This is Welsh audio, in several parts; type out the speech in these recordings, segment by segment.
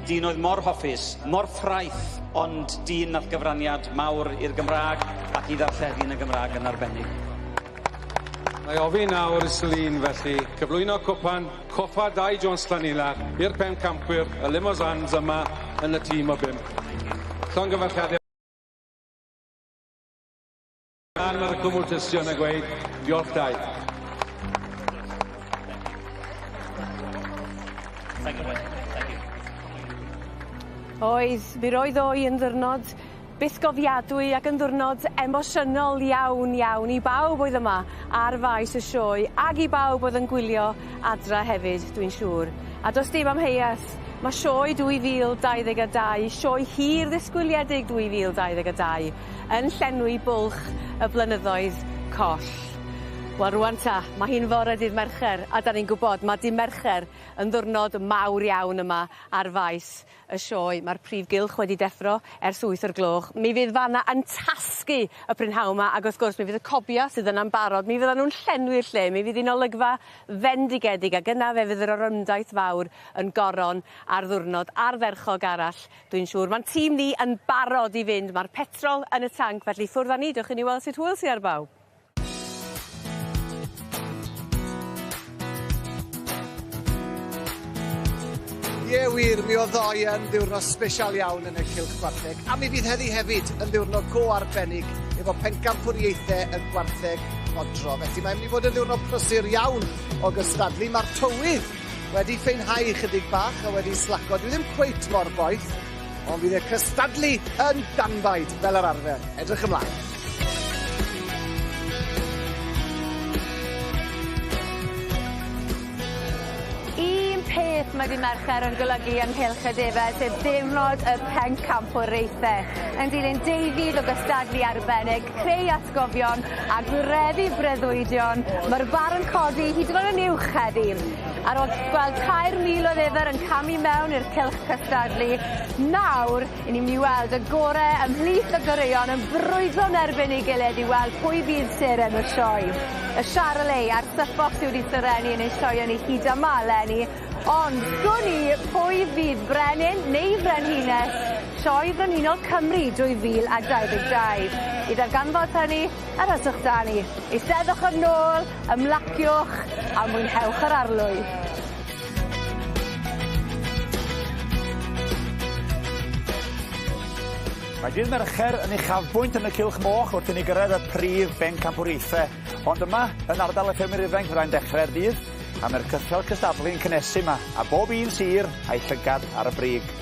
Dyn oedd mor hoffus, mor ffraeth, ond dyn nath gyfraniad mawr i'r Gymraeg ac i ddarlledu yn y Gymraeg yn arbennig. Mae ofyn nawr i Celine felly cyflwyno cwpan coffa Dai Jones Llanilar i'r pencampwyr y Limousins yma yn y tîm o bump. Llongyfarchiadau ar y cwmwl tystion a gweud diolch Dai. Thank you, boys. Thank you. Oedd, mi roedd o i yn ddyrnod bythgofiadwy ac yn ddiwrnod emosiynol iawn iawn i bawb oedd yma ar faes y sioe ag i bawb oedd yn gwylio adra hefyd dwi'n siŵr. A does dim amheuaeth, ma' sioe 2022, sioe hir ddisgwyliedig 2022, yn llenwi bwlch y blynyddoedd coll. Wel rŵan ta, ma' hi'n fore dydd Mercher a 'dan ni'n gwbod ma' dy' Mercher yn ddiwrnod mawr iawn yma ar faes y sioe. Mae'r prif gylch wedi deffro ers wyth o'r gloch. Mi fydd fanna yn tasgu y prynhawn 'ma ag wrth gwrs mi fydd y cobia sydd yna'n barod mi fyddan nw'n llenwi'r lle mi fydd 'i'n olygfa fendigedig ag yna fe fydd yr orymdaith fawr yn goron ar ddiwrnod ardderchog arall dwi'n siŵr. Ma'n tîm ni yn barod i fynd ma'r petrol yn y tanc felly ffwrdd â ni dewch i ni weld sut hwyl sy ar bawb. Ie wir, mi oedd ddoe yn ddiwrnod sbesial iawn yn y Cylch Gwartheg, a mi fydd heddi hefyd yn ddiwrnod go arbennig efo pencampwriaethau y gwartheg odro. Felly mae'n mynd i fod yn ddiwrnod prysur iawn o gystadlu. Mae'r tywydd wedi ffeinhau chydig bach a wedi slaco. Dwi ddim cweit mor boeth, Ond fydd y cystadlu yn danbaid fel yr arfer. Edrych ymlaen. Un peth mae dy' Mercher yn golygu ynghylch y defed sef diwrnod y pencampwriaethe. Yn dilyn deuddydd o gystadlu arbennig, creu atgofion a gwireddu breuddwydion, ma'r bar yn codi hyd yn o'd yn uwch heddi. Ar ôl gweld 3,000 o ddefer yn camu mewn i'r cylch cystadlu, nawr 'yn ni myn' i weld y gore ymhlith y goreuon yn brwydro'n erbyn ei gilydd i weld pwy fydd seren y sioe. Y Charolais a'r Suffolk sy wedi serennu yn ein sioeau ni hyd yma eleni, ond gwn i pwy fydd brenin neu frenhines Sioe Frenhinol Cymru 2022. I ddarganfod hynny, arhoswch 'da ni. Eisteddwch yn ôl, ymlaciwch, a mwynhewch yr arlwy. Mae dydd Mercher yn uchafbwynt yn y cylch moch wrth i ni gyrraedd y prif bencampwriaethau. Ond yma, yn ardal y ffermwyr ifanc, fyddai'n dechrau'r dydd, a mae'r cythral cystadlu'n cynnesu yma, a bob un sir a'i llygad ar y brig.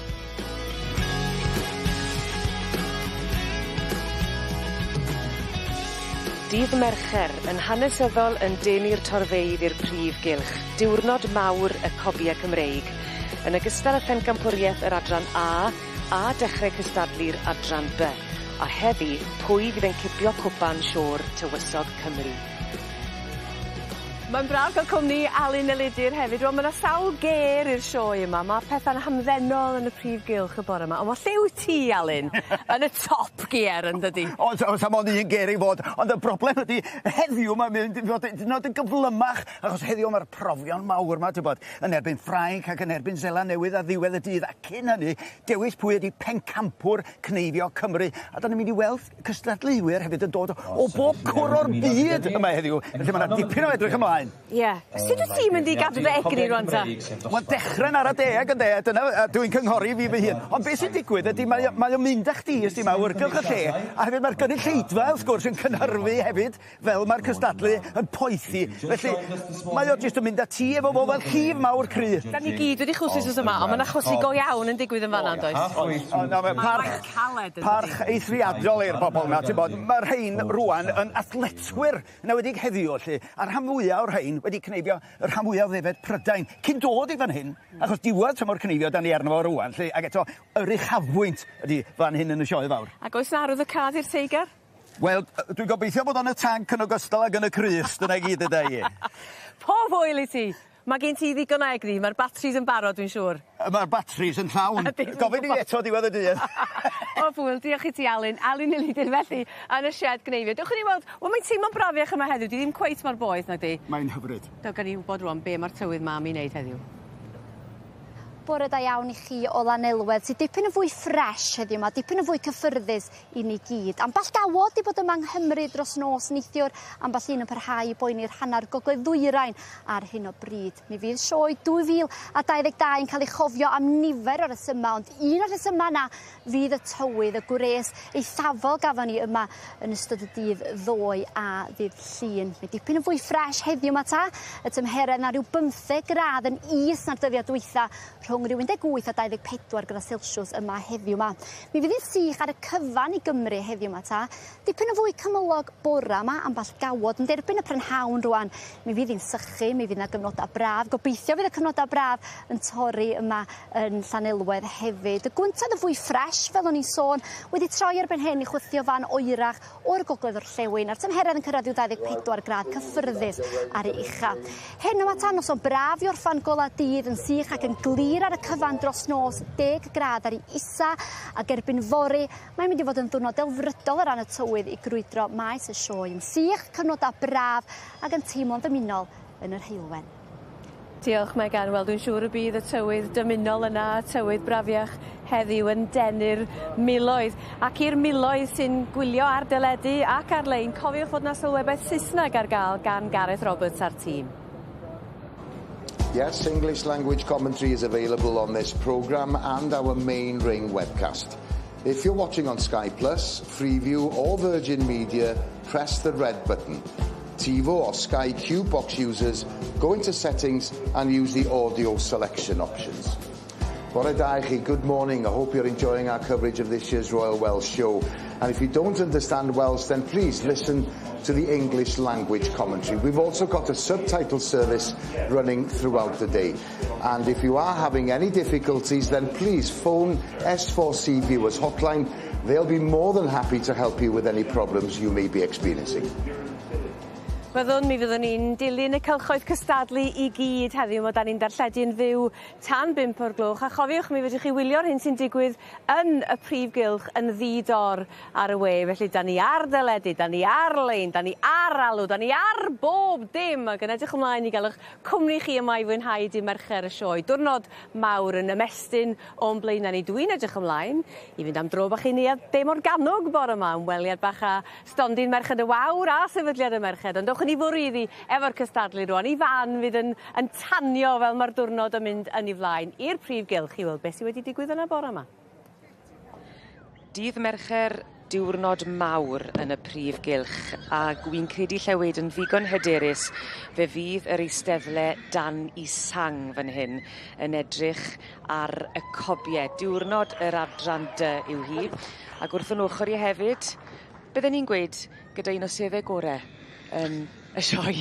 Dydd Mercher, yn hanesyddol yn denu'r torfeydd i'r prif gylch, diwrnod mawr y cobie Cymreig. Yn ogystal â phencampwrieth yr adran A, a dechre cystadlu'r adran By. A heddi, pwy fydd yn cipio cwpan Siôr Tywysog Cymru? Mae'n braf cael cwmni Alun Elidir hefyd. Wel ma' 'na sawl gêr i'r sioe yma. Ma' petha'n hamddenol yn y prif gylch y bore 'ma. On' ma' lle wyt ti Alun? Yn y top gear yndydi? Oes oes a mond un gêr i fod ond y broblem ydi heddiw ma'n mynd i fod hyd yn o'd yn gyflymach achos heddiw ma'r profion mawr 'ma t'bod yn erbyn Ffrainc ac yn erbyn Seland Newydd ar ddiwedd y dydd a cyn hynny dewis pwy ydi pencampwr cneifio Cymru a 'dan ni'n mynd i weld cystadleuwyr hefyd yn dod o bob cwr o'r byd yma heddiw, felly ma' 'na dipyn o edrych ymlaen. Ie. Sut wyt ti'n mynd i gadw dy egni rŵan ta? Wel dechre'n ara deg ynde, dyna yy dwi'n cynghori fi fy hun. Ond be' sy'n digwydd ydi mae o mae o'n mynd â chdi ysti, ma' awyrgylch y lle, a hefyd ma'r gynulleidfa wrth gwrs yn cynhyrfu hefyd. Fel mae'r cystadlu yn poethi, felly mae o jyst yn mynd â ti efo fo fel llif mawr cry. Da ni gyd wedi chwysu wsos yma, ond ma' 'na chwysu go iawn yn digwydd yn fan 'na yndoes? Oes. O na ma' parch parch eithriadol i'r bobol 'na ti'n bod. Ma' rhein rŵan yn athletwyr, yn enwedig heddiw 'lly, a'r rhan fwya o'r rhein wedi cneifio y rhan fwya o ddefed Prydain cyn dod i fan hyn, achos diwedd tymor cneifio 'dan ni arno fo rŵan 'lly, ag eto yr uchafbwynt ydi fan hyn yn y sioe fawr. Ac oes 'na arwyddocâd i'r teigar? Wel, dwi'n gobeithio bod o'n y tanc yn ogystal ag yn y crys, dyna i gyd yda i. Pob hwyl i ti! Mae gen ti ddigon o egni, mae'r batris yn barod dwi'n siŵr. Mae'r batris yn llawn. Gofyn i fi eto diwedd y dydd. Pob hwyl, diolch i ti Alun. Alun Elidyr felly yn y sied gneifio. Dewch i ni weld, wel mae'n teimlo'n brafiach yma heddiw, di ddim cweit mor boeth nag di? Mae'n hyfryd. Do, gawn ni wybod rŵan be mae'r tywydd 'ma am 'i wneud heddiw. Bore da iawn i chi o Lanelwedd sy dipyn yn fwy ffres heddiw 'ma, dipyn yn fwy cyffyrddus i ni gyd. Amball gawod 'di bod yma yng Nghymru dros nos neithiwr, amball un yn parhau i boeni'r hanner gogledd ddwyrain ar hyn o bryd. Mi fydd sioe 2022 yn cael ei chofio am nifer o resyma, ond un o'r rhesyma yna fydd y tywydd, y gwres eithafol gafon ni yma yn ystod y dydd ddoe a ddydd Llun. Mae dipyn yn fwy ffres heddiw 'ma ta, y tymheredd 'na rhyw bymtheg gradd yn is na'r dyddiau dwytha, rhwng rhyw 18 a 24 gradd Celsiws yma heddiw 'ma. Mi fydd hi'n sych ar y cyfan i Gymru heddiw 'ma ta. Dipyn yn fwy cymylog bora 'ma, ambell gawod yn derbyn y prynhawn rŵan. Mi fydd hi'n sychu, mi fydd 'na gyfnodau braf. Gobeithio fydd y cyfnodau braf yn torri yma yn Llanelwedd hefyd. Y gwyntoedd yn fwy ffres, fel o'n i'n sôn, wedi troi erbyn hyn i chwythio fan oerach o'r gogledd orllewin, a'r tymheredd yn cyrraedd ryw 24 gradd cyffyrddus ar ei ucha. Heno 'ma tan noson braf i orffan gola dydd yn sych ac yn glir ar y cyfan dros nos, 10 gradd ar ei isa, ac erbyn fory mae'n mynd i fod yn ddiwrnod delfrydol o ran y tywydd i grwydro maes y sioe yn sych, cyfnodau braf ac yn teimlo'n ddymunol yn yr heulwen. Diolch Megan. Wel dwi'n siŵr y bydd y tywydd dymunol yna, y tywydd brafiach heddiw yn denu'r miloedd. Ac i'r miloedd sy'n gwylio ar deledu ac ar-lein, cofiwch fod 'na sylwebaeth Saesneg ar gael gan Gareth Roberts a'r tîm. Yes, English language commentary is available on this programme and our main ring webcast. If you're watching on Sky Plus, Freeview or Virgin Media, press the red button. TiVo or Sky Q box users, go into settings and use the audio selection options. Bore da i chi, good morning. I hope you're enjoying our coverage of this year's Royal Welsh Show. And if you don't understand Welsh, then please listen to the English language commentary. We've also got a subtitle service running throughout the day. And if you are having any difficulties, then please phone S4C Viewers Hotline. They'll be more than happy to help you with any problems you may be experiencing. Byddwn, mi fyddwn ni'n dilyn y cylchoedd cystadlu i gyd heddiw. Ma' 'dan ni'n darlledu'n fyw tan bump o'r gloch a chofiwch mi fedrwch chi wylio'r hyn sy'n digwydd yn y prif gylch yn ddi-dor ar y we. Felly 'dan ni ar deledu, 'dan ni ar-lein, 'dan ni ar alw, 'dan ni ar bob dim ac yn edrych ymlaen i ga'l 'ych cwmni chi yma i fwynhau dy' Mercher y sioe. Diwrnod mawr yn ymestyn o'n blaena' ni. Dwi'n edrych ymlaen i fynd am dro bach i Neuadd De Morgannwg bore 'ma, ymweliad bach â Stondin Merched y Wawr a Sefydliad y Merched, ond dowch ni fwrw iddi efo'r cystadlu rŵan i fan fydd yn yn tanio fel ma'r diwrnod yn mynd yn 'i flaen i'r prif gylch i weld beth sy wedi digwydd yna bore 'ma. Dydd Mercher, diwrnod mawr yn y prif gylch ag wi'n credu Llewyd yn ddigon hyderus fe fydd yr eisteddle dan 'i sang fan hyn yn edrych ar y cobie. Diwrnod yr adran dy yw hi ac wrth 'yn ochor i hefyd bydden ni'n gweud gyda un o seddau gore yn y sioe.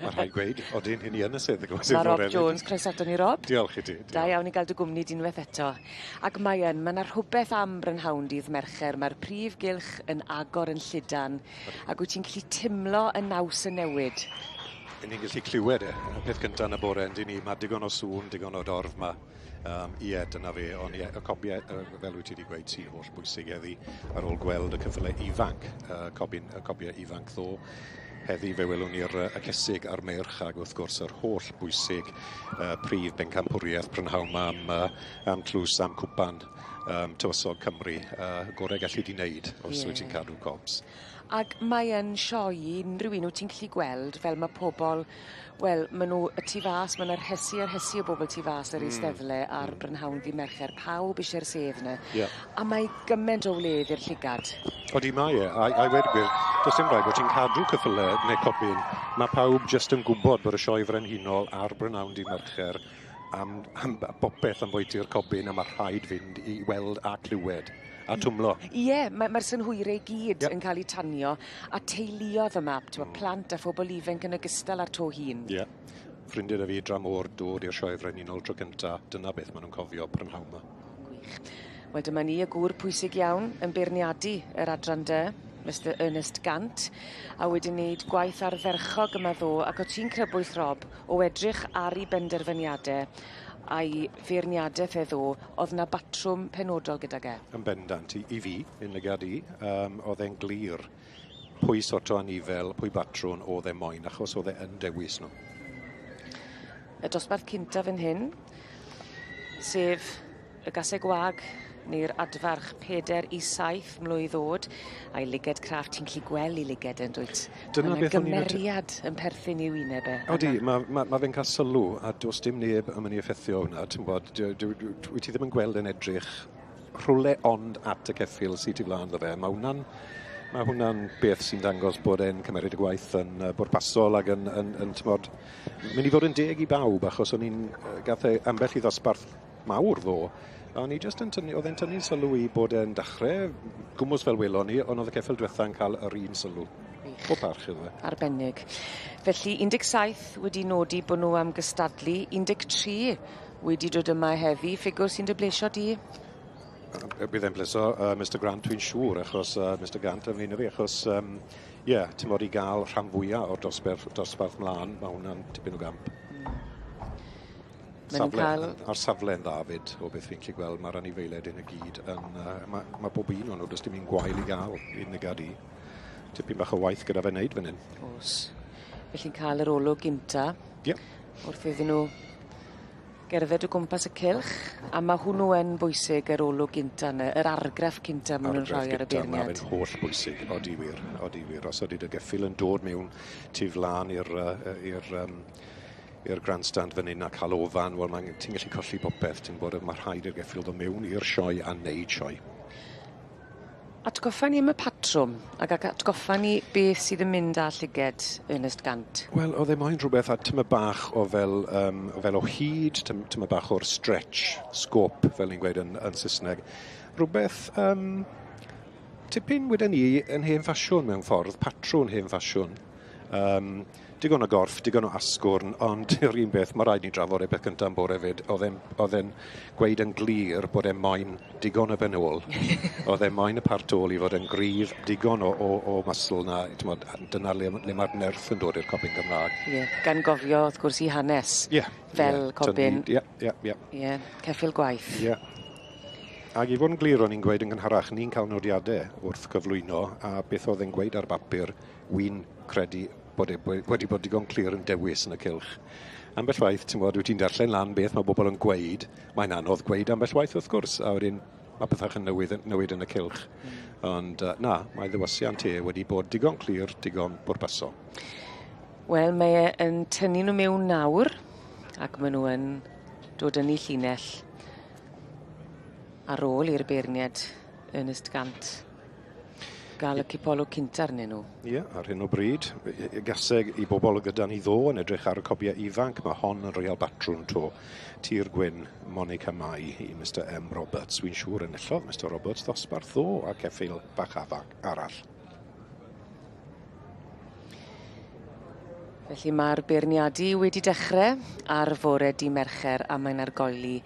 Ma' rhaid gweud, odyn, 'yn ni yn y sedd y Ma' Rob Jones, croeso aton ni Rob. Diolch i ti. Diolch. Da iawn i ga'l dy gwmni di unweth eto. Ac mae yn, ma' 'na rhwbeth am brynhawn dydd Mercher, ma'r prif gylch yn agor yn lludan ag wyt ti'n gallu timlo y naws yn newid. 'Yn ni'n gallu clywed e, y peth cynta yn y bore yndyn ni, ma' digon o sŵn, digon o dorf 'ma. Ie, dyna fe, ond ie, y cobie, fel wyt ti wedi gweud, sy'n holl bwysig heddi, ar ôl gweld y cyffyle ifanc, cobin, y cobie ifanc ddo. Heddi fe welwn ni'r y cesig a'r meirch ac wrth gwrs yr holl bwysig prif bencampwriaeth prynhawn 'ma am, am tlws, am cwpan Tywysog Cymru. Gore gallu di wneud os wyt ti'n cadw cobs. Ag mae yn sioe i unrhyw un wyt ti'n gallu gweld fel ma' pobol wel ma' nw y tu fas ma' 'na rhesi a rhesi o bobol tu fas yr eisteddle ar brynhawn ddy' Mercher pawb isie'r sedd 'ny. Ie. A mae gyment o wledd i'r llygad. Odi mae e a a i weud y gwir do's dim raid bo' ti'n cadw ceffyle ne' cobyn ma' pawb jyst yn gwbod bod y sioe frenhinol ar brynhawn dy' Mercher am am bopeth ambwytu'r cobyn a ma' rhaid fynd i weld a clywed. A twmlo. Ie, ma' ma'r synhwyre i gyd yn ca'l 'u tanio a teuluodd yma, t'mo' plant a phobol ifenc yn ogystal â'r to hŷn. Ie. Ffrindie 'da fi dramor dod i'r Sioe Frenhinol tro cynta, dyna beth ma' nw'n cofio prynhawn 'ma. Gwych. Wel dyma ni y gŵr pwysig iawn yn beirniadu yr adran dy, Mister Ernest Gant, a wedi neud gwaith ardderchog yma ddo ac o' ti'n crybwyll Rob o edrych ar 'i benderfyniade a'i feirniadeth e ddo, o'dd 'na batrwm penodol gydag e. Yn bendant, i, i fi, yn lygad i, um, oedd e'n glir pwy sort o anifel, pwy batrwn oedd e moyn, achos oedd e yn dewis nhw. Y dosbarth cynta fan hyn, Sef y gaseg wag neu'r adfarch 4 i 7 mlwydd o'd a'i liged craff ti'n gallu gweld 'i liged e yndwyt? Dyna beth o'n i'n... gymeriad yn perthyn i'w wyneb e. Odi, ma' ma' ma' fe'n cael sylw a do's dim neb yn mynd i effeithio hwnna, ti'n gwbod, wyt ti ddim yn gweld e'n edrych rhywle ond at y ceffyl sy tu flan iddo fe. Ma' hwnna'n ma' hwnna'n beth sy'n dangos bod e'n cymeryd y gwaith yn bwrpasol ac yn, yn, yn t'mod, mynd i fod yn deg i bawb achos o'n i'n gath e ambell i ddosbarth mawr ddo a o'n i jyst yn tynnu, oedd e'n tynnu sylw i bod e'n dachre gwmws fel welon ni, ond oedd y ceffyl diwetha yn cael yr un sylw. Pob parch iddo fe. Arbennig. Felly 17 wedi nodi bod nhw am gystadlu, 13 wedi dod yma heddi, ffigwr sy'n dy blesio di? Bydd e'n pleso Mr Grant, dwi'n siŵr, achos Mr Grant yn un o fi, achos ie, yeah, ti'n bod i gael rhan fwyaf o'r dosbarth mlaen, mae hwnna'n tipyn o gamp. Maen nhw'n cael... A'r safle yn dda fyd, o beth fi'n gallu gweld, mae'r anifeiliaid yn y gyd yn... Mae bob un o'n nhw, does dim un gwael i gael i nygad i. Tipyn bach o waith gyda fe wneud fan hyn. Oes. Felly'n cael yr olwg gynta. Ie. Wrth iddyn nhw gerdded o gwmpas y cylch, a mae hwnnw yn bwysig yr olwg gynta yna, yr argraff cynta maen nhw'n rhoi ar y beirniad. Mae fe'n holl bwysig, odi wir, odi wir. Os ydy dy geffyl yn dod mewn tu flan i'r grandstand fan hyn a cael ofan, wel ti'n gallu colli popeth, ti'n bod, mae rhaid i'r geffyl ddod mewn i'r sioe a neud sioe. Atgoffa ni am y patrwm, ac atgoffa ni beth sydd yn mynd â llyged Ernest Gant. Wel, oedd e moyn rhywbeth a tyma bach o fel, fel o hyd, tyma bach o'r stretch, scope, fel ni'n gweud yn Saesneg. Rhywbeth tipyn wedyn ni yn hen ffasiwn mewn ffordd, patrwn hen ffasiwn. Digon o gorff, digon o asgwrn, ond yr un beth, mae rhaid ni drafod e beth cyntaf yn bore fyd, oedd e'n gweud yn glir bod e'n moyn digon o ben ôl. Oedd e'n moyn y part ôl i fod yn gryf, digon o muscle na, t'mod, dyna le mae'r nerth yn dod i'r cobyn Gymraeg. Ie, yeah, gan gofio wrth gwrs i hanes. Ie. Fel cobyn. Ie, ie, ie. Ie, ceffyl gwaith. Ie. Ac i fod yn glir, o'n i'n gweud yn gynharach, ni'n cael nodiadau wrth gyflwyno, a beth oedd e'n gweud ar bapur, wy'n credu bod e wedi bod digon clir yn dewis yn y cylch. Ambell waith, ti'n gwybod, wyt ti'n darllen lan beth mae bobl yn gweud, mae'n anodd gweud ambell waith wrth gwrs, a wedyn mae pethau yn newid yn y cylch. Ond na, mae ddewisiant e wedi bod digon clir, digon bwrpasol. Wel, mae e yn tynnu nhw mewn nawr, ac maen nhw yn dod yn ei llinell ar ôl i'r beirniad Ernest Gant gael y cipolwg cynta arnyn nhw. Ie, ar hyn o bryd, gaseg i bobl gyda ni ddo yn edrych ar y cobiau ifanc, mae hon yn real batrwn to. Tir Gwyn, Monica Mai i Mr M Roberts. Wy'n siŵr enillodd Mr Roberts ddosbarth ddo a ceffyl bach afac arall. Felly mae'r beirniadu wedi dechrau ar fore di Mercher a mae'n argoeli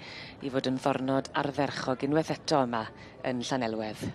i fod yn ddornod ardderchog unwaith eto yma yn Llanelwedd.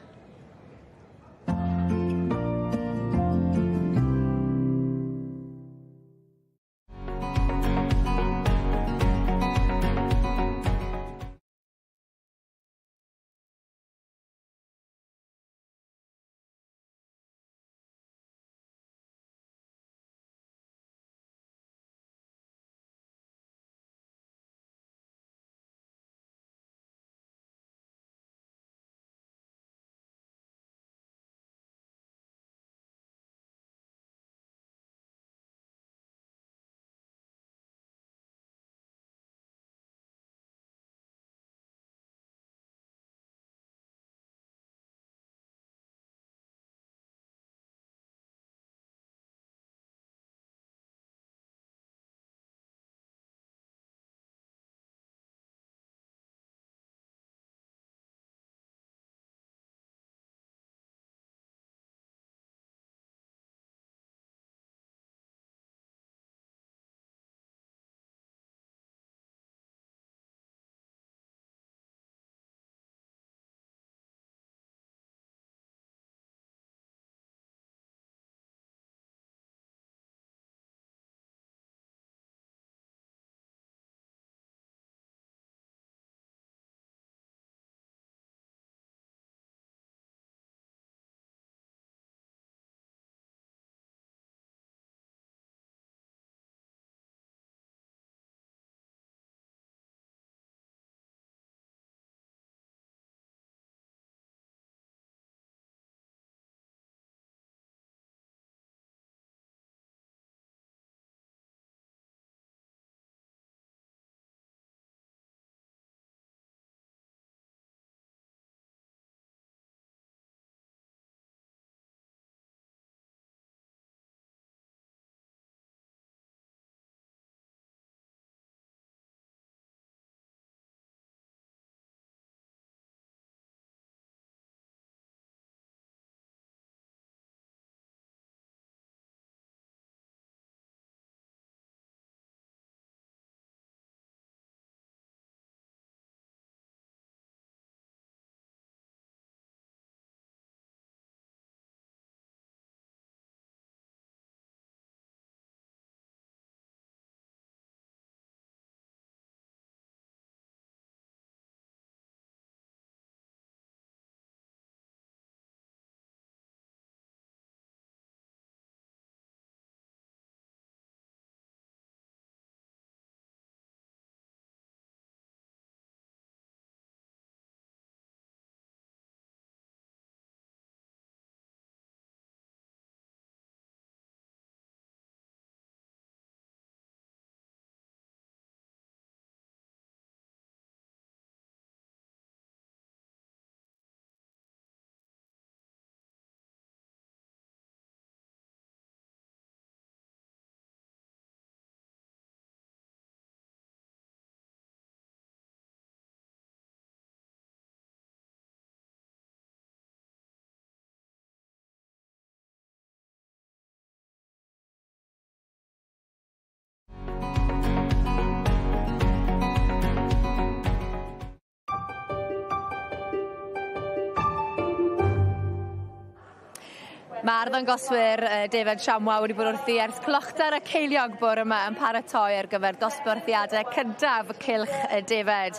Mae arddangoswyr defaid Chamois wedi bod wrthi ers clochtar y ceiliog bore yma yn paratoi ar gyfer dosbarthiadau cyntaf cylch y defaid.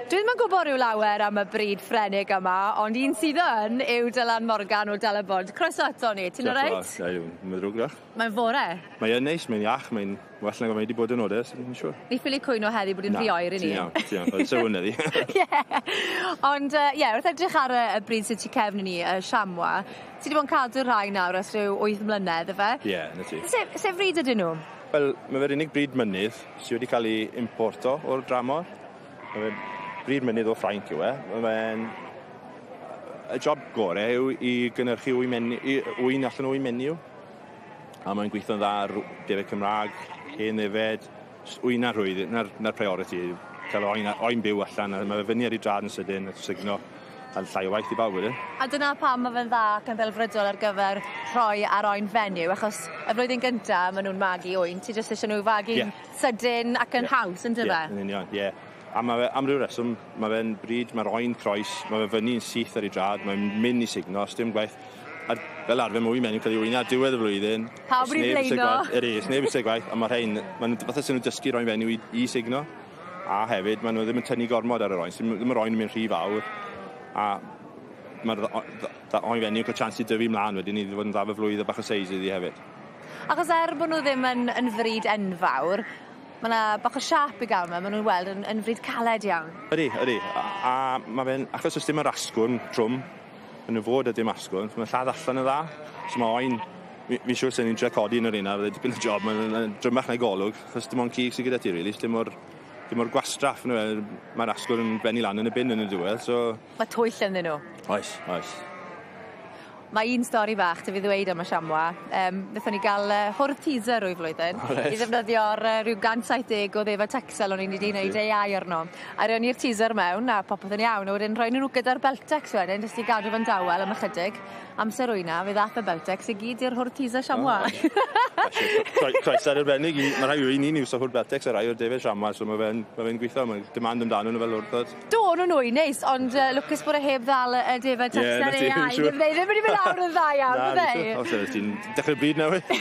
Dwi ddim yn gwybod rhyw lawer am y brid Ffrenig yma, ond un sydd yn yw Dylan Morgan o Dalybont. Croeso ato ni, ti'n oreit? Diolch yn fawr, mae'n ddrwg diolch. Mae'n fore. Mae yn neis, mae'n iach, mae'n well nag mae wedi bod yn odes, yn siŵr. Ni ffili cwyno heddi bod hi'n rhy oer i ni. Ti'n iawn, ti'n iawn. Oedd sylw heddi. Ie. Ond ie, yeah, wrth edrych ar y, y bryd sydd tu cefn i ni, y chamois, ti wedi bod yn cadw'r rhai nawr ers rhyw 8 mlynedd, ife? Ie, yeah, na ti. Se, se fryd ydyn nhw? Wel, mae fe'r unig bryd mynydd sydd wedi cael ei importo o'r dramor. Mae fe'n bryd mynydd o Ffrainc yw e. Mae fe'n... Y job gore yw i gynhyrchu wy, menu, ŵyn allan o wy menyw. A mae'n gweithio'n dda ar defaid Cymraeg, hen ddefed, ŵyn a rhwydd, 'na'r 'na'r priority yw cael oen, oen byw allan a mae fe fyny ar ei drad yn sydyn a sugno a llai o waith i bawb wedyn. A dyna pam ma' fe'n dda ac yn ddelfrydol ar gyfer rhoi ar oen fenyw achos y flwyddyn gynta ma' nw'n magu ŵyn ti jyst isie n'w i fagu'n yeah. sydyn ac yn yeah. haws on'd yfe? Ie, yeah, yn union, ie. Yeah. A ma' fe am ryw reswm ma' fe'n bryd ma'r oen croes ma' fe fyny'n syth ar ei drad mae'n mynd i sugno sdim gwaith A fel arfer ma' wy menyw ca'l 'i wyna ar diwedd y flwyddyn. Pawb rhy bleino. Ydi 's neb isie gwaith a ma' rhein ma' nw fatha se nw'n dysgu roi fenyw i i sugno. A hefyd ma' nw ddim yn tynnu gormod ar yr oen so ddim yr oen yn mynd rhy fawr a ma'r oen fenyw ca'l chance i dyfu mlan wedyn i fod yn dda fy flwydd a bach o seis iddi hefyd. Achos er bo' nw ddim yn yn frîd enfawr ma' 'na bach o siâp i ga'l 'ma ma' nw'n weld yn yn frîd caled iawn. Ydi ydi a a ma' fe'n achos o's dim yr asgwrn trwm Yn y fod a dim asgwrn, so mae'n lladd allan yn dda. So mae oen, fi'n siŵr sy'n ni'n trio codi yn yr un ar dipyn o job, mae'n drymach na'i golwg, achos dim ond cig sydd gyda ti, really, dim o'r, dim o'r gwastraff, mae'r asgwrn yn benni lan yn y bin yn y diwedd, so... Mae twyll ynddyn nhw. Oes, oes. Mae un stori fach 'da fi ddweud am y chamois. Yym nethon ni ga'l yy hwrdd teaser ryw flwyddyn. O reit. I ddefnyddio'r yy ryw 170 o ddefaid Texel o'n i'n 'di neud Ay arno. A rown ni'r teaser mewn a popeth yn iawn a wedyn rhoi nhw gyda'r Beltex wedyn jyst i gadw fe'n dawel am ychydig. Amser wyna fe ddath y Beltex i gyd i'r hwrdd teaser chamois. Croeso arbennig i ma' rhai o ni'n iwso hwrdd Beltex a rai o'r defaid chamois so ma' fe'n ma' fe'n gwitho ma' demand amdano nw fel hwrddod. Do o'n nw'n wy neis ond yy lwcus bod e heb ddal y y defaid Texel AI ddim they ddim wedi mynd lawr yn dda iawn bydde? Na fi ti'n dechre bryd newydd.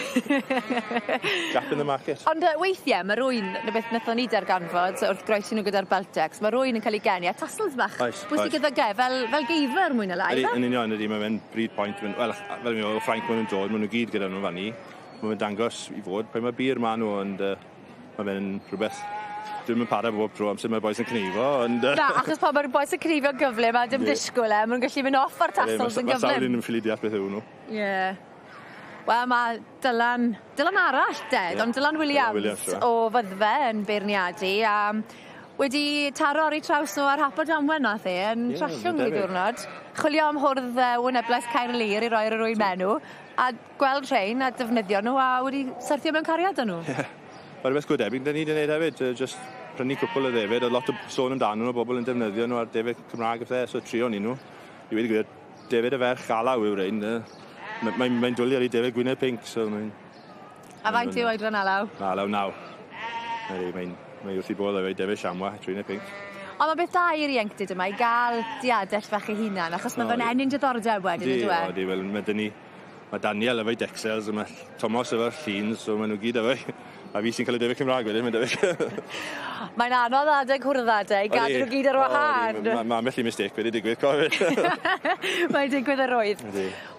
Gap in the market. Ond yy weithie ma' rywun 'na beth nethon ni darganfod wrth groesi nhw gyda'r Beltex ma' rywun yn ca'l 'i geni a tassels bach. Oes oes. Bwysig iddo ge fel fel geifr mwy ne' lai ife? Ydi yn union ydi ma' fe'n bryd point ma'n wel fel fi me'wl o Ffrainc ma' nw'n dod ma' nw gyd gyda nw fan 'ny. Ma' fe'n dangos i fod pe ma' bur ma' nw ond yy ma' fe'n rhwbeth dwi'm yn para bob tro amser ma'r bois yn cneifo ond yy. Na achos pan ma'r bois yn cneifio'n gyflym a dim disgwl e ma' nw'n gallu mynd off ar tassels yn gyflym. Ma' sawl un yn ffili deall beth yw nw. Ie. Wel ma' Dylan, Dylan arall 'de, yeah. ond Dylan Williams, Williams o Fyddfe yn beirniadu a wedi taro ar eu traws nhw ar hap a damwen nath e yn yeah, Trallwng ryw ddiwrnod. Chwilio am hwrdd Wyneblais Caerlŷr i roi ar yr wy menw a gweld rhein a defnyddio nhw a wedi syrthio mewn cariad â nhw. Ie. Yeah. Mae rhywbeth go debyg 'dyn ni 'di neud hefyd jyst prynu cwpwl o ddefed o'dd lot o sôn amdanyn nhw bobl yn defnyddio nhw ar defed Cymraeg a phethe so trio ni nhw. I weud y gwir Defed y ferch Alaw yw'r ein. Mae'n mae, mae dwlu ar ei defed gwyneb pinc, so mae'n... A faint yw oedran Alaw? Alaw naw. Mae'n mae wrth i bodd efo'i defed chamois, trwynau pinc. Ond mae'n beth da i'r ieuenctid yma i gael diadell fach ei hunan, achos mae fe'n ennyn diddordeb wedyn, yndyw e? Ydy, wel, mae dyn ni, mae Daniel efo'i Dexels, a mae Tomos efo'r Lleans, so maen nhw gyd efo'i... A fi sy'n cael y defed Cymraeg wedyn, mae'n debyg. Mae'n anodd adeg hwrdd adeg, gadw nhw gyd ar wahân. Mae ma ambell i mistake wedi digwydd, cofio. Mae'n digwydd yr oedd.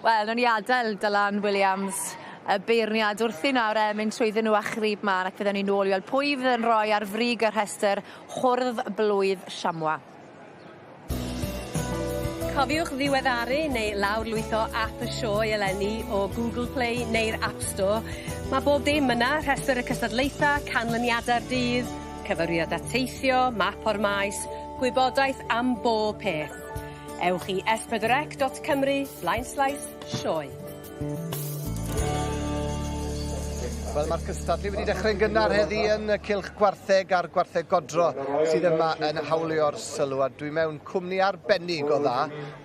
Wel, nawn ni adael Dylan Williams y beirniad wrthi nawr e, mynd trwyddyn nhw a chrib mân ac fydden ni nôl i weld pwy fydd yn rhoi ar frig y rhestr hwrdd blwydd chamois. Cofiwch ddiweddaru neu lawrlwytho ap y sioe eleni o Google Play neu'r App Store. Mae bob dim yna, rhestr y cystadlaethau, canlyniadau'r dydd, cyfeiriadau teithio, map o'r maes, gwybodaeth am bob peth. Ewch i s4c.cymru blaenslaes sioe. Wel, mae'r cystadlu wedi dechrau'n gynnar heddi yn y cylch gwartheg a'r gwartheg godro sydd yma yn hawlio'r sylw. A dwi mewn cwmni arbennig o dda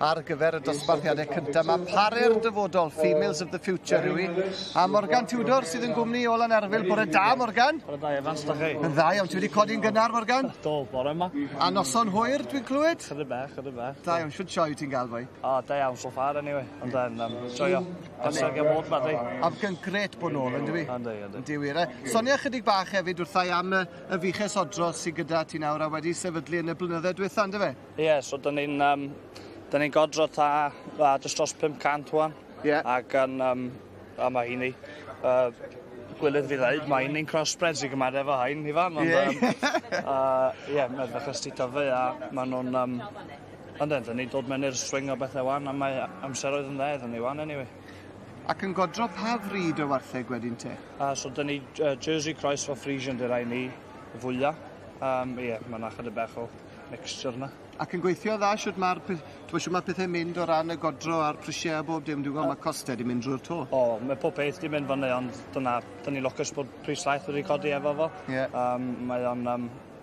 ar gyfer y dosbarthiadau cyntaf. Mae pare'r dyfodol, Females of the Future yw hi. A Morgan Tudor sydd yn gwmni o Lanerfyl. Bore da, Morgan. Bore da, Evans, da chi? Yn dda iawn. Ti wedi codi'n gynnar, Morgan? Do, bore yma. A noson hwyr, dwi'n clywed? Chydig bach, chydig bach. Da iawn, shwd sioe ti'n gael, boi? O, da iawn so far, anyway. Ond then, joio. Pleser gael bod ma, di. A yn grêt bod nôl, yn dyw i? Yndi, yndi. Yndi wir. Sonia chydig bach hefyd wrtha i am y, y fuches odro sydd gyda ti nawr a wedi sefydlu yn y blynyddoedd diwetha, ynddo fe? Ie, yeah, so dyn ni'n dyn ni godro ta just dros 500 wan. Ie. Yeah. Ac yn, a mae hynny, gwylydd fi ddeud, mae hynny'n crossbreds i gymharu efo hain, Ifan. Ond, Ie. Ie, mae'n fechas ti tyfu a maen nhw'n... Ond dyn ni'n dod mewn i'r swing o bethau wan, a mae amseroedd yn dda iddyn ni wan, anyway. Ac yn godro pa fryd o wartheg wedyn te? So dyn ni Jersey Cross for Friesian di rai ni fwyaf. Ie, yeah, mae'n chydig bach o mixture na. Ac yn gweithio dda, shwt mae'r shwt mae pethau'n mynd o ran y godro a'r prisiau a bob dim, dwi'n gweld mae costau di mynd drwy'r to. O, mae pob peth di mynd fyny, ond dyna, dyn ni lwcus bod pris llaeth wedi codi efo fo. Ie. Mae o'n,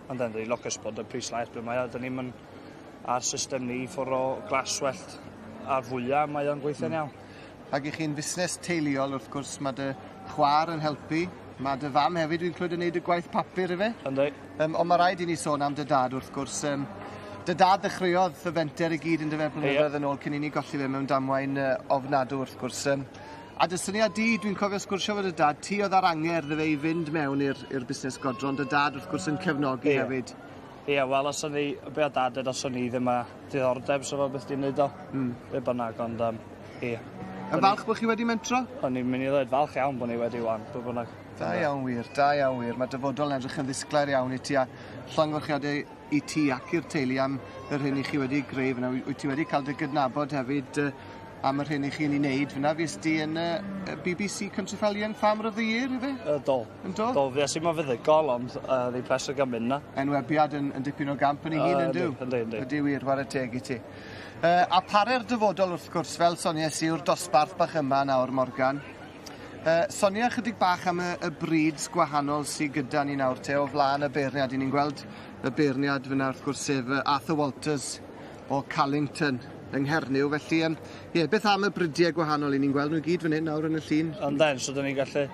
ond dyn ni lwcus bod y pris llaeth ble mae o, dyn ni'n mynd ar system ni i ffwrdd o glaswellt a'r fwyaf, mae o'n gweithio'n iawn. Ac i chi'n fusnes teuluol, wrth gwrs, mae dy chwaer yn helpu, mae dy fam hefyd, dwi'n clywed yn neud y gwaith papur ife. Yndi. Ond mae rhaid i ni sôn am dy dad, wrth gwrs. Dy dad ddechreuodd y fenter i gyd yn dy fe blynyddoedd yn ôl cyn i ni golli fe mewn damwain ofnadw, wrth gwrs. A dy syniad di, dwi'n cofio sgwrsio efo dy dad, ti oedd ar angerdd ife i fynd mewn i'r busnes godro, ond dy dad wrth gwrs yn cefnogi hefyd. Ie, yeah, wel, os o'n i, be o dad os o'n i ddim â diddordeb, so fo beth di'n neud o. Be bynnag, ond, ie. Yn falch bod chi wedi mentro? O'n i'n mynd i ddweud falch iawn bod ni wedi wan, be bynnag. Da iawn wir, da iawn wir. Mae dyfodol yn edrych yn ddisglair iawn i ti a llongyfarchiadau i ti ac i'r teulu am yr hyn i chi wedi greu fyna. Wyt ti wedi cael dy gydnabod hefyd am yr hyn i chi'n ei wneud fyna. Fues di yn y BBC Countryfile Young Farmer of the Year, ife? Do. Yn do? Do, fues i'm yn fuddugol, ond ddim pleser gan mynd na. Enwebiad yn dipyn o gamp yn ei hun, yn dyw? Yndi, yndi. Ydy wir, whare teg i ti. A pare'r dyfodol, wrth gwrs, fel sonies i, yw'r dosbarth bach yma nawr, Morgan. Sonia chydig bach am y breeds gwahanol sydd gyda ni nawr te o flaen y beirniad. I ni'n gweld y beirniad fyna wrth gwrs sef Arthur Walters o Callington yng Nghernyw. Felly, ie, beth am y bridiau gwahanol i ni'n gweld nhw i gyd fan hyn nawr yn y llun? Ond then, so dyn ni'n gallu...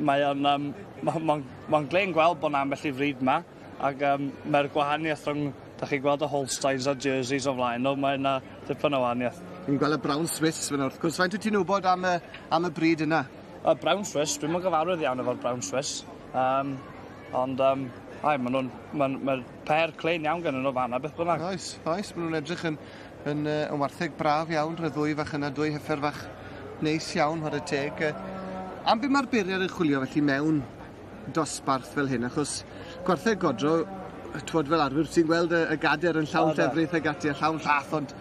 Mae o'n... Mae'n glên gweld bod 'na ambell i frid ma, ac mae'r gwahaniaeth rhwng... Da chi'n gweld y Holsteins a Jerseys o flaen nhw, mae yna dipyn o wahaniaeth. Ni'n gweld y Brown Swiss fyna wrth gwrs. Faint wyt ti'n wybod am y brid yna? Y Brown Swiss, dwi'm yn gyfarwydd iawn efo'r Brown Swiss. Ond, ai, maen nhw'n... Mae'r ma pair clean iawn gen nhw fanna, beth bynnag. Oes, oes, maen nhw'n edrych yn wartheg braf iawn, rhaid ddwy fach yna, dwy heffer fach neis iawn, whare teg. Am be mae'r beirniad yn chwilio felly mewn dosbarth fel hyn, achos gwartheg godro, twod fel arfer, ti'n gweld y gader yn llawn llefrith ag ati a llawn llath, ond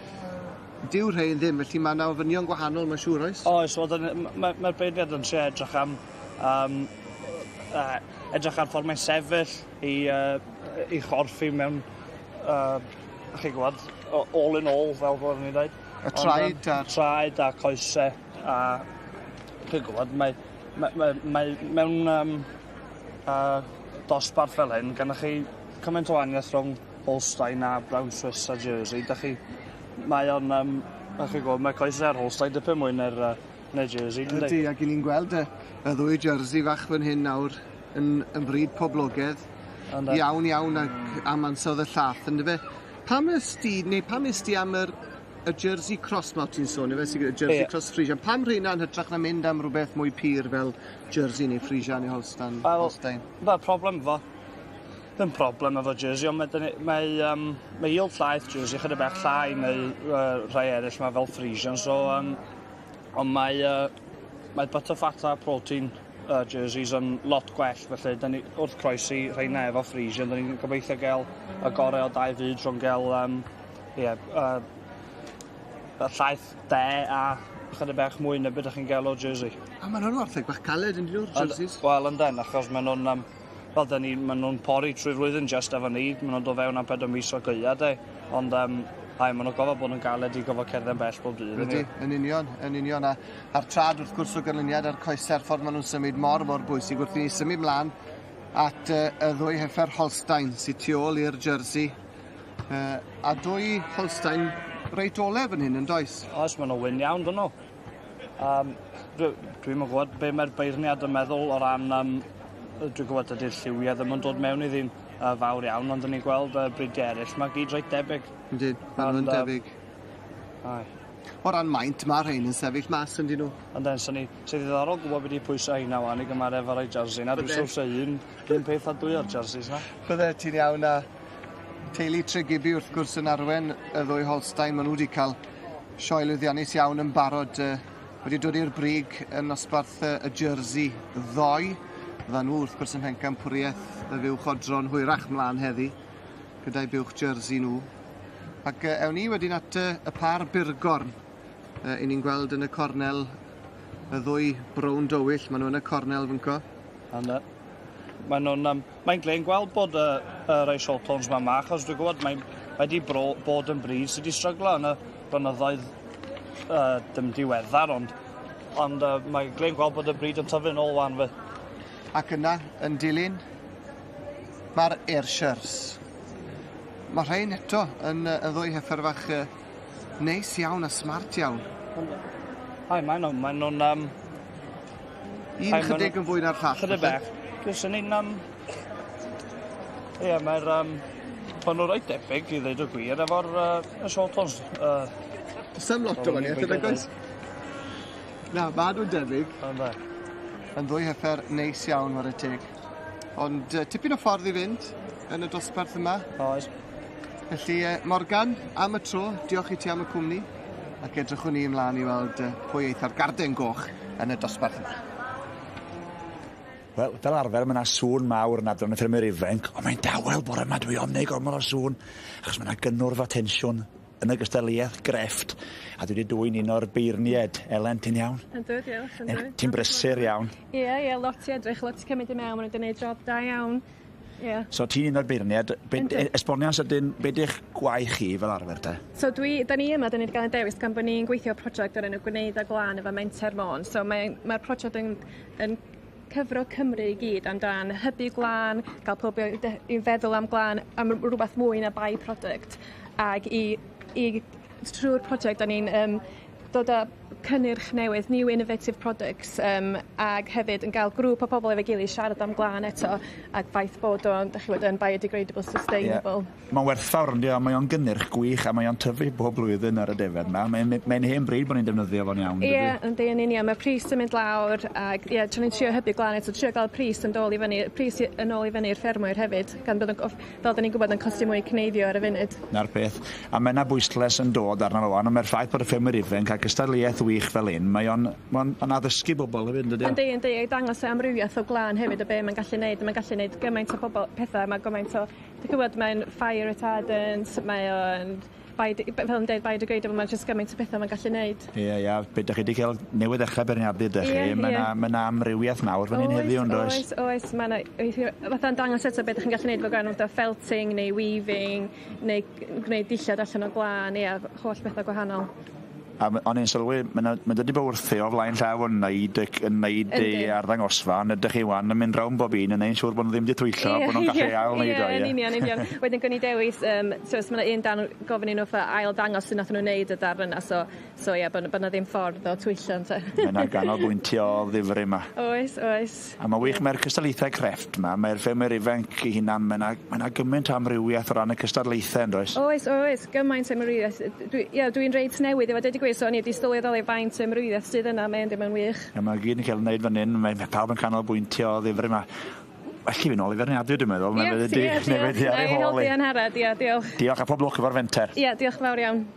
dyw rhain ddim, felly mae yna ofynion gwahanol, mae'n siŵr, oes? Oes, wel, mae'r beirniad yn trio edrych am, edrych ar ffordd mae'n sefyll i chorffi mewn, chi'n gwybod, all in all, fel bod ni'n dweud. Y traed a'r... Traed a coesau, a chi'n gwybod, mae mewn dosbarth fel hyn, gennych chi cymaint o wahaniaeth rhwng Holstein a Brown Swiss a Jersey. Da chi, mae o'n, chi'n gwybod, mae coesau ar Holstein dipyn mwy na'r Jersey, yndi? Ydy, ac i ni'n gweld y ddwy Jersey fach fan hyn nawr yn fryd poblogaidd. Yndi. Iawn, iawn, ac am ansawdd y llath, ynddo fe? Pam ys di, neu pam ys di am y Jersey Cross ma ti'n sôn, efe, sydd gyda Jersey Cross Friesian. Pam rheina yn hytrach na mynd am rhywbeth mwy pur fel Jersey neu Friesian neu Holstein? Wel, Holstein? Mae'r problem efo, ddim problem efo Jersey, ond mae yield llaeth Jersey chydig bach llai neu rhai eraill mae fel Friesian, so, ond mae butterfat a protein Jerseys yn lot gwell, felly dyn ni, wrth croesi rheina efo Friesian, dyn ni'n gobeithio gael y gorau o dau fyd rhwng gael ie, y llaeth de a chydig bach mwy na beth ydych chi'n gael o Jersey. A maen nhw'n wartheg bach caled yn dyn nhw'r Jerseys? Wel, ynden, achos maen nhw'n, fel dyn ni, maen nhw'n pori trwy flwyddyn just efo ni, maen nhw'n dod fewn am 4 mis o gaea, de. Ond, Ai, maen nhw'n gofod bod yn galed i gofod cerdded bell bob dydd. Ydy, yn union, yn union. A, a'r trad wrth gwrs o ganlyniad a'r coesa'r ffordd maen nhw'n symud mor mor bwysig wrth i ni symud mlaen at y ddwy heffer Holstein sydd tu ôl i'r Jersey. A dwy Holstein reit ole fan hyn yn does? Oes, maen nhw'n wyn iawn, dyn nhw. Dwi'm yn gwybod be mae'r beirniad yn meddwl o ran... Dwi'n gwybod dydy'r lliwiau ddim yn dod mewn iddi'n fawr iawn, ond dyn ni'n gweld bridiau eraill, mae gyd reit debyg. Yndyn, maen nhw'n debyg. Ai. O ran maint, mae rhain yn sefyll mas, yndyn nhw? Yndyn, so ni, sy'n ddiddorol gwybod beth i pwysau heina wan i gymharu efo rai jersey na. Dwi'n siŵr sa un peth a dwy o'r jerseys na. Bydde ti'n iawn a teulu Tregibi wrth gwrs yn arwen y ddwy Holstein, maen nhw wedi cael sioe lwyddiannus iawn yn barod, wedi dod i'r brig yn nosbarth y jersey ddoe. Fyddan nhw wrth gwrs yn mhencampwriaeth y fuwch odro'n hwyrach mlaen heddi gyda'i buwch jersey nhw. Ac ewn ni wedyn at y par burgorn. I ni'n gweld yn y cornel y ddwy brown dywyll, maen nhw yn y cornel fynco. Ynddo. Maen nhw'n, mae'n glên gweld bod y rai Shorthorns ma yma, achos dwi'n gwybod mae wedi bod yn bryd sydd wedi stryglo yn y blynyddoedd dim diweddar, ond mae'n glên gweld bod y bryd yn tyfu nôl wan fe. Ac yna, yn dilyn, mae'r Ayrshires. Mae rhain eto yn y ddwy heffer fach neis iawn a smart iawn. Ai, maen nhw'n... Un chydig yn fwy na'r llall. Chydig bach. Dwi'n ni'n... Ie, mae'r... Maen nhw'n reit debyg, i ddweud y gwir, efo'r Shorthorns. Does 'im lot o wahaniaeth, nag oes? Na, maen nhw'n debyg. Ynddo. Yn ddwy heffer neis iawn, whare teg. Ond tipyn o ffordd i fynd yn y dosbarth yma. Oes. Felly, Morgan, am y tro, diolch i ti am y cwmni. Ac edrychwn ni ymlaen i weld pwy eitha'r garden goch yn y dosbarth yma. Wel, fel arfer, mae yna sŵn mawr yn adran y ffermwyr ifanc, ond mae'n dawel bore yma, dwi ofn neud gormod o sŵn, achos mae yna gynnwrf a tensiwn yn y gystadleuaeth grefft, a dwi wedi dwyn un o'r beirniaid. Elen, ti'n iawn? Yndw, diolch, yndw. Ti'n brysur iawn. Ie, ie, lot i edrych, lot i cymryd i mewn, maen nhw wedi gwneud job da iawn. Ie. So ti'n un o'r beirniaid, esbonio'n sydyn, be di'ch gwaith chi fel arfer te? So da ni yma, da ni wedi cael ein dewis gan bod ni'n gweithio prosiect o'r enw Gwneud a Gwlân efo Menter Môn. So mae'r prosiect yn cyfro Cymru i gyd amdan hybu gwlân, gael pobl i feddwl am gwlân, am rhywbeth mwy na by-product. Ac i trwy'r prosiect, da ni'n dod â cynnyrch newydd, new innovative products, ag hefyd yn gael grŵp o pobl efo'i gilydd siarad am gwlân eto, ac ffaith bod o'n, dach chi gwbod, yn biodegradable, sustainable. Yeah. Mae'n werthfawr, yndi, mae o'n gynnyrch gwych a mae o'n tyfu bob blwyddyn ar y defed yma. Mae'n hen bryd bod ni'n defnyddio fo'n iawn, dydy? Ie, yndi, yn union. Mae'r pris yn mynd lawr, ac ie, tra ni'n trio hybu gwlân eto, trio gael pris yn dod i fyny, pris yn ôl i fyny i'r ffermwyr hefyd, gan bod yn, fel da ni'n gwybod, yn costio mwy cneifio ar y funud. Na'r peth. A mae yna bwyslais yn dod arno fo wan, ond mae'r ffaith bod y ffermwyr ifanc a gystadleuaeth wych fel un, mae o'n addysgu bobl hefyd, yndydi? Yndi, yndi, i dangos y amrywiaeth o gwlân hefyd o be mae'n gallu neud. Mae'n gallu neud gymaint o bobl, pethau, mae gymaint o, dwi'n gwybod, mae'n fire retardant, mae o'n, fel yn dweud, biodegradable, mae'n jyst gymaint o bethau mae'n gallu neud. Ie, ie, be dych chi wedi cael newydd ddechrau beirniadu, dych chi? Mae yna amrywiaeth mawr fan hyn heddiw, yn does? Oes, oes, mae yna, fatha'n dangos eto beth ydych chi'n gallu neud efo gwlân, fatha felting neu weaving, neu gwneud dillad allan o gwlân, ie, holl bethau gwahanol. A o'n i'n sylwi, mae'n dod i bod wrthi o flaen llaw yn neud ei arddangosfa, ond ydych chi wan yn mynd rownd bob un yn neud siŵr bod nhw ddim wedi twyllo, bod nhw'n gallu ail wneud o. Ie, yn union, union. Wedyn gwni dewis, so os mae yna un dan gofyn i nhw ail dangos sydd nath nhw wneud y darn yna, so ie, bod yna ddim ffordd o twyllo, ynte. Mae yna ganolbwyntio ddifri yma. Oes, oes. A mae'n wych, mae'r cystadlaethau crefft yma, mae'r ffermwyr ifanc eu hunan, mae yna gymaint o amrywiaeth o ran y cystadlaethau, yn does? Oes, oes, gymaint o amrywiaeth. Dwi'n reit newydd, efo deud y gwir, so o'n i wedi sylweddoli faint o amrywiaeth sydd yna, mae'n ddim yn wych. Ie, mae gyd yn cael ei wneud fan hyn, mae pawb yn canolbwyntio ddifri yma. Well i fi nôl i feirniadu, dwi'n meddwl. Ie, diolch. Newid ar ei hôl i. Angharad, ie, diolch. Diolch a pob lwc efo'r fenter. Ie, diolch yn fawr iawn.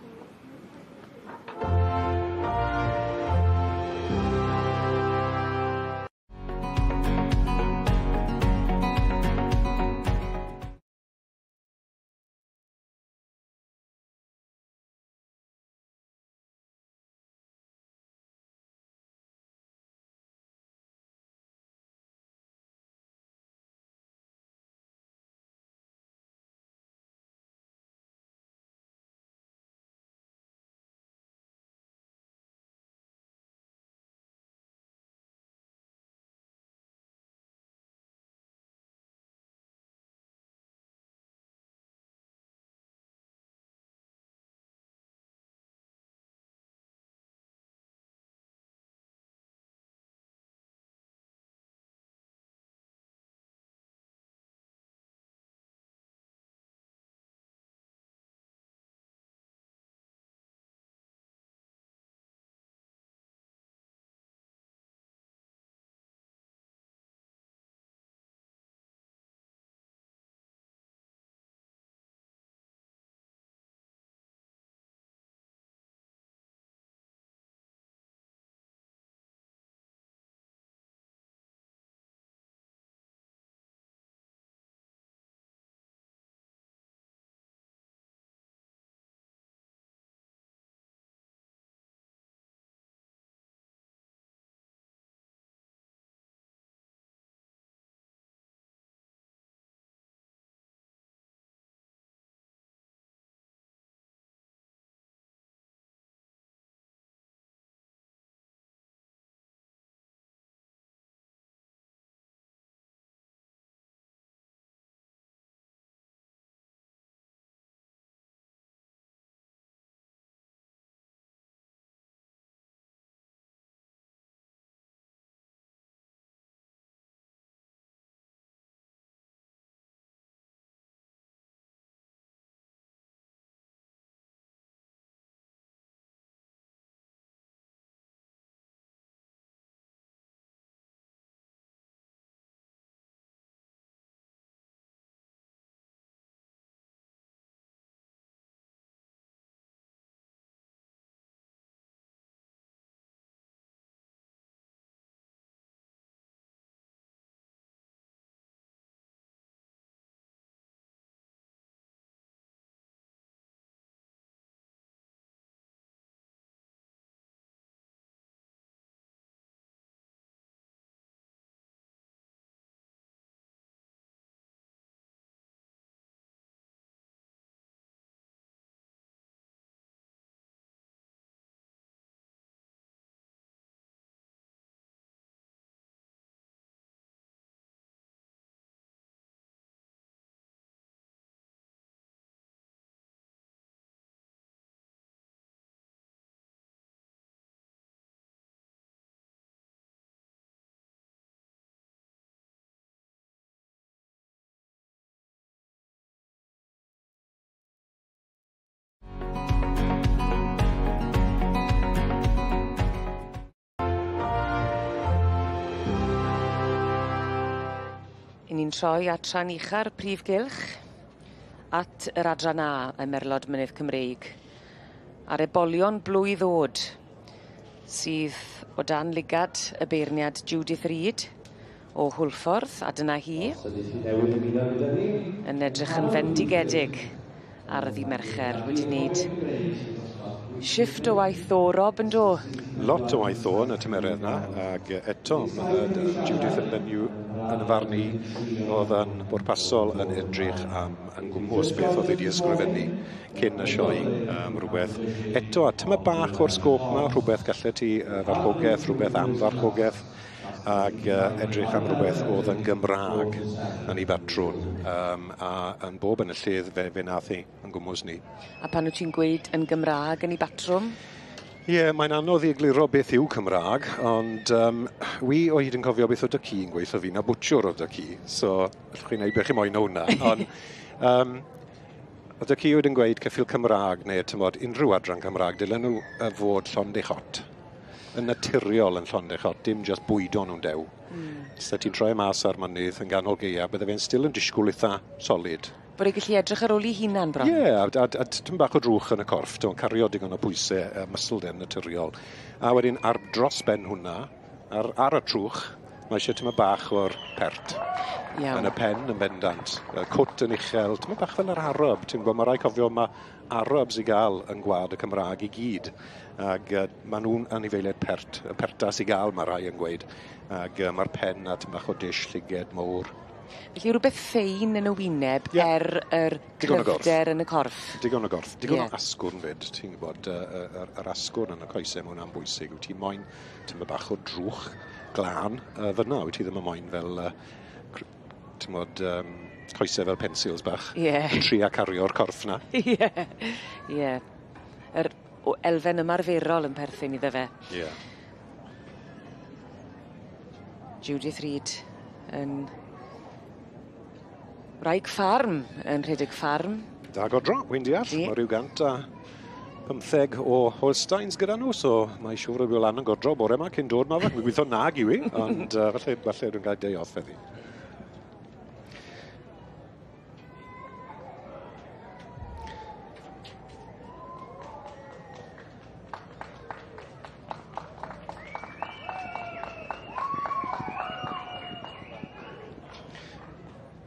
ni'n troi at rhan ucha'r prif gylch, at yr adran A y Merlod Mynydd Cymreig, a'r ebolion blwydd o'd, sydd o dan lygad y beirniad Judith Reid o Hwlffordd, a dyna hi, yn edrych yn fendigedig ar ddy' Mercher, wedi wneud shifft o waith ddo, Rob, yn do? Lot o waith ddo yn y tymeredd 'na, ag eto ma' Judith yn fenyw yn y farn i o'dd yn bwrpasol yn edrych am yn gwmws beth o'dd wedi ysgrifennu cyn y sioe, rhywbeth eto, a tymed bach o'r sgôp 'ma, rhywbeth gallet ti farchogeth, rhywbeth am farchogeth, ag edrych am rhywbeth o'dd yn Gymraeg yn ei batrwn, a yn bob enillydd fe, fe nath hi yn gwmws ni. A pan wyt ti'n gweud yn Gymraeg yn ei batrwm? Ie, yeah, mae'n anodd i egluro beth yw Cymraeg, ond wi o hyd yn cofio beth oedd dy ci'n gweithio fi, na bwtsiwr oedd dy ci, so allwch chi wneud beth chi moyn o hwnna. Ond oedd dy ci wedi yn gweud ceffyl Cymraeg neu tymod, unrhyw adran Cymraeg, dylen nhw fod llond eu chot. Yn naturiol yn llond eu chot, dim just bwydo nhw'n dew. So ti'n troi mas ar mynydd yn ganol gaea, bydde fe'n still yn disgwyl eitha solid. Bod e'n gallu edrych ar ôl ei hunan bron. Ie, yeah, a tipyn bach o drwch yn y corff, ti'n cario digon o pwysau, muscle den naturiol. A wedyn ar dros ben hwnna, ar y trwch, mae eisiau tyma bach o'r pert. Iawn. Yn y pen yn bendant. Y cwt yn uchel, tyma bach fel yr Arab. Ti'n gwybod, mae rai cofio mae Arabs i gael yn gwad y Cymraeg i gyd. Ac maen nhw'n anifeiliaid pert. Y pertas i gael, mae rai yn gweud. Ac mae'r pen a tyma bach o dish llyged mowr. Felly rhywbeth ffein yn y wyneb yeah. er yr cryfder yn y corff. Digon o gorff, digon o asgwrn fyd, ti'n gwybod, yr asgwrn yn y coesau, mae hwnna'n bwysig. Wyt ti'n moyn tyma bach o drwch glân fyna, wyt ti ddim yn moyn fel, ti'n bod, coesau fel pencils bach. Ie. Yn trio cario'r corff na. Ie, ie. Yr elfen ymarferol yn perthyn iddo fe. Ie. Judith Reid yn wraig ffarm, yn rhedeg ffarm. Da godro, wy'n deall. Mae rhyw 115 o Holsteins gyda nhw, so mae siŵr o fyw lan yn godro bore yma cyn dod ma fe. Dwi'n gweithio nag i wi, ond falle dwi'n cael day off heddi.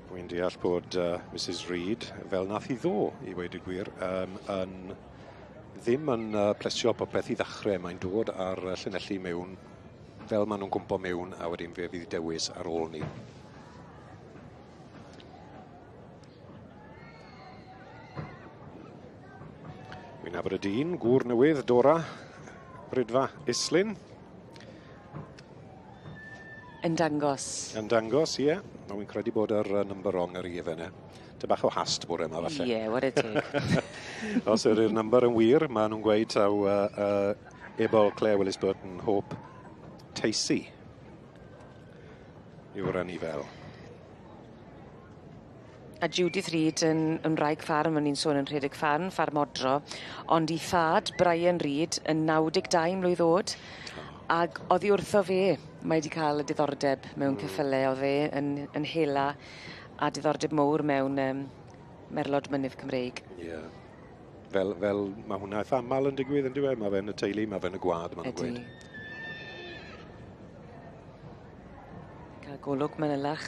Wy'n deall bod Mrs Reid, fel nath hi ddo, i weud y gwir, yn ddim yn plesio popeth i ddechrau. Mae'n dod ar llinelli mewn, fel maen nhw'n cwmpo mewn, a wedyn fe fydd dewis ar ôl ni. Wy'n nabod y dyn, gŵr newydd, Dora, Brydfa Islyn. Yn dangos. Yn dangos, ie. Ond wy'n credu bod yr number wrong ar ei efe yna. Dy bach o hast bore yma, falle. Ie, what a teg. Os ydy'r number yn wir, maen nhw'n gweud taw Ebol, Claire Willis Burton, Hope, Tacey yw'r anifel. A Judith Reid yn wraig ffarm, o'n i'n sôn yn rhedeg ffarm, ffarm odro, ond i thad, Brian Reid, yn 92 mlwydd oed, ag oddi wrtho fe, mae wedi cael y diddordeb mewn ceffyle, oedd e yn hela a diddordeb mowr mewn merlod mynydd Cymreig. Ie. Yeah. Fel mae hwnna eitha aml yn digwydd yn diwedd, mae fe'n y teulu, mae fe'n y gwad, maen nhw'n gweud. Cael golwg manylach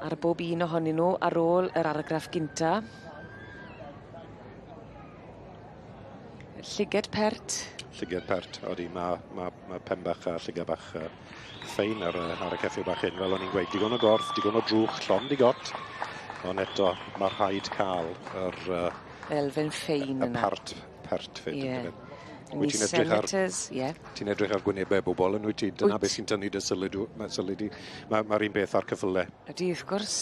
ar bob un ohonyn nhw ar ôl yr argraff gynta. Llyged pert. Llyged pert, odi, ma pen bach a llygad bach ffein ar y ceffyl bach hyn, fel o'n i'n gweud, digon o gorff, digon o drwch, llond i got, ond eto, mae rhaid cael yr elfen ffein y yna. Pert fyd. Ie. Wyt ti'n edrych ar Senators, ie. Ti'n edrych ar gwynebau bobl yn wyt ti? Dyna Wyt. beth sy'n tynnu dy sylw, ma' sylw di. Mae'r un beth ar ceffylau. Ydy, wrth gwrs.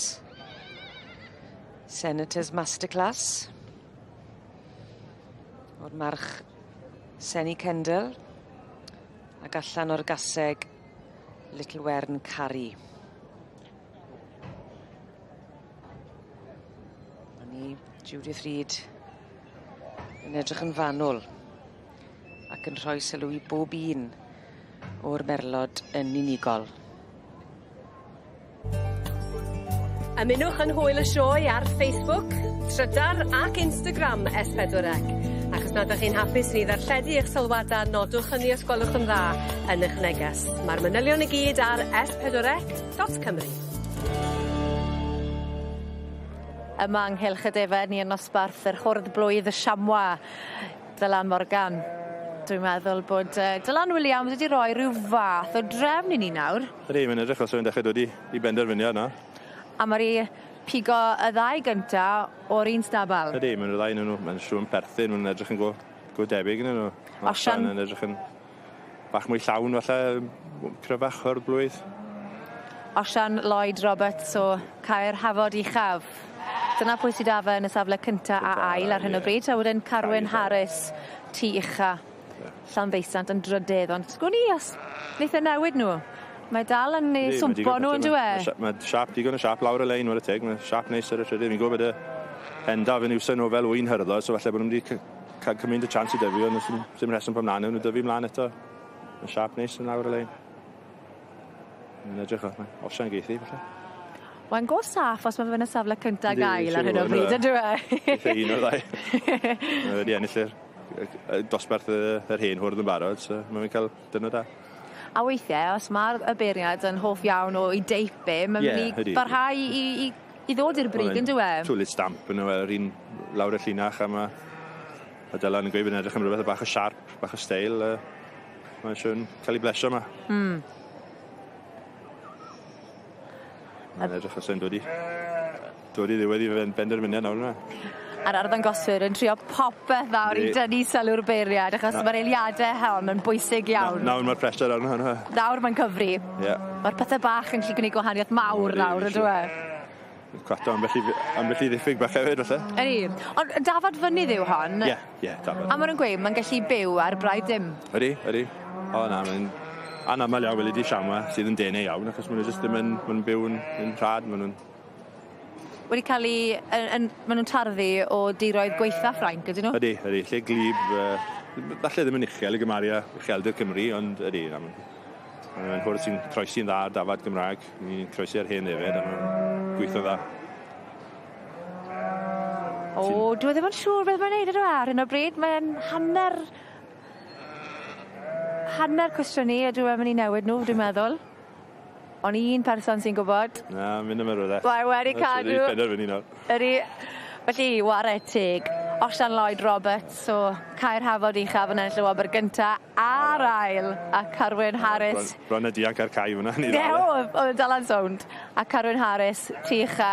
Senators Masterclass. O'r march Senny Kendall. Ac allan o'r gaseg Little Wern Carrie. A ni, Judith Reid, yn edrych yn fanwl ac yn rhoi sylw i bob un o'r merlod yn unigol. Ymunwch yn hwyl y sioe ar Facebook, Trydar ac Instagram S4C. Ac os nad ydych chi'n hapus i ni ddarlledu eich sylwadau, nodwch hynny os gwelwch yn dda yn eich neges. Mae'r manylion i gyd ar s4c.cymru. Yma yng Nghylch y Defaid ni yn nosbarth yr Hwrdd Blwydd y Siamwa, Dylan Morgan. Dwi'n meddwl bod Dylan Williams wedi rhoi rhyw fath o drefn i ni nawr. Ydi, mae'n edrych fel sa fe'n dechrau dod i i benderfyniad nawr. A ma' 'di pigo y ddau gynta o'r un stabal. Ydi, ma' nw ddau o'nyn nw, ma'n siŵr yn perthyn, ma' nw'n edrych yn go go debyg ynnyn nw. Ma' Osian yn edrych yn bach mwy llawn falle, cryfach o'r blwydd. Osian Lloyd Roberts o Caer Hafod Uchaf. Dyna pwy sy 'da fe yn y safle cynta a ail ar hyn o bryd a wedyn Carwyn Harris tŷ ucha. Llanddeusant yn drydydd ond gwn i os neith e newid nhw. Mae dal yn eu swmpo nhw on'd yw e? Mae siâp digon o siâp lawr y lein 'ware teg ma' siâp neis ar y trydydd fi'n gwbo bod y Endaf yn iwso nhw fel ŵyn hyrddod so falle bo' nhw mynd i ca'l cymint o chance i dyfu ond os dim rheswm pam na newn nhw dyfu mlan eto. Ma' siâp neis yn lawr y lein. Mae'n edrych fel mae Osian geith hi falle. Mae'n go saff os ma' fe yn y safle cynta ag ail ar hyn o bryd on'd yw e? Eitha un o'r ddau. Mae wedi ennill yr y dosbarth y yr hen hwrdd yn barod so ma' fe'n ca'l diwrnod da. A weithie os ma'r y beirniad yn hoff iawn o 'i deip e ma'n myn' i barhau i i i ddod i'r brig on'd yw e? Twli stamp yno fe yr un lawr y llinach a ma' ma' Dylan yn gweud bod e'n edrych am rwbeth bach o siarp, bach o steil mae'n siŵr yn ca'l 'i blesio 'ma. Hmm. Mae'n edrych fel se'n dod i dod i ddiwedd 'i benderfyniad nawr yna. A'r arddangoswyr yn trio popeth nawr i dynnu sylw'r beirniad achos ma'r eiliade hon yn bwysig iawn. Nawr ma'r pressure arno on'd yw e? Nawr mae'n cyfri. Ie. Ma'r pethe bach yn gallu gwneud gwahaniaeth mawr nawr on'd yw e? Cwato ambell i ambell i ddiffyg bach hefyd falle. Ydi. Ond dafad fynydd yw hon. Ie, ie, dafad. A ma' nw'n gweud ma'n gallu byw ar braidd dim. Ydi, ydi. O na, mae'n anamal iawn weli di siama sydd yn dene iawn achos ma' nw jyst ddim yn ma' nw'n byw yn yn rhad ma' nw'n Wedi ca'l 'u yn yn ma' nw'n tarddu o diroedd gwaetha Ffrainc ydyn nw? Ydi, ydi, lle gwlyb falle ddim yn uchel i gymaru â ucheldir Cymru ond ydi na ma'n ma'n hwrdd sy'n croesi'n dda â'r dafad Gymra'g. Ni'n croesi ar hen ddefed a ma'n gwitho'n dda. O, dwi e ddim yn siŵr beth mae'n neud ydw e ar hyn o bryd mae'n hanner hanner cwestiynu ydw e myn' i newid nw dwi'n meddwl. On' un person sy'n gwbod. Na, mynd am y rwle. Mae wedi cadw. Wedi penderfynu nawr. Ydi. Felly, ware teg. Osian Lloyd Roberts o Caer Hafod Uchaf yn ennill y wobr gynta a'r ail a Carwyn Harris. Bron, bron a dianc ar cae fynna. Ie, o, o'dd e dal yn sownd. A Carwyn Harris, tŷ ucha,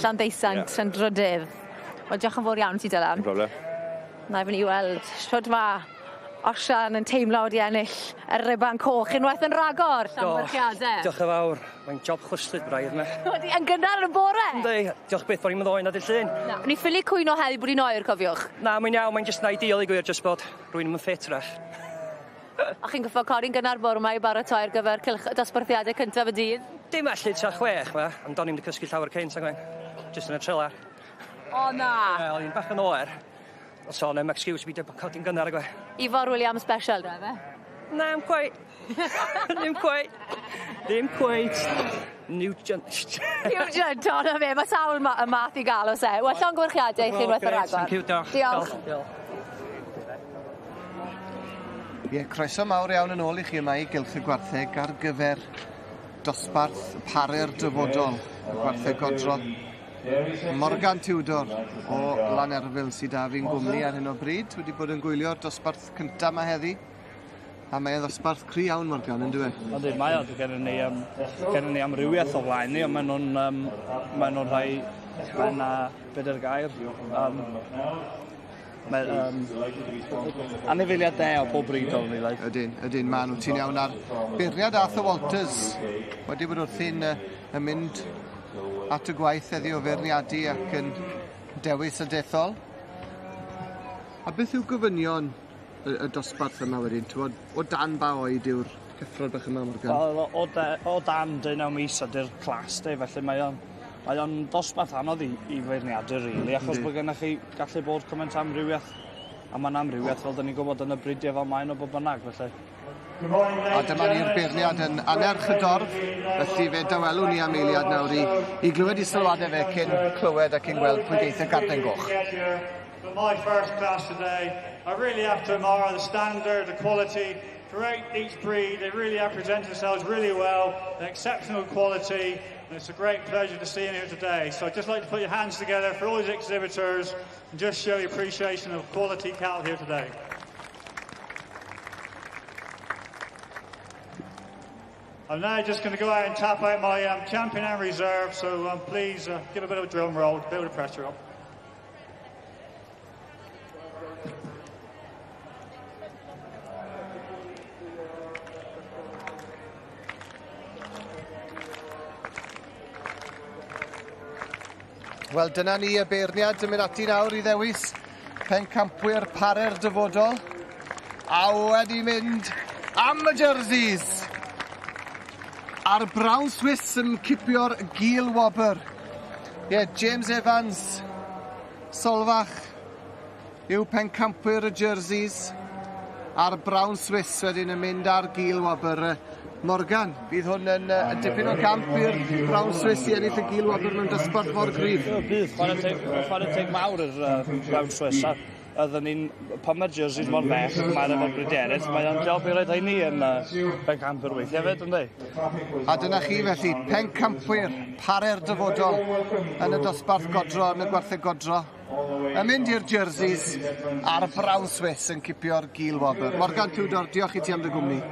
Llanddeusant yeah. yn drydydd. Wel diolch yn fowr iawn ti Dylan. Dim problem. 'Nai fyn' i weld shwd ma' Osian yn teimlo wedi ennill y ruban coch unwaith yn ragor. Llongyfarchiade. Diolch yn fawr. Mae'n job chwyslyd braidd 'ma. Ydi yn gynnar yn y bore. Yndi. Diolch byth bod 'i'm yn ddoe na dy' Llun. Na. Ni ffili cwyno heddi bod 'i'n oer cofiwch. Na mae'n iawn mae'n jyst yn ideal i gwir jyst bod rywun 'im yn ffit 'w'rach. A chi'n goffo codi'n gynnar bore 'ma i baratoi ar gyfer cylch y dosbarthiade cyntaf y dydd? Dim allu tua chwech 'ma ond o'n i'm 'di cysgu llawer cynt nag o'n. Jyst yn y trelar. O na! Wel o'n i'n bach yn oer. So 'na'm excuse fi 'di codi'n gynnar nag yw e? Ifor Williams special 'da fe? Na 'im cweit. Ddim cweit. Ddim cweit. Nugent. Nugent o 'na fe ma' sawl ma- y math i ga'l o's e? Wel llongyfarchiade i chi unwaith yn ragor. Thank you diolch. Diolch. Diolch. Ie, croeso mawr iawn yn ôl i chi yma i Gylch y Gwartheg ar gyfer dosbarth paru'r dyfodol, y gwartheg godro. Morgan Tudor o Lanerfyl sy 'da fi'n gwmni ar hyn o bryd, wedi bod yn gwylio'r dosbarth cynta 'ma heddi. A mae e'n ddosbarth cry iawn Morgan on'd yw e? Yndi mae o gennon ni yym gennon ni amrywiaeth o flaen ni on' ma' nw'n yym ma' nw'n rhai ma' 'na be' 'di'r gair yym mae yym anifeiliaid da o pob bryd o'n i like. Ydyn, ydyn ma' nw ti'n iawn ar beirniad Arthur Walters wedi bod wrthi'n yy yn mynd at y gwaith heddi o feirniadu ac yn dewis a dethol. A beth yw gofynion y, y dosbarth yma wedyn? T'wod, o dan ba oed yw'r cyffrod bach yma, Morgan? Wel, o, de, o dan deunaw mis ydy'r clas de, felly mae o'n mae o'n dosbarth anodd i, i feirniadu, really, achos bod gennych chi gallu bod cymaint amrywiaeth, a mae'n amrywiaeth fel dyn ni'n gwybod yn y bridiau fel maen o bod bynnag, felly. A dyma ni'r beirniad yn anerch y dorf, felly fe dawelwn ni am eiliad nawr i, i glywed i sylwadau fe cyn clywed ac cyn gweld pwy geith y garden goch. For my first class today, I really have to admire the standard, the quality throughout each breed. They really have presented themselves really well, an exceptional quality, and it's a great pleasure to see you here today. So I'd just like to put your hands together for all these exhibitors and just show your appreciation of quality cattle here today. I'm now just going to go out and tap out my champion and reserve, so please give a bit of a drum roll to build the pressure up. Wel, dyna ni y beirniad yn mynd ati nawr i ddewis pencampwyr pare'r dyfodol. A wedi mynd am y jerseys. A'r Brown Swiss yn cipio'r gil wobr. Ie, yeah, James Evans, Solfach, yw pencampwyr y jerseys. A'r Brown Swiss wedyn yn mynd ar gil wobr. Morgan, fydd hwn yn dipyn o gamp i'r Brown Swiss i ennill y gil wobr mewn dosbarth mor gryf. Bydd, chwarae teg mawr i'r Brown Swiss. A oedden ni'n, pan mae'r jerseys mor fech, mae'r efo'r bridiau eraill, mae o'n job i roed heini yn pencampwyr weithiau hefyd, yndi? A dyna chi felly, pencampwyr, pare'r dyfodol yn y dosbarth godro, yn y gwartheg godro. Yn mynd i'r jerseys a'r Brown Swiss yn cipio'r gil wobr. Morgan Tudor, diolch i ti am dy gwmni.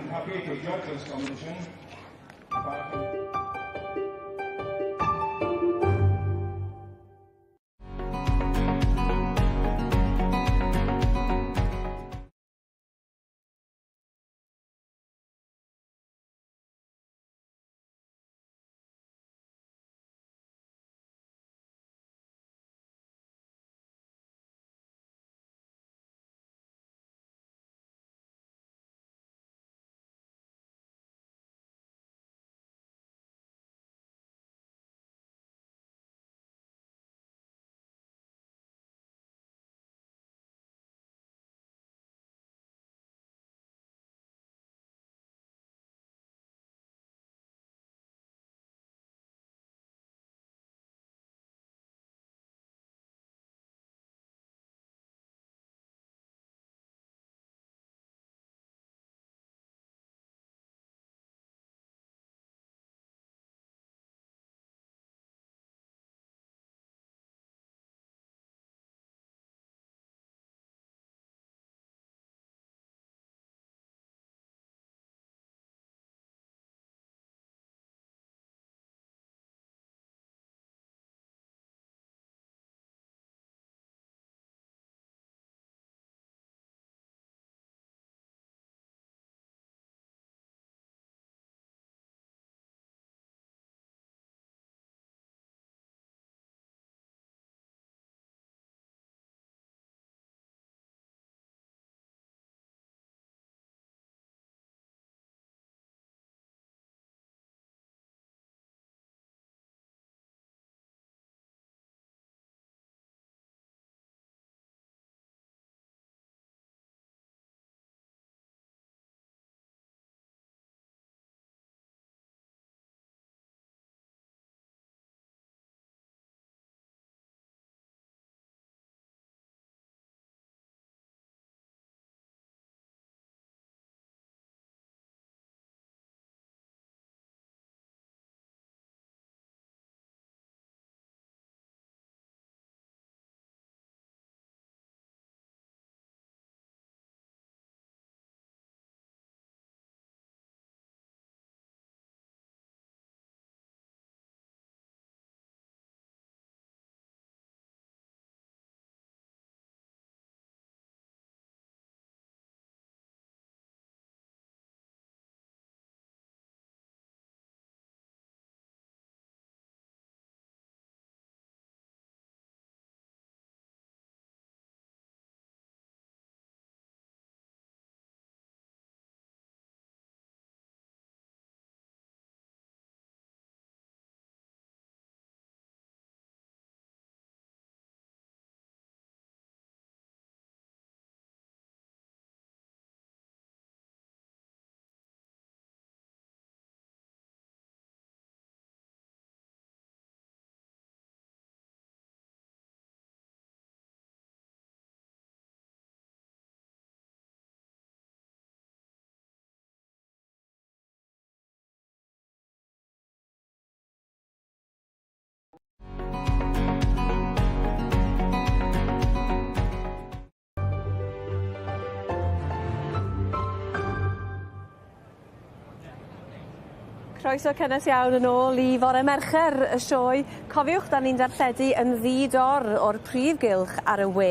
Croeso cynnes iawn yn ôl i fore Mercher y sioe. Cofiwch, da ni'n darlledu yn ddi-dor o'r prif gylch ar y we,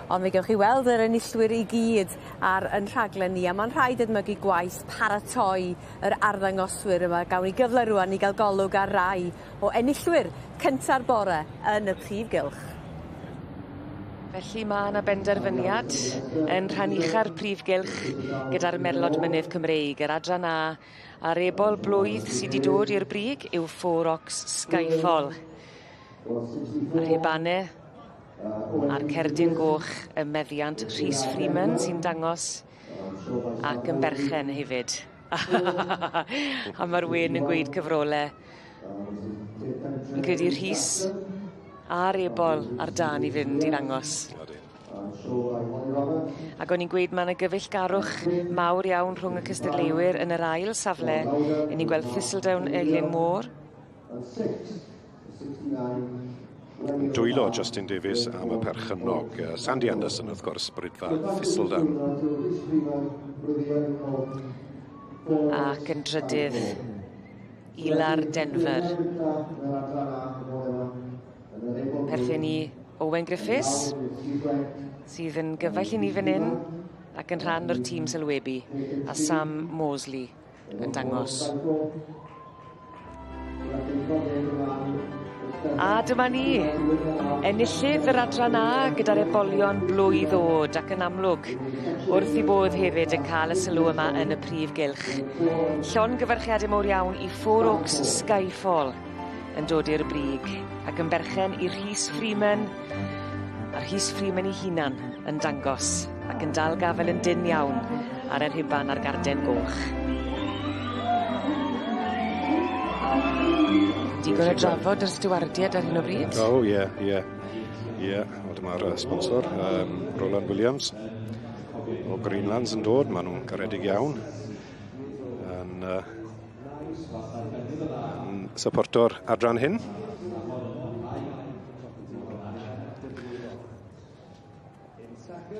ond mi gewch chi weld yr enillwyr i gyd ar yn rhaglen ni, a ma'n rhaid edmygu gwaith paratoi yr arddangoswyr yma. Gawn ni gyfle rŵan i gael golwg ar rai o enillwyr cynta'r bore yn y prif gylch. Felly ma' 'na benderfyniad yn rhan ucha'r prif gylch gyda'r Merlod Mynydd Cymreig, yr adran A a'r ebol blwydd sy 'di dod i'r brig yw Four Oaks Skyfall. A'r hebane a'r cerdyn goch ym meddiant Rhys Freeman sy'n dangos ac yn berchen hefyd. A ma'r wên yn gweud cyfrole. Fi'n credu Rhys a'r ebol ar dân i fynd i ddangos. Ac o'n i'n gweud ma' 'na gyfeillgarwch mawr iawn rhwng y cystadleuwyr yn yr ail safle. 'Yn ni'n gweld Thistledown Eileen Moore. Dwylo Justin Davies am y perchennog. Sandy Anderson wrth gwrs, brydfa Thistledown. Ac yn drydydd, Ilar Denver. Perthyn i Owen Griffiths, sydd yn gyfaill i ni fan hyn ac yn rhan o'r tîm sylwebu, a Sam Mosley yn dangos. A dyma ni, enillydd yr adran A gyda'r ebolion blwydd o'd ac yn amlwg wrth 'u bodd hefyd yn ca'l y sylw yma yn y prif gylch. Llongyfarchiade mowr iawn i Four Oaks Skyfall yn dod i'r brig ac yn berchen i Rhys Freeman a Rhys Freeman 'i hunan yn dangos ac yn dal gafel yn dynn iawn ar y rhuban a'r garden goch. Digon o drafod yr stiwardiad ar hyn o bryd. O ie ie ie wel dyma'r sponsor yym Roland Williams o Greenlands yn dod ma' nw'n garedig iawn yn yy yn syporto'r adran hyn.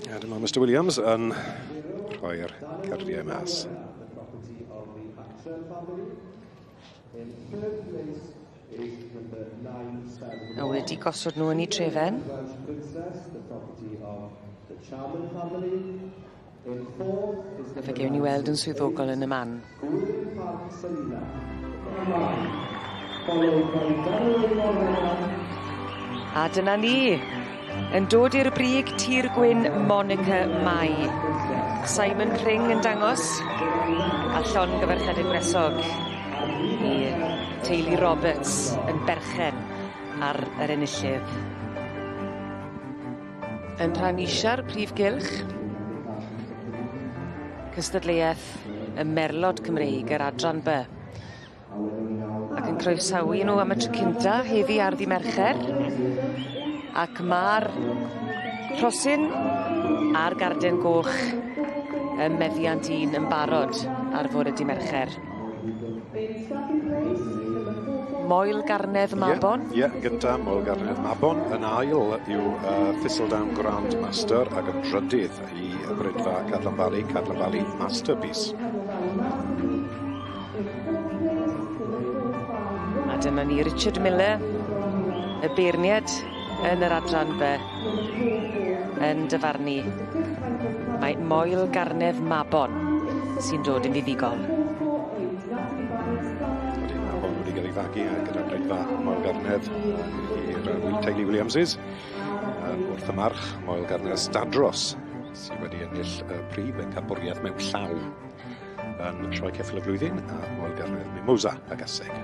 A dyma Mr Williams yn rhoi'r cardiau mas. A wedi gosod nhw yn eu trefen. A fe gewn ni weld yn swyddogol yn y man. A dyna ni. Yn dod i'r brig Tir Gwyn Monica Mai. Simon Pring yn dangos a llongyfarchiade gwresog i teulu Roberts yn berchen ar yr enillydd. Yn rhan isa'r prif gylch. Cystadleuaeth y Merlod Cymreig yr adran By. Ac yn croesawu nhw am y tro cynta heddi ar ddy Mercher. Ac ma'r rhosyn a'r garden goch ym meddiant un yn barod ar fore dy Mercher. Moel Garnedd Mabon. Ie, yeah, gynta Moel Garnedd Mabon. Yn ail yw Thistledown Grand Master ac yn drydydd i Brydfa Cadlan Valley, Cadlan Valley Masterpiece. A dyma ni Richard Miller, y beirniad yn yr adran By, yn dyfarnu. Mae Moel Garnedd Mabon sy'n dod yn fuddugol. Ydy, Mabon wedi cael ei fagu gyda Brydfa Moel Garnedd i'r teulu Williamses. Wrth y march, Moel Garnedd Stadros, sydd wedi ennill y prif bencampwriaeth mewn llaw yn Sioe Ceffyl y Flwyddyn a Moel Garnedd Mimosa y Gaseg.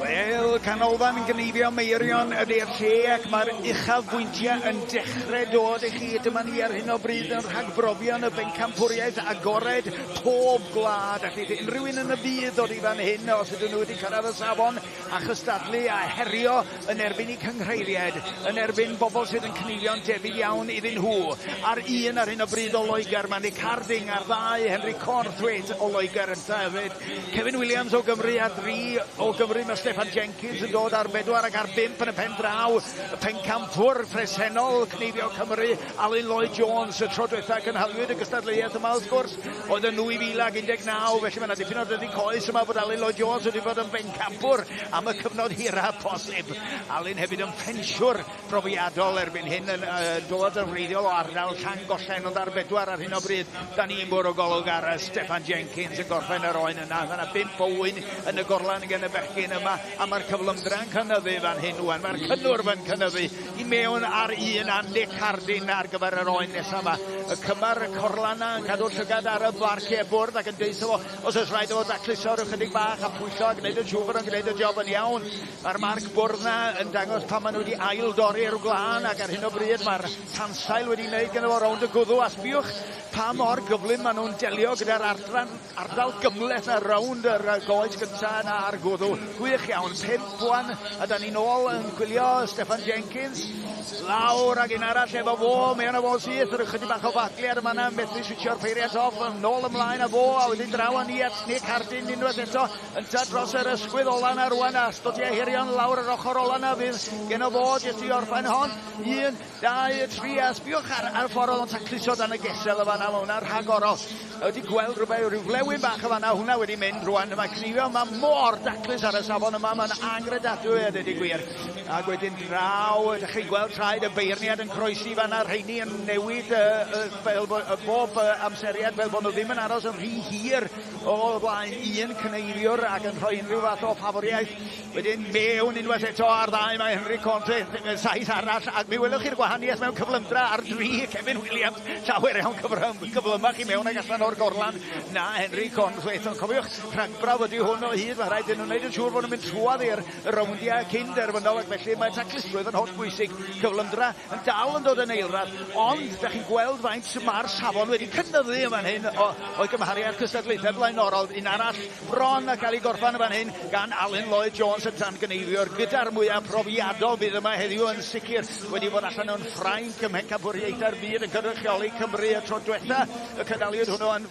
Wel, canolfan gneifio Meirion ydy'r lle ac mae'r uchafbwyntiau yn dechrau dod i chi. Dyma ni ar hyn o bryd yn rhagbrofion y bencampwriaeth agored pob gwlad. Allith unrhyw un yn y byd ddod i fan hyn os ydyn nhw wedi cyrraedd y safon a chystadlu a herio yn erbyn eu cynghreiriaid, yn erbyn bobl sydd yn cneifio'n debyg iawn iddyn nhw. Ar un ar hyn o bryd o Loegr, mae Nick Harding ar ddau, Henry Cornthwaite o Loegr yntau hefyd. Kevin Williams o Gymru a dri o Gymru, mae Steffan Steffan Jenkins yn dod ar 4 ac ar 5 yn y pen draw. Y pencampwr presennol Cneifio Cymru, Alun Lloyd Jones, y tro diwetha cynhaliwyd y gystadleuaeth yma wrth gwrs, oedd yn 2019, felly mae yna dipyn o dydi coes yma bod Alun Lloyd Jones wedi bod yn bencampwr am y cyfnod hira posib. Alun hefyd yn ffensiwr profiadol erbyn hyn yn dod yn wreiddiol o ardal Llangollen, ond ar 4 ar hyn o bryd. Da ni'n bwrw golwg ar Steffan Jenkins yn gorffen yr oen yna. Mae yna 5 o ŵyn yn y gorlan gen y bechgyn yma, a mae'r cyflymdra'n cynyddu fan hyn ŵan. Mae'r cynnwrf yn cynyddu i mewn ar un a Nick Harding ar gyfer yr oen nesaf yma. Y cymar y corlan yna yn cadw llygad ar y farciau bwrdd ac yn deutha fo os oes rhaid o fo dacluso rhyw chydig bach a pwyso a gwneud yn siŵr bod o'n gwneud y job yn iawn. Mae'r marc bwrdd 'na yn dangos pan maen nhw wedi ail dorri'r gwlân ac ar hyn o bryd mae'r tansail wedi wneud gyda fo rownd y gwddw a sbiwch pa mor gyflym maen nhw'n delio gyda'r adran ardal gymhleth na rownd yr goes gynta yna ar gwddw. Gwych iawn, 5 wan a da ni'n ôl yn gwylio Steffan Jenkins lawr ag un arall efo fo, mae yna fo'n syth, rhyw chydig bach o fagliad yma yna, methu switsio'r peiriant off, nôl ymlaen â fo, a wedyn draw â ni at Nick Harding unwaith eto. Ynta dros yr ysgwydd ola 'na rwan a stotiau hirion lawr yr ochr ola 'na fydd geno fo jyst i orffen hon. 1, 2, 3 a sbiwch ar, ar ffordd oedd o'n tacluso dan y gesel y fanna, mae hwnna'n rhagorol. Wedi gweld rhywbeth, rhyw flewyn bach y fanna, hwnna wedi mynd rwan. Mae cnifio yma mor daclus ar y safon yma, mae'n angredadwy a dweud y gwir. Ac wedyn draw, ydych chi'n gweld traed y beirniad yn croesi fanna, rheini yn newid fel bob amseriad fel bod nhw ddim yn aros yn rhy hir o flaen un cneiriwr ac yn rhoi unrhyw fath o ffafriaeth. Wedyn mewn unwaith eto ar ddau mae Henry Conte, saith arall, ac mi welwch chi'r gwahaniaeth mewn cyflymdra ar dri Kevin Williams, llawer iawn cyflymach i mewn ag allan o'r gorlan na Henry Cornthwaite. Ond cofiwch, rhagbrawf ydy hwn o hyd, mae rhaid iddyn nhw wneud yn siŵr bod nhw'n mynd trwodd i'r rowndiau cyn derfynol ac felly mae taclusrwydd yn holl bwysig. Cyflymdra yn dal yn dod yn eilradd, ond da chi'n gweld faint mae'r safon wedi cynyddu yn fan hyn o, o'i gymharu â'r cystadlaethau blaenorol. Un arall bron a cael ei gorffan yn fan hyn gan Alun Lloyd Jones y tan-gyneifiwr gyda'r mwyaf profiadol fydd yma heddiw yn sicr wedi bod allan yn Ffrainc ym Mhencampwriaethau'r Byd yn cynrychioli Cymru y tro diwetha y cynhaliwyd hwnnw yn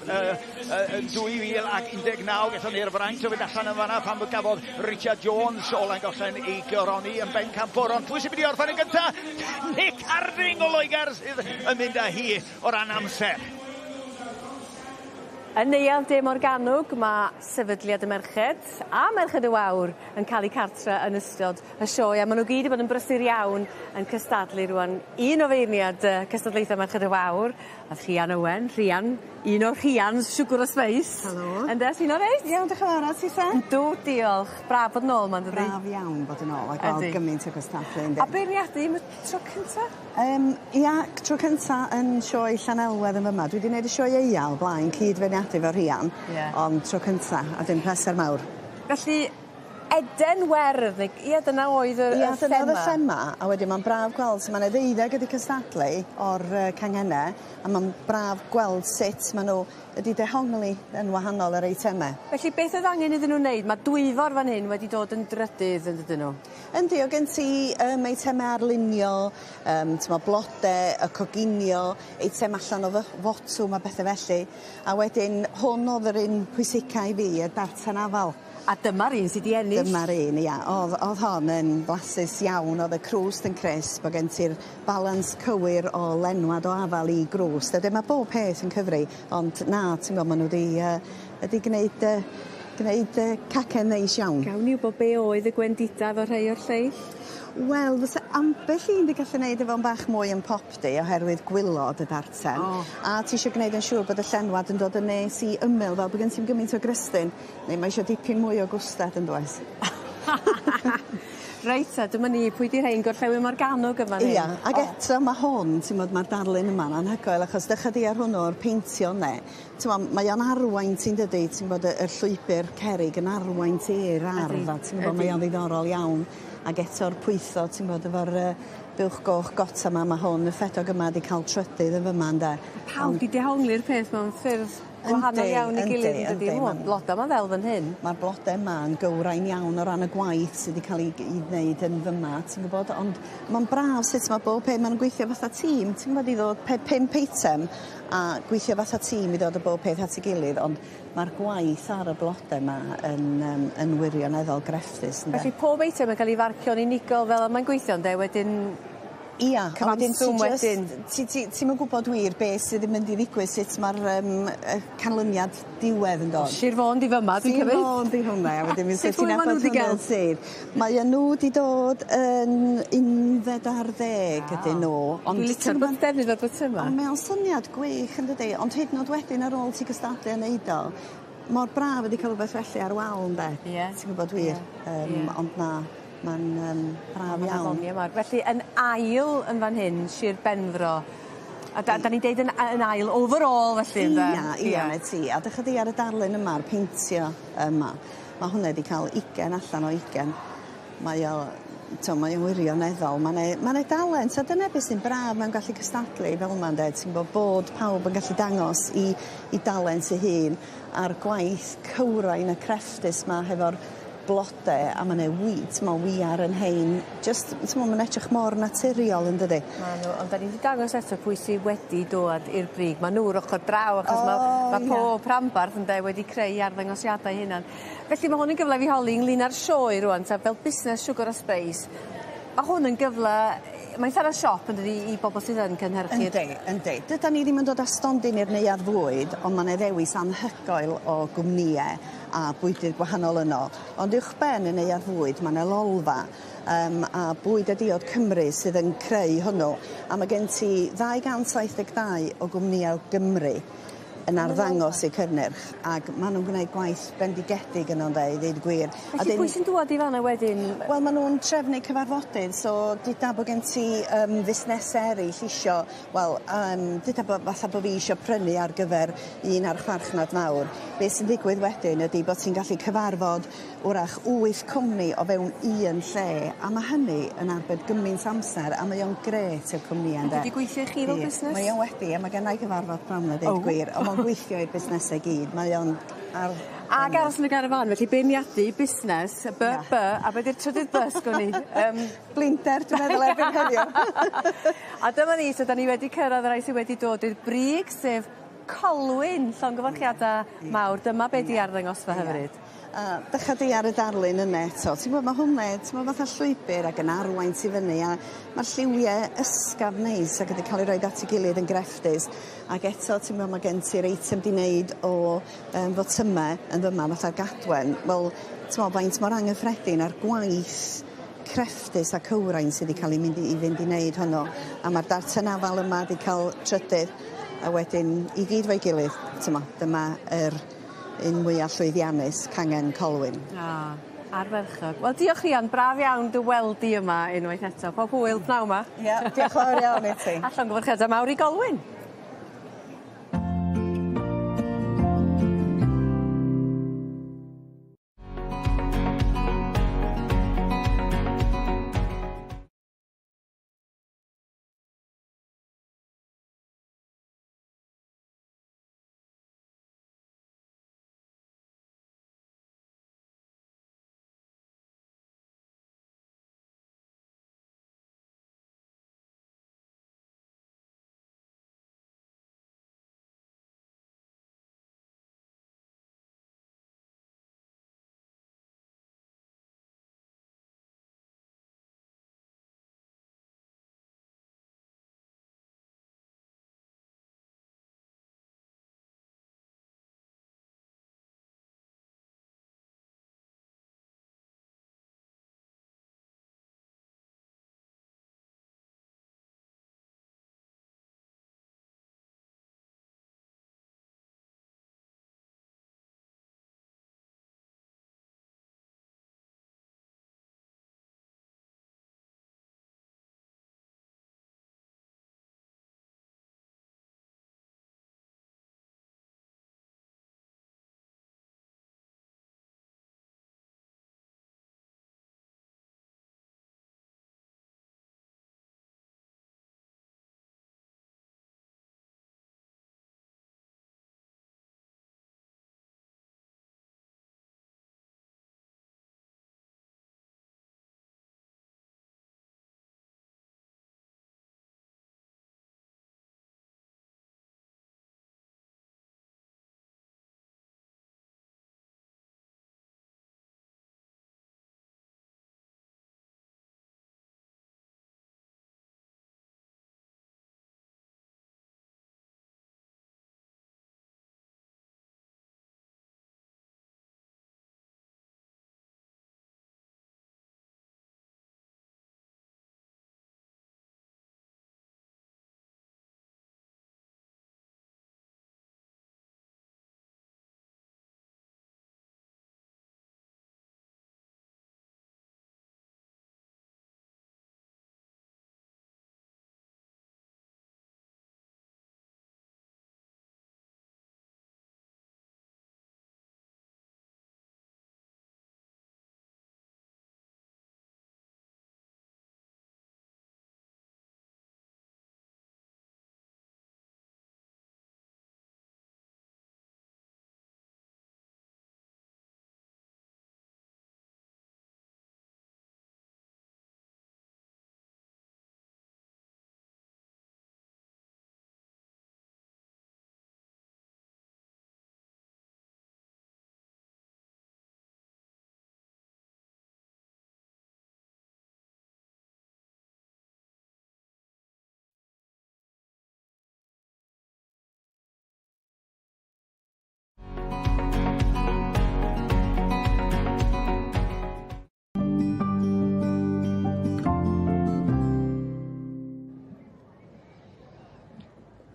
yn 2019 gathon ni'r fraint o fynd allan yn fanna pan gafodd Richard Jones o Langollen ei goroni yn bencampwr. Ond pwy sy'n mynd i orffen yn gynta? Nick Harding o Loegr sydd yn mynd â hi o ran amser. Yn Neuadd De Morgannwg mae Sefydliad y Merched a Merched y Wawr yn cael eu cartre yn ystod y sioe a maen nhw gyd wedi bod yn brysur iawn yn cystadlu rwan. Un o feirniad cystadlaethau Merched y Wawr Oedd Rhian Owen, Rhian, un o'r Rhians, siwgr o sbeis. Helo. Ynde, ti'n oreit? Iawn, diolch yn fawr, a ti Yndw, diolch. Braf bod nôl 'ma yndydi? Braf iawn bod yn ôl a gweld gymaint o gystadlu yndi? A beirniadu am y tro cynta? Ia, tro cynta yn sioe Llanelwedd yn fyma. Dwi 'di neud y sioe Aea o blaen, cyd-feirniadu efo Rhian. Ie. Ond tro cynta, a dim pleser mawr. Felly, Eden Werdd neu ia dyna oedd y Ia y dyna oedd y thema. thema a wedyn ma'n braf gweld so ma' 'ne ddeuddeg wedi cystadlu o'r yy cangenne a ma'n braf gweld sut ma' n'w wedi dehongli yn wahanol yr eiteme. Felly beth oedd angen iddyn nhw wneud? Ma' Dwyfor fan hyn wedi dod yn drydydd yn dydyn nhw? Yndi o' gen ti yym eiteme arlunio yym t'mo' blode y coginio eitem allan o fy- fotwm a bethe felly a wedyn hwn o'dd yr un pwysica i fi y darten afal. A dyma'r un sy 'di ennill. Dyma'r un ia. O'dd o'dd hon yn flasus iawn o'dd y crwst yn crisp o' gen ti'r balans cywir o lenwad o afal i grwst a 'dyn ma' bob peth yn cyfri ond na ti'n gwbo ma' n'w 'di yy wedi gneud yy gneud yy cacen neis iawn. Gawn ni wbo be' oedd y gwendida efo rhei o'r lleill? Wel fysa ambell un 'di gallu neud e fo'n bach mwy yn popty oherwydd gwilod y darten. O. A ti isio gneud yn siŵr bod y llenwad yn dod yn nes i ymyl fel bo' gen ti'm gymaint o grystyn neu mae isio dipyn mwy o gwstad yndoes? Reit 'te dyma ni pwy 'di rhein Gorllewin Morgannwg yn fan hyn? Ia ag eto ma' hwn ti'n 'mod ma'r darlun yma'n anhygoel achos dycha di ar hwnnw o'r peintio 'ne t'mo' mae o'n arwain ti yndydi ti'n gwbod y y llwybyr cerrig yn arwain ti i'r ardd a ti'n gwbo mae o'n ddiddorol iawn ag eto'r pwytho ti'n gwbod efo'r yy buwch goch gota 'ma ma' hwn y ffedog yma 'di ca'l trydydd yn fyma ynde? Pawb 'di dehongli'r peth mewn ffyrdd gwahanol iawn i gilydd yn dydi? Ma'r bloda 'ma ddel fan hyn. Ma'r blode 'ma yn gywrain iawn o ran y gwaith sy 'di ca'l 'i g- 'i wneud yn fyma ti'n gwbod ond ma'n braf sut ma' bob peth ma' nw'n gweithio fatha tîm ti'n gwbod i ddod pe- pump eitem a gweithio fatha tîm i ddod â bob peth at 'i gilydd ond ma'r gwaith ar y blode 'ma yn yym yn wirioneddol grefftus ynde? Felly pob eitem yn ca'l 'i farcio'n unigol fel y mae'n gweithio ynde wedyn Ia a wedyn ti cyfanswm jyst wedyn. ti ti ti'm yn gwbod wir beth sydd yn mynd i ddigwydd sut ma'r yym y canlyniad diwedd yn dod. Sir Fôn 'di fyma dwi'n cymryd. Sir Fôn 'di hwnna a wedyn mi Sut ti'n hwyl ma' nabod nw 'di hwnnw'n ga'l? syth. Mae nhw 'di dod yn unfed ar ddeg ydyn nhw Ond Dwi'n licio'r ti'n gwbod- defnydd o'r bytyma. Ond mae o'n syniad gwych yndydi ond hyd yn o'd wedyn ar ôl ti gystadlu a neud o mor braf ydi ca'l rwbeth felly ar wal ynde? Ie. Ti'n gwbod wir. Ie. Yym ond na ma'n yym braf Ma' 'na iawn. ddonie mawr. Felly yn ail yn fan hyn, Sir Benfro. A da- 'dan ni'n deud yn a- yn ail overall felly ynde? Ia ia 'na ti. A 'dych chdi ar y darlun yma'r peintio yma ma' hwnna 'di ca'l ugen allan o ugen. Mae o t'o' mae o'n wirioneddol ma' 'ne ma' 'ne dalent a dyna beth sy'n braf mewn gallu cystadlu fel yma ynde ti'n gwbo bod pawb yn gallu dangos 'i 'i dalent 'i hun a'r gwaith cywrain a crefftus 'ma hefo'r blode a ma' 'ne wi t'mo' wiar yn 'hein jyst t'mo' ma'n edrych mor naturiol yndydi? Ma' n'w ond 'dan ni 'di dangos eto pwy sy wedi dŵad i'r brig. Ma' n'w'r ochor draw achos ma' ma' pob rhanbarth ynde wedi creu arddangosiadau hunan. Felly ma' hwn yn gyfle i fi holi ynglŷn â'r sioe rŵan ta fel busnes siwgr a sbeis ma' hwn yn gyfle mae'n thara siop yndydi i bobol sydd yn cynhyrchu. Yndi yndi. Dydan ni ddim yn dod â stondin i'r neuadd fwyd ond ma' 'ne ddewis anhygoel o gwmnïe a bwydydd gwahanol yno. Ond uwchben y neuadd fwyd ma' 'ne lolfa yym a bwyd a diod Cymru sydd yn creu hwnnw a ma' gen ti 272 o gwmnïe o Gymru yn arddangos eu cynnyrch ag ma' nw'n gwneud gwaith bendigedig yno ynde i ddeud y gwir. Felly pwy sy'n dŵad i fan 'na wedyn? Wel ma' nw'n trefnu cyfarfodydd so duda bo' gen ti yym fusnese eryll isio wel yym duda bo' fatha bo' fi isio prynu ar gyfer un archfarchnad mawr. Be' sy'n ddigwydd wedyn ydi bo' ti'n gallu cyfarfod 'w'rach wyth cwmni o fewn un lle a ma' hynny yn arbed gymaint o amser a mae o'n grêt i'r cwmnïa ynde? Ydi gweithio i chi fel busnes? Mae o wedi a ma' gennai gyfarfod pnawn 'ma deud gwir on' ma'n gweithio i'r busnese gyd mae o'n ar- Ag aros yn y garafan felly beirniadu busnes by by a be' 'di'r trydydd by sgwn i? Yym. Blinder dwi'n meddwl erbyn heddiw. A dyma ni so 'dan ni wedi cyrradd y rai sy wedi dod i'r brig sef Colwyn llongyfarchiada mawr dyma be' 'di arddangosfa hyfryd. A dycha di ar y darlun yne eto ti'n gwbod ma' hwnne t'mo' fatha llwybyr ag yn arwain ti fyny a ma'r lliwie ysgafn neis ag wedi ca'l 'u roid at 'i gilydd yn grefftus ag eto ti'n me'wl ma' gen ti'r eitem 'di neud o yym fotyme yn fyma fatha'r gadwen wel t'mo' faint mor anghyffredin a'r gwaith crefftus a cywrain sy 'di ca'l 'i mynd i i fynd i neud honno a ma'r darten afal yma 'di ca'l trydydd a wedyn i gyd fo'i gilydd t'mo' dyma yr un mwya llwyddiannus cangen Colwyn. Ah, ardderchog. Wel diolch Rhian, braf iawn dy weld di yma unwaith eto. Pob hwyl pnawn 'ma. Ia, diolch fawr iawn i ti. A llongyfarchiada mawr i Golwyn.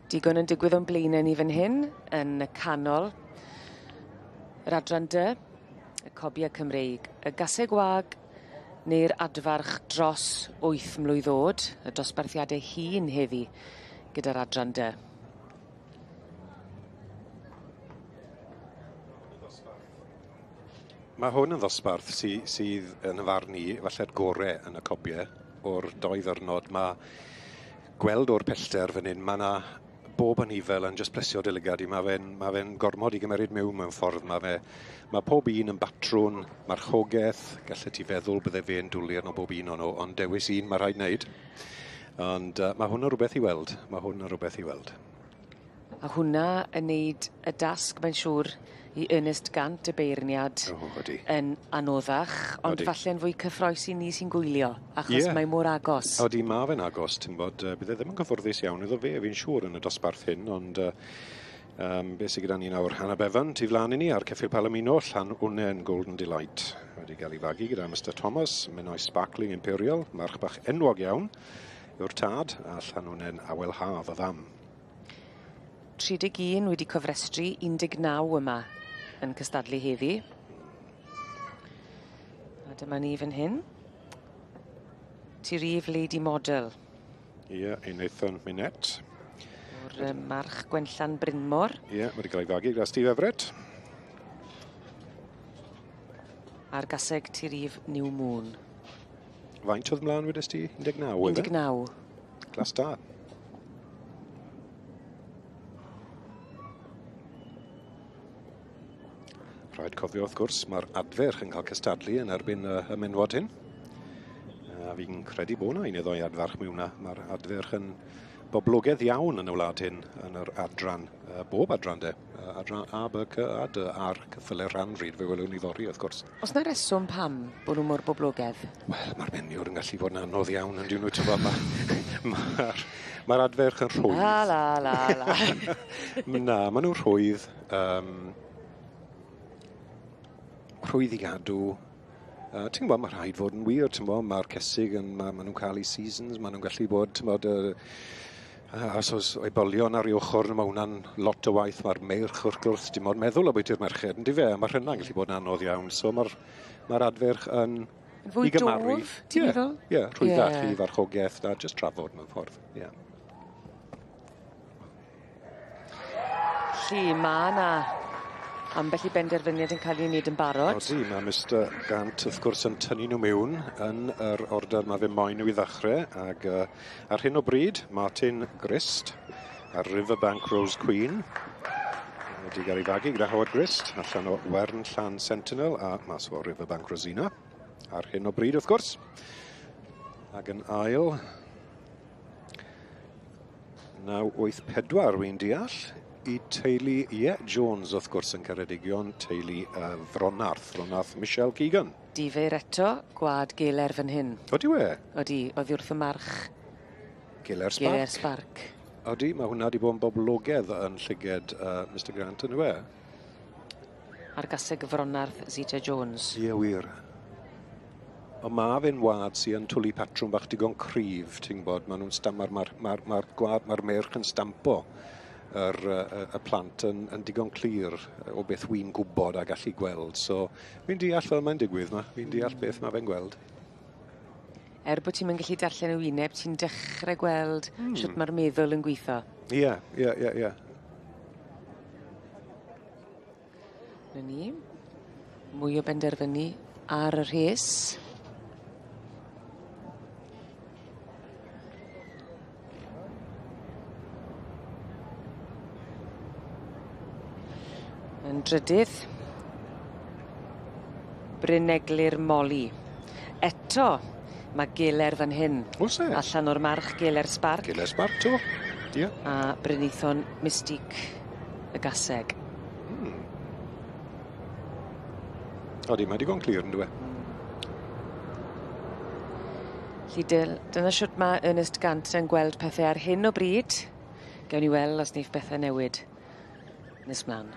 Digon yn digwydd o'n blaenau ni fan hyn, yn y canol. Yr adran D, y Cobia Cymreig, y Gaseg Wag neu'r adfarch dros 8 mlwydd o'd, y dosbarthiadau hŷn heddi gyda'r adran D. Mae hwn yn ddosbarth sy, sydd yn y farn i, falle'r gore yn y cobiau o'r doi ddyrnod. Mae gweld o'r pellter fan hyn, mae yna bob anifel yn jyst plesio dy lygad i. Mae fe'n ma fe gormod i gymeryd mewn mewn ffordd. Mae, fe, mae pob un yn batrwn, marchogaeth, gallet ti feddwl bydde fe'n dwlu arno bob un o'n nhw, ond dewis un mae rhaid wneud. Ond mae hwn yn rhywbeth i weld. Mae hwn yn rhywbeth i weld. A hwnna yn neud y dasg, mae'n siŵr, i Ernest Gant, y beirniad, oh, yn anoddach, ond falle'n fwy cyffroes i ni sy'n gwylio, achos yeah. mae mor agos. Odi, mae fe'n agos, ti'n bod, bydd e ddim yn cyfforddus iawn iddo fe, fi'n siŵr yn y dosbarth hyn, ond beth sydd gyda ni nawr? Hannah Bevan, tu flaen i ni, ar Ceffyl Palomino, Llanwnnen Golden Delight. Wedi cael ei fagu gyda Mr Thomas, Menai Sparkling Imperial, march bach enwog iawn yw'r tad, a Llanwnnen Awel Haf y fam. 31 wedi cofrestru, 19 yma yn cystadlu heddi. A dyma ni fan hyn. Tirif Lady Model. Ie, yeah, i Nathan Minette. O'r march Gwenllan Brynmor. Ie, yeah, wedi cael ei fagu gyda Steve Everett. A'r gaseg Tirif New Moon. Faint oedd mlaen wedys ti? 19 oedd 19. Glas da. Rhaid cofio wrth gwrs, mae'r adferch yn cael cystadlu yn erbyn y menwod hyn. A fi'n credu bod yna un neu ddoi adfarch mewn yna. Mae'r adferch yn boblogaidd iawn yn y wlad hyn, yn yr adran, bob adran de. Adran A, B, C a D a'r ceffylau rhan-fryd, fe welwn ni fory wrth gwrs. Oes 'na reswm pam bod nhw mor boblogaidd? Wel, mae'r meniwr yn gallu bod yn anodd iawn yn dyn nhw, ti'n Mae'r ma adferch yn rhwydd. La, la, la, la. Na, maen nhw'n rhwydd. Rhwydd i gadw. Ti'n gwybod, mae rhaid fod yn wir, ti'n gwybod, mae'r cesig yn, ma nhw'n cael eu seasons, maen nhw'n gallu bod, ti'n gwybod, os oes oedolion ar ei ochr, mae hwnna'n lot o waith, mae'r meirch wrth gwrs, dim ond meddwl ambwyti'r merched, yn fe, mae'r hynna'n gallu bod yn anodd iawn, so mae'r ma adferch yn fwy dof, ti'n meddwl? Ie, yeah, rhwyddach i farchogaeth, a jyst trafod mewn ffordd, ie. Yeah. Lly, mae 'na ambell i benderfyniad yn cael ei wneud yn barod. Odi, mae Mr Gant wrth gwrs yn tynnu nhw mewn yn yr order mae fe moyn nhw i ddechrau. Ac ar hyn o bryd, Martin Grist ar Riverbank Rose Queen wedi cael ei fagu gyda Howard Grist allan o Wern Llan Sentinel a mas o Riverbank Rosina. Ar hyn o bryd wrth gwrs. Ac yn ail, 984 wy'n deall, i teulu, ie, Jones wrth gwrs yn Ceredigion, teulu Fronarth, Fronarth Michelle Keegan. Difyr eto, gwad Geler fan hyn. Odi we? Odi, oddi wrth y march. Geler Spark. Geler Spark. Odi, mae hwnna wedi bod yn boblogaidd yn llyged Mr Grant yn we. A'r gaseg Fronarth Zeta Jones. Ie, wir. Ond mae fe'n wad sy'n twlu patrwm bach digon cryf, ti'n gwybod, maen nhw'n stam, mae'r ma, ma, ma, ma meirch yn stampo y plant yn digon clir o beth wy'n gwybod a gallu gweld. So, fi'n deall fel mae'n digwydd ma, fi'n deall beth mae fe'n gweld. Er bod ti'n gallu darllen y wyneb, ti'n dechrau gweld sut mae'r meddwl yn gweithio. Ie, ie, ie, ie. Na ni. Mwy o benderfynu ar y rhes. Yn drydydd, Bryneglir Molly. Eto, mae Geler fan hyn. Oes e? Allan o'r march Geler Spark. Geler Spark, to. Ie. A Bryneithon Mystique y gaseg. Odi, mae digon clir yn dwi. Felly dyna shwt mae Ernest Gant yn gweld pethau ar hyn o bryd. Gawn ni weld os wneith bethau newid nes mlaen.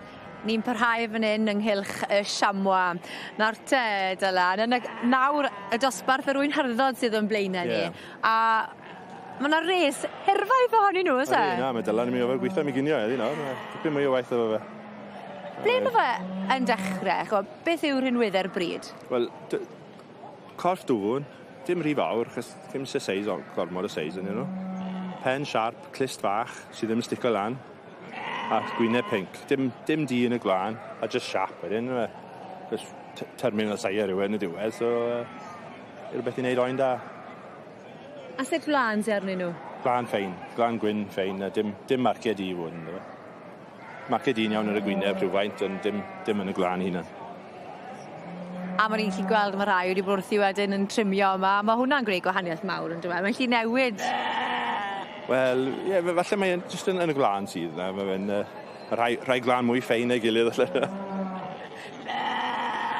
Ni'n parhau fan hyn ynghylch y siamwa. Nawr te, Dylan, yn y, nawr y dosbarth yr ŵyn hyrddod sydd o'n blaenau ni. A Mae yna res hirfaith ohonyn nhw, oes e? Na, mae Dylan yn mynd i offer gweithio am ei ginio heddi nawr. Mae tipyn mwy o waith efo fe. Ble mae fe yn dechrau? Ch'mo', beth yw'r rhinweddau'r bryd? Wel, corff dwfwn, dim rhy fawr, chos dim isie seis o gormod o seis ynddyn nhw. Pen siarp, clust fach, sydd ddim yn stico lan, a gwyneb pinc. Dim, dim du yn y gwlân, a just siap wedyn, yndyfe? Just terminal sire yw e yn y diwedd, so rhywbeth i wneud oen da. A sut wlân sy arnyn nhw? Gwlân ffein, gwlân gwyn ffein, a dim, dim marciau du i fod ynddo fe. Marciau du'n iawn ar y gwyneb rhywfaint, ond dim, dim yn y gwlân hunan. A ma' ni'n gallu gweld ma' rhai wedi bod wrthi wedyn yn trimio yma, ma' hwnna'n gwneud gwahaniaeth mawr on'd yw e? Mae'n gallu newid. Wel, ie, falle mae e'n jyst yn y gwlân sydd 'na, ma' fe'n ma' rhai gwlân mwy ffein na'i gilydd falle.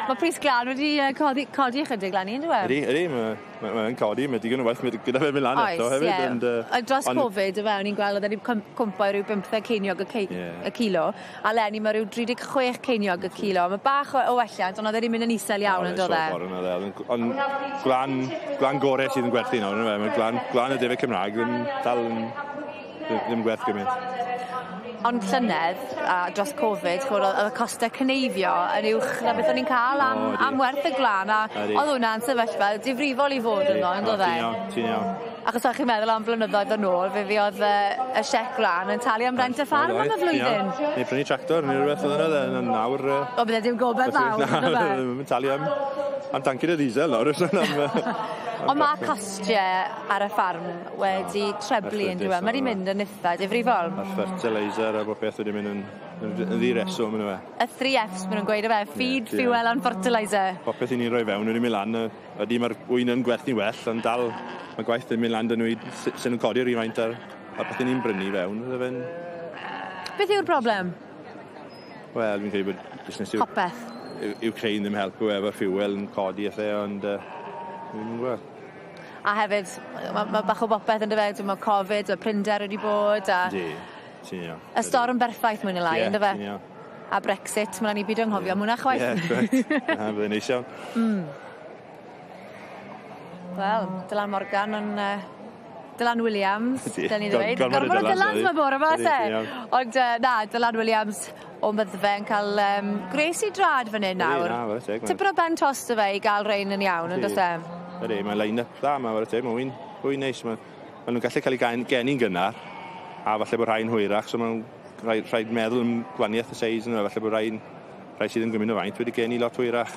Mae pris gwlân wedi codi ychydig leni on'd yw e? Ydi, ydi, ma' fe'n codi, mae digon o waith gyda fe mynd lan eto hefyd, ond Dros Covid yfe, o'n i'n gweld oedd e wedi cwmpo i ryw 15 ceiniog y y kilo, a leni mae ryw 36 ceiniog y kilo. Mae bach o welliant, ond oedd e wedi mynd yn isel iawn yn doedd e? Ond gwlân gore sydd yn gwerthu nawr, yndyfe? Mae gwlân y defaid Cymraeg ddim dal yn, ddim gwerth gymaint. Ond llynedd, a dros Covid, ch'mod, oedd y costau cneifio yn uwch na beth o'n i'n cael am werth y gwlân, a oedd hwnna'n sefyllfa difrifol i fod ynddo, yn doedd e? Ti'n iawn, ti'n iawn. Achos o'ch chi'n meddwl am blynyddoedd yn ôl, fe fuodd y siec gwlân yn talu am rent y ffarm am y flwyddyn. Neu prynu tractor, neu rhywbeth oedd yna, yn nawr... O, bydde dim gobaith fawr, Na, ddim yn talu am dancyn o diesel nawr. Ond mae costiau ar y ffarm wedi treblu yn dyw e? Mae wedi mynd yn eitha difrifol. Mae'r fertiliser a bob peth wedi mynd yn ddireswm yn e. Y 3 Fs maen nhw'n gweud yfe, feed, fuel and fertiliser. Popeth i ni'n rhoi fewn wedi mynd lan. Ydy mae'r ŵyn yn gwerthu'n well, ond dal mae gwaith yn mynd lan dyn nhw sy'n nhw'n codi rhywfaint ar beth ni'n brynu fewn. Beth yw'r broblem? Wel, fi'n credu bod busnes Popeth. Ukraine ddim helpu efo'r fuel yn codi a the, ond fi ddim yn gwybod. A hefyd, mae bach o bopeth yn dyfe, mae Covid, y prinder wedi bod, a Yndi, ti'n iawn. Y storm berffaith mwy neu lai, Ie, yndyfe? ti'n iawn. A Brexit, mae'n ni byd anghofio am hwnna chwaith. Ie, correct. Na, byddai'n neis iawn. Wel, Dylan Morgan yn... Dylan Williams, Ydi. dyn ni ddweud. Gormod o Gormod o Dylans, Dylans ydi. ma bore 'ma, Ydi, se? ti'n iawn. Ond na, Dylan Williams o Myddfe yn cael gwres i drad fan hyn nawr. na, whare teg, Tipyn o ben tost y fe i gael rein yn iawn, yn Ydi. does e? Ydi, mae line-up dda, mae whare teg, mae'n ŵyn neis. Ma nhw'n gallu cael eu geni'n gynnar, a falle bod rhai'n hwyrach, so maen nhw'n rhaid meddwl am gwahaniaeth y seis yna, falle bod rhai sydd yn gymryd o faint wedi geni lot hwyrach.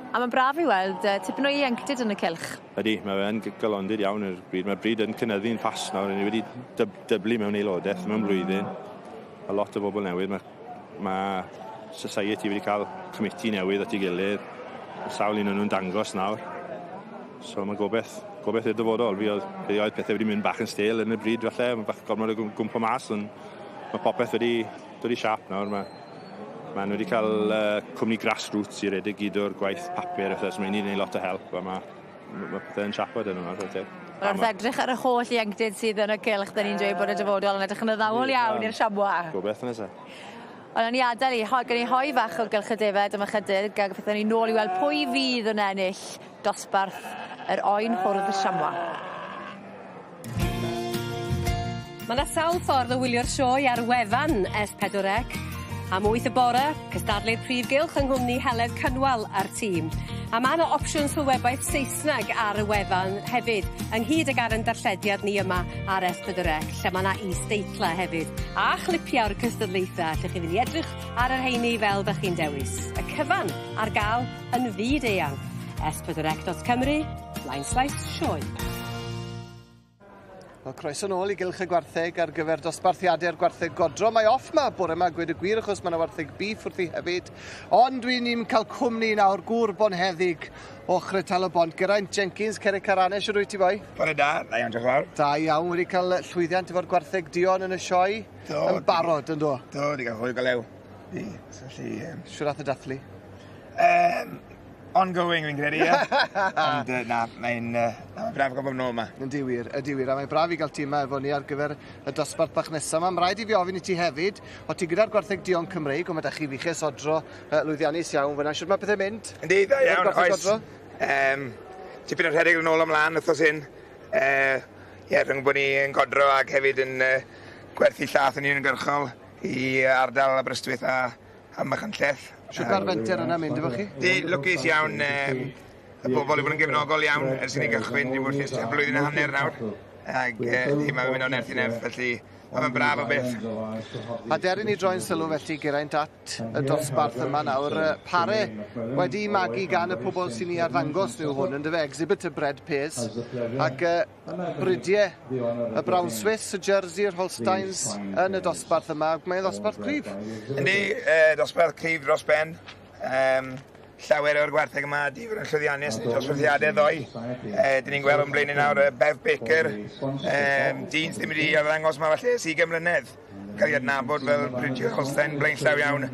A mae'n braf i weld tipyn o ieuenctid yn y cylch. Ydy, mae fe'n galondid iawn i'r bryd. Mae'r bryd yn cynyddu'n fast nawr. Ni wedi dyblu mewn aelodaeth mewn blwyddyn. A lot o bobl newydd. Mae society wedi cael committee newydd at ei gilydd. Sawl un o'n nhw'n dangos nawr. So mae gobeith i'r dyfodol. Fi oedd pethau wedi mynd bach yn stale yn y bryd falle. Mae bach gormod o gwmpo mas, ond mae popeth wedi dod i siap nawr. Mae nhw wedi cael cwmni grassroots i redeg gyd o'r gwaith papur, so mae'n ni'n neud lot o help, a mae pethau yn siapo dyn nhw nawr, chwarae teg. Wel, wrth edrych ar y holl ieuenctid sydd yn y cylch, dyn ni'n dweud bod y dyfodol yn edrych yn addawol iawn i'r siamwa. Gobeith yn nesaf. Ond ni adael i, gen i hoe fach o gylch y defed am ychydig, ac pethau ni nôl i weld pwy fydd yn ennill dosbarth yr oen hwrdd y siamwa. Mae yna sawl ffordd o wylio'r sioe ar wefan S4C. Am 8 y bore, cystadlu'r prif gylch yng nghwmni Heledd Cynwal a'r tîm. A mae yna opsiwn sylwebaeth Saesneg ar y wefan hefyd, ynghyd ag ar ein darllediad ni yma ar S4C, lle mae yna is-deitla hefyd, a chlipiau o'r cystadlaethau, allwch chi fynd i edrych ar yr rheini fel ydych chi'n dewis. Y cyfan ar gael yn fyd eang. S4C.Cymru, blaenslaes sioe. Wel, croeso nôl i Gylch y Gwartheg ar gyfer dosbarthiadau'r gwartheg godro. Mae off ma bore yma, gweud y gwir, achos mae yna wartheg beef wrthi hefyd. Ond dwi'n ni'n cael cwmni nawr, gŵr bonheddig o Chretal y Bont. Geraint Jenkins, Cerrig Carane, siwr wyt ti boi? Bore da, da iawn, diolch yn fawr. Da iawn, wedi cael llwyddiant efo'r gwartheg duon yn y sioe. Do. Yn barod, yn do? Do, wedi cael hwyl go lew. Di, so felly... Siwr ath y dathlu? Ongoing, fi'n credu, ie. Ond na, mae'n na, braf gael bod nôl yma. Yndi wir, ydi wir. A mae'n braf i gael ti yma efo ni ar gyfer y dosbarth bach nesaf yma. Mae'n rhaid i fi ofyn i ti hefyd, o ti gyda'r gwartheg duon Cymreig, ond mae da chi fuches odro lwyddiannus iawn fyna. Siwr mae pethau'n mynd? Yndi, da iawn, oes. Tipyn o rhedeg yn ôl ymlaen wythnos hyn. Ie, rhwng bod ni yn godro ac hefyd yn gwerthu llath yn uniongyrchol i ardal Aberystwyth a Machynlleth. Shwt ma'r fenter yna'n mynd efo chi? Di, lwcus iawn, y bobl wedi bod yn gefnogol iawn ers i ni gychwyn, di bod tua blwyddyn a hanner nawr. Ac di, mae'n mynd o nerth i nerth, felly mae'n braf o beth. A der i ni droi'n sylw felly, Geraint, at y dosbarth yma nawr. Pare wedi magu gan y pobl sy'n ei arddangos nhw hwn, yn dyfe, exhibitor bred pairs. Ac bridiau y Brown Swiss, y Jersey, yr Holsteins yn y dosbarth yma. Mae'n ddosbarth cryf. Yndi, dosbarth cryf dros ben. Llawer o'r gwartheg yma di fod yn llwyddiannus yn y dosbarthiadau ddoe. Dyn ni'n gweld o'n blaen nawr Bev Baker, dyn sydd ddim wedi arddangos yma falle ers 20 mlynedd. Cael ei adnabod fel bridiwr Holstein blaenllaw iawn.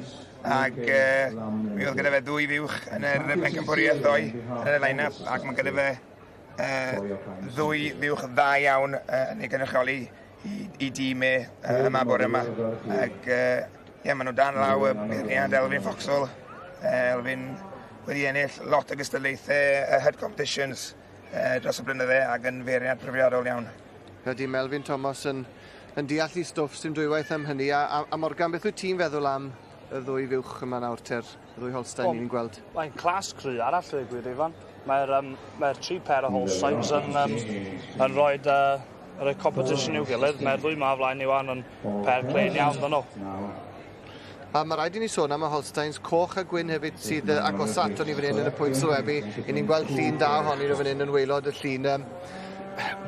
Ac mi oedd gyda fe ddwy fuwch yn yr pencampwriaeth ddoe yn y line-up, ac mae gyda fe ddwy fuwch dda iawn yn ei gynrychioli i dîm e yma bore yma. Ac ie, maen nhw dan law y beirniad Elfyn Foxhall. Elfyn wedi ennill lot o gystadlaethau head competitions dros y blynydde ac yn feirniad profiadol iawn. Ydy, Melvyn Thomas yn deall i stwff, sy'n dwywaith am hynny. A Morgan, beth wyt ti'n feddwl am y ddwy fuwch yma nawr, ter, y ddwy Holstein ni'n gweld? Mae'n clas cry arall, dweud gwir, Ifan. Mae'r tri pair o Holsteins yn rhoi competition i'w gilydd. Mae'r ddwy ma flaen i wan yn pair clean iawn, dyn nhw. A mae rhaid i ni sôn am y Holsteins coch a gwyn hefyd sydd agosat aton ni fan hyn yn y pwynt sylwebu. I ni'n gweld llun da ohonyn nhw fan hyn yn waelod y llun.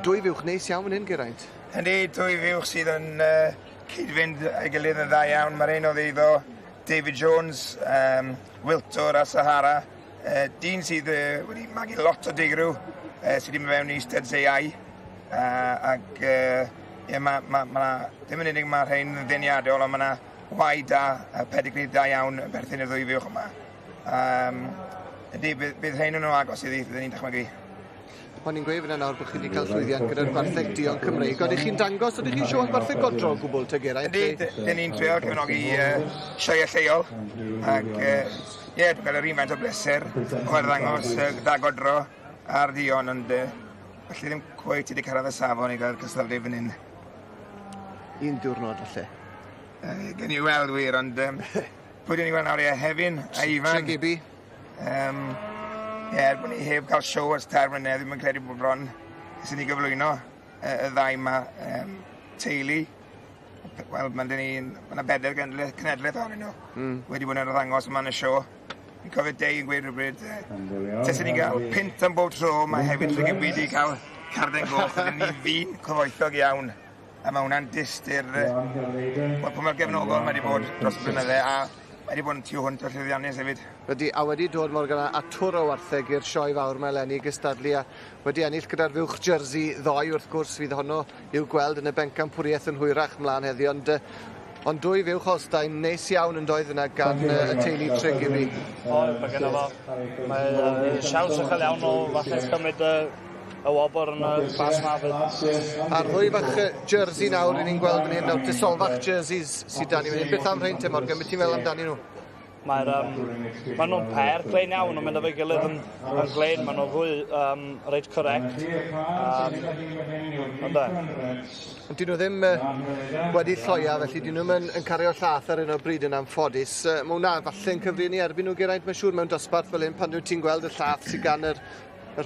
Dwy fuwch neis iawn fan hyn, Geraint. Yndi, dwy fuwch sydd yn cyd-fynd â'i gilydd yn dda iawn. Mae'r un o ddeiddo David Jones, Wiltwr a Sahara. Dyn sydd wedi magu lot o digrw, sydd wedi mynd mewn i Studs AI. Ac ie, ddim yn unig mae rhain yn ddeniadol, ond mae yna waed da, pedigree da iawn yn perthyn y ddwy fuwch yma. Ydy, bydd rhain yn nhw agos iddi, byddwn ni'n dychmygu. O'n i'n gweud fyna nawr bod chi wedi cael llwyddiant gyda'r gwartheg duon Cymreig. Oeddech chi'n dangos, oeddech chi'n sioe gwartheg godro o gwbl, te Geraint? Ydy, dyn ni'n trio cefnogi sioeau lleol. Ac ie, dwi'n cael yr un faint o bleser o arddangos da godro a'r duon, ond falle ddim cweit wedi cyrraedd y safon i gael cystadlu fan hyn. Un diwrnod, falle. Gen i weld wir, ond pwy dyn ni weld nawr, ie, Hefin a Ifan. Tregibi. Ie, er bod ni heb cael siow ers 3 mlynedd, ddim yn credu bod bron ers i ni gyflwyno y ddau yma, teulu. Wel, mae yna bedair cenedlaeth ohonyn nhw wedi bod yn arddangos yma yn y siow. Fi'n cofio Dei yn gweud rhywbryd, tesen ni'n cael pint am bob tro, mae hefyd Tregibi wedi cael carden goch, ydyn ni fi'n cyfoethog iawn. A mae hwnna'n dyst i'r... Wel, pa mor gefnogol mae wedi bod dros y blynydde, a mae wedi bod yn tu hwnt o llwyddiannus hefyd. Ydy, a wedi dod Morgan a twr o wartheg i'r sioe fawr mae eleni gystadlu a wedi ennill gyda'r fuwch Jersey ddoe, wrth gwrs, fydd honno i'w gweld yn y bencampwriaeth yn hwyrach mlaen heddi, ond dwy fuwch Holstein neis iawn yn doedd yna gan y teulu Tregibi. Oedd, mae genna fo. Mae siawns uchel iawn o falle cymryd y wobr yn y clas ma fyd. A'r ddwy fach Jersey nawr, ni'n gweld fan hyn nawr, disolfach jerseys sydd dan ni fan hyn. Beth am rhain te, Morgan? Beth ti'n feddwl amdanyn nhw? Mae nhw'n pair clean iawn, yn mynd efo'i gilydd yn glein, maen nhw'n fwy reit correct. Ynde. Ond dyn nhw ddim wedi lloia, felly dyn nhw'n yn cario llath ar un o bryd yn anffodus. Mae hwnna falle'n cyfri ni erbyn nhw, Geraint, mae'n siŵr mewn dosbarth fel hyn, pan ti'n gweld y llath sydd gan yr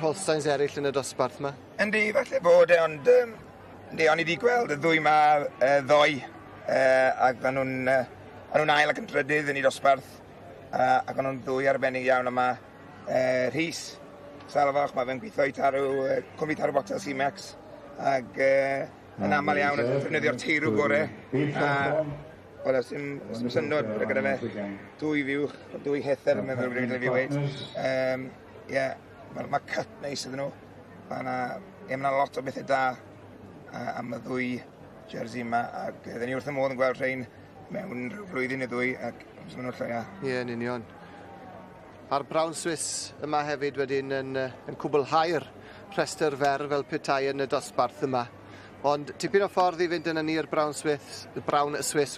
Holsteins eraill yn y dosbarth yma. Yndi, falle bod e, ond yndi, o'n i wedi gweld y ddwy ma ddoe, ac o'n nhw'n ail ac yn drydydd yn ei dosbarth, ac o'n nhw'n ddwy arbennig iawn yma. Rhys Salfach, mae fe'n gweithio i tarw, cwmni tarw botel Simex, ac yn aml iawn yn defnyddio'r teirw gore. Wel, os dim syndod bod gyda fe dwy fuwch, dwy hether, yn meddwl bod fi weid. Ie, mae cut neis iddyn nhw. Mae yna lot o bethau da am y ddwy jersey yma, ac ydyn ni wrth y modd yn gweld rhain mewn rhyw flwyddyn neu ddwy, ac maen nhw'n lloia. Ie, yn union. A'r Brown Swiss yma hefyd wedyn yn cwblhau'r rhestr fer fel petai yn y dosbarth yma. Ond tipyn o ffordd i fynd yna ni'r Brown Swiss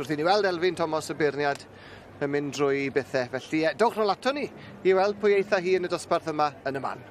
wrth i ni weld Elfyn Thomas y beirniad yn mynd drwy bethau. Felly, dowch nôl ato ni i weld pwy eitha hi yn y dosbarth yma yn y man.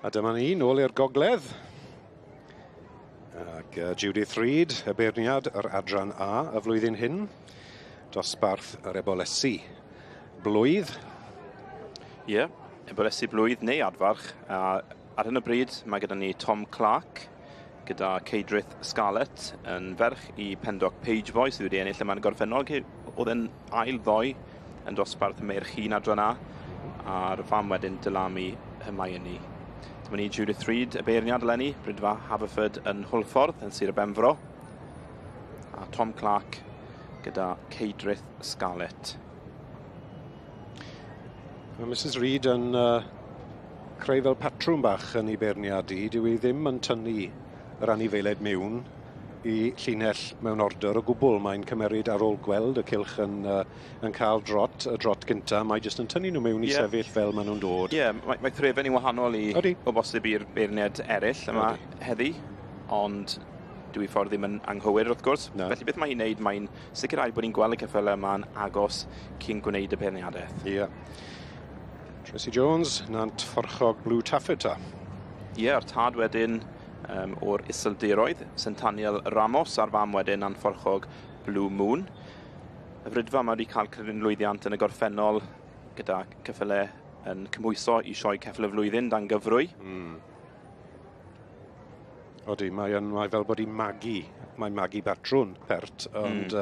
A dyma ni, nôl i'r gogledd. Ac Judith Reid, y beirniad yr adran A y flwyddyn hyn. Dosbarth yr ebolesi blwydd. Ie, yeah, ebolesi blwydd neu adfarch. A ar hyn o bryd mae gyda ni Tom Clark gyda Ceidrith Scarlett yn ferch i Pendock Pageboy sydd wedi ennill yma'n gorffennol. Oedd e'n ail ddoe yn dosbarth meirch hun adran A a'r fam wedyn Dylami Hermione. Dyma ni Judith Reid, y beirniad eleni, Brydfa Haverford yn Hwlffordd yn Sir y Benfro. A Tom Clark gyda Ceidrith Scarlett. Mae Mrs Reid yn creu fel patrwm bach yn ei beirniadu. Dyw hi ddim yn tynnu yr anifeiliaid mewn i llinell mewn order o gwbl. Mae'n cymeryd ar ôl gweld y cylch yn, yn cael drot, y drot gynta, mae jyst yn tynnu nhw mewn i yeah. sefyll fel maen nhw'n dod. Ie, yeah, mae, mae threfen i'n wahanol i Odi. o bosib i'r beirniad eraill yma Odi. heddi, ond dwi ffordd ddim yn anghywir wrth gwrs. No. Felly beth mae hi'n neud, mae'n sicrhau bod ni'n gweld y ceffylau yma'n agos cyn gwneud y beirniadaeth. Ie. Yeah. Tracy Jones, Nant Fforchog Blue Taffeta. Ie, yeah, a'r tad wedyn o'r Iseldiroedd, Centaniel Ramos, a'r fam wedyn Anfforchog Blue Moon. Y frydfa mae wedi cael cryn lwyddiant yn y gorffennol gyda ceffylau yn cymhwyso i sioe ceffyl y flwyddyn dan gyfrwy. Odi, mae, yn, mae fel bod hi'n magu, mae'n magu batrwn pert, ond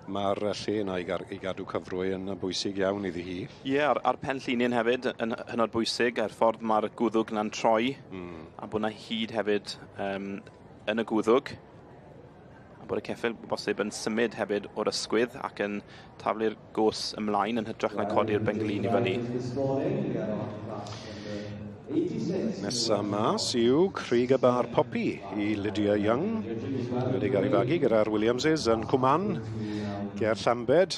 mae'r lle yna i, gar, i gadw cyfrwy yn bwysig iawn iddi hi. Ie, yeah, a'r, ar pen llinyn hefyd yn hynod bwysig, a'r ffordd mae'r gwddwg na'n troi, a bod yna hyd hefyd yn y gwddwg, a bod y ceffyl bosib yn symud hefyd o'r ysgwydd ac yn taflu'r gos ymlaen yn hytrach na codi'r benglin i fyny. Nesa mas yw Craig y Bar Poppy i Lydia Young. Wedi cael ei fagu gyda'r Williamses yn Cwman, ger Llambed.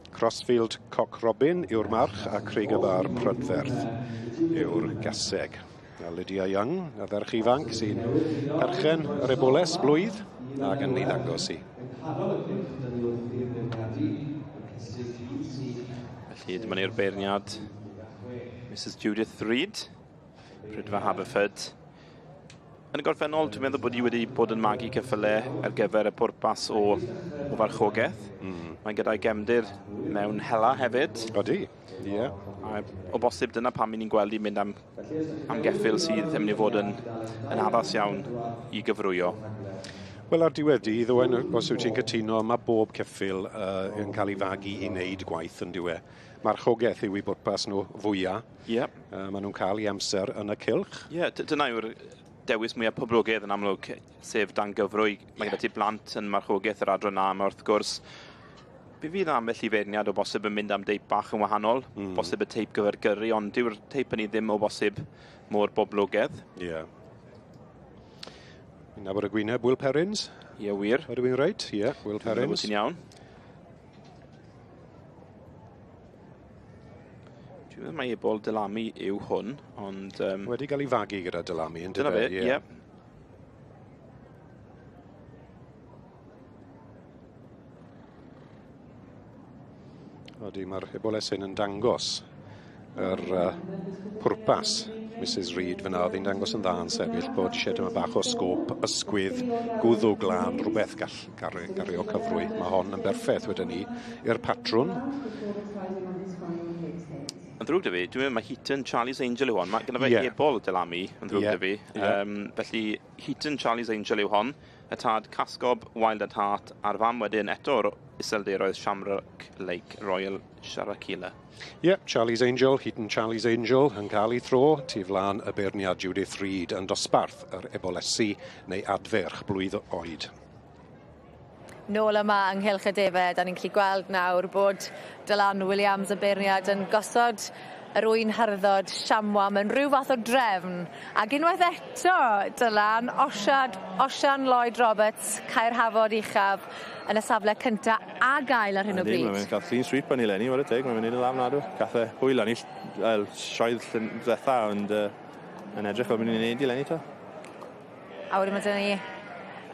Crossfield Cock Robin yw'r march a Craig y Bar Prydferth yw'r gaseg. A Lydia Young, y ferch ifanc sy'n perchen yr eboles blwydd ac yn ei ddangos i. Felly dyma ni'r beirniad Mrs Judith Reid, Prydfa Haverford. Yn y gorffennol, dwi'n meddwl bod hi wedi bod yn magu ceffylau ar gyfer y pwrpas o, o farchogaeth. Mae gyda'i gefndir mewn hela hefyd. Odi, ie. Yeah. A o bosib dyna pam ni'n gweld hi'n mynd am, am geffyl sydd yn mynd i fod yn, yn addas iawn i gyfrwyo. Wel, ar diwedd dydd, Owen, os wyt ti'n cytuno, mae bob ceffyl yn cael ei fagu i wneud gwaith yn diwe. Marchogaeth yw i bwrpas nhw fwyaf. Ie. Yeah. Maen nhw'n cael ei amser yn y cylch. Ie, yeah, dyna yw'r dewis mwyaf poblogaidd yn amlwg, sef dan gyfrwy. Mae gyda ti blant yn marchogaeth yr adran A yma wrth gwrs. Fe fydd ambell i feirniad o bosib yn mynd am deip bach yn wahanol, bosib y teip gyfer gyrru, ond dyw'r teip hynny ddim o bosib mor boblogaidd. Ie. Yeah. Ni'n nabod y gwyneb, Will Perrins? Ie, yeah, wir. Ydw i'n reit? Ie, yeah, Will Perrins. Ti'n iawn. Dwi'n meddwl mai ebol Dylami yw hwn, ond... Wedi cael ei fagu gyda Dylami, yn Dyna fe, ie. Odi, mae'r ebolesyn yn dangos yr pwrpas Mrs Reid fyna, oedd hi'n dangos yn dda yn sefyll bod eisiau dyma bach o sgôp, ysgwydd, gwddw glân, rhywbeth gall gario cyfrwy. Mae hon yn berffaith wedyn ni i'r patrwn. Yn ddrwg 'da fi, dwi'n meddwl mae Heaton Charlie's Angel yw hon. Mae gyda fe yeah. ebol Dylami yn ddrwg 'da fi. Yeah. Felly Heaton Charlie's Angel yw hon. Y tad Casgob Wild at Heart a'r fam wedyn eto'r Iseldiroedd Shamrock Lake Royal Sharakila. Ie, yeah, Charlie's Angel, Heaton Charlie's Angel yn cael ei thro tu flaen y beirniad Judith Reid yn dosbarth yr ebolesi neu adferch blwydd oed. Nôl yma ynghylch y defed, a ni'n gallu gweld nawr bod Dylan Williams y beirniad yn gosod yr ŵyn hyrddod siamwa mewn rhyw fath o drefn. Ac unwaith eto, Dylan, Osiad, Osian Lloyd Roberts, Caerhafod Uchaf, yn y safle cynta a gael ar hyn o bryd. Mae'n cael clean sweep yn ei leni, ware teg, mae'n mynd yn dda ofnadw. Gath e hwyl arni, wel, sioedd ddetha, ond yn edrych fel mynd i'n neud i leni to. A wedyn mae 'da ni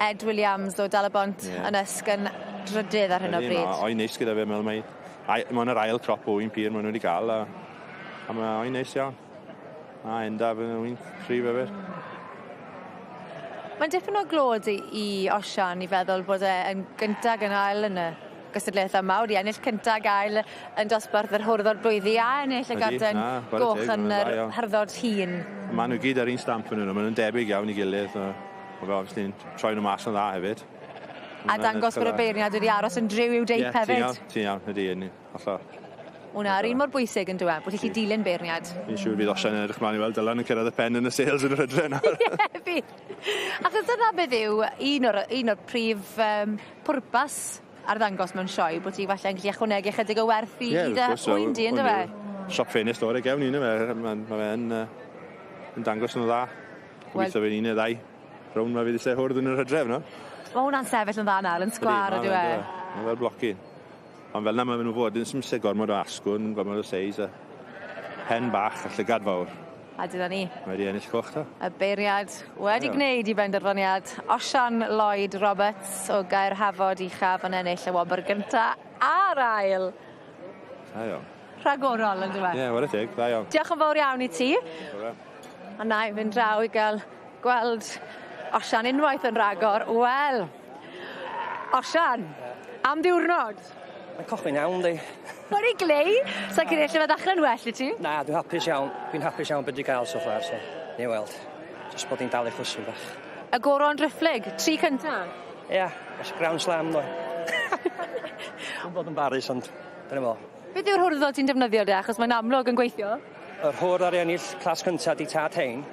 Ed Williams o Dalybont yeah. yn ysg yn drydydd ar hyn o bryd. O'i neis gyda fe, meddwl mae mae'n yr ail crop o un pur maen nhw wedi cael, a mae o'i neis iawn. A Endaf yn wy'n cryf hefyd. Mae'n dipyn o glod i Osian i feddwl bod e yn gynta ag yn ail yn y gystadlaethau yma, wedi ennill cynta ag ail yn dosbarth yr hwrddod blwyddi a ennill y garden goch yn yr hyrddod hŷn. Maen nhw gyd ar un stamp yn nhw, maen nhw'n debyg iawn i gilydd. Mae fe obviously troi nhw mas yn dda hefyd. A dangos bod y beirniad wedi aros yn driw i'w deip hefyd. Ie, ti'n iawn, ydy, yn hollol. Hwna, yr un mor bwysig yn dyw e, bod ti'n gallu dilyn beirniad. Fi'n siŵr fydd Osian yn edrych mlaen i weld Dylan yn cyrraedd y pen yn y sales yn yr hydre nawr. Ie, fydd. Achos dyna beth yw un o'r prif pwrpas arddangos mewn sioe, bod ti falle yn gallu ychwanegu chydig o werth i dy ŵyn di, yndyfe? Siop ffenest o'r gewn ni, yndyfe? Mae fe'n yn dangos yn dda. Gobeithio fydd un neu ddau rownd ma fydd eisiau hwrdd yn yr hydref, no? Mae hwnna'n sefyll yn dda nawr, yn sgwâr ydyw e? Mae fel blocyn. Ond fel 'na maen nhw fod, ddim eisiau gormod o asgwrn, gormod o seis, a pen bach a llygad fawr. A dyna ni. Mae wedi ennill coch ta. Y beirniad wedi gwneud i benderfyniad. Osian Lloyd Roberts o Gaerhafod Uchaf yn ennill y wobr gynta a'r ail. Da iawn. Rhagorol yn dyw e? Ie, whare teg, da iawn. Diolch yn fawr iawn i ti. A na i fynd draw i gael gweld Osian unwaith yn rhagor. Wel, Osian, am ddiwrnod. Mae'n cochwi'n iawn, di. Mae'n ei glei. Sa'n credu lle mae ddechrau'n well i ti? Na, dwi'n hapus iawn. Dwi'n hapus iawn beth dwi'n gael so far, so ni weld. Just bod ni'n dal i chwysu bach. Y goron driphlyg, tri cynta? Ia, yeah, os ground slam, ddo. Dwi'n bod yn barus, ond dyna fo. Beth yw'r hwrddod ti'n defnyddio de, achos mae'n amlwg yn gweithio? Yr hwrdd ar ennill clas cynta di tad hein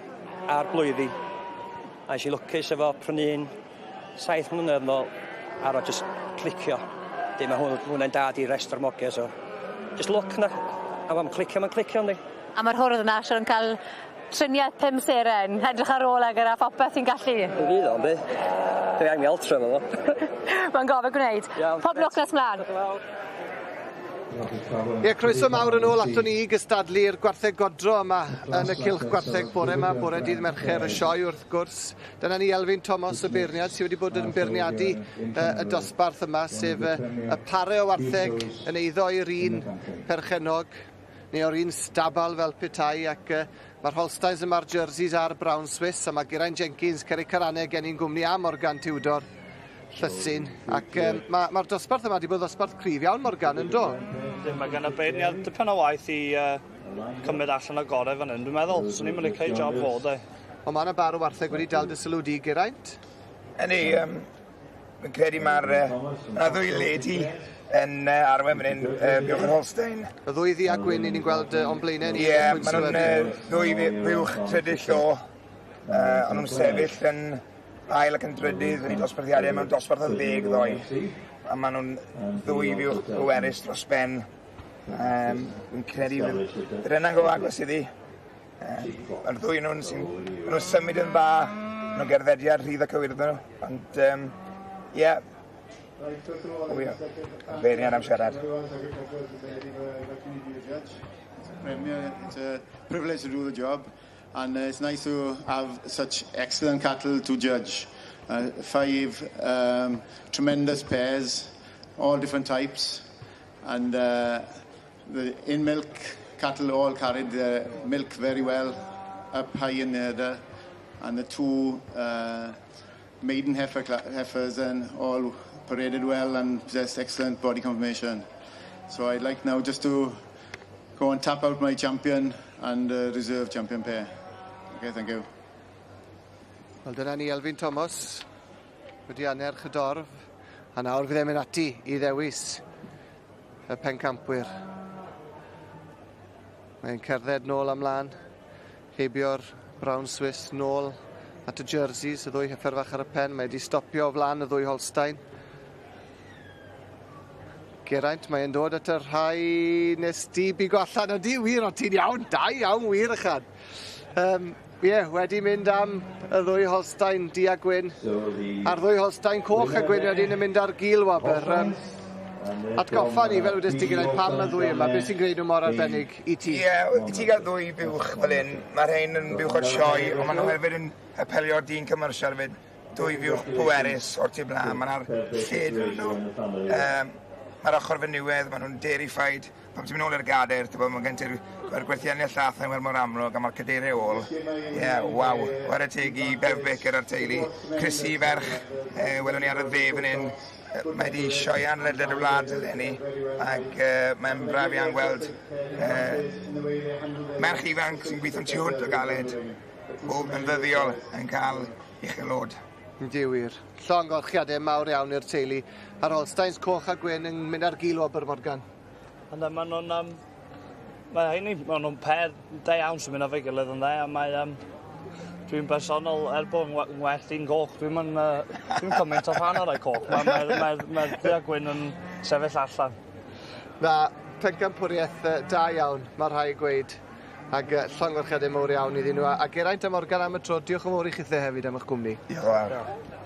a'r blwyddi. A es i lwcus efo prynu un 7 mlynedd nôl ar o just clicio. Dim mae hwnna'n dad i rest o'r mogia, so just look na. A mae'n clicio, mae'n clicio, yndi. A mae'r hwrdd yna siwr yn cael triniaeth 5 seren, edrych ar ôl ag gyda phopeth ti'n gallu. Fe fydd o'n by. Dwi angen ultra fo. Mae'n gofio gwneud. Pob lwc nes mlaen. Ie, croeso mawr yn ôl aton ni i gystadlu'r gwartheg godro yma yn y cylch gwartheg bore yma, bore dydd Mercher y sioe wrth gwrs. Dyna ni Elfyn Thomas y beirniad sydd wedi bod yn beirniadu y dosbarth yma, sef y pare o wartheg yn eiddo i'r un perchennog, neu o'r un stabal fel petai, ac mae'r Holsteins yma'r Jerseys a'r Brown Swiss, a mae Geraint Jenkins, Cerig Caraneg gen i'n gwmni a Morgan Tudor Llysyn, ac mae'r dosbarth yma wedi bod dosbarth cryf iawn, Morgan, yn do? Mae gen y beirniad dipyn o waith i cymryd allan o gorau fan hyn, dwi'n meddwl. Swn i'n mynd i cael job fod e. Ond mae yna bar o wartheg wedi dal dy sylw di, Geraint? Yndi, fi'n credu mae'r ddwy lady yn arwain fan hyn, buwch yr Holstein. Y ddwy ddu a gwyn i ni'n gweld o'n blaenau ni. Ie, maen nhw'n ddwy buwch trydydd llo, ond nhw'n sefyll yn ail ac yn drydydd yn eu dosbarthiadau mewn dosbarth o 10 ddoe. A maen nhw'n ddwy fuwch bwerus dros ben. Fi'n credu fydd yna'n go agos iddi. Mae'r ddwy nhw'n nhw'n symud yn dda, nhw'n gerddediad rhydd ac cywir iddyn nhw. Ond, ie, beirniad am siarad. It's a privilege to do the job, and it's nice to have such excellent cattle to judge. 5 tremendous pairs, all different types, and the in milk cattle all carried the milk very well up high in the herder, and the 2 maiden heifers and all paraded well and possessed excellent body conformation. So I'd like now just to go and tap out my champion and reserve champion pair. Okay, thank you. Wel, dyna ni Elfyn Thomas wedi annerch y dorf, a nawr fydd e'n mynd ati i ddewis y pencampwyr. Mae'n cerdded nôl amlaen, heibio'r Brown Swiss nôl at y Jerseys, y ddwy heffer fach ar y pen. Mae wedi stopio o flaen y ddwy Holstein. Geraint, mae'n dod at y rhai nes di bigo allan. Ydy, wir, o ti'n iawn, da iawn, wir ychan. Ie, wedi mynd am y ddwy Holstein du a gwyn. A'r ddwy Holstein coch a gwyn wedyn yn mynd ar gil wobr. Atgoffa ni, fel wedys ti gyda pam y ddwy yma, beth sy'n gwneud nhw mor arbennig i ti? Ie, i ti gael ddwy buwch fel hyn, mae'r rhain yn buwch o'r sioe, ond maen nhw hefyd yn apelio dyn commercial hefyd. Dwy fuwch pwerus o'r tu blaen, mae'n ar lled yn nhw. Mae'r ochr fenywedd, maen nhw'n dairyfied. Pan ti'n mynd nôl i'r gader, ti'n bod, mae gen ti'r mae'r gwerthiannau llath yn wel mor amlwg a mae'r cadeiriau ôl. Ie, yeah, waw. Ware teg i Bev Baker a'r teulu. Chrissy ferch, welwn ni ar y dde fan hyn. Mae wedi sioian ledled y wlad eleni ac mae'n braf iawn gweld merch ifanc sy'n gweithio'n tu hwnt o galed bob yn ddyddiol yn cael uchel-lod. Yndi wir. Llongyfarchiadau mawr iawn i'r teulu. A'r Holsteins coch a gwyn yn mynd ar gil o Abermorgan. Ond maen nhw'n... mae rheini, maen nhw'n pair da iawn sy'n mynd efo'i gilydd yn dde, a mae... dwi'n bersonol, er bod yn well i'n goch, dwi'n mynd, dwi'n cymaint o fan o'r rai coch. Mae'r mae, mae, mae du a gwyn yn sefyll allan. Na, pencampwriaeth da iawn, mae rhai gweud. Ac llongyfarchiadau mawr iawn iddyn nhw. A Geraint a Morgan am y tro, diolch yn fawr i chithe hefyd am eich gwmni. Diolch yn fawr.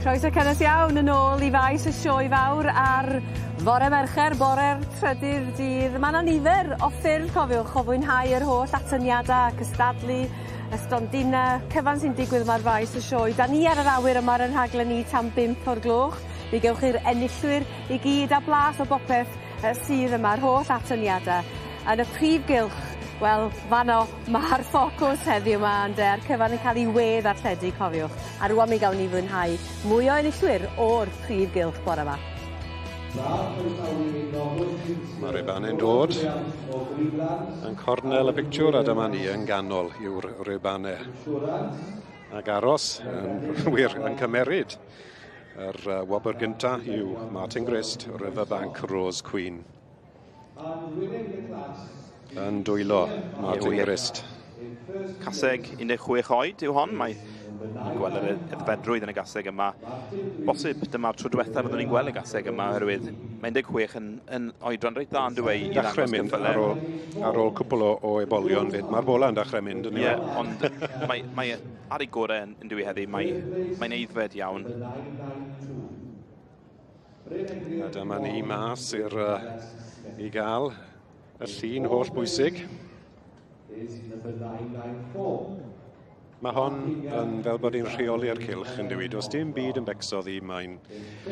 Croeso cynnes iawn yn ôl i faes y sioe fawr ar fore Mercher, bore'r trydydd dydd. Mae 'na nifer o ffyrdd cofiwch o fwynhau yr holl atyniada, cystadlu, y stondina, cyfan sy'n digwydd yma ar faes y sioe. Da ni ar yr awyr yma ar 'yn rhaglen ni tan bump o'r gloch. Mi gewch chi'r enillwyr i gyd a blas o bopeth sydd yma, yr holl atyniada. Yn y prif gylch, wel, fanno ma'r ffocws heddiw 'ma ynde, a'r cyfan yn ca'l 'i we-ddarlledu cofiwch. A rŵan mi gawn ni fwynhau mwy o enillwyr o'r prif gylch bore 'ma. Mae'r rubanau'n dod yn cornel y pictiwr a dyma ni yn ganol yw'r rubanau. Ac aros yn wir yn cymeryd yr wobr gynta yw Martin Grist, Riverbank Rose Queen. Yn dwylo Martin Grist. Caseg 16 oed yw hon. Mae gweld yr aeddfedrwydd yn y gaseg yma. Bosib dyma'r tro diwethaf fyddwn ni'n gweld y gaseg yma oherwydd mae 16 yn oedran reit dda yn dweud i ddangos mynd ar ôl cwpl o ebolion fyd. Mae'r bola yn dechrau mynd yn Ie, ond mae ar ei gorau yn dyw heddi. Mae'n aeddfed iawn. A dyma ni mas i gael y llun holl bwysig. Mae hon yn fel bod hi'n rheoli'r cylch yn dweud, does dim byd yn becso ddi, mae'n...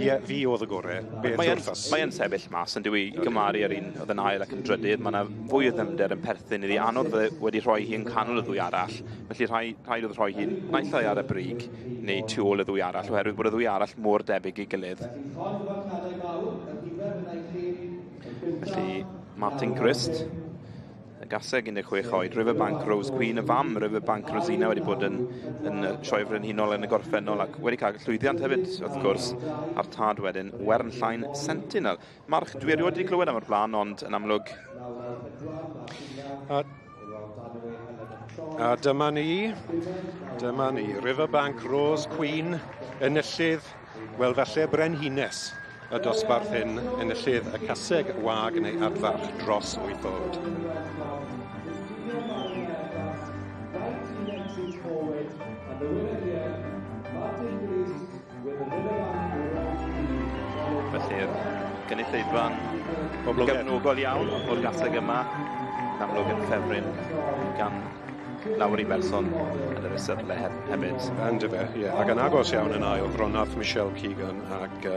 Ie, fi oedd y gorau, beth yw'r ffas? Mae'n sefyll mas yn dweud, i gymharu ar un oedd yn ail ac yn drydydd, mae yna fwy o ddyfnder yn perthyn iddi. Anodd fydde wedi rhoi hi yn canol y ddwy arall, felly rhaid oedd rhoi hi naill ai ar y brig neu tu ôl y ddwy arall, oherwydd bod y ddwy arall mor debyg i gilydd. Felly, Martin Grist, y gaseg 16 oed, Riverbank Rose Queen, y fam Riverbank Rosina wedi bod yn sioe frenhinol yn y gorffennol ac wedi cael llwyddiant hefyd, wrth gwrs, a'r tad wedyn, Wernllain Sentinel. March, dwi erioed wedi clywed am o'r blaen, ond yn amlwg. A dyma ni, Riverbank Rose Queen, enillydd, wel falle brenhines y dosbarth hyn, enillydd y caseg wag neu adfarch dros 8 oed. Felly'r gynulleidfa'n gefnogol iawn o'r gaseg yma, yn amlwg yn ffefryn gan lawer i berson yn yr eisteddle hefyd. Yndyfe, ie. Ac yn agos iawn yn ail, Ronath Michelle Keegan ac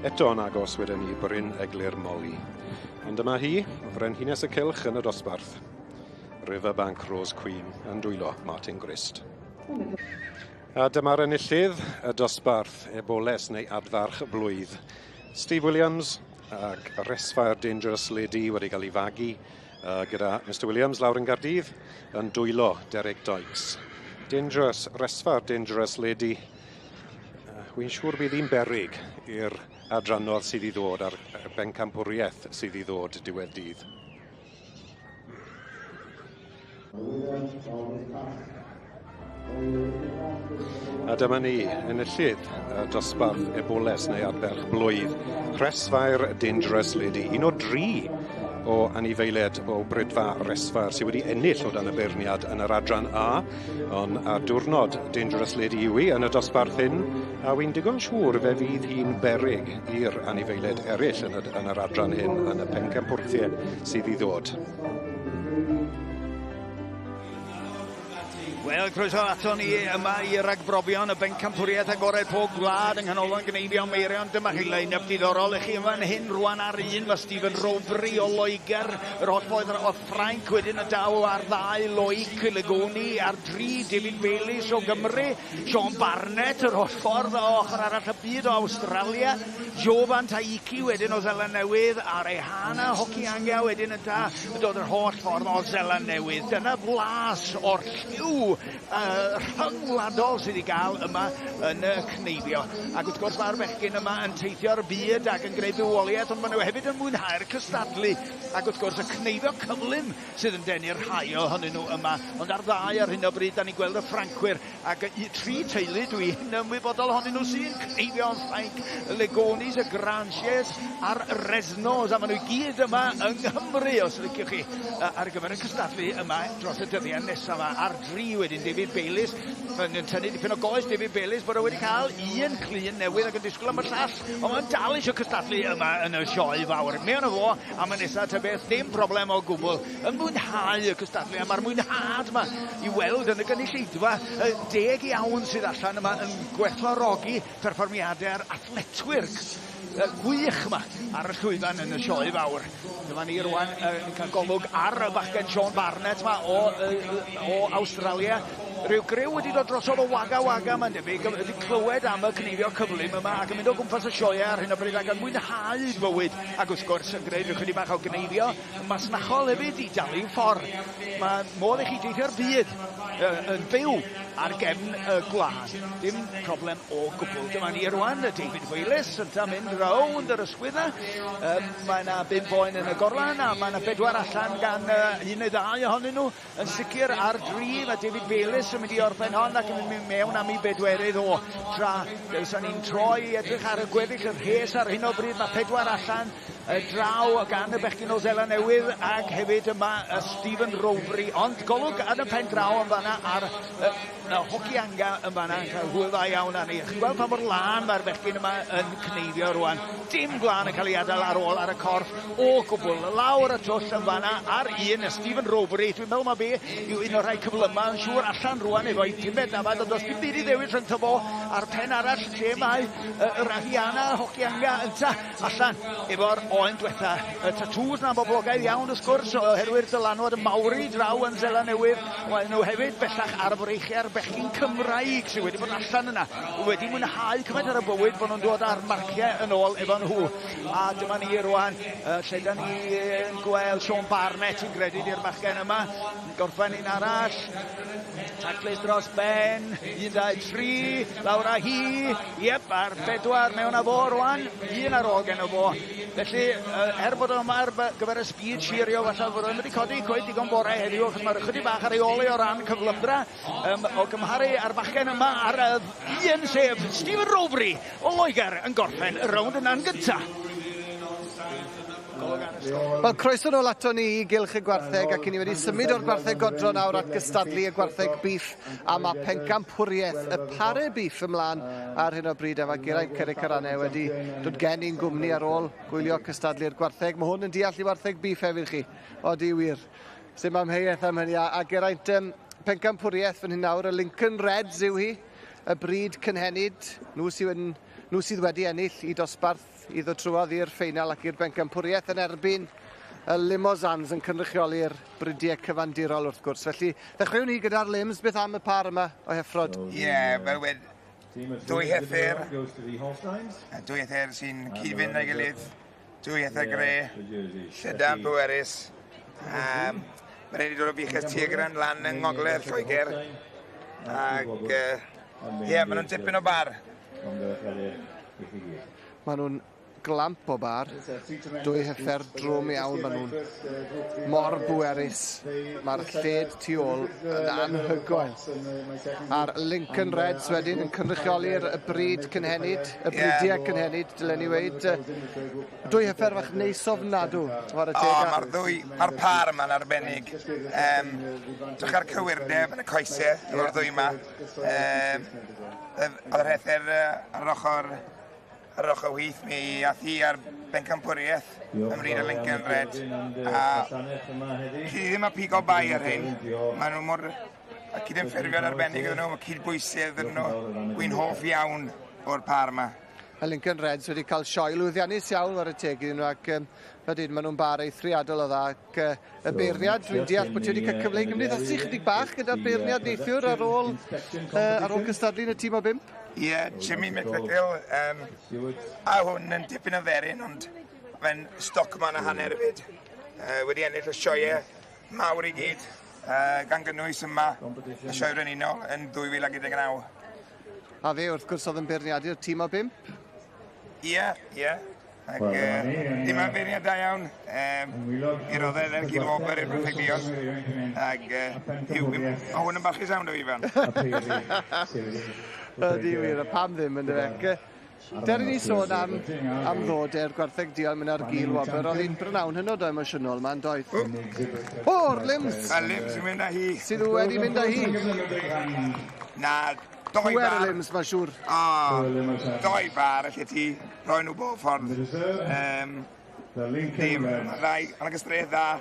eto yn agos wedyn ni Bryn Eglur Molly. Ond dyma hi, frenhines y cylch yn y dosbarth. Riverbank Rose Queen yn dwylo Martin Grist. A dyma'r enillydd y dosbarth eboles neu adfarch blwydd. Steve Williams ac Resfire Dangerous Lady wedi cael ei fagu gyda Mr Williams lawr yn Gaerdydd yn dwylo Derek Dykes. Dangerous, Resfire Dangerous Lady. Wy'n siŵr bydd hi'n beryg i'r adranodd sydd i ddod a'r bencampwriaeth sydd i ddod diwedd dydd. A dyma ni, enillydd y dosbarth eboles neu adferch blwydd, Resfire Dangerous Lady, un o dri o anifeiliaid o Brydfa Resfire sydd wedi ennill o dan y beirniad yn yr adran A, ond ar diwrnod Dangerous Lady yw hi yn y dosbarth hyn, a wy'n digon siŵr fe fydd hi'n beryg i'r anifeiliaid eraill yn yr adran hyn yn y pencampwrthiau sydd i ddod. Wel, croeso ato ni yma i ragbrofion y bencampwriaeth agored pob gwlad yng Nghanolfan Gneifio Meirion. Dyma chi line-up diddorol i chi yma yn hyn rwan ar un. Mae Stephen Rovery o Loegr, yr holl ffordd o Ffrainc wedyn y daw ar ddau Loic Legoni, ar dri David Bayliss o Gymru, Sean Barnett yr holl ffordd o ochr arall y byd o Awstralia, Jovan Taiki wedyn o Seland Newydd, a Rehana Hokianga wedyn yn da, yn dod yr holl ffordd o Seland Newydd. Dyna blas o'r lliw rhyngwladol sydd i gael yma yn y cneifio. Ac wrth gwrs mae'r bechgyn yma yn teithio'r byd ac yn gwneud bywoliaeth, ond maen nhw hefyd yn mwynhau'r cystadlu. Ac wrth gwrs y cneifio cyflym sydd yn denu'r rhai ohonyn nhw yma. Ond ar ddau ar hyn o bryd, da ni'n gweld y Ffrancwyr ac tri teulu dwi'n ymwybodol ohonyn nhw sy'n cneifio yn Ffrainc, y Legonis, y Granges a'r Resnos, a maen nhw i gyd yma yng Nghymru, os liciwch chi, ar gyfer y cystadlu yma dros y dyddiau nesaf yma. Ar dri wedyn David Bayliss yn tynnu dipyn o goes David Bayliss bod o wedi cael un clun newydd ac yn disgwyl am y llall, ond mae'n dal eisiau cystadlu yma yn y sioe fawr. Mewn o fo am y nesaf ta beth, dim problem o gwbl, yn mwynhau y cystadlu, a mae'r mwynhad yma i weld yn y gynulleidfa deg iawn sydd allan yma yn gwerthfawrogi perfformiadau'r athletwyr gwych yma ar y llwyfan yn y sioe fawr. Dyma ni rwan yn cael golwg ar y bachgen Sean Barnett yma o Awstralia. Rhyw griw wedi dod drosodd o Wagga Wagga, mae'n debyg, wedi clywed am y cneifio cyflym yma ac yn mynd o gwmpas y sioeau ar hyn o bryd ac yn mwynhau bywyd ac wrth gwrs yn gwneud rhyw chydig bach o gneifio masnachol hefyd i dalu ffordd. Mae modd i chi deithio'r byd yn byw ar gefn y gwlad. Dim problem o gwbl. Dyma ni rwan, David Wailes yn ta mynd rownd yr ysgwydd na. Mae yna 5 oen yn y gorlan a mae yna 4 allan gan un neu ddau ohonyn nhw. Yn sicr ar dri, mae David Bayliss yn mynd i orffen hon ac yn mynd mewn am ei bedwerydd o. Tra dewson ni'n troi i edrych ar y gweddill y rhes ar hyn o bryd, mae 4 allan draw gan y bechgyn o Seland Newydd ac hefyd yma Stephen Rovery, ond golwg yn y pen draw yn fanna ar y Hokianga yn fanna yn cael hwyl dda iawn arni. Chi'n gweld pa mor lân mae'r bechgyn yma yn cneifio rwan. Dim gwlân yn cael ei adael ar ôl ar y corff o gwbl. Lawr y twll yn fanna ar un, Stephen Rovery. Dwi'n meddwl mae fe yw un o'r rhai cyflyma yn siŵr allan rwan efo'i pumed dafad, ond does dim byd i ddewis rhyngtho fo a'r pen arall lle mae yr Ariana Hokianga ynta allan efo'r oen diwetha. Y tatŵs na'n boblogaidd iawn wrth gwrs oherwydd dylanwad y Maori draw yn Seland Newydd. Maen nhw hefyd bellach ar freichiau'r bechgyn Cymraeg sydd wedi bod allan yna, wedi mwynhau cymaint ar y bywyd bod nhw'n dod â'r marciau yn ôl efo nhw. A dyma ni rwan, lle da ni'n gweld Sean Barnett yn gredu i'r bachgen yma. Gorffen un arall. Taclus dros ben. 1, 2, 3. Lawr â hi. Iep, ar 4 mewn â fo rwan. Un ar ôl gen o fo. Felly, er bod o yma ar gyfer y speed sheario, falle fod o'n wedi codi cweit digon bore heddiw, achos mae'r ychydig bach ar ei ôl o ran cyflymdra o gymharu â'r bachgen yma ar y un, sef Stephen Rovery o Loegr yn gorffen y rownd yna'n gyntaf. Wel, croeso nôl ato ni i Gylch y Gwartheg, ac i ni wedi symud o'r gwartheg godro nawr at gystadlu y gwartheg beef, a mae pencampwriaeth y pare beef ymlaen ar hyn o bryd, a mae Geraint Cerrig-Carane wedi dod gen i'n gwmni ar ôl gwylio cystadlu'r gwartheg. Mae hwn yn deall i wartheg beef hefyd chi. Odi wir. Sim amheuaeth am hynny. A Geraint, pencampwriaeth fan hyn nawr, y Lincoln Reds yw hi, y bryd cynhenid, nhw sydd wedi ennill i dosbarth i ddod trwodd i'r ffeinal ac i'r bencampwriaeth yn erbyn y Limousins yn cynrychioli'r bridiau cyfandirol wrth gwrs. Felly, ddechreuwn ni gyda'r Lims, beth am y par yma o heffrod? Ie, yeah, fel wed, dwy heffer sy'n cyd-fynd â'i gilydd, dwy heffer gre, llydan pwerus. Mae'n rhaid i dod o fuches Tigran lan yng Ngogledd Lloegr. Ac, ie, maen nhw'n tipyn o bar. Maen nhw'n glamp o bar, dwy heffer drwm iawn, maen nhw'n mor bwerus. Mae'r lled tu ôl yn anhygoel. A'r Lincoln Reds wedyn yn cynrychioli'r bryd cynhenid, y bridiau cynhenid, dylen ni weud. Dwy heffer fach neis ofnadw. O, mae'r par yma'n arbennig. Drych ar cywirdeb yn y coesau efo'r ddwy yma. Oedd yr heffer ar ochr ar ochr wyth, mi ath hi ar bencampwriaeth ym mryd y Lincoln Red. A chi ddim a pigo bai ar hyn. Maen nhw mor cydymffurfio'n arbennig iddyn nhw, mae cydbwysedd iddyn nhw. Wy'n hoff iawn o'r par yma. Y Lincoln Reds wedi cael sioe lwyddiannus iawn ar y teg iddyn nhw, ac wedyn maen nhw'n bar eithriadol o dda. Ac y beirniad, dwi'n deall bod ti wedi cael cyfle i gymdeithasu chydig bach gyda'r beirniad neithiwr ar ôl cystadlu yn y tîm o 5. Ie, Jimmy McNichol, a hwn yn dipyn o dderyn, ond fe'n stockman a hanner hefyd. Wedi ennill y sioeau mawr i gyd, gan gynnwys yma y sioe frenhinol yn 2019. A fe wrth gwrs oedd yn beirniadu'r tîm o 5? Ie, ie. Ac dim yn beirniad da iawn. I roedd e'r gilwober i'r Prefectdion. Ac mae hwn yn barchus iawn o Ifan. Ydy wir, a pam ddim yn dyfe. Deri ni sôn am ddod e'r gwartheg duon mynd ar gil wobr. Oedd hi'n brynawn hynod o emosiynol ma'n doedd. O'r Lims! Y Lims yn mynd â hi. Sydd wedi mynd â hi. Na, doi bar. Pwer y Lims, mae'n siŵr. O, doi bar, alle ti roi nhw bob ffordd. Ddim, mae'n gystadleuaeth dda,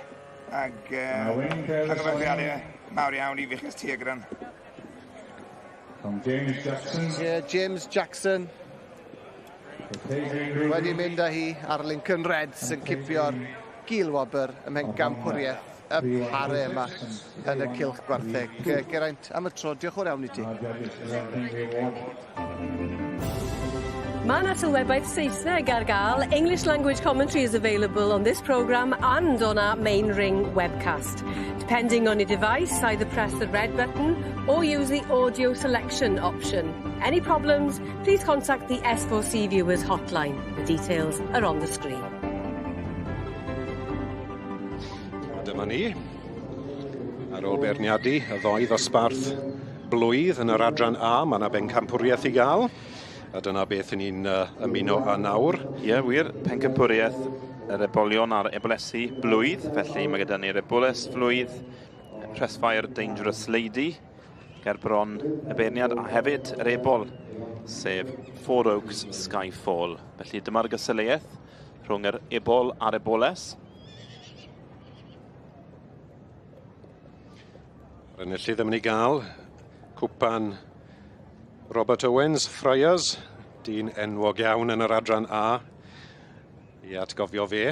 ac llongyfarchiadau mawr iawn i Fuches Tigran. James Jackson. Yeah, James Jackson wedi mynd â hi ar Lincoln Reds yn cipio'r gilwobr ym mhencampwriaeth y pare yma yn y cylch gwartheg. Geraint, am y tro, diolch yn fawr iawn i ti. Mae 'na sylwebaeth Saesneg ar ga'l. English language commentary is available on this programme and on our main ring webcast. Depending on your device, either press the red button or use the audio selection option. Any problems, please contact the S4C Viewers hotline. The details are on the screen. A dyma ni. Ar ôl beirniadu y ddoi ddosbarth blwydd yn yr adran A, mae yna bencampwriaeth i gael. A dyna beth 'yn ni'n ymuno â nawr. Ie, yeah, wir, pencampwriaeth yr ebolion a'r ebolesi blwydd. Felly mae gyda ni'r eboles flwydd, Pressfire Dangerous Lady, ger bron y beirniad, a hefyd yr ebol, sef Four Oaks Skyfall. Felly dyma'r gystadleuaeth rhwng yr ebol a'r eboles. Yr enillydd yn mynd i gael cwpan Robert Owens, Friars, dyn enwog iawn yn yr adran A, i atgofio fe.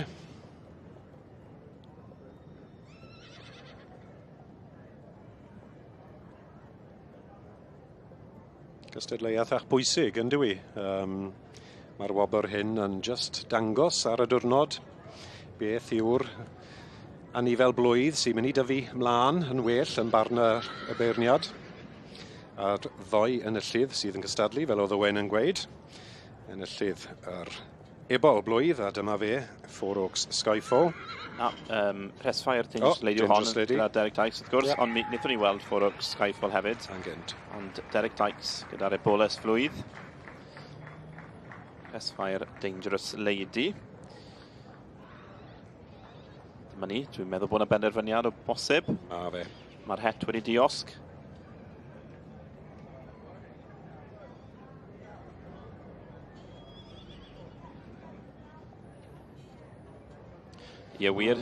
Cystadleuaeth ach bwysig, yn dyw i? Mae'r wobr hyn yn just dangos ar y diwrnod beth yw'r anifel blwydd sy'n mynd i dyfu mlaen yn well yn barn y beirniad. A'r ddoi enillydd sydd yn cystadlu, fel oedd Owen yn gweud, enillydd yr ebol blwydd, a dyma fe, Four Oaks Skyfall. Na, Pressfire Dangerous Oh, Lady yw hon, Dangerous Lady. gyda Derek Dykes, wrth gwrs, Yeah. ond mi wnaethon ni weld Four Oaks Skyfall hefyd. Yn gynt. Ond Derek Dykes gyda'r eboles flwydd. Pressfire Dangerous Lady. Dyma ni, dwi'n meddwl bod yna benderfyniad o bosib. Ma fe. Mae'r het wedi diosg. Ie, wir.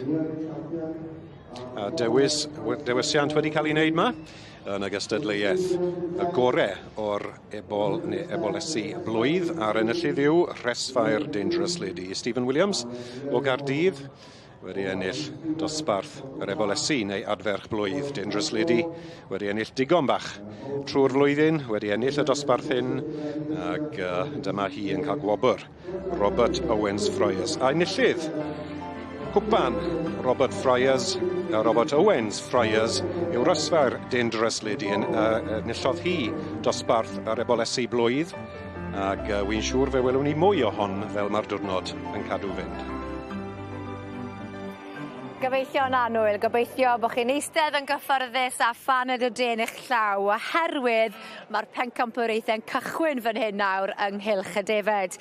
A dewisiant wedi cael ei wneud ma yn y gystadleuaeth y gore o'r ebol neu ebolesi blwydd a'r enillydd yw Rhesfair Dangerous Lady. Stephen Williams o Gaerdydd wedi ennill dosbarth yr ebolesi neu adferch blwydd. Dangerous Lady wedi ennill digon bach trwy'r flwyddyn, wedi ennill y dosbarth hyn, ac dyma hi yn cael gwobr Robert Owens Fryers. A enillydd cwpan Robert Fryers, Robert Owens Fryers yw Rhesfair Dangerous Lady. Yn enillodd hi dosbarth yr ebolesi blwydd, ac wy'n siŵr fe welwn ni mwy o hon fel mae'r diwrnod yn cadw fynd. Gobeithio'n annwyl, gobeithio bod chi'n eistedd yn gyfforddus a phaned o de yn eich llaw, oherwydd mae'r pencampwriaethau'n cychwyn fan hyn nawr ynghylch y defed.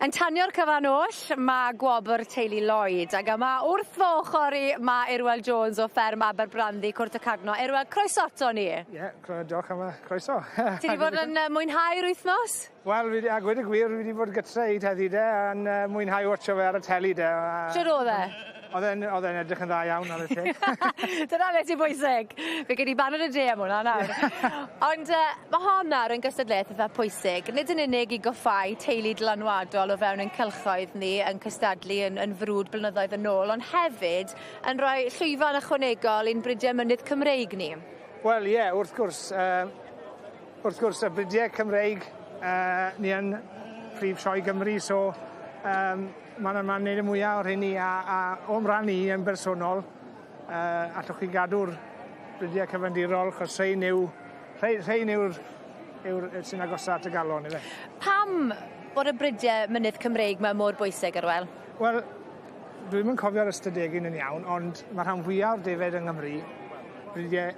Yn tanio'r cyfan oll, mae gwobr teulu Lloyd, ac yma wrth fy ochr i mae Irwel Jones o fferm Aberbranddu, Cwrt y Cadno. Irwel, croeso ato ni. Ie, yeah, diolch am y croeso. Ti wedi bod yn mwynhau'r wythnos? Wel, a gweud y gwir, fi wedi bod gytre i heddi de, a'n mwynhau watcho fe ar y teli de. Shwd oedd e? Oedd e'n edrych yn dda iawn ar y teg. Dyna beth sy'n bwysig. Fe gen i baned y de am hwnna nawr. Ond mae hon nawr yn gystadleuaeth eitha pwysig. Nid yn unig i goffau teulu dylanwadol o fewn ein cylchoedd ni yn cystadlu yn frwd blynyddoedd yn ôl, ond hefyd yn rhoi llwyfan ychwanegol i'n bridiau mynydd Cymreig ni. Wel, ie, yeah, wrth gwrs. Wrth gwrs, y bridiau Cymreig, ni yn prif sioe Gymru, so mae'n wneud y mwyaf o'r hynny, a o'm rhan i yn bersonol, allwch chi gadw'r bridiau cyfandirol, chos rhein yw'r sy'n agosaf at y galon, ife. Pam bod y bridiau mynydd Cymreig ma mor bwysig, Arwel? Wel, dwi'm yn cofio'r ystadegyn yn iawn, ond mae rhan fwyaf o'r defed yng Nghymru, bridiau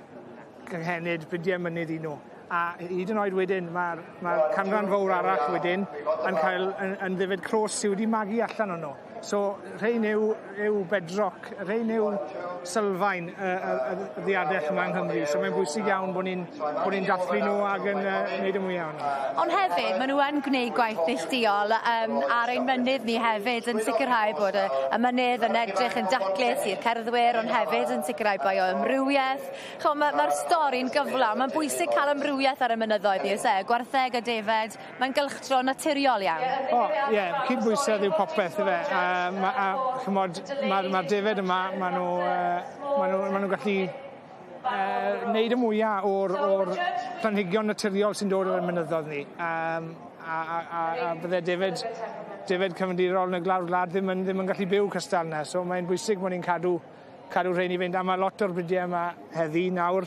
cynhenid, bridiau mynydd i nhw. A hyd yn oed wedyn, mae'r canran fawr arall wedyn yn cael yn ddefed cros sydd wedi magu allan o'n nhw. So, rhein yw bedrock, rhein yw sylfaen y ddiadell yma yng Nghymru. So, mae'n bwysig iawn bod ni'n dathlu nhw ac yn gwneud y mwyaf ohonyn nhw. Ond hefyd, maen nhw yn gwneud gwaith neilltuol ar ein mynydd ni hefyd, yn sicrhau bod y mynydd yn edrych yn daclus i'r cerddwyr, ond hefyd yn sicrhau bioamrywiaeth. Mae'r stori'n gyflawn, mae'n bwysig cael amrywiaeth ar y mynyddoedd ni, oes e? Gwartheg a defed, mae'n gylchdro naturiol iawn. O, ie, cydbwysedd yw popeth, ife. Ma, a, chymod, mae'r ma defed yma, maen nhw, ma nhw, ma nhw gallu wneud y mwyaf o'r, or planhigion naturiol sy'n dod o'r mynyddodd ni. Um, a, a, a, a bydde defed, defed cyfandirol yn y glawr gwlad ddim yn, ddim yn gallu byw cystal yna. So mae'n bwysig bod ni'n cadw, cadw rhein i fynd. A mae lot o'r bridiau yma heddi nawr,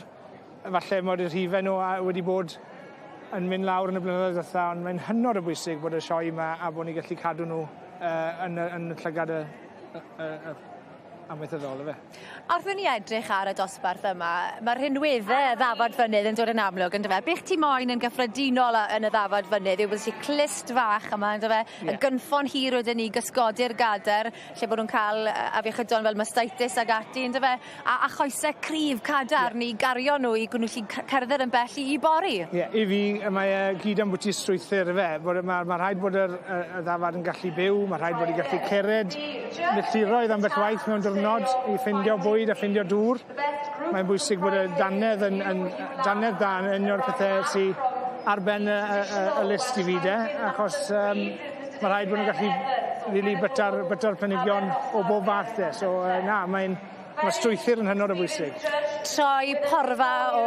falle mod y rhifau nhw wedi bod yn mynd lawr yn y blynyddoedd diwetha, ond mae'n hynod o bwysig bod y sioe yma a bod ni'n gallu cadw nhw yn, y, yn y llygad y, y, y, y amaethyddol, yfe. Wrth i ni edrych ar y dosbarth yma, mae'r rhinweddau y ddafad fynydd yn dod yn amlwg, on'd yfe? Be' ti moyn yn gyffredinol yn y ddafad fynydd yw bod ti clust fach yma, on'd yfe? Yeah. Y gynffon hir wedyn ni, gysgodi'r gader, lle bod nhw'n cael afiechydon fel mastitis ag ati, on'd yfe? A, a choese cryf, cadarn yeah. i gario nhw i nhw gallu cerdded yn bell i, i bori. Ie, yeah, i fi, mae e gyd ambwti strwythur ife. Bod, mae, mae rhaid bod yr, y, y ddafad yn gallu byw, mae rhaid bod hi'n gallu cered milltiroedd ambell waith mewn diwrnod i ffindio bwyd a ffindio dŵr. Mae'n bwysig bod y dannedd yn, yn dannedd da yn un o'r pethau sy ar ben y, y, y, y list i fi de, achos um, mae rhaid bod nhw'n gallu really byta'r byta planhigion o bob fath de. So uh, na, mae'n Mae strwythur yn hynod o bwysig. Troi porfa o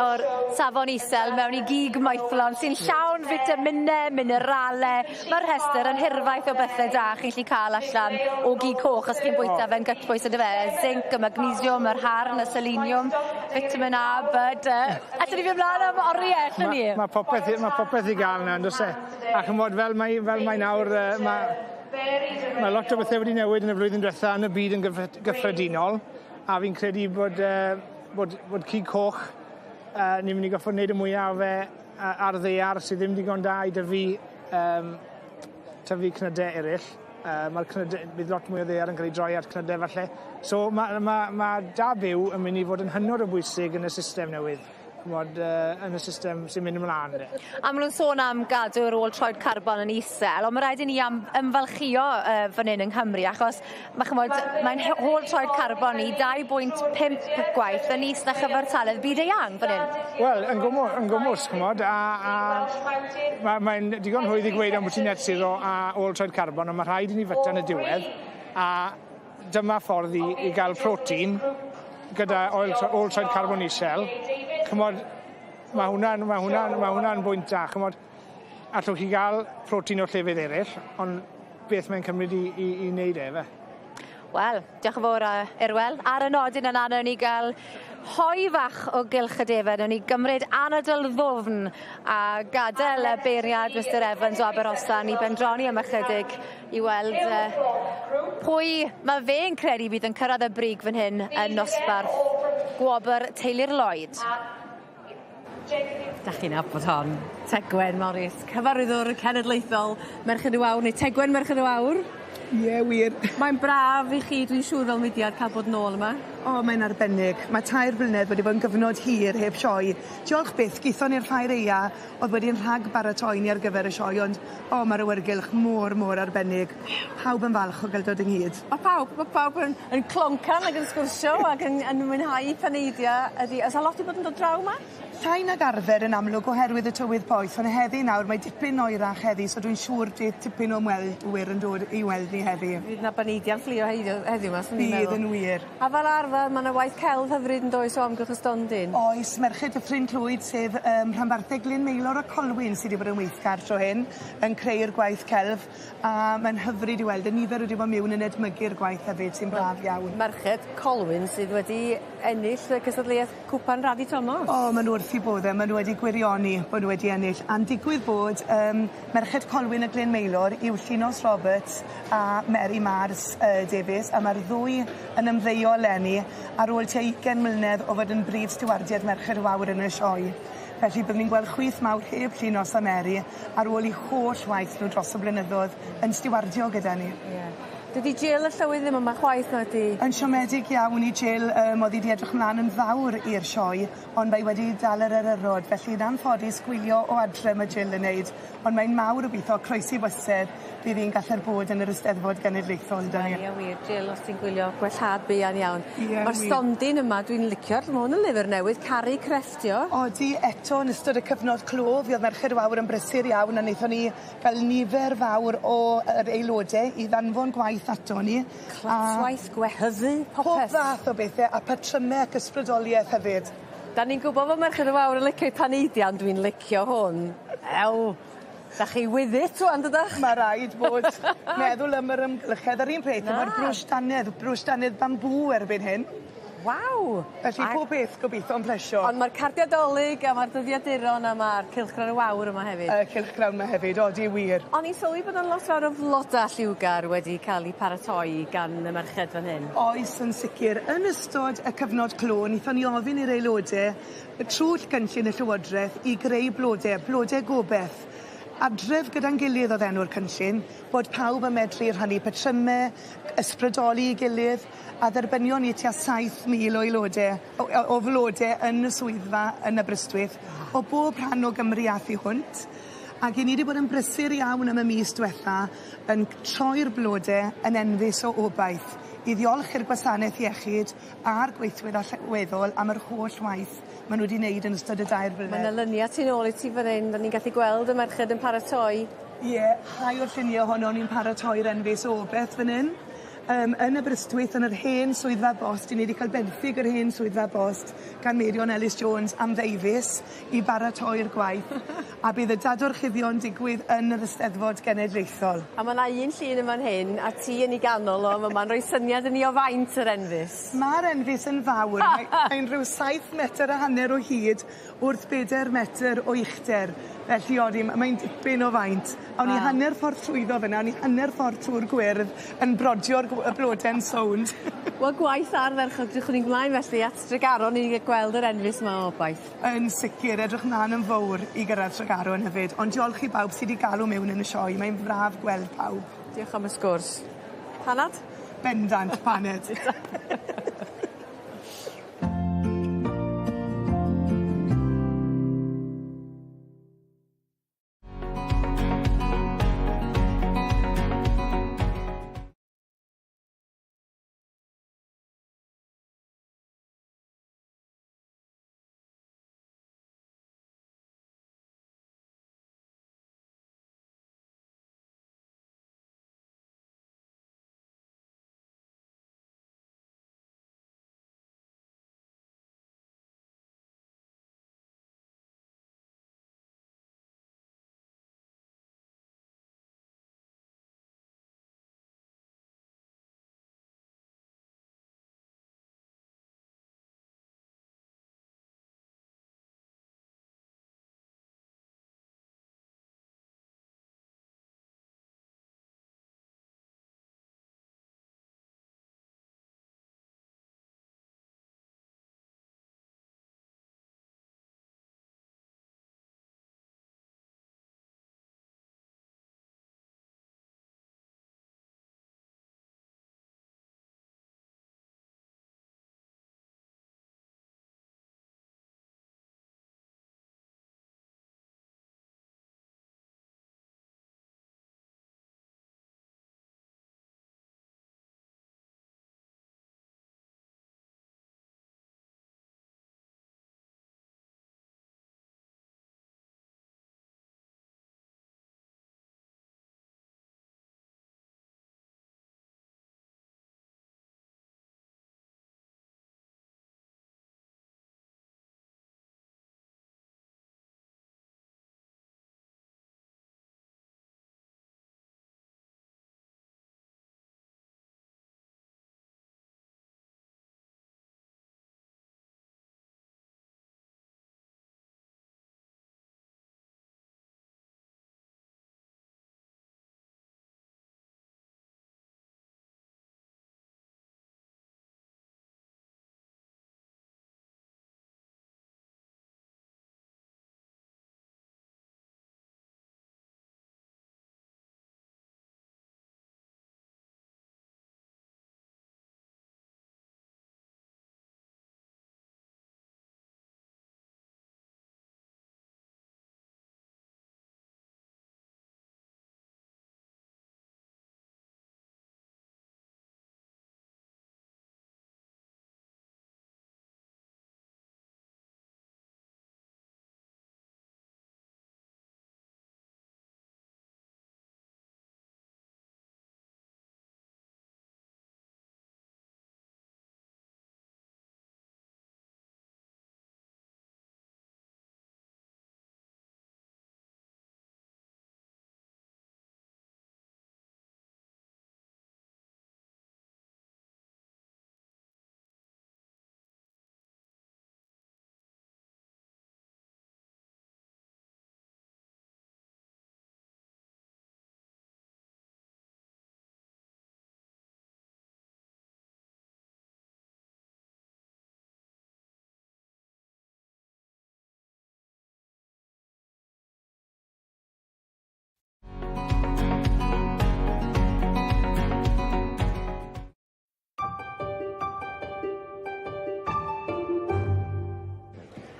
o'r safon isel mewn i gig maethlon sy'n llawn fitamine, minerale. Ma'r rhestr yn hirfaith o bethe da chi'n gallu ca'l allan o gig coch os chi'n bwyta fe'n gytbwys on'd yfe? Y zinc, y magnesiwm, yr haearn, y seleniwm, vitamin A, B, D. Allen ni fyn' mlan am orie allen ni? Ma' ma' popeth i ma' popeth i ga'l 'na on'd o's e? A ch'mod fel mae fel mae nawr yy ma' Mae lot o bethe wedi newid yn y flwyddyn diwetha yn y byd yn gyffredinol, a fi'n credu bod, uh, bod, bod cig coch, uh, ni'n mynd i goffod wneud y mwyaf o fe ar ddaear sydd ddim digon da i dyfu, um, tyfu cnydau eraill. Uh, Mae'r cnydau, bydd lot mwy o ddaear yn cael ei droi at cnydau falle. So mae ma, ma da byw yn mynd i fod yn hynod o bwysig yn y system newydd. ch'mod yy yn y system sy'n mynd ymlan de. A ma' nw'n sôn am gadw'r ôl troed carbon yn isel on' ma' raid i ni am ymfalchïo yy fan 'yn yng Nghymru achos ma' ch'mod mae'n hôl troed carbon ni 2.5 gwaith yn is na chyfartaledd byd eang fan 'yn. Wel yn gwmw- yn gwmws ch'mod a a ma' mae'n digon rhwydd i gweud ambwti net sero a ôl troed carbon on' ma' rhaid i ni fyta yn y diwedd a dyma ffordd i i ga'l protein gyda oil ôl troed carbon isel, ch'mod, ma' hwnna'n ma' hwnna'n ma' hwnna'n bwynt da, ch'mod, allwch chi ga'l protein o llefydd eryll, ond beth mae'n cymryd i i i neud e yfe? Wel, diolch yn fawr yy Irwel. Ar y nodyn yna newn ni ga'l hoe fach o gylch y defed, newn ni gymryd anadl ddwfn a gadel y beirniad Mistar Evans o Aberhosan i bendroni am ychydig i weld uh, pwy mae fe'n credu bydd yn cyrraedd y brig fan hyn yn nosbarth gwobr Teulu'r Lloyd. Da chi'n nabod hon. Tegwen Morris, cyfarwyddwr cenedlaethol Merched y Wawr, neu Tegwen Merched y Wawr. Ie, wir. Mae'n braf i chi, dwi'n siŵr, fel mudiad cael bod nôl yma. O, mae'n arbennig. Mae tair blynedd wedi bod yn gyfnod hir heb sioe. Diolch byth, gaethon ni'r ffair aea oedd wedi'n rhag baratoi ni ar gyfer y sioe, ond o, mae'r awyrgylch mor, mor arbennig. Pawb yn falch o gael dod ynghyd. Mae pawb, mae pawb yn, yn cloncan ac yn sgwrsio ac yn, yn mwynhau paneidiau. Ydy, oes 'na lot 'di bod yn dod draw 'ma? Llai nag arfer yn amlwg oherwydd y tywydd poeth, ond heddi nawr mae dipyn oerach heddi, so dwi'n siŵr bydd tipyn o ymwelwyr yn dod i weld ni heddi. Fydd 'na baneidiau'n fflio heiddio heddiw 'ma swn i'n meddwl. Bydd yn wir. A fel arfer ma' 'na waith celf hyfryd yn does o amgylch y stondin? Oes, Merched Dyffryn Clwyd sef yym rhanbarthau Glyn Maelor a Colwyn sy 'di bod yn weithgar tro hyn yn creu'r gwaith celf a mae'n hyfryd i weld y nifer wedi bod miwn yn edmygu'r gwaith hefyd sy'n braf iawn. Merched Colwyn sydd wedi ennill y cystadleuaeth Cwpan Raddy Thomas. O ma' n'w wrth 'u bodde ma' n'w wedi gwirioni bo' n'w wedi ennill a'n digwydd bod yym merched Colwyn a Glyn Maelor yw Llinos Roberts a Mary Mars yy Davies a ma'r ddwy yn ymddeol leni ar ôl tua ugen mlynedd o fod yn brif stiwardied Merched y Wawr yn y sioe. Felly byddwn ni'n gweld chwith mawr heb Llinos a Mary ar ôl 'u holl waith nhw dros y blynyddodd yn stiwardio gyda ni. Ie. Dydi Jill y llywydd ddim yma chwaith nadi? Yn siomedig iawn i Jill yym o'dd 'i 'di edrych mlan yn fawr i'r sioe ond mae wedi dal yr eryrod felly yn anffodus gwylio o adre ma' Jill yn neud ond mae'n mawr obitho croesi bysedd bydd 'i'n gallu'r bod yn yr Eisteddfod Genedlaethol 'da ni. Ie wir Jill os ti'n gwylio gwellhad buan iawn. Ie wir. Ma'r stondin yma dwi'n licio'r ma' hwn yn lyfr newydd Caru Crefftio. Odi eto yn ystod y cyfnod clo fuodd Merched y Wawr yn brysur iawn a naethon ni gael nifer fawr o yr aelode i ddanfon gwaith ato ni. Clytwaith, gwehyddu, popeth. Pob fath o bethe, a patryme ac ysbrydolieth hefyd. 'Dan ni'n gwbo fo' Merched y Wawr yn licio'u paneidia ond dwi'n licio hwn. Ew. 'Dach chi with it ŵan dydach? Ma' raid bod meddwl am yr amgylchedd yr un peth efo'r brwsh dannedd, brwsh dannedd bambŵ erbyn hyn. Waw! Felly pob peth gobitho yn plesio. Ond ma'r cardia 'Dolig a ma'r dyddiaduron a ma'r cylchgrawn y Wawr yma hefyd. Y cylchgrawn 'ma hefyd odi wir. O'n i'n sylwi bod 'na lot fawr o floda lliwgar wedi ca'l 'u paratoi gan y merched fan hyn. Oes yn sicir. Yn ystod y cyfnod clo nethon ni ofyn i'r aelode trw'r gynllun y Llywodreth i greu blode, blode gobeth. Adref gyda'n gilydd o'dd enw'r cynllun, bod pawb yn medru rhannu patryme, ysbrydoli 'i gilydd, a dderbynion ni tua 7,000 o aelode o o o flode yn y swyddfa yn Aberystwyth o bob rhan o Gymru a thu hwnt. Ag 'yn ni 'di bod yn brysur iawn am y mis dwetha yn troi'r blode yn enfys o obaith i ddiolch i'r gwasaneth iechyd a'r gweithwyr allweddol am yr holl waith ma' nw 'di neud yn ystod y dair blynedd. Ma' 'na lynia tu nôl i ti fan 'yn 'dan ni'n gallu gweld y merched yn paratoi. Ie, rhai o'r llunie ohonon ni'n paratoi'r enfys o obeth fan 'yn. Yym yn Aberystwyth yn yr hen swyddfa bost 'dyn ni 'di ca'l benthyg yr hen swyddfa bost gan Meirion Ellis Jones am ddeufis i baratoi'r gwaith a bydd y dadorchuddion digwydd yn yr Eisteddfod Genedlaethol. A ma' 'na un llun yn fan hyn a ti yn 'i ganol o a ma'n roi syniad i ni o faint yr enfys. Ma'r enfys yn fawr mae mae'n rhyw saith metyr a hanner o hyd wrth beder metyr o uchder felly odi m- mae'n dipyn o faint. O'n i hanner ffordd trwyddo fyn 'na o'n i hanner ffordd trw'r gwyrdd yn brodio'r gw- y blode'n sownd. Wel gwaith ardderchog drychwn ni'n mlaen felly at Tregaron i g- gweld yr enfys 'ma o obaith. Yn sicir edrych mlan yn fowr i gyrradd Tregaron hefyd ond diolch i bawb sy 'di galw mewn yn y sioe mae'n braf gweld pawb. Diolch am y sgwrs. Panad? Bendant paned.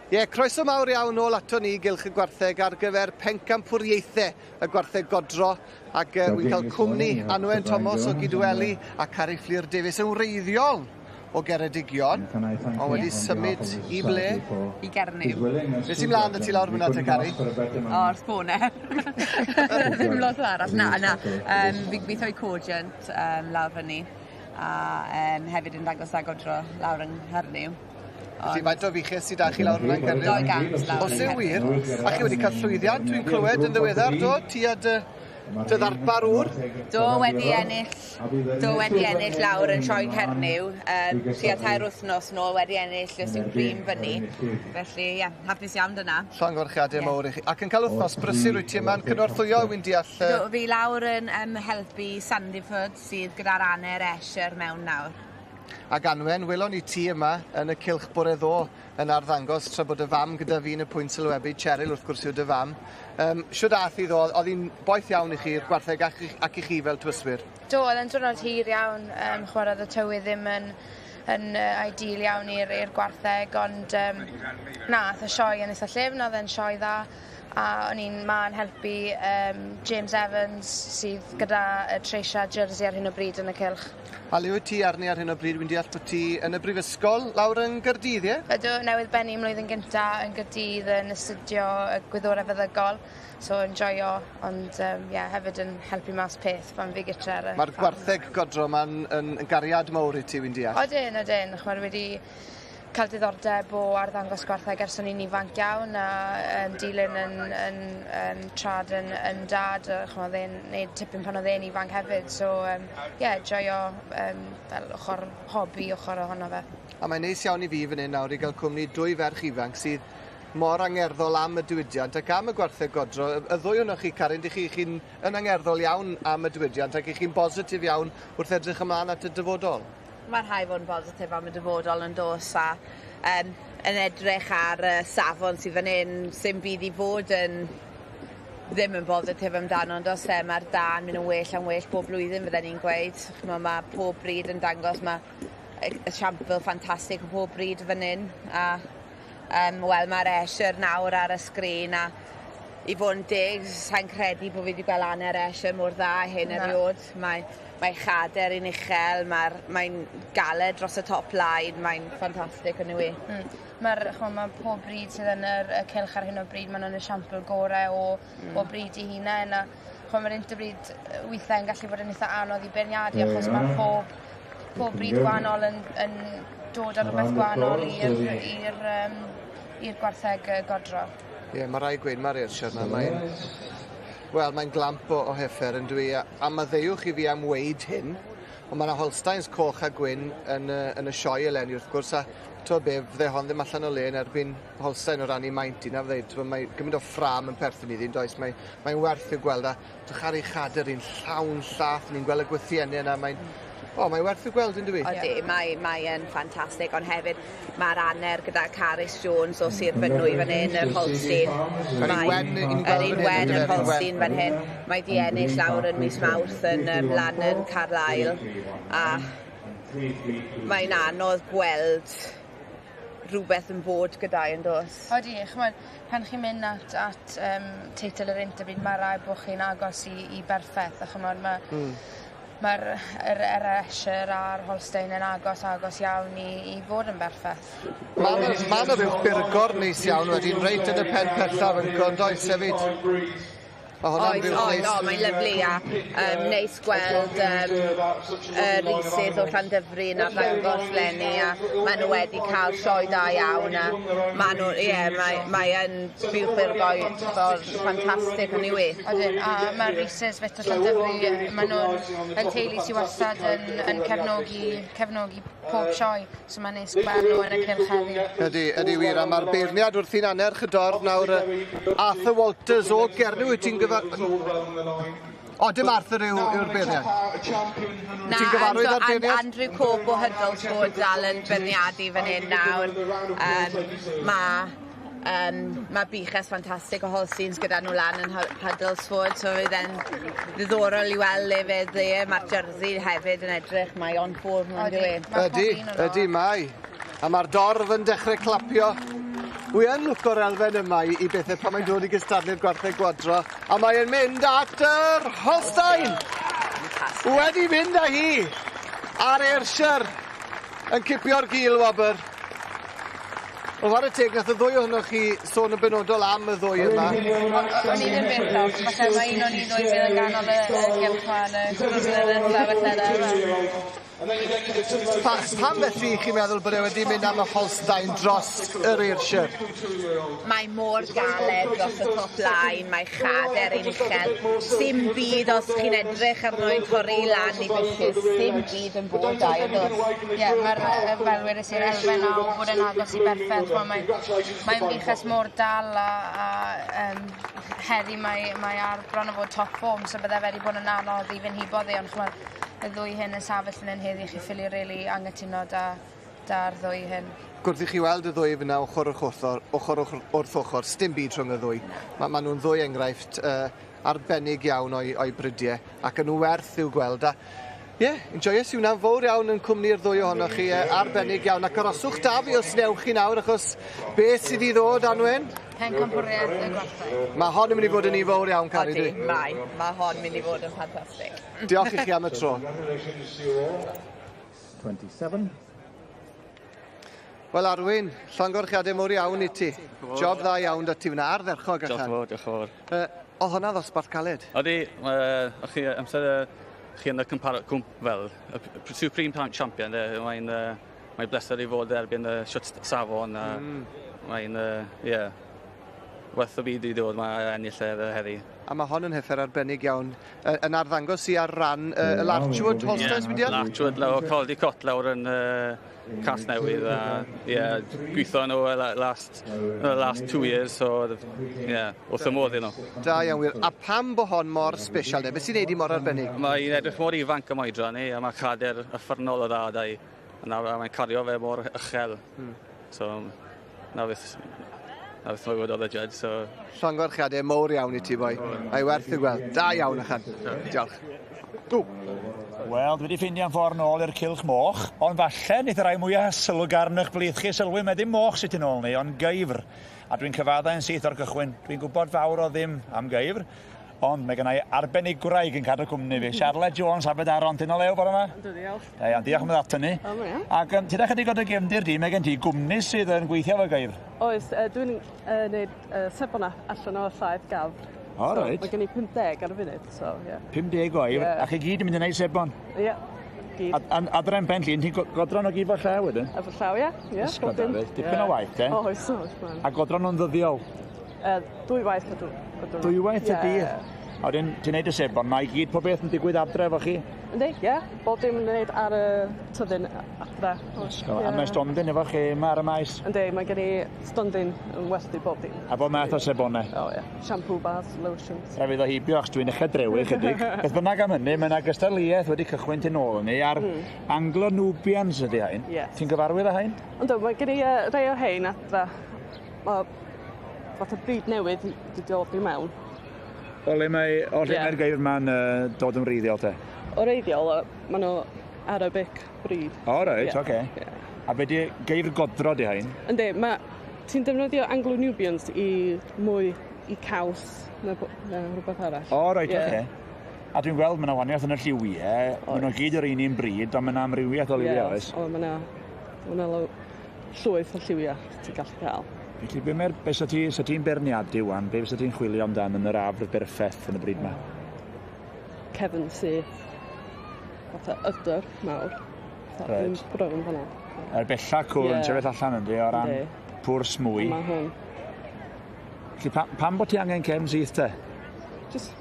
Ie, croeso mawr iawn nôl ato ni Gylch y Gwartheg ar gyfer pencampwriaethau y Gwartheg Godro ac wy'n cael cwmni Anwen Thomas o Gydweli a Cari Fflur Davies yn wreiddiol o Geredigion, ond wedi symud i ble? I Gernyw. Be sy'n mlaen 'da ti lawr fyna te, Cari? O, 'r sbone. Ddim lot arall. Na, na. Fi'n gweithio i Cogent lawr fyny a hefyd yn dangos a godro lawr yng Nghernyw. Felly faint o fuches sy 'da chi lawr fyna yn Cernyw? 200 lawr. Os yw wir? A chi wedi cael llwyddiant, dwi'n clywed yn ddiweddar, do? Ti a dy, dy ddarpar ŵr? Do, wedi ennill, do, wedi ennill lawr yn Sioe Cernyw. Tua 3 wythnos nôl wedi ennill y Supreme fyny. Felly, ie, yeah, hapus iawn dyna. Llongyfarchiadau yeah. mawr i chi. Ac yn cael wythnos brysur wyt ti yma'n cynorthwyo, wy'n deall... Do, fi lawr yn helpu Sandyford sydd gyda'r aner Esher mewn nawr. Ac Anwen, welon ni ti yma yn y cylch bore ddo yn arddangos tra bod y fam gyda fi yn y pwynt sylwebu, Cheryl wrth gwrs yw dy fam. Shwd ath hi ddo? Oedd hi'n boeth iawn i chi'r gwartheg ac, ac i chi fel tywyswyr? Do, oedd e'n diwrnod hir iawn. Chwaraeodd y tywydd ddim yn, yn ideal iawn i'r gwartheg, ond na, ath y sioe yn eitha llyfn, oedd e'n sioe dda. A o'n i'n ma'n helpu James Evans sydd gyda y treisia Jersey ar hyn o bryd yn y cylch. A le wyt ti arni ar hyn o bryd? Wy'n deall bod ti yn y brifysgol lawr yng Nghaerdydd, ie? Ydw, newydd bennu mlwyddyn gynta yn Gaerdydd yn astudio y gwyddorau feddygol, so yn joio, ond yeah, hefyd yn helpu mas peth pan fi gytre ar y Mae'r gwartheg godro ma'n yn, yn gariad mawr i ti, wy'n deall. Odyn, odyn, ch'mod wedi cael diddordeb o arddangos gwartheg ers o'n i'n ifanc iawn a dilyn yn, yn, yn trad yn, yn dad, a ch'mod e'n neud tipyn pan oedd e'n ifanc hefyd, so yeah, joio fel ochr hobi ochr ohono fe. A mae'n neis iawn i fi fan hyn nawr i gael cwmni dwy ferch ifanc sydd mor angerddol am y diwydiant ac am y gwartheg godro. Y ddwy ohonoch chi, Karin, dych chi'n yn angerddol iawn am y diwydiant ac ych chi'n bositif iawn wrth edrych ymlaen at y dyfodol. Mae rhai fod yn bositif am y dyfodol yn dos a yn edrych ar y safon sydd fan hyn, sy'n byd i fod yn ddim yn bositif amdano, ond os e, mae'r da'n mynd yn well am well bob blwyddyn fydden ni'n gweud. Ch'mo, mae pob bryd yn dangos, mae esiampl ffantastig o pob bryd fan hyn. A wel, mae'r Esher nawr ar y sgrin a i fod yn deg, sa'n credu bod fi wedi gweld aner Esher mor dda hyn erioed. Mae chader yn uchel, mae'n galed dros y top line, mae'n ffantastig yn yw i. Mae'r, ch'mo, mae pob bryd sydd yn y cylch ar hyn o bryd, maen nhw'n esiampl gorau o bryd i hunain. A ch'mo, mae'r interbreed weithiau yn gallu bod yn eitha anodd i beirniadu achos mae pob bryd gwahanol yn dod â rhywbeth gwahanol i'r gwartheg godro. Ie, mae rhaid gweud mae'r Ayrshire yna, mae'n... Wel, mae'n glamp o heffer yn dwi, a maddeuwch i fi am weud hyn, ond mae yna Holsteins coch a gwyn yn y sioe eleni wrth gwrs, a t'o be, fydde hon ddim allan o le yn erbyn Holstein o ran ei maint i, na fydde, t'bo, mae gymaint o ffram yn perthyn iddi, does, mae'n werth i'w gweld, a drych ar ei chader hi'n llawn llath, ni'n gweld y gwythiennau yna, mae'n... O, mae werth i'w gweld, yn dyw i? Odi, mae yn ffantastig, ond hefyd mae'r aner gyda Caris Jones o Sir Fynwy fan hyn, yr Holstein. Yr un wen, Yr un wen yr Holstein fan hyn. Mae di ennill lawr yn mis Mawrth yn lan yn Carlisle, a mae'n anodd gweld rhywbeth yn bod gyda'i yn dos. Odi, ch'mod, pan chi'n mynd at teitl yr interbreed, mae rhaid bod chi'n agos i berffaith, a ch'mod, mae mae'r yr Esher a'r Holstein yn agos iawn i fod yn berffaith. Mae yna rhyw burgor neis iawn wedyn, reit yn y pen pellaf yn gondoes hefyd. Mae hwnna'n Oes, fyw oes, neis. o, mae'n lyfli a neis gweld y Reese's o Llandyfri yn arddangos leni a maen nhw wedi cael sioe da iawn a maen nhw, ie, mae yn byw byrgoi ffantastig yn yw i. Odyn, a mae'r Reese's fet o Llandyfri, maen nhw'n yn teulu sydd wastad yn cefnogi pob sioe, so mae'n neis gweld nhw yn y cylch heddi. Ydy wir, a mae'r beirniad wrthi'n anerch y dorf nawr, Arthur Walters o Gernyw, wyt ti'n gyfa... O, dim Arthur yw'r beirniad. Na, Ti'n gyfarwydd â'r beirniad? Andrew Cope o Huddlesford dal yn beirniadu fan hyn nawr. Mae buches ffantastig o Holsteins gyda nhw lan yn Huddlesford, so fydd e'n ddiddorol i weld le fydd e. Mae'r jersey hefyd yn edrych, mae on form yn dyw e. Ydy, ydy, mae. A mae'r dorf yn dechrau clapio. Wi yn lwco'r elfen yma i bethau pan mae'n dod i gystadlu'r gwartheg gwadro, a mae'n mynd at yr Holstein! Wedi mynd â hi ar Ayrshire yn cipio'r gil wobr. Wel, whare teg, nath y ddwy ohonoch chi sôn yn benodol am y ddwy yma. O'n i ddim byth off, falle mae un o'n i ddwy fydd yn ganol y gylch 'ma yn y cwpl o blynydde nesa falle de. Pam felly chi'n meddwl bod e wedi mynd am y Holstein dros yr Ayrshire? Mae mor galed dros y top line, mae chader yn uchel. Sim byd os chi'n edrych arno i'n torri lan i bishys, sim byd yn bod da i dos. Ie, mae'r fel wedes i'r elfen 'na o bod yn agos i berffeth, mae'n mae fuches mor dal a heddi mae ar bron o fod top form, so bydde fe wedi bod yn anodd i fynd hibo ddi, ond ch'mod, y ddwy hyn yn safell yn heddi, chi ffili rili angytuno da'r ddwy hyn. Gwrth i chi weld y ddwy fyna ochr wrth ochr, ochr wrth ochr, sdim byd rhwng y ddwy. Ma nhw'n ddwy enghraifft arbennig iawn o'i brydiau, ac yn nhw werth i'w gweld. A ie, yeah, enjoyes i hwnna'n fawr iawn yn cwmni'r ddwy ohonoch chi, arbennig iawn. Ac aroswch da fi os newch chi nawr, achos beth sydd i ddod, Anwen? Pencampwriaeth y gwartheg. Mae hon yn mynd i fod yn un fawr iawn, Cari, dwi. Mae hon mynd i fod yn ffantastig. Diolch i chi am y tro. 27. Wel, Arwyn, llongyfarchiadau mawr iawn i ti. Job dda iawn da ti fyna, ardderchog allan. Diolch yn fawr, diolch yn fawr. Oedd hwnna ddosbarth caled? Odi, chi amser chi yn y fel, y Supreme Champion, mae'n mae bleser i fod erbyn y siwt safon. Mae'n, ie, werth o byd i ddod mae ennill heddi. A mae hon yn heffer arbennig iawn, yn arddangos i ar ran y Larchwood Holsteins, yeah, yeah, Larchwood, lawr, Caldicot lawr yn Casnewydd. A, yeah, gweithio nhw last 2 years, so yeah, wrth y modd i nhw. Da iawn wir. A pam bo hon mor special de? Beth sy'n neud i mor arbennig? Mae'n edrych mor ifanc am oedran ni, a mae cader uffernol o dda da i. A mae'n cario fe mor uchel. So, na beth mae oedd y judge, so... Llongyfarchiadau mowr iawn i ti, boi. Mae werth i gweld. Da iawn, achan. Diolch. Wel, dwi wedi ffeindio'n ffordd nôl i'r cylch moch, ond falle wneith y rai mwyaf sylwgar yn eich blith chi sylwi, mae ddim moch sydd tu nôl ni, ond geifr. A dwi'n cyfaddau'n syth o'r gychwyn. Dwi'n gwybod fawr o ddim am geifr, ond mae gennau arbenigwraig yn cadw cwmni fi. Charlotte Jones, Aberdaron, ti'n o lew bore yma? Yndw, diolch. Da iawn, diolch am ddod ato ni. O, mae'n iawn. Ac ti'n chydig o dy gefndir di, mae gen ti gwmni sydd yn gweithio efo geifr. Oes, dwi'n gwneud sebona allan o llaeth gafr. O, reit. Mae gen i 50 ar y funud, so, ie. Yeah. 50 o eifr, Ie. a chi gyd yn mynd i wneud sebon? Ie, gyd. A adre'n Pen Llŷn, ti'n godro nhw gyd fo llaw wedyn? Efo llaw, ie. Ie, Ysgol, bob dim. Dafydd, dipyn o waith, de? Oes, oes, man. A godro nhw'n ddyddiol? Dwy waith y diwrnod. Dwywaith y Ie. dydd? A wedyn, ti'n neud y sebon, mae i gyd pob beth yn digwydd adre efo chi? Yndi, ie. Bob dim yn gwneud ar y tyddyn adre. Oes, A ie. mae stondin efo chi yma ar y maes? Yndi, mae gen i stondin yn werthu bob dim. A bob math o sebonau? O, ie. Shampoo bars, lotions. Rhaid fi ddod heibio, achos dwi'n eich drewi chydig. Beth bynnag am hynny, mae yna gystadleuaeth wedi cychwyn tu nôl ni ar Anglo-Nubians ydy hain. Yes. Ti'n gyfarwydd â hain? Yndw, mae gen i rei o hein adre. Mae fath o bryd newydd wedi dod i mewn. O le mae, o lle Ie. mae'r geir ma'n dod yn wreiddiol te? O reiddiol, maen nhw Arabic breed. O, reit, Ie. oce. A be di geir godro di hain? Yndi, mae ti'n defnyddio Anglo-Nubians i mwy i caws na, na rhywbeth arall. O, reit, Ie. oce. A dwi'n gweld mae yna wahaniaeth yn y lliwiau. Maen nhw gyd yr un un bryd, ond mae yna amrywiaeth o liwiau, Ie, oes? O, mae yna llwyth o lliwiau ti'n gallu cael. Felly, be mae'r, be sa ti, sa ti'n beirniadu wan, be fysa ti'n chwilio amdan yn yr afr berffeth yn y bryd yma? Cefn syth, fatha ydr mawr. Fatha Reit. un brown fan'na. Yr bella cwr yn Ie. sefyll allan yndi, o ran Yndi. pwrs mwy. Mae hwn. Felly, pam bod ti angen cefn syth te? Just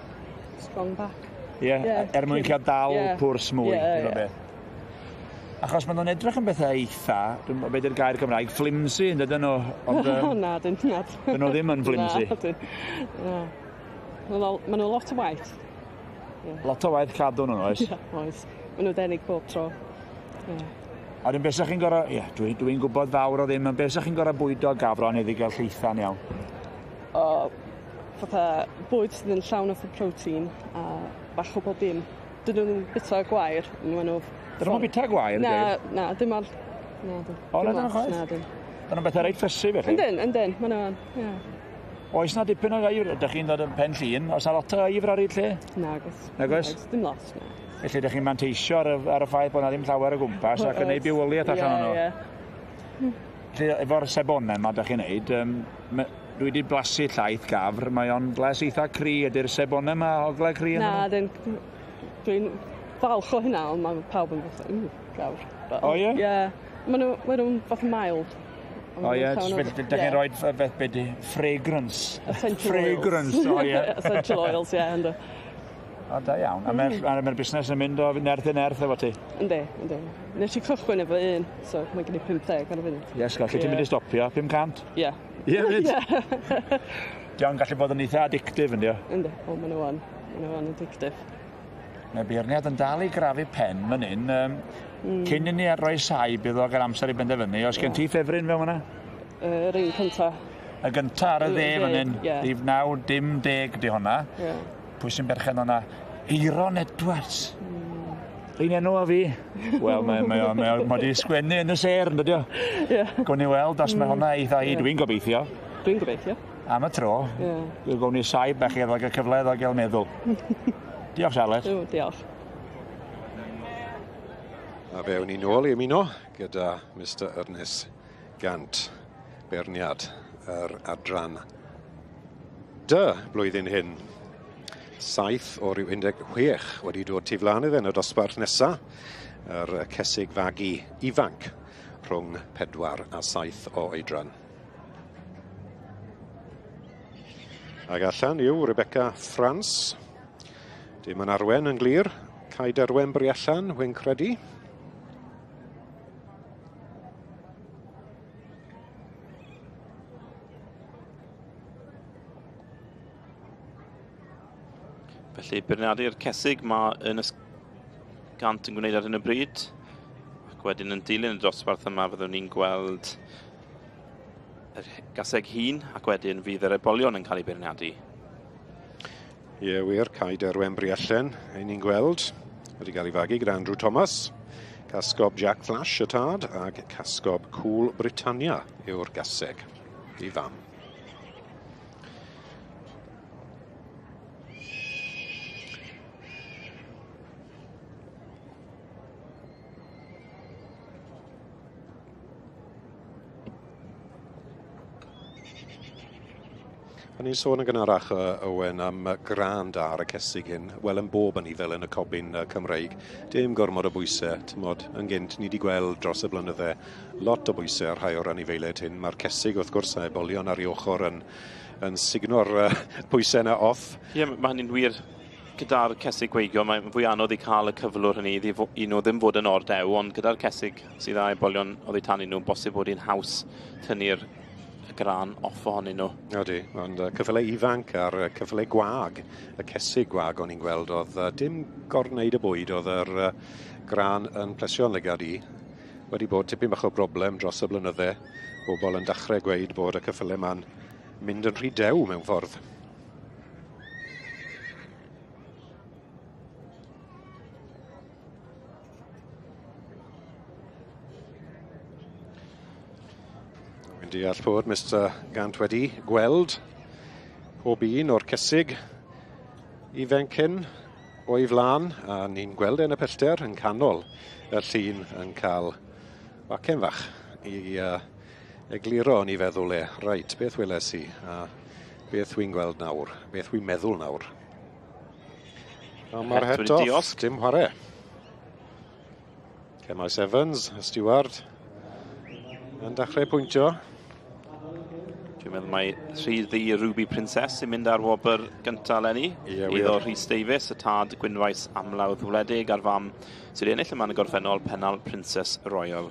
strong back. Ie, Ie, er mwyn cael dal Ie. pwrs mwy. Ie, fath o ie. beth. Achos maen nhw'n edrych yn bethau eitha, dwi'n meddwl beth yw'r gair Cymraeg, flimsy, yn dydyn nhw. Ond, Na, dyn, na. Dyn nhw ddim yn flimsy. Na, dyn. Na. Ma' nhw lot o waith. Ie. Lot o waith cadw nhw, oes? Ie, oes. Ma' nhw denig bob tro. Ie. A wedyn beth chi'n gorau, ie, dwi'n gwybod fawr o ddim, ond beth chi'n gorau bwydo gafron iddi gael lleithan iawn? O, fatha bwyd sydd yn llawn o protein a bach o bob dim. Dyn nhw'n bita gwair, maen nhw... Dyn nhw'n bita gwair, Na, geir? na, dim ar... Na, dim. O, na, dim dyn nhw'n lot, chwaith? Na, dim. Maen nhw'n bethau reit ffysi felly. Yndyn, yndyn, maen nhw'n, ie. Oes na dipyn o geifr, ydych chi'n dod yn Pen Llŷn, oes na lot o geifr ar hyd lle? Nag oes. Nag oes? Dim lot, na. Felly ydych chi'n manteisio ar y, ar y ffaith bod na ddim llawer o gwmpas ac yn neud bywoliaeth allan o'n nhw. Ie, ie. Felly efo'r sebonau yma ydych chi'n neud, dwi wedi blasu llaeth gafr, mae o'n blas eitha cry, ydy'r sebonau yma oglau cry yn Na, dyn, dwi'n falch o hynna, ond mae pawb yn fatha, ww, gafr. O ie? Ie. Maen nhw, maen nhw'n fatha mild. O ie, ydych chi'n rhoi beth be di? Fragrance. Essential Fragrance, o ie. Essential oils, ie, ynddo. O, da iawn. A mae'r mm. busnes yn mynd o nerth i nerth efo ti? Yndi, yndi. Nes i cychwyn efo un, so mae gen i 50 ar y funud. Yes, lle ti'n mynd i stopio? 500? Ie. Ie, fyd? Di o'n gallu bod yn eitha addictive, yndi o? Yndi, o, maen nhw yn. Maen nhw yn addictive. Mae beirniad yn dal i grafu pen fan hyn. Cyn i ni roi saib iddo gael amser i benderfynu, oes gen ti ffefryn fewn hwnna? Yr un cynta. Y gynta ar y dde fan hyn, rhif 9, dim 10 di hwnna. Pwy sy'n berchen hwnna? Eiron Edwards. Un enw a fi. Wel, mae, mae, mae, mae, mae di sgwennu yn y sêr, yn dydi o? Ie. Gwn i weld os mae hwnna eitha i, dwi'n gobeithio. Dwi'n gobeithio. Am y tro, yeah. Gwn i saib bach i gael y cyfle iddo gael meddwl. Diolch, Charlotte. O, diolch. A fe wn i nôl i ymuno gyda Mr Ernest Gant, beirniad yr adran D blwyddyn hyn. 7 o ryw 16 wedi dod tu flaen iddo yn y dosbarth nesa, yr cesig fagu ifanc rhwng 4 a 7 o oedran. Ac allan yw Rebecca France. Dim yn arwen yn glir. Cae Derwen Briallan, wy'n credu. Felly, beirniadu'r cesig mae Ernest Gant yn gwneud ar hyn o bryd. Ac wedyn yn dilyn y dosbarth yma fyddwn ni'n gweld yr gaseg hun ac wedyn fydd yr ebolion yn cael ei beirniadu. Ie, wir, Cae Derwen Briallen, ein ni'n gweld, wedi cael ei fagu gyda Andrew Thomas. Casgob Jack Flash y tad ac casgob Cool Britannia yw'r gaseg i fam. O'n i'n sôn yn gynharach, Owen, am grân da ar y cesig hyn. Wel, yn bob anifail yn y cobyn Cymreig. Dim gormod o bwysau, tymod, yn gynt, ni wedi gweld dros y blynydde lot o bwysau ar rhai o'r anifeiliaid hyn. Mae'r cesig, wrth gwrs, a ebolion ar ei ochr yn, yn sugno'r pwysau yna off. Ie, mae hynny'n wir. Gyda'r cesig gweigion, mae'n fwy anodd i cael y cyflwr hynny i, i nhw ddim fod yn ordew, ond gyda'r cesig sydd â ebolion oddi tanyn nhw, bosib bod hi'n haws tynnu'r grân off ohonyn nhw. Ydy, ond cyffyle ifanc a'r cyffyle gwag, y cesig gwag o'n i'n gweld, oedd dim gorwneud y bwyd, oedd yr grân yn plesio'n lygad i. Wedi bod tipyn bach o broblem dros y blynydde, bobl yn dechrau gweud bod y cyffyle ma'n mynd yn rhy dew mewn ffordd. Dwi'n deall bod Mr Gant wedi gweld pob un o'r cesig ifanc hyn o'i flaen, a ni'n gweld e yn y pellter yn canol y llun yn cael wacen fach i egluro yn ei feddwl e. Reit, beth weles i a beth wy'n gweld nawr, beth wy'n meddwl nawr. A mae'r het off, dim chwarae. Cemaes Evans, y steward, yn dechrau pwyntio. Dwi'n meddwl mai Rhydd Ddu Ruby Princess sy'n mynd ar wobr gyntaf eleni. Ie, wir. Iddo Rhys Davies, y tad Gwynfaes Amlawdd Wledig a'r fam sydd wedi ennill yma yn y gorffennol, Pennal Princess Royal.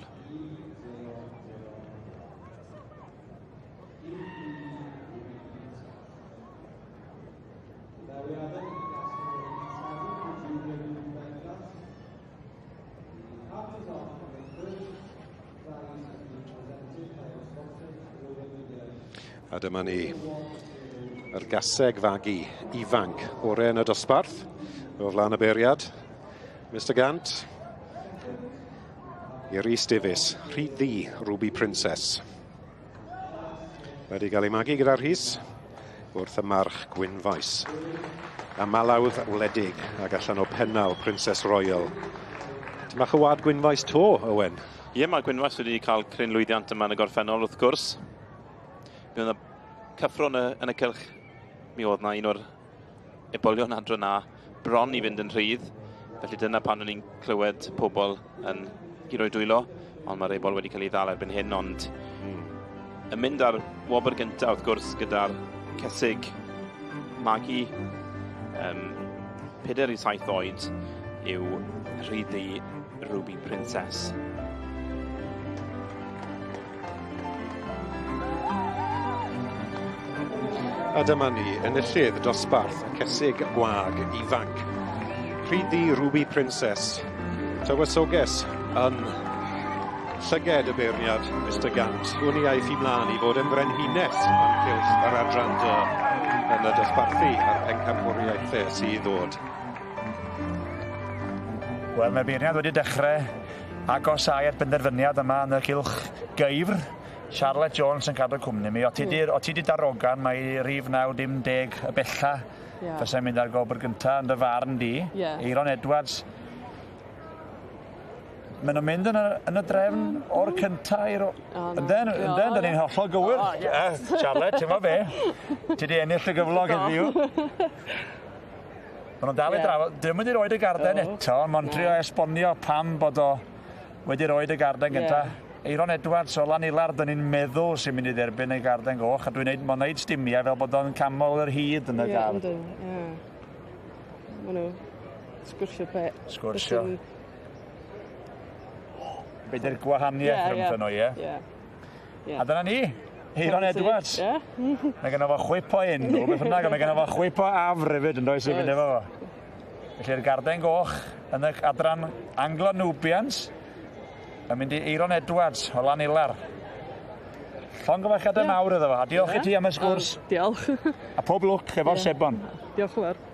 A dyma ni, yr gaseg fagu ifanc orau yn y dosbarth, o flaen y beiriad, Mr Gant, i Rhys Davies, Rhydd Ddu, Ruby Princess. Wedi cael ei magu gyda Rhys wrth y march Gwynfaes. A Malawdd Wledig ac allan o Pennal Princess Royal. Ti'n bach o wad Gwynfaes to, Owen? Ie, mae Gwynfaes wedi cael cryn lwyddiant yma yn y gorffennol, wrth gwrs. Mi oedd cyffro yn y, yn y cylch. Mi oedd na un o'r ebolion adro na bron i fynd yn rhydd. Felly dyna pan o'n i'n clywed pobl yn guro'i dwylo. Ond mae'r ebol wedi cael ei ddal erbyn hyn, ond yn mynd ar wobr gyntaf wrth gwrs gyda'r cesig magu 4 i 7 oed yw Rhyddu Ruby Princess. A dyma ni, enillydd dosbarth cesig gwag ifanc. Rhyddu Ruby Princess, tywysoges yn llyged y beirniad, Mr Gant. Hwn i aeth i mlaen i fod yn frenhines yn cylch yr adran dy yn y dosbarthu a'r pencampwriaethau sydd ddod. Wel, mae beirniad wedi dechrau agosáu at benderfyniad yma yn y cylch geifr. Charlotte Jones yn cadw cwmni mi. O ti di, o ti di darogan, mae rhif 9 dim 10 y bella yeah. Fysa'n mynd ar gobr gynta yn dy farn di. Yeah. Eiron Edwards. Maen nhw'n mynd yn y, yn y drefn o'r cynta i'r... Ynden, ynden, da ni'n hollol gywir. Oh, yes. Charlotte, ti'n be? Ti di ennill y gyflog heddiw. Maen nhw'n dal i drafod. Dim wedi roed y garden eto, ond maen trio esbonio pam bod o wedi roed y garden gynta. Eiron Edwards o Lanilar, dyn ni'n meddwl sy'n mynd i dderbyn ei garden goch, a dwi'n neud, mae'n neud stimiau fel bod o'n camol yr hyd yn y gardd. Ie, yndyn, ie. Maen nhw sgwrsio be. Sgwrsio. Be di'r gwahaniaeth yeah, rhwngthyn nhw, ie? Ie. A dyna ni, Eiron Edwards. Ie. Mae gynno fo chwip o enw, beth bynnag, ond mae gynno fo chwip o afr hefyd yn does i fynd efo fo. Felly'r garden goch yn y adran Anglo-Nubians yn mynd i Eiron Edwards o Lanilar. Llongyfarchiadau mawr iddo fo, a diolch i ti am y sgwrs. Diolch. A pob lwc efo'r sebon. Diolch yn fawr.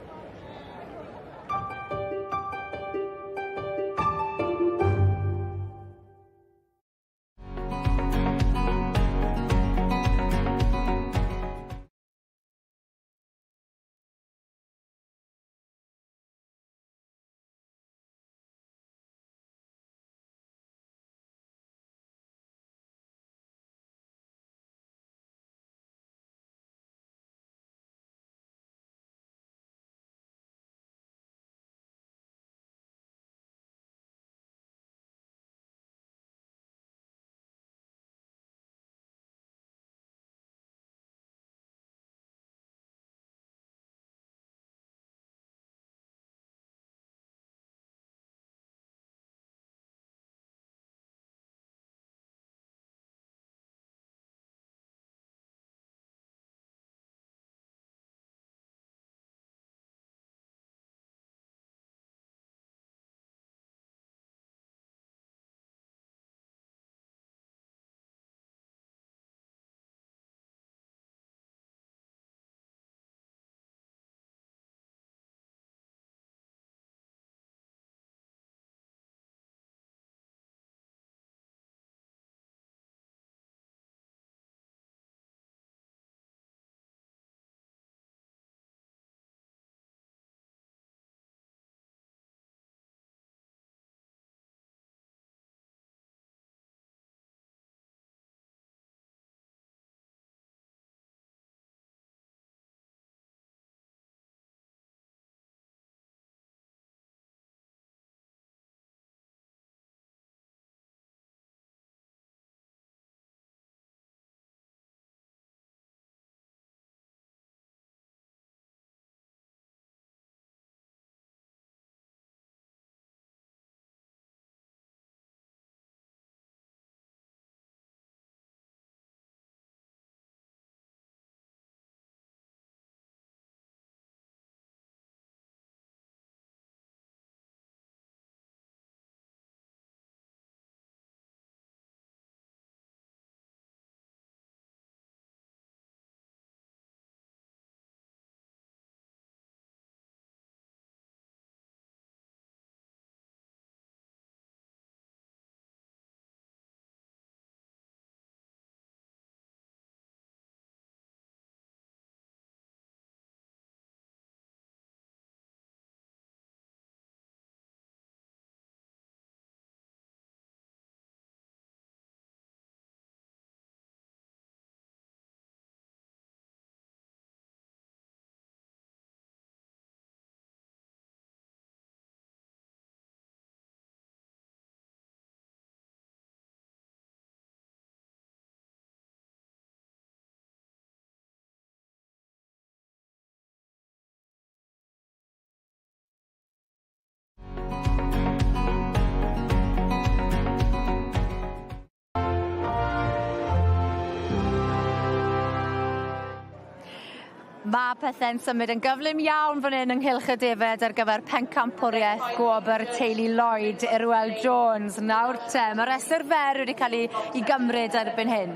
Mae pethe'n symud yn gyflym iawn fan hyn ynghylch y defed ar gyfer pencampwriaeth gwobr teulu Lloyd Irwel Jones. Nawr te, mae rhestr fer wedi cael ei, ei gymryd erbyn hyn.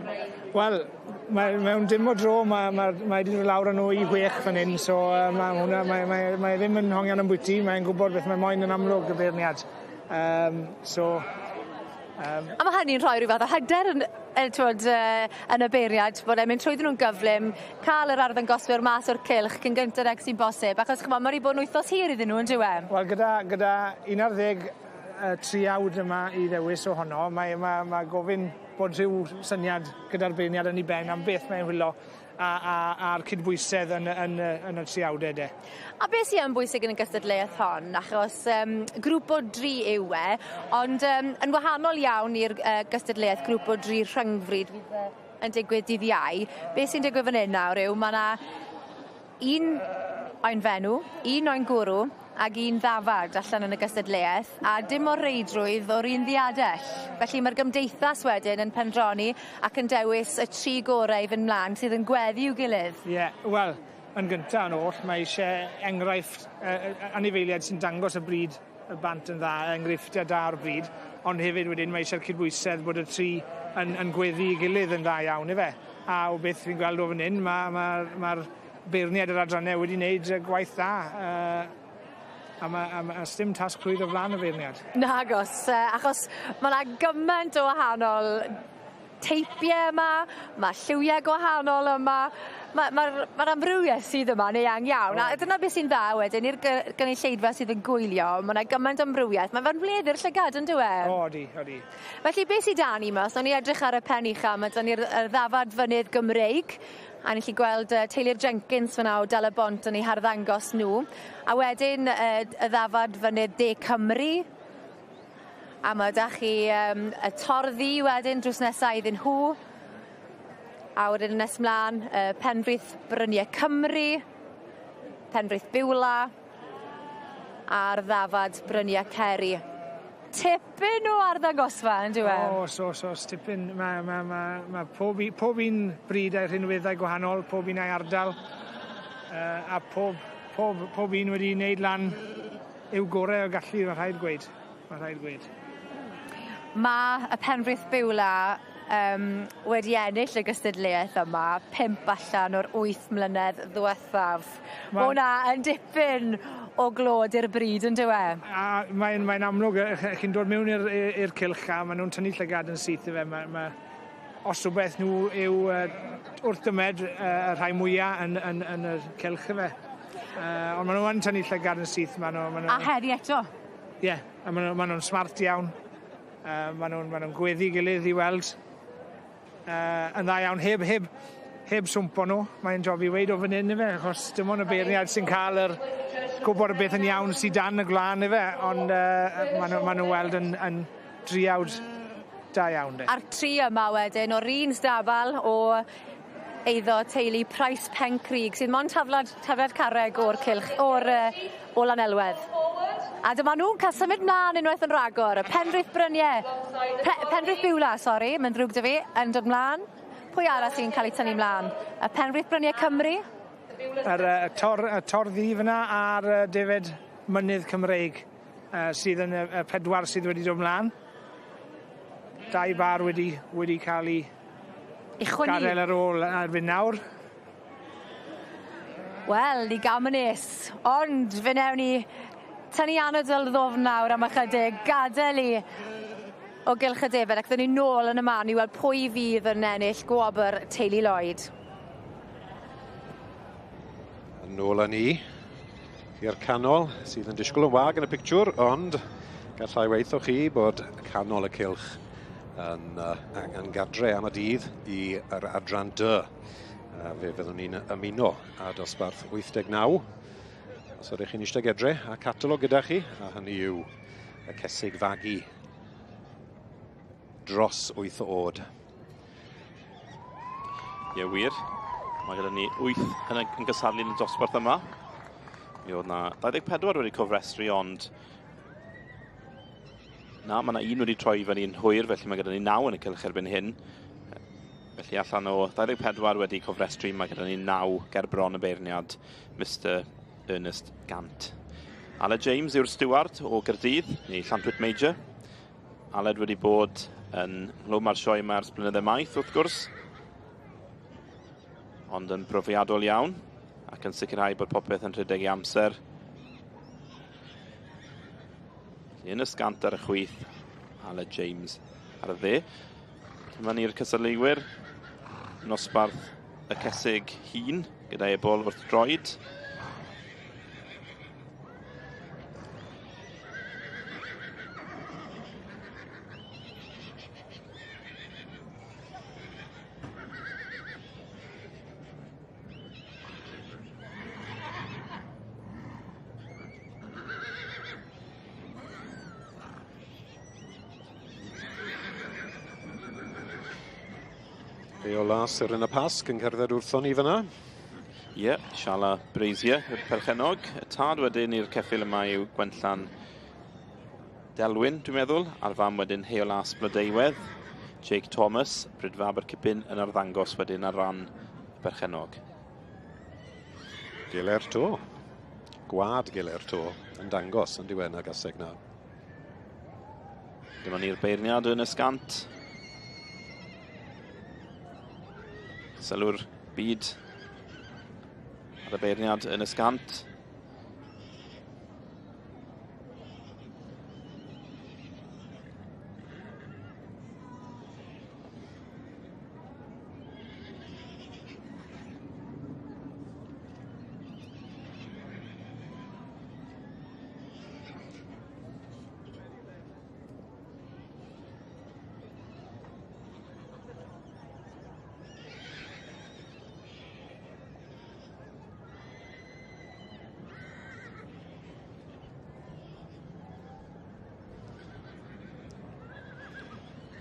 Wel, mae, mewn dim o dro mae, mae, mae wedi dod lawr â nhw i chwech fan hyn, so uh, mae hwnna, mae, mae, mae ddim yn hongian yn bwyty, mae'n gwybod beth mae moyn yn amlwg y beirniad. Um, so, Um, a mae hynny'n rhoi rhyw fath o hyder yn, yn, twod, uh, yn y beiriad, bod e'n mynd trwyddyn nhw'n gyflym, cael yr arddangoswyr mas o'r cylch cyn gynted ag sy'n bosib, achos chymod, mae wedi bod yn wythnos hir iddyn nhw, yn dyw e? Wel, gyda, gyda 11 triawd yma i ddewis ohono, mae, mae, mae gofyn bod rhyw syniad gyda'r beirniad yn ei ben am beth mae'n hwylo a, a, a'r cydbwysedd yn, yn, yn y triawdau de. A beth sy'n yn bwysig yn y gystadleuaeth hon, achos um, grŵp o dri yw e, ond um, yn wahanol iawn i'r uh, gystadleuaeth grŵp o dri rhyngfryd fydd uh, yn digwydd dydd Iau, beth sy'n digwydd fan hyn nawr yw mae yna un oen fenw, un oen gwrw, ag un ddafad allan yn y gystadleuaeth, a dim o reidrwydd o'r un ddiadell. Felly mae'r gymdeithas wedyn yn pendroni ac yn dewis y tri gorau i fynd mlaen sydd yn gweddu i'w gilydd. Ie, yeah, wel, yn gyntaf yn oll, mae eisiau enghraifft uh, anifeiliaid sy'n dangos y bryd y bant yn dda, enghreifftiau da o'r bryd, ond hefyd wedyn mae eisiau'r cydbwysedd bod y tri yn, yn gweddu i gilydd yn dda iawn, ife? A o beth fi'n gweld o fan hyn, mae'r ma, ma, ma beirniaid yr adrannau wedi wneud gwaith dda. Uh, a mae a ma, a sdim tasg rhwydd o flaen y feirniad. Nagos, achos mae yna gymaint o wahanol teipiau yma, mae lliwiau gwahanol yma, mae'r ma, ma, ma amrywiaeth sydd yma yn eang iawn. A dyna beth sy'n dda wedyn i'r gynulleidfa sydd yn gwylio, mae yna gymaint o amrywiaeth. Mae fe'n wledd i'r llygad, yn dyw e? O, odi, odi. Felly beth sydd da ni yma, os nawn ni edrych ar y pen ucha, mae da ni'r ddafad fynydd Gymreig, A ni'n gallu gweld uh, teulu'r Jenkins fyna o Dal y Bont yn eu harddangos nhw. A wedyn uh, y ddafad fynydd De Cymru. A mae da chi um, y torddi wedyn drws nesaf iddyn nhw. A wedyn yn nes mlaen, uh, Penfrith Bryniau Cymru, Penfrith Biwla, a'r ddafad Bryniau Ceri. Tipyn o arddangosfa, yn dyw e? Oes, oes, oes, tipyn. Mae ma, ma, ma pob, pob un bryd a'i rhinweddau gwahanol, pob un a'i ardal, uh, a pob, pob, pob un wedi wneud lan i'w gorau o gallu, mae rhaid gweud. Mae rhaid gweud. Mae y Penfrith Biwla um, wedi ennill y gystadleuaeth yma, pump allan o'r wyth mlynedd ddiwethaf. Mae hwnna yn dipyn o glod i'r bryd, yn dyw e? A mae'n mae amlwg, chi'n dod mewn i'r cylch a maen nhw'n tynnu llygad yn syth i fe. Mae, mae, os rhywbeth nhw yw uh, wrth dymed uh, y rhai mwyaf yn, yn, yn y cylch i fe. Uh, ond maen nhw yn tynnu llygad yn syth. Maen nhw, maen nhw... A heddi eto? Ie, yeah, a maen nhw'n ma nhw smart iawn. Uh, maen nhw'n ma nhw gweddu gilydd i weld uh, yn dda iawn, heb, heb, heb swmpo nhw. Mae'n job i weid o fan hyn, ife, achos dim ond y beirniad sy'n cael yr gwybod y beth yn iawn sydd dan y gwlân, ife, ond uh, maen nhw, ma nhw weld yn, yn driawd da iawn. De. A'r tri yma wedyn, o'r un stabal o eiddo teulu Price Pencrug, sydd mond taflad, taflad carreg o'r cylch, o'r, uh, o Lanelwedd. A dyma nhw'n cael symud mlaen unwaith yn rhagor. Y Penrith Bryniau, Pe Penrith Biwla, sori, mae'n ddrwg dy fi, yn dod mlaen. Pwy arall sy'n cael ei tynnu mlaen? Y Penrith Bryniau Cymru? Yr, uh, tor, y tor ddu fyna a'r uh, defed mynydd Cymreig uh, sydd yn y, y pedwar sydd wedi dod mlaen. Dau bar wedi, wedi cael ei gadael ar ôl erbyn nawr. Wel, ni gam yn nes, ond fe newn ni tynnu anadl ddofn nawr am ychydig, gadael i o gylch y defed ac dyn ni nôl yn y man i weld pwy fydd yn ennill gwobr Teulu Lloyd. Yn ôl â ni i'r canol sydd yn disgwyl yn wag yn y pictiwr, ond gallai weithio chi bod canol y cylch yn, uh, yn gadre am y dydd i yr adran D. Uh, fe fyddwn ni'n ymuno â dosbarth 89. Os ydych chi'n eistedd gedre a catalog gyda chi, a hynny yw y cesig fagu dros 8 oed. Ie, wir. Mae gyda ni 8 yn, yn gysadlu yn y dosbarth yma. Mi oedd na 24 wedi cofrestru, ond na, mae yna un wedi troi i fyny'n hwyr, felly mae gyda ni 9 yn y cylch erbyn hyn. Felly allan o 24 wedi cofrestru, mae gyda ni 9 ger bron y beirniad Mr Ernest Gant. Aled James yw'r steward o Gaerdydd, neu Llantwit Major. Aled wedi bod yn nghlwm ar sioe yma ers blynydde maith, wrth gwrs, ond yn brofiadol iawn ac yn sicrhau bod popeth yn rhedeg i amser. Felly Ernest Gant ar y chwith, Aled James ar y dde. Dyma ni'r cystadleuwyr, nosbarth y cesig hun gyda ebol wrth droed. Rheol Las yr yn y Pasg yn cerdded wrthon ni fyna. Ie, yeah, Siala Brazier, y perchennog. Y tad wedyn i'r ceffyl yma yw Gwenllan Delwyn, dwi'n meddwl, a'r fam wedyn Heol Las Blodeuwedd. Jake Thomas, Brydfab yr Cipyn yn arddangos wedyn ar ran y perchennog. Giler to. Gwad Giler to yn dangos yn diwen ag aseg na. Dyma ni'r beirniad yn y sgant. Sylw'r byd ar y beirniad yn y sgant.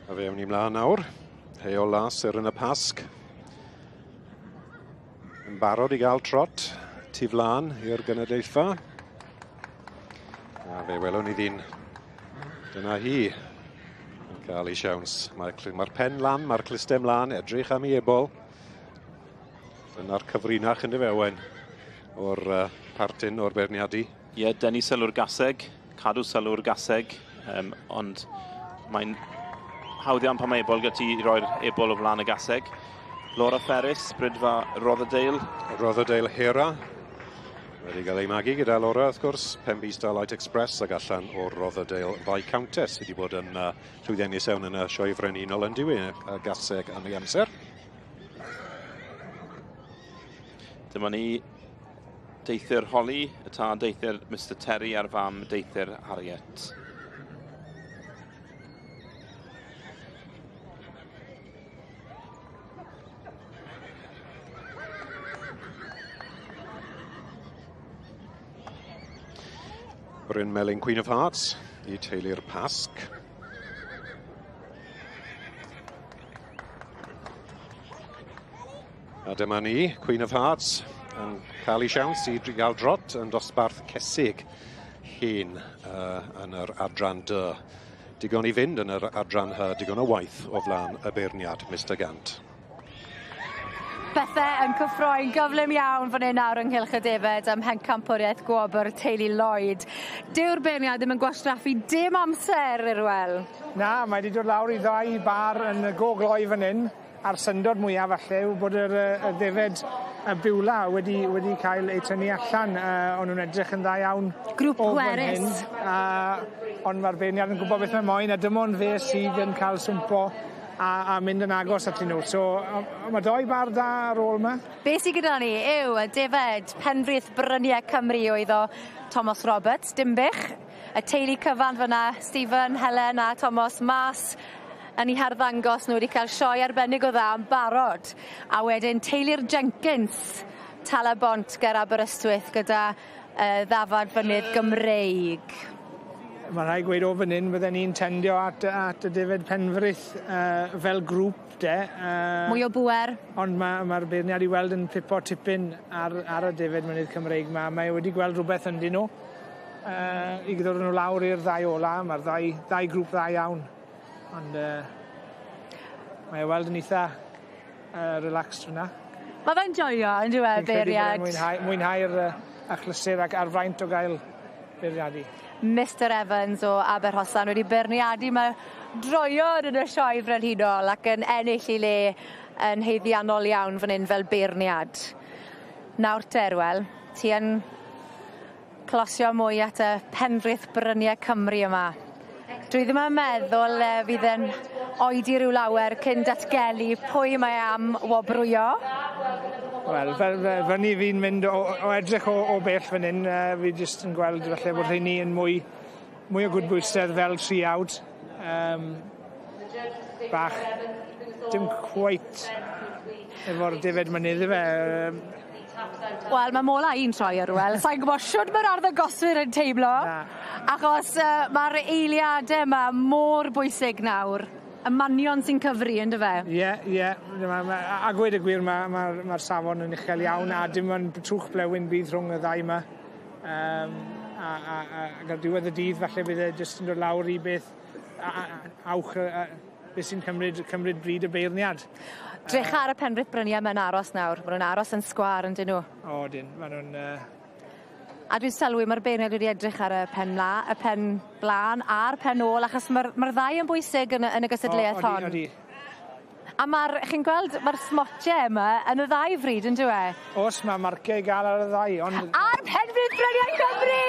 A fe awn ni mlaen nawr. Heol Las er yn y Pasg. Yn barod i gael trot tu flan i'r gynulleidfa. A fe welwn ni ddyn. Dyna hi yn cael ei siawns. Mae'r mae pen lan, mae'r clustem lan, edrych am ei ebol. Dyna'r cyfrinach yn dyfe, Owen, o'r partyn o'r beirniadu. Ie, yeah, denu sylw'r gaseg, cadw sylw'r gaseg, ond mae'n hawdd iawn pan mae ebol gyda ti i roi'r ebol o flaen y gaseg. Laura Ferris, Brydfa Rotherdale. Rotherdale Hera. Wedi cael ei magu gyda Laura, wrth gwrs. Penby Starlight Express ac allan o'r Rotherdale Viscountess sydd wedi bod yn llwyddiannus iawn yn y sioe frenhinol yn diwy y gaseg am ei amser. Dyma ni deithiwr Holly, y tad deithiwr Mr Terry a'r fam deithiwr Harriet. Bryn Melyn Queen of Hearts i teulu'r Pasg. A dyma ni, Queen of Hearts, yn cael ei siawns i gael drot yn dosbarth cesig hen yn yr adran D. Digon i fynd yn yr adran H, digon o waith o flaen y beirniad, Mr Gant. Bethe yn cyffroi'n gyflym iawn fan hyn nawr ynghylch y defed ym Mhencampwriaeth Gwobr Teulu Lloyd. Dyw'r beirniad ddim yn gwastraffu dim amser, Irwel. Na, mae wedi dod lawr i ddau bar yn y go gloi fan hyn, a'r syndod mwyaf falle yw bod yr y ddefed y Biwla wedi wedi cael eu tynnu allan. O'n nhw'n edrych yn dda iawn. Grŵp pwerus. Ond mae'r beirniad yn gwybod beth mae moyn, a dim ond fe sydd yn cael swmpo a mynd yn agos atyn nhw. So mae doi bar da ar ôl yma. Be sydd gyda ni yw y defed Penfrith Bryniau Cymru oedd o Thomas Roberts, Dinbych, y teulu cyfan fyna, Stephen, Helen a Thomas mas yn eu harddangos nhw wedi cael sioe arbennig o dda yn barod. A wedyn teulu'r Jenkins, Talabont ger Aberystwyth gyda ddafad fynydd Gymreig. Mae rhaid gweud o fan hyn bydden ni'n tendio at y defed Penfrith fel grŵp de. Mwy o bŵer. Ond mae'r beirniad i weld yn pipo tipyn ar y defed mynydd Cymreig ma. Mae wedi gweld rhywbeth ynddyn nhw. I ddod nhw lawr i'r ddau ola. Mae'r ddau grŵp dda iawn. Ond mae e weld yn eitha relaxed fyna. Mae fe'n joio, yn dyw e, beirniad? Mwynhau, mwynhau'r achlysur ac a'r fraint o gael beirniadu. Mr Evans o Aberhosan wedi beirniadu mae droion yn y sioe frenhinol ac yn ennill ei le yn haeddiannol iawn fan hyn fel beirniad. Nawr te, Arwel, ti yn closio mwy at y penfrith bryniau Cymru yma. Dwi ddim yn meddwl fydd yn oedi rhyw lawer cyn datgelu pwy mae am wobrwyo. Wel, fel, fel fyny fi'n mynd o edrych o bell fan hyn, fi jyst yn gweld falle bod rheini yn mwy o gwydbwysedd fel triawd. Bach, dim cweit efo'r defed mynydd ife. Wel, mae mola i'n troi Arwel. Sa'n gwybod shwd mae'r arddangoswyr yn teimlo. Na. Achos mae'r eiliadau yma mor bwysig nawr. Y manion sy'n cyfri, ynddo fe? Ie, ie. A gweud y gwir, mae'r ma safon yn uchel iawn a dim ond trwch blewyn bydd rhwng y ddau yma. A ar diwedd y dydd, falle bydd e jyst yn dod lawr i beth awch, beth sy'n cymryd bryd y beirniad. Drych ar y penrith bryniau mae'n aros nawr. Maen nhw'n aros yn sgwâr yn dyn nhw. O, dyn. Maen nhw'n... A dwi'n sylwi mae'r beirniad wedi edrych ar y pen mla, y pen blaen a'r pen ôl, achos mae'r ddau yn bwysig yn y gystadleuaeth hon. Odi. A mae'r, chi'n gweld, mae'r smotiau yma yn y ddau fryd, yn dyw e? Oes, mae marciau i gael ar y ddau, ond... A'r penfryd bryniau Cymru!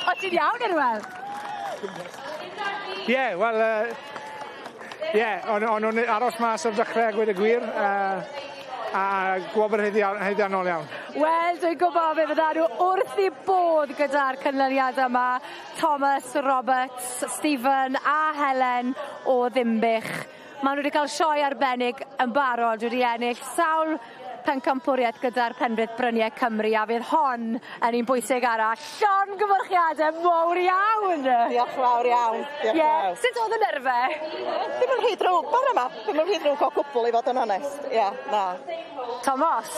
O, ti'n iawn, Arwel? Ie, wel... Ie, o'n nhw'n aros mas ar dechrau a gweud y gwir, a gwobr haeddiannol iawn. Wel, dwi'n gwybod fe fydda nhw wrth i bodd gyda'r canlyniad yma. Thomas, Roberts, Stephen a Helen o Ddinbych. Maen nhw wedi cael sioe arbennig yn barod, wedi ennill sawl pencampwriaeth gyda'r penfrith Bryniau Cymru, a fydd hon yn un bwysig arall. Llongyfarchiadau mawr iawn! Diolch fawr iawn. Diolch fawr. Sut oedd y nerfau? Ddim yn rhy drwg bore yma. Ddim yn rhy drwg o gwbl i fod yn onest. Ie, na. Thomas,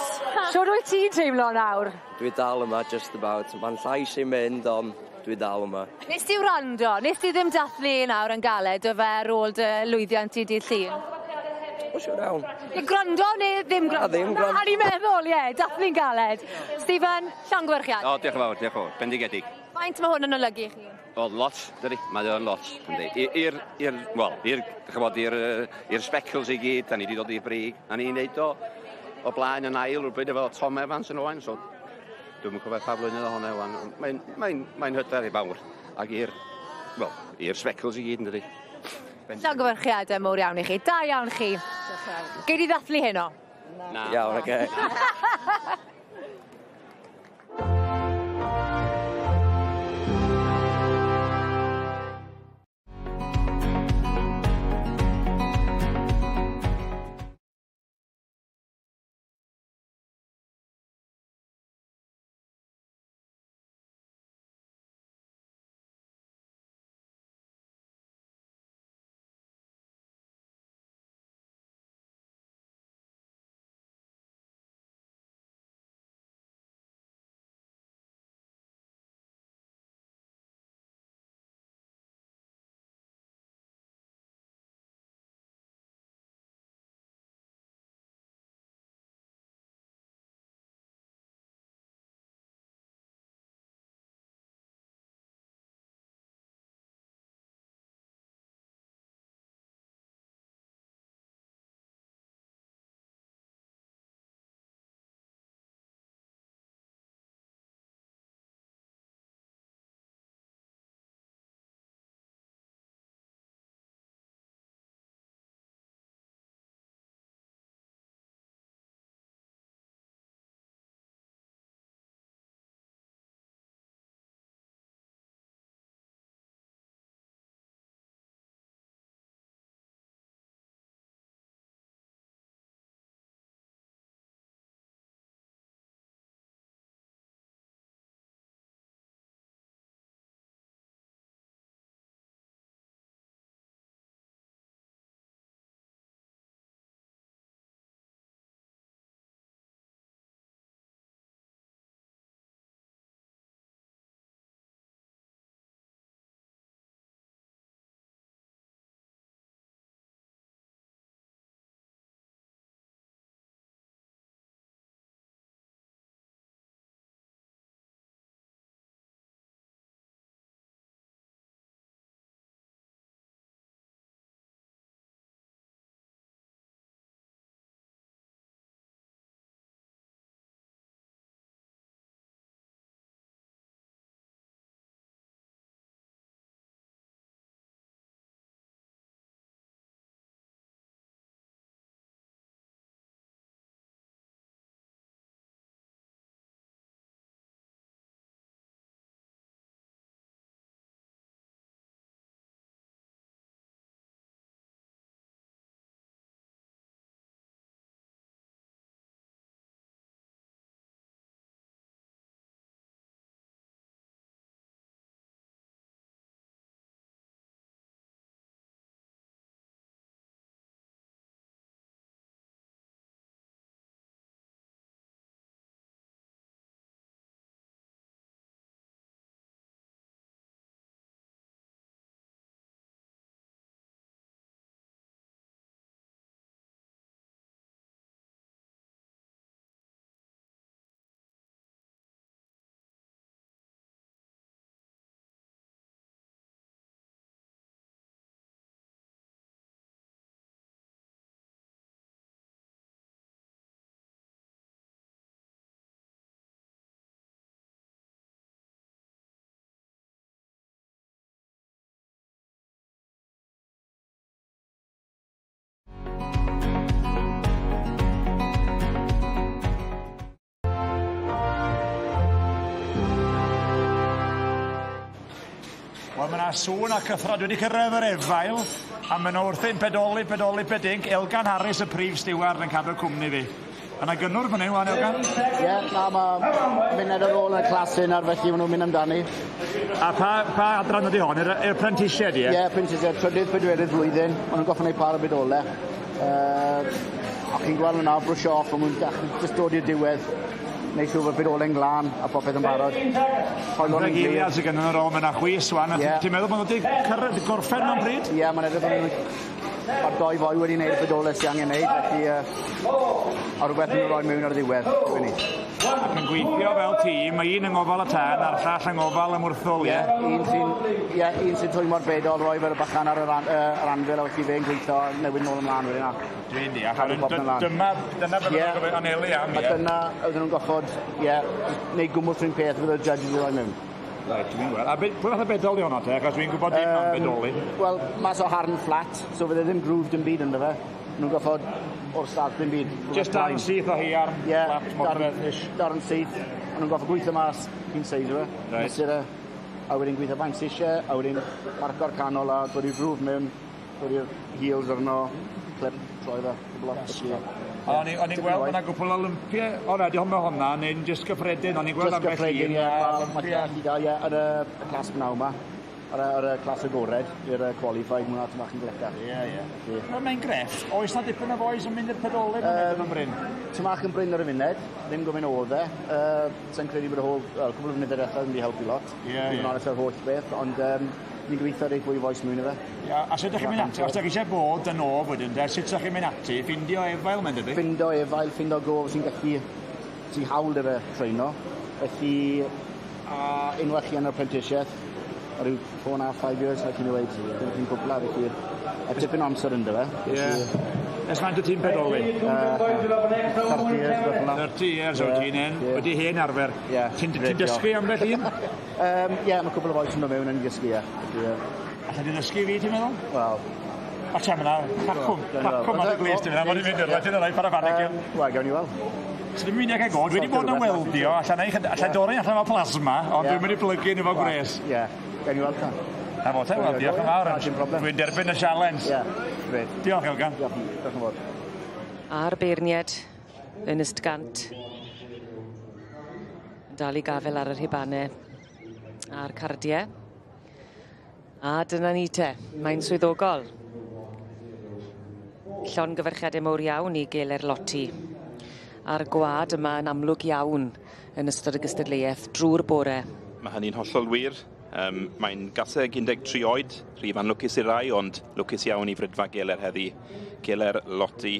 siwr wyt ti'n teimlo nawr? Dwi dal yma, just about. Mae'n llais i'n mynd, ond dwi dal yma. Nes ti wrando? Nes ti ddim dathlu nawr yn galed o fe ar ôl dy lwyddiant i dydd Llun? O, siwr iawn. Gwrando neu ddim gwrando? Na, ddim gwrando. Na, ni'n meddwl, ie, dathlu'n galed. Stephen, llongyfarchiad. O, diolch yn fawr, diolch yn fawr. Bendigedig. Faint mae hwn yn olygu i chi? O, lot, dydi. Mae o'n lot, yndi. I'r speckles i gyd, da ni wedi dod i'r brig. A ni'n neud o blaen yn ail rhywbryd efo Tom Evans yn Owain, so dwi'm yn cofio pa flwyddyn oedd hwnna wan. Mae'n hyder i fawr ac i'r speckles i gyd, yn dydi. Llongyfarchiadau mawr iawn i chi. Da iawn chi. Gei di ddathlu heno? Na. Iawn, oce. Wel, mae yna sŵn a cyffro. Dwi wedi cyrraedd yr efail, a maen nhw wrthi'n pedoli, pedoli, pedinc. Elgan Harris, y prif stiward, yn cadw cwmni fi. Yna gynnwr fan hyn, wan, Elgan? Ie, yeah, na, mae munud ar ôl yn y clas hyn ar felly maen nhw'n mynd amdani. A pa, pa adran ydy hon? I'r prentisiaid, ie? Ie, yeah, prentisiaid, trydydd, pedwerydd flwyddyn. Maen nhw'n goffod wneud par o bedole. A chi'n gweld nhw'n nawr, brwsio off, a maen nhw'n just dod i'r diwedd. Neu siŵr bod bedole'n glân a popeth yn barod. Hoelon yn glir. Sydd gen nhw'n ôl, mae yna chwys wan. Yeah. Ti'n meddwl bod nhw wedi cyrraedd gorffen mewn pryd? Ie, yeah, mae'n edrych bod nhw... Mae'r doi foi wedi gwneud y bedole sy'n angen gwneud, felly... a rhywbeth nhw'n rhoi mewn ar y ddiwedd. Ac yn gweithio fel tîm, mae un yng ngofal y tân a'r llall yng ngofal y mwrthwl, ie? Un sy'n ie, un sy'n twymo'r bedol, rhoi fel y bachan ar yr, an, yr anfil a felly fe'n gweithio newid nôl ymlaen wedyn. Dwi'n deall. Dyma, dyna beth yeah. nhw'n anelu am, ie? A dyna oedden nhw'n goffod, ie, yeah, neud gwmwys rhywun peth fydd y judges i roi mewn. Reit, dwi'n gweld. A pwy fath o bedol i honno te? Achos dwi'n gwybod dim am bedoli. Wel, mas o harn flat, so fydde ddim groove dim byd ynddo fe. Nhw'n goffod o'r start dim byd. Just darn syth o heiarn, yeah, flat, modfedd-ish. Darn syth. Ond nhw'n goffod gweithio mas king size o fe. Right. Mesur e, a wedyn gweithio faint sy eisiau, a wedyn marco'r canol a dod i'r groove mewn, dod i'r heels arno, clip, troi fe, cwbl off. O'n i'n gweld bod yna gwpl o lympiau. O na, di hwn hwnna, neu'n jyst gyffredin. O'n i'n gweld ambell un. Jyst gyffredin, ie. Mae ie, ar y clas bnaw yma. Ar y clas agored, i'r qualified, mwyn at bach yn gletach. Ie, ie. Mae'n grefft. Oes na dipyn o fois yn mynd i'r pedolyn yn yn brin? Tŷ bach yn brin ar y funud, ddim gofyn oedd e. Sa'n credu bod y whole, well, cwbl o funudau diwethaf yn wedi helpu lot. Ie, ie. Dwi'n honest ar holl beth, ond ni'n gobeithio reit fwy o fois mewn i fe. Ia, a sut ydych chi'n mynd ati? Os ydych chi eisiau bod yn ôf wedyn, de, sut ydych chi'n mynd ati? Ffindio efail, mae'n debyg? Ffindo efail, ffindo gof sy'n gallu, sy'n hawl dy fe treino. Felly, a unwaith chi yn yr apprenticeship, ar ryw 4 and a half, 5 years, like chi'n dweud, yeah. Chi'n cwpla, felly, a tipyn o amser ynddo fe. Ie. Ers faint wyt ti'n pedoli? 30 years, rhywbeth fel 'na. 30 years wyt ti'n hen, wedi hen arfer. Ie. Ti'n dysgu ambell un? Ie, mae cwpl o fois yn dod mewn yn dysgu, ie. Ie. Alla di ddysgu fi, ti'n meddwl? Wel. O, ti'n mynd cacwm, cacwm ar y glist, ti'n mynd, mae'n mynd i'r ti'n rhaid parafanig. Wel, gawn ni weld. So ddim yn mynd i gael go, dwi wedi bod yn weldio, allan dorri allan fel plasma, ond dwi'n mynd i blygu yn efo gwres. Ie, gawn ni weld ta. Na fo te, wel, diolch yn fawr. Dwi'n derbyn y sialens. Ie, grêt. Diolch, Elgan. Diolch, diolch yn fawr. A'r beirniad, Ernest Gant, yn dal i gafel ar yr rhubanau a'r cardiau. A dyna ni te, mae'n swyddogol. Llongyfarchiadau mawr iawn i Geler Lotti. A'r gwad yma yn amlwg iawn yn ystod y gystadleuaeth drwy'r bore. Mae hynny'n hollol wir. Mae'n gaseg 13 oed, rhif anlwcus i rai, ond lwcus iawn i Fridfa Geler heddi. Geler Lotti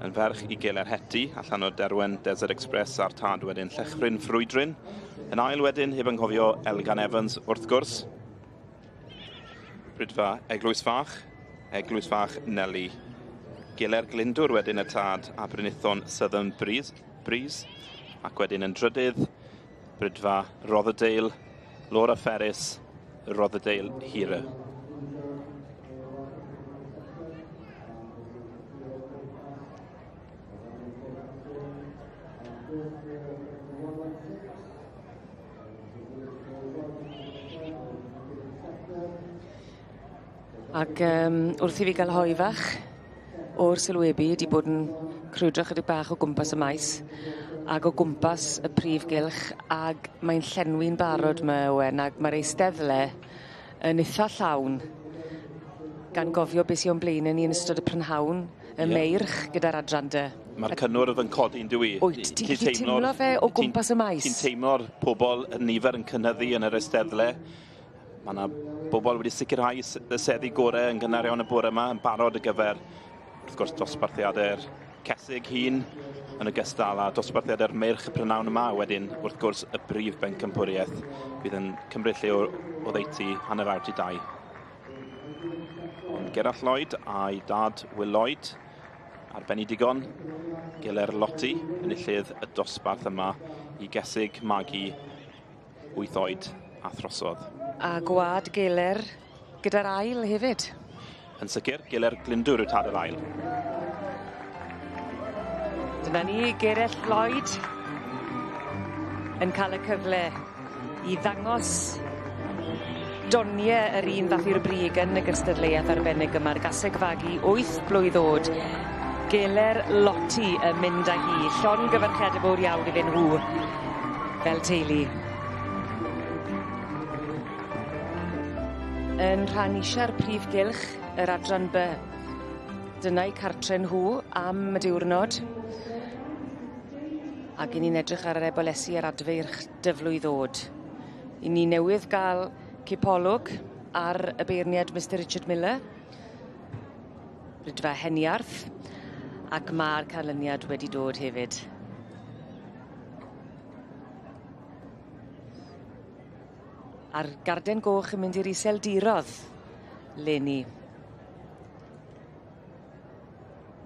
yn ferch i Geler Heti, allan o Derwen Desert Express a'r tad wedyn Llechfryn Ffrwydryn. Yn ail wedyn, heb anghofio Elgan Evans wrth gwrs. Bridfa Eglwys Fach, Eglwys Fach Neli. Geler Glyndwr wedyn y tad a Brynithon Southern Breeze, ac wedyn yn drydydd, Bridfa Rotherdale, Laura Ferris, Rotherdale Hira. Ac wrth i fi gael hoe fach o'r sylwebu, di bod yn crwydro chydig bach o gwmpas y maes ag o gwmpas y prif gylch, ag mae'n llenwi'n barod 'ma Owen, ag mae'r eisteddle yn itha llawn, gan gofio beth sy o'n blaenau ni yn ystod y prynhawn, y meirch gyda'r adran de. Mae'r cynnwrf yn codi yn dyw i? Wyt, ti'n gallu teimlo fe o gwmpas y maes? Ti'n teimlo'r pobl y nifer yn cynyddu yn yr eisteddle. Mae yna bobl wedi sicrhau y seddi gorau yn gynnar iawn y bore yma, yn barod ar gyfer, wrth gwrs, dosbarthiadau'r cesig hun, yn ogystal â dosbarthiadau'r meirch y prynhawn yma, a wedyn, wrth gwrs, y brif bencampwriaeth fydd yn cymryd lle oddeutu 1:30. Ond Gerallt Lloyd a'i dad Will Lloyd ar ben i digon, Geler Lotti, enillydd y dosbarth yma i gesig magu 8 oed a throsodd. A gwad Geler gyda'r ail hefyd. Yn sicr, Geler Glyndwr yw tad yr ail. Dyna ni, Gerallt Lloyd yn cael y cyfle i ddangos donie yr un ddath i'r brig yn y gystadleuaeth arbennig yma'r gaseg fagu 8 blwydd o'd. Geler Loti yn mynd â hi. Llongyfarchiade fowr iawn iddyn nhw fel teulu. Yn rhan isa'r prif gylch, yr adran By. Dyna'i cartre nhw am y diwrnod. Ac 'yn ni'n edrych ar yr ebolesi a'r adfeirch dyflwydd o'd. 'Yn ni newydd ga'l cipolwg ar y beirniad Mr Richard Miller. Rydfa Heniarth ac ma'r canlyniad wedi dod hefyd. A'r garden goch yn mynd i'r Iseldirodd leni.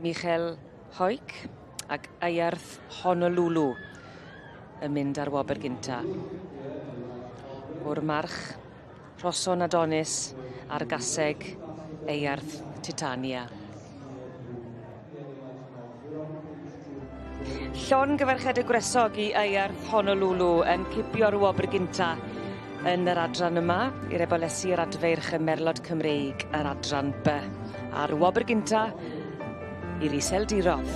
Michel Hoik ac Aiarth Honolulu yn mynd ar wobr gynta. O'r march Rhoson Adonis a'r gaseg Eiarth Titania. Llongyfarchiade gwresog i Eiarth Honolulu yn cipio'r wobr gynta yn yr adran yma i'r ebolesi yr adfeirch y Merlod Cymreig yr adran By. A'r wobr gynta i'r Iseldirodd.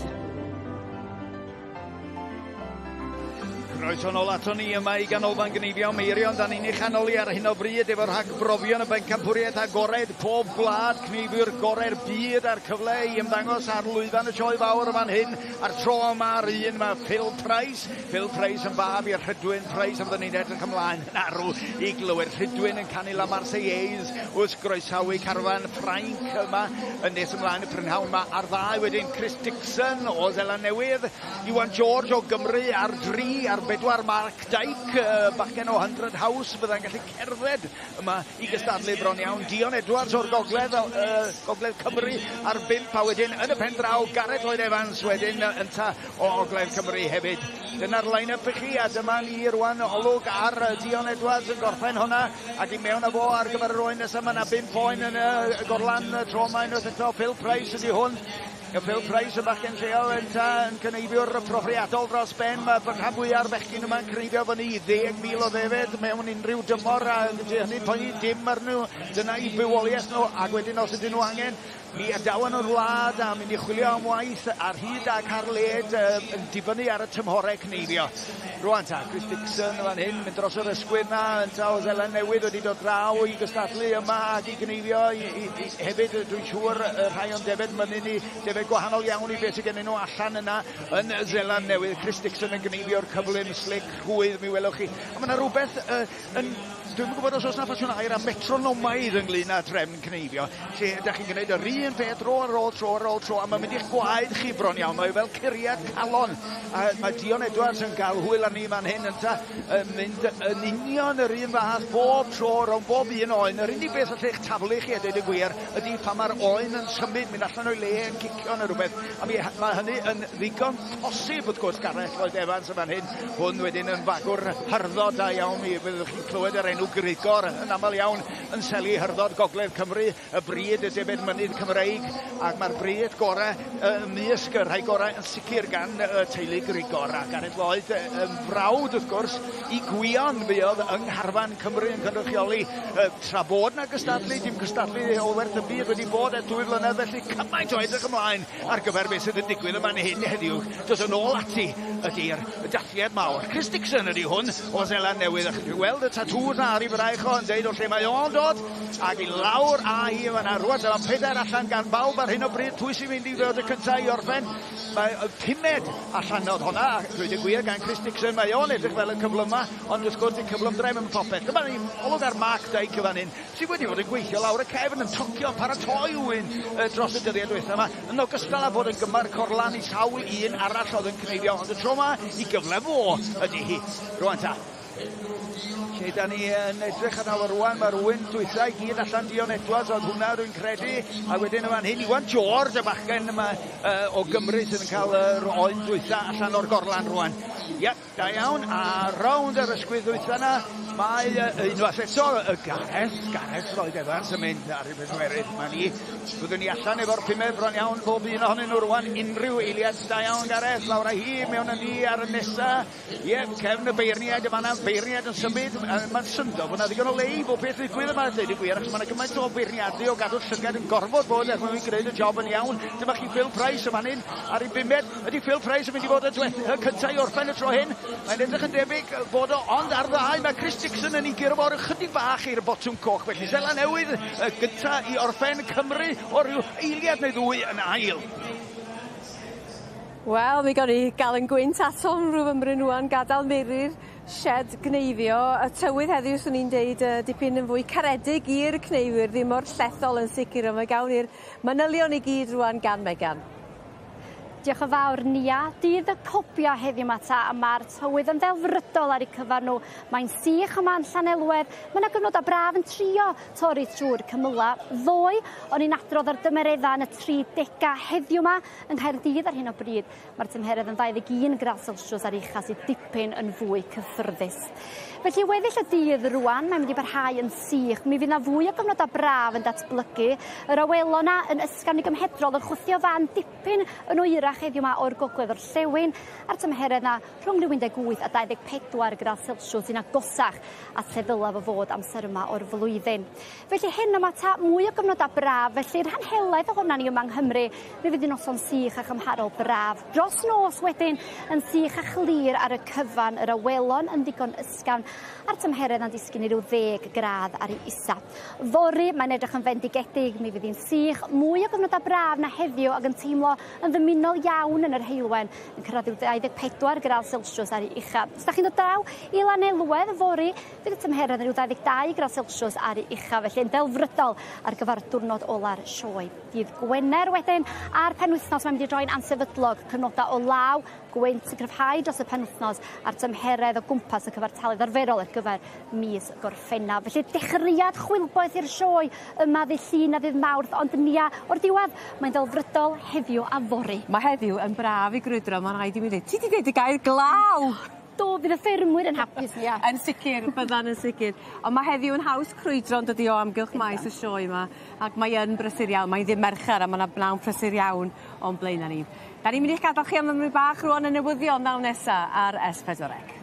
Croeso nôl aton ni yma i Ganolfan Gneifio Meirion. Da ni'n ei chanoli ar hyn o bryd efo rhagbrofion y bencampwriaeth agored pob gwlad, cneifiwr gorau'r byd a'r cyfle i ymddangos ar lwyfan y sioe fawr yn fan hyn. A'r tro yma yr un mae Phil Price. Phil Price yn fab i'r Rhydwyn Price a fyddwn ni'n edrych ymlaen yn arw i glywed Rhydwyn yn canu La Marseillaise wrth groesawu carfan Ffrainc yma yn nes ymlaen y prynhawn yma. A'r ddau wedyn Chris Dixon o Seland Newydd, Iwan George o Gymru ar dri, ar bedwar Mark Dyke, bachgen o 100 House, fydda'n gallu cerdded yma i gystadlu bron iawn. Dion Edwards o'r gogledd, gogledd Cymru ar bump, a wedyn yn y pen draw Gareth Lloyd Evans wedyn ynta o ogledd Cymru hefyd. Dyna'r line-up i chi, a dyma ni rwan olwg ar Dion Edwards yn gorffen hwnna, ac i mewn â fo ar gyfer yr oen nesaf. Mae yna 5 oen yn y gorlan tro yma unwaith eto. Phil Price ydy hwn. Phil Price y bachgen lleol ynta yn cyneifiwr profiadol dros ben. Mae rhan fwyaf o'r bechgyn yma'n cneifio fyny i 10,000 o ddefed mewn unrhyw dymor, a hynny'n poeni dim ar nhw. Dyna i bywoliaeth nhw, ac wedyn os ydyn nhw angen, mi adawan o'r wlad a mynd i chwilio am waith ar hyd ac ar led yn dibynnu ar y tymhorau cneifio. Rwan ta, Chris Dixon fan hyn, mynd dros yr ysgwydd na, ynta o Seland Newydd wedi dod draw i gystadlu yma ac i gneifio hefyd, dwi'n siŵr rhai o'n defed mynydd ni, defed gwahanol iawn i beth sydd gennyn nhw allan yna yn Seland Newydd. Chris Dixon yn gneifio'r cyflym, slic, rhwydd, mi welwch chi. A mae yna rhywbeth yn... Dwi'm yn gwybod os oes 'na ffasiwn air am metronomaidd ynglyn â trefn cneifio, lle ydych chi'n gwneud yr un peth dro ar ôl tro ar ôl tro, a mae'n mynd i'ch gwaed chi bron iawn, mae fel curiad calon. A mae Dion Edwards yn cael hwyl arni fan hyn ynta, yn mynd yn union yr un fath bob tro rownd bob un oen. Yr unig beth allai'ch taflu chi a dweud y gwir ydy pan mae'r oen yn symud, mynd allan o'i le, yn cicio neu rhywbeth, a mae hynny yn ddigon posib wrth gwrs. Gareth Lloyd Evans yn fan hyn, hwn wedyn yn fagwr hyrddod da iawn, mi fyddwch chi'n clywed yr enw Grigor yn aml iawn yn seli hyrddod Gogledd Cymru, y bryd y defed mynydd Cymreig, ac mae'r bryd gorau ymysg y rhai gorau yn sicr gan y teulu Grigor. A Gareth Lloyd yn frawd wrth gwrs i Gwion, fuodd yng Ngharfan Cymru yn cynrychioli tra bod na gystadlu, dim cystadlu o werth y byd wedi bod ers 2 flynedd, felly cymaint o edrych ymlaen ar gyfer beth sydd yn digwydd yma'n hyn heddiw. Dos yn ôl ati ydy'r dathliad mawr. Chris Dixon ydy hwn o Seland Newydd, a chi'n gweld y tatŵs na ar ei fraich o yn deud o lle mae o'n dod, ac i lawr a hi yma rwan. Dyma 4 allan gan bawb ar hyn o bryd. Pwy sy'n mynd i fod y cyntaf i orffen? Mae y pumed allan oedd hwnna, a dweud y gwir gan Chris Dixon, mae o'n edrych fel y cyflyma, ond wrth gwrs y cyflymdra ddim yn popeth. Dyma ni olwg ar Mark Dyke fan hyn, sydd wedi bod yn gweithio lawr y cefn, yn tocio, yn paratoi wyn dros y dyddiau diwethaf yma, yn ogystal â bod yn gymar corlan i sawl un arall oedd yn cneifio, ond y tro yma i gyfle fo ydy hi. Rwan ta. Lle da ni yn edrych ar nawr rwan, mae'r wyn dwytha i gyd allan Dion Edwards, oedd hwnna rwy'n credu, a wedyn yma'n hyn Iwan George, y bachgen yma o Gymru sydd yn cael yr oen dwytha allan o'r gorlan rwan. Ie, da iawn, a rownd yr ysgwydd dwytha yna, mae unwaith eto y Gareth Lloyd Evans yn mynd ar ei bedwerydd. Mae ni, byddwn ni allan efo'r pumed bron iawn bob un ohonyn nhw rwan, unrhyw eiliad. Da iawn Gareth, lawr â hi, mewn â ni ar y nesa. Ie, cefn y beirniaid yma beirniad yn symud, mae'n syndod bod 'na ddigon o le i bob peth ddigwydd yma, dweud y gwir, achos mae 'na gymaint o feirniadu o gadw'r llygad yn gorfod bod er mwyn gwneud y job yn iawn. Dyma chi Phil Price yn fan hyn ar ei bumed. Ydy Phil Price yn mynd i fod y y cyntaf i orffen y tro hyn? Mae'n edrych yn debyg bod o, ond ar ddau mae Chris Dixon yn ei guro fo ychydig bach i'r botwm coch. Felly Seland Newydd y gyntaf i orffen, Cymru o ryw eiliad neu ddwy yn ail. Wel, mi gawn ni gael yn gwynt atom rhyw fymryn rŵan, gadael Miri'r shed gneifio. Y tywydd heddiw, swn i'n deud, dipyn yn fwy caredig i'r cneifwyr, ddim mor llethol yn sicr, ond mae gawn ni'r manylion i gyd rŵan gan Megan. Diolch yn fawr, Nia. Dydd y cobia heddiw 'ma ta, a ma'r tywydd yn ddelfrydol ar eu cyfar nhw. Mae'n sych yma yn Llanelwedd. Mae 'na gyfnodau braf yn trio torri trwy'r cymylau. Ddoe, o'n i'n adrodd ar dymereddau yn y 30au heddiw 'ma yng Nghaerdydd ar hyn o bryd. Mae'r tymheredd yn 21 gradd Celsius ar ucha sydd dipyn yn fwy cyffyrddus. Felly weddill y dydd rwan, mae'n mynd i barhau yn sych. Mi fydd 'na fwy o gyfnodau braf yn datblygu. Yr awelon 'na yn ysgafn i gymhedrol yn chwthio fan dipyn yn oerach heddiw 'ma o'r gogledd orllewin a'r tymheredd 'na rhwng ryw 18 a 24 gradd Celsius sy'n agosach at lle ddylaf o fod amser yma o'r flwyddyn. Felly hyn yma ta mwy o gyfnodau braf, felly rhan helaeth ohonan ni yma yng Nghymru, mi fydd hi'n noson sych a chymharol braf. Dros nos wedyn yn sych a chlir ar y cyfan, yr awelon yn ddigon ysgafn a'r tymheredd yn disgyn i ryw 10 gradd ar ei isa. Fory, mae'n edrych yn fendigedig, mi fydd hi'n sych, mwy o gyfnodau braf na heddiw ac yn teimlo yn ddymunol iawn yn yr heulwen, yn cyrraedd ryw 24 gradd Celsius ar ei ucha. Os da chi'n dod draw i Lanelwedd fory, fydd y tymheredd yn rhyw 22 gradd Celsius ar ei ucha, felly yn ddelfrydol ar gyfer diwrnod ola'r sioe. Dydd Gwener wedyn, a'r penwythnos mae'n mynd i droi'n ansefydlog, cyfnodau o law, gwynt yn cryfhau dros y penwythnos a'r tymheredd o gwmpas y cyfartaledd arferol ar gyfer mis Gorffennaf. Felly dechreuad chwilboeth i'r sioe yma ddydd Llun a ddydd Mawrth, ond Nia, o'r diwedd, mae'n ddelfrydol heddiw a fory. Mae heddiw yn braf i grwydro, mae'n rhaid i mi ddweud. Ti 'di deud y gair glaw! Do, bydd y ffermwyr yn hapus, Nia. Yn sicr, byddan yn sicr. Ond mae heddiw yn haws crwydro yn dydi o amgylch maes y sioe yma, ac mae yn brysur iawn. Mae'n ddydd Mercher a ma' 'na bnawn prysur iawn o'n blaena' ni. Da ni'n mynd i'ch gadael chi am ymryd bach rwan y newyddion ddaw nesa ar S4C.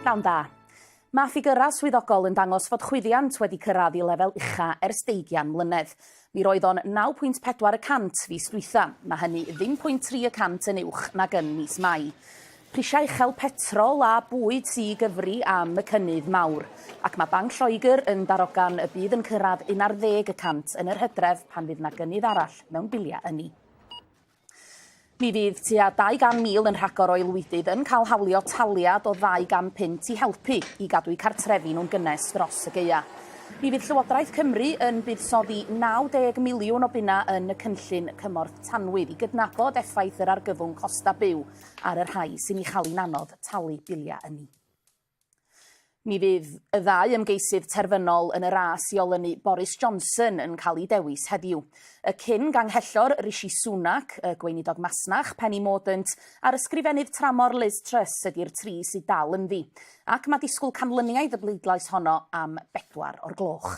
Pnawn da. Mae ffigyrau swyddogol yn dangos fod chwyddiant wedi cyrraedd i lefel ucha ers deugian mlynedd. Mi roedd o'n 9.4 y cant fis dwytha. Mae hynny ddim 0.3 y cant yn uwch nag yn mis Mai. Prisiau uchel petrol a bwyd sy i gyfri am y cynnydd mawr. Ac mae Banc Lloegr yn darogan y bydd yn cyrraedd 11 y cant yn yr hydref pan fydd 'na gynnydd arall mewn biliau ynni. Mi fydd tua 200,000 yn rhagor o aelwydydd yn cael hawlio taliad o 200 punt i helpu i gadw'u cartrefi nhw'n gynnes dros y gaea'. Mi fydd Llywodraeth Cymru yn buddsoddi 90 miliwn o bunna yn y cynllun cymorth tanwydd i gydnabod effaith yr argyfwng costau byw ar y rhai sy'n ei chael hi'n anodd talu biliau ynni. Mi fydd y ddau ymgeisydd terfynol yn y ras i olynu Boris Johnson yn cael eu dewis heddiw. Y cyn ganghellor Rishi Sunak, y gweinidog masnach Penny Mordaunt a'r ysgrifennydd tramor Liz Truss ydi'r tri sydd dal ynddi. Ac mae disgwyl canlyniaid y bleidlais honno am bedwar o'r gloch.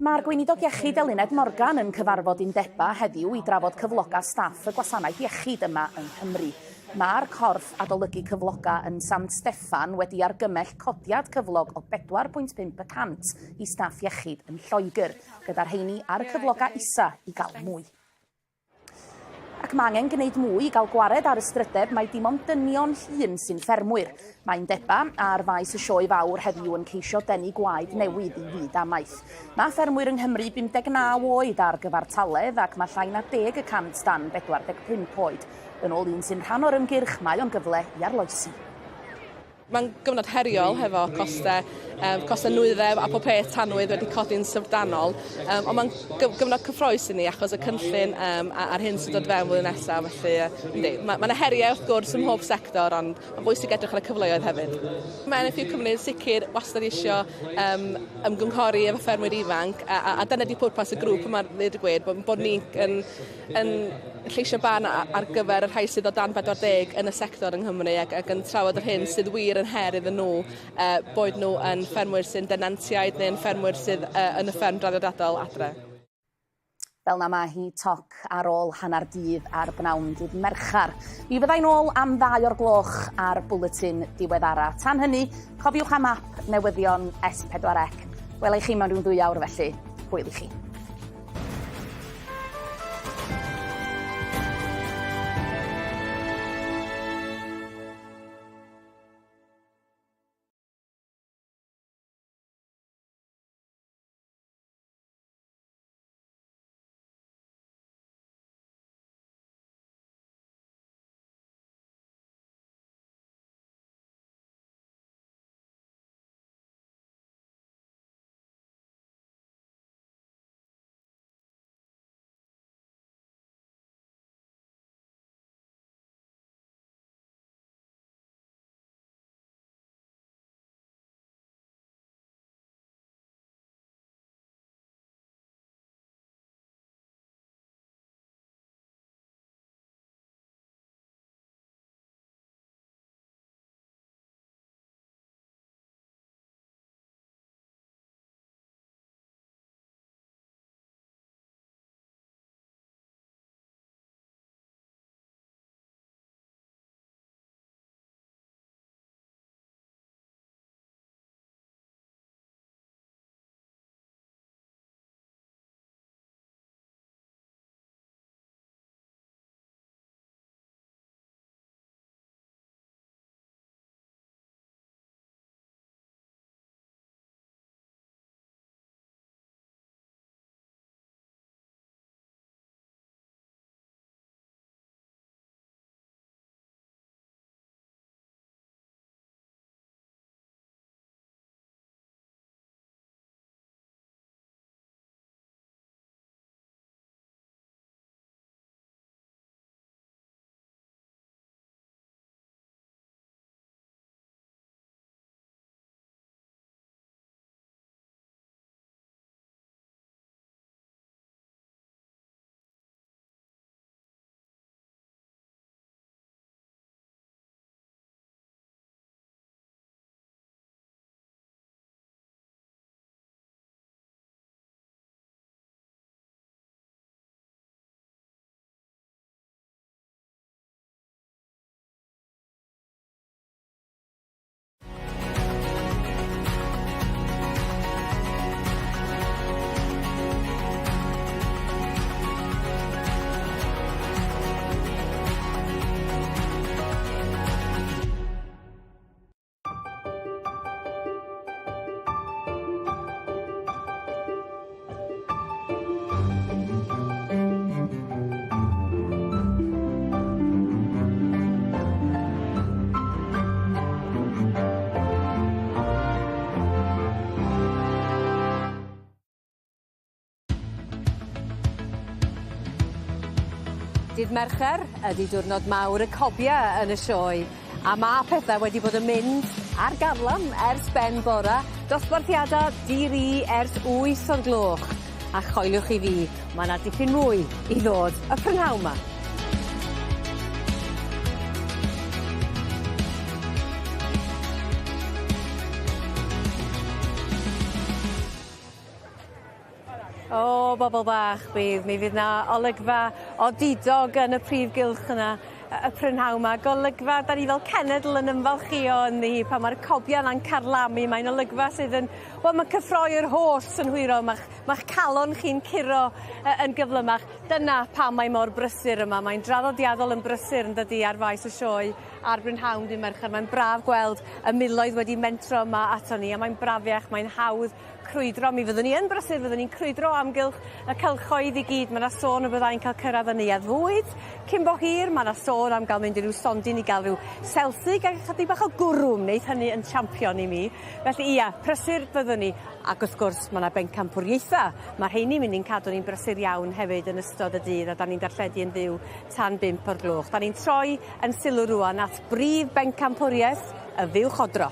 Mae'r Gweinidog Iechyd Eluned Morgan yn cyfarfod undebau heddiw i drafod cyflogau staff y gwasanaeth iechyd yma yng Nghymru. Mae'r corff adolygu cyflogau yn San Steffan wedi argymell codiad cyflog o 4.5 y cant i staff iechyd yn Lloegr, gyda'r rheini ar y cyflogau isa i gael mwy. Ac mae angen gwneud mwy i gael gwared ar ystrydeb mai dim ond dynion hŷn sy'n ffermwyr. Mae undebau ar faes y Sioe Fawr heddiw yn ceisio denu gwaed newydd i fyd amaeth. Mae ffermwyr yng Nghymru 59 oed ar gyfartaledd ac mae llai na 10 y cant dan 45 oed. Yn ôl un sy'n rhan o'r ymgyrch, mae o'n gyfle i arloesi. Mae'n gyfnod heriol hefo coste, um, costau nwyddau a pob peth tanwydd wedi codi'n syfrdanol. Um, ond mae'n gyfnod cyffroes i ni achos y cynllun um, a'r hyn sy'n dod fewn flwyddyn nesaf. Felly, yndi, mae ma yna heriau wrth gwrs ym mhob sector, ond mae'n bwysig edrych ar y cyfleoedd hefyd. Mae NFU Cymru yn sicr wastad eisiau um, ymgynghori efo ffermwyr ifanc, a, a, a dyna di pwrpas y grŵp yma, ddweud y gwir, bod, bod ni'n yn, yn lleisio barn ar gyfer y rhai sydd o dan 40 yn y sector yng Nghymru ac, ac yn trafod yr hyn sydd wir yn her iddyn nhw, uh, boed nhw yn ffermwyr sy'n denantiaid neu'n ffermwyr sydd uh, yn y fferm draddodiadol adre. Fel na mae hi toc ar ôl hanner dydd ar bnawn dydd Mercher. Mi fyddai'n ôl am ddau o'r gloch ar bwletin diweddara. Tan hynny, cofiwch am ap newyddion S4C. Wela i chi mewn rhyw ddwy awr felly. Hwyl i chi. Dydd Mercher ydy diwrnod mawr y cobia yn y sioe, a ma' pethe wedi bod yn mynd ar garlam ers ben bora, dosbarthiada di-ri ers 8 o'r gloch, a choeliwch chi fi, ma' 'na dipyn mwy i ddod y prynhawn 'ma. O, bobol bach, bydd. Mi fydd 'na olygfa odidog yn y prif gylch yna y prynhawn 'ma. Golygfa 'dan ni fel cenedl yn ymfalchïo ynddi hi pan ma'r cobia 'na'n carlamu. Mae'n olygfa sydd yn wel ma'n cyffroi'r holl synhwyro ma'ch ma'ch calon chi'n curo yn gyflymach. Dyna pam mae mor brysur yma. Mae'n draddodiadol yn brysur yndydi ar faes y sioe ar brynhawn dy' Mercher. Mae'n braf gweld y miloedd wedi mentro yma aton ni a mae'n brafiach, mae'n hawdd crwydro. Mi fyddwn ni yn brysur, fyddwn ni'n crwydro o amgylch y cylchoedd i gyd. Ma' 'na sôn y byddai'n cael cyrraedd y neuadd fwyd cyn bo hir. Ma' 'na sôn am ga'l mynd i ryw stondin i ga'l ryw selfie ga chydig bach o gwrw. Wneith hynny yn champion i mi. Felly ia, prysur fyddwn ni. Ac wrth gwrs ma' 'na bencampwriaetha. Ma' rheini mynd i'n cadw ni'n brysur iawn hefyd yn ystod y dydd a 'dan ni'n darlledu yn fyw tan bump o'r gloch. 'Dan ni'n troi yn sylw rŵan at brif bencampwriaeth y fuwch odro.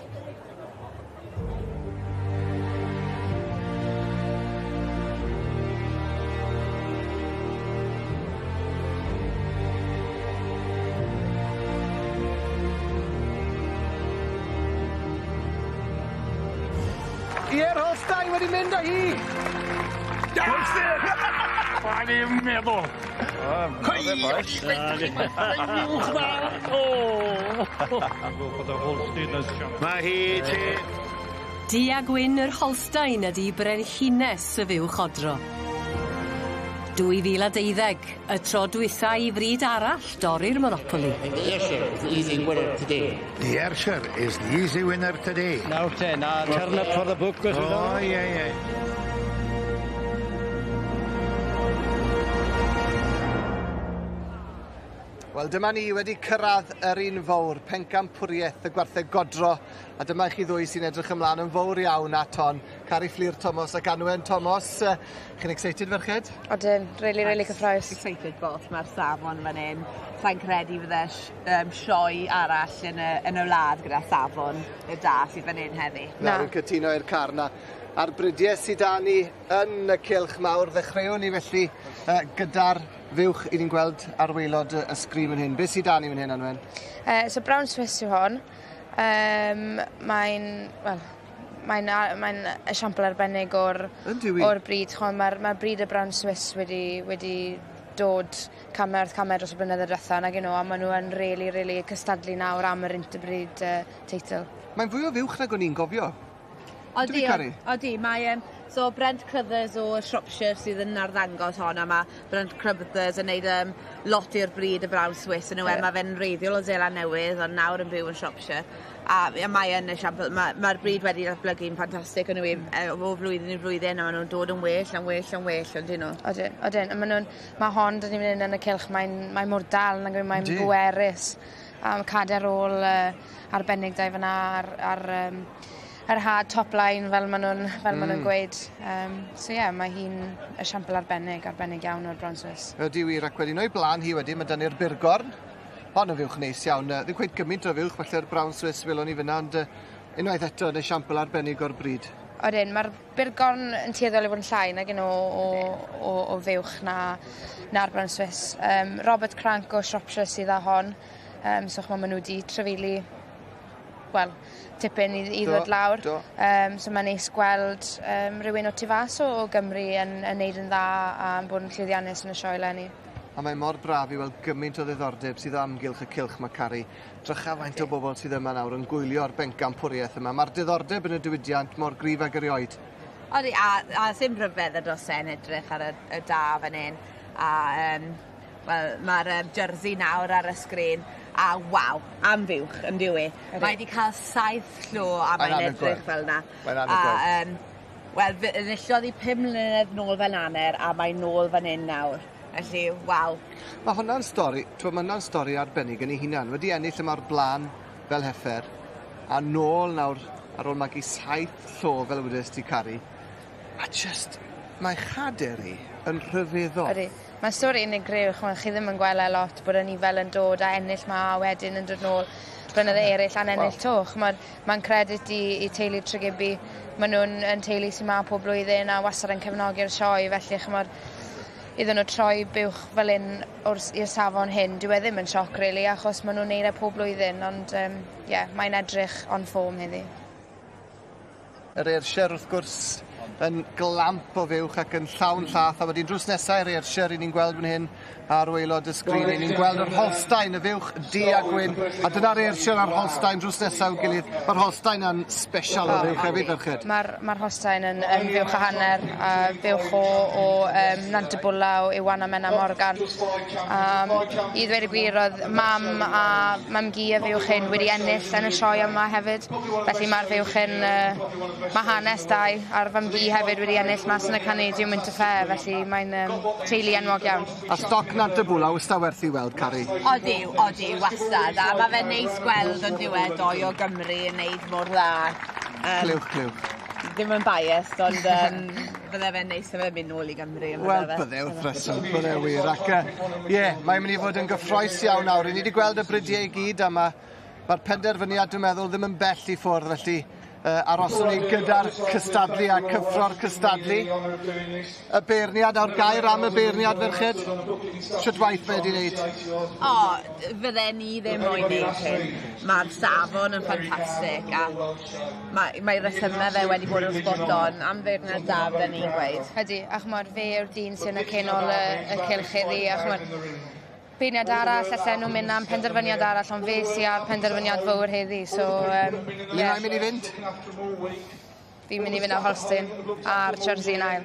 Ie'r Holstein wedi mynd â hi! O'n i'n meddwl. Mae hi ti. Du a gwyn yr Holstein ydi brenhines y fuwch odro. 2012, y tro dwytha i fryd arall dorri'r monopoli. The Ayrshire is the easy winner today. The Ayrshire is the easy winner today. Nawr te, na turn up for the book. Oh, yeah, yeah. Wel, dyma ni wedi cyrraedd yr un fawr, pencampwriaeth y gwartheg godro, a dyma chi ddwy sy'n edrych ymlaen yn fawr iawn at hon, Cari Fflur Thomas ac Anwen Thomas. Chi'n excited, ferched? Odyn, really, really cyffrous. Excited both, mae'r safon fan hyn. Sa'n credu fydde sioe arall yn y, yn y wlad gyda safon y da sydd fan hyn heddi. Na, rwy'n cytuno i'r car na. A'r brydiau sydd da ni yn y cylch mawr, ddechreuwn ni felly gyda'r fuwch i ni'n gweld ar waelod y sgrin fan hyn. Beth sydd da ni fan hyn, Anwen? So Brown Swiss yw hon. Mae'n, wel, mae'n mae esiampl arbennig o'r, o'r bryd. Mae'r mae bryd y Brown Swiss wedi, wedi dod camau wrth camau dros y blynyddoedd diwetha, nag y'n nhw, a maen nhw yn really, really cystadlu nawr am yr interbreed teitl. Mae'n fwy o fuwch nag o'n i'n gofio. Odi, odi, mae so Brent Crothers o Shropshire sydd yn arddangos hon, a mae Brent Crothers yn neud lot i'r bryd y Brown Swiss yn yw e, mae fe'n wreiddiol o Seland Newydd, ond nawr yn byw yn Shropshire. A mae yn esiampl, mae'r bryd wedi datblygu'n ffantastig yn yw e, o flwyddyn i flwyddyn, a maen nhw'n dod yn well, yn well, yn well, ond dyn nhw. Odyn, odyn, a maen nhw'n, mae hon, dyn ni'n mynd yn y cylch, mae'n mae mor dal, mae'n bwerus, a mae cader ôl arbennig da i fyna ar yr had top line fel maen nhw'n fel maen nhw'n gweud. So ie, yeah, mae hi'n esiampl arbennig, arbennig iawn o'r Brown Swiss. Ydy wir, ac wedyn o'i blaen hi wedyn, mae dynnu'r Burgorn. Hon yn fuwch neis iawn. Ddim cweit gymaint o fuwch, falle'r Brown Swiss welon ni fyna, ond unwaith eto yn esiampl arbennig o'r bryd. Odyn, mae'r Burgorn yn tueddol i fod yn llai nag un o fuwch na'r Brown Swiss. Robert Crank o Shropshire sydd â hon. So ch'mo' maen nhw wedi trafeili, wel, tipyn i ddod lawr. So mae'n neis gweld rhywun o tu fas o Gymru yn neud yn dda a yn bod yn llwyddiannus yn y sioe eleni. A mae mor braf i weld gymaint o ddiddordeb sydd o amgylch y cylch mae Cari. Drycha faint o bobl sydd yma nawr yn gwylio'r bencampwriaeth yma. Mae'r diddordeb yn y diwydiant mor gryf ag erioed. Odi, a sim rhyfedd y dros e'n edrych ar y da fan hyn. A wel, mae'r jersey nawr ar y sgrin. A waw, am fuwch yn dyw e. Mae wedi cael 7 llo a mae'n edrych fel yna. Mae'n anhygoel. Wel, enillodd hi 5 mlynedd nôl fel naner a mae'n nôl fan hyn nawr. Felly, waw. Mae hwnna'n stori, mae hwnna'n stori arbennig yn ei hunan. Wedi ennill yma'r blaen fel heffer, a nôl nawr ar ôl magu 7 llo fel wedes ti, Cari. A just, mae chader hi yn rhyfeddol. Ydy. Mae'n stori unigryw, ch'mo' chi ddim yn gwel' e lot bod anifail yn dod a ennill 'ma a wedyn yn dod nôl blynydde eryll a'n ennill 'to. Ch'mod ma'n credit i i teulu Tregibi. Ma' nw'n yn teulu sy 'ma pob blwyddyn a wastad yn cefnogi'r sioe felly ch'mod iddyn nw troi buwch fel 'yn o'r s- i'r safon hyn dyw e ddim yn sioc rili achos ma' nw'n neud e pob blwyddyn ond yym ie mae'n edrych on form heddi. Yr Ayrshire wrth gwrs yn glamp o fuwch ac yn llawn llath a wedyn drws nesa i'r Ayrshire 'yn ni'n gweld fan hyn ar waelod y sgrin 'yn ni'n gweld yr Holstein y fuwch du a gwyn a dyna'r Ayrshire a'r Holstein drws nesa i'w gilydd. Ma'r Holstein yn sbesial o fuwch hefyd ferched. Ma'r ma'r Holstein yn yn fuwch a hanner a fuwch o o yym Nant y Bwla o Iwan a Menna Morgan. Yym i ddweud y gwir o'dd mam a mam-gu y fuwch hyn wedi ennill yn y sioe yma hefyd. Felly ma'r fuwch hyn yy ma' hanes da i a'r fam-gu hefyd wedi ennill mas yn y Canadian Winter Fair felly mae'n yym teulu enwog iawn. A stoc Nant y Bwla wastad werth 'i weld Cari. Odi odi wastad a ma' fe'n neis gweld on'd yw e dou o Gymru yn neud mor dda. Yym. Clywch clywch. Ddim yn biased ond yym bydde fe'n neis 'da fe mynd nôl i Gymru on' Wel bydde fe? bydde wrth reswm bydde wir ac yy ie mae myn' i fod yn gyffrous iawn nawr 'yn ni 'di gweld y brydie i gyd a ma' ma'r penderfyniad dwi'n meddwl ddim yn bell i ffwrdd felly yy aroswn ni gyda'r cystadlu a cyffro'r cystadlu. Y beirniad nawr gair am y beirniad ferched. Shwt waith mae e 'di neud? O fydden ni ddim moyn neud hyn. Ma'r safon yn ffantastig a mae mae resyme fe wedi bod yn spot on am feirniad da fydden i'n gweud. Ydi a ch'mod fe yw'r dyn sy yn y cenol y y cylch heddi a ch'mod beirniad arall allen nhw mynd am penderfyniad arall ond fe sy ar penderfyniad fowr heddi so yym ie. Le mae'n mynd i fynd? Fi'n mynd i fynd â Holstein a'r Jersey yn ail.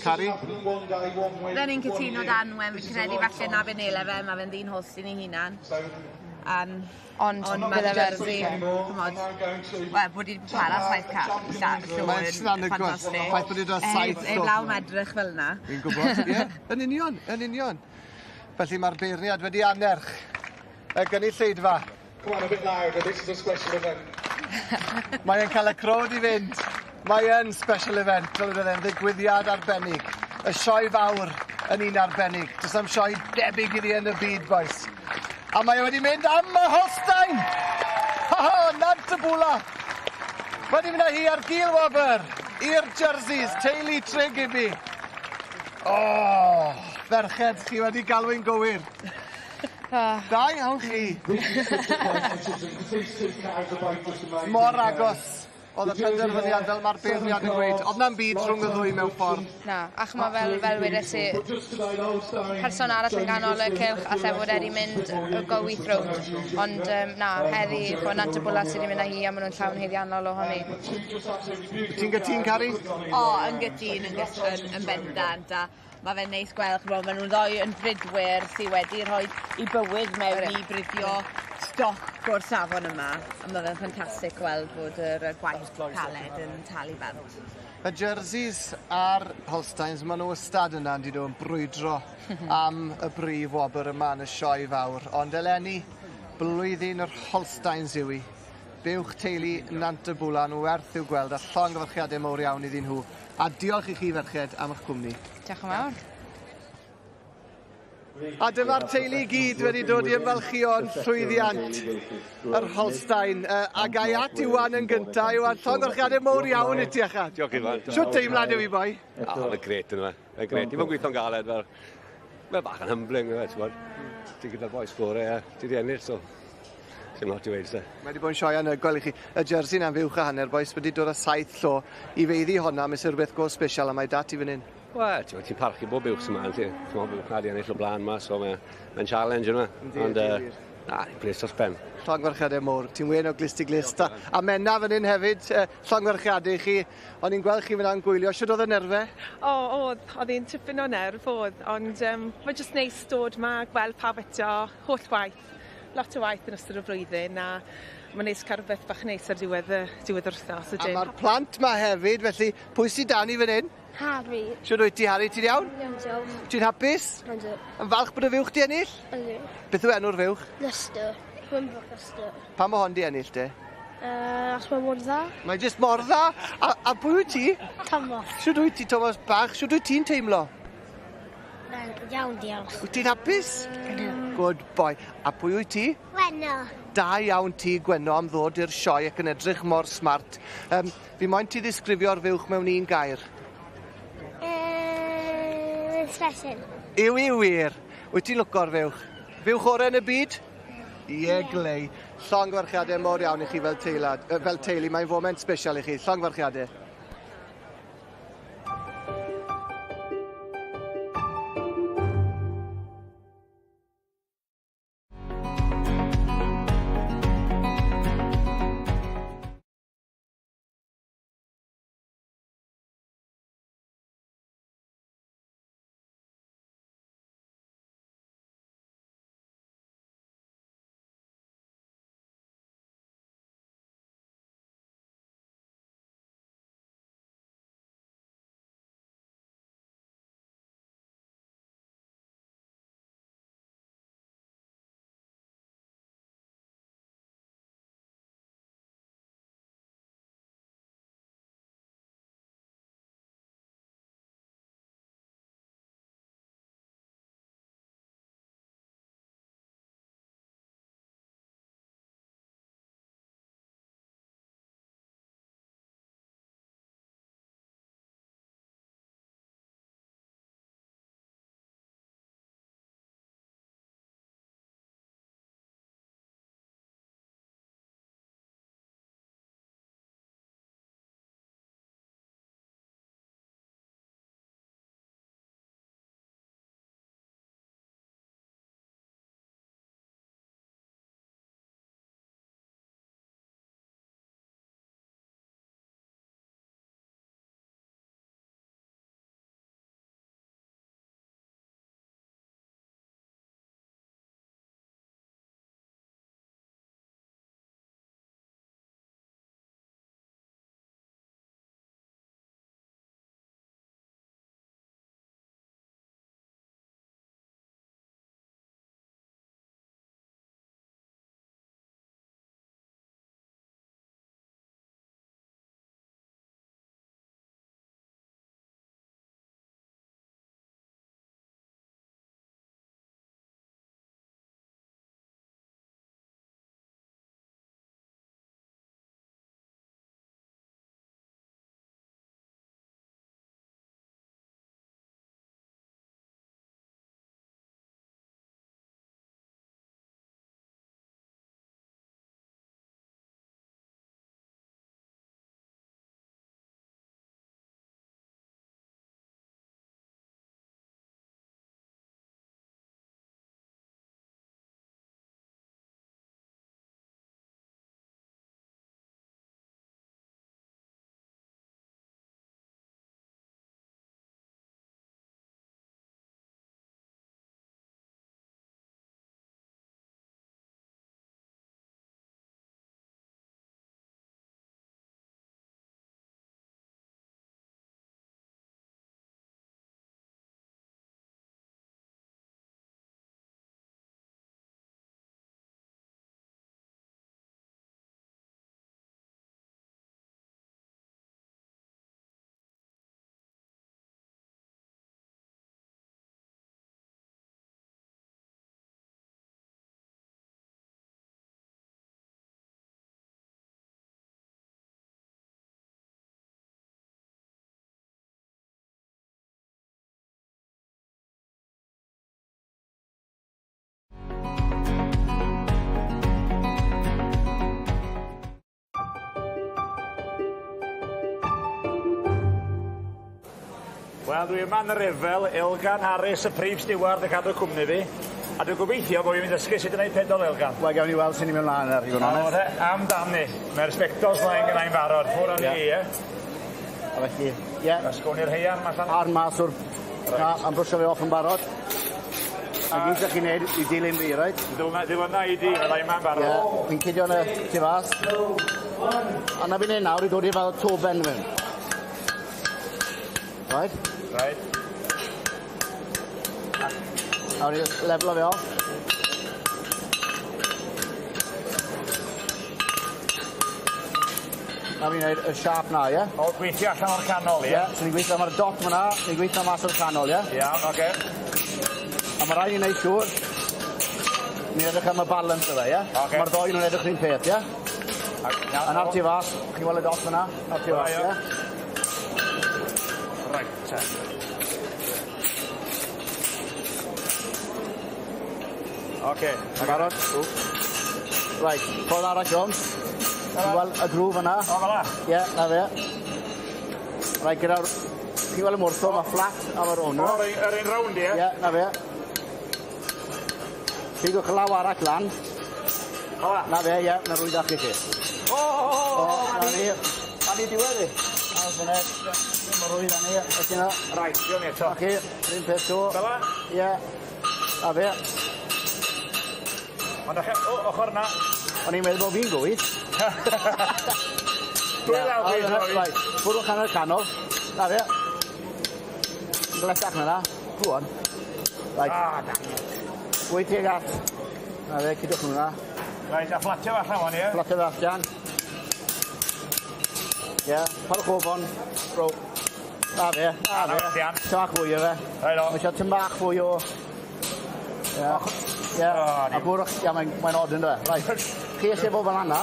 Cari? Fydden i'n cytuno 'da Anwen fi'n credu falle 'na be' nele fe ma' fe'n ddyn Holstein 'i hunan. Yym Ond ond ma'r bydde fe Jersey ch'mod wel bod 'i 'di para saith ca- lla- Mae'n jyst yn anhygoel. Ffantastig. Ffaith bod 'i 'di dod â saith Heb heblaw am edrych fel 'na. Fi'n gwbod ie yn union yn union. Felly mae'r beirniad wedi annerch y gynulleidfa. Come on a bit louder, this is a special event. Mae e'n cael y crowd i fynd. Mae yn special event, fel wedodd e'n ddigwyddiad arbennig. Y sioe fawr yn un arbennig. Does na'm sioe debyg iddi yn y byd, bois. A mae e wedi mynd am y Holstein! Ho ho, Nant y Bwla! Wedi mynd â hi ar gil wobr i'r jerseys, teulu Tregibi. O! Ferched, chi wedi galw'n gywir. Da iawn chi. Mor agos o'dd y penderfyniad fel ma'r beirniad yn gweud. O'dd na'm byd rhwng y ddwy mewn ffordd. Na, a ch'mo' fel fel wedes i person arall yn ganol y cylch alle fod e 'di mynd y go wyth rownd ond yym na heddi ch'mo' Nant y Bwla sy 'di mynd â hi a ma' nw'n llawn haeddiannol ohoni. Ti'n gytûn Cari? O yn gytûn yn gyt- yn yn bendant a ma' fe'n neis gweld ch'mo' ma' nw'n ddoi yn fridwyr sy wedi rhoi 'u bywyd mewn i bridio stoc o'r safon yma a ma' fe'n ffantastic gweld bod yr yy gwaith caled yn talu bant. Y jerseys a'r Holsteins ma' nw wastad yna on'd 'yn nw yn brwydro am y brif wobr yma yn y sioe fawr ond eleni blwyddyn yr Holsteins yw 'i. Buwch teulu Nant y Bwla nw werth i'w gweld a llongyfarchiade mowr iawn iddyn nhw. A diolch i chi ferched am 'ych cwmni. Diolch yn fawr. A dyma'r teulu i gyd wedi dod i ymfalchïo yn llwyddiant yr Holstein. A gai at Iwan yn gynta. Iwan, llongyfarchiade mowr iawn i ti acha. Diolch Iwan. Shwt deimlad yw i boi? O, mae'n grêt yndyfe. Mae'n grêt. Ti'n gweithio'n galed fel... Mae'n bach yn humbling yfe, ti'n gwbod. Ti gyda'r bois gore a ti 'di ennill so sim lot i weud te. Mae 'di bod yn sioe anhygoel i chi. Y jersey 'na'n fuwch a hanner bois wedi dod â saith llo i feiddi honna ma' isie rwbeth go sbesial a mae 'da ti fan 'yn. Wel t'mod ti'n parchu bob buwch sy 'ma yndi? T'mod buwch 'na 'di ennill o bla'n 'ma so mae mae'n challenge yna. Yndi Ond yndi yy wir. na, ni'n bles dros ben. Llongyfarchiade mowr. Ti'n wên o glust i glust a a Menna fan 'yn hefyd yy llongyfarchiade i chi. O'n i'n gweld chi fan 'na'n gwylio. Shwd o'dd y nerfe? O o'dd o'dd 'i'n tipyn o nerf o'dd ond yym ma' jyst neis dod 'ma gweld pawb eto holl waith lot o waith yn ystod y flwyddyn a ma' neis ca'l rwbeth bach neis ar diwedd y diwedd yr wthnos A ma'r plant 'ma hefyd felly pwy sy 'da ni fan 'yn? Harry. Shwd wyt ti Harry, ti'n iawn? Iawn diolch. Ti'n hapus? Yndw. Yn falch bod y fuwch 'di ennill? Yndw. Beth yw enw'r fuwch? Luster. Pembroke Luster. Pam ma' hon 'di ennill te? Yy achos ma' mor dda. Mae jyst mor dda. A a pwy wyt ti? Tomos. Shwd wyt ti Tomos bach? Shwd wyt ti'n teimlo? Mae'n Iawn, diolch. Wyt ti'n hapus? Ydw. Good boy. A pwy wyt ti? Gwenno. Da iawn ti, Gwenno, am ddod i'r sioe ac yn edrych mor smart. Fi moyn ti ddisgrifio'r fuwch mewn un gair. Special. Yw i wir. Wyt ti'n lwco'r fuwch? Fuwch orau yn y byd? Ie, glei. Llongyfarchiadau mawr iawn i chi fel teilad, fel teulu. Mae'n foment special i chi. Llongyfarchiadau. Wel, dwi yma yn y Refel, Elgan Harris, y prif stiward yn cadw cwmni fi. A dwi'n gobeithio bod fi'n mynd dysgu sut i wneud pedol Elgan. Wel, gawn ni weld sut ni'n mynd mlaen ar i fod yn onest. O, amdani. Mae'r sbectols mlaen gynnai'n barod. Ffwr â ni, ie. A felly, ie. Ysgwn i'r heian allan. Ar mas o'r... Na, am brwsio fe off yn barod. A gyd ydych chi'n neud i dilyn fi, reit? Ddilynna i di, fydda i ma'n barod. Ie, fi'n cydio yn y tu fas. A na fi'n neud nawr i dod i fel toben mewn. Right? Right. A wedi leflo fe off. Na fi'n neud y siâp na, ie? O, gweithio allan o'r canol, ie? Ie, so ni'n gweithio, mae'r dot fyna, ni'n gweithio mas o'r canol, ie? Iawn, oce. Ond mae rhaid i wneud siŵr. Ni'n edrych am y balance o fe, ie? Ocê. Mae'r ddoi nhw'n edrych un peth, ie? A A nawr ti fas, chi'n weld y dot fyna? Nawr ti fas, ie? Reit, te. Oce. Yn barod? Reit, ffordd arall rownd. Ti'n gweld y grŵf yna? O, fel 'a? Ie, 'na fe. Reit, gyda'r... Chi'n gweld y mwrtho, mae fflat a mae rownd. O, yr un rownd, ie? Ie, na fe. Pigwch law arall lan. Fel 'a? Na fe, ie, na rwydach i chi. O, o, o, O, na ni. A ni diwedd i. A fyna, mae rwydd â ni. Felly na. Reit, diolch ni eto. Na chi, yr un peth to. Fel 'a? Ie. Na fe. Ond o, ochr na. O'n i'n meddwl bod fi'n gywir. Dwy law fi, sori. Reit, bwrwch hanner canol. Na fe. Gletach na na. Go on. Reit. Ah, da. Wyt tuag at. Na fe, cydwch nhw na. Reit, a fflatio fe allan wan, ie? Fflatio fe allan. Ie, parwch ofon. Ro. Na fe, na fe. Tym bach fwy o fe. Reit o. Mae eisiau tym bach fwy o... Ie. Ie. A bwrwch... Ie, mae'n mae od ynddo fe. Reit. Chi eisiau bod fel yna.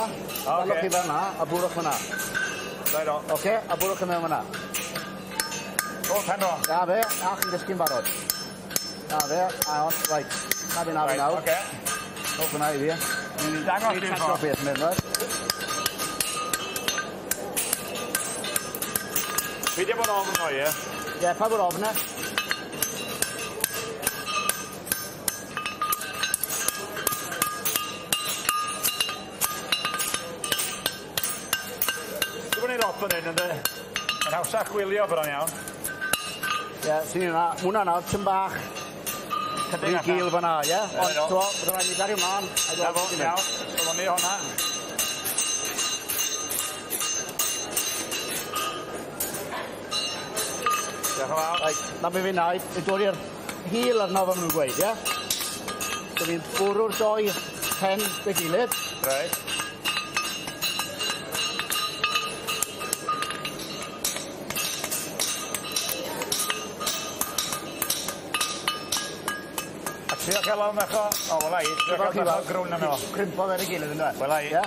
Dalwch chi fel yna, a bwrwch fyna. Reit o. Oce, a bwrwch chi mewn fyna. O, pen o. Na fe, a chi'n dysgu'n barod. Na fe, a on, reit. Na fe, na fe nawr. Oce. O, fyna i fi. Ni'n dangos i'r ffordd. Beth mynd, reit? Peidio bod ofn o, ie? Ie, pa bod ofn e? Dwi'n bod ni'n lot fan hyn, ynddo? Mae'n hawsach gwylio bron iawn. Ie, sy'n yna. Hwna nawr, tym bach. Rhy gil fyna, ie? Ond, to, bydde rhaid ni gario mlaen. Na fo, iawn. Sylwn ni hwnna. Diolch yn fawr. Reit, na be fi'n neud, fi'n dod i'r hil arno fel maen nhw'n gweud, ie? So fi'n bwrw'r doi pen dy gilydd. Reit. A trio cael lawn bach o... O, wela i. Trio cael bach o grwn arno fo. Crimpo fe ar ei gilydd, yndyfe? Wela i. Ie?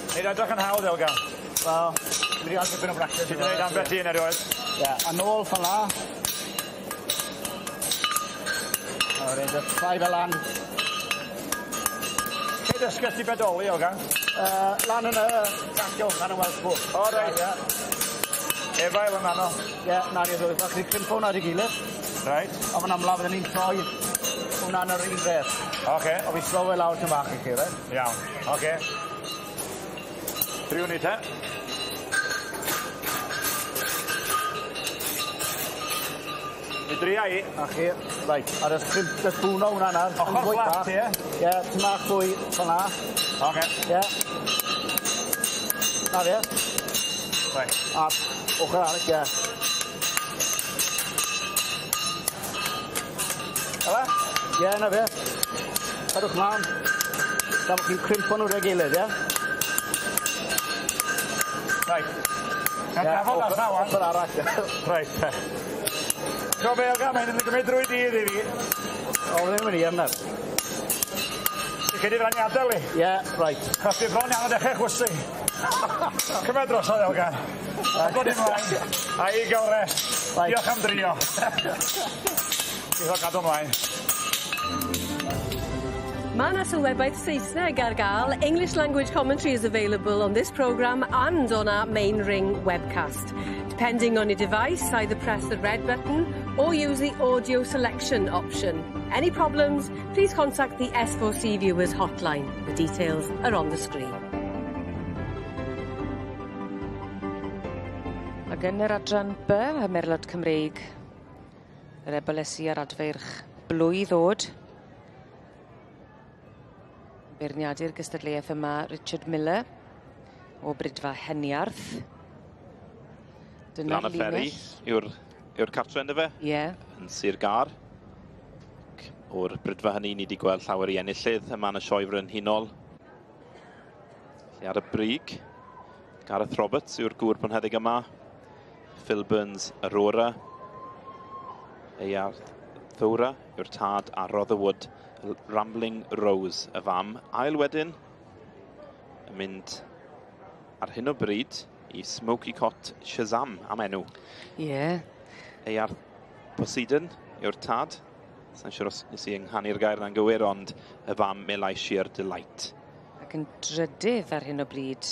Neud o edrych yn hawdd, Elgan. Wel, fi wedi cael tipyn o bractis. Ti wedi gwneud ambell un erioed. Ie, a nôl fel 'na. A wedyn jyst troi fe lan. Lle dysges ti bedoli, Elgan? Lan yn y Glasgow, lan yn Welsh Book. O, reit. Ie. Efail yn fanno. Ie, na ni ddwy. Felly crimpo hwnna at ei gilydd. Reit. A fan amla fydden ni'n troi hwnna yn yr un beth. Oce. O fi slow fe lawr tym bach i chi, reit? Iawn. Oce. Driwn ni te. Mi dria i. A chi, reit, a jyst crimp, jyst bwno hwnna nawr. Ochr fflat, ie? Ie, tym bach fwy fel 'na. Oce. Ie. Na fe. Reit. A ochr arall, ie. Fel 'a? Ie, na fe. Cadwch mlaen. Da bo' chi'n crimpo nhw 'da'i gilydd, ie? Reit. Gael gafel ar llaw wan. Ochr arall. Reit. Co fe, Elgan, mae'n mynd i gymryd drwy dydd i fi. O, ddim yn hir nawr. Ti'n credu fydda ni adael i? Ie, reit. Chos fi bron iawn o dechrau chwysu. Cymer drosodd, Elgan. A dod ymlaen. A i gael rest. Reit. Diolch am drio. Diolch gadw ymlaen. Mae yna sylwebaeth Saesneg ar gael. English language commentary is available on this programme and on our main ring webcast. Depending on your device, either press the red button or use the audio selection option. Any problems, please contact the S4C Viewers hotline. The details are on the screen. Ac yn yr adran B, y Merlod Cymreig, yr ebolesi a'r adfeirch blwydd oed. Beirniadu'r gystadleuaeth yma Richard Miller o Bridfa Heniarth. Dyna'r Lan y Fferi linell. yw'r cartre ynddo fe? Ie. Yn Sir Gâr. O'r Bridfa hynny ni wedi gweld llawer i enillydd yma yn y sioe frenhinol. Felly ar y brig, Gareth Roberts yw'r gŵr bonheddig yma. Phil Burns Aurora. Eiarth Thora yw'r tad a Rotherwood Rambling Rose y fam. Ail wedyn yn mynd ar hyn o bryd i Smoky Cot Shazam am enw. Ie. Yeah. Eiarth Poseidon yw'r tad. Sa'n siŵr os nes i ynghanu'r gair yna'n gywir, ond y fam Melai Sheer Delight. Ac yn drydydd ar hyn o bryd,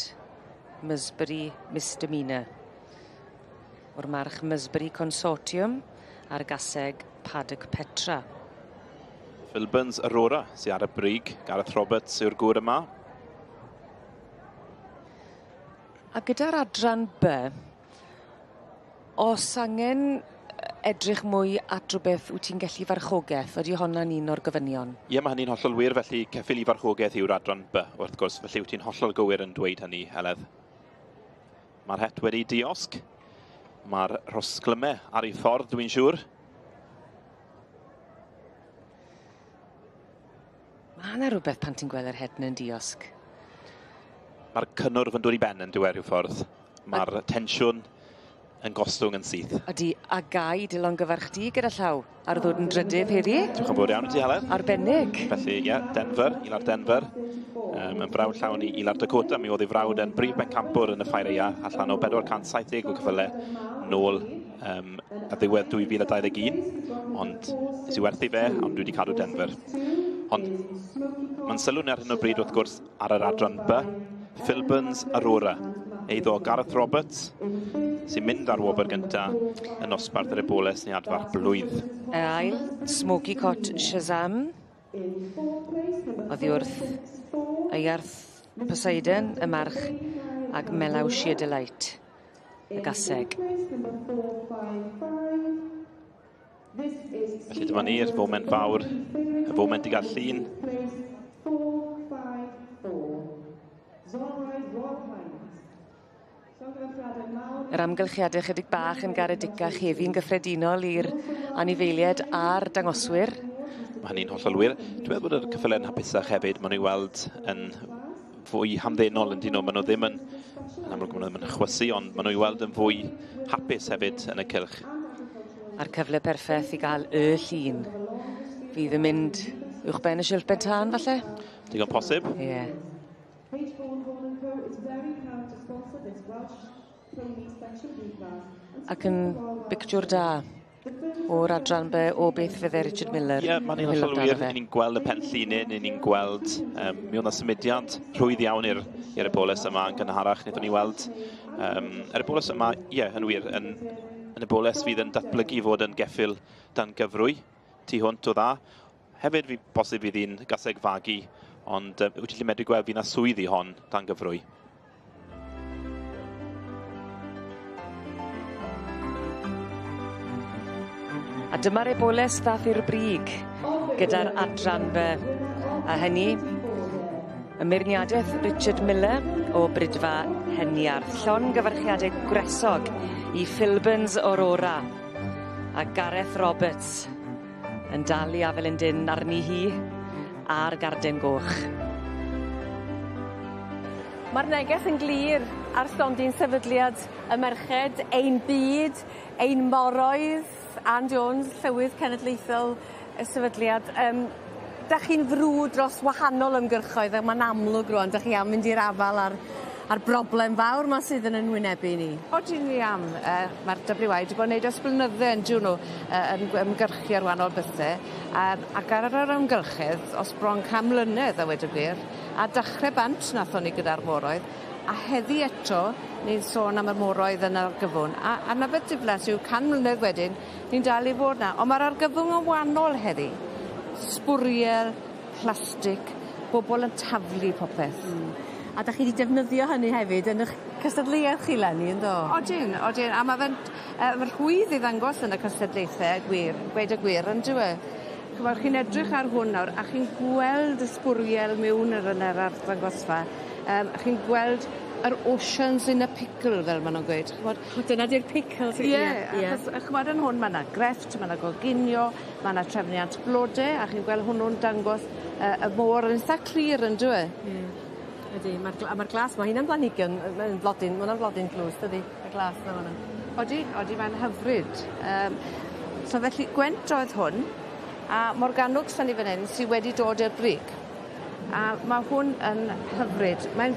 Musbury Misdemeanor. O'r march Musbury Consortium a'r gaseg Paddock Petra. Philbins Aurora sy'n ar y brig. Gareth Roberts yw'r gŵr yma. A gyda'r adran B, os angen edrych mwy at rhywbeth wyt ti'n gallu farchogaeth, ydy honna'n un o'r gofynion? Ie, mae hynny'n hollol wir, felly ceffyl i farchogaeth yw'r adran B, wrth gwrs, felly wyt ti'n hollol gywir yn dweud hynny, Heledd. Mae'r het wedi diosg. Mae'r rhosglymau ar ei ffordd, dwi'n siŵr. Mae yna rhywbeth pan ti'n gweld yr het yn diosg. Mae'r cynnwrf yn dod i ben yn diwedd rhyw ffordd. Mae'r tensiwn yn gostwng yn syth. Ydy, a gai dy longyfarch di gyda llaw ar ddod yn drydydd heddi. Diolch yn fawr iawn i ti, Heledd. Arbennig. Felly, ie, yeah, Denver, Ilar Denver. Yn frawd llawn i Ilar Dakota. Mi oedd ei frawd yn brif bencampwr yn y ffair eia, allan o 470 o cyffyle nôl ar ddiwedd 2021. Ond nes i werthu fe, ond dwi wedi cadw Denver. Ond mae'n sylw ni ar hyn o bryd, wrth gwrs, ar yr adran B. Philbins Aurora, eiddo Gareth Roberts, sy'n mynd ar wobr gynta yn nosbarth yr eboles neu adfarch blwydd. Y ail, Smoky Cot Shazam, oddi wrth Eiarth Poseidon, y march, ac Melaw Sheer Delight, y gaseg. Felly dyma ni'r foment fawr, y foment i gael llun. Yr amgylchiadau chydig bach yn garedicach heddi'n gyffredinol i'r anifeiliaid a'r dangoswyr. Mae hynny'n hollol wir. Dwi'n meddwl bod yr ceffyle'n hapusach hefyd. Maen nhw i weld yn fwy hamddenol yn dyn nhw. Maen nhw ddim yn, yn amlwg maen nhw ddim yn chwysu, ond maen nhw i weld yn fwy hapus hefyd yn y cylch. A'r cyfle perffaith i gael y llun. Fydd yn mynd uwch ben y silff ben tân, falle? Digon posib. Ie. Yeah. Ac yn bictiwr da o'r adran be o beth fydde Richard Miller. Ie, yeah, mae'n un hollol wir. Ni'n gweld y pen llinyn, ni'n gweld mi oedd 'na symudiad rhwydd iawn i'r eboles yma yn gynharach, wnaethon ni weld. Yr eboles yma, ie, yeah, yn wir, yn eboles fydd yn datblygu fod yn geffyl dan gyfrwy, tu hwnt o dda. Hefyd, fi posib fydd hi'n gaseg fagu, ond wyt ti'n medru gweld fydd 'na swydd i hon dan gyfrwy. A dyma'r eboles ddath i'r brig gyda'r adran B. A hynny, y meirniadaeth Richard Miller o Brydfa Heniarth. Llongyfarchiadau gwresog i Philbins Aurora a Gareth Roberts yn dal i afael yn dynn arni hi a'r garden goch. Mae'r neges yn glir ar stondin sefydliad y merched, ein byd, ein moroedd, Ann Jones, Llywydd Cenedlaethol y sefydliad. Dach chi'n frwd dros wahanol ymgyrchoedd, a mae'n amlwg rwan, dach chi am mynd i'r afael ar broblem fawr ma sydd yn wynebu ni. Odyn ni am. Mae'r WI wedi bod yn neud ers blynydde yn dyn nhw yn ymgyrchu ar wahanol bethe, ac ar yr amgylchedd, os bron 100 mlynedd a weud y gwir, a dechrau bant nathon ni gyda'r moroedd, a heddi eto ni'n sôn am y moroedd yn argyfwng, a 'na beth diflas yw 100 mlynedd wedyn ni'n dal i fod 'na, ond mae'r argyfwng yn wahanol heddi. Sbwriel, plastig, bobl yn taflu popeth. A dach chi wedi defnyddio hynny hefyd yn eich cystadleuaeth chi leni, yndo? Odyn, odyn, a mae fe'n ma rhwydd i ddangos yn y cystadlaethau, gwir, gweud y gwir, yn dyw e? Ch'mod, chi'n edrych ar hwn nawr, a chi'n gweld y sbwriel mewn yr yn yr arddangosfa, chi'n gweld yr oceans in a pickle, fel maen nhw'n gweud. Ch'mod, dyna di'r pickle. Ie, achos ch'mod yn hwn, mae yna grefft, mae yna goginio, mae yna trefniant blode, a chi'n gweld hwnnw'n dangos y môr yn eitha clir, yn dyw e? Ydy, mae'r glas, mae hynna'n blanhigion, mae'n blodyn, mae hwnna'n blodyn tlws, dydy, y glas na fan'na. Odi, odi, mae'n hyfryd. So felly Gwent oedd hwn a Morgannwg sy ni fan 'yn sy wedi dod i'r brig. A ma' hwn yn hyfryd. Mae'n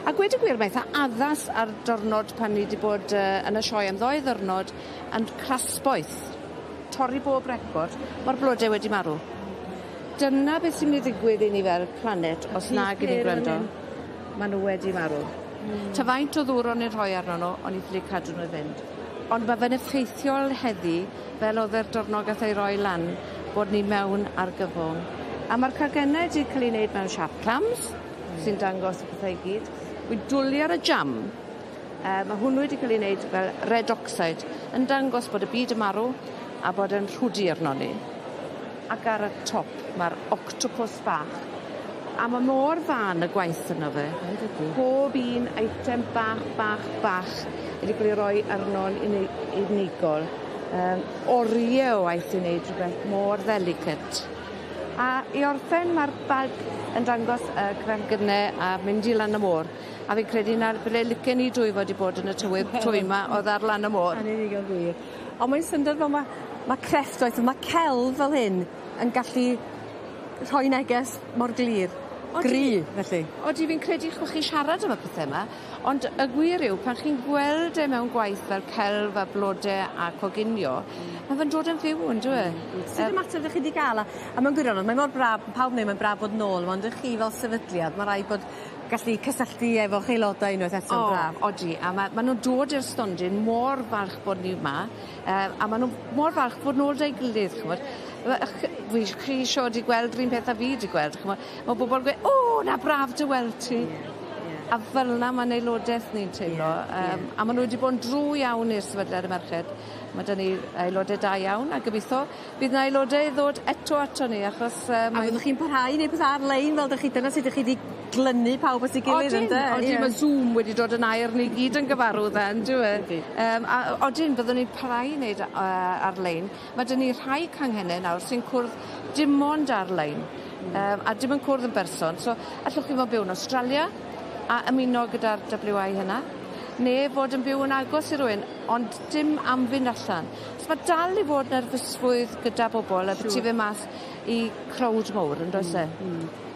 a gweud y gwir mae eitha addas ar diwrnod pan ni 'di bod yy yn y sioe am ddoi ddiwrnod yn crasboeth. Torri bob record, ma'r blode wedi marw. Dyna beth sy'n myn' i ddigwydd i ni fel planet os nag 'yn ni'n gwrando. Ma' n'w wedi marw. Ta faint o ddŵr o'n i'n rhoi arno n'w o'n i ffili cadw n'w i fynd. Ond ma' fe'n effeithiol heddi fel o'dd e'r diwrnod gath ei roi lan bod ni mewn argyfwng. A ma'r cagenne 'di ca'l 'u neud mewn siâp clams sy'n dangos y pethe i gyd. Wi'n dwli ar y jam. Yy ma' hwnnw wedi ca'l 'i neud fel red oxide yn dangos bod y byd yn marw a bod e'n rhwdi arnon ni. Ac ar y top ma'r octopws bach. A ma' mor fân y gwaith yno fe. Yndydi? Pob un eitem bach bach bach wedi ca'l 'i roi arno'n uni- unigol. Yym orie o waith i neud rhwbeth mor ddelicate. A i orffen ma'r bag yn dangos y cragyne a mynd i lan y môr. A fi'n credu 'na ble licen i dwy fod 'di bod yn y tywydd twym 'ma o'dd ar lan y môr. Yn union gwir. On' mae'n syndod fel ma' ma' crefftwaith ma' celf fel hyn yn gallu rhoi neges mor glir. Odi. Gry felly. Odi fi'n credu ch'mo' chi'n siarad am y pethe 'ma ond y gwir yw pan chi'n gweld e mewn gwaith fel celf a blode a coginio ma' fe'n dod yn fyw on'd yw e? Sud ymateb 'dych chi 'di ga'l a a mewn gwirionedd mae mor braf ma' pawb yn neud mae'n braf bod nôl 'ma ond 'ych chi fel sefydliad ma' raid bod gallu cysylltu efo'ch aelodau unwaith eto'n braf. O odi a ma' ma' nw'n dod i'r stondin mor falch bod ni 'ma yy a ma' n'w mor falch bod nôl 'da'i gilydd ch'mod. Wi chi isio 'di gweld 'r un peth â fi 'di gweld ch'mo' ma' bobol yn gwe' o 'na braf dy weld ti. A fel 'na ma'n aelodeth ni'n teimlo yym a ma' n'w wedi bod yn drw iawn i'r sefydliad y merched. Ma' 'da ni aelode da iawn a gobitho bydd 'na aelode i ddod eto ato ni achos yy A fyddwch chi'n parhau i neud petha ar-lein fel 'dych chi dyna sut 'dych chi 'di glynu pawb at 'i gilydd ynde? Odin odi ma' Zoom wedi dod yn air ni gyd yn gyfarwdd â on'd yw e? Ydi. Yym a odyn byddwn ni'n parau i neud yy ar-lein. Ma' 'dyn ni rhai canghenne nawr sy'n cwrdd dim ond ar-lein. Yym a dim yn cwrdd yn berson so allwch chi fod byw yn Australia a ymuno gyda'r WI hynna ne' fod yn byw yn agos i rywun ond dim am fynd allan. So ma' dal i fod nerfusrwydd gyda bobol a byti fyn' mas i crowd mowr yndoes e?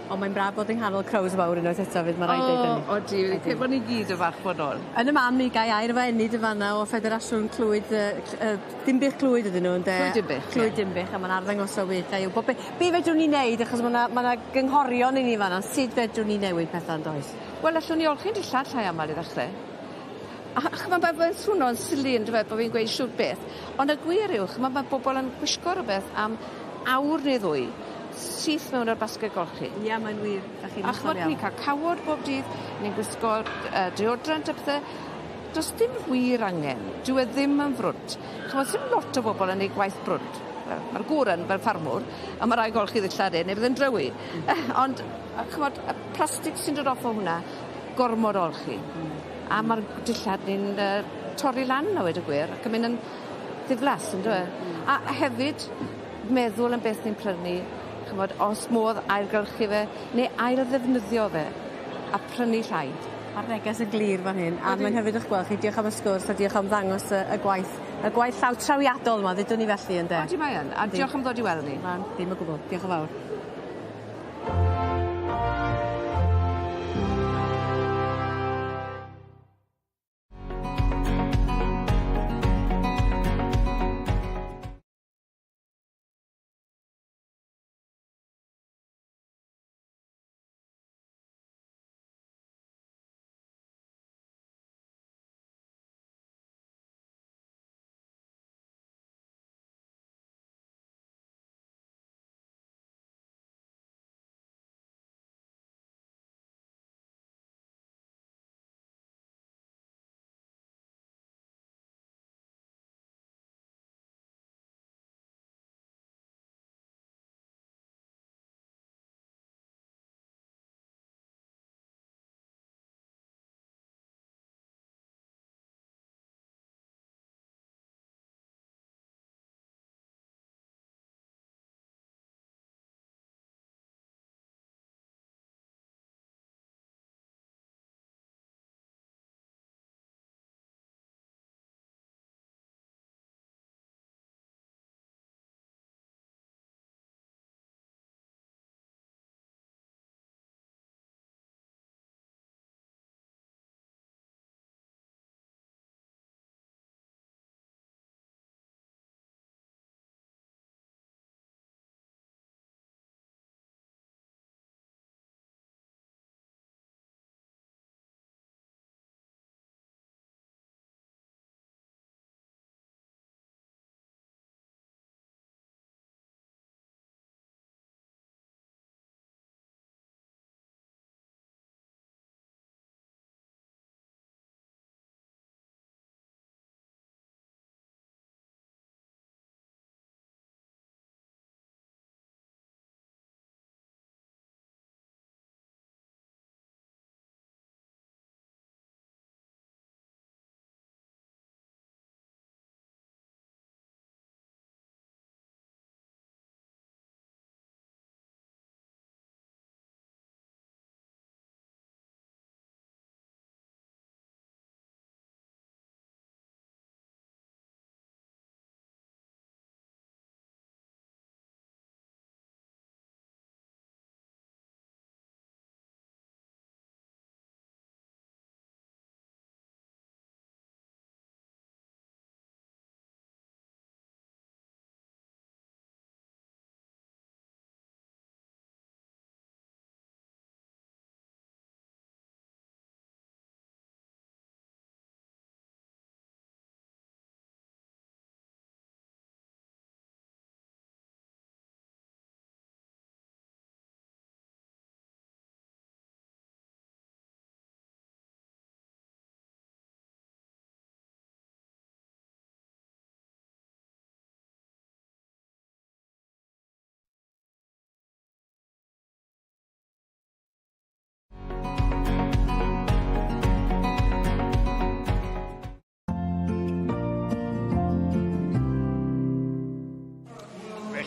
Ond mae'n braf bod yng nghanol crowd mawr unwaith eto 'fyd ma' raid deud hynny. O odi fi'n credu bo' ni gyd yn falch bod nôl. Yn y man mi gai air efo Enid yn fan 'na o Ffederasiwn Clwyd yy Ll- yy Dinbych Clwyd ydyn nhw ynde? Clwyd Dinbych. Clwyd Dinbych a ma'n arddangosfa wych a i'w bo' be' be' fedrwn ni neud achos ma' 'na ma' 'na gynghorion i ni fan 'na sud fedrwn ni newid petha yndoes? Wel allwn ni olchi'n dillad llai amal i ddechre. A ch'mo' ma' fe'n swno'n sili on'd yfe bo' fi'n gweud shwd beth ond y gwir yw ch'mo' ma' bobol yn gwisgo rwbeth am awr neu ddwy syth mewn i'r basged golchi. Ie mae'n wir. 'Dach chi'n A ch'mod ni'n ca'l cawod bob dydd ni'n gwisgo yy deodorant a pethe. Do's dim wir angen. Dyw e ddim yn frwnt. Ch'mod sim lot o bobol yn neud gwaith brwnt. Wel ma'r gŵr yn fel ffarmwr a ma' rai' golchi ddillad e ne' bydd e'n drewi. Ond a ch'mod y plastic sy'n dod off o hwnna gormod o olchi. A ma'r dillad ni'n yy torri lan a weud y gwir ac yn myn' yn ddiflas on'd yw e? A hefyd meddwl am beth ni'n prynu ch'mod os modd ailgylchu fe ne' ail ddefnyddio fe a prynu llai. Ma'r neges yn glir fan hyn a mae'n hyfryd 'ych gweld chi diolch am y sgwrs a diolch am ddangos y y gwaith y gwaith llaw trawiadol 'ma ddudwn ni felly ynde? Odi mae yn a diolch am ddod i weld ni. Na dim o gwbwl. Diolch yn fawr.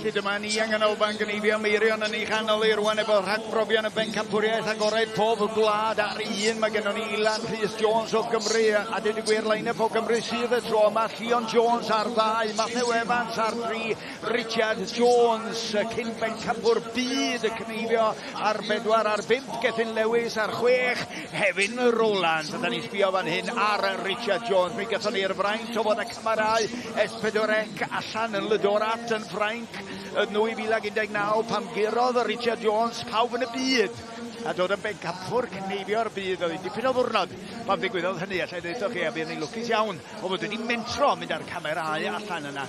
Felly dyma ni yng Nghanolfan Gneifio Meirion yn ei chanol i rwan efo rhagbrofion y bencampwriaeth agored pob gwlad ar un. Mae gennon ni Ilan Rhys Jones o Gymru a dweud y gwir line-up o Gymru sydd y tro yma. Llion Jones ar ddau, Matthew Evans ar dri, Richard Jones cyn bencampwr byd y cneifio ar bedwar, ar bump Gethin Lewis, ar chwech Hefin Rowlands. A da ni'n sbio fan hyn ar Richard Jones. Mi gathon ni'r fraint o fod â camerâu S4C allan yn Le Dorat yn Ffrainc yn 2019 pan gurodd Richard Jones pawb yn y byd a dod yn bencampwr cneifio'r byd. Oedd hi'n dipyn o ddwrnod pan ddigwyddodd hynny, allai ddeud chi, a fuon ni'n lwcus iawn o fod wedi mentro mynd â'r camerâu allan yna.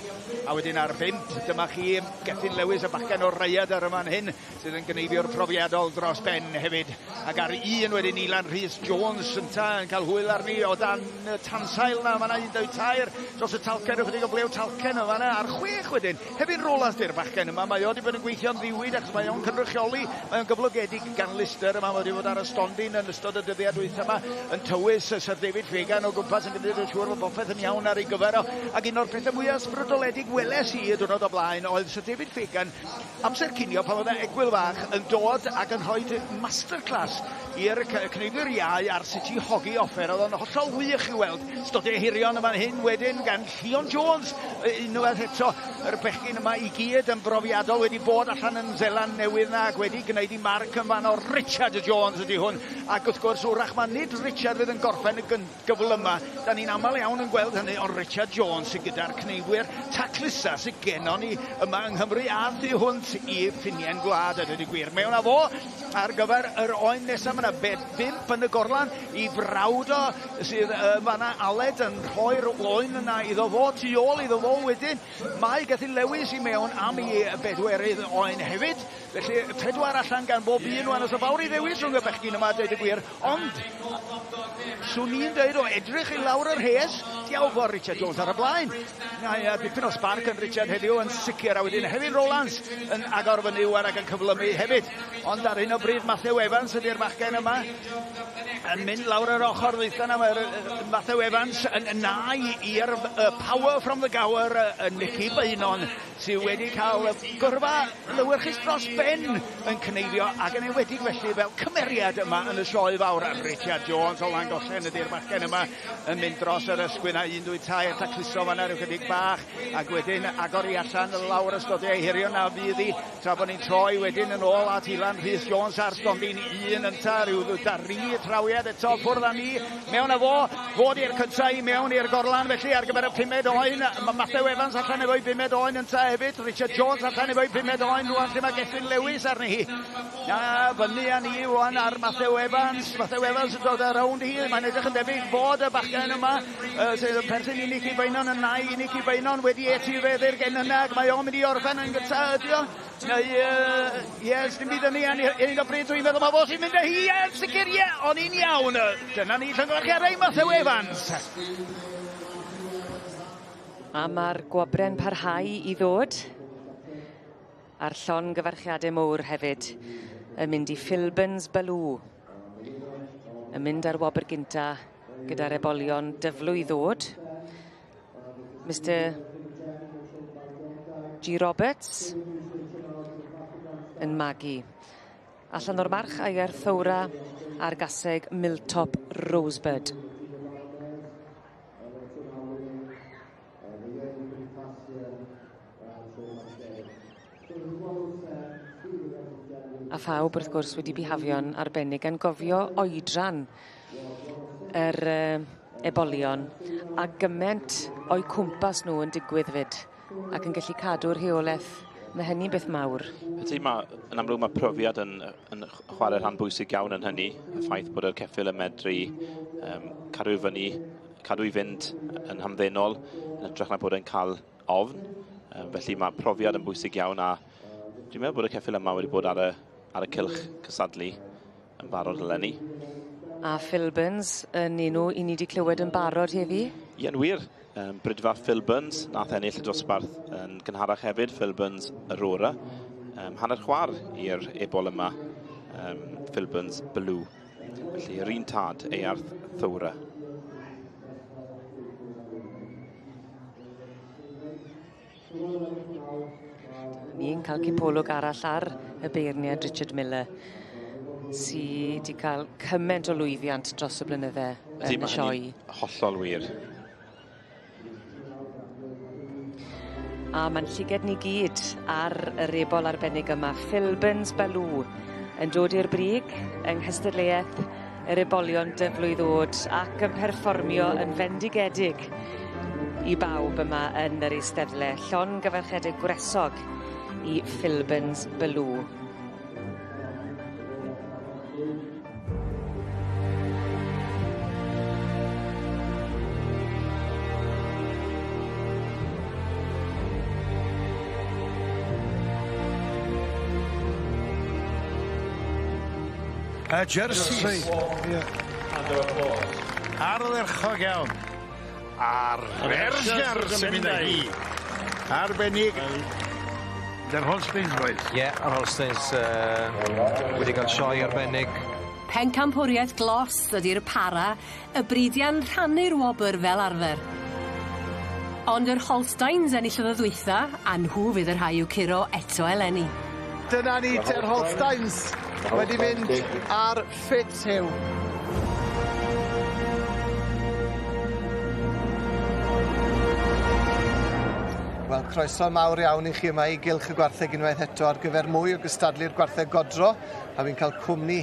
A wedyn ar bump, dyma chi Gethin Lewis, y bachgen o'r Rhaeadr yma'n hyn, sydd yn gneifiwr profiadol dros ben hefyd. Ac ar un wedyn Ilan Rhys Jones ynta yn cael hwyl arni o dan y tansail na, fanna 1, 2, 3 dros y talcen, ychydig o blew talcen o fanna, ar chwech wedyn. Hefyd Rolas di'r bachgen yma, mae o wedi bod yn gweithio'n ddiwyd achos mae o'n cynrychioli, mae o'n gyflogedig gan Lister yma, mae wedi bod ar y stondin yn ystod y dyddiau dwytha yma, yn tywys Sir David Fagan o gwmpas yn gwneud yn siŵr fod popeth yn iawn ar ei gyfer o. Ac un o'r pethau mwyaf ysbrydoledig weles i y diwrnod o blaen oedd Sir David Fagan amser cinio pan oedd 'na egwyl fach yn dod ac yn rhoi masterclass i'r cneifwyr iau ar sut i hogi offer. Oedd o'n hollol wych i weld. Stodiau hirion yn fan hyn wedyn gan Llion Jones, unwaith eto yr bechgyn yma i gyd yn brofiadol wedi bod allan yn Seland Newydd na ac wedi gwneud i marc yn fan o Richard Jones ydy hwn. Ac wrth gwrs wrach ma nid Richard fydd yn gorffen y gyflyma. Da ni'n aml iawn yn gweld hynny, ond Richard Jones sydd gyda'r cneifwyr taclusa sydd gennon ni yma yng Nghymru a thu hwnt i ffiniau'n gwlad, a dweud y gwir. Mewn â fo ar gyfer yr oen nesaf, mae yna bed bump yn y gorlan i frawd o sydd yn fanna, Aled, yn rhoi'r oen yna iddo fo, tu ôl iddo fo wedyn. Mae Gethin Lewis i mewn am ei bedwerydd oen hefyd. Felly, pedwar allan gan bob un wan, os o fawr i ddewis rhwng y bechgyn yma, dweud y gwir. Ond, swn i'n dweud o edrych i lawr yr rhes, diawl fod Richard Jones ar y blaen. Na, ia, dipyn o sbarc yn Richard heddiw yn sicr, a wedyn hefyd Rowlands yn agor fyny wan ac yn cyflymu hefyd. Ond ar hyn o bryd, Matthew Evans ydy'r bachgen yma yn mynd lawr yr ochr ddwytha yna. Mae'r Matthew Evans yn nai i'r Power from the Gower, Nicky Beynon, sydd wedi cael gyrfa lewyrchus dros ben yn cneifio ac yn enwedig felly fel cymeriad yma yn y sioe fawr. Richard Jones o Langollen ydy'r bachgen yma yn mynd dros yr ysgwyn a 1, 2, 3 tacluso fanna rhyw chydig bach ac wedyn agor i allan lawr y stodiau hirion a fydd hi tra bod ni'n troi wedyn yn ôl at Ilan Rhys Jones ar stondin un ynta rhyw dari trawiad eto ffwrdd â ni mewn â fo fod i'r cyntaf i mewn i'r gorlan felly ar gyfer y pumed oen. Mae Matthew Evans allan efo'i bumed oen ynta hefyd. Richard Jones allan efo'i bumed oen rwan lle mae Gethin Lewis arni hi. Na, fyny â ni rwan ar Matthew Evans. Matthew Evans yn dod ar rownd hi. Mae'n edrych yn debyg fod y bachgen yma uh, sydd yn perthyn i Nicky Beynon yn nai i Nicky Beynon wedi etifeddu'r gen yna ac mae o'n mynd i orffen yn gyntaf ydi o. Neu, uh, yes, dim byd yn ni, ar un o bryd dwi'n meddwl mae fo sy'n mynd â hi, ie, sicr, ie, o'n i'n iawn. Dyna ni, llongyfarchiadau Matthew Evans. A mae'r gwobre'n parhau i ddod. A'r llongyfarchiadau mowr hefyd yn mynd i Philbins Baloo. Yn mynd ar wobr gynta gyda'r ebolion dyflwy i ddod. Mr G Roberts yn magu. Allan o'r march a'i Thowra a'r gaseg Milltop Rosebud. A phawb wrth gwrs wedi bihafio'n arbennig gan gofio oedran yr uh, ebolion a gyment o'u cwmpas nhw yn digwydd fyd ac yn gallu cadw'r rheolaeth. Mae hynny'n beth mawr. Ydy, mae, yn amlwg mae profiad yn, yn chwarae rhan bwysig iawn yn hynny. Y ffaith bod y ceffyl yn medru um, cadw i fyny, cadw i fynd yn hamddenol, yn hytrach na bod yn cael ofn. Um, felly mae profiad yn bwysig iawn a dwi'n meddwl bod y ceffyl yma wedi bod ar y, ar y cylch cysadlu yn barod eleni. A Phil Burns yn un nhw i ni wedi clywed yn barod heddi. Ie'n wir. Um, Brydfa Phil Burns, nath ennill y dosbarth yn gynharach hefyd, Phil Burns Aurora. Um, hanner chwar i'r ebol yma, um, Phil Burns Blue. Felly yr un tad, Earth Thowra. Ni'n cael cipolwg arall ar y beirniad Richard Miller sy 'di cael cymaint o lwyddiant dros y blynydde yn y sioe. Hollol wir. A ma'n llyged ni gyd ar yr ebol arbennig yma, Philbins Baloo, yn dod i'r brig yng nghystadleuaeth yr ebolion dyflwydd o'd ac yn perfformio yn fendigedig i bawb yma yn yr eisteddle. Llongyfarchiade gwresog i Philbins Baloo. Y jerseys. Ardderchog iawn. A'r Ayrshire sy'n mynd â hi. Arbennig. Yr Holsteins, boys. Ie, yeah, yr Holsteins wedi cael sioe arbennig. Pencampwriaeth glos ydy'r para, y bridiau'n rhannu'r wobr fel arfer. Ond yr Holsteins enillodd y ddwytha, a nhw fydd y rhai i'w curo eto eleni. Dyna ni, te'r Holsteins wedi mynd ar ffit Huw. Wel, croeso mawr iawn i chi yma i Gylch y Gwartheg unwaith eto ar gyfer mwy o gystadlu'r gwartheg godro, a fi'n cael cwmni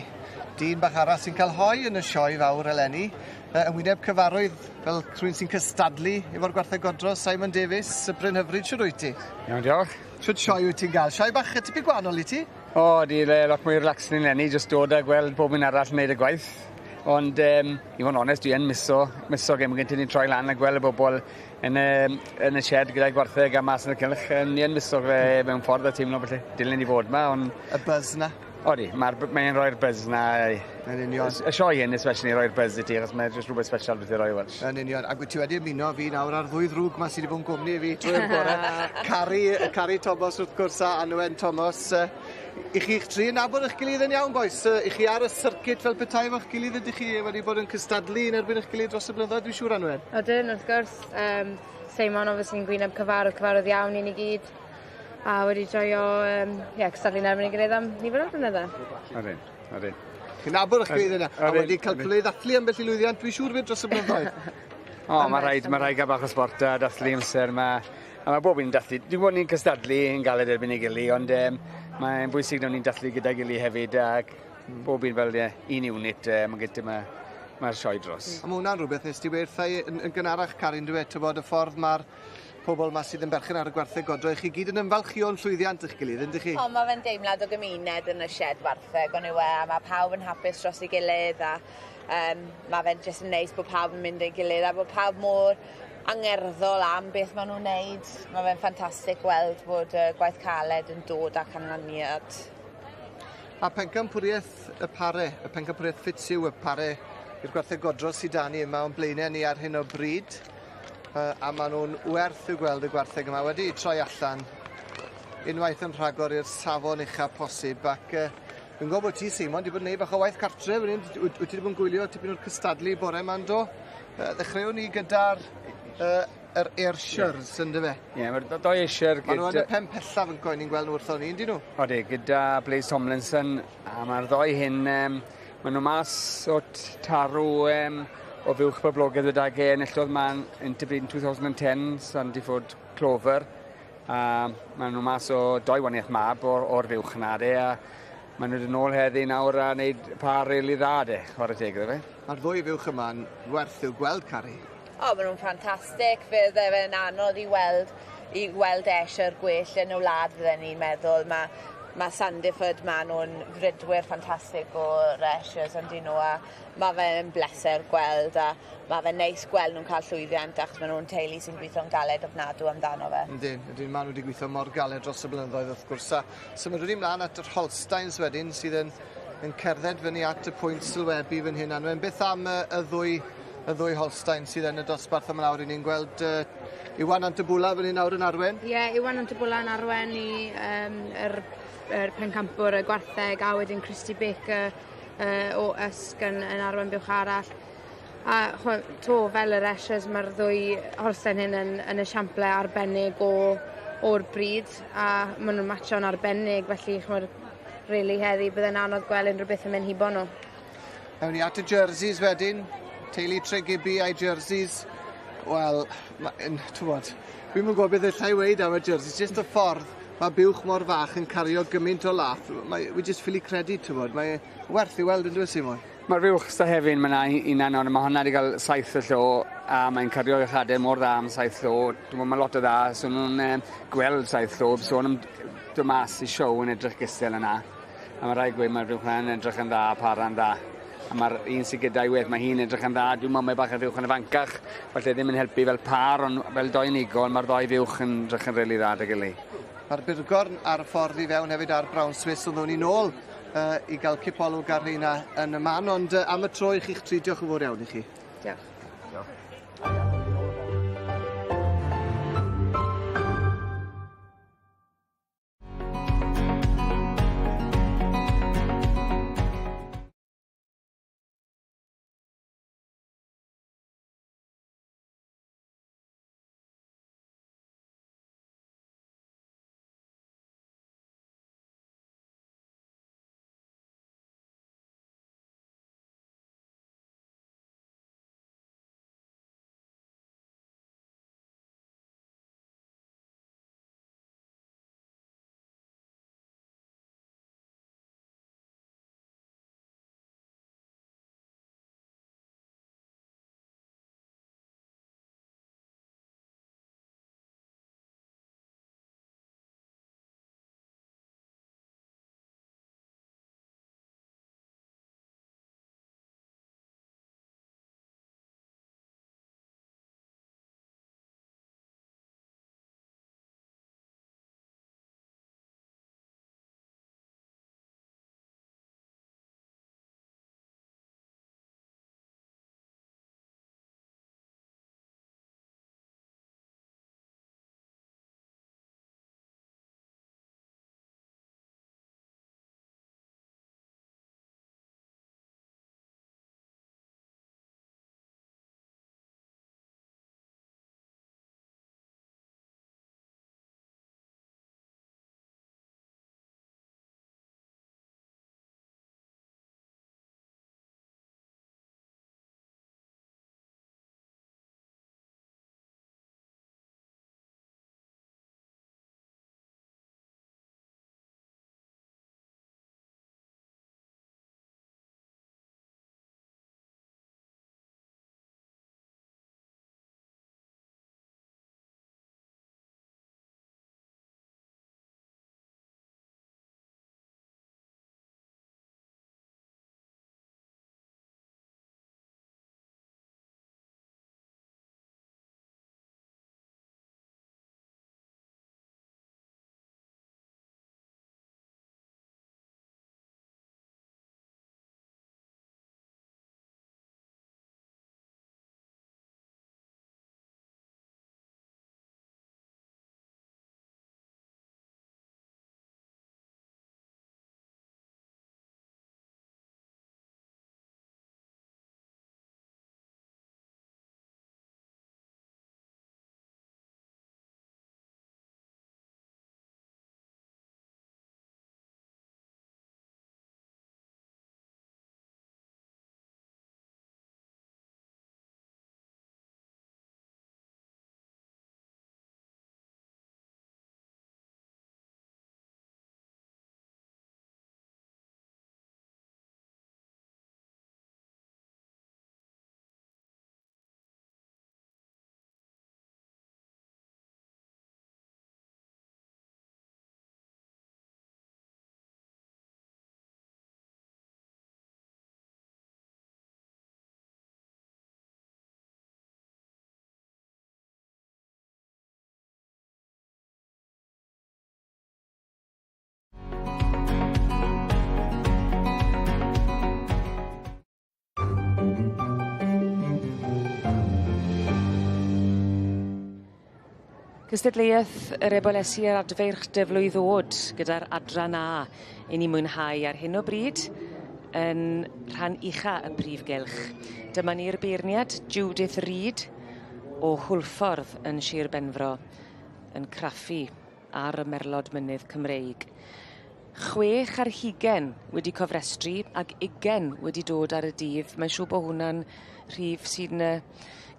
dyn bach arall sy'n cael hoe yn y sioe fawr eleni, yn wyneb cyfarwydd fel rhywun sy'n cystadlu efo'r gwartheg godro, Simon Davies, y Bryn Hyfryd, shwd wyt ti? Iawn, diolch. Shwd sioe wyt ti'n gael? Sioe bach tipyn gwahanol i ti? O, di, le, lot mwy relaxing eleni, jyst dod a gweld pob un arall yn neud y gwaith. Ond, i fod yn onest, dwi yn miso gêm gyntaf ni'n troi lan a gweld y bobl yn y shed gyda'i gwartheg a mas yn y cylch. Ni yn miso fe mewn ffordd a teimlo felly dylen ni fod yma, ond... Y buzz na? Odi, mae'n rhoi'r buzz na. Yn union. Y sioe hyn, especially, rhoi'r buzz i ti, achos mae'n jyst rhywbeth special beth i roi Welsh. Yn union, ac wyt ti wedi ymuno fi nawr ar ddwy ddrwg ma sydd wedi bod yn gwmni i fi trwy'r bore. Cari Thomas wrth gwrs a Anwen Thomas. I chi'ch tri yn nabod eich gilydd yn iawn, boys. I chi ar y circuit fel petai efo'ch gilydd, ydych chi wedi bod yn cystadlu yn erbyn eich gilydd dros y blynyddoedd, dwi'n siŵr, Anwen? Odyn, wrth gwrs. Seimon, obviously, yn gwyneb cyfarwydd iawn i ni gyd. A wedi joio cystadlu yn erbyn ei gilydd am nifer o blynydde. Odyn, odyn. Chi'n nabod eich gilydd yna, a wedi cael cyfle i ddathlu ambell i lwyddiant, dwi'n siŵr fyd dros y blynyddoedd. O, mae rhaid gael bach o sport a dathlu amser. A mae bob un yn dathlu. Dwi'n gwybod ni'n cystadlu yn galed erbyn ei gilydd, ond mae'n bwysig nawn ni'n dathlu gyda'i gilydd hefyd, ac bob un fel un unit, mae'n gyda mae'r sioe dros. A mae hwnna'n rhywbeth nes ti weithio yn gynharach, Carin, dwi bod y ffordd mae'r pobl yma sydd yn berchen ar y gwartheg godro, chi gyd yn ymfalchio'n llwyddiant eich gilydd, yndych chi? O, mae fe'n deimlad o gymuned yn y shed wartheg, ond yw e, a mae pawb yn hapus dros ei gilydd, a mae fe'n jyst yn neis bod pawb yn mynd ei gilydd, a bod pawb mor angerddol am beth maen nhw'n neud. Mae fe'n ffantastig gweld bod gwaith caled yn dod â canlyniad. A pencampwriaeth y pare, y pencampwriaeth Fitzhugh y pare i'r gwartheg godro sydd 'da ni yma o'n blaenau ni ar hyn o bryd. A maen nhw'n werth i'w gweld y gwartheg yma wedi troi allan unwaith yn rhagor i'r safon ucha posib, ac fi'n gwybod bod ti, Simon, wedi bod yn neud bach o waith cartre fan hyn, wyt ti wedi bod yn gwylio tipyn o'r cystadlu bore yma, yndo? Ddechreuwn ni gyda'r yr Ayrshires, yeah. Yndyfe? Ie, yeah, mae'r doi Ayrshire gyda... Maen nhw yn y pen pellaf yn coen ni'n gweld nhw wrthon ni, yndyn nhw? Odi, gyda Blaise Tomlinson, a mae'r ddoi hyn, maen nhw mas o tarw o fuwch boblogaidd gydag e, enillodd ma'n Interbreed in 2010, Sandyford Clover, a maen nhw mas o doi waniaeth mab o'r fuwch na de, a maen nhw wedi nôl heddi nawr a wneud par rili dda de, chwarae teg iddo fe. Mae'r ddwy fuwch yma'n werth i'w gweld, Cari. O, maen nhw'n ffantastig. Fe fe'n anodd i weld Ayrshire gwell yn y wlad, fydden ni'n meddwl. Mae Sandyford, maen nhw'n fridwyr ffantastig o'r Ayrshires yndyn nhw, a mae fe'n bleser gweld, a mae fe'n neis gweld nhw'n cael llwyddiant, achos maen nhw'n teulu sy'n gweithio'n galed ofnadw amdano fe. Ydyn, ydyn, maen nhw wedi gweithio mor galed dros y blynyddoedd wrth gwrs. A symudwn ni mlaen at yr Holsteins wedyn, sydd yn cerdded fyny at y pwynt sylwebu fan hyn. Anwen, beth am y ddwy Holstein sydd yn y dosbarth yma nawr? Ni'n gweld Iwan Antebwla fan hyn nawr yn arwen. Ie, yeah, Iwan Antebwla yn arwen i yr pencampwr y gwartheg, a wedyn Christy Baker o Ysg yn arwen buwch arall. A to, fel yr Ayrshires, mae'r ddwy Holstein hyn yn esiample arbennig o o'r bryd a maen nhw'n matcho'n arbennig, felly ch'mod rili heddi bydde'n anodd gweld unrhyw beth yn mynd hibo nhw. Ewn ni at y jerseys wedyn. Teulu Tregibi a'i jerseys. Wel, t'wod, dwi'm yn gwybod beth allai weud am y jerseys, jyst y ffordd mae buwch mor fach yn cario gymaint o laff. Mae, wi jyst ffili credu, t'wod, mae werth i weld yn dweud Simon. Mae'r fuwch sta hefyd, mae yna un ond mae hwnna wedi cael 7 y llo a mae'n cario ei chadau mor dda am 7 llo. Dwi'n meddwl mae lot o dda, so nhw'n gweld 7 llo, sôn am dod mas i siow yn edrych gystel yna. A mae rhaid gweud mae'r fuwch yna'n edrych yn dda, para'n dda. A mae'r un sydd gyda'i wedd, mae hi'n edrych yn dda. Dwi'n meddwl mae bach yn fuwch yn ifancach, falle ddim yn helpu fel par, ond fel doi unigol, mae'r ddoi fuwch yn edrych yn rili dda dy gilydd. Mae'r Burgorn ar y ffordd i fewn hefyd a'r Brown Swiss, ond ddown ni nôl i gael cipolwg ar rheina yn y man, ond am y tro i chi'ch tri, diolch yn fawr iawn i chi. Diolch. Diolch. Cystadleuaeth yr ebolesi a'r adfeirch dyflwydd ddod gyda'r adran A i ni mwynhau ar hyn o bryd yn rhan ucha y prif gylch. Dyma ni'r beirniad Judith Reid o Hwlffordd yn Sir Benfro yn craffu. ar y Merlod Mynydd Cymreig. 26 wedi cofrestru ag 20 wedi dod ar y dydd. Mae'n siŵr bod hwnna'n rhif sy'n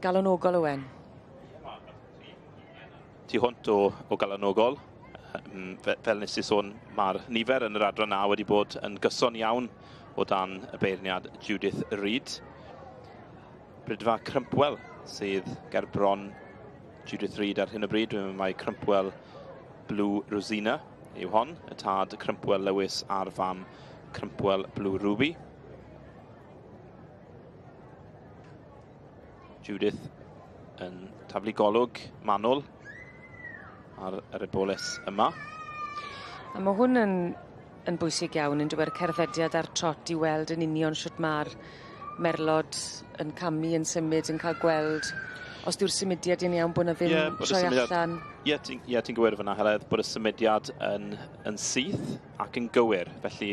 galonogol, Owen. Tu hwnt o, o galonogol. Fel nes i sôn, mae'r nifer yn yr adran A wedi bod yn gyson iawn o dan y beirniad Judith Reid. Brydfa Crumpwell sydd ger bron Judith Reid ar hyn o bryd. Dwi'n meddwl mai Crumpwell Blue Rosina yw hon, y tad Crumpwell Lewis a'r fam Crumpwell Blue Ruby. Judith yn taflu golwg manwl ar yr eboles yma. A mae hwn yn, yn bwysig iawn yn dweud cerddediad a'r trot i weld yn union shwt mae'r merlod yn camu, yn symud, yn cael gweld os dyw'r symudiad yn iawn bod 'na ddim yeah, troi allan. Ie, yeah, ti'n yeah, ti gywir fyna, Heledd, bod y symudiad yn, yn syth ac yn gywir. Felly,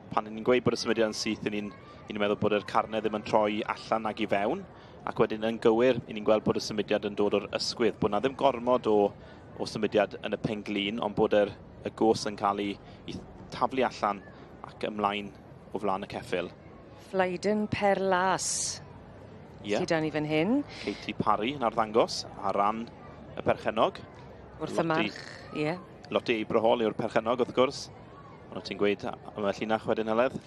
pan ni'n gweud bod y symudiad yn syth, ni'n ni meddwl bod yr carnau ddim yn troi allan ag i fewn, ac wedyn yn gywir, ni'n gweld bod y symudiad yn dod o'r ysgwydd, bod na ddim gormod o, o symudiad yn y penglin, ond bod yr, y gos yn cael ei, ei taflu allan ac ymlaen o flaen y ceffyl. Flaiden Perlas yeah. sydd 'da ni fan hyn. Katie Parry yn arddangos ar ran y perchennog. Wrth y march, ie. Yeah. Lottie Abrahall yw'r perchennog wrth gwrs. Ond ti'n gweud am y llinach wedyn Heledd?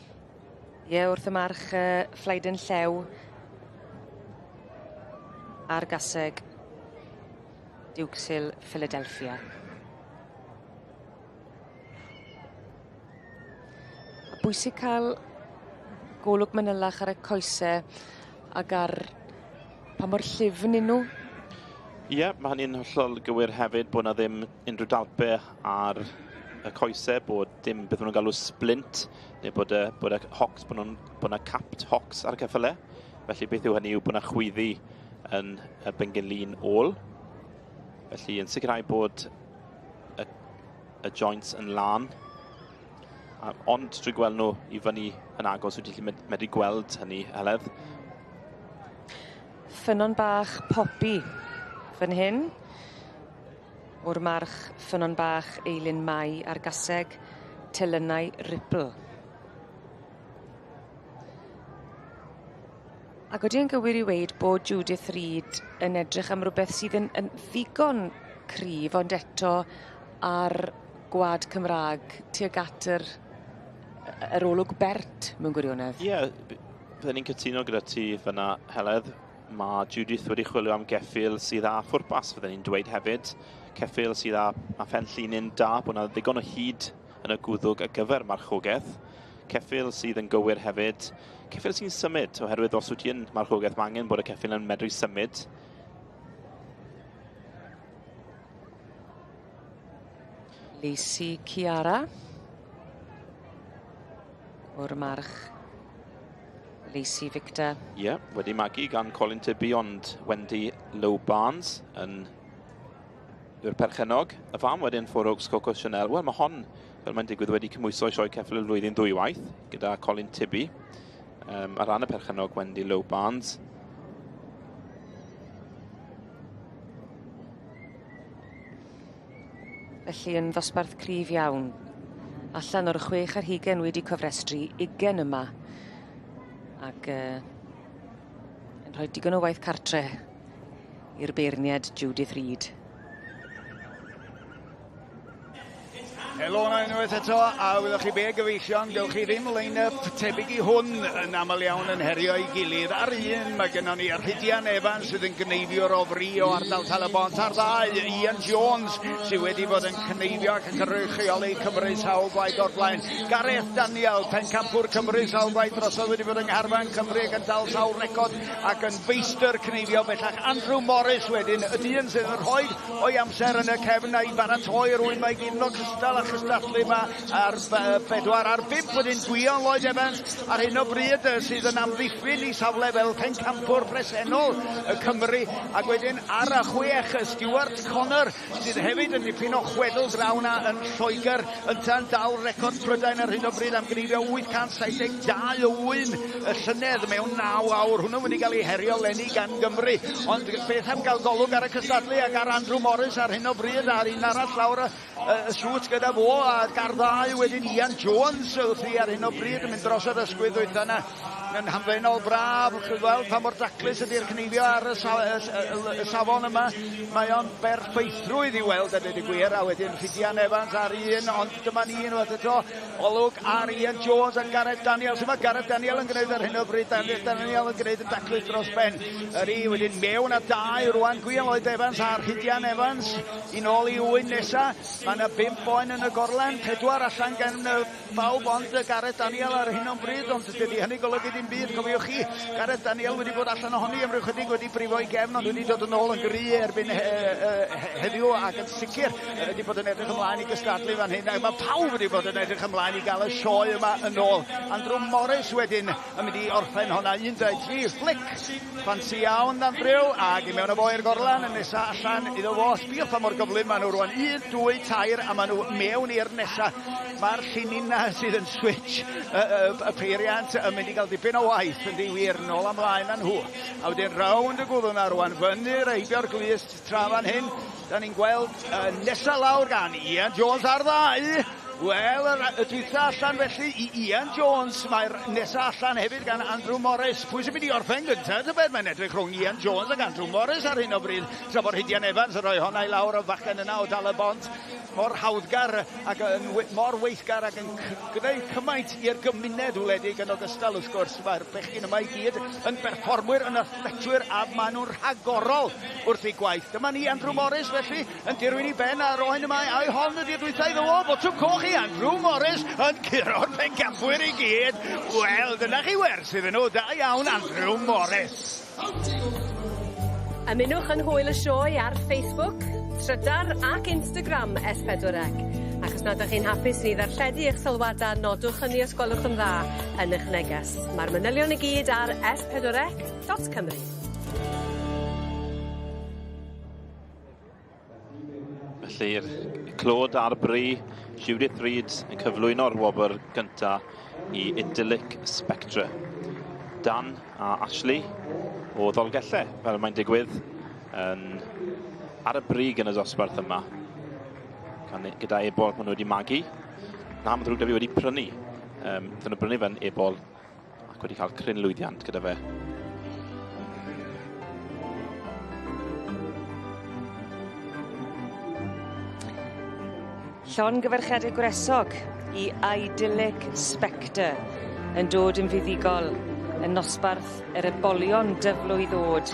Ie, yeah, wrth y march Flaiden Llew a'r gaseg Duke's Hill Philadelphia. A bwysig cael golwg manylach ar y coese ac ar pa mor llyfn 'yn nhw. Ie, yeah, mae hynny'n hollol gywir hefyd bod 'na ddim unrhyw dalpe ar y coese, bod dim beth maen nhw'n galw splint, neu bod y, bod y hocks, bod nhw'n bod 'na capped hocks ar y ceffyle. Felly beth yw hynny yw bod 'na chwyddi yn y bengelin ôl. Felly yn sicrhau bod y, y joints yn lân. A, ond trwy gweld nhw i fyny yn agos, wyt ti'n medru gweld hynny, Heledd. Ffynnon bach Poppy fan hyn. O'r march Ffynnon bach Eilun Mai a'r gaseg Telynau Ripple. Ac odi e'n gywir i weud bod Judith Reid yn edrych am rwbeth sydd yn, yn ddigon cryf ond eto ar gwad Cymraeg tuag at yr, yr olwg bert mewn gwirionedd? Ie, yeah, bydden ni'n cytuno gyda ti fyna, Heledd. Mae Judith wedi chwilio am geffyl sydd â phwrpas, fydden ni'n dweud hefyd. Ceffyl sydd â, â phen llinyn da, bod yna ddigon o hyd yn y gwddwg ar gyfer marchogaeth. Ceffyl sydd yn gywir hefyd. Ceffyl sy'n symud, oherwydd os wyt ti yn marchogaeth, mae angen bod y ceffyl yn medru symud. Lacey Ciara o'r march Lacey Victor. Ie, yeah, wedi magu gan Colin Tibby, ond Wendy Lowe Barnes yn yw'r perchennog. Y fam wedyn Four Oaks Coco Chanel. Wel, mae hon, fel mae'n digwydd, wedi cymhwyso i sioe ceffyl y flwyddyn ddwywaith gyda Colin Tibby. Ar ran y perchennog Wendy Lowe Barnes. Felly yn ddosbarth cryf iawn. Allan o'r 26 wedi cofrestru, 20 yma. Ac yn rhoi digon o waith cartre i'r beirniad Judith Reid. Helo yna unwaith eto, a wyddoch chi be gyfeillion, gewch chi ddim line-up tebyg i hwn yn aml iawn yn herio ei gilydd. Ar un, mae gennon ni Rhydian Evans sydd yn gneifiwr o fri o ardal Tal-y-bont. Ar ddau, Ian Jones sydd wedi bod yn cneifio ac yn cynrychioli Cymru sawl gwaith o'r blaen. Gareth Daniel, pencampwr Cymru sawl gwaith drosodd, wedi bod yng ngharfan Cymru ac yn dal sawl record ac yn feistr cneifio bellach. Andrew Morris wedyn, y dyn sydd yn rhoi o'i amser yn y cefn a'i baratoi'r ŵyn mae gyd yn ogystal â chystadlu yma ar 4 ar 5 wedyn Gwion Lloyd Evans ar hyn o bryd sydd yn amddiffyn i safle fel pencampwr presennol y Cymru, ac wedyn ar y 6 Stuart Connor sydd hefyd yn dipyn o chwedl draw na yn Lloegr, ynta'n dal record Prydain ar hyn o bryd am gneifio 872 o ŵyn y llynedd mewn 9 awr. Hwnnw wedi cael ei herio leni gan Gymru, ond beth am gael golwg ar y cystadlu ac ar Andrew Morris ar hyn o bryd a'r un arall lawr y sŵt gyda fo a garddau wedyn Ian Jones wrthi ar hyn o bryd yn mynd dros yr ysgwydd dwytha yna yn hamddenol braf, chi'n gweld pa mor daclus ydy'r cneifio ar y, sa y, y, y safon yma. Mae o'n berffeithrwydd i weld a dweud y gwir, a wedyn Rhydian Evans ar un, ond dyma ni unwaith eto, olwg ar Ian Jones a Gareth Daniel. Sut mae Gareth Daniel yn gwneud ar hyn o bryd? Gareth Daniel yn gwneud yn daclus dros ben. Yr i wedyn mewn a dau rwan, Gwion Lloyd Evans a Rhydian Evans i nôl i wyn nesa. Mae yna 5 oen yn y gorlen, 4 allan gan bawb ond Gareth Daniel ar hyn o'n bryd, ond dydy hynny golygu dim byd, cofiwch chi. Gareth Daniel wedi bod allan ohoni am ryw chydig, wedi brifo i gefn, ond wedi dod yn ôl yn gry erbyn heddiw ac yn sicr wedi bod yn edrych ymlaen i gystadlu fan hyn. Ac mae pawb wedi bod yn edrych ymlaen i gael y sioe yma yn ôl. Andrew Morris wedyn yn mynd i orffen honna, 1, 2, 3, flic! Ffansi iawn, Andrew, ac i mewn â fo i'r gorlan, y nesa allan iddo fo. Sbïwch pa mor gyflym maen nhw rwan. 1, 2, 3, a maen nhw mewn i'r nesa. Mae'r llinyn na sydd yn switch y, y, y peiriant yn mynd i gael dipyn o waith yn di wir, nôl ymlaen â nhw. A wedyn rownd y gwddw na rwan, fyny'r heibio'r glust tra fan hyn. Da ni'n gweld nesa lawr gan Ian Jones ar ddau. Wel, y dwytha allan felly i Ian Jones. Mae'r nesa allan hefyd gan Andrew Morris. Pwy sy'n mynd i orffen gyntaf? Tybed, mae'n edrych rhwng Ian Jones ac Andrew Morris ar hyn o bryd. Tra bod Rhydian Evans yn rhoi honna i lawr o fachgen yna o Dal y Bont. Mor hawddgar ac yn mor weithgar ac yn gwneud cymaint i'r gymuned wledig yn ogystal wrth gwrs. Mae'r bechgyn yma i gyd yn berfformwyr, yn athletwyr a maen nhw'n rhagorol wrth eu gwaith. Dyma ni Andrew Morris felly yn dirwyn i ben ar oen yma a'i hon ydy'r dwytha iddo fo. Botwm coch i Andrew Morris yn curo'r pencampwyr i gyd. Wel, dyna chi wers iddyn nhw. Da iawn Andrew Morris. Ymunwch yn hwyl y sioe ar Facebook, Trydar ac Instagram S4C. Ac os nad ydych chi'n hapus i ni ddarlledu eich sylwadau, nodwch hynny os gwelwch yn dda yn eich neges. Mae'r manylion i gyd ar s4c.cymru. Felly'r clod a'r bri, Judith Reid yn cyflwyno'r wobr gynta i Idyllic Spectre. Dan a Ashley o Ddolgellau, fel mae'n digwydd, yn ar y brig yn y dosbarth yma. Gan, gyda ebol maen nhw wedi magu. Na, mae'n ddrwg da fi wedi prynu. Wnaethon nhw brynu fe'n ebol ac wedi cael cryn lwyddiant gyda fe. Llongyfarchiadau gwresog i Idyllic Spectre yn dod yn fuddugol yn nosbarth yr ebolion dyflwydd oed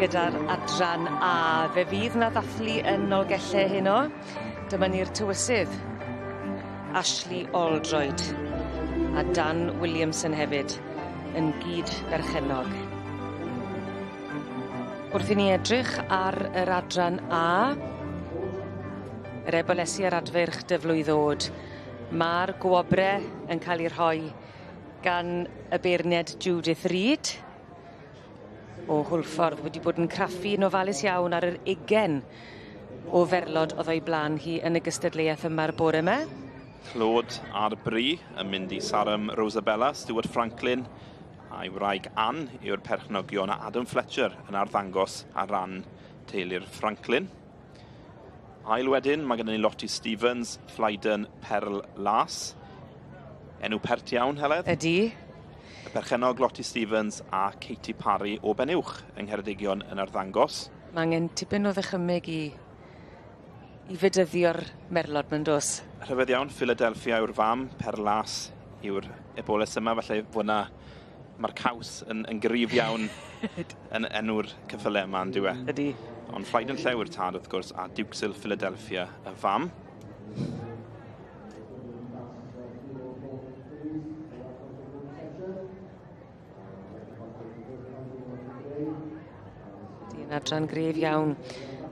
gyda'r adran A. Fe fydd 'na ddathlu yn Nolgellau heno. Dyma ni'r tywysydd, Ashley Oldroyd a Dan Williamson hefyd yn gyd-berchennog. Wrth i ni edrych ar yr adran A, yr ebolesi a'r adfeirch dyflwydd oed, ma'r gwobre yn cael eu rhoi gan y beirniad Judith Reid o Hwlffordd wedi bod yn craffu'n ofalus iawn ar yr ugen o ferlod oedd o'i blaen hi yn y gystadleuaeth yma'r bore yma. Clod ar bri yn mynd i Saram Rosabella, Stuart Franklin a'i wraig Ann yw'r perchnogion a Adam Fletcher yn arddangos ar ran teulu'r Franklin. Ail wedyn, mae gennym ni Lottie Stevens, Flyden Perl Las. Enw pert iawn, Heledd? Ydy. Y perchennog Lottie Stevens a Katie Parry o Benuwch yng Ngheredigion yn arddangos. Mae angen tipyn o ddychymyg i i fedyddio'r merlod ma'n do's? Rhyfedd iawn, Philadelphia yw'r fam, Perlas yw'r eboles yma, felly fod 'na mae'r caws yn, yn gryf iawn yn enw'r ceffylau yma, yn dyw e? Ydy. Ond Ffraid yn Llew yw'r tad, wrth gwrs, a Dukesil Philadelphia y fam. Ydy, yn adran gref iawn.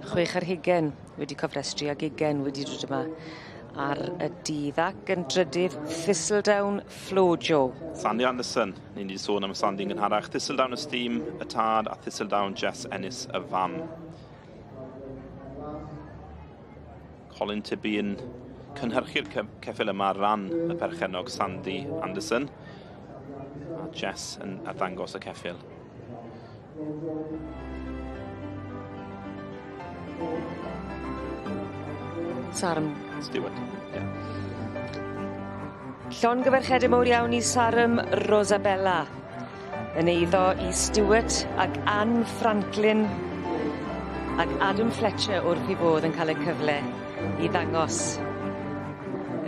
26 wedi cofrestru ag 20 wedi dod yma ar y dydd ac yn drydydd Thistledown Flojo. Sandy Anderson, ni wedi sôn am Sandy yn gynharach. Thistledown Esteem y tad a Thistledown Jess Ennis y fam. Colin Tibby yn cynhyrchu'r ceffyl yma ar ran y perchennog Sandy Anderson a Jess yn arddangos y ceffyl. Sarum. Stewart, ie. Yeah. Llongyfarchiadau mowr iawn i Sarum Rosabella yn eiddo i Stewart ac Anne Franklin ac Adam Fletcher wrth 'i bodd yn ca'l y cyfle i ddangos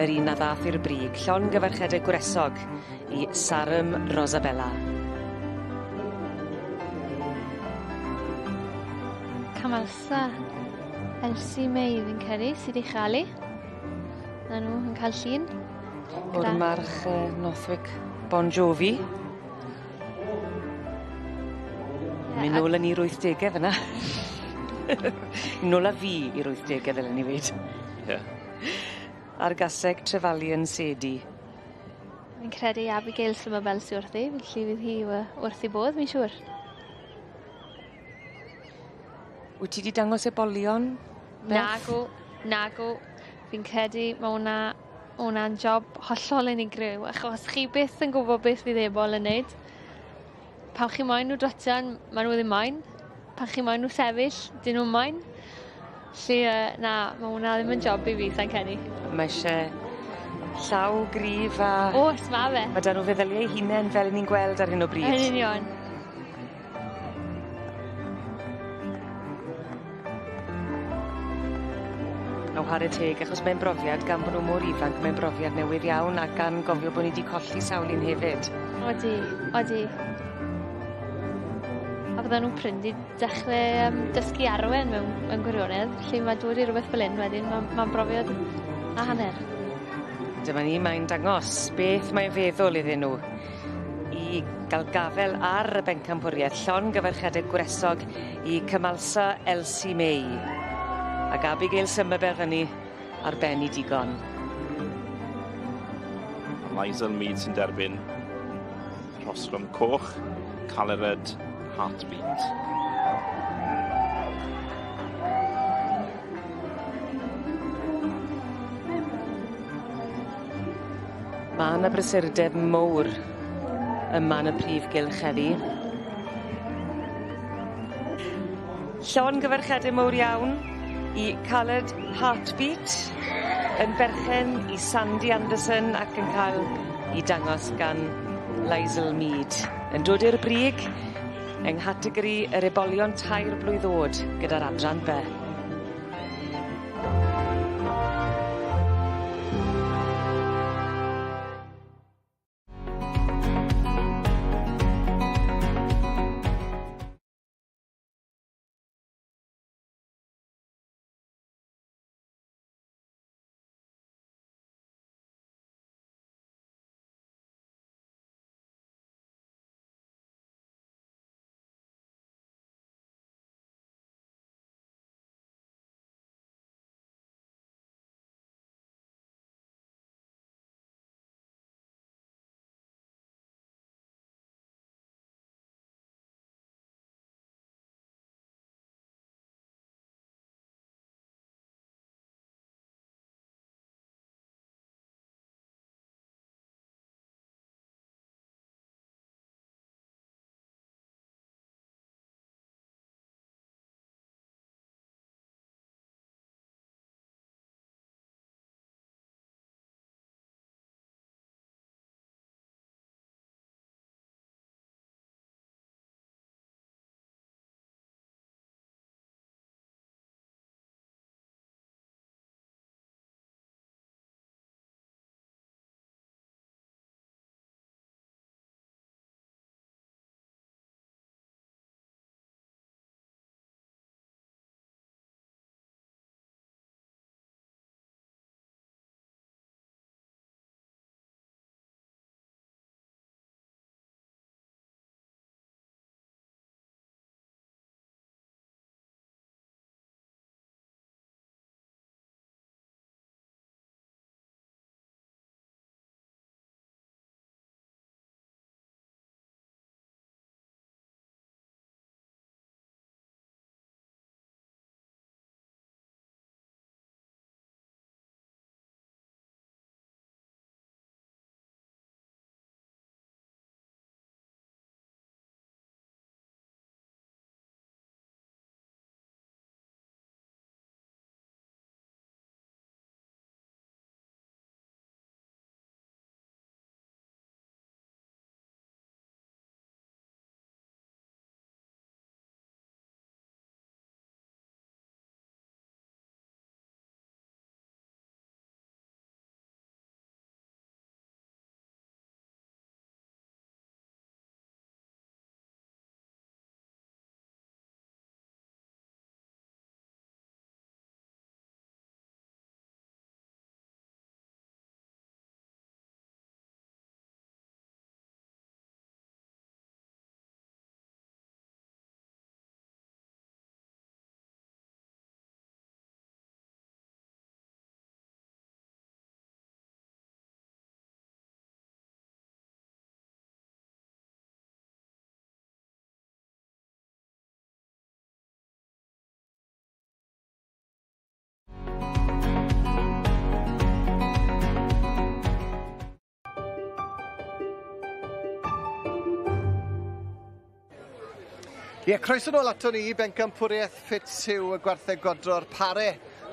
yr un a ddath i'r brig. Llongyfarchiadau gwresog i Sarum Rosabella. Camalsa Elsie May fi'n credu sy 'di chael 'i. 'Na nw yn ca'l llun. O'r march Northwick Bon Jovi. Myn' nôl â ni i'r wythdege fyn 'na. Nôl â fi i'r wythdege ddylen i weud. Ie. A'r gaseg Trefalian Sadie. Fi'n credu Abigail Summerbell sy wrthi felly fydd hi we- wrth 'i bodd fi'n siŵr. Wyt ti 'di dangos ebolion? Beth? Nagw nagw. Fi'n credu ma' wnna wnna'n job hollol unigryw achos chi byth yn gwbo beth fydd ebol yn neud. Pan chi moyn n'w drotian ma' n'w ddim moyn. Pan chi moyn n'w sefyll 'dyn nw'm moyn. 'Lly yy na ma' wnna ddim yn job i fi sai'n credu. Ma' isie llaw gryf a... O's ma' fe. Ma' 'da n'w feddylie eu hunen fel 'yn ni'n gweld ar hyn o bryd. Yn union. A whare teg achos mae'n brofiad gan bo' nw mor ifanc mae'n brofiad newydd iawn a gan gofio bo' ni 'di colli sawl un hefyd. Odi odi. A fydden nw'n prin 'di dechre yym dysgu arwen mewn mewn gwirionedd felly ma' dod i rwbeth fel 'yn wedyn ma'n ma'n brofiad a hanner. Dyma ni mae'n dangos beth mae'n feddwl iddyn nhw i ga'l gafel ar y bencampwrieth llongyfarchiade gwresog i Cymalsa Elsie May. Ac Abigail Summerbell fyny ar ben 'i digon. Liza Mead sy'n derbyn rhosgwm coch, Calered Heartbeat. Ma' 'na brysurdeb mowr yma yn y prif gylch heddi. Llongyfarchiade mowr iawn i Caled Heartbeat yn berchen i Sandy Anderson ac yn ca'l 'i dangos gan Lizel Mead. Yn dod i'r brig yng nghategori yr ebolion tair blwydd o'd gyda'r adran By. Ie, croeso nôl ato ni i bencampwriaeth Fitzhugh y gwartheg godro'r pare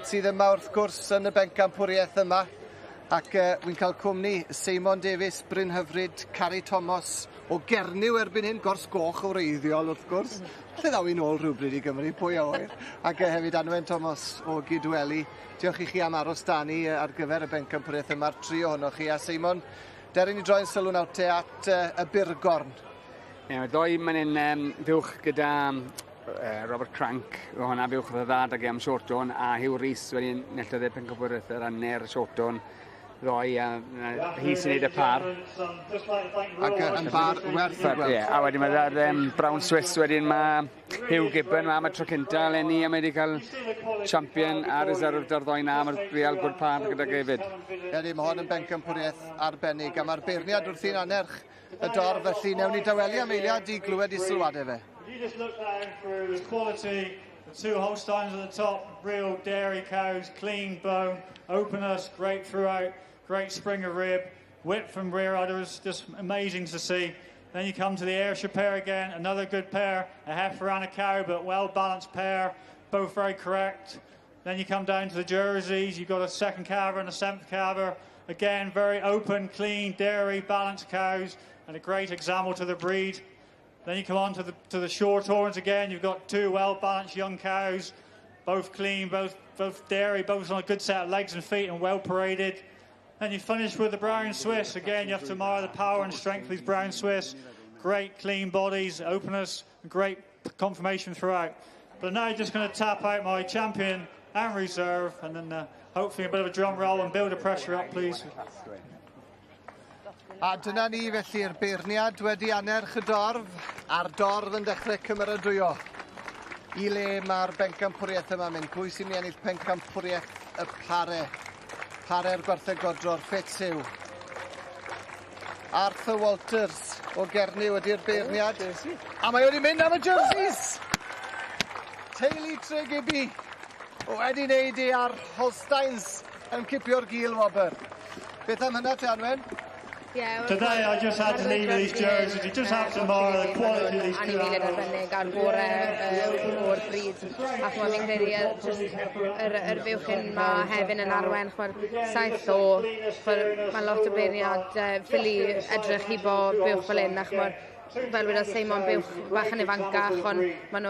sydd yma wrth gwrs yn y bencampwriaeth yma. Ac wy'n cael cwmni Seimon Davies, Bryn Hyfryd, Cari Thomas o Gernyw erbyn hyn, Gors Goch o wreiddiol wrth gwrs. Lle ddaw i nôl rhywbryd i Gymru, pwy a ŵyr. Ac hefyd Anwen Thomas o Gydweli. Diolch i chi am aros 'da ni ar gyfer y bencampwriaeth yma'r tri ohonoch chi. A Seimon, dere ni droi'n sylw nawr te at y burgorn. Ie, mae ddoe mae'n un fuwch gyda Robert Crank, o hwnna fuwch oedd y dda dag e am Shorthorn, a Hugh Rees wedi enillodd e pencampwriaeth yr anner Shorthorn ddoe, a hi sy'n neud y par. Ac yn bar werth i gweld. Ie, a wedyn mae'r Brown Swiss wedyn mae Hugh Gibbon ma am y tro cynta eleni a mae wedi cael champion a reserve da'r ddoi na, mae'r real good par gyda hefyd. Ydy, mae hon yn bencampwriaeth arbennig, a mae'r beirniad wrthi'n anerch y dorf, felly newn ni dawelu am eiliad i glywed i sylwadau fe. You just look down through the quality, the two Holsteins at the top, real dairy cows, clean bone, openness, great throughout, great spring of rib, width from rear udders, just amazing to see. Then you come to the Ayrshire pair again, another good pair, a heifer and a cow, but well balanced pair, both very correct. Then you come down to the Jerseys, you've got a second calver and a seventh calver. Again, very open, clean, dairy, balanced cows, and a great example to the breed. Then you come on to the Shorthorns again. You've got two well-balanced young cows, both clean, both dairy, both on a good set of legs and feet and well paraded. Then you finish with the Brown Swiss. Again, you have to admire the power and strength of these Brown Swiss. Great clean bodies, openness, and great conformation throughout. But now just going to tap out my champion and reserve, and then hopefully a bit of a drum roll and build the pressure up, please. A dyna ni felly'r beirniad wedi anerch y dorf, a'r dorf yn dechrau cymeradwyo. I le mae'r bencampwriaeth yma mynd? Pwy sy'n mynd i ennill pencampwriaeth y pare? Pare'r gwartheg godro'r Fitzhugh. Arthur Walters o Gernyw ydy'r beirniad. A mae wedi mynd am y jerseys! Teulu Tregibi wedi wneud i ar Holsteins yn cipio'r gil wobr. Beth am hynna te, Anwen? Today I just had to leave these jerseys. You just have to admire the quality of these two Anifeiliaid animals. Arbennig a'r gore o'r bryd. A ch'mod fi'n credu jyst yr fuwch hyn ma Hefin yn arwen, ch'mod, 7 llo, ch'mod, ma' lot o beirniad ffili edrych hibo buwch fel hyn, a ch'mod, fel wedodd Seimon, buwch bach yn ifancach, ond ma'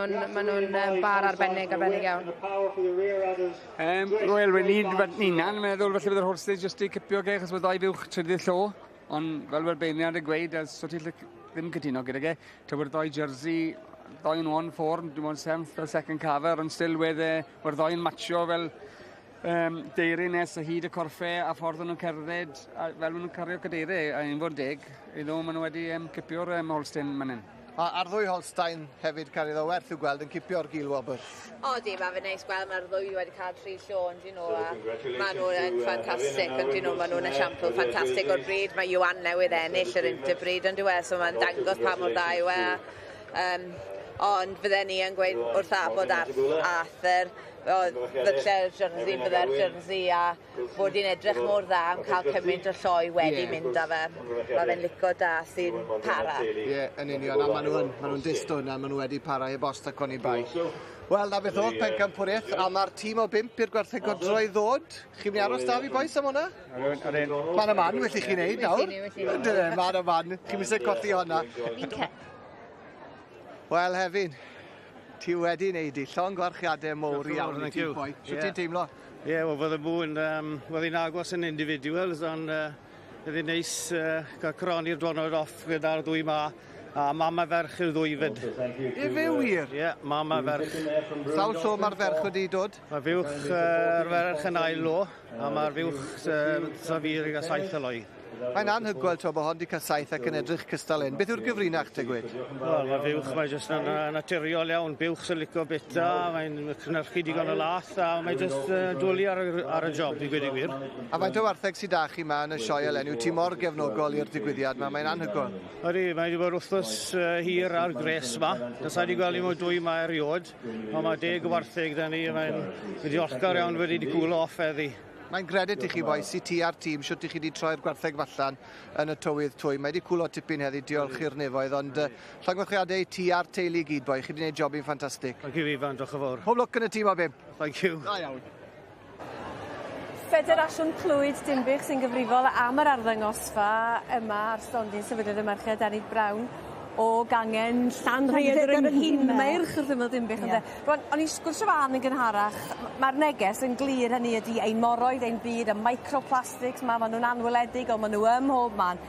nhw'n bar arbennig, arbennig iawn. Wel, we ni'n ni'n meddwl falle bydd yr horses jyst i cipio ge, achos bydd ddau fuwch trydydd llo. Ond fel mae'r beirniad yn gweud, a so ti'n ddim cytuno gyda ge, taw ddoi jersey, ddoi yn 1-4, dim ond seventh a second calver, ond still wedd we'r ddoi yn matcho fel deiri nes a hyd y corffau a ffordd o'n nhw'n cerdded, a fel maen nhw'n cario cadeiriau, a un fod deg, iddo maen nhw wedi cipio'r Holstein man hyn. A a'r ddwy Holstein hefyd cael ei werth i'w gweld yn cipio'r gil wobr. O di, mae fe'n neis gweld mae'r ddwy wedi cael tri llo yn dyn nhw a maen nhw'n ffantastig yn dyn nhw, maen nhw'n esiampl ffantastig o'r bryd. Mae Iwan newydd ennill yr interbreed yn diwedd, so mae'n dangos pa mor dda yw e. Ond fydden ni yn gweud wrth abod Arthur, fydde'r jersey, bydde'r jersey a bod hi'n edrych mor dda am cael cymaint o lloi wedi mynd â fe. Mae fe'n lico da sy'n para. Ie, yeah, yn union, a maen nhw'n dyst o hwnna, maen nhw wedi para heb os ac oni bai. Wel, na beth oedd pencampwriaeth, a mae'r tîm o bump i'r gwartheg godro i ddod. Chi'n mynd i aros da fi, bois, am hwnna? Man a man, felly chi'n neud nawr. Yndyfe, man a man. Chi'n mynd colli hwnna. Wel, Hefin, ti wedi wneud i llongyfarchiadau mowr iawn i ti, boi. Sut ti'n teimlo? Ie, yeah, wel, fydde mwyn, wedd hi'n agos yn individuals, ond oedd hi'n neis cael coroni'r diwrnod off gyda'r ddwy ma. A mam a ferch yw'r ddwy fyd. Ie, fe wir? Ie, yeah, mam a ferch. Sawl llo mae'r ferch wedi dod? Mae fuwch, ferch yn ail lo, a mae'r fuwch safir i gael 7 o loi. Mae'n anhygoel to bod hon wedi cael 7 ac yn edrych cystal hyn. Beth yw'r gyfrinach te gwed? Wel, mae fuwch, mae jyst yn naturiol iawn. Buwch sy'n licio bita, mae'n cynhyrchu digon o lath, a mae jyst dwlu ar y job, i gweud y gwir. A faint o wartheg sydd da chi ma yn y sioe eleni? Wyt ti mor gefnogol i'r digwyddiad ma, mae'n anhygoel. Ydy, mae wedi bod wythnos hir ar gres ma. Does wedi gweld i mwy dwy ma eriod, ond mae 10 o wartheg da ni, mae'n diolchgar iawn wedi di cool off heddi. Mae'n gredit i chi bois, i ti a'r tîm, shwt i chi 'di troi'r gwartheg fallan yn y tywydd twym. Mae 'di cwlo tipyn heddi, diolch i'r nefoedd, ond llongyfarchiadau i ti a'r teulu i gyd, boi. Chi 'di gwneud jobyn ffantastig. Thank you, Ifan, diolch yn fawr. Pob lwc yn y tîm o bum. Thank you. Da iawn. Ffederasiwn Clwyd Dinbych sy'n gyfrifol am yr arddangosfa yma ar stondin Sefydliad y Merched Enid Brown o gangen Llanrhaeadr yng Nghinmeirch wrth ymyl Dinbych ynde? Rŵan o'n i'n sgwrsio efo Ann yn gynharach ma'r neges yn glir hynny ydi ein moroedd ein byd y microplastics 'ma ma' nw'n anweledig on' ma' n'w ym mhob man.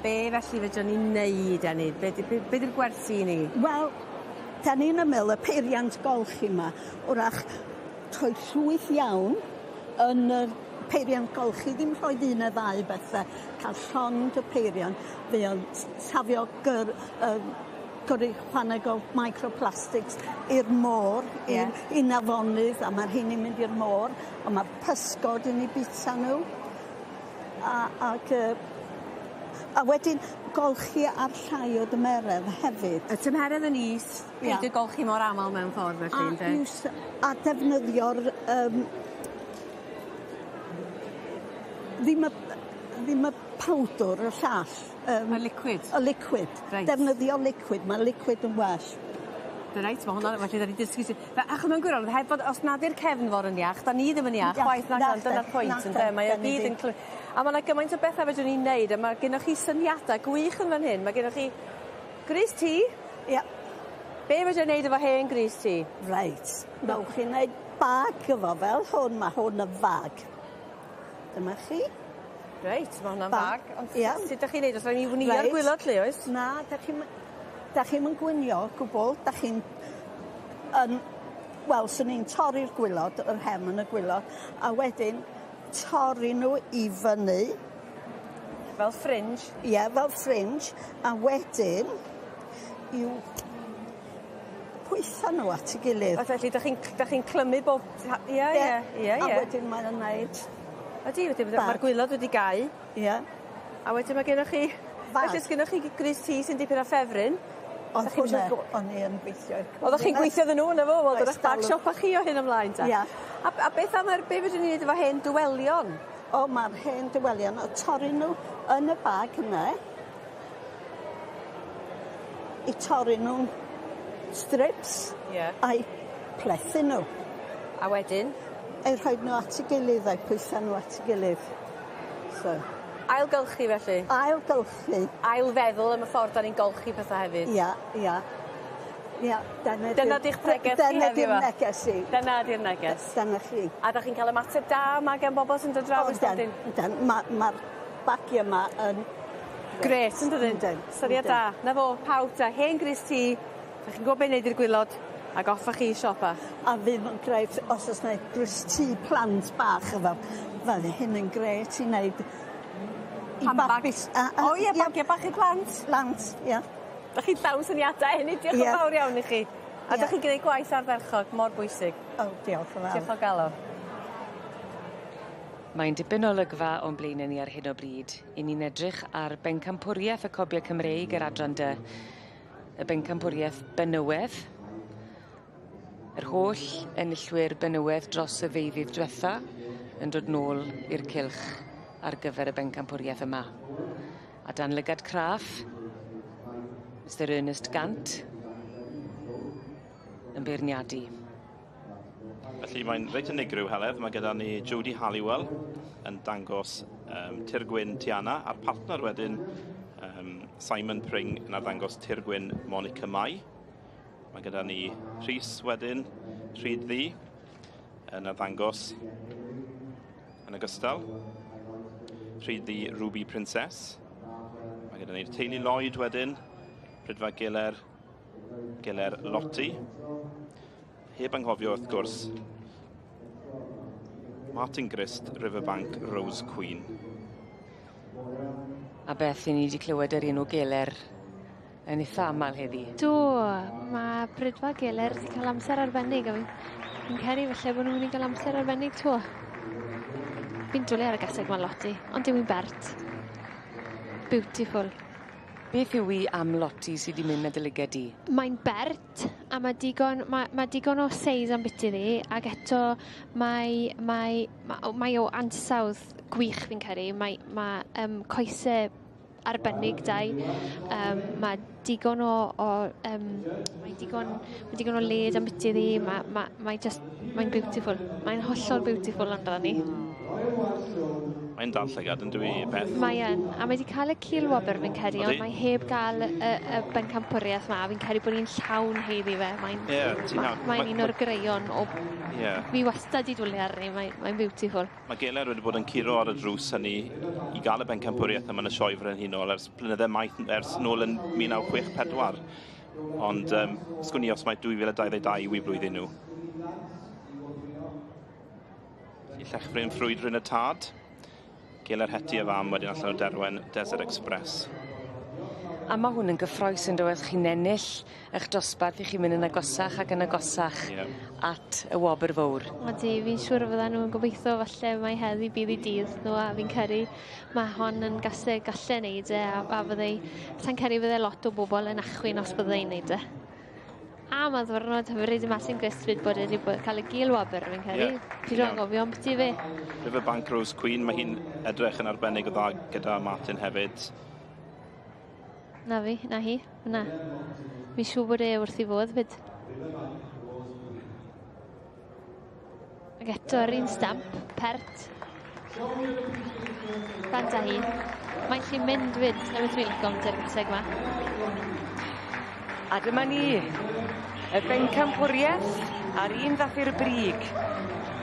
Be' felly fedrwn ni neud Enid? Be' 'di be' be' 'di'r gwersi i ni? Wel 'dan ni'n ymyl y peiriant golchi 'ma 'w'rach rhoi llwyth iawn yn yr peiriant golchi ddim rhoid un neu ddau bethe ca'l llond y peiriant fe o'n safio gyr- yym gyrru chwaneg o microplastics i'r môr i'r i'n afonydd a ma'r rheini'n mynd i'r môr a ma'r pysgod yn 'u bita nhw. A ag yy a wedyn golchi ar llai o dymeredd hefyd. Y tymheredd yn is, peidio golchi mor amal mewn ffordd felly ynde? A iws- a defnyddio'r yym ddim y ddim y powdwr y llall yym... Y liquid? Y liquid. Reit. Defnyddio liquid ma' liquid yn well. Reit ma' hwnna felly 'dan ni dysgu su- fe- achos mewn gwirionedd heb fod os nad yw'r cefnfor yn iach 'dan ni ddim yn iach chwaith nac 'dan dyna'r pwynt ynde mae o gyd yn clw- a ma' 'na gymaint o betha fedrwn ni neud a ma' gennoch chi syniada gwych yn fan hyn ma' gennoch chi grys T. Ia. Be' fedrai neud efo hen grys T? Reit nowch chi neud bag efo fel hwn ma' hwn yn fag. Dyma chi. Reit ma' hwnna'n fag ond Ia. sut 'dach chi'n neud os raid ni wnïo'r gwilod 'lly oes? Na 'dach chi'm y- 'dach chi'm yn gwynio o gwbwl 'dach chi'n yn wel swn i'n torri'r gwilod yr hem yn y gwilod a wedyn torri n'w i fyny. Fel fringe? Ie fel fringe a wedyn i'w pwytho n'w at 'i gilydd. O felly 'dach chi'n 'dach chi'n clymu bob ta- ie ie ie ie. A wedyn mae o'n neud Ydi wedyn ma'r gwilod wedi gau. Ie. A wedyn ma' gennoch chi Fag. Felly os gennoch chi grys T sy'n dipyn o ffefryn. O'dd hwnna o'n i yn gweithio i'r Oddach chi'n gweithio iddyn n'w 'na fo wel dyrach bag siopa chi o hyn ymlaen ta. Ia. A beth am yr be' fedrwn ni neud efo hen dywelion? O ma'r hen dywelion o torri n'w yn y bag yne. I torri nw'n strips. Ie. A'u plethu n'w. A wedyn? Eu rhoid n'w at 'i gilydd a'u pwysa n'w at 'i gilydd. So. Ailgylchu felly? Ailgylchu. Ailfeddwl am y ffordd 'dan ni'n golchi petha hefyd. Ia ia. Ia dyna 'di'r... Dyna 'di'ch pregeth chi heddiw 'ma? Dyna 'di'r neges i. Dyna 'di'r neges. Dyna chi. A 'dach chi'n ca'l ymateb da 'ma gen bobol sy'n dod draw i'r stondin? Yndan ma' ma'r bagie 'ma yn Grêt yndydyn? Yndyn. Syniad da. 'Na fo pawb 'te hen grys T 'dach chi'n gwbo be' i neud i'r gwilod ag off â chi i siopa. A fydd o'n grêt os o's 'na grys T plant bach efo fel hyn yn grêt i neud i Handbag. babis a a... O ie bagie bach i plant. Plant ia. 'Dach chi'n llawn syniadau Enid diolch yn fawr iawn i chi. A 'dach chi'n gneud gwaith ardderchog mor bwysig. O diolch yn fawr. Diolch o galon. Mae'n dipyn o olygfa o'n blaene ni ar hyn o bryd. 'Yn ni'n edrych ar bencampwrieth y Cobie Cymreig yr adran dy y bencampwrieth benywedd. Yr holl enillwyr benywedd dros y ddeuddydd dwetha yn dod nôl i'r cylch ar gyfer y bencampwrieth yma. A dan lygad craff, Mr Ernest Gant yn beirniadu. Felly mae'n reit unigryw Heledd, mae gyda ni Jodie Halliwell yn dangos um, Tirgwyn Tiana a'r partner wedyn um, Simon Pring yn arddangos Tirgwyn Monica Mai. Mae gyda ni Rhys wedyn, Rhyd Ddu, yn arddangos yn ogystal. Rhyd Ddu Ruby Princess. Mae gyda ni'r teulu Lloyd wedyn, Prydfa Geler, Geler Lottie. Heb anghofio wrth gwrs Martin Grist, Riverbank Rose Queen. A beth i ni wedi clywed yr enw Geler yn itha amal heddi. Do, mae Brydfa Geler wedi cael amser arbennig a fi'n fi'n credu falle bod nhw'n mynd i gael amser arbennig 'to. Fi'n dwlu ar y gaseg 'ma Lottie, ond dyw 'i'n bert. Beautiful. Beth yw 'i am Lottie sy 'di mynd â dy lyged di? Mae'n bert a ma' digon ma' ma' digon o seis ambiti ddi ag eto mae mae ma' o mae o ansawdd gwych fi'n credu mae ma' yym coese arbennig 'da 'i ma' digon o o yym mae digon ma' digon o led ambiti ddi ma' ma' mae jyst mae'n beautiful. Mae'n hollol beautiful amdani. Mae'n dal llygad yn dyw 'i Beth? Mae yn a mae 'di ca'l y cil wobr fi'n credu ond mae heb ga'l y y bencampwriaeth 'ma fi'n credu bod 'i'n llawn haeddu fe mae'n Ie ti'n iawn. Mae'n un o'r greuon o Ie. Fi wastad 'di dwli arni mae mae'n beautiful. Mae Geler wedi bod yn curo ar y drws hynny i gael y bencampwriaeth yma yn y Sioe Frenhinol ers blynydde maith ers nôl yn 1964. Ond um, sgwn i os mae 2022 yw i blwyddyn nhw. I Llechfryn ffrwydryn y tad. Geler Heti y fam wedyn allan o Derwen Desert Express. A ma' hwn yn gyffrous on'd yw e? Chi'n ennill 'ych dosbarth 'ych chi'n mynd yn agosach ac yn agosach. Ie. At y wobr fowr. Odi fi'n siŵr y fyddan nhw'n gobeitho falle mai heddi bydd 'u dydd nhw a fi'n credu ma' hon yn gase galle neud e a a fyddai sai'n credu fydde lot o bobol yn achwyn os bydde 'i'n neud e. A ma' ddiwrnod hyfryd i Martin Grist 'fyd bod e 'di bo- ca'l y gil wobr fi'n credu. Ie. Pido anghofio ambyti fe. Riverbank Rose Queen ma' hi'n edrych yn arbennig o dda gyda Martin hefyd. Na fi, na hi, na. Fi'n siŵr bod e wrth 'i fodd 'fyd. Ac eto yr un stamp, pert. Bant â hi. Mae'n lli mynd 'fyd, 'na beth dwi'n lico am y 'ma. A dyma ni, y bencampwriaeth a'r un ddath i'r brig,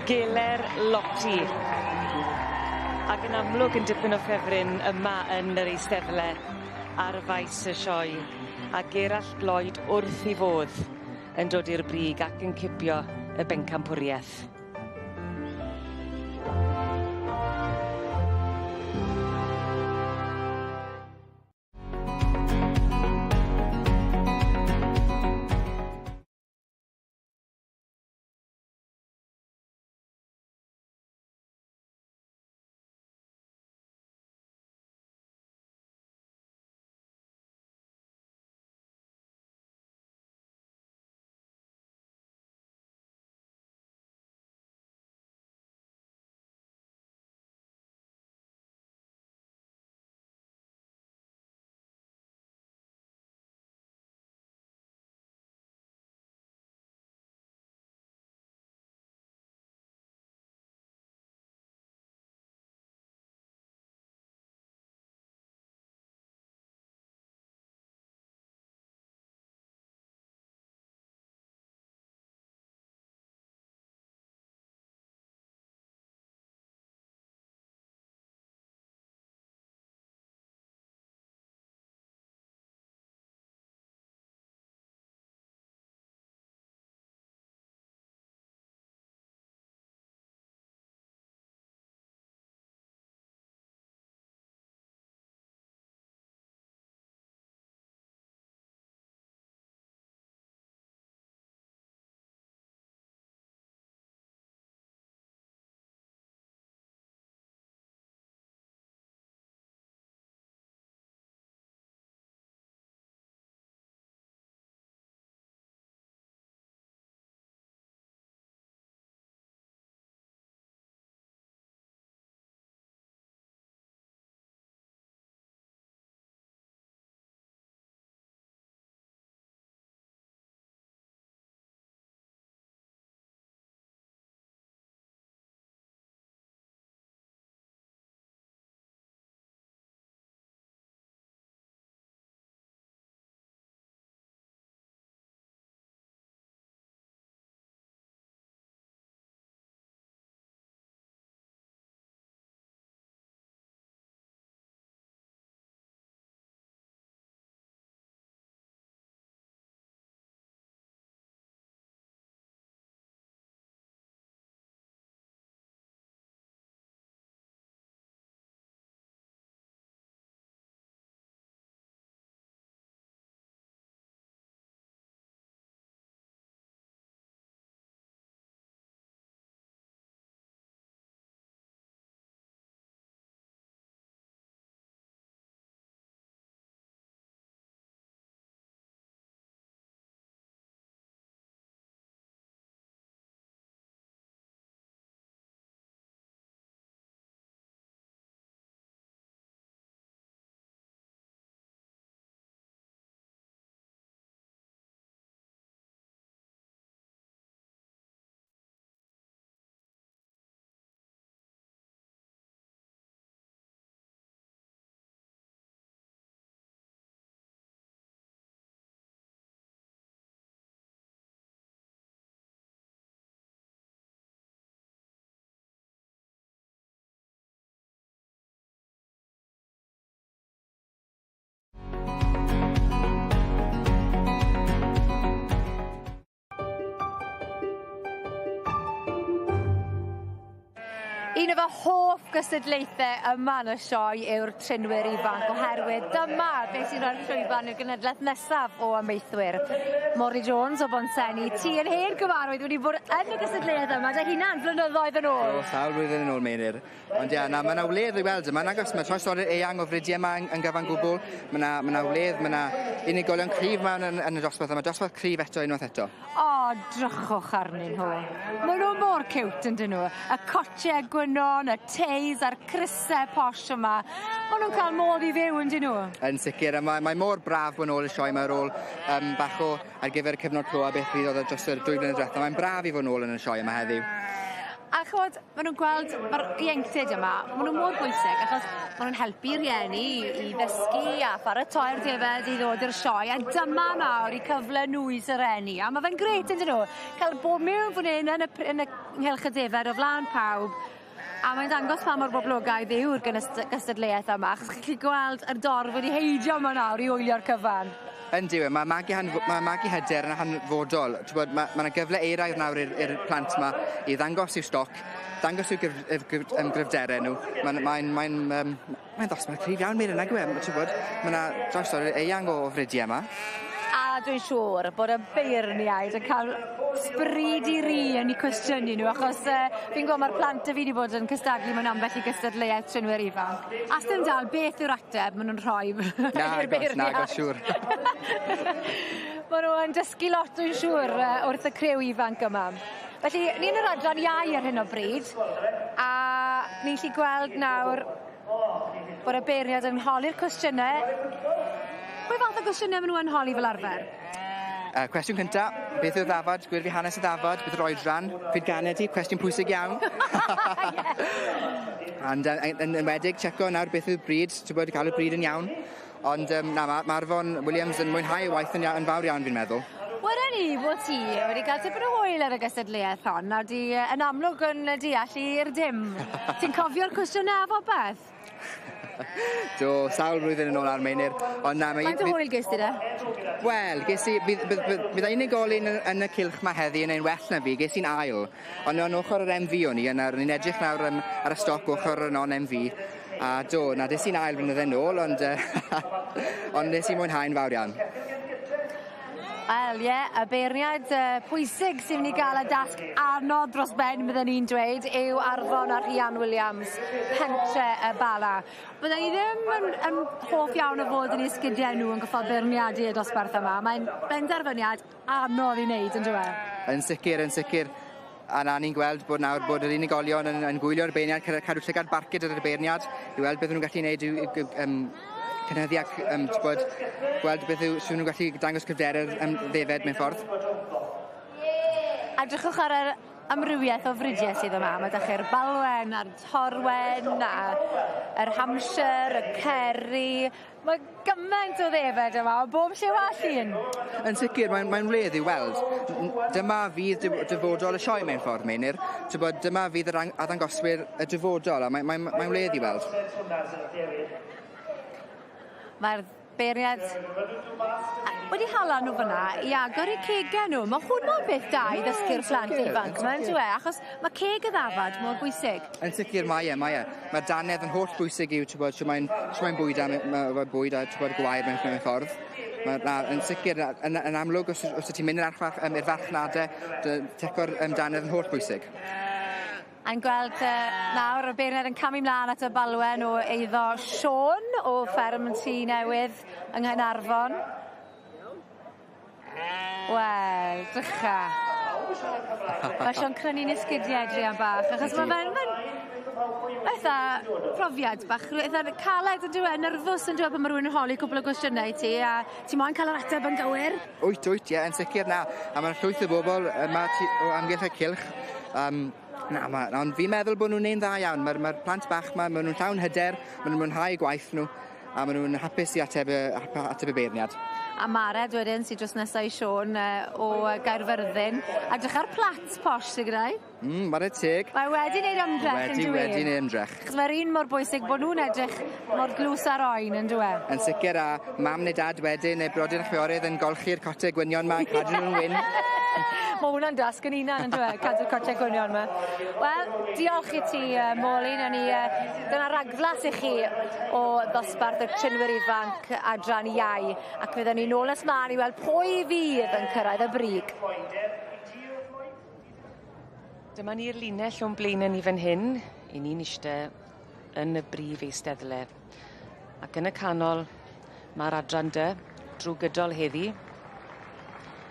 Geler Lottie. Ac yn amlwg yn dipyn o ffefryn yma yn yr eisteddle ar faes y sioe. A Gerallt Lloyd wrth 'i fodd yn dod i'r brig ac yn cipio y bencampwriaeth. Un o fy hoff gystadlaethau yma yn y sioe yw'r trinwyr ifanc oherwydd dyma beth sy'n rhoi'r llwyfan i'r genedlaeth nesaf o amaethwyr. Mori Jones o Bontsenni, ti yn hen gyfarwydd wedi bod yn y gystadleuaeth yma dy hunan flynyddoedd yn ôl. O, sawl blwyddyn yn ôl, Meinir. Ond ie, na, mae yna wledd i weld yma, nag oes? Mae trawstoriad eang o fridiau yma yn gyfan gwbl. Mae yna ma wledd, mae yna unigolion cryf yma yn y dosbarth yma. Dosbarth cryf eto unwaith eto. O, drychwch arnyn nhw. Maen nhw mor ciwt yn dyn nhw. Y cotiau gwynon, y teis a'r crysau posh yma. Maen nhw'n cael modd i fyw yn dyn nhw. Yn sicr, a mae mor braf bod nôl y sioe yma ar ôl bach o ar gyfer y cyfnod clo a beth fydd oedd dros yr 2 blynedd diwethaf. Mae'n braf i fod nôl yn y sioe yma heddiw. A ch'mod, maen nhw'n gweld, mae'r ieuenctid yma, maen nhw mor bwysig achos maen nhw'n helpu rieni i ddysgu a pharatoi'r defaid i ddod i'r sioe, a dyma nawr i cyfle nhw i sereni. A mae fe'n grêt yn dyn nhw, cael bod mewn fan hyn yn y nghylch y defaid o flaen pawb. A mae'n dangos pa mor boblogaidd yw'r gystadleuaeth yma, achos chi'n gallu gweld y dorf wedi heidio yma nawr i wylio'r cyfan. Yndi, mae magu hyder yn hanfodol. Mae yna gyfle euraidd nawr i'r plant yma i ddangos i'w stoc, dangos i'w gryfderau nhw. Mae'n ddosbarth cryf iawn, Meirin, nag yw e? Mae yna drawstoriad eang o fridiau yma. A dwi'n siŵr bod y beirniaid yn cael sbryd i ri yn eu cwestiynu nhw, achos fi'n gwybod mae'r plant y fi wedi bod yn cystadlu mewn ambell i gystadleuaeth trinwyr ifanc. A sdim dal beth yw'r ateb maen nhw'n rhoi i'r beirniaid. Nagos, siŵr. Maen nhw yn dysgu lot, dwi'n siŵr, wrth y criw ifanc yma. Felly, ni'n yr adran iau ar hyn o bryd, a ni'n gallu gweld nawr bod y beirniaid yn holi'r cwestiynau. Pwy fath o gwestiynau maen nhw yn holi fel arfer? Cwestiwn cynta, beth yw'r ddafad? Gwir fi hanes y ddafad, beth yw'r oedran? Pryd ganed hi? Cwestiwn pwysig iawn. And yn enwedig, checo nawr beth yw'r bryd, ti'n bod, cael y bryd yn iawn. Ond na, mae Arfon Williams yn mwynhau ei waith yn fawr iawn, fi'n meddwl. Weden ni bod ti wedi cael tipyn o hwyl ar y gystadleuaeth hon, a di yn amlwg yn deall i'r dim. Ti'n cofio'r cwestiynau a phopeth? Do, sawl blwyddyn yn ôl ar Meinir. Ond na, Faint o hwyl ges ti de? Wel, ges i, bydd unigolyn yn y cylch ma heddi yn ein well na fi, ges i'n ail. Ond o'n ochr yr MV o'n i, o'n i'n edrych nawr ar y stoc ochr y non-MV. A do, na, des i'n ail blynydde nôl, ond ond nes i mwynhau'n fawr iawn. Wel, ie, y beirniaid pwysig sy'n mynd i gael y dasg anodd dros ben, bydden ni'n dweud, yw Arfon a Rhian Williams, Pentre y Bala. Bydden ni ddim yn hoff iawn o fod yn eu sgidiau nhw yn goffo beirniadu y dosbarth yma. Mae'n benderfyniad anodd i wneud, yn dyw e? Yn sicr, yn sicr. A na, ni'n gweld bod nawr bod yr unigolion yn gwylio'r beirniad, cadw llygad barcud ar y beirniad, i weld beth nhw'n gallu gwneud i cynyddu ac gweld beth yw, sut nhw'n gallu dangos cryfderau'r ddefed mewn ffordd. A drychwch ar yr amrywiaeth o fridiau sydd yma. Mae 'da chi'r Balwen a'r Torwen a yr Hampshire, y Kerry. Mae gymaint o ddefed yma, o bob lliw a llun. Yn sicr, mae'n wledd i'w weld. Dyma fydd dyfodol y sioe mewn ffordd, Meinir. Dyma fydd yr arddangoswyr y dyfodol, a mae'n wledd i weld. Mae'r beirniaid wedi hala nhw fyna i agor eu cegau nhw. Mae hwnna'n beth da i ddysgu'r plant ifanc yma, yndyw e? Achos mae ceg y ddafad mor bwysig. Yn sicr mae e, mae e. Mae'r dannedd yn holl bwysig i'w, ti'n bod, shwt mae'n bwyd a, ma bwyd a, ti'n bod, gwair mewn ffordd. Na, yn sicr, yn amlwg, os ti'n mynd i'r farchnadau, teco'r dannedd yn holl bwysig. A'n gweld nawr y beirniaid yn camu mlaen at y Balwen o eiddo Siôn o fferm Tŷ Newydd yng Nghaernarfon. Wel, drycha. Mae Siôn crynu'n esgidiau druan bach, achos mae fe'n eitha profiad bach, eitha caled yn dyw e, nerfus yn dyw e pan mae rhywun yn holi cwpl o gwestiynau i ti, a ti moyn cael yr ateb yn gywir. Wyt, wyt, ie, yn sicr na. A mae'r llwyth o bobl yma o amgylch y cylch. Na, ond fi'n meddwl bod nhw'n neud dda iawn. Mae'r plant bach ma, maen nhw'n llawn hyder, maen nhw'n mwynhau gwaith nhw, a maen nhw'n hapus i ateb y beirniad. A Mared wedyn sydd dros nesaf i Siôn o Gaerfyrddin. A drych ar plat posh sydd gyda'i. Whare teg. Mae wedi wneud ymdrech yn dyw e? Wedi wneud ymdrech. Achos mae'r un mor bwysig bod nhw'n edrych mor glws ar oen yn dyw e? Yn sicr, a mam neu dad wedyn, neu brodyr a chwiorydd yn golchi'r cotau gwynion ma, yn cadw nhw'n wyn. Ma' hwnna'n dasg yn 'unan on'd yw e? Cadw'r cotie cwynion 'ma. Wel, diolch i ti yy Molly newn ni yy dyna ragflas i chi o ddosbarth y trinwyr ifanc adran iau ac fydden ni nôl nes mlan i weld pwy fydd yn cyrraedd y brig. Dyma ni'r linell o'n blaene ni fan hyn. 'Yn ni'n ishte yn y brif eisteddle. Ac yn y canol ma'r adran dy drw gydol heddi.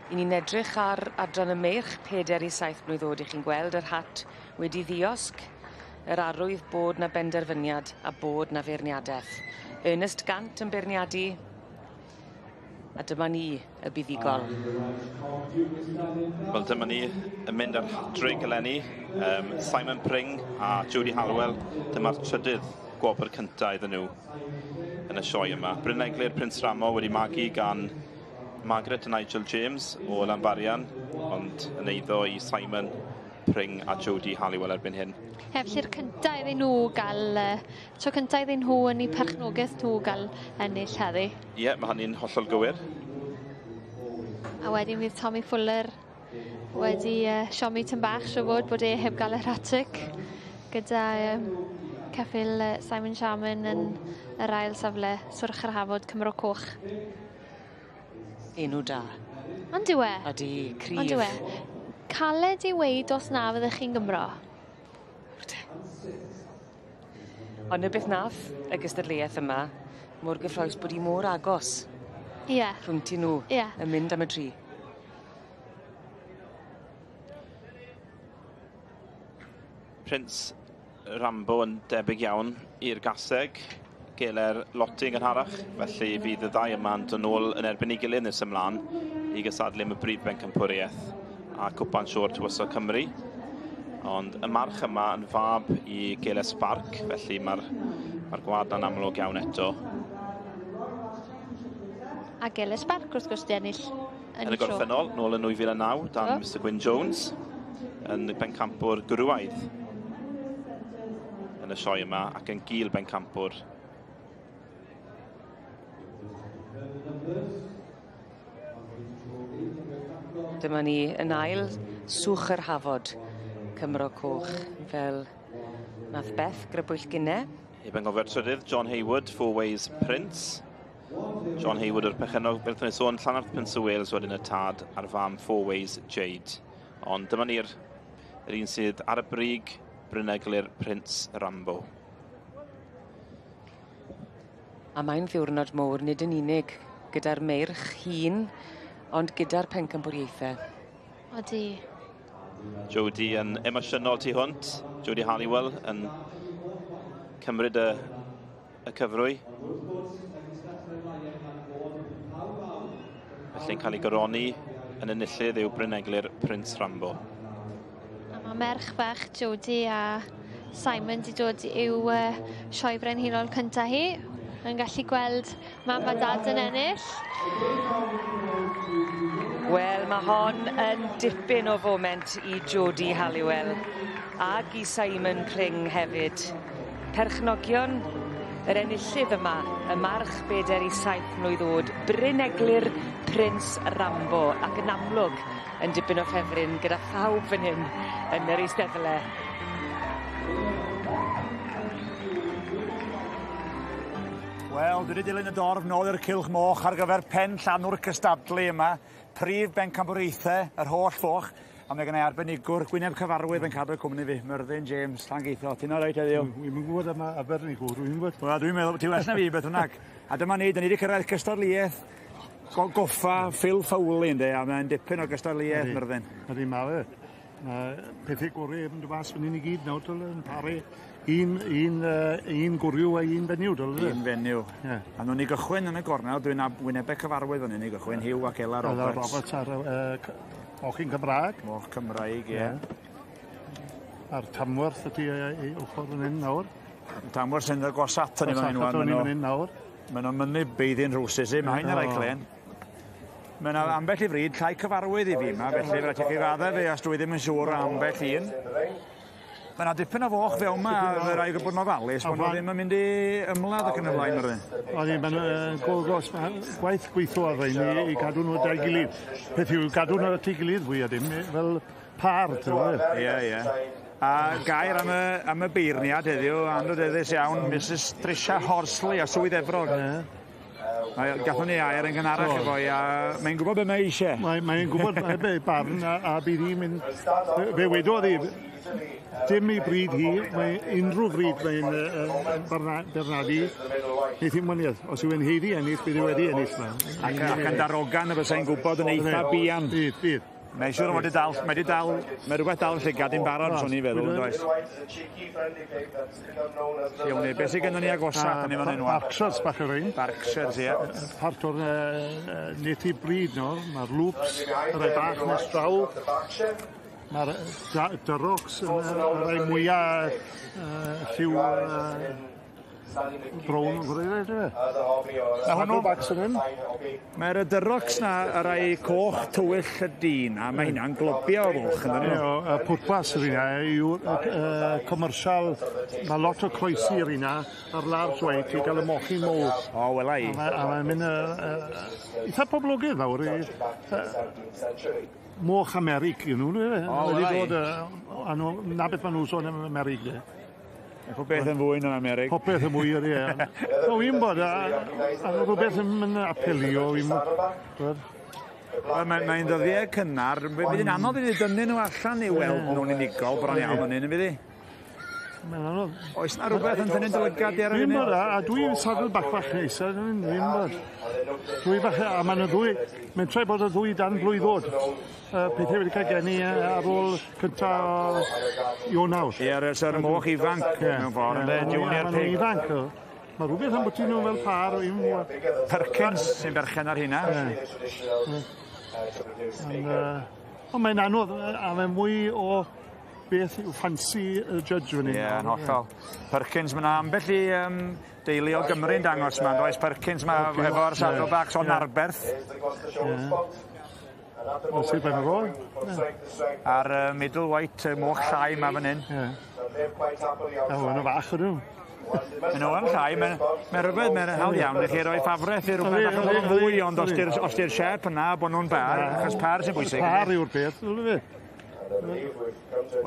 'Yn ni'n edrych ar adran y meirch peder i saith mlwydd o'd 'ych chi'n gweld yr hat wedi ddiosg yr arwydd bod 'na benderfyniad a bod 'na feirniadeth. Ernest Gant yn beirniadu a dyma ni y buddugol. Wel dyma ni yn mynd ar hat-trick eleni. Simon Pring a Jodie Hallowell, dyma'r trydydd gwobr cynta iddyn nhw yn y sioe yma. Bryn Eglur Prince Ramo wedi magu gan Margaret a Nigel James o Lanfarian, ond yn eiddo i Simon Pring a Jodie Halliwell erbyn hyn. Ie, felly'r cynta iddyn nhw gael, tro cynta iddyn nhw yn eu perchnogaeth nhw gael ennill heddi. Ie, yeah, mae hynny'n hollol gywir. A wedyn fydd Tommy Fuller wedi siomi tyn bach, siŵr fod, bod e heb gael yr hat-trick gyda ceffyl Simon Sharman yn yr ail safle, Swrch yr Hafod, Cymro Coch. Enw da. Ond yw e? Odi, cryf. Ond yw e? Caled i weud os na fyddech chi'n Gymro. Ond 'na beth nath y gystadleuaeth yma, mor gyffrous bod 'i mor agos. Ie. Rhwng ti nw. Ie. Yn mynd am y tri. Prince Rambo yn debyg iawn i'r gaseg. Geler Lotti yn gynharach, felly fydd y ddau yma'n dod nôl yn erbyn ei gilydd nes ymlaen i gysadlu am y brif bencampwriaeth a Cwpan Siôr Tywysog Cymru. Ond y march yma yn fab i Gele Spark, felly mae'r mae gwlad na'n amlwg iawn eto. A Gele Spark wrth gwrs di ennill yn, yn y gorffennol, nôl yn 2009, dan oh. Mr Gwyn Jones, yn bencampwr gwrywaidd yn y sioe yma ac yn gil bencampwr. Dyma ni yn ail swch yr hafod Cymro Coch fel nath Beth grybwyll gynne. Heb anghofio'r trydydd, John Hayward, Four Ways Prince. John Hayward yw'r perchennog, fel wnaethon ni sôn, Llanarth Prince of Wales wedyn y tad a'r fam Four Ways Jade. Ond dyma ni'r yr un sydd ar y brig, Bryneglir Prince Rambo. A mae'n ddiwrnod mowr nid yn unig gyda'r meirch hŷn, ond gyda'r pencampwriaethau. Odi. Jodie yn emosiynol tu hwnt. Jodie Halliwell yn cymryd y, y cyfrwy. Felly'n cael ei goroni yn enillydd yw Bryn Eglur Prince Rambo. A mae merch fach Jodie a Simon di dod i'w sioe frenhinol cynta hi. Yn gallu gweld mam a dad yn ennill. Wel, mae hon yn dipyn o foment i Jodie Halliwell ag i Simon Pring hefyd. Perchnogion yr enillydd yma, y march beder i saith mlwydd o'd, Bryn Eglur Prince Rambo, ac yn amlwg yn dipyn o ffefryn gyda phawb fan hyn yn yr eisteddle. Wel, dwi wedi dilyn y dorf nôl i'r cylch moch ar gyfer pen llanw'r cystadlu yma. Prif bencampwriaethau, yr holl foch. A mae gennai arbenigwr gwyneb cyfarwydd yn cadw cwmni fi, Myrddin James, Llangeitho. Ti'n alright heddiw? Dwi'm yn gwybod am arbenigwr, dwi'm yn gwybod. Wel, dwi'n meddwl, ti'n well na fi beth bynnag. A dyma ni, dyn ni wedi cyrraedd cystadleuaeth goffa Phil Fowley, ynde, a mae'n dipyn o gystadleuaeth, Myrddin. Ydy, mae fe. Mae pethau gorau yn dod mas fan hyn i gyd nawr, dyl, yn paru un, un, un gwryw a un fenyw, dyl. Un fenyw. Yeah. A nhw'n i gychwyn yn y gornel, dwi'n wynebau cyfarwydd fan hyn i gychwyn, Hugh ac Ela Roberts. Ela Roberts ar mochyn Cymraeg. Moch Cymraeg, ie. Yeah. A'r Tamworth ydy ei ochr fan hyn nawr. Tamworth sy'n agos ato ni fan hyn. Ato ni fan hyn nawr. Maen nhw'n mynnu beiddyn rhwsys i, mae hyn ar ei clen. Mae yna ambell i fryd llai cyfarwydd i fi yma, felly fe rhaid i chi faddau fi os dwi ddim yn siŵr am ambell un. Mae yna dipyn o foch fewn 'ma, a fe raid bod yn ofalus bod nhw ddim yn mynd i ymladd ac yn y blaen, Myrddin. Odi, mae'n gos, gwaith gweithio ar rhain i, i gadw nhw da'i gilydd. Peth yw, gadw nhw at ei gilydd fwy a dim, fel par, ti'n gwybod? Ie, ie. A gair am y, am y beirniad heddiw, anrhydeddus iawn, Mrs Tricia Horsley o Swydd Efrog. Yeah. Mae, gathon ni air yn gynharach efo i, a mae'n gwybod beth mae eisiau. Mae'n mae gwybod be barn, a, a bydd hi'n mynd... Fe, fe wedodd hi, dim i bryd hi, mae unrhyw fryd mae'n uh, bernadu, neith hi'n waniaeth. Os yw'n heiddi ennill, bydd hi wedi ennill. Ac, ac yn darogan y bysai'n gwybod yn eitha buan. Bydd, bydd. Mae'n siŵr o fod wedi dal, mae wedi dal, mae rhywbeth dal yn llygad i'n barod, swn i'n feddwl, yn does? Iawn ni, beth sydd gennym ni agosa, da ni fan hyn wan? Berkshires bach o'r ein. Berkshires, ie. Part o'r native breed no, mae'r loops, y rai bach nes draw. Mae'r Durocs yn y rai mwyaf lliw brown yn gwrdd i Mae hwnnw... Backs yn hyn. Mae'r Durocs na, y rai coch tywyll y dyn, a mae hynna'n globio o fwch, yn dyn nhw. Y pwrpas yr hynna yw'r commercial, mae lot o croesi yr hynna ar large white i gael y mochyn mowr. O, wela i. A mae'n mynd eitha poblogaidd nawr i moch Amerig yw nhw. O, wela i. Dod, a nhw, na beth maen nhw'n sôn am Amerig, de. Mae pob beth yn fwy yn Amerig. Popeth yn mwy, ydy. O, fi'n bod, a, a rhywbeth yn mynd apelio, fi'n bod. Wel, mae'n mae ddyddiau cynnar, fydd hi'n anodd i dynnu nhw allan i weld nhw'n unigol bron iawn yn hyn, yn fydd hi? Mae'n anodd. Oes na rhywbeth yn tynnu dy lygad di ar y Fi'n funud? bod, a dwi'n sadl bach bach neis, a dwi'n bod. Dwy bach, a maen nhw ddwy, mae'n trai bod y ddwy dan blwyddod. Pethau wedi cael geni ar ôl cynta o Ionawr. Ie, yr sy'r moch ifanc mewn ffordd, ynde, junior Maen nhw'n pig. ifanc. o. Mae rhywbeth am bwti nhw fel par. Perkins sy'n berchen ar hynna. Ond, Ond mae'n anodd, a mae'n mwy o beth yw ffansi y judge fan hyn. Ie, yn hollol. Perkins, mae yna ambell i deulu o Gymru'n dangos yma, does? Perkins ma Ocê. efo'r saddlebacks o Ie. Narberth. Wel, sut mae'n fo? A'r middle white moch llai ma fan hyn. Ie. A hwn yn fach ydw. Mae'n nhw yn llai, mae'n mae rhywbeth, mae'n hawdd iawn i chi roi ffafreth i rhywbeth bach yn fwy, ond os di'r os di'r siap yna, bod nhw'n bar, achos par sy'n bwysig. Par yw'r beth, ydw fi.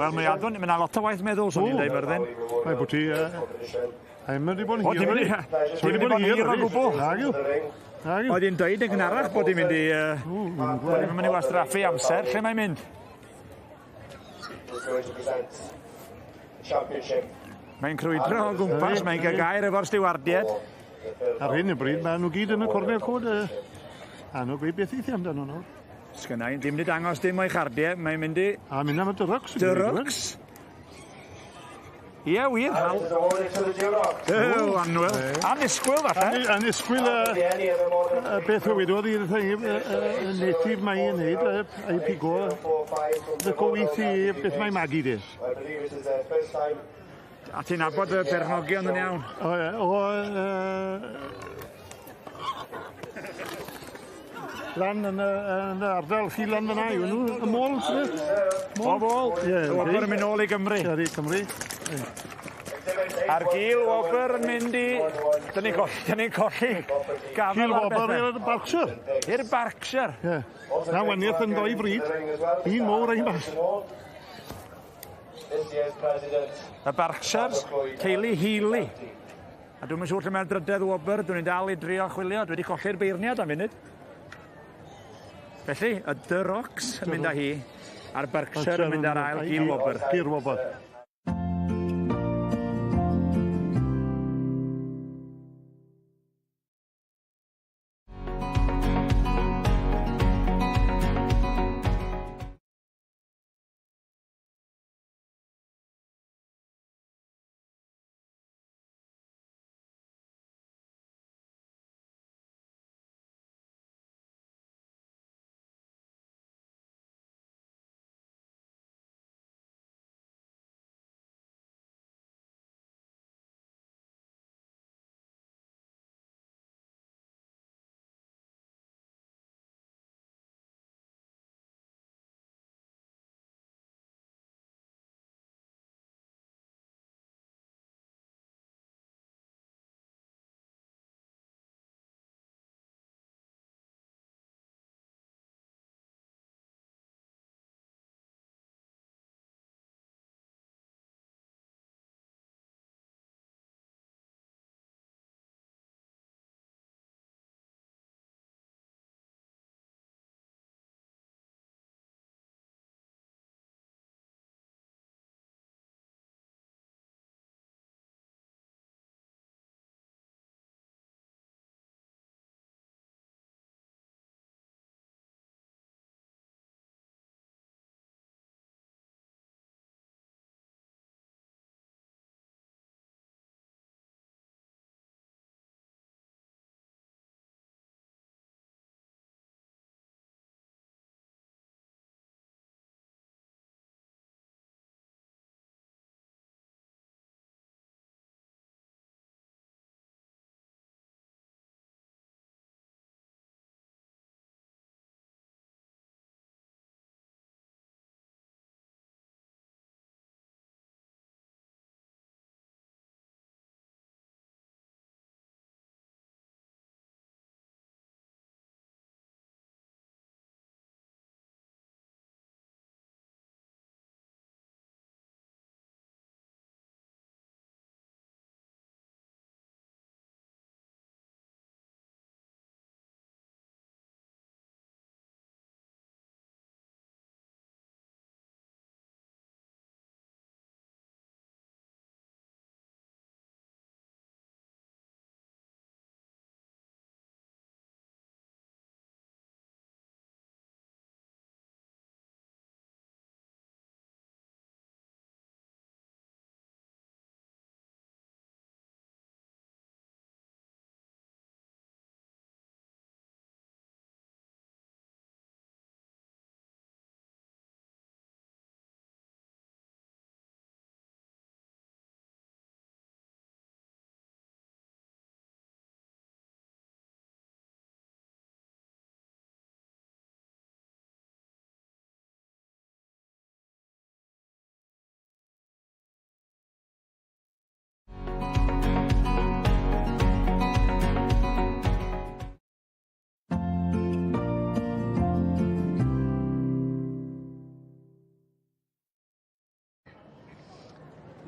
Wel, mae adwn, mae yna lot o waith meddwl, swn i'n dweud, Myrddin. Mae bwti... Mae'n mynd i bod yn O, hir. ti'n mynd i- Ti'n ti'n mynd i bod yn hir o gwbl. Nag yw. Nag yw. Oedd hi'n dweud yn gynharach bod hi'n mynd i... Bod hi'n mynd i wastraffu amser. Lle mae'n mynd? Mae'n crwydro o gwmpas, mae'n cael gair efo'r stiwardiaid. Ar hyn o bryd, maen nhw gyd yn y cornel cod. A nhw'n gweud beth i amdano nhw. Sgynna i, dim di dangos dim o'i chardiau, mae'n mynd i... A mynd am y Durocs. Durocs? Ie, wir. Hal. Ew, annwyl. Annisgwyl, falle. Annisgwyl beth o wedodd i'r thing, y native mae'n neud, a'i pigo, y goweith i beth mae'n magu di. A ti'n nabod y berchnogion yn iawn? O, o, lan yn y, yn y ardal chi lan fyna yw nhw, y môl, sydd? O, môl. Ie. Y wobr yn mynd nôl i Gymru. Ie, i Cymru. A'r gil wobr yn mynd i... Dyn ni'n colli, dyn ni'n colli gafel Gil ar wobr bethau. i'r Berkshire. I'r Berkshire. Ie. Na waniaeth yn ddoi bryd. Un mowr a un bach. Y Berkshires, teulu Healy. A dwi'm yn siŵr lle mae'r drydedd wobr, dwi'n dal i drio chwilio, dwi wedi colli'r beirniad am funud. Felly, y Durocs yn mynd â hi, a'r Berkshire yn mynd â'r ail gil wobr. Gil wobr.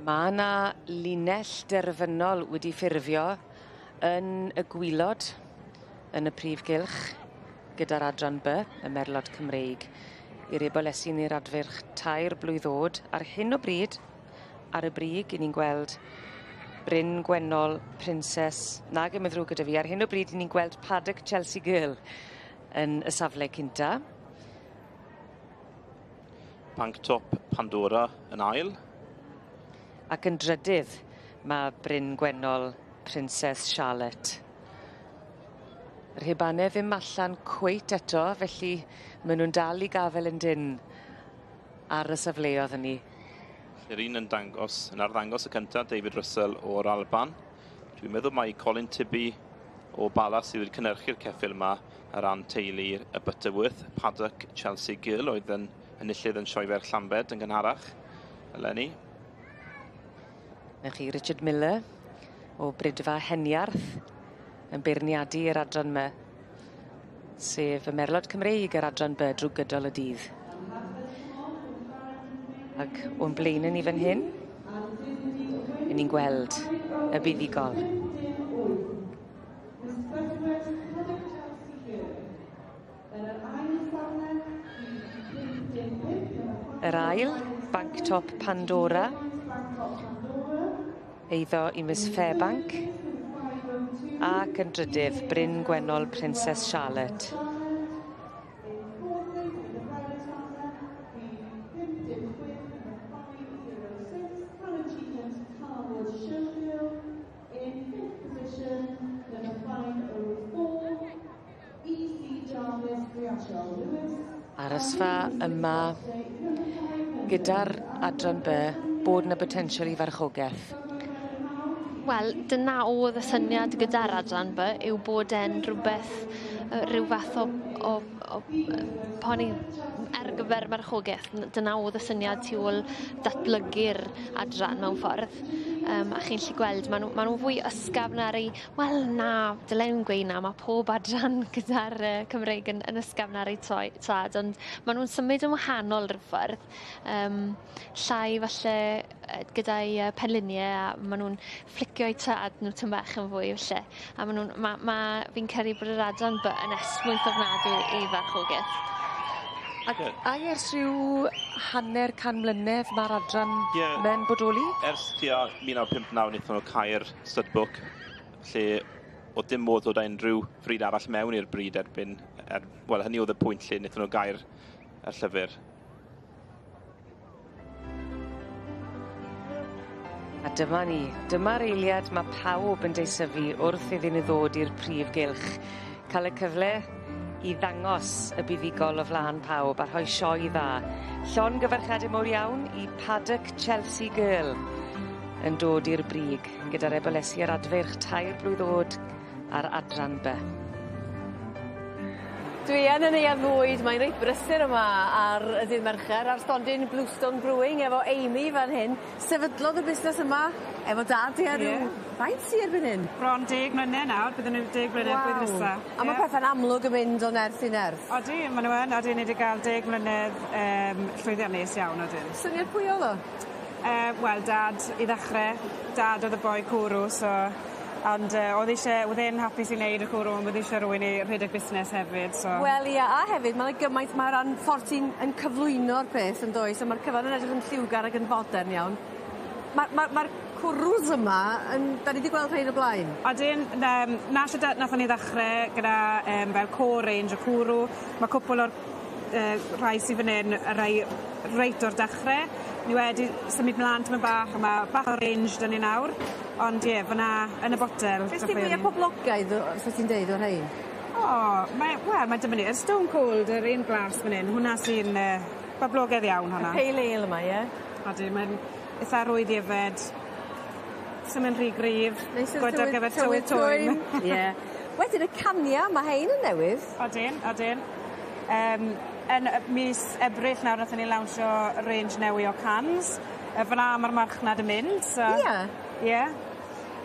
Mae yna linell derfynol wedi ffurfio yn y gwylod yn y prif gylch gyda'r adran B, y Merlod Cymreig, i'r ebolesi neu'r adfyrch 3 blwydd o'd. Ar hyn o bryd, ar y brig, 'yn ni'n gweld Bryn Gwennol, Princess, nage mae'n ddrwg gyda fi, ar hyn o bryd 'yn ni'n gweld Paddock Chelsea Girl yn y safle cynta. Bank Top Pandora yn ail. Ac yn drydydd mae Bryn Gwennol, Princess Charlotte. Yr hebane ddim allan cweit eto, felly maen nhw'n dal i gafel yn dynn ar y safleoedd hynny. Yr un yn dangos, yn arddangos y cyntaf, David Russell o'r Alban. Dwi'n meddwl mai Colin Tibby o Bala sydd wedi cynhyrchu'r ceffyl yma ar ran teulu y Butterworth. Paddock Chelsea Girl oedd yn enillydd yn Sioe Ferch Llambed yn gynharach eleni. Na chi Richard Miller o Bridfa Heniarth yn beirniadu i'r adran 'ma, sef y Merlod Cymreig yr adran B drwy gydol y dydd. Ac o'n blaenau ni fan hyn, 'yn ni'n gweld y buddugol. Yr ail, Bank Top Pandora, eiddo i Miss Fairbank, ac yn drydydd, Bryn Gwennol Princess Charlotte. Arosfa yma gyda'r adran B bod 'na botensial i farchogaeth. Wel, dyna oedd y syniad gyda'r adran B, yw bod e'n rhywbeth, rhyw fath o poni ar gyfer marchogaeth. Dyna oedd y syniad tu ôl datblygu'r adran mewn ffordd. A chi'n gallu gweld, maen nhw, ma nhw fwy ysgafn ar ei... Wel, na, dylen nhw'n gweud na, mae pob adran gyda'r Cymreig yn ysgafn ar ei traed, ond maen nhw'n symud yn wahanol rhyw ffordd. Llai falle gyda'i penliniau, a maen nhw'n fflicio eu traed nhw tyn bach yn fwy falle. A maen nhw'n, ma, fi'n credu bod yr adran B yn esmwyth ofnadwy i farchogaeth. Ac ai ers rhyw 50 mlynedd mae'r adran mewn bodoli? Ers tua 1959 wnaethon nhw cau'r stud book, lle oedd dim modd dod â unrhyw frîd arall mewn i'r brîd erbyn, wel, hynny oedd y pwynt lle wnaethon nhw gau'r y llyfr. A dyma ni, dyma'r eiliad mae pawb yn deisyfu wrth iddyn nhw ddod i'r prif gylch. Cael y cyfle i ddangos y buddugol o flaen pawb a rhoi sioe dda. Llongyfarchiadau mowr iawn i Paddock Chelsea Girl yn dod i'r brig gyda'r ebolesi a'r adfeirch 3 blwydd o'd ar adran B. Dwi yn y neuadd fwyd, mae'n reit brysur yma ar y dydd Mercher ar stondin Bluestone Brewing efo Amy fan hyn. Sefydlodd y busnes yma efo dad i ar ryw faint sy erbyn hyn? Bron 10 mlynedd nawr, byddwn ni'n 10 mlynedd blwyddyn nesa. A ma' pethe'n amlwg yn mynd o nerth i nerth. Odi, ma' n'w yn, odi, ni 'di ga'l 10 mlynedd llwyddiannus iawn odyn. Syniad pwy o'dd o? Wel dad i ddechre, dad o'dd y boi cwrw so ond o'dd isie o'dd e'n hapus i neud y cwrw ond o'dd isie rywun i rhedeg busnes hefyd so. Wel ie a hefyd ma' 'na gymaint ma' ran ffordd ti'n yn cyflwyno'r peth yndoes a ma'r cyfan yn edrych yn lliwgar ac yn fodern iawn. Ma'r cwrws yma yn 'dan ni 'di gweld rhein o blaen. Odyn 'na shwt nathon ni ddechre gyda fel core range o cwrw. Ma' cwpwl o'r rhai sy fyn 'yn y rhai reit o'r dechre. Ni wedi symud mlan tymed bach a ma' bach o range 'da ni nawr ond ie fyn 'na yn y botel. Beth sy mwya poblogaidd sa ti'n deud o'r rhein? O mae wel mae dibynnu y Stone Cold yr un glas fyn 'yn hwnna sy'n boblogaidd iawn hwnna. Y pale ale yma ie? Odi mae'n itha rwydd i yfed. Sim yn rhy gryf. Neis i'r Good ar gyfer tywydd twym. Ie. Wedyn y cania ma' hein yn newydd. Odyn odyn. Yn mis Ebrill nawr nathon ni lawnsio range newy o cans. Fyn 'na ma'r marchnad yn mynd so. Ie? Ie.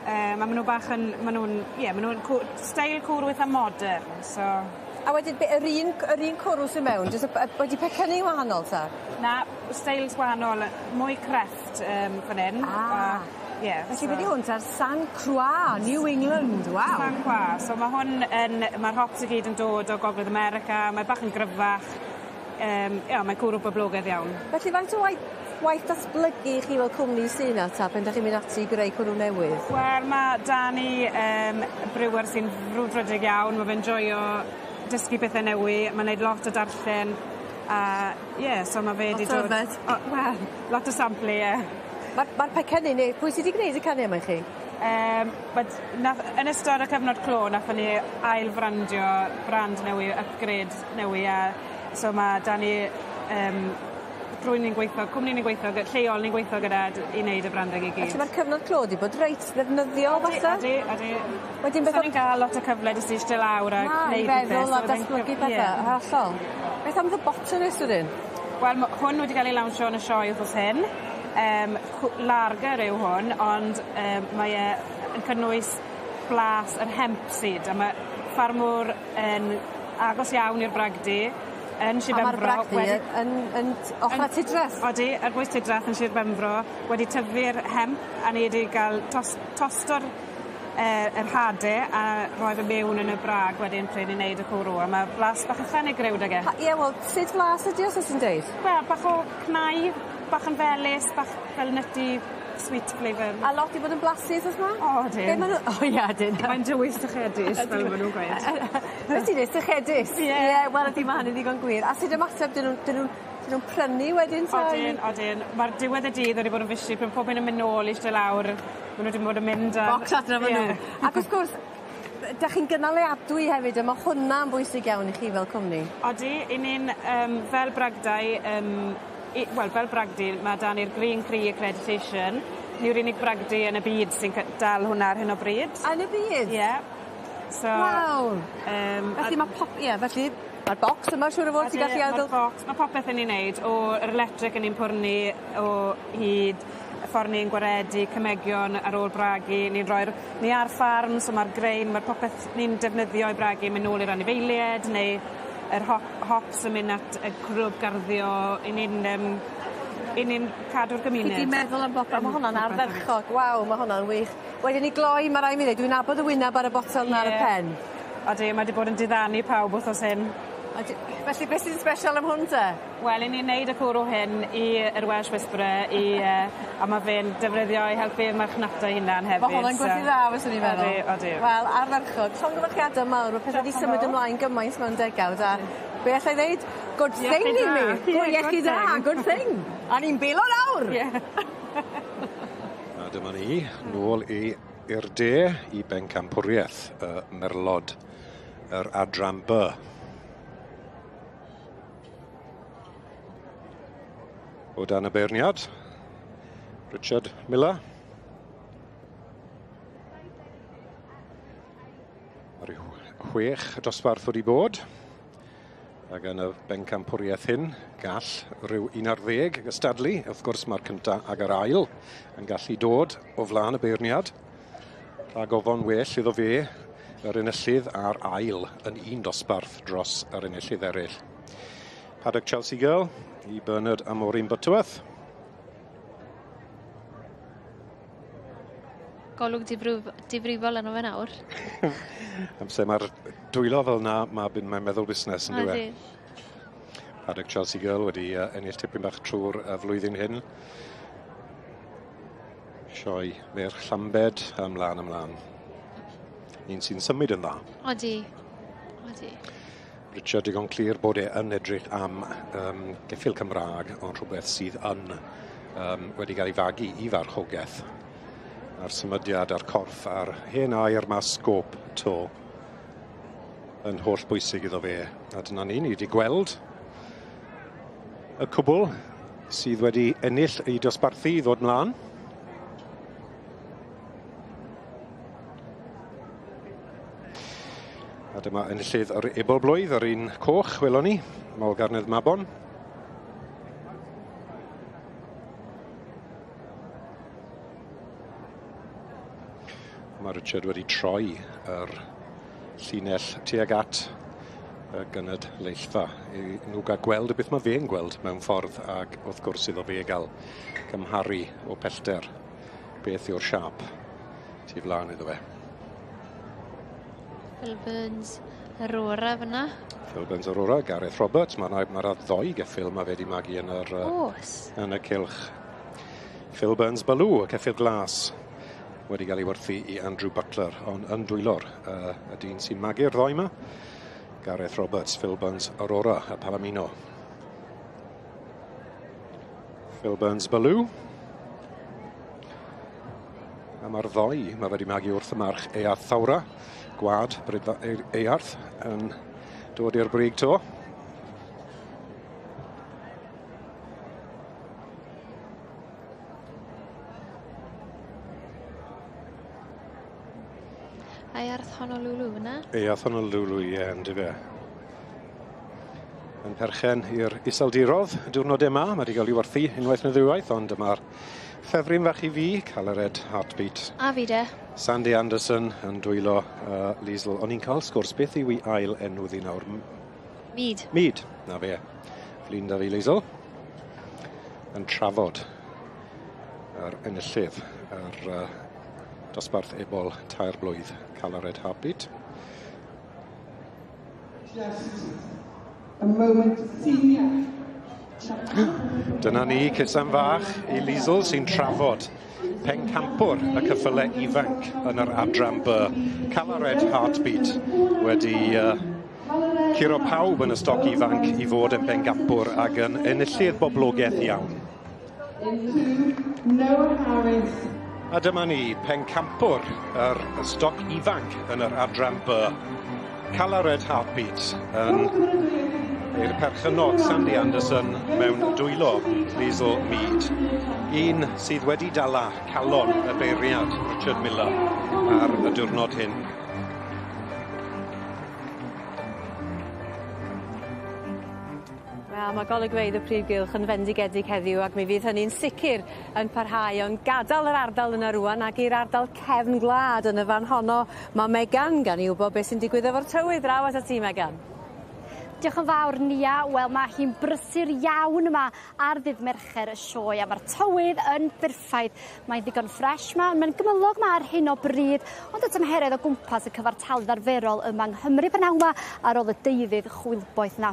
A ma' nw bach yn ma' nw'n ie ma' nw'n steil cwrw itha modern so. A wedyn be' yr un yr un cwrw sy mewn jyst y wedi pecynnu wahanol 'ta? Na, steils wahanol, mwy crefft fan 'yn. Ah. A ie. Felly be' 'di hwn 'ta'r San Croix, New England, waw. San Croix, so ma' hwn yn ma'r hops i gyd yn dod o Gogledd America, mae bach yn gryfach ie mae'n cwrw boblogaidd iawn. Felly faint o waith waith datblygu chi fel cwmni sy 'na 'ta pen 'dach chi'n mynd ati i greu cwrw newydd? Wel ma' 'da ni brewer sy'n frwdfrydig iawn, ma' fe'n joio dysgu pethe newy, ma'n neud lot o darllen a ie so ma' fe 'di dod... Lot o yfed. O wel lot o samplu ie. Ma'r ma'r pecynnu neu pwy sy 'di gneud y cania 'ma i chi? Wed- nath yn ystod y cyfnod clo nathon ni ail frandio brand newy upgrade newy a so ma' 'da ni rywun ni'n gweitho cwmni ni'n gweitho gy- lleol ni'n gweitho gyda i neud y branding i gyd. Felly ma'r cyfnod clo 'di bod reit ddefnyddiol falle? Odi odi. Wedyn beth So ni'n ga'l lot o cyfle jyst i iste lawr a Na, i gneud pethe feddwl a so o'dd e'n datblygu cyf- pethe, ie. hollol. Beth am The Botanist wedyn? Wel ma' hwn wedi ga'l ei lawnsio yn y sioe wthnos hyn. Lager yw hwn ond mae e yn cynnwys blas yr hemp seed a ma' ffarmwr yn agos iawn i'r bragdy yn Shir A ma'r Benfro bragdy wedi yn yn ochra Tidras? Odi ar bwys Tidrath yn Shir Benfro wedi tyfu'r hemp a ni 'di ga'l tosto'r yr hade a roi fe miwn yn y brag wedyn pryd ni'n neud y cwrw a ma' blas bach ychwanegryw 'dag e. Pa- ie wel sut flas ydi o sa ti'n deud? Wel bach o cnau, bach yn felys, bach fel nutty sweet flavour. A lot 'di bod yn blasu wthnos 'ma? O odyn. Be' ma' nw o ia odyn. Mae'n dywys sychedus fel ma' nw'n gweud. Be' ti'n deu sychedus? Ie. Ie wel ydi ma' hynny'n ddigon gwir. A sud ymateb 'dyn nw'n 'dyn nw'n 'dyn nw'n prynu wedyn 'ta? Odyn odyn ma'r diwedd y dydd wedi bod yn fishi pan pob un yn myn' nôl i iste lawr ma' n'w 'di bod yn mynd ar... Bocs adre efo n'w. Ac wrth gwrs 'dach chi'n gynaliadwy hefyd a ma' hwnna'n bwysig iawn i chi fel cwmni. Odi 'yn ni'n fel bragdai wel fel bragdy ma' 'da ni'r Green Cree accreditation. Ni yw'r unig bragdy yn y byd sy'n dal hwnna ar hyn o bryd. Yn y byd? Ie. So Waw. Felly ma' pop- ie felly ma'r bocs yma siŵr o fod ti'n gallu Ma'r bocs ma' popeth 'yn ni'n neud o yr electric 'yn ni'n pwrnu o hyd y ffor ni'n gwaredu cemegion ar ôl bragu ni'n roi'r ni ar ffarm so ma'r grain ma'r popeth ni'n defnyddio i bragu yn myn' nôl i'r anifeilied neu yr hops yn myn' at y clwb garddio 'yn ni'n 'yn ni'n cadw'r gymuned. Chi 'di meddwl am bopeth ma' hwnna'n ardderchog waw ma' hwnna'n wych. Wedyn i gloi ma' rai' mi ddeud dwi'n nabod y wyneb ar y botel 'na ar y pen. Odi mae 'di bod yn diddanu pawb wthnos hyn. Odi felly beth sy'n sbesial am hwn 'te? Wel 'yn ni'n neud y cwrw hyn i yr Welsh Whisperer i a ma' fe'n defnyddio i helpu marchnata 'i hunan hefyd Ma' hwnna'n gwerthu dda fyswn i'n meddwl. Odi odi. Wel ardderchog. Llongyfarchiade mawr ma' pethe 'di symud ymlaen gymaint mewn degawd a be' allai ddeud? Good thing i mi. Good iechyd da, good thing. A ni'n bilo lawr! Ie. A dyma ni, nôl i'r de, i bencampwriaeth y Merlod, yr adran B. O dan y beirniad, Richard Miller. Mae rhyw 6 dosbarth wedi bod. Ac yn y bencampwriaeth hyn, gall rhyw 11 gystadlu. Wrth gwrs mae'r cyntaf ag yr ail yn gallu dod o flaen y beirniad. Rhag ofon well iddo fe yr enillydd a'r ail yn un dosbarth dros yr enillydd eraill. Paddock Chelsea Girl i Bernard a Maureen Butterworth. Golwg difrifol arno fe nawr. Amser mae'r dwylo fel na, mae'n meddwl busnes yn dyw e. Paddock Chelsea Girl wedi ennill tipyn bach trwy'r flwyddyn hyn. Sioe Merch Llambed, ymlaen, ymlaen. Un sy'n symud yn dda. Odi, odi. Richard digon clir bod e yn edrych am geffyl Cymraeg, ond rhywbeth sydd yn wedi cael ei fagu i farchogaeth. A'r symudiad a'r corff a'r hen air ma sgôp to yn holl bwysig iddo fe. A dyna ni wedi gweld y cwbl sydd wedi ennill ei dosbarthu i ddod mlaen. A dyma enillydd yr ebol blwydd, yr un coch, welon ni, Mawl Garnedd Mabon. Mae Richard wedi troi yr llinell tuag at y gynadleillfa i nhw gael gweld beth mae fe'n gweld mewn ffordd ac wrth gwrs iddo fe gael cymharu o pellter beth yw'r siâp tu flaen iddo fe. Phil Burns Aurora fyna. Phil Burns Aurora, Gareth Roberts. Mae'r ma ddoi geffyl mae fe wedi magu yn, yr, yn y cylch. Phil Burns Baloo, y ceffyl glas, wedi cael ei werthu i Andrew Butler, ond yn dwylo'r y dyn sy'n magu'r ddoi yma. Gareth Roberts, Phil Burns Aurora, y Palomino. Phil Burns Baloo. A mae'r ddoi, mae wedi magu wrth y march Earth Thawra, gwad Brydfa Earth, yn dod i'r brig to. Earth Honolulu yna? Earth Honolulu, ie, ynddi fe. Yn perchen i'r Iseldirodd y diwrnod yma, mae wedi cael ei werthu unwaith neu ddwywaith, ond dyma'r ffefryn fach i fi, Calared Heartbeat. A fi de. Sandy Anderson yn dwylo Liesl. O'n i'n cael sgwrs, beth yw ei ail enw ddi nawr? Mead. Mead, na fe. Flin da fi, Liesl. Yn trafod yr enillydd, yr dosbarth ebol 3 blwydd, Calared Heartbeat. Just a moment senior. Dyna ni, cusan fach i Liesl sy'n trafod pencampwr y cyffyle ifanc yn yr adran B. Calared Heartbeat wedi curo pawb yn y stoc ifanc i fod yn pencampwr ac yn enillydd boblogaidd iawn. Noah Harris. A dyma ni, pencampwr yr stoc ifanc yn yr adran B. Calared Heartbeat yn i'r perchennog Sandy Anderson mewn dwylo Liesl Mead. Un sydd wedi dala calon y beirniad Richard Miller ar y diwrnod hyn. Wel, mae golygfeydd y prif gylch yn fendigedig heddiw ac mi fydd hynny'n sicr yn parhau, ond gadael yr ardal yna rŵan ac i'r ardal cefn gwlad yn y fan honno. Mae Megan gan i wybod beth sy'n digwydd efo'r tywydd. Draw atat ti, Megan. Diolch yn fawr, Nia. Wel, mae hi'n brysur iawn yma ar ddydd Mercher y sioe a mae'r tywydd yn berffaith. Mae'n ddigon ffres yma, mae'n gymylog yma ar hyn o bryd, ond y tymheredd o gwmpas y cyfartaledd arferol yma yng Nghymru prynhawn yma ar ôl y deuddydd chwilboeth na.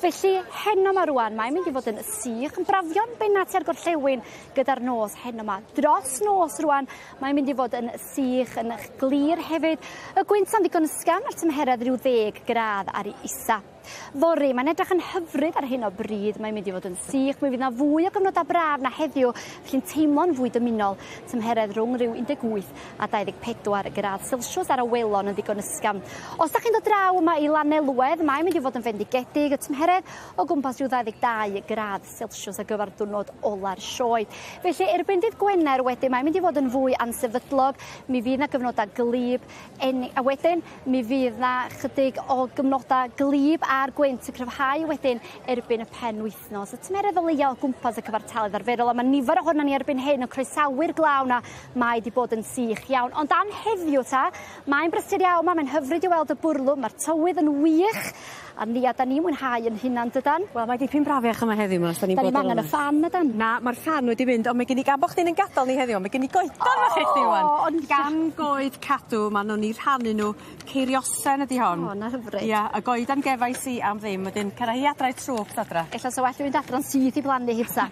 Felly, heno yma rŵan, mae'n mynd i fod yn sych, yn brafio'n benna tua'r gorllewin gyda'r nos heno yma. Dros nos rŵan, mae'n mynd i fod yn sych, yn glir hefyd. Y gwynt yn ddigon ysgafn a'r tymheredd rhyw 10 gradd ar ei isa. Fory, mae'n edrych yn hyfryd ar hyn o bryd, mae'n mynd i fod yn sych, mi fydd yna fwy o gyfnodau braf na heddiw, felly'n teimlo'n fwy dymunol, tymheredd rhwng rhyw 18 a 24 gradd Celsius ar awelon yn ddigon ysgafn. Os da chi'n dod draw yma i Lanelwedd, mae'n mynd i fod yn fendigedig, y tymheredd o gwmpas rhyw 22 gradd Celsius ar gyfer diwrnod ola'r sioe. Felly, erbyn dydd Gwener wedyn, mae'n mynd i fod yn fwy ansefydlog, mi fydd yna gyfnodau glyb, a wedyn mi fydd yna chydig o gyfnodau glyb a'r gwynt yn cryfhau wedyn erbyn y penwythnos. Y tymheredd o leia o gwmpas y cyfartaledd arferol, a mae nifer ohonon ni erbyn hyn yn croesawu'r glaw na mae wedi bod yn sych iawn. Ond am heddiw ta, mae'n brysur iawn, mae'n hyfryd i weld y bwrlwm, mae'r tywydd yn wych, a ni a da ni'n mwynhau yn hunan dydan. Wel, mae dipyn brafiach yma heddiw 'ma, os da ni'n Da bod ni'm angen y ffan nadan? Na, mae'r ffan wedi mynd, ond mae gen i gan bo' chdi'n yn gadal ni heddiw, mae gen i goedan fach i chdi ŵan. Gan goed Cadw, ma' nw'n 'u rhannu nhw. Ceiriosen ydi hon. O, na hyfryd. Ia, y goedan gefais i am ddim, wedyn cera hi adra i'r trwps adra. Ella sa well fi fynd adra'n syth i blannu hi fysa.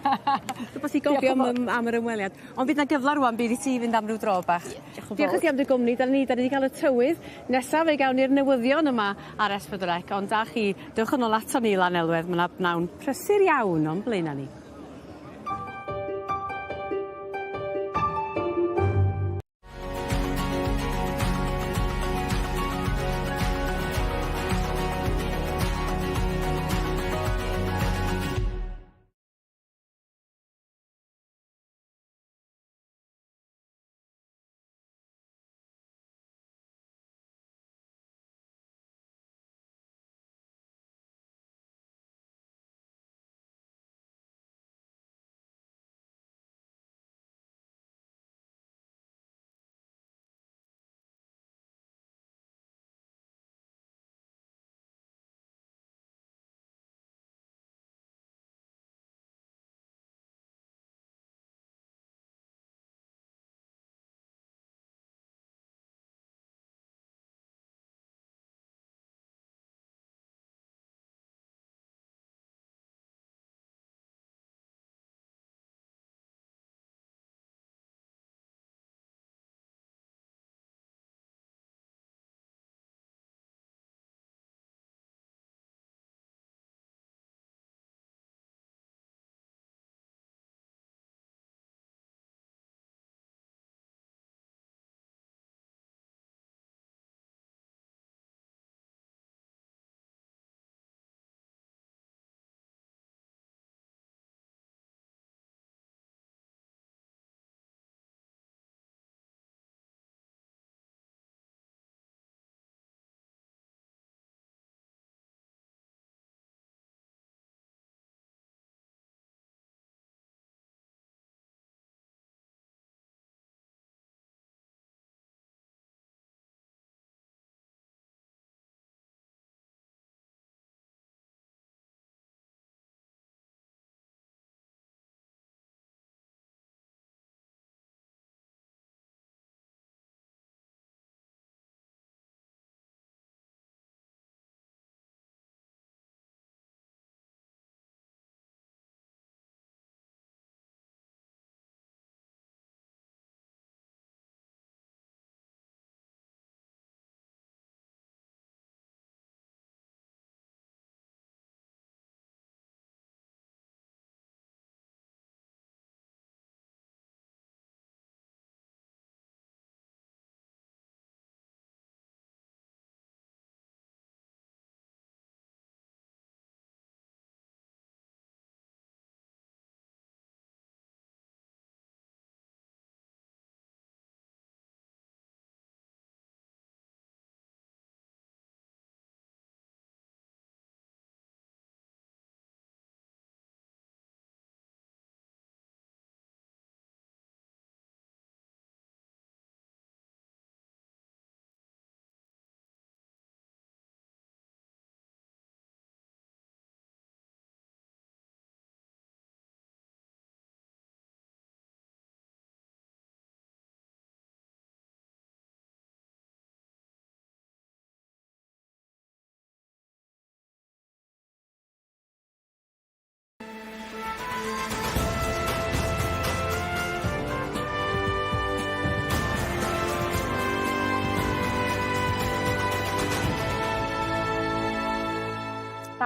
Rwbeth i gofio am yr ymweliad. Ond bydd 'na gyfle rŵan bydd i ti fynd am ryw dro bach. Diolch yn fawr. Diolch i ti am dy gwmni. Da ni 'di cael y tywydd. Nesa fe gawn ni'r newyddion yma ar S4C, ond da chi, dewch yn ôl ato ni Lanelwedd, ma' 'na bnawn prysur iawn o'n blaena ni.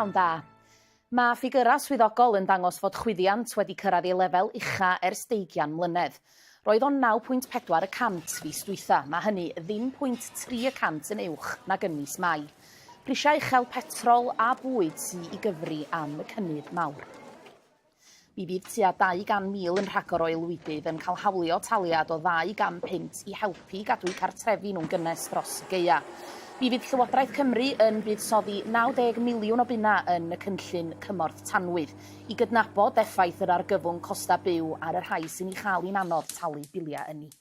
Pnawn da. Mae ffigyrau swyddogol yn dangos fod chwyddiant wedi cyrraedd ei lefel ucha ers deugian mlynedd. Roedd o'n 9.4 y cant fis dwytha. Mae hynny ddim pwynt 3 y cant yn uwch nag yn mis Mai. Prisiau uchel petrol a bwyd sy i gyfri am y cynnydd mawr. Mi fydd tua 200,000 yn rhagor o aelwydydd yn cael hawlio taliad o 200 punt i helpu i gadw'u cartrefi nhw'n gynnes dros y gaea'. Mi fydd Llywodraeth Cymru yn buddsoddi 90 miliwn o bunnau yn y cynllun cymorth tanwydd i gydnabod effaith yr argyfwng costau byw ar y rhai sy'n ei chael hi'n anodd talu biliau ynni.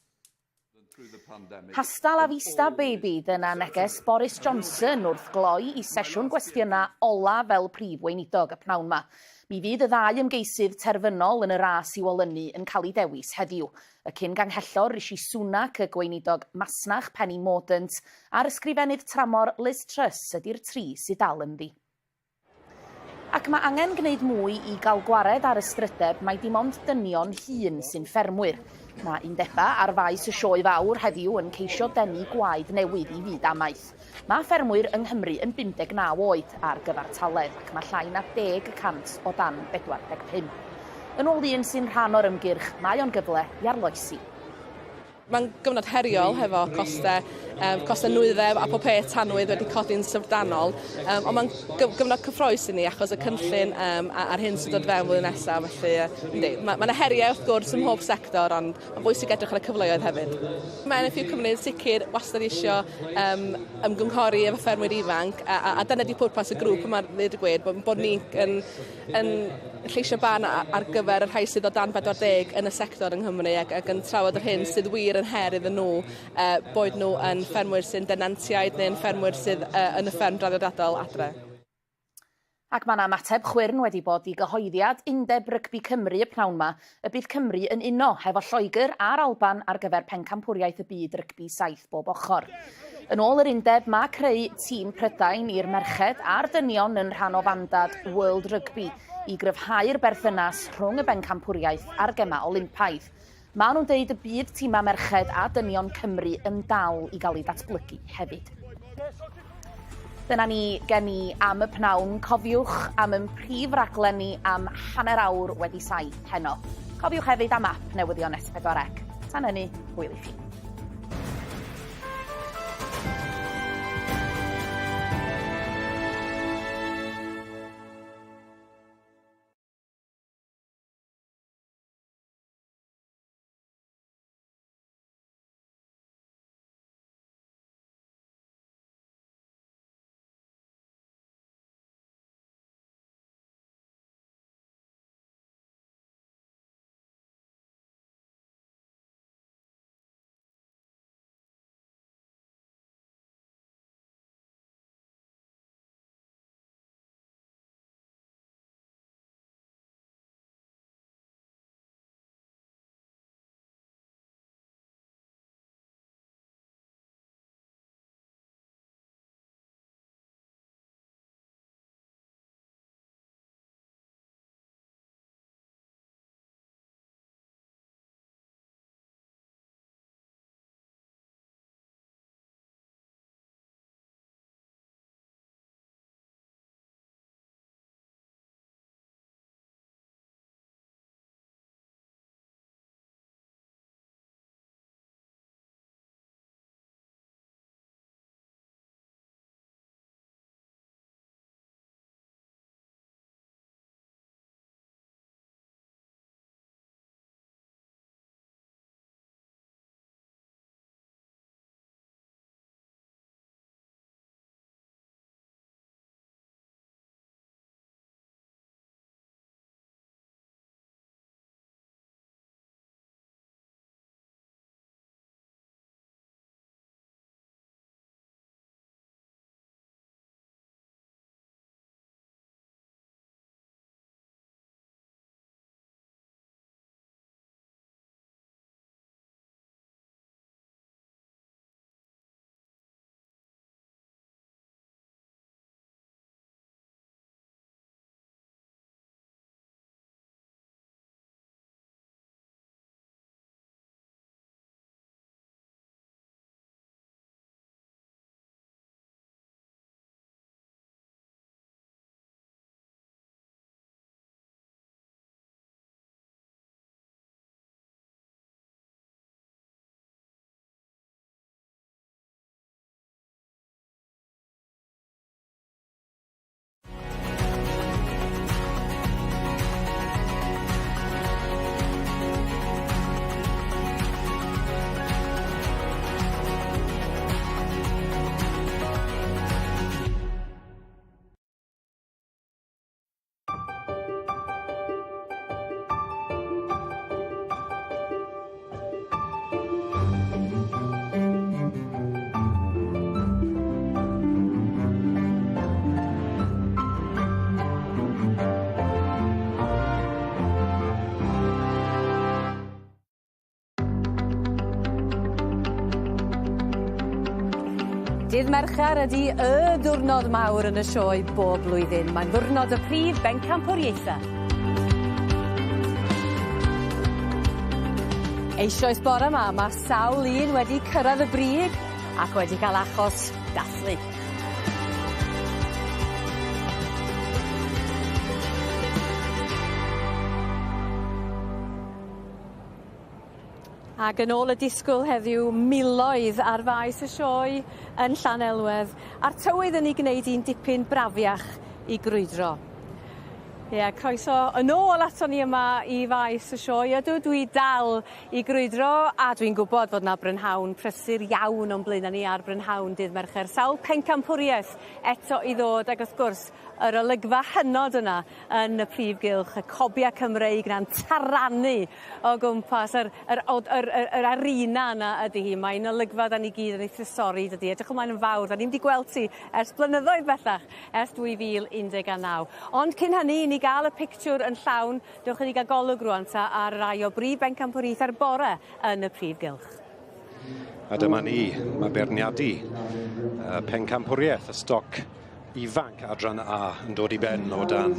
Hasta la vista baby, dyna neges Boris Johnson wrth gloi i sesiwn gwestiynau ola fel prif weinidog y pnawn 'ma. Mi fydd y ddau ymgeisydd terfynol yn y ras i'w olynu yn cael eu dewis heddiw. Y cyn-ganghellor Rishi Sunak, y gweinidog masnach Penny Mordaunt a'r ysgrifennydd tramor Liz Truss ydi'r tri sydd dal ynddi. Ac mae angen gwneud mwy i gael gwared ar y strydeb mai dim ond dynion hŷn sy'n ffermwyr. Mae undebau ar faes y Sioe Fawr heddiw yn ceisio denu gwaed newydd i fyd amaeth. Mae ffermwyr yng Nghymru yn 59 oed ar gyfartaledd ac mae llai na deg y cant o dan 45. Yn ôl un sy'n rhan o'r ymgyrch, mae o'n gyfle i arloesi. Mae'n gyfnod heriol hefo costau, um, costau nwyddau a pob peth tanwydd wedi codi'n syfrdanol. Um, ond mae'n gyfnod cyffroes i ni achos y cynllun um, a'r hyn sy'n dod fewn flwyddyn nesaf. Felly, yndi, mae yna heriau wrth gwrs ym mhob sector, ond mae'n bwysig edrych ar y cyfleoedd hefyd. Mae NFU Cymru yn sicr wastad eisiau um, ymgynghori efo ffermwyr ifanc, a, a, a dyna di pwrpas y grŵp yma, ddweud y gwir, bod, bod ni yn, yn lleisio barn ar gyfer y rhai sydd o dan 40 yn y sector yng Nghymru ac, ac yn trafod yr hyn sydd wir yn her iddyn nhw, uh, boed nhw yn ffermwyr sy'n denantiaid neu'n ffermwyr sydd uh, yn y fferm draddodiadol adre. Ac mae 'na ymateb chwyrn wedi bod i gyhoeddiad Undeb Rygbi Cymru y pnawn 'ma y bydd Cymru yn uno hefo Lloegr a'r Alban ar gyfer Pencampwriaeth y Byd Rygbi Saith Bob Ochr. Yn ôl yr undeb, mae creu tîm Prydain i'r merched a'r dynion yn rhan o fandad World Rugby i gryfhau'r berthynas rhwng y bencampwriaeth a'r Gemau Olympaidd. Maen nhw'n deud y bydd timau merched a dynion Cymru yn dal i gael eu datblygu hefyd. Dyna ni gen i am y pnawn. Cofiwch am yn prif raglen ni am 7:30 heno. Cofiwch hefyd am ap newyddion S4C. Tan hynny, hwyl i chi. Dydd Mercher ydy y diwrnod mawr yn y sioe bob blwyddyn. Mae'n ddiwrnod y prif bencampwriaethau. Eisoes bore yma, mae sawl un wedi cyrraedd y brig ac wedi cael achos dathlu. Ac yn ôl y disgwyl heddiw, miloedd ar faes y sioe yn Llanelwedd, a'r tywydd yn ei gwneud hi'n dipyn brafiach i grwydro. Ie, croeso yn ôl aton ni yma i faes y sioe. Ydw, dwi dal i grwydro a dwi'n gwybod fod 'na brynhawn prysur iawn o'n blaenau ni ar brynhawn dydd Mercher. Sawl pencampwriaeth eto i ddod ac wrth gwrs yr olygfa hynod yna yn y prif gylch, y cobia Cymreig 'na'n taranu o gwmpas yr yr od yr yr yr arena yna ydi hi. Mae'n olygfa 'dan ni gyd yn ei thrysori dydi? Edrych ymlaen yn fawr. 'Dan ni'm 'di gweld ti ers blynyddoedd bellach, ers 2019. Ond cyn hynny, i ni ga'l y pictiwr yn llawn, dewch i ni ga'l golwg rŵan ta ar rai o brif bencampwriaethau'r bore yn y prif gylch. A dyma ni, mae beirniadu pencampwriaeth y stoc ifanc adran A yn dod i ben o dan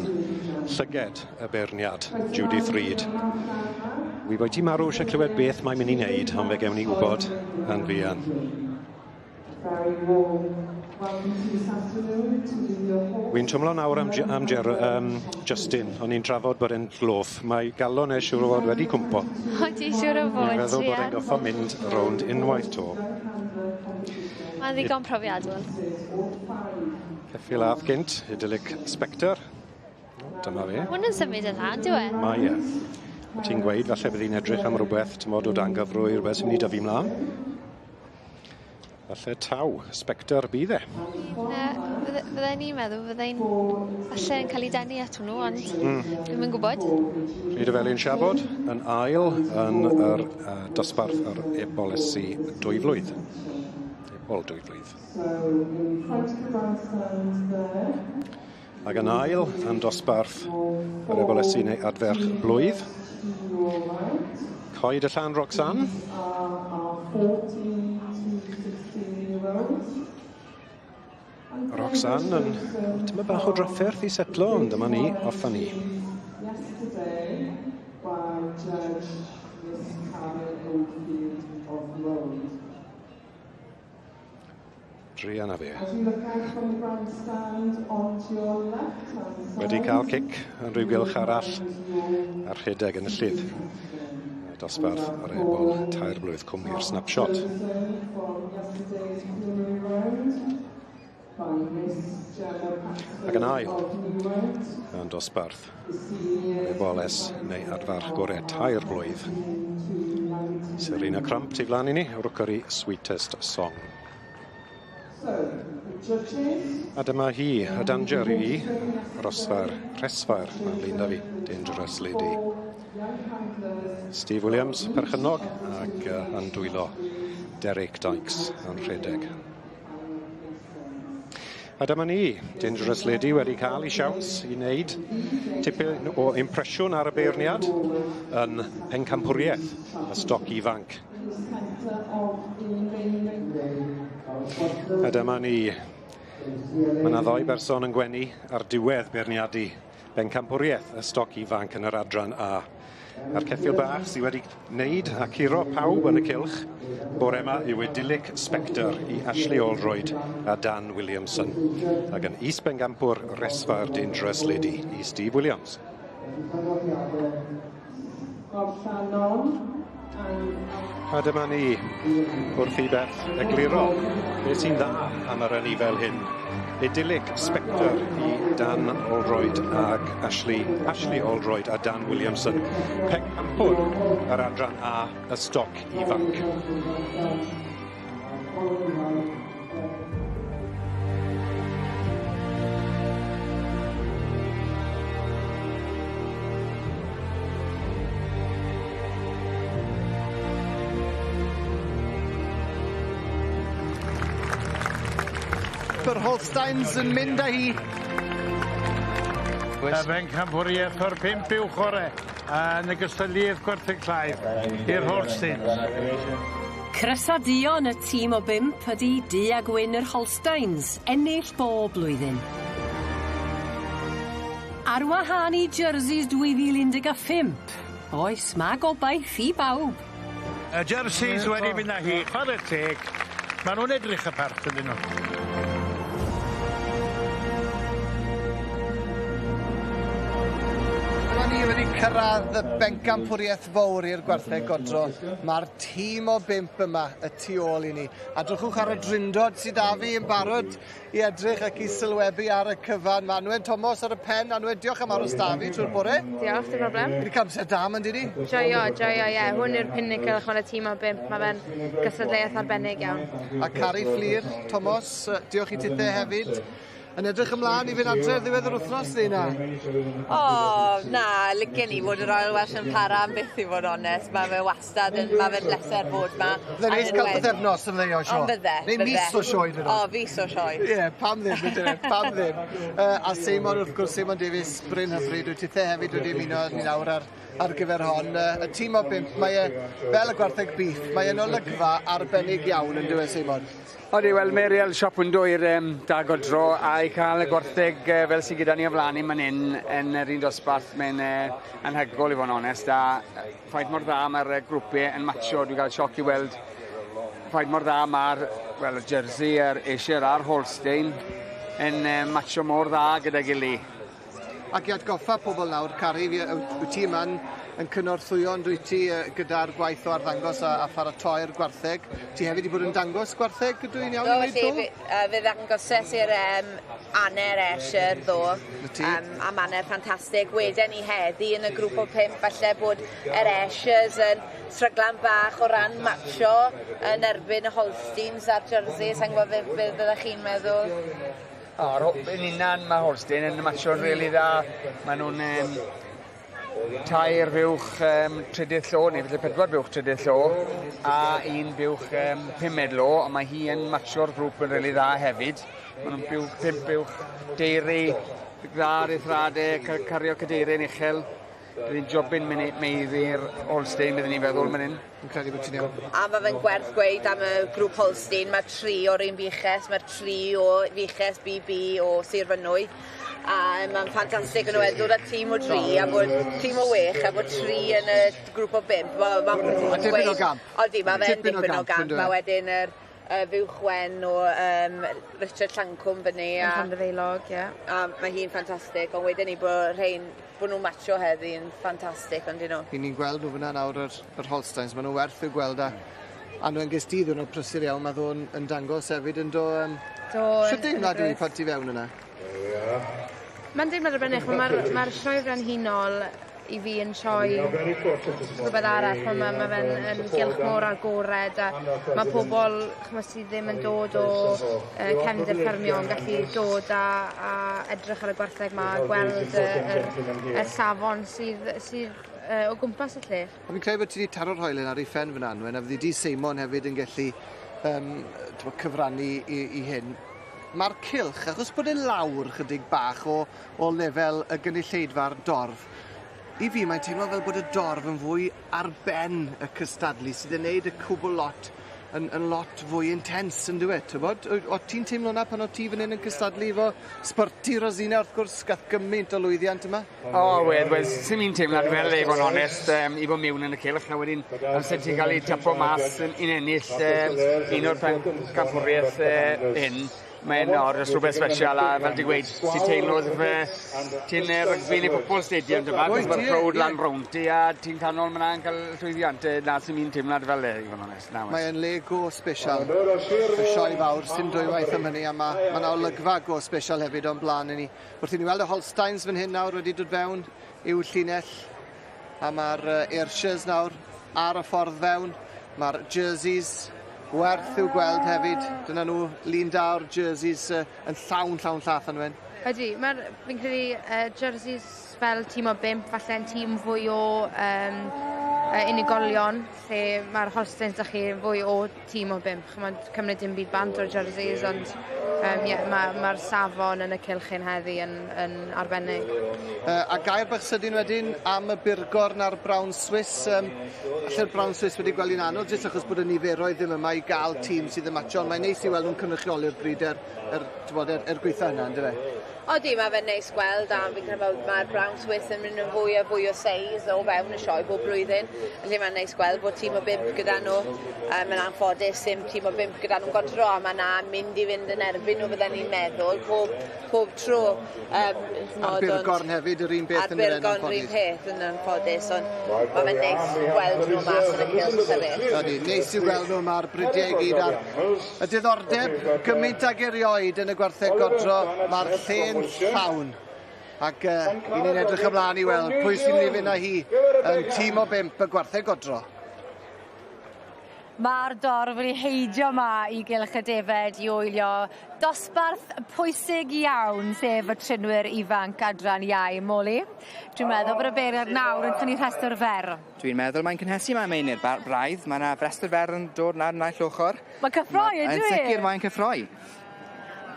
llyged y beirniad, Judith Reid. Wi wedi marw eisiau clywed beth mae'n mynd i wneud, ond fe gewn ni wybod yn fuan. Wi'n twmlo nawr am, am Ger um, Justin, o'n i'n trafod bod e'n gloff. Mae galon e siŵr o fod wedi cwmpo. Odi, siŵr o fod, Dwi'n meddwl bod e'n goffo mynd rownd unwaith to. Mae'n ddigon profiadol. Ceffyl ath gynt, Idyllic Spectre. Dyma fe. Hwn yn symud yn dda, dyw e? Mae e. Ti'n gweud, falle bydd hi'n edrych am rhywbeth, tymod o dan gyfrwy, rhywbeth sy'n mynd i dyfu mlaen. Falle taw, Spectre bydd e. Fydden ni'n meddwl, fydden falle yn cael ei denu at hwnnw, ond ddim yn gwybod. Rhyd y Felin Siabod yn ail yn yr dosbarth yr ebolesi 2 flwydd. Ebol 2 flwydd. Ac yn ail yn dosbarth yr ebolesi neu adferch blwydd. Coed y Llan Roxanne. Roxanne yn tyma bach o drafferth i setlo, ond dyma ni, off â ni. Druan â fe. Wedi cael cic yn rhyw gylch arall a'r rhedeg yn y llydd. Dosbarth yr ebol 3 blwydd cwmni'r Snapshot. Ac yn ail yn dosbarth yr eboles neu adfarch gorau 3 blwydd. Serena Crump tu flaen i ni, Rookery Sweetest Song. A dyma hi, y danger i fi, Rosfair, Rhesfair, mae'n flin da fi, Dangerous Lady. Steve Williams, perchennog, ac yn dwylo Derek Dykes yn rhedeg. A dyma ni, Dangerous Lady wedi cael ei siawns i wneud tipyn o impresiwn ar y beirniad yn pencampwriaeth y stoc ifanc. A dyma ni, mae yna ddoi berson yn gwenu ar diwedd beirniadu bencampwriaeth y stoc ifanc yn yr adran A. A'r ceffyl bach sydd wedi wneud a curo pawb yn y cylch bore yma yw Idyllic Spectre i Ashley Oldroyd a Dan Williamson. Ac yn is-bencampwr Resfa'r Dangerous Lady i Steve Williams. A dyma ni wrth i Beth egluro beth sy'n dda am yr anifail hyn. Idyllic Spectre i Dan Oldroyd ag Ashley Oldroyd a Dan Williamson. Pencampwr yr adran A, y stoc ifanc. Yr Holsteins yn mynd â hi. Y bencampwriaeth o'r 5 uwch orau yn y gystadleuaeth gwartheg llaeth i'r Holsteins. Crysaduon y tîm o 5 ydy du a gwyn yr Holsteins, ennill bob blwyddyn. Ar wahân i jerseys 2015, oes, mae gobaith i bawb. Y jerseys wedi mynd â hi, chwarae teg. Maen nhw'n edrych y part ydyn nhw. Dyma ni wedi cyrraedd y bencampwriaeth fawr i'r gwartheg godro. Mae'r tîm o 5 yma y tu ôl i ni. A drychwch ar y drindod sydd â fi yn barod i edrych ac i sylwebu ar y cyfan. Mae Anwen Thomas ar y pen. Anwen, diolch am aros da fi trwy'r bore. Diolch, dim problem. Wedi cael amser da, ma'n di? Joio, joio, ie. Yeah. Hwn yw'r pinnacle chwarae tîm o 5. Mae fe'n gystadleuaeth arbennig iawn. A Cari Fflur, Thomas, diolch i tithe hefyd. Yn edrych ymlaen i fynd adre ddiwedd yr wythnos neu na? O, na, licen i fod y Royal Welsh yn para am byth i fod onest. Mae fe wastad yn, mae fe'n bleser bod ma. Fydde'n neis cael pythefnos yn dde o sioe. O, fydde. Neu mis o sioe, dyn nhw. O, fis o sioe. Ie, pam ddim, ydyn nhw, pam ddim. A Seimon, wrth gwrs, Seimon Davies, Bryn Hyfryd, wyt tithe hefyd wedi ymuno ni nawr ar gyfer hon. Y tîm o 5, mae e fel y gwartheg beef, mae e'n olygfa arbennig iawn yn dywe, Seimon. Odi, wel, mae real siop window i'r da godro a i cael y gwartheg fel sydd gyda ni o flaen ni man hyn yn yr un dosbarth, mae'n anhygoel i fod yn onest, a ffaith mor dda mae'r grwpiau yn matcho. Dwi'n cael sioc i weld ffaith mor dda mae'r well, y Jersey, yr Ayrshire a'r Holstein yn matcho mor dda gyda'i gilydd. Ac i atgoffa pobl nawr, Cari, wyt ti yma'n yn cynorthwyo yn dwyt ti gyda'r gwaith o arddangos a pharatoi'r gwartheg. Ti hefyd wedi bod yn dangos gwartheg, ydw i'n iawn i wneud ddo? Do, fe ddangoses i'r Aner Ayrshire ddo. A maner ffantastig. Wedyn ni heddi yn y grŵp o 5, falle bod yr Ayrshires yn stryglan bach o ran matcho yn erbyn y Holsteins a'r Jerseys. Sa'n gwybod beth fyddech chi'n meddwl? O, yn unan mae Holstein yn matcho'n rili dda. Maen nhw'n 3 fuwch trydydd llo, neu falle 4 fuwch trydydd llo, a 1 fuwch pumed llo, ond mae hi yn matcho'r grŵp yn rili dda hefyd. Maen nhw'n 5 fuwch deiri, dda ar ei thradau, cario cadeiriau'n uchel. Bydd hi'n jobyn meiddi'r Holstein, byddwn ni'n feddwl, man hyn. Dwi'n credu bod ti'n iawn. A mae fe'n gwerth gweud am y grŵp Holstein, mae 3 o'r un fuches, mae'r 3 o fuches BB o Sir Fynwy. A mae'n ffantastig yn oed dod â tîm o 3 a bod tîm o 6 a bod 3 yn y grŵp o 5. Mae'n dipyn o gamp. Odi, mae fe'n dipyn o gamp. Mae wedyn yr fuwch wen o Richard Llancwm fyny. Yn Llandyfeilog, ie. A mae hi'n ffantastig, ond wedyn ni bod rhain, bod nhw'n matcho heddi yn ffantastig, ond dyn nhw. I ni'n gweld nhw fyna nawr, yr Holsteins, maen nhw werth i'w gweld a Anwen ges di ddwrnod prysur iawn, mae ddo'n yn dangos hefyd yn do... Do. Shwt deimlad yw i pan ti fewn yna? Mae'n deimlad arbennig, mae'r sioe frenhinol i fi yn sioe rhywbeth arall, mae fe'n yn gylch mor agored a mae pobl sydd ddim yn dod o cefndir ffermio yn gallu dod a edrych ar y gwartheg ma a gweld y safon sydd o gwmpas y lle. A fi'n credu bod ti wedi taro'r hoelen ar ei phen fyna, Anwen, a fyddi di Seimon hefyd yn gallu cyfrannu i hyn. Mae'r cylch, achos bod e'n lawr chydig bach o lefel y gynulleidfa'r dorf, i fi mae'n teimlo fel bod y dorf yn fwy ar ben y cystadlu sydd yn neud y cwbl lot yn lot fwy intense yn dyw e, tybod? O ti'n teimlo na pan o ti fan hyn yn cystadlu efo Sbyrty Rosina, wrth gwrs, gath gymaint o lwyddiant yma? O, wel, sy'n mi'n teimlad fel, i fod yn onest, i fod mewn yn y cylch, a wedyn amser ti'n cael ei tapo mas yn ennill un o'r pencampwriaeth hyn. Mae'n rhywbeth special a fel ti'n gweud, ti'n teimlo ti'n rygbi neu football stadium dyma, mae'r crowd lan rownd ti a ti'n canol myna yn cael llwyddiant. Na, sy'n mi'n teimlad fel e, i fod yn onest. Mae'n le go special, y sioe fawr sy'n dwywaith am hynny, a mae yna olygfa go special hefyd o'n blaen i ni. Wrth i ni weld y Holsteins fan hyn nawr wedi dod fewn i'w llinell, a mae'r Ayrshires nawr ar y ffordd fewn, mae'r jerseys werth i'w gweld hefyd. Dyna nhw, lun da o'r jerseys yn llawn llath Anwen. Ydy, fi'n credu jerseys fel tîm o 5, falle'n tîm fwy o unigolion, lle mae'r Holsteins da chi fwy o tîm o 5. Mae'n cymryd dim byd bant o'r jerseys, ond Yeah, mae'r safon yn y cylch hyn heddi yn arbennig. A gair bach sydyn wedyn am y Burgorn a'r Brown Swiss. Alle'r Brown Swiss wedi gweld hi'n anodd jyst achos bod y niferoedd ddim yma i gael tîm sydd yn matcho, ond mae'n neis i weld nhw'n cynrychioli'r bryd er gweitha hynna, yndyfe? Odi, mae fe'n neis gweld, a fi'n credu bod mae'r Brown Swiss yn mynd yn fwy a fwy o seis o fewn y sioe bob blwyddyn. Felly mae'n neis gweld bod tîm o 5 gyda nhw. Mae'n anffodus sim tîm o 5 gyda nhw'n godro, a mae na mynd i fynd yn erbyn nhw fydden ni'n meddwl pob tro. A'r Burgorn hefyd yr un beth yn yr anffodus. A'r Burgorn yr un peth yn anffodus, ond mae fe'n neis gweld nhw mas yn y cylch hefyd. Odi, neis i weld nhw ma'r bridiau i gyd ar y diddordeb gymaint ag erioed yn y gwartheg godro, mae'r lle'n llawn. Ac i ni'n edrych ymlaen i weld pwy sy'n mynd i fynd â hi yn tîm o 5 y gwartheg godro. Mae'r dorf wedi heidio 'ma i gylch y defed i wylio dosbarth pwysig iawn, sef y trinwyr ifanc adran iau. Moli, dwi'n meddwl bod y beirniad nawr yn tynnu rhestr fer. Dwi'n meddwl mae'n cynhesu 'ma, Meinir, braidd. Mae yna rhestr fer yn dod nawr naill ochr. Mae'n cyffroi, yndyw i? Yn sicr mae'n cyffroi.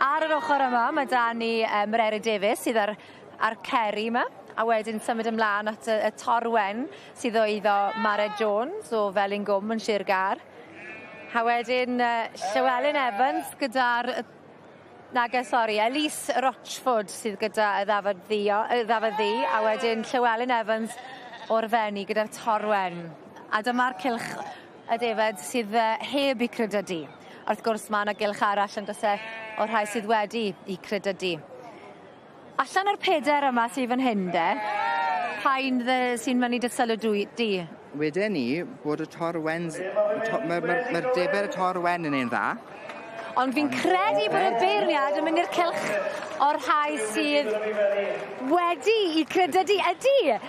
Ar yr ochr yma, mae da ni Mererid Davies sydd ar Ceri yma, a wedyn symud ymlaen at y Torwen sydd o iddo Mared Jones o Felin Gwm yn Sir Gâr. A wedyn Llywelyn Evans gyda'r... Nage, sori, Elise Rochford sydd gyda y ddafad ddu, a wedyn Llywelyn Evans o'r Fenni gyda'r Torwen. A dyma'r cylch y defed sydd heb eu credydu. Wrth gwrs mae yna gylch arall yn does e o'r rhai sydd wedi eu credydu. Allan o'r 4 yma sydd fan hyn de, pa'n sy'n mynd i dy sylw di? Weden ni bod y Torwens, mae'r defed y Torwen yn un dda. Ond fi'n credu bod y beirniad yn mynd i'r cylch o'r rhai sydd wedi eu credydu. Ydy!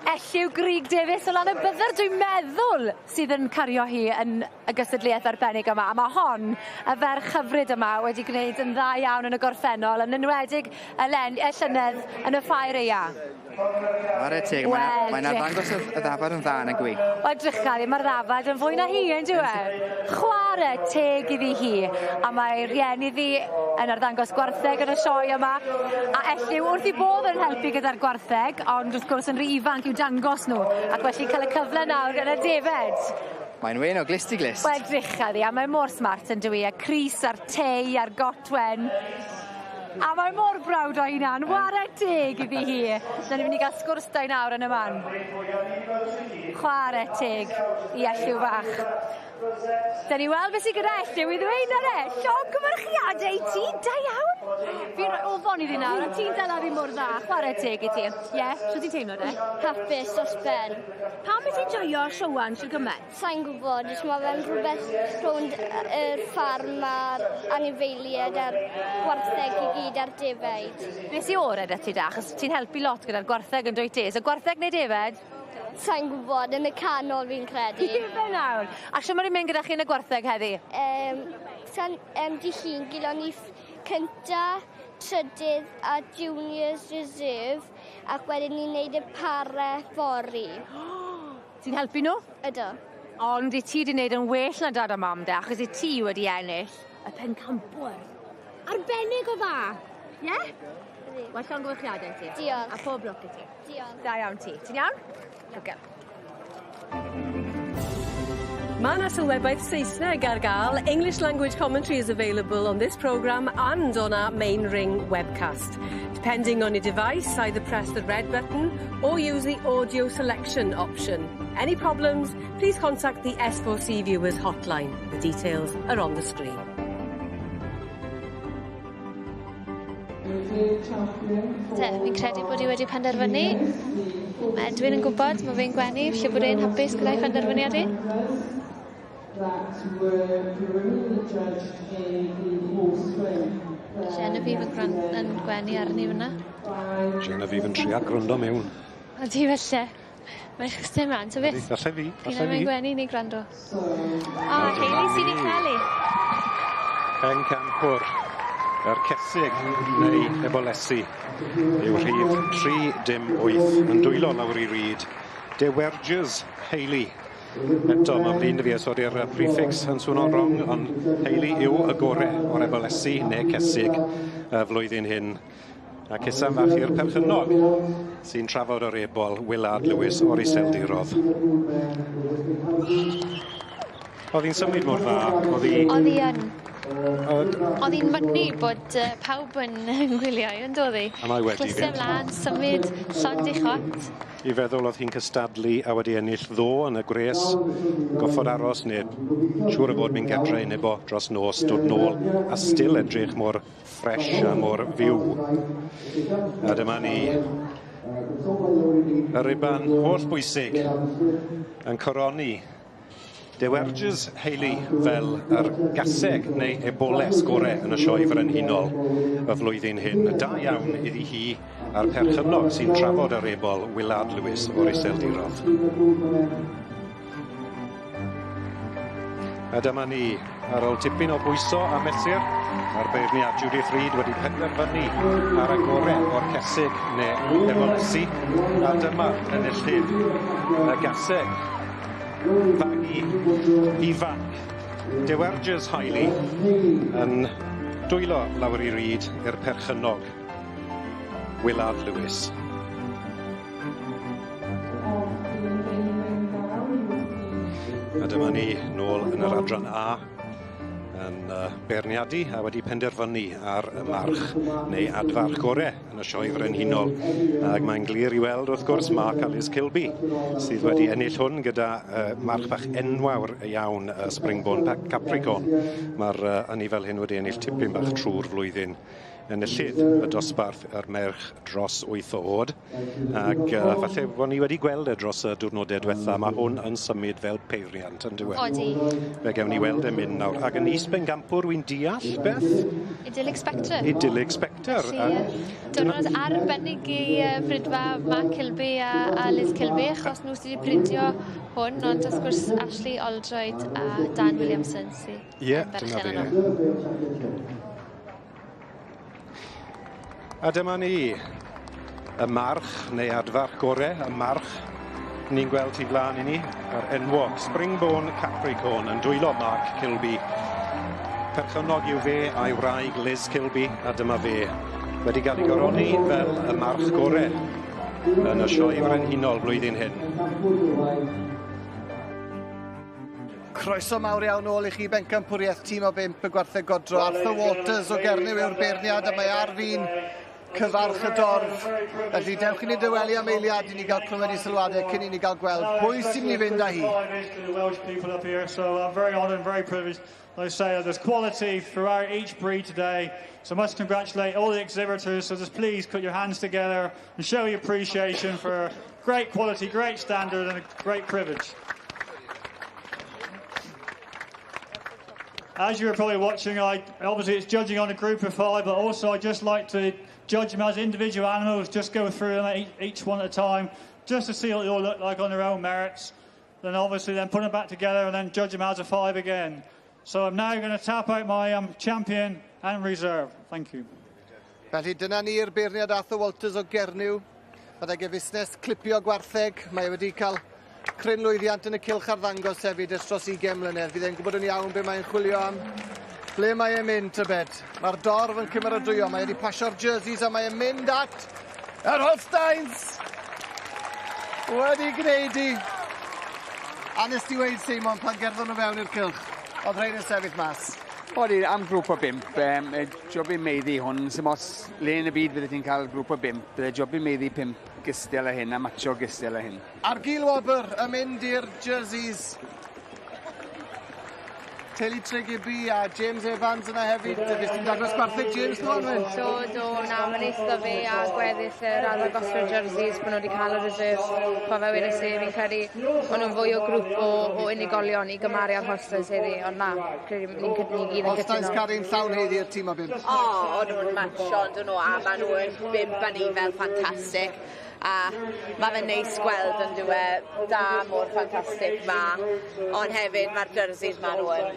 Elliw Grug Davies o lan y byddar, dwi'n meddwl, sydd yn cario hi yn y gystadleuaeth arbennig yma. A mae hon, y ferch hyfryd yma, wedi gwneud yn dda iawn yn y gorffennol, yn enwedig y llynedd yn y ffair eia. Ware teg, mae'n arddangos y ddafad yn dda yn y gwi. Wel, drycha, mae'r ddafad yn fwy na hi, yn dyw e? Chware teg iddi hi, a mae rhieni ddi yn arddangos gwartheg yn y sioe yma. A Elliw wrth i bodd yn helpu gyda'r gwartheg, ond wrth gwrs yn rhy ifanc i'w dangos nhw, ac felly cael y cyfle nawr yn y defed. Mae'n wen o glust i glust. Wel, drycha ddi, a mae mor smart yn dyw i, a crys a'r tei a'r gotwen. A mae mor browd o hunan, ware teg iddi hi. Na ni'n mynd i gael sgwrs da i nawr yn y man. Chware teg i Elliw fach. Da ni weld beth sydd gyda Elliw i ddweud na re. Llongyfarchiadau i ti, da iawn. Fi'n rhoi ofon iddi nawr, a ti'n dala fi mor dda. Chware teg i ti. Ie, shwt ti'n teimlo de? Hapus dros ben. Pam wyt ti'n joio siowan shwt gymaint? Sa'n gwybod, jyst mae fe'n rhywbeth rownd yr ffarm a'r anifeiliaid a'r gwartheg i gyd a'r defaid. Beth sy orau 'da ti da? Achos ti'n helpu lot gyda'r gwartheg yn dwyt ti. So gwartheg neu defed? Sa'n gwybod, yn y canol fi'n credu. Ife nawr. A shwt mae'n mynd gyda chi yn y gwartheg heddi? Di Llun, gilon ni cynta, trydydd a Juniors Reserve, ac wedyn ni'n neud y pare fory. Ti'n helpu nhw? Ydw. Ond i ti wedi wneud yn well na dad a mam de, achos i ti wedi ennill y pencampwr. Arbennig o dda. Ie? Yeah? Wel, llongyfarchiadau i ti. Diolch. A pob lwc i ti. Diolch. Da iawn ti. Ti'n iawn? Good girl. Mae yna sylwebaeth Saesneg ar gael. English language commentary is available on this programme and on our main ring webcast. Depending on your device, either press the red button or use the audio selection option. Any problems, please contact the S4C Viewers hotline. The details are on the screen. Te, fi'n credu bod hi wedi penderfynu. Mae Edwin yn gwybod, mae fe'n gwenu, felly bod e'n hapus gyda'i phenderfyniad hi. Genevieve yn gwenu arni fyna. Genevieve yn trio gwrando mewn. Ydy felly. Mae'n chwistio ymlaen, ta beth? Falle fi, falle fi. P'un mae'n gwenu neu gwrando. O, Hayley sydd wedi cael ei. Pencampwr. Yr cesig neu ebolesi yw rhif 3-8 yn dwylo Lowri Reid. Dewerges Hayley. Eto, mae'n flin fi os oeddi'r prefix yn swno'n wrong, ond Hayley yw y gore o'r ebolesi neu cesig y flwyddyn hyn. A cusan fach i'r perchennog sy'n trafod yr ebol Willard Lewis o'r Iseldirodd. Oedd hi'n symud mor dda, oedd hi... Oedd hi yn. Oedd hi'n mynnu bod pawb yn gwylio hi, yn doedd hi? A mae wedi Clustiau mlaen, symud, llond ei chot. I feddwl oedd hi'n cystadlu a wedi ennill ddo yn y gwres, goffod aros neu siŵr o fod mynd gatre neu bo dros nos, dod nôl a still edrych mor ffresh a mor fyw. A dyma ni y riban holl bwysig yn coroni Dewerges Hayley fel yr gaseg neu eboles gore yn y sioe frenhinol y flwyddyn hyn. Da iawn iddi hi a'r perchennog sy'n trafod yr ebol Willard Lewis o'r Iseldirodd. A dyma ni, ar ôl tipyn o bwyso a mesur, a'r beirniad Judith Reid wedi penderfynu ar y gore o'r cesig neu ebolesi, a dyma enillydd y gaseg fagu ifanc Dewerges Hayley yn dwylo lawr i ryd i'r perchennog Willard Lewis. A dyma ni nôl yn yr adran A yn beirniadu a wedi penderfynu ar y march neu adfarch gore yn y sioe frenhinol. Ac mae'n glir i weld wrth gwrs Mark a Liz Kilby sydd wedi ennill hwn gyda march bach enwawr iawn Springbone Capricorn. Mae'r anifail hyn wedi ennill tipyn bach trwy'r flwyddyn. Enillydd y dosbarth yr merch dros 8 o oed. Ac falle bod ni wedi gweld e dros y diwrnodau diwetha, mae hwn yn symud fel peiriant yn dyw e? Odi. Fe gewn ni weld e'n mynd nawr. Ac yn is-bencampwr wy'n deall, Beth? Idyllic Spectre. Idyllic Spectre. Felly, diwrnod arbennig i Brydfa Mark Kilby a Liz Kilby, achos nhw sydd wedi bridio hwn, ond wrth gwrs Ashley Oldroyd a Dan Williamson sydd yn berchen arno. A dyma ni, y march neu adfarch gore, y march ni'n gweld tu flaen i ni, yr enwog Springbone Capricorn yn dwylo Mark Kilby. Perchennog yw fe a'i wraig Liz Kilby, a dyma fe wedi cael ei goroni fel y march gore yn y sioe frenhinol blwyddyn hyn. Croeso mawr iawn ôl i chi bencampwriaeth tîm o 5 y gwartheg godro. Arthur Waters o Gernyw yw'r beirniad a mae ar fin cyfarch y dorf. Felly dewch i ni dywelu am eiliad i ni gael clywed i sylwadau cyn i ni gael gweld pwy sy'n mynd i fynd â hi. Welsh people up here, so I'm very honoured and very privileged. Like I say, there's quality throughout each breed today, so I must congratulate all the exhibitors. So just please put your hands together and show your appreciation for great quality, great standard, and a great privilege. As you were probably watching, obviously it's judging on a group of 5, but also I just like to judge them as individual animals, just go through them each one at a time, just to see what they all look like on their own merits. Then obviously then put them back together and then judge them as a 5 again. So I'm now going to tap out my champion and reserve. Thank you. Felly dyna ni'r beirniad Arthur Walters o Gernyw. Byddai ge fusnes clipio gwartheg. Mae wedi cael cryn lwyddiant yn y cylch arddangos hefyd ers dros 20 mlynedd. Fydd e'n gwybod yn iawn be mae'n chwilio am. Ble mae e'n mynd, tybed? Mae'r dorf yn cymeradwyo. Mae wedi pasio'r jerseys a mae e'n mynd at yr Holsteins! Wedi gwneud i. A nes ti weud, Seimon, pan gerddon nhw fewn i'r cylch, oedd rhain yn sefyll mas? Odi, am grŵp o 5, job i'n meiddi hwn, sy'n os le yn y byd fydde ti'n cael grŵp o 5, bydde job i'n meiddi 5 gystel a hyn a matcho gystel a hyn. A'r gil wobr yn mynd i'r jerseys. Teulu Tregibi a James Evans yna hefyd. Fes ti'n dangos gwartheg James ddo, Anwen? Do, na, mae'n eitha fi a gweddill yr arddangoswyr jerseys bod nhw wedi cael y reserves. Pa fe wedes i, fi'n credu maen nhw'n fwy o grŵp o unigolion i gymaru â'r Holsteins heddi, ond na, credu ni'n ni gyd yn cytuno. Holsteins caru'n llawn heddi i'r tîm o 5. O, o'n nhw'n matcho, ond nhw, a maen nhw'n 5 a ni fel ffantastig. A mae fe'n neis gweld yn dyw e da mor ffantastig ma, ond hefyd mae'r jerseys ma nhw yn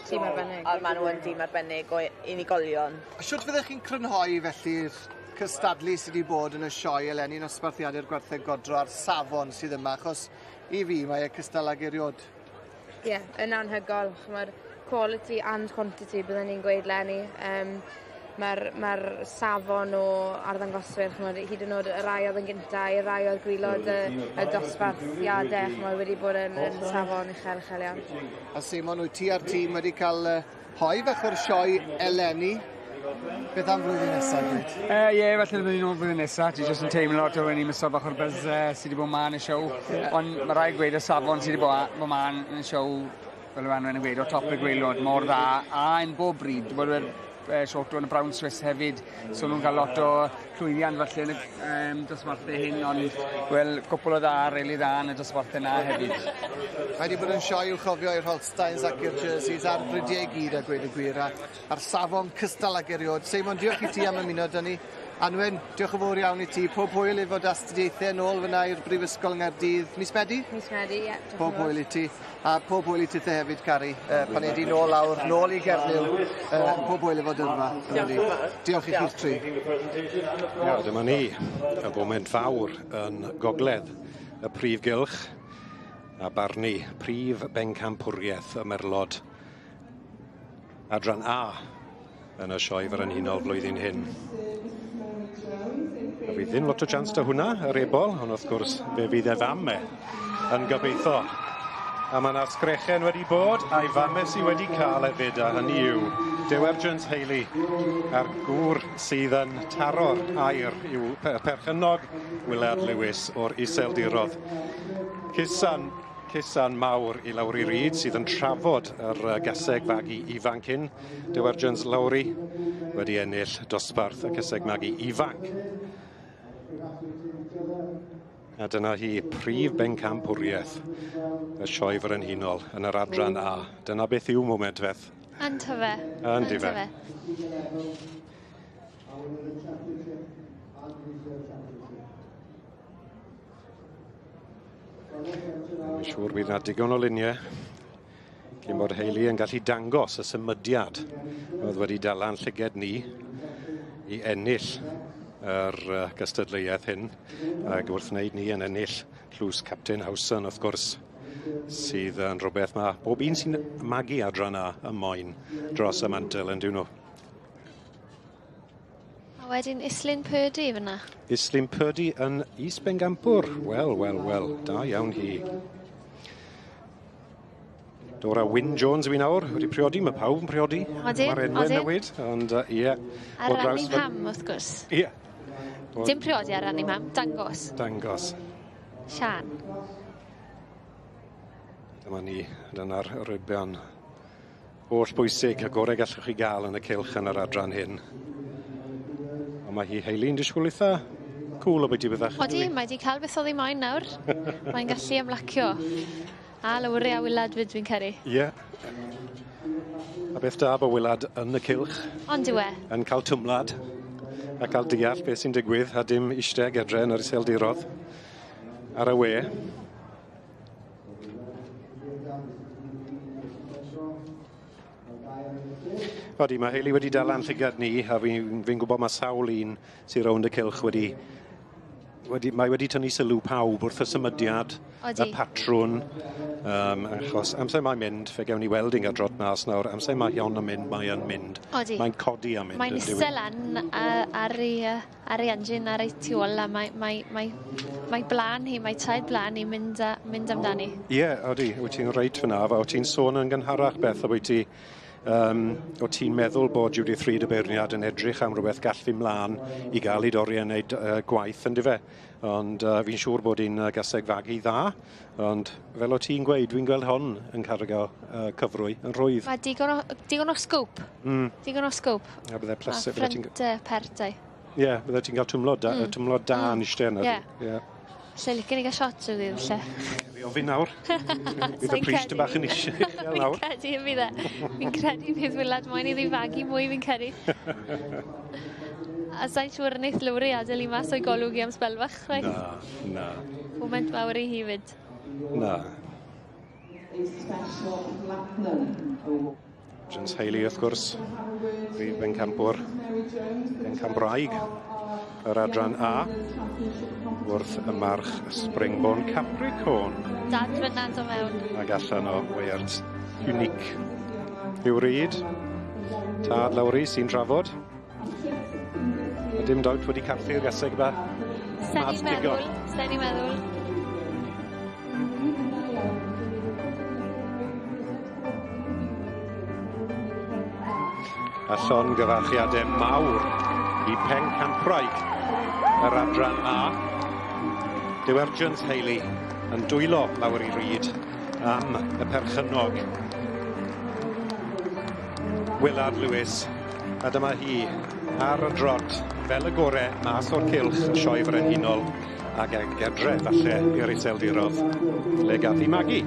tîm arbennig. Ond ma nhw yn dîm arbennig o unigolion. Shwt fyddech chi'n crynhoi felly'r cystadlu sydd wedi bod yn y sioe eleni nosbarthiadau'r gwartheg godro a'r safon sydd yma, achos i fi mae e cystal ag eriod. Ie, yeah, yn anhygoel. Mae'r quality and quantity byddwn ni'n gweud leni. Mae'r ma safon o arddangoswyr, ch'mod, hyd yn oed y rai oedd yn gynta, i'r rai oedd gwylod y, y dosbarthiadau, ch'mod, wedi bod yn, yn safon uchel, uchel iawn. A Simon, wyt ti a'r tîm wedi cael hoi fach o'r sioe eleni? Beth am flwyddyn nesaf, dweud? Ie, yeah, falle byddwn ni'n ôl flwyddyn nesaf. Ti jyst yn teimlo taw ni miso bach o'r buzz sydd wedi bod ma'n y siow. Ond mae rhaid gweud y safon sydd wedi bod ma'n yn y siow, fel yw Anwen yn gweud, o top y gwaelod, mor dda, a yn bob bryd, bod yr short one, y Brown Swiss hefyd, so nhw'n cael lot o llwyddiant falle yn y dosbarthau hyn, ond wel, cwpl o dda, rili dda yn y dosbarthau na hefyd. Mae wedi bod yn sioe i'w chofio i'r Holsteins ac i'r Jerseys a'r bridiau i gyd a gweud y gwir, a'r safon cystal ag eriod. Seimon, diolch i ti am ymuno 'da ni. Anwen, diolch yn fawr iawn i ti. Pob hwyl efo dy astudiaethau nôl fyna i'r Brifysgol yng Nghaerdydd. Mis Medi? Mis Medi, ie. Pob hwyl i ti. A pob hwyl i tithe hefyd, Cari. Pan ei di nôl lawr, nôl i Gernyw. Pob hwyl efo dyrfa. Diolch i chi'r tri. Ia, dyma ni. Y foment fawr yn gogledd y prif gylch a barnu prif bencampwriaeth y Merlod. Adran A yn y sioe frenhinol flwyddyn hyn. A fydd ddim lot o chance da hwnna, yr ebol, ond wrth gwrs fe fydd e fam e yn gobeithio. A mae yna sgrechen wedi bod, a'i fame sydd wedi cael hefyd, a hynny yw Dewer Jones Haley, a'r gŵr sydd yn taro'r air i'w perchennog Willard Lewis o'r Iseldirodd. Cusan mawr i Lowri Reid sydd yn trafod yr gaseg fagu ifanc hyn. Dewer Jones Lowri wedi ennill dosbarth y caseg magu ifanc. A dyna hi prif bencampwriaeth y sioe frenhinol yn yr adran A. Dyna beth yw moment feth. Yntyfe. Yndyfe. Dwi'n siŵr bydd yna digon o luniau cyn bod Hayley yn gallu dangos y symudiad oedd wedi dala'n llyged ni i ennill yr gystadleuaeth hyn, ac wrth wneud ni yn ennill tlws Captain Howson wrth gwrs, sydd yn rhywbeth mae bob un sy'n magu adran A y moyn dros y mantel yn dyn nhw. A wedyn Islyn Purdy fyna. Islyn Purdy yn is-bengampwr. Wel, wel, wel, da iawn hi. Dora Wyn Jones yw hi nawr, wedi priodi, mae pawb yn priodi. Odyn, Mae'r enwau newid, ond ie. Ar ran ei mham, wrth gwrs. Ie. Dim priodi ar ran ei mham, dangos. Dangos. Sian. Dyma ni, dyna'r rybion holl bwysig, y gorau gallwch chi gael yn y cylch yn yr adran hyn. Ond mae hi Hayley'n disgwyl eitha cool o beth i byddach. Odi, mae di cael beth oedd hi moyn nawr. Mae'n gallu ymlacio. A Lowri a Willard fyd fi'n credu. Ie. A beth da bod Willard yn y cylch. Ond yw e. Yn cael twmlad a cael deall beth sy'n digwydd a dim eistedd gedre yn yr iseldirodd ar y we. Odi, mae Hayley wedi dal a'n llygad ni, a fi'n fi gwybod mae sawl un sy'n rownd y cylch wedi, mae wedi tynnu sylw pawb wrth y symudiad, y patrwn, achos amser mae'n mynd, fe gewn ni weld hi'n cael drot mas nawr, amser mae hon yn mynd, mae yn mynd. Odi. Mae'n codi a mynd. Mae'n isel lan ar ei engine, ar ei tu ôl, a mae blaen hi, mae traed blaen hi mynd, mynd amdani. Ie, yeah, odi, wyt ti'n reit fyna, o ti'n sôn yn gynharach beth, o wyt ti o ti'n meddwl bod Judith Reid y beirniad yn edrych am rhywbeth gall fi mlaen i gael ei dorri yn neud gwaith yn dyfe. Ond fi'n siŵr bod hi'n gaseg fagu dda, ond fel o ti'n gweud, dwi'n gweld hon yn cario cyfrwy yn rhwydd. Mae digon o scope. Digon o scope. A bydde pleser. A ffrynt pertau. Ie, bydde ti'n cael twmlo da, twmlo da yn eistedd yna. Ie. Lle licen i gael shot o ddydd, lle. Fi ofyn nawr. Bydd y pris dy bach yn eisiau nawr. Fi'n credu y bydd e. Fi'n credu bydd Willard moyn iddi fagu mwy, fi'n credu. A sa'n siŵr wneith Lowri adael i mas o'i golwg i am sbel fach, chwaith. Na, na. Moment mawr i hi fyd. Na. Jones Haley, wrth gwrs, prif bencampwr, bencampwraig yr adran A wrth y march Springborn Capricorn. Dad fyna'n dod mewn. Ac allan o weiart unique. Huw Reid, tad Lowri sy'n trafod. A dim dawt wedi carthu'r gaseg ba. Sen i'n meddwl, sen i'n meddwl. A llongyfarchiadau mawr i Pencampwraig yr adran A. Divergence Hayley yn dwylo Lowri Reid am y perchennog. Willard Lewis, a dyma hi ar y drot fel y gore mas o'r cylch y sioe frenhinol ac ag adre falle i'r Iseldirodd le gath hi magu.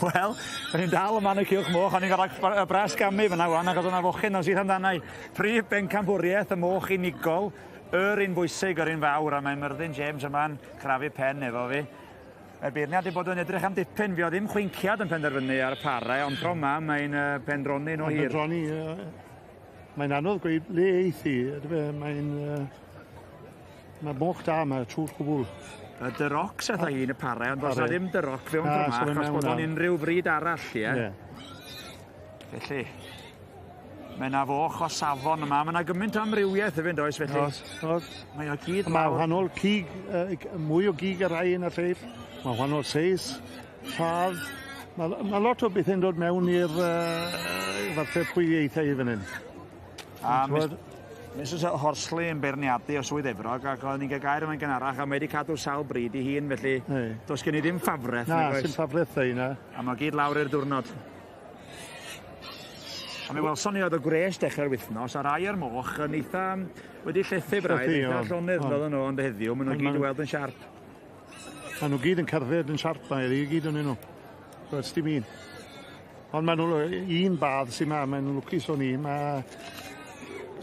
Wel, da ni'n dal yma yn y cylch moch, o'n i'n gorfod y bras gamu fyna wan, achos o'na fochyn o'n syth amdana i. Prif bencampwriaeth y moch unigol, yr un bwysig, yr un fawr, a mae Myrddin James yma'n crafu pen efo fi. Mae'r beirniad wedi bod yn edrych am dipyn, fi o ddim chwinciad yn penderfynu ar y parau, ond tro yma mae'n pendroni no hir. Pendroni, ie. Mae'n anodd gweud le eith hi. Mae'n mae moch da, mae trwy'r cwbl. Y Duroc sydd â hi'n y pare, ond does na ddim Duroc fewn ffordd yma, achos bod o'n unrhyw fryd arall, ie. Yeah. Felly, mae yna foch o safon yma, mae yna gymaint o amrywiaeth hefyd, oes, felly. Oes, oes. Mae o gyd Mae wahanol cig, mwy o gig ar rai yn y lleill, mae wahanol seis, lladd. Mae lot o bethau'n dod mewn i'r falle pwy eithaf i fan hyn. A Mrs Horsley yn beirniadu o Swydd Efrog ac oedden ni'n cael gair yma'n gynharach a mae wedi cadw sawl bryd i hun, felly does gen i ddim ffafreth. Na, sy'n ffafreth dda na. A mae gyd lawr i'r diwrnod. A mi welson ni oedd y gwres dechrau'r wythnos a rai o'r moch yn eitha wedi llethu braidd, eitha llonydd oedden nhw, ond heddiw maen nhw gyd i weld yn siarp. Maen nhw gyd yn cerdded yn siarp mae, i gyd yn nhw. Does dim un. Ond maen nhw, un badd sy'n ma, maen nhw'n lwcus o'n i, mae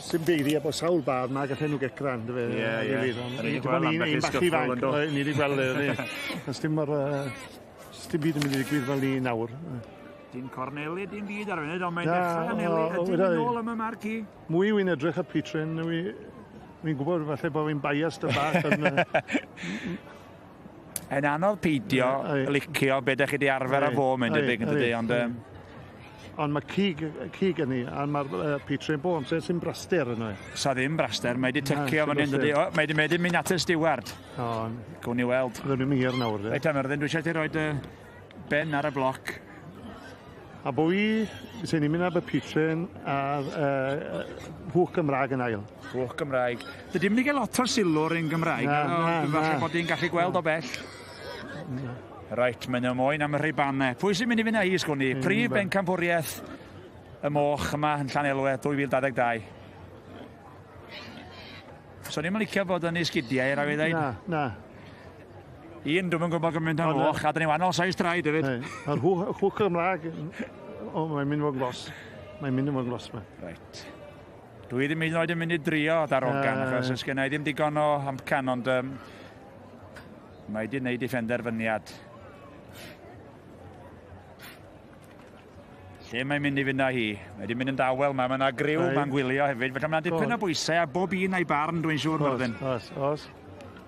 sy'n beiri a bod sawl badd ma gallen nhw gecran, dy fe. Ie, ie. Ni wedi gweld un bach ifanc, ni wedi gweld e. Does dim mor, dim byd yn mynd i ddigwydd fel ni nawr. Dim corneli, dim byd ar y funud, ond mae'n dechrau anelu. Ydy mynd nôl am y marc i? Mwy wy'n edrych ar Petrin, wy'n gwybod falle bod fi'n biased y bach. Yn anodd peidio licio be ydych chi wedi arfer â fo, mae'n debyg, yn dydy, ond... Ond mae cig yn ni, a mae'r Petrin bob amser sy'n braster yno. Sa ddim braster, mae wedi tycio fan hyn, dydy. Mae wedi mynd at y stiward. Gwn i weld. Fyddwn ni'n hir nawr, de. Reit, Myrddin, dwi eisiau ti roed ben ar y bloc. A bo i, sy'n ni'n mynd ar y Petrin a hwch Gymraeg yn ail. Hwch Gymraeg. Dydy mynd i gael lot o sylw'r un Gymraeg. Na, Falle bod hi'n gallu gweld o bell. Reit, mae'n nhw moyn am y rhibannau. Pwy sy'n mynd i fynd â hi, sgwn i? Prif bencampwriaeth y moch yma yn Llanelwedd 2022. So ni'n licio bod yn ei sgidiau, rhaid i ddweud. Na, na. Un, dwi'm yn gwybod gymaint am moch, a dyn ni wahanol size traed hefyd. Mae'r hwch Gymraeg, o, mae'n mynd fo'n glos. Mae'n mynd fo'n glos, ma. Reit. Dwi ddim hyd yn oed yn mynd i drio darogan, achos oes genna i ddim digon o amcan, ond mae wedi gwneud ei phenderfyniad. Lle mae'n mynd i fynd â hi? Mae wedi mynd yn dawel, mae yna griw ma'n gwylio hefyd, felly mae'n dipyn o bwysau a bob un a'i barn, dwi'n siŵr, Myrddin. Oes, oes.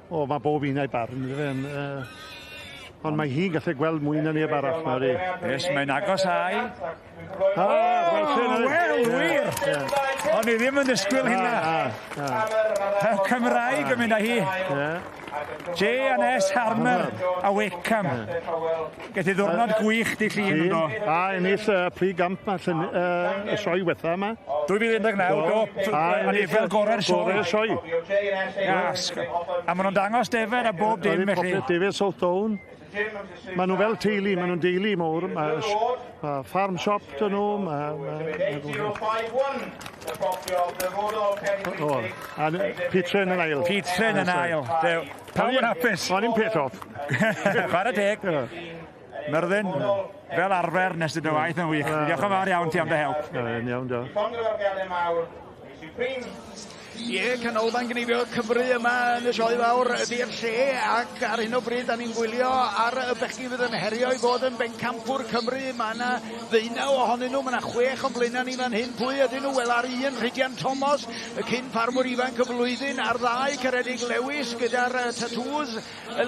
O, mae bob un a'i barn, ond mae hi'n gallu gweld mwy na neb arall, mae hi. Yes, mae'n agos ai. O, wel, wir! O'n i ddim yn disgwyl hynna. Cymraeg yn mynd â hi. J&S Harmer a Wakeham. Gaeth i ddwrnod gwych di llun yn do. A ennill y prif gamp ma, y sioe wetha yma. 2019, do. A ni fel gorau'r sioe. Gorau'r sioe. A maen nhw'n dangos defed a bob dim, felly. Defed South Down. Maen nhw fel teulu, maen nhw'n deulu mawr. Mae farm shop dyn nhw. A Petrin yn ail. Petrin yn ail. Pawb yn hapus. O'n i'n peth off. Chwarae teg. Myrddin, fel arfer, nes dy waith yn wych. Diolch yn fawr iawn ti am dy help. Iawn, diolch. Ie, Canolfan Gneifio Cymru yma yn y sioe fawr ydy'r lle, ac ar hyn o bryd da ni'n gwylio ar y bechgyn fydd yn herio i fod yn bencampwr Cymru. Mae yna 19 ohonyn nhw, mae yna 6 o'n blaenau ni fan hyn. Pwy ydyn nhw? Wel, ar un, Rhydian Thomas, y cyn ffarmwr ifanc y flwyddyn, ar ddau, Ceredig Lewis gyda'r tattoos,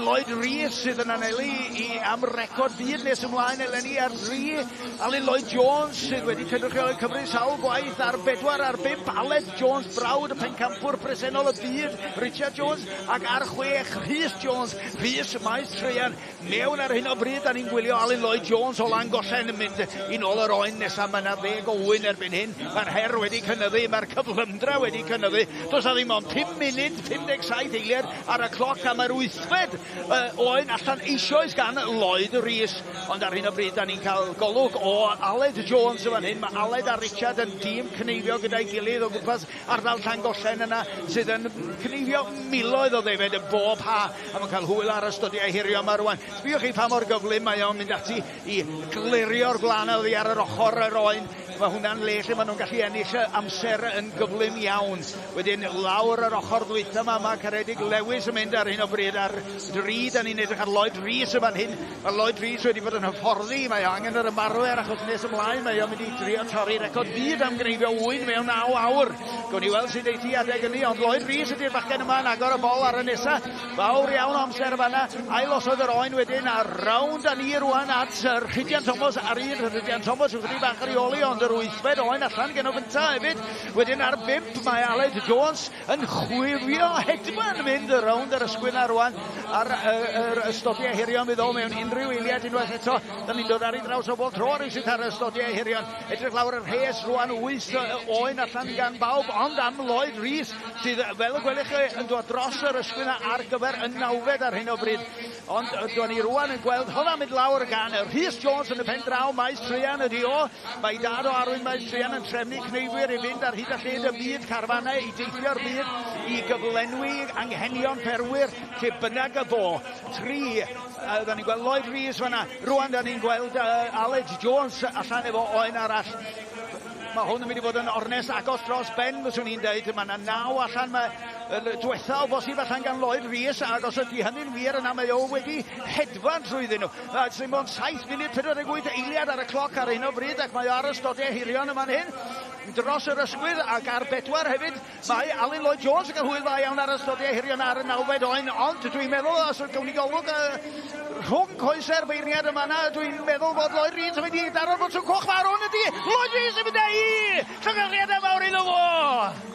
Lloyd Rees sydd yn anelu i am record byd nes ymlaen eleni, ar 3, Alun Lloyd Jones sydd wedi cynrychioli Cymru sawl gwaith, ar 4, ar 5, Aled Jones, brawd y pencampwr presennol y byd, Richard Jones, ac ar 6, Rhys Jones, Rhys Maes Treian, mewn ar hyn o bryd, da ni'n gwylio Alun Lloyd Jones o Langollen yn mynd i nôl yr oen nesaf. Mae yna 10 o wyn erbyn hyn, mae'r her wedi cynyddu, mae'r cyflymdra wedi cynyddu, does na ddim ond 5 munud, 57 eiliad ar y cloc, a mae'r 8fed oen allan eisoes gan Lloyd Rees, ond ar hyn o bryd da ni'n cael golwg o Aled Jones yn fan hyn. Mae Aled a Richard yn dîm cneifio gyda'i gilydd o gwmpas ardal Llangollen yna, sydd yn cneifio miloedd o ddefed yn bob ha, a mae'n cael hwyl ar ystodiau hurio yma rwan. Sbiwch chi pa mor gyflym mae o'n mynd ati i glirio'r gwlân oddi ar yr ochr yr oen. Mae hwnna'n le lle maen nhw'n gallu ennill amser yn gyflym iawn. Wedyn lawr yr ochr ddwytha yma, mae Ceredig Lewis yn mynd ar hyn o bryd ar dri. Da ni'n edrych ar Lloyd Rees yn fan hyn. Mae Lloyd Rees wedi bod yn hyfforddi, mae o angen yr ymarfer achos nes ymlaen mae o'n mynd i drio torri record byd am gneifio ŵyn mewn 9 awr. Gawn ni weld sut eith hi adeg hynny, ond Lloyd Rees ydy'r bachgen yma yn agor y bol ar y nesa. Fawr iawn o amser fanna. Ail osod yr oen wedyn a rownd â ni rwan at Rhydian Thomas ar un. Rhydian Thomas ychydig bach ar ei ôl hi, ond yr wythfed oen allan gen o fynta hefyd. Wedyn ar bump mae Aled Jones yn chwifio hedfan mynd y rownd yr ysgwydd na rwan ar yr ystodiau hirion fydd o mewn unrhyw eiliad unwaith eto. Da ni'n dod ar ei draws o bob tro rhywsut ar y ystodiau hirion. Edrych lawr y rhes rwan, wyth oen allan gan bawb, ond am Lloyd Rees sydd, fel y gwelwch chi, yn dod dros yr ysgwydd ar gyfer y nawfed ar hyn o bryd. Ond do'n ni rwan yn gweld hwnna'n mynd lawr gan Rhys Jones yn y pen draw, Maes Treian ydi o. Mae dad o Arwyn Maes Treian yn trefnu cneifwyr i fynd ar hyd a lled y byd, carfanau i deithio'r byd i gyflenwi anghenion ffermwyr lle bynnag y bo. Tri, da ni'n gweld Lloyd Rees fanna, rwan da ni'n gweld Aled Jones allan efo oen arall. Mae hwn yn mynd i fod yn ornest agos dros ben, fyswn i'n deud. Mae yna naw allan, mae y diwetha o bosib allan gan Lloyd Rees, ac os ydy hynny'n wir yna mae o wedi hedfan trwyddyn nhw. Sy'n bod 7 munud 48 eiliad ar y cloc ar hyn o bryd, ac mae o ar y stodiau hirion yma'n hyn. Dros yr ysgwydd ac ar bedwar hefyd, mae Alun Lloyd Jones yn cael hwyl dda iawn ar y stodiau hirion ar y nawfed oen, ond dwi'n meddwl, os gawn ni golwg rhwng coesau'r beirniad yma na, dwi'n meddwl bod Lloyd Rees yn mynd i daro'r botwm coch mawr hwn ydy! Lloyd Rees yn mynd â hi! Llongyfarchiadau mawr iddo fo!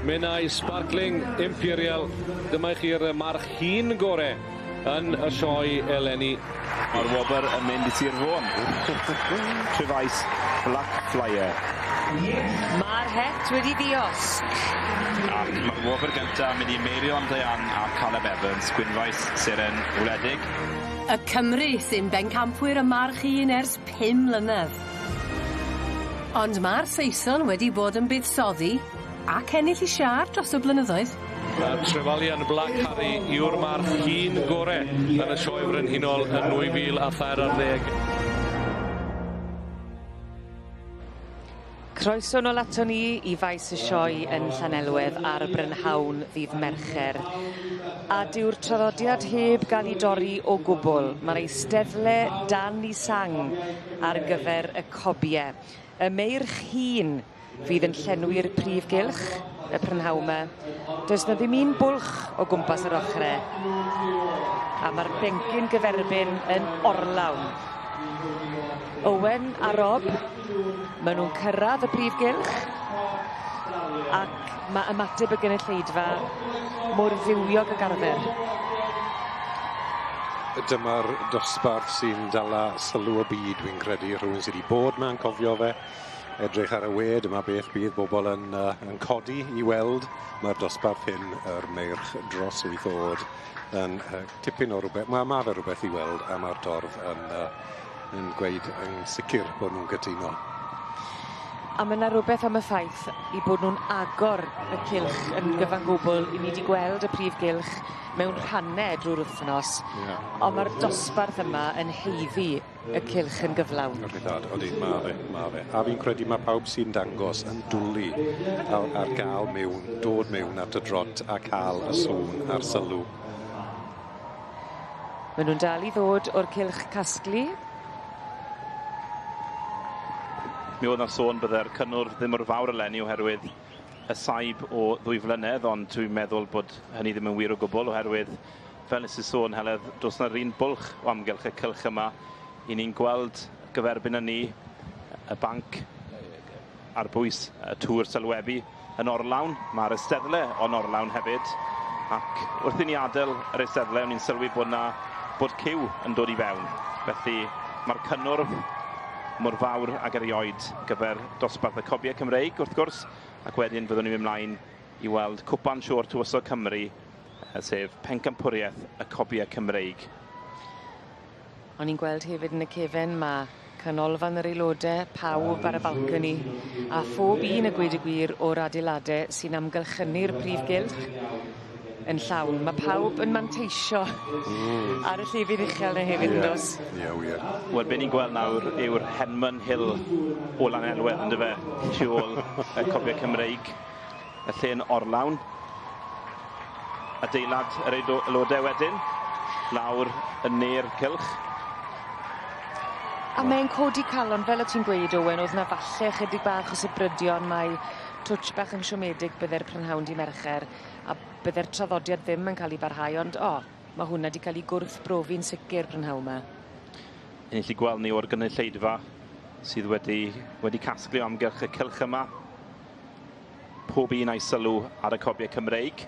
Menai Sparkling Imperial. Dyma i chi'r march hŷn gore yn y sioe eleni. Mae'r wobr yn mynd i Sir Fôn. Trefaes Black Flyer. Mae'r het wedi ddiosg. Ac mae'r wobr gyntaf yn mynd i Meirion Diane a Caleb Evans, Gwynfaes Seren Wledig. Y Cymry sy'n bencampwyr y march hŷn ers 5 mlynedd. Ond mae'r Saeson wedi bod yn buddsoddi ac ennill i siâr dros y blynyddoedd. Y Trefalian Black Harry yw'r march hŷn gore yn y Sioe Frenhinol yn 2013. Croeso nôl aton ni i faes y sioe yn Llanelwedd ar Brynhawn ddydd Mercher. A dyw'r traddodiad heb gael ei dorri o gwbl. Mae'r eisteddle dan i sang ar gyfer y cobie. Y meirch hŷn fydd yn llenwi'r prif gylch y prynhawn 'ma. Does 'na ddim un bwlch o gwmpas yr ochre. A mae'r bencyn gyferbyn yn orlawn. Owen a Rob, maen nhw'n cyrraedd y prif gylch ac mae ymateb y gynulleidfa mor fywiog ag arfer. Dyma'r dosbarth sy'n dala sylw y byd, dwi'n credu, rhywun sydd wedi bod 'ma yn cofio fe. Edrych ar y we, dyma beth bydd bobl yn, uh, yn codi i weld. Mae'r dosbarth hyn, yr meirch dros wyth oed, yn uh, tipyn o rhywbeth. Mae ma fe rhywbeth i weld a mae'r dorf yn, uh, yn gweud yn sicr bod nhw'n cytuno. A mae yna rhywbeth am y ffaith i bod nhw'n agor y cylch yn gyfan gwbl. I ni wedi gweld y prif gylch mewn rhannau drwy'r wythnos. Yeah. Ond mae'r dosbarth yma yn heiddi y cylch yn gyflawn. Rhyddhad, odi, ma' fe, ma' fe. A fi'n credu mae pawb sy'n dangos yn dwlu ar, ar gael mewn, dod mewn at y drot a cael y sŵn a'r sylw. Maen nhw'n dal i ddod o'r cylch casglu. Mi oedd 'na sôn bydde'r cynnwrf ddim mor fawr eleni oherwydd y saib o ddwy flynedd, ond dwi'n meddwl bod hynny ddim yn wir o gwbl oherwydd fel nes i sôn Heledd, does na'r un bwlch o amgylch y cylch yma. I ni'n gweld gyferbyn â ni y banc ar bwys y tŵr sylwebu yn orlawn. Mae'r eisteddle yn orlawn hefyd. Ac wrth i ni adael yr eisteddle, o'n i'n sylwi bod na bod cyw yn dod i fewn. Felly mae'r cynnwrf mor fawr ag erioed gyfer dosbarth y Cobiau Cymreig, wrth gwrs, ac wedyn fyddwn ni'n mynd ymlaen i weld Cwpan Siôr Tywysog Cymru, sef pencampwriaeth y Cobiau Cymreig. O'n i'n gweld hefyd yn y cefen ma' canolfan yr aelode, pawb ar y balcony, a phob un a gweud y gwir o'r adeilade sy'n amgylchynu'r prif gylch yn llawn. Ma' pawb yn manteisio mm. ar y llefydd uchel 'na hefyd yeah. yndos? Ie yeah, wir. Wel be' ni'n gweld nawr yw'r Henman Hill o Lanelwedd yndyfe? Tu ôl y Cobiau Cymreig. Y lle'n orlawn. Adeilad yr aelodau wedyn, lawr yn ne'r cylch. A mae'n codi calon, fel o ti'n gweud Owen, oedd 'na falle chydig bach o sibrydion mai twtsh bach yn siomedig bydde'r prynhawn di Mercher a bydde'r traddodiad ddim yn cael ei barhau, ond o, ma' hwnna 'di cael ei gwrthbrofi'n sicr prynhawn 'ma. Ni'n gallu gweld ni o'r gynulleidfa sydd wedi, wedi casglu o amgylch y cylch yma. Pob un a'i sylw ar y cobiau Cymreig.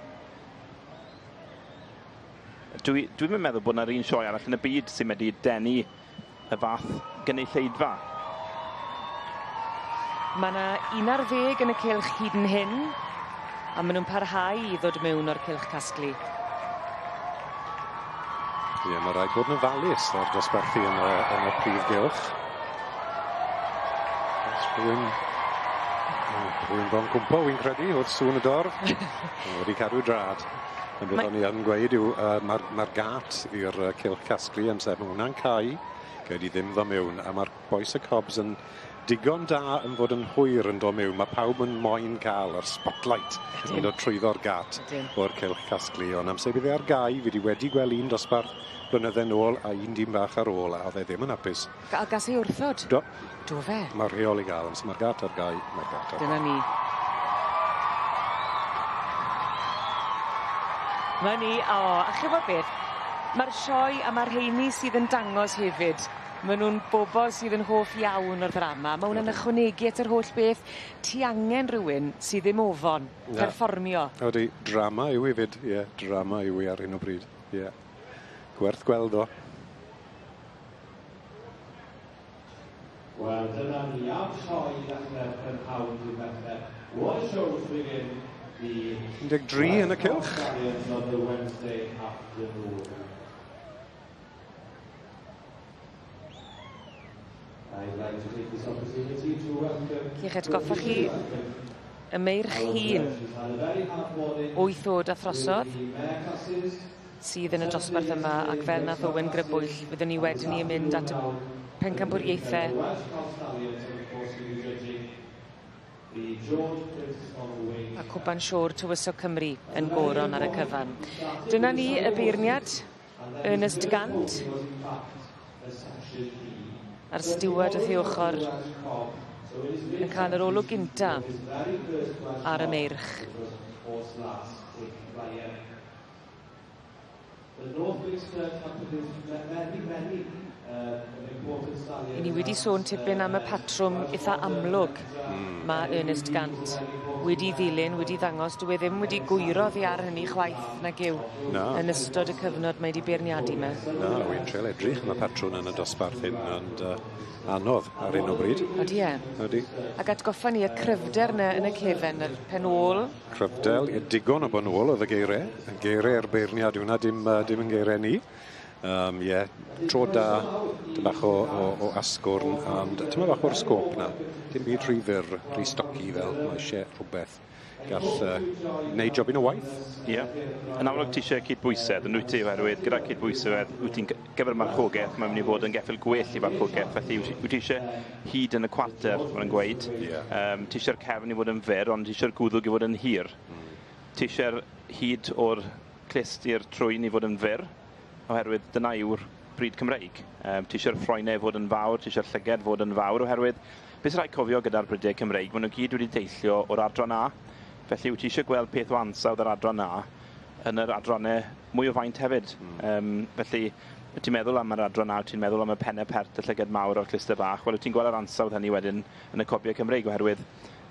Dwi, dwi'n meddwl bod yna'r un sioe arall yn y byd sy'n medru denu y fath gynulleidfa. Mae yna 11 yn y cylch hyd yn hyn, a maen nhw'n parhau i ddod mewn o'r cylch casglu. Ie, mae rhaid bod yn ofalus ar dosbarthu yn y, yn y prif gylch. Os rhywun Rwy'n bron cwmpo, wy'n credu, wrth sŵn y dorf. Wedi cadw drad. Ond beth o'n i yn gweud yw, uh, mae'r ma gat i'r uh, cylch casglu amser mae hwnna'n cau, gei di ddim ddo mewn, a mae'r bois y Cobs yn digon da yn fod yn hwyr yn dod mewn. Mae pawb yn moyn cael yr spotlight yn dod trwyddo'r gat o'r cylch casglu. Ond amser bydd e ar gau, fi wedi wedi gweld un dosbarth blynydde nôl a un dyn bach ar ôl, a oedd e ddim yn hapus. A gas ei wrthod? Do. Do fe? Mae'r rheol i gael, amser mae'r gat ar gau, mae'r gat ar Dyna ni. Ma' ni, o, a ch'mod beth, ma'r sioe a ma'r rheini sydd yn dangos hefyd Maen nhw'n bobl sydd yn hoff iawn o'r ddrama. Mae hwnna'n ychwanegu at yr holl beth. Ti angen rhywun sydd ddim ofon, perfformio. Odi, drama yw i fyd, ie, drama yw i ar hyn o bryd, ie. Gwerth gweld o. Wel, dyna ni am sioe i ddechrau'r prynhawn dydd Mercher. What a show to begin the 13 yn y cylch. of the Wednesday afternoon. I'd like to take this opportunity to welcome... Chi'ch atgoffa chi y meirch hŷn, 8 oed a throsodd, sydd yn y dosbarth yma, ac fel nath Owen grybwyll, fyddwn ni wedyn ni yn mynd at y pencampwriaethau. A Cwpan Siôr Tywysog Cymru yn goron ar y cyfan. Dyna ni y beirniad, Ernest Gant, a'r stiward wrth ei ochr yn cael yr olwg gynta ar y meirch. I ni wedi sôn tipyn am y patrwm itha amlwg mae Ernest Gant wedi ddilyn, wedi ddangos, dyw e ddim wedi gwyro oddi ar hynny chwaith nag yw Na. yn ystod y cyfnod mae wedi beirniadu 'ma. Na, wy'n treial edrych am y patrwn yn y dosbarth hyn, ond anodd ar hyn o bryd. Odi e? Odi. Ac atgoffa ni y cryfder 'na yn y cefen, yr pen ôl. Cryfder, ie, digon o ben ôl oedd y geiriau. Y geiriau'r beirniad yw hwnna, dim, dim yn geiriau ni. Ie, tro da, dim bach o asgwrn, ond tyma bach o'r sgôp na. Dim byd rhy fyr, rhy stoci fel mae eisiau rhywbeth gall wneud jobyn o waith. Ie. Yn amlwg ti eisiau cydbwysedd, yn wyt ti, oherwydd gyda cydbwysedd wyt ti'n gyfer marchogaeth, mae'n mynd i fod yn geffyl gwell i farchogaeth, felly wyt ti eisiau hyd yn y cwarter, maen nhw'n gweud. Ti eisiau'r cefn i fod yn fyr, ond ti eisiau'r gwddwg i fod yn hir. Ti eisiau'r hyd o'r clust i'r trwyn i fod yn fyr, oherwydd dyna yw'r bryd Cymreig. Ti eisiau'r ffroenau fod yn fawr, ti eisiau'r llyged fod yn fawr, oherwydd beth sy'n rhaid cofio gyda'r brydiau Cymreig, maen nhw gyd wedi deillio o'r adran A, felly wyt ti eisiau gweld peth o ansawdd yr adran A yn yr adrannau mwy o faint hefyd. Felly, wyt ti'n meddwl am yr adran A, wyt ti'n meddwl am y pennau pert, y llyged mawr o'r cluster bach, wel, wyt ti'n gweld yr ansawdd hynny wedyn yn y cobiau Cymreig, oherwydd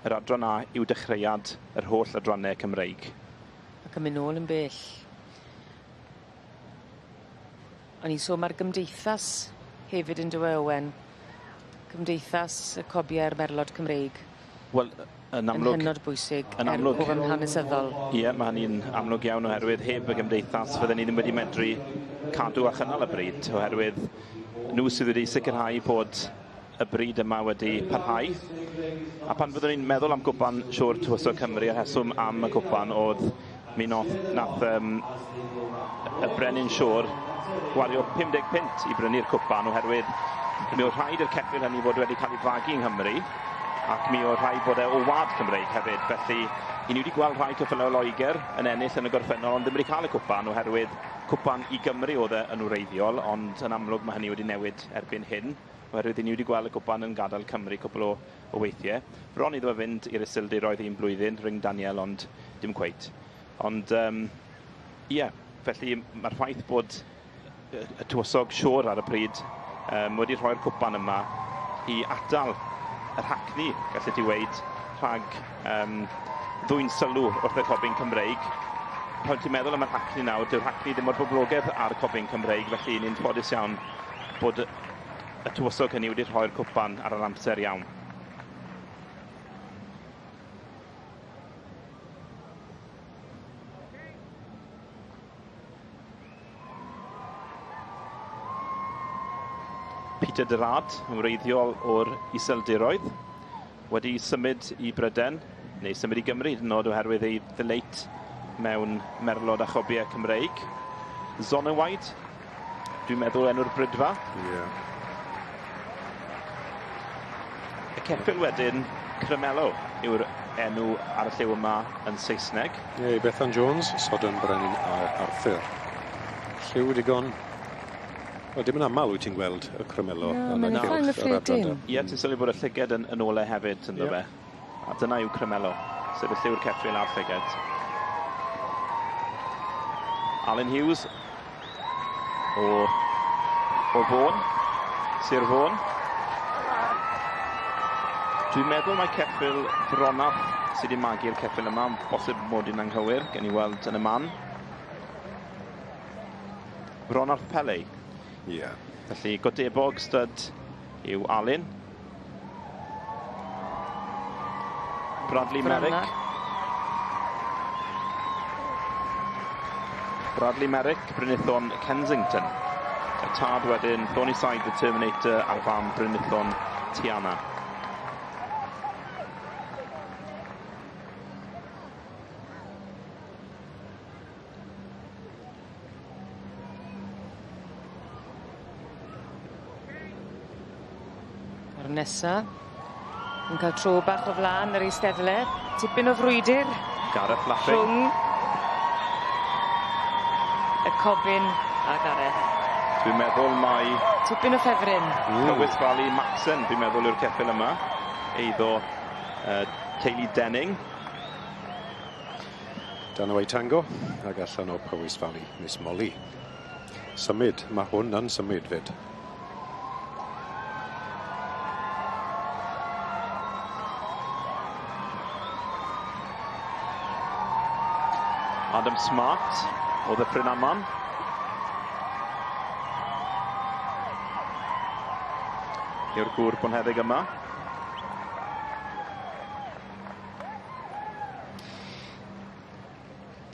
yr adran A yw dechreuad yr holl adrannau Cymreig. Ac yn mynd nôl yn bell. O'n i'n sôn mae'r gymdeithas hefyd yn dywe Owen. Cymdeithas y Cobiau a'r Merlod Cymreig. Wel, yn amlwg... Yn hynod bwysig, yn amlwg, er cof hanesyddol. Ie, mae hynny'n amlwg iawn oherwydd heb y gymdeithas fydden ni ddim wedi medru cadw a chynnal y bryd, oherwydd nhw sydd wedi sicrhau bod y bryd yma wedi parhau. A pan fyddwn ni'n meddwl am gwpan Siôr Tywysog Cymru, y rheswm am y cwpan oedd mi nath y Brenin Siôr gwario 50 punt i brynu'r cwpan, oherwydd mi oedd rhaid i'r ceffyl hynny fod wedi cael ei fagu yng Nghymru, ac mi oedd rhaid bod e o wlad Cymreig hefyd. Felly, i ni wedi gweld rhai ceffylau o Loegr yn ennill yn y gorffennol, ond ddim wedi cael y cwpan, oherwydd cwpan i Gymru oedd e yn wreiddiol, ond yn amlwg mae hynny wedi newid erbyn hyn, oherwydd i ni wedi gweld y cwpan yn gadael Cymru cwpl o weithiau. Bron iddo fe fynd i'r Iseldiroedd un blwyddyn, Ring Daniel, ond dim cweit. Ond, ie, felly mae'r ffaith bod y tywysog Siôr ar y pryd wedi rhoi'r cwpan yma i atal yr hacni, gallet ti weud, rhag ddwyn sylw wrth y cobyn Cymreig. Pan ti'n meddwl am yr hacni nawr, dyw'r hacni ddim mor boblogaidd ar y cobyn Cymreig, felly ni'n ffodus iawn bod y tywysog hynny wedi rhoi'r cwpan ar yr amser iawn. Peter de Rad, yn wreiddiol o'r Iseldiroedd, wedi symud i Bryden, neu symud i Gymru, hyd yn oed oherwydd ei ddileit mewn merlod a chobiau Cymreig. Zonneweid, dwi'n meddwl enw'r brydfa. Y ceffyl wedyn, Cremello, yw'r enw ar y lliw yma yn Saesneg. Ie, Bethan Jones, Sodom Brenin Arthur. Lliw digon... Wel, dim yn aml wyt ti'n gweld y Cremello Na, yn y mae'n cylch eitha yr anghyffredin. adran. Ie, ti'n sylwi bod y llyged yn ole hefyd, ynddo fe? A dyna yw Cremello, sef y lliw'r ceffyl a'r llyged. Alan Hughes o Fôn. Sir Fôn. Dwi'n meddwl mai ceffyl Bronarth sydd wedi magu'r ceffyl yma, ond bosib mod i'n anghywir, gen i weld yn y man. Bronarth Pele. Ie. Yeah. Felly Godebog stud yw Alun. Bradley Merrick. Bradley Merrick, Brynithon Kensington. Y tad wedyn, Thornyside the Terminator a'r fam Brynithon Tiana. A'r nesa yn cael tro bach o flaen yr eisteddle. Tipyn o frwydr. Gareth Lapping. Rhwng y Cobyn a Gareth. Dwi'n meddwl mai... Tipyn o ffefryn. Powys Valley Maxen, dwi'n meddwl yw'r ceffyl yma. Eiddo teulu Denning. Dunaway Tango ac allan o Powys Valley Miss Molly. Symud, mae hwn yn symud fyd. Adam Smart o Ddyffryn Aman. Yw'r gŵr bonheddig yma.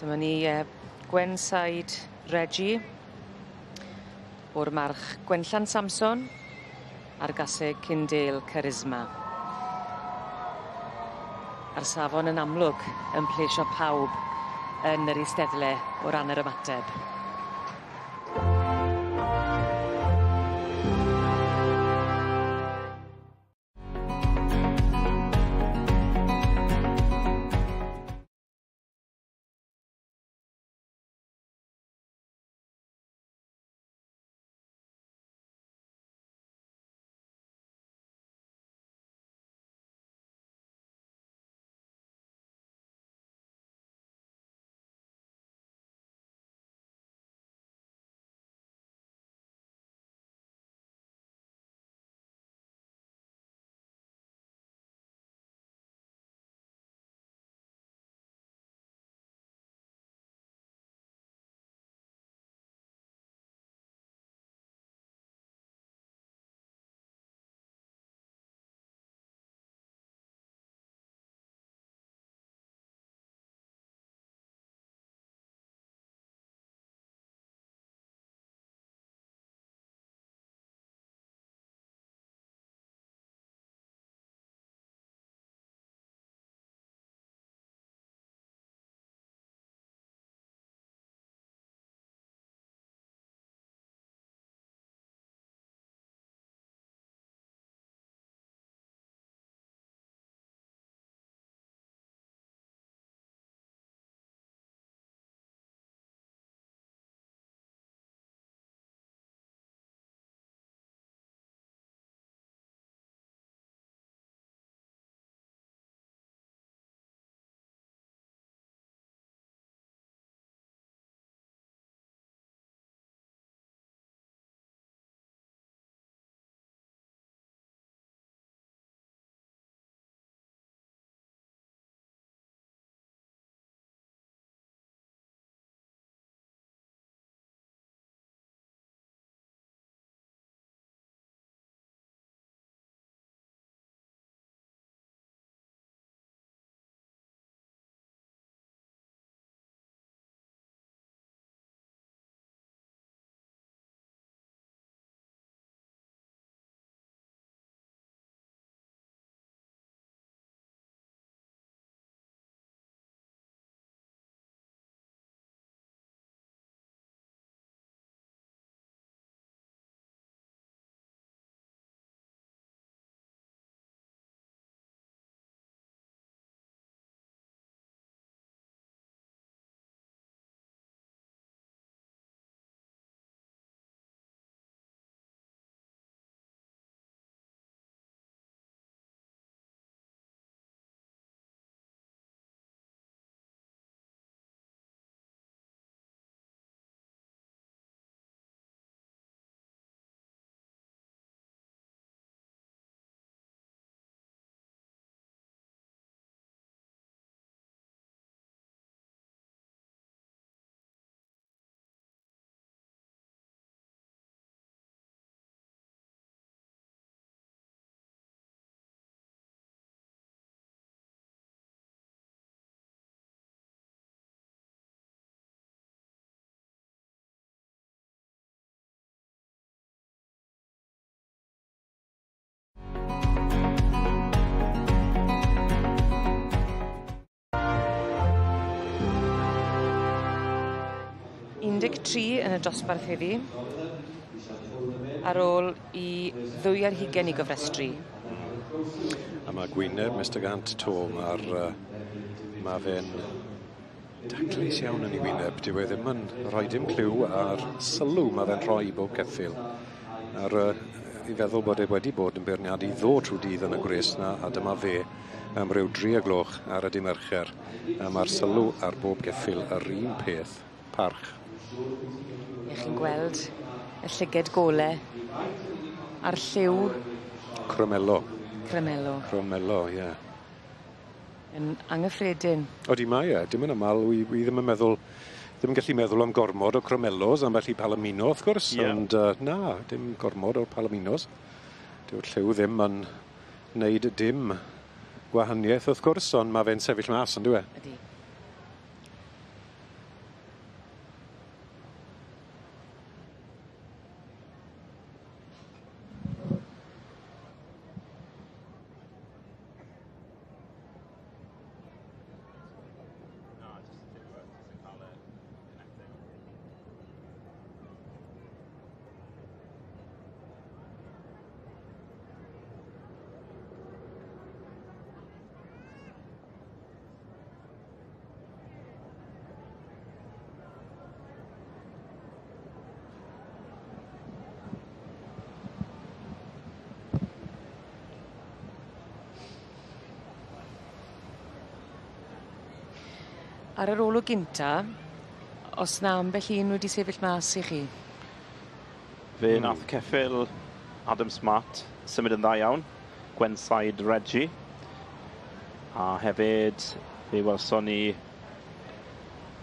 Dyma ni Gwensaid Reggie o'r march Gwenllan Samson a'r gaseg Cyndale Charisma. A'r safon yn amlwg yn plesio pawb yn yr eisteddle o ran yr ymateb. 13 yn y dosbarth heddi, ar ôl i 22 i gofrestru. A mae gwyneb Mr Gant to, mae'r ma fe'n daclus iawn yn ei wyneb. Dyw e ddim yn rhoi dim cliw ar sylw mae fe'n rhoi i bob ceffyl. A'r i feddwl bod e wedi bod yn beirniadu ddo trwy dydd yn y gwres na, a dyma fe am ryw 3 o gloch ar y dy' Mercher. A mae'r sylw ar bob ceffyl yr un peth, parch. Ie, chi'n gweld y llyged gole a'r lliw. Cremello. Cremello. Cremello, ie. Yn anghyffredin. Odi mae e, dim yn amal, wi wi ddim yn meddwl ddim yn gallu meddwl am gormod o Cremellos, ambell i Palomino wrth gwrs, yeah. Ond na, dim gormod o'r Palominos. Dyw'r lliw ddim yn wneud dim gwahaniaeth wrth gwrs, ond mae fe'n sefyll mas, on'd yw e? Ydi. Ar yr olwg gynta, os na ambell un wedi sefyll mas i chi? Fe nath ceffyl Adam Smart symud yn dda iawn, Gwenside Reggie. A hefyd fe welson ni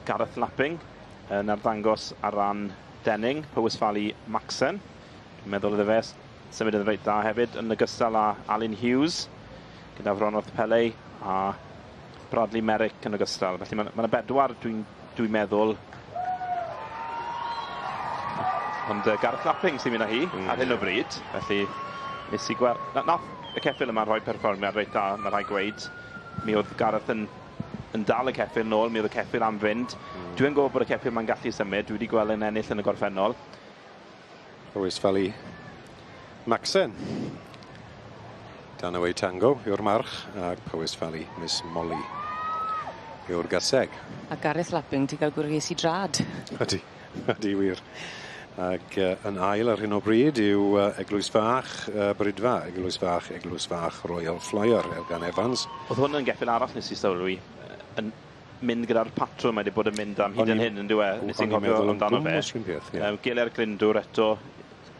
Gareth Lapping yn arddangos ar ran Denning, Powys Valley Maxen. Dwi'n meddwl iddo fe symud yn reit dda hefyd, yn ogystal â Alun Hughes gyda Fronarth Pele a Bradley Merrick yn ogystal. Felly mae 'na bedwar dwi'n dwi meddwl. Ond Gareth Lapping sy'n mynd â hi ar hyn o bryd. Felly nes i gweld... Nath y ceffyl yma rhoi perfformiad reit dda, mae rhaid gweud. Mi oedd Gareth yn dal y ceffyl nôl, mi oedd y ceffyl am fynd. Dwi'n gwybod bod y ceffyl yma'n gallu symud, dwi wedi gweld yn ennill yn y gorffennol. Powys Valley Maxen. Danaway Tango yw'r march, a Powys Valley Miss Molly yw'r gaseg. A Gareth Lapping 'di gael gwres i drad. Ydy, ydy wir. Ac yn ail ar hyn o bryd yw Eglwys Fach, Bridfa, Eglwys Fach, Eglwys Fach Royal Flyer, Elgan Evans. Oedd hwn yn geffyl arall nes i sylwi, yn mynd gyda'r patrwm mae wedi bod yn mynd am hyd yn hyn, yn dyw e? Nes i'n cofio amdano fe. Peth, ie. Gile'r Glyndwr eto,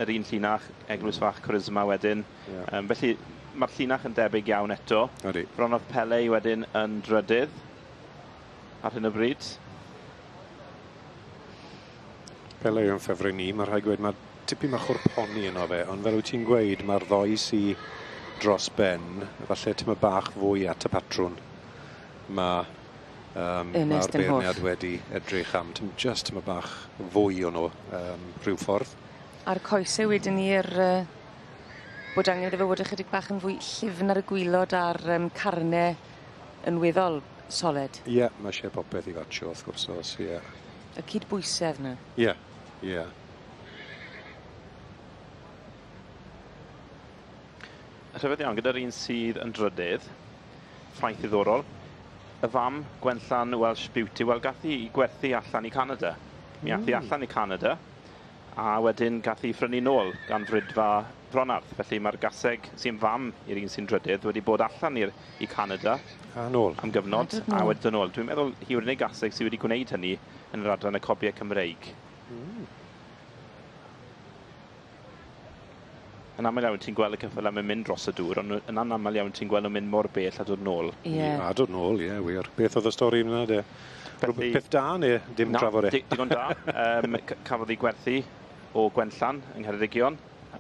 yr un llinach, Eglwys Fach Charisma wedyn. Yeah. Felly mae'r llinach yn debyg iawn eto. Ydy. Fronarth Pele wedyn yn drydydd ar hyn o bryd. Pele yw'n ffefryn ni, mae rhaid gweud mae tipyn bach o'r poni yno fe, ond fel wyt ti'n gweud, mae'r ddoi sy dros ben, falle tyma bach fwy at y patrwn. Mae mae'r beirniad wedi edrych am, just tyma bach fwy o'n nhw rhyw ffordd. A'r coesau wedyn ni'r bod angen iddo fe fod ychydig bach yn fwy llyfn ar y gwylod a'r carne yn weddol soled. Ie, yeah, mae eisiau popeth i fatsio wrth gwrs oes, ie. Yeah. Y cydbwysedd 'na. Ie, ie. Rhyfedd iawn, gyda'r un sydd yn drydydd, ffaith ddiddorol, y fam Gwenllan Welsh Beauty, wel gath hi i gwerthu allan i Canada. Mi ath hi allan i Canada, a wedyn gath hi phrynu nôl gan Fridfa Fronarth. Felly mae'r gaseg sy'n fam i'r un sy'n drydydd wedi bod allan i Canada a nôl. Am gyfnod, a wedyn nôl. Dwi'n meddwl hi yw'r unig gaseg sydd wedi gwneud hynny yn yr adran y cobiau Cymreig. Yn aml iawn ti'n gweld y ceffylau yn mynd dros y dŵr, ond yn anaml iawn ti'n gweld nhw'n mynd mor bell a dod nôl. Yeah. A dod nôl, ie, wir. Beth oedd y stori yna, de? Felly, peth da neu dim trafod e? Digon da. Cafodd ei gwerthu o Gwenllan yng Ngheredigion,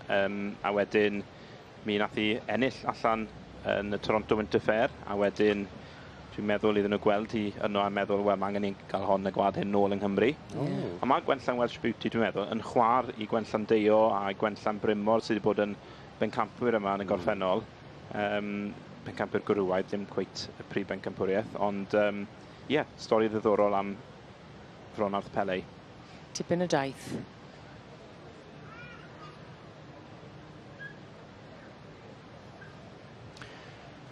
a wedyn mi nath hi ennill allan yn y Toronto Winter Fair, a wedyn dwi'n meddwl iddyn nhw gweld hi yno a meddwl, wel, mae angen i gael hon y gwlad hyn nôl yng Nghymru. Oh. A mae Gwenllan Welsh Beauty, dwi'n meddwl, yn chwar i Gwenllan Deio a Gwenllan Brymor sydd wedi bod yn bencampwyr yma yn y gorffennol. Pencampwyr gwrywaidd, ddim cweit y prif bencampwriaeth, ond ie, stori ddiddorol am Fronarth Pele. Tipyn o daith.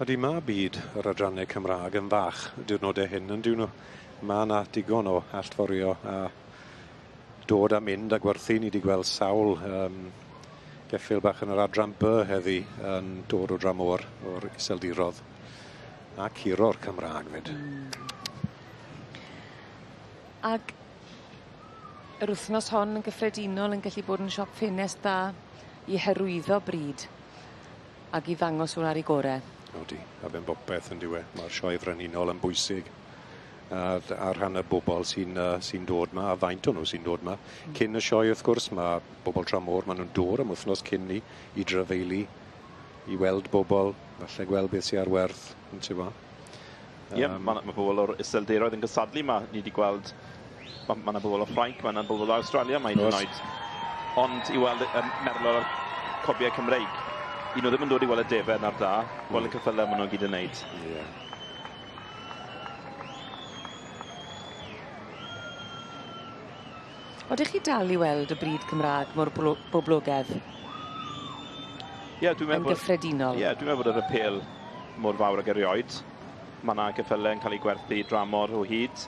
Ydy ma byd yr adrannau Cymraeg yn fach y diwrnodau hyn, yn nhw? Mae yna digon o allforio a dod a mynd a gwerthu. Ni wedi gweld sawl geffyl bach yn yr adran B heddi yn dod o dramor o'r Iseldirodd a curo'r Cymraeg fyd. Ag yr wythnos hon yn gyffredinol yn gallu bod yn siop ffenest dda i hyrwyddo bryd ac i ddangos hwn ar ei gore. Odi, a fe'n bopeth yn diwe. Mae'r sioe frenhinol yn bwysig ar rhan y bobl sy'n sy dod ma, a faint o nhw sy'n dod ma. Cyn y sioe, wrth gwrs, mae bobl tramor, maen nhw'n dod am wythnos cyn ni i drafeili, i weld bobl, falle gweld beth sy'n ar werth, yn ti'n Ie, yeah, mae ma bobl o'r Iseldiroedd yn gysadlu ma. Ni wedi gweld, mae yna bobl o Ffrainc, mae yna bobl o Awstralia, mae hyd yn oed. Ond i weld y merlod o'r cobiau Cymreig, i nhw ddim yn dod i weld y defaid na'r da, gweld y ceffylau maen nhw'n gyd yn neud. Yeah. Odych chi dal i weld y bryd Cymraeg mor boblogaidd? Ie, dwi'n meddwl... Yn gyffredinol? Ie, dwi'n meddwl bod yr apêl mor fawr ag erioed. Mae yna geffylau yn cael eu gwerthu dramor o hyd.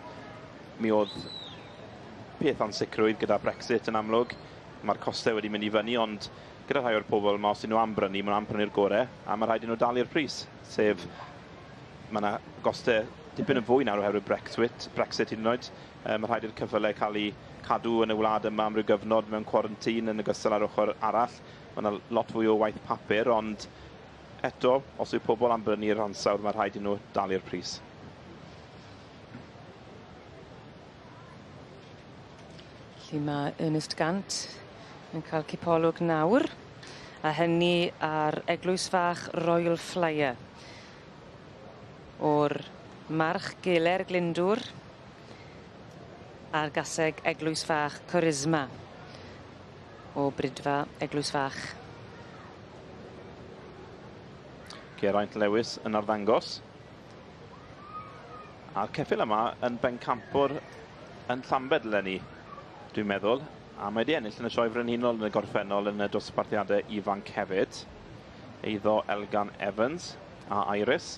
Mi oedd peth ansicrwydd gyda Brexit yn amlwg. Mae'r costau wedi mynd i fyny, ond gyda rhai o'r pobl yma, os ydyn nhw am brynu, maen nhw am prynu'r gorau, a mae rhaid i nhw dalu'r pris. Sef, mae yna gostau dipyn yn fwy nawr oherwydd Brexit hyd yn oed. Mae rhaid i'r ceffylau cael eu cadw yn y wlad yma am ryw gyfnod mewn quarantine yn ogystal â'r ochr arall. Mae yna lot fwy o waith papur, ond eto, os yw pobl am brynu'r ansawdd, mae rhaid i nhw dalu'r pris. Felly mae Ernest Gant yn cael cipolwg nawr, a hynny ar Eglwys Fach Royal Flyer o'r March Geler Glyndŵr a'r gaseg Eglwys Fach Charisma o Bridfa Eglwys Fach. Geraint Lewis yn arddangos. A'r ceffyl yma yn bencampwr yn Llambed eleni, dwi'n meddwl. A mae wedi ennill yn y sioe frenhinol yn y gorffennol yn y dosbarthiadau ifanc hefyd. Eiddo Elgan Evans a Iris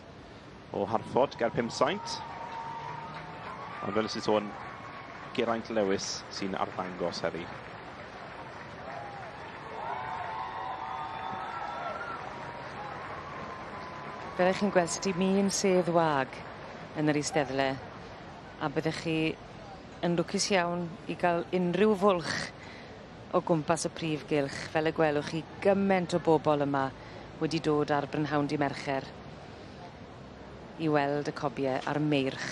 o Harford ger Pumsaint. Ond fel ys i sôn, Geraint Lewis sy'n arddangos heddi. Fel ych chi'n gweld, sdim un sedd wag yn yr eisteddle, a byddech chi yn lwcus iawn i gael unrhyw fwlch o gwmpas y prif gylch, fel y gwelwch chi gymaint o bobl yma wedi dod ar brynhawn dy Mercher i weld y cobiau a'r meirch.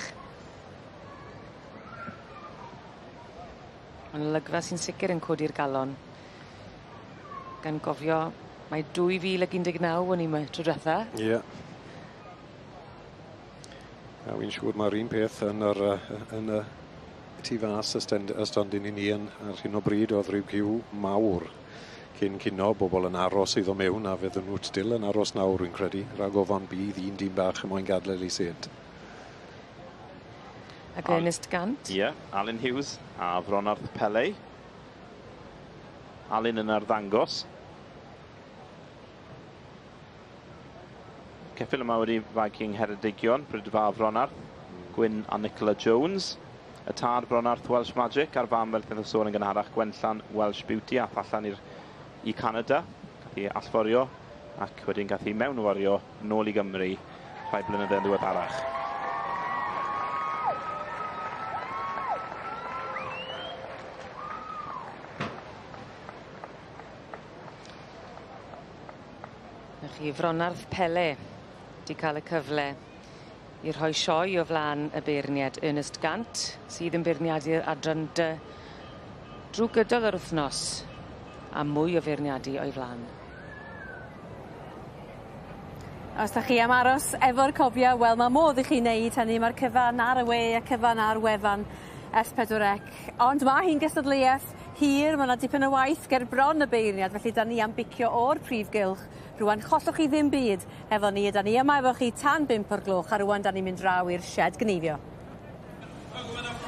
Mae'n olygfa sy'n sicr yn codi'r galon, gan gofio mae 2019 o'n i yma tro diwetha. Ie. Yeah. A wy'n siŵr mae'r un peth yn yr yn y tu fas y stondin i ni yn ar hyn o bryd, oedd rhyw giw mawr cyn cino, bobl yn aros iddo mewn, a fydden nhw still yn aros nawr, rwy'n credu, rhag ofon bydd un dyn bach yn moyn gadael ei sedd. Ac Ernest Gant. Ie, yeah, Alun Hughes a Fronarth Pele. Alun yn arddangos. Ceffyl yma wedi fagu yng Ngheredigion, Brydfa Fronarth, Gwyn a Nicola Jones. Y tad Bronarth Welsh Magic a'r fam, fel wnaeth sôn yn gynharach, Gwenllan Welsh Beauty, ath allan i Canada. Gath hi allforio ac wedyn gath hi mewnforio nôl i Gymru rhai blynyddoedd yn ddiweddarach. Na chi, Fronarth Pele di cael y cyfle i rhoi sioe o flaen y beirniad Ernest Gant, sydd yn beirniadu'r adran D drwy gydol yr wythnos, a mwy o feirniadu o'i flaen. Os da chi am aros efo'r cobiau, wel mae modd i chi wneud hynny. Mae'r cyfan ar y we a cyfan ar wefan S4C. Ond mae hi'n gystadleuaeth hir, mae yna dipyn o waith ger bron y beirniad, felly da ni am bicio o'r prif gylch. Rwan, chollwch chi ddim byd efo ni, da ni yma efo chi tan 5 o'r gloch, a rwan da ni'n mynd draw i'r sied gneifio.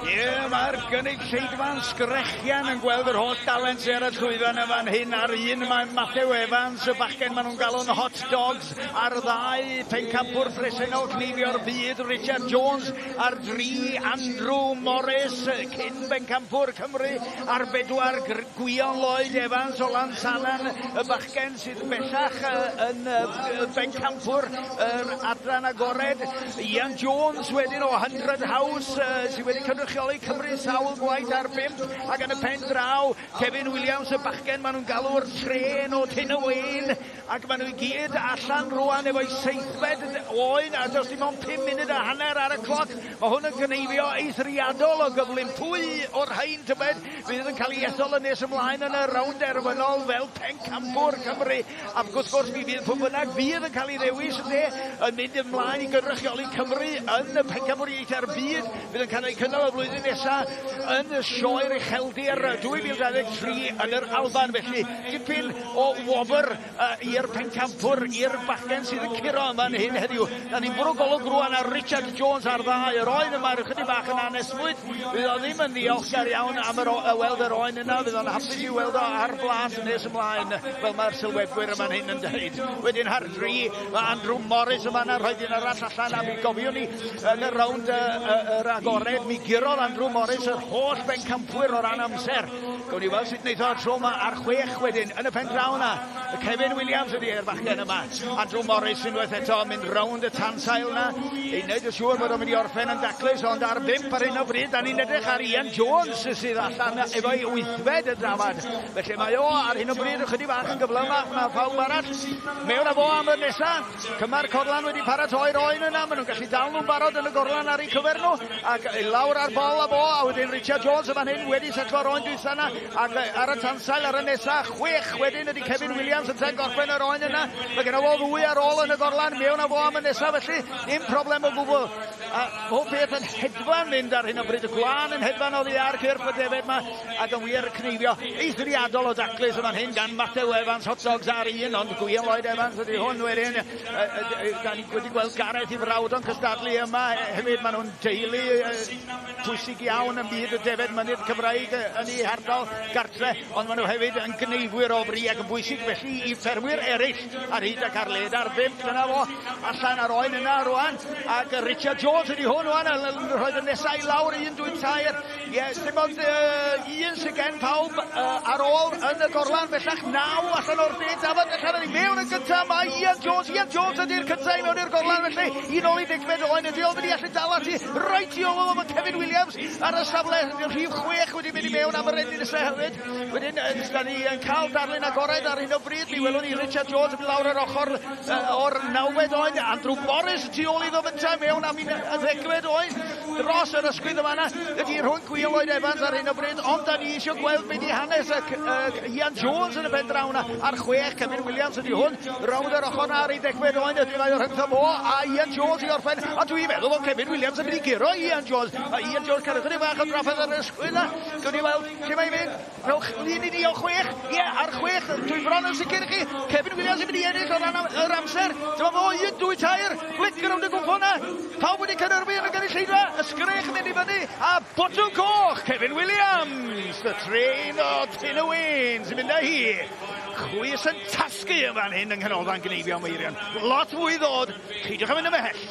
Ie, mae'r gynulleidfa'n sgrechian yn gweld yr holl dalent sy ar y llwyfan yn fan hyn. Ar un mae Matthew Evans, y bachgen maen nhw'n galw'n hot dogs. Ar ddau, pencampwr presennol cneifio'r byd, Richard Jones. Ar dri, Andrew Morris, cyn bencampwr Cymru. Ar bedwar, Gwion Lloyd Evans o Lansannan, y bachgen sydd bellach yn bencampwr yr adran agored. Ian Jones wedyn o 100 House, sydd wedi cynrychioli Cymru sawl gwaith ar 5, ac yn y pen draw Kevin Williams, y bachgen maen nhw'n galw'r trên o Tyn y Wein, ac maen nhw i gyd allan rwan efo'i seithfed oen, a does dim ond 5 munud a hanner ar y cloc. Mae hwn yn cneifio eithriadol o gyflym. Pwy o'r rhain, tybed, fydd yn cael ei ethol yn nes ymlaen yn y rownd derfynol fel pencampwr Cymru? Ac wrth gwrs mi fydd pwy bynnag fydd yn cael ei ddewis ynde, yn mynd ymlaen i gynrychioli Cymru yn y pencampwriaethau'r byd fydd yn cael ei cynnal y flwyddyn nesaf yn y sioe'r Ucheldir 2023 yn yr Alban. Felly dipyn o wobr i'r pencampwr, i'r bachgen sydd yn curo yma yn hyn heddiw. Da ni'n bwrw golwg rwan ar Richard Jones ar ddau. Yr oen yma ychydig bach yn anesmwyth. Fydd o ddim yn ddiolchgar iawn am yr weld yr oen yna. Fydd o'n hapus i weld o ar blas yn nes ymlaen, fel mae'r sylwebwyr yma'n hyn yn dweud. Wedyn ar dri, mae Andrew Morris yma yna rhoi un arall allan, a mi gofiwn ni yn y rownd yr agored, mi gurodd Andrew Morris yr holl bencampwyr o ran amser. Gawn ni weld sut wneith o'r tro yma ar 6 wedyn. Yn y pen draw yna, Kevin Williams ydy yr bachgen yma. Andrew Morris unwaith eto yn mynd rownd y tansail yna i wneud yn siŵr bod o'n mynd i orffen yn daclus, ond ar 5 ar hyn o bryd, da ni'n edrych ar Ian Jones sydd allan efo'i wythfed y drafod. Felly mae o ar hyn o bryd ychydig bach yn gyflymach na phawb arall. Mewn â fo am y nesaf. Cymar Corlan wedi paratoi'r oen yna, maen nhw'n gallu dal nhw'n barod yn y gorlan ar eu cyfer nhw, ac i lawr ar bol a fo, a wedyn Richard Jones yma'n hyn wedi setlo'r oen dwytha yna, ac ar y tansail ar y nesa, 6 wedyn ydy Kevin Williams yn treial gorffen yr oen yna. Mae genno fo ddwy ar ôl yn y gorlan, mewn â fo am y nesa, felly dim problem o gwbl. A pob peth yn hedfan mynd ar hyn o bryd, y gwlân yn hedfan oddi ar cyrff y defaid yma, ac yn wir cneifio eithriadol o daclus yma'n hyn gan Matthew Evans, hot dogs ar un, ond Gwion Lloyd Evans ydy hwn wedyn. Da ni wedi gweld Gareth i frawd o'n cystadlu yma hefyd, maen nhw'n deulu pwysig iawn ym myd y defaid mynydd Cymraeg yn eu hardal gartre, ond maen nhw hefyd yn gneifwyr o fri ac yn bwysig felly i ffermwyr eraill ar hyd ac ar led. Ar 5, dyna fo, allan ar oen yna rwan, ac Richard Jones ydy hwn rwan, yn rhoi'r nesau i lawr, 1, 2, 3, ie, dim ond un sydd gen pawb ar ôl yn y gorlan, bellach 9 allan o'r 10 dafad, allan yn mewn yn gyntaf, mae Ian Jones, Ian Jones ydy'r cyntaf i mewn i'r gorlan, felly un ôl i degfed oen ydy, ond mynd i allu dal ati reit i ôl o Kevin Williams ar y safle rhif 6 wedi mynd i mewn am yr ennill nesaf hefyd. Wedyn, da ni yn cael darlun agored ar hyn o bryd, mi welwn ni Richard Jones yn mynd lawr yr ochr o'r nawfed oen, Andrew Morris tu ôl iddo fynta mewn am un y ddegfed oen dros yr ysgwydd yma yna, ydy rhwng Gwion Lloyd Evans ar hyn o bryd, ond da ni eisiau gweld beth i hanes y Ian Jones yn y pen draw yna ar 6, Kevin Williams ydy hwn, rownd yr ochr ar ei degfed oen ydy mae o rhyngtho fo a Ian Jones i orffen, a dwi'n meddwl bod Kevin Williams yn mynd i guro Ian Jones, a Ian Jones cael ychydig bach o drafferth ar yr ysgwydd yna, gawn ni weld lle mae'n mynd. Rhowch lun i ni o 6, ie, ar 6, dwi bron yn sicr i chi, Kevin Williams yn mynd i ennill o ran yr amser, dyma fo, 1, 2, 3, flic rownd y gwmpw yna, pawb wedi cynhyrfu yn y gynulleidfa, y sgrech yn mynd i fyny, a botwm coch, Kevin Williams, the train o Tyn y Wyn, sy'n mynd â hi. Chwys yn tasgu yn fan hyn yng Nghanolfan Gneifio Meirion. Lot fwy ddod, peidiwch â mynd ymhell.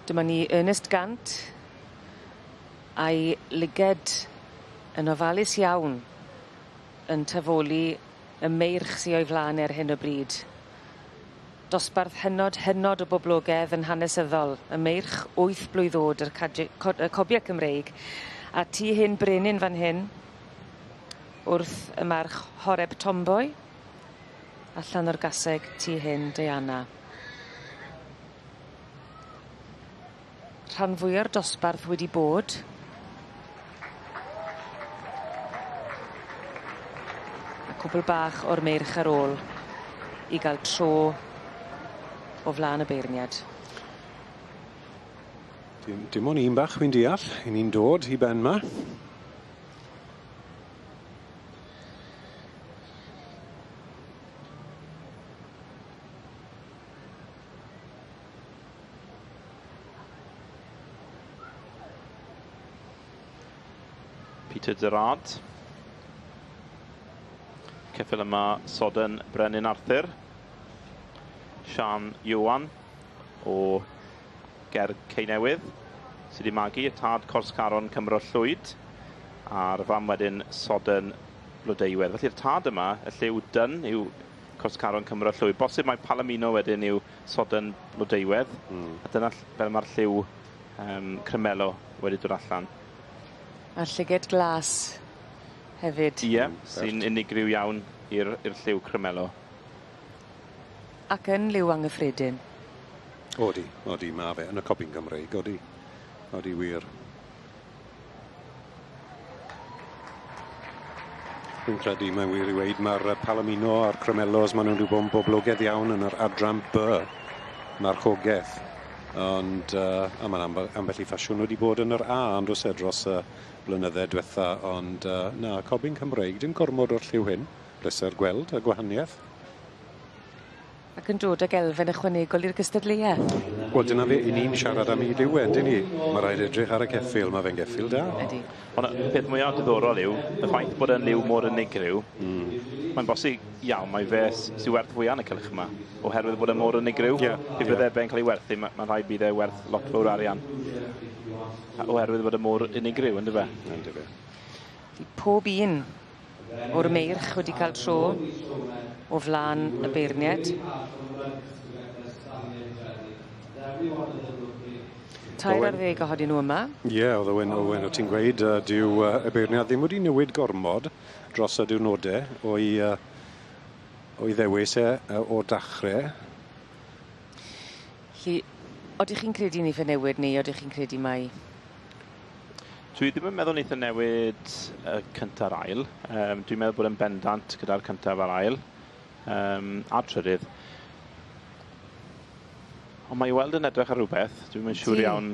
Dyma ni Ernest Gant a'i lyged yn ofalus iawn yn tafoli y meirch sy o'i flan ar hyn o bryd. Dosbarth hynod, hynod o boblogedd yn hanesyddol, y meirch 8 blwydd o'd yr y cobiau Cymreig, a tu hyn brenin fan hyn wrth y march Horeb Tomboy, allan o'r gaseg tu hyn Diana. Rhan fwya'r dosbarth wedi bod. A cwpl bach o'r meirch ar ôl i gael tro o flaen y beirniad. Dim ond un bach fi'n deall, i ni'n dod i ben 'ma. Peter Gerard. Ceffyl yma Sodden Brenin Arthur. Sian Iwan o Ger Ceinewydd sydd wedi magu y tad Corscaron Cymro Llwyd a'r fam wedyn Sodden Blodeuwedd. Felly'r tad yma, y lliw dyn yw Corscaron Cymro Llwyd. Bosib mae Palomino wedyn yw Sodden Blodeuwedd. A dyna fel mae'r lliw Cremelo wedi dod allan. A'r llyged glas hefyd. Ie, sy'n unigryw iawn i'r lliw Cremelo. Ac yn liw anghyffredin. Odi, odi, ma fe, yn y cobyn Gymreig, odi. Odi wir. Fi'n credu mae'n wir i weud mae'r Palomino a'r Cremelos, maen nhw'n rhyw bod yn boblogaidd iawn yn yr adran B marchogaeth. Ond a mae'n ambell i ffasiwn wedi bod yn yr A ond oes e dros y blynydde diwetha, ond na, cobyn Cymreig, dim gormod o'r lliw hyn. Bleser gweld y gwahaniaeth. Ac yn dod ag elfen ychwanegol i'r gystadleuaeth. Wel, dyna fe, i ni'n siarad am ei liw ydyn ni. Mae rhaid edrych ar y ceffyl, mae fe'n geffyl da. Ydy. Ond y peth mwyaf diddorol yw, y ffaith bod e'n liw mor unigryw, mae'n bosib iawn mae fe sy'n werth fwyaf yn y cylch yma, oherwydd bod e mor unigryw. Pe bydde fe'n cael ei werthu, mae'n rhaid bydd e werth lot fawr arian. Oherwydd bod e mor unigryw, ynddo fe? Ynddo fe. Pob un o'r meirch wedi cael tro o flaen y beirniad. 13 ohonyn nhw yma. Ie, oedd Owen, Owen, o ti'n gweud, dyw y beirniad ddim wedi newid gormod dros y diwrnodau o'i ddewis e o dachrau. Felly, odych chi'n credu wneith e newid neu odych chi'n credu mai? Dwi ddim yn meddwl wneith e newid y cyntaf a'r ail. Dwi'n meddwl bod e'n bendant gyda'r cyntaf a'r ail, a'r trydydd. Ond mae i weld yn edrych ar rhywbeth. Dwi'm yn siŵr iawn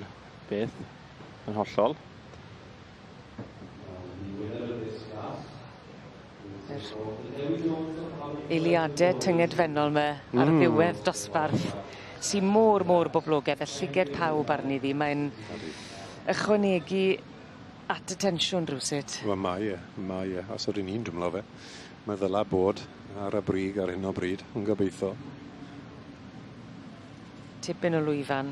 beth yn hollol. Yr eiliadau tyngedfennol 'ma ar ddiwedd dosbarth sy'n mor, mor boblogaidd, a llyged pawb arni ddi. Mae'n ychwanegu at y tensiwn rhywsut. Wel, mae e, mae e. Os ydyn ni'n dymlo fe, mae ddyla bod ar y brig ar hyn o bryd, yn gobeithio. Tipyn o lwyfan.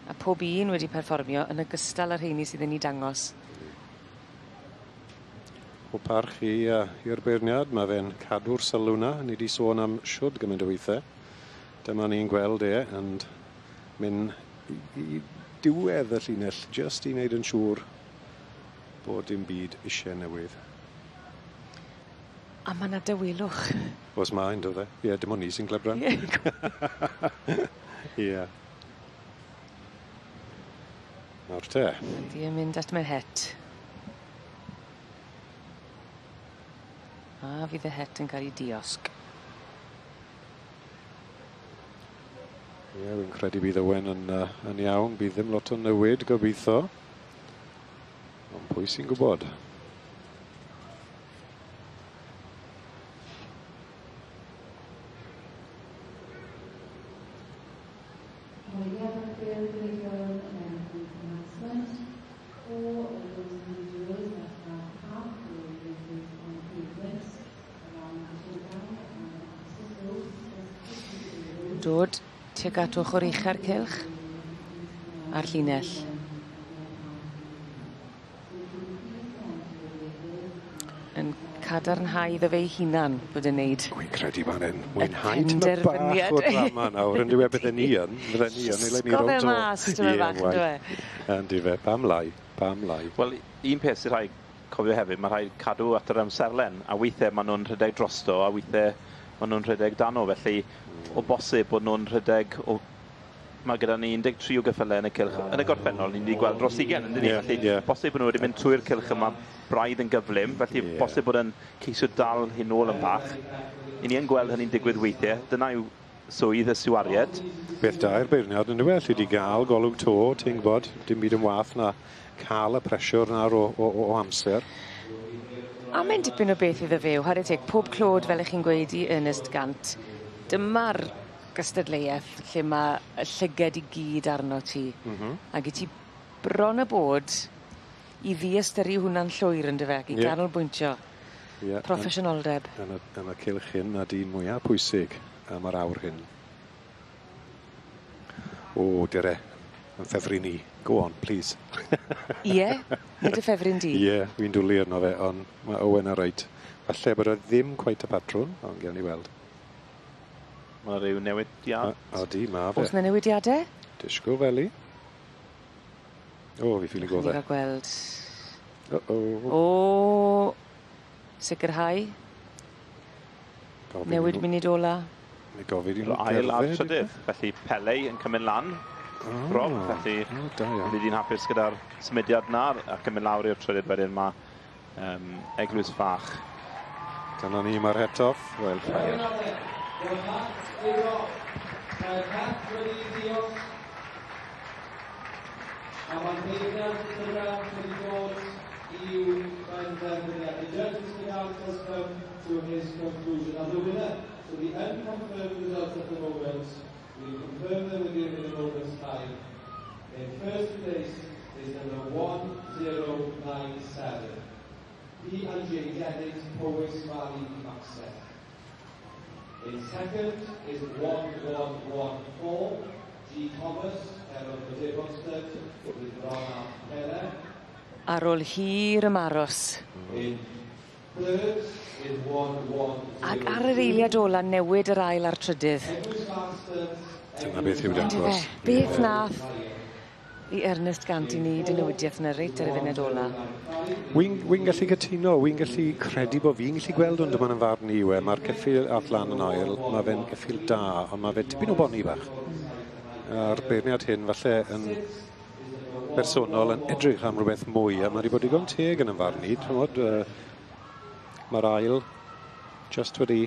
A pob un wedi perfformio yn ogystal â'r rheini sydd yn ei dangos. O parch i'r beirniad, mae fe'n cadw'r sylw na. Ni wedi sôn am siwd gymaint o weithiau. Dyma ni'n gweld e yn mynd i diwedd y llinell, jyst i wneud yn siŵr bod dim byd eisiau newydd. A mae yna dawelwch. Oes mae, ynddo fe. Ie, dim ond ni sy'n clebran. Ie. Nawr te. Ydy yn mynd at my het. A fydd y het yn cael ei diosg. Ie, fi'n credu bydd Owen yn iawn. Bydd ddim lot o newid, gobeithio. Ond pwy sy'n gwybod? Dod tuag at ochr ucha'r cylch. A'r llinell. Yn cadarnhau iddo fe ei hunan bod e'n neud. Wi'n credu bod e'n mwynhau tymed bach o drama nawr yndyw e bydden ni yn bydden ni yn ei le ni Llusgo fe mas tymed bach yndyw e? Yndyfe pam lai pam lai. Wel un peth sy rhaid cofio hefyd ma' rhaid cadw at yr amserlen a withe ma' nw'n rhedeg drosto a withe ma' nw'n rhedeg dan o felly o bosib bod nw'n rhedeg o ma' gyda ni 13 o geffyle yn y cylch. Yn y gorffennol ni wedi gweld dros 20 yndyn ni? Yeah, felly yeah. bosib bod nhw wedi mynd trwy'r cylch yma braidd yn gyflym, felly yeah. bosib bod yn ceisio dal hyn nôl yn bach. I ni yn gweld hynny'n digwydd weithiau. Dyna yw swydd y siwaried. Beth da i'r beirniad yn dyw e, allu di gael golwg to, ti'n gwybod, dim byd yn wath na cael y presiwr nawr o, o, o amser. A mae'n dipyn o beth iddo fe, chwarae teg, pob clod fel 'ych chi'n gweud i Ernest Gant. Dyma'r gystadleuaeth lle ma' y llyged i gyd arno ti. Mm -hmm. Ag i ti bron a bod i ddiystyru hwnna'n llwyr yndyfe ac i yeah. ganolbwyntio. Yeah. Proffesiynoldeb. Yn y, yn y cylch hyn a dyn mwyaf pwysig am yr awr hyn. O, dire, yn ffefryn i. Go on, please. Ie, nid y ffefryn di. Ie, yeah, fi'n dwlu arno fe, ond mae Owen ar reit. Falle bod o ddim cweit y patrwn, ond gewn ni weld. Mae rhyw newidiad. Odi, ma fe. Oes 'na newidiade? Disgwyl feli. O, fi ffili Ni godde. gael gweld. O-o. O, sicrhau. Gofyn i Newid nhw- munud ola. Ni gofyn i nhw Ail a'r gerdded, trydydd, felly Pele yn cymryd lan. Oh, Rob, felly o, da iawn. fydd hi'n hapus gyda'r symudiad na ac yn mynd lawr i'r trydydd wedyn mae Eglwys Fach. Dyna ni, mae'r het off. Wildfire. A mae'r beirniad Mr Grant wedi dod i'w benderfyniad. The judge Mr Grant has come to his conclusion. And the winner, so the unconfirmed results at the moment, we'll confirm them with you in a moment's time. In first place is number 1097, P&J Jennings Powys Valley Maxen. In second is 1114, G. Thomas, Herald Devonsted, with Rona Pele. Ar ôl hir ymaros. In third is 110. Ac ar yr eiliad ola newid yr ail a'r trydydd. Dyna beth yw Yndyfe? dangos. Beth nath i Ernest Gant i wneud y newidiaeth yna reit ar y funud ola? Wy'n wy gallu cytuno, wy'n gallu credu bod fi'n gallu gweld ond dyma'n farn i yw e. Mae'r ceffyl ath lan yn ail, mae fe'n geffyl da, ond mae fe tipyn o boni bach. A'r beirniad hyn falle yn bersonol yn edrych am rhywbeth mwy, a mae wedi bod digon teg yn 'y farn i. T'mod, mae'r ail just wedi,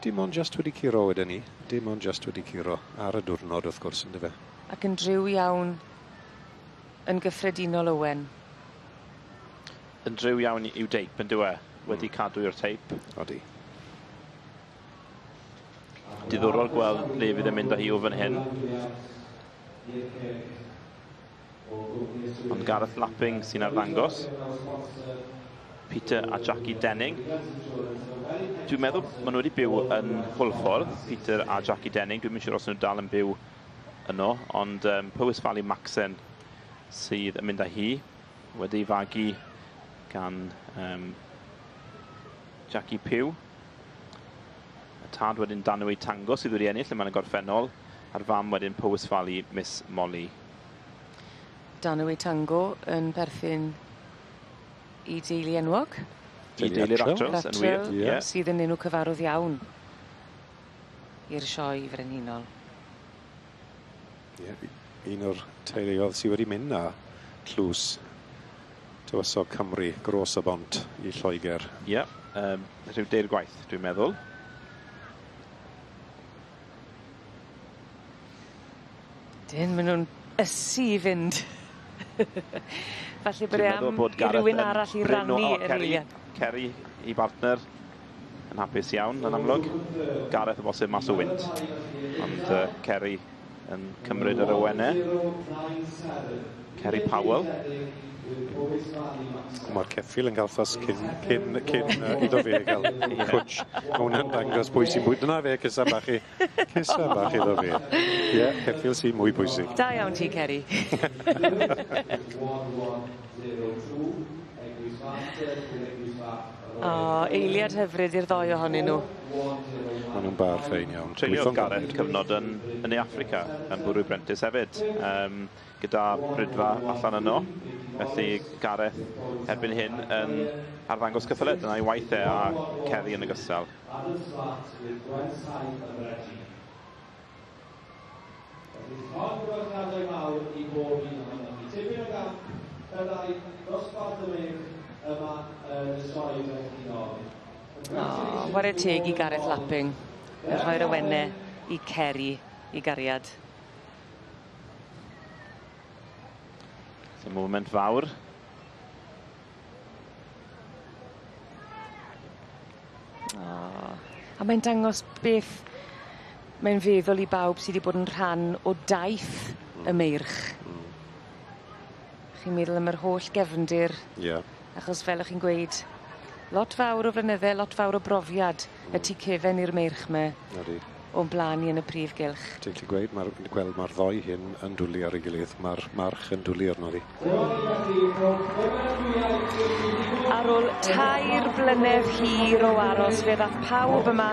dim ond just wedi curo wedyn ni. Dim ond just wedi curo ar y diwrnod wrth gwrs, yndyfe. Ac yn driw iawn yn gyffredinol Owen. Yn driw iawn i'w deip yn dyw e, wedi cadw i'r teip. Odi. Diddorol gweld le fydd yn mynd â hi o fan hyn. Ond Gareth Lapping sy'n arddangos. Peter a Jackie Denning. Dwi'n meddwl maen nhw wedi byw yn Hwlffordd, Peter a Jackie Denning. Dwi'n siŵr os nhw dal yn byw yno, ond Powys Valley Maxen sydd yn mynd â hi, wedi fagu gan Jackie Pugh. Y tad wedyn Danwy Tango sydd wedi ennill yma yn y gorffennol, a'r fam wedyn Powys Valley Miss Molly. Danwy Tango yn perthyn i deulu enwog. I deulu'r Attrells, yn wir. Attrell, Ie. Sydd yn enw cyfarwydd iawn i'r sioe frenhinol. Ie, un o'r teuluoedd sydd wedi mynd â tlws Tywysog Cymru, gros y bont i Lloegr. Ie, rhyw deir gwaith, dwi'n meddwl. Dyn, maen nhw'n ysu i fynd. Falle bod e Dwi'n meddwl am bod i Gareth rywun yn arall i brin o- rannu o, yr Kerry, eiliad. Kerry, i bartner, yn hapus iawn, yn amlwg. Gareth o bosib mas o wynt. Ond Kerry yn cymryd yr awenau. Kerry Powell. Mae'r ceffyl yn cael ffys cyn, cyn, cyn iddo fe gael cwtsh. Mae hwnna'n dangos pwy sy'n mwy. Dyna fe, cysa bach i. Cysa bach iddo fe. Ie, yeah, ceffyl sy'n mwy pwysig. Da iawn ti, Ceri. O, eiliad hyfryd i'r ddou ohonyn nhw. Maen nhw'n bar ffein iawn. Treuliodd Gareth cyfnod yn, yn Ne Affrica, yn bwrw brentis hefyd, um, gyda Brydfa allan yno. Felly Gareth erbyn hyn yn arddangos cyffyle, dyna'i waith e a Ceri yn ogystal. O, ware teg i Gareth Lapping. Yn rhoi'r awenne i Ceri, i gariad. It's a moment fawr. O, a mae'n dangos beth mae'n feddwl i bawb sy 'di bod yn rhan o daith y meirch. Chi'n meddwl am yr holl gefndir. Ie. Achos fel o'ch chi'n gweud, lot fawr o flynydde, lot fawr o brofiad y tu cefen i'r meirch 'ma. Ydi. O'n bla'n i yn y prif gylch. Ti'n gallu gweud ma'r gweld ma'r ddoi hyn yn dwli ar ei gilydd, ma'r march yn dwli arno ddi. Ar ôl tair blynedd hir o aros fe ddath pawb yma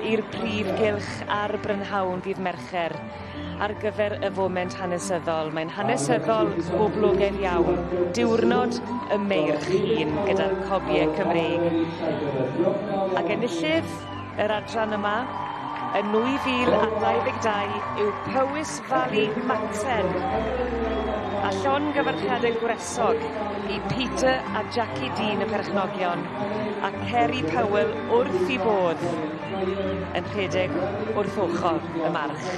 i'r prif gylch ar Brynhawn ddydd Mercher ar gyfer y foment hanesyddol. Mae'n hanesyddol boblogaidd iawn. Diwrnod y meirch hun gyda'r cobiau Cymreig. Ac enillydd yr adran yma yn 2022 yw Powys Valley Macsen. A llongyfarchiadau gwresog i Peter a Jackie Dean y perchnogion a Kerry Powell wrth 'i bodd yn rhedeg wrth ochr y march.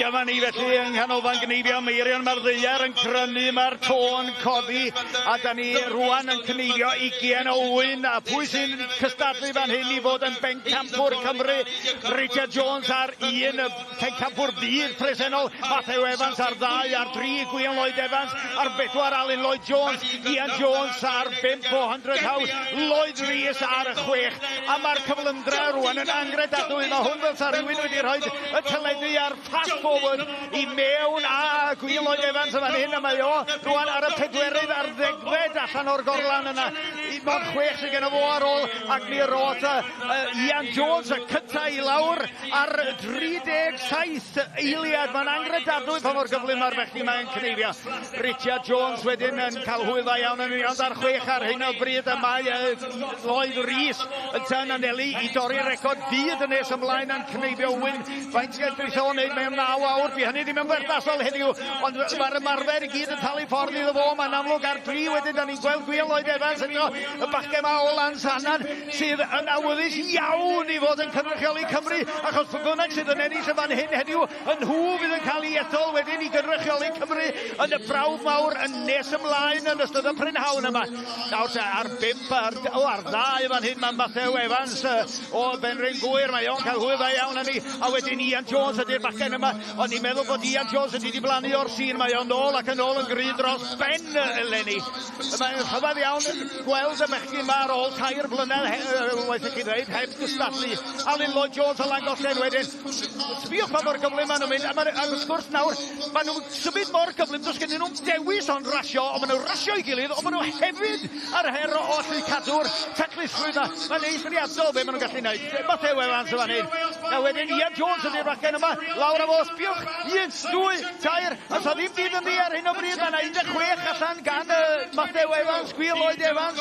Dyma ni felly yng Nghanolfan Gneifio Meirion, mae'r ddaear yn crynu, mae'r tôn codi, a da ni rwan yn cneifio 20 o ŵyn, a pwy sy'n cystadlu fan hyn i fod yn bencampwr Cymru? Richard Jones ar un, y pencampwr byd presennol, Matthew Evans ar ddau, ar dri, Gwion Lloyd Evans, ar bedwar, Alun Lloyd Jones, Ian Jones ar bump o 100 House, Lloyd Rees ar y chwech, a mae'r cyflymdra rwan yn angredadwy, mae hwn fel sa rhywun wedi rhoi y teledu ar fast forward i mewn a Gwion Lloyd Evans yn fan hyn, a mae o rwan ar y pedwerydd ar ddegfed allan o'r gorlan yna. Mond chwech sydd genno fo ar ôl, ac mi rodd Ian Jones y cynta i lawr ar 37 eiliad. Mae'n angredadwy pa mor gyflym mae'r bechgyn mae'n cneifio. Richard Jones wedyn yn cael hwyl dda iawn yn union ar chwech ar hyn o bryd, a mae Lloyd Rees yn tan anelu i dorri'r record byd yn nes ymlaen a'n cneifio wyn. Faint edrych o'n neud mewn 9 awr, di hynny ddim yn berthnasol heddiw, ond mae'r ymarfer i gyd yn talu ffordd iddo fo, mae'n amlwg ar dri wedyn, da ni'n gweld Gwion Lloyd Evans eto, y bachgen ma o Lansannan, sydd yn awyddus iawn i fod yn cynrychioli Cymru, achos pwy bynnag sydd yn ennill y fan hyn heddiw, yn nhw fydd yn cael ei ethol wedyn i gynrychioli Cymru yn y brawf mawr yn nes ymlaen yn ystod y prynhawn yma. Nawr te, ar bump, ar, o, ar ddau fan hyn mae Matthew Evans o Benrhyn Gŵyr, mae o'n cael hwyl dda iawn â ni, a wedyn Ian Jones ydy'r bachgen yma, ond ni'n meddwl bod Ian Jones wedi diflannu o'r sîn, mae o'n ôl ac yn ôl yn gry dros ben eleni. Mae'n rhyfedd iawn gweld y bechgyn yma ar ôl 3 blynedd, waeth i chi ddweud, heb gystadlu. Alun Lloyd Jones o Langollen wedyn. Sbïwch pa mor gyflym maen nhw'n mynd, a, ma, a wrth gwrs nawr, maen nhw'n symud mor gyflym, does gennyn nhw'n dewis ond rasio, ond maen nhw'n rasio i gilydd, ond maen nhw hefyd ar her o allu cadw'r taclusrwydd yma. Mae'n eithriadol be maen nhw'n gallu gwneud. Matthew Evans yn fan hyn. A wedyn Ian Jones ydy'r bachgen yma, lawr â fo, sbïwch, 1, 2, 3, a sa ddim byd ynddi ar hyn o bryd, mae yna 16 allan gan Matthew Evans, Gwion Lloyd Evans,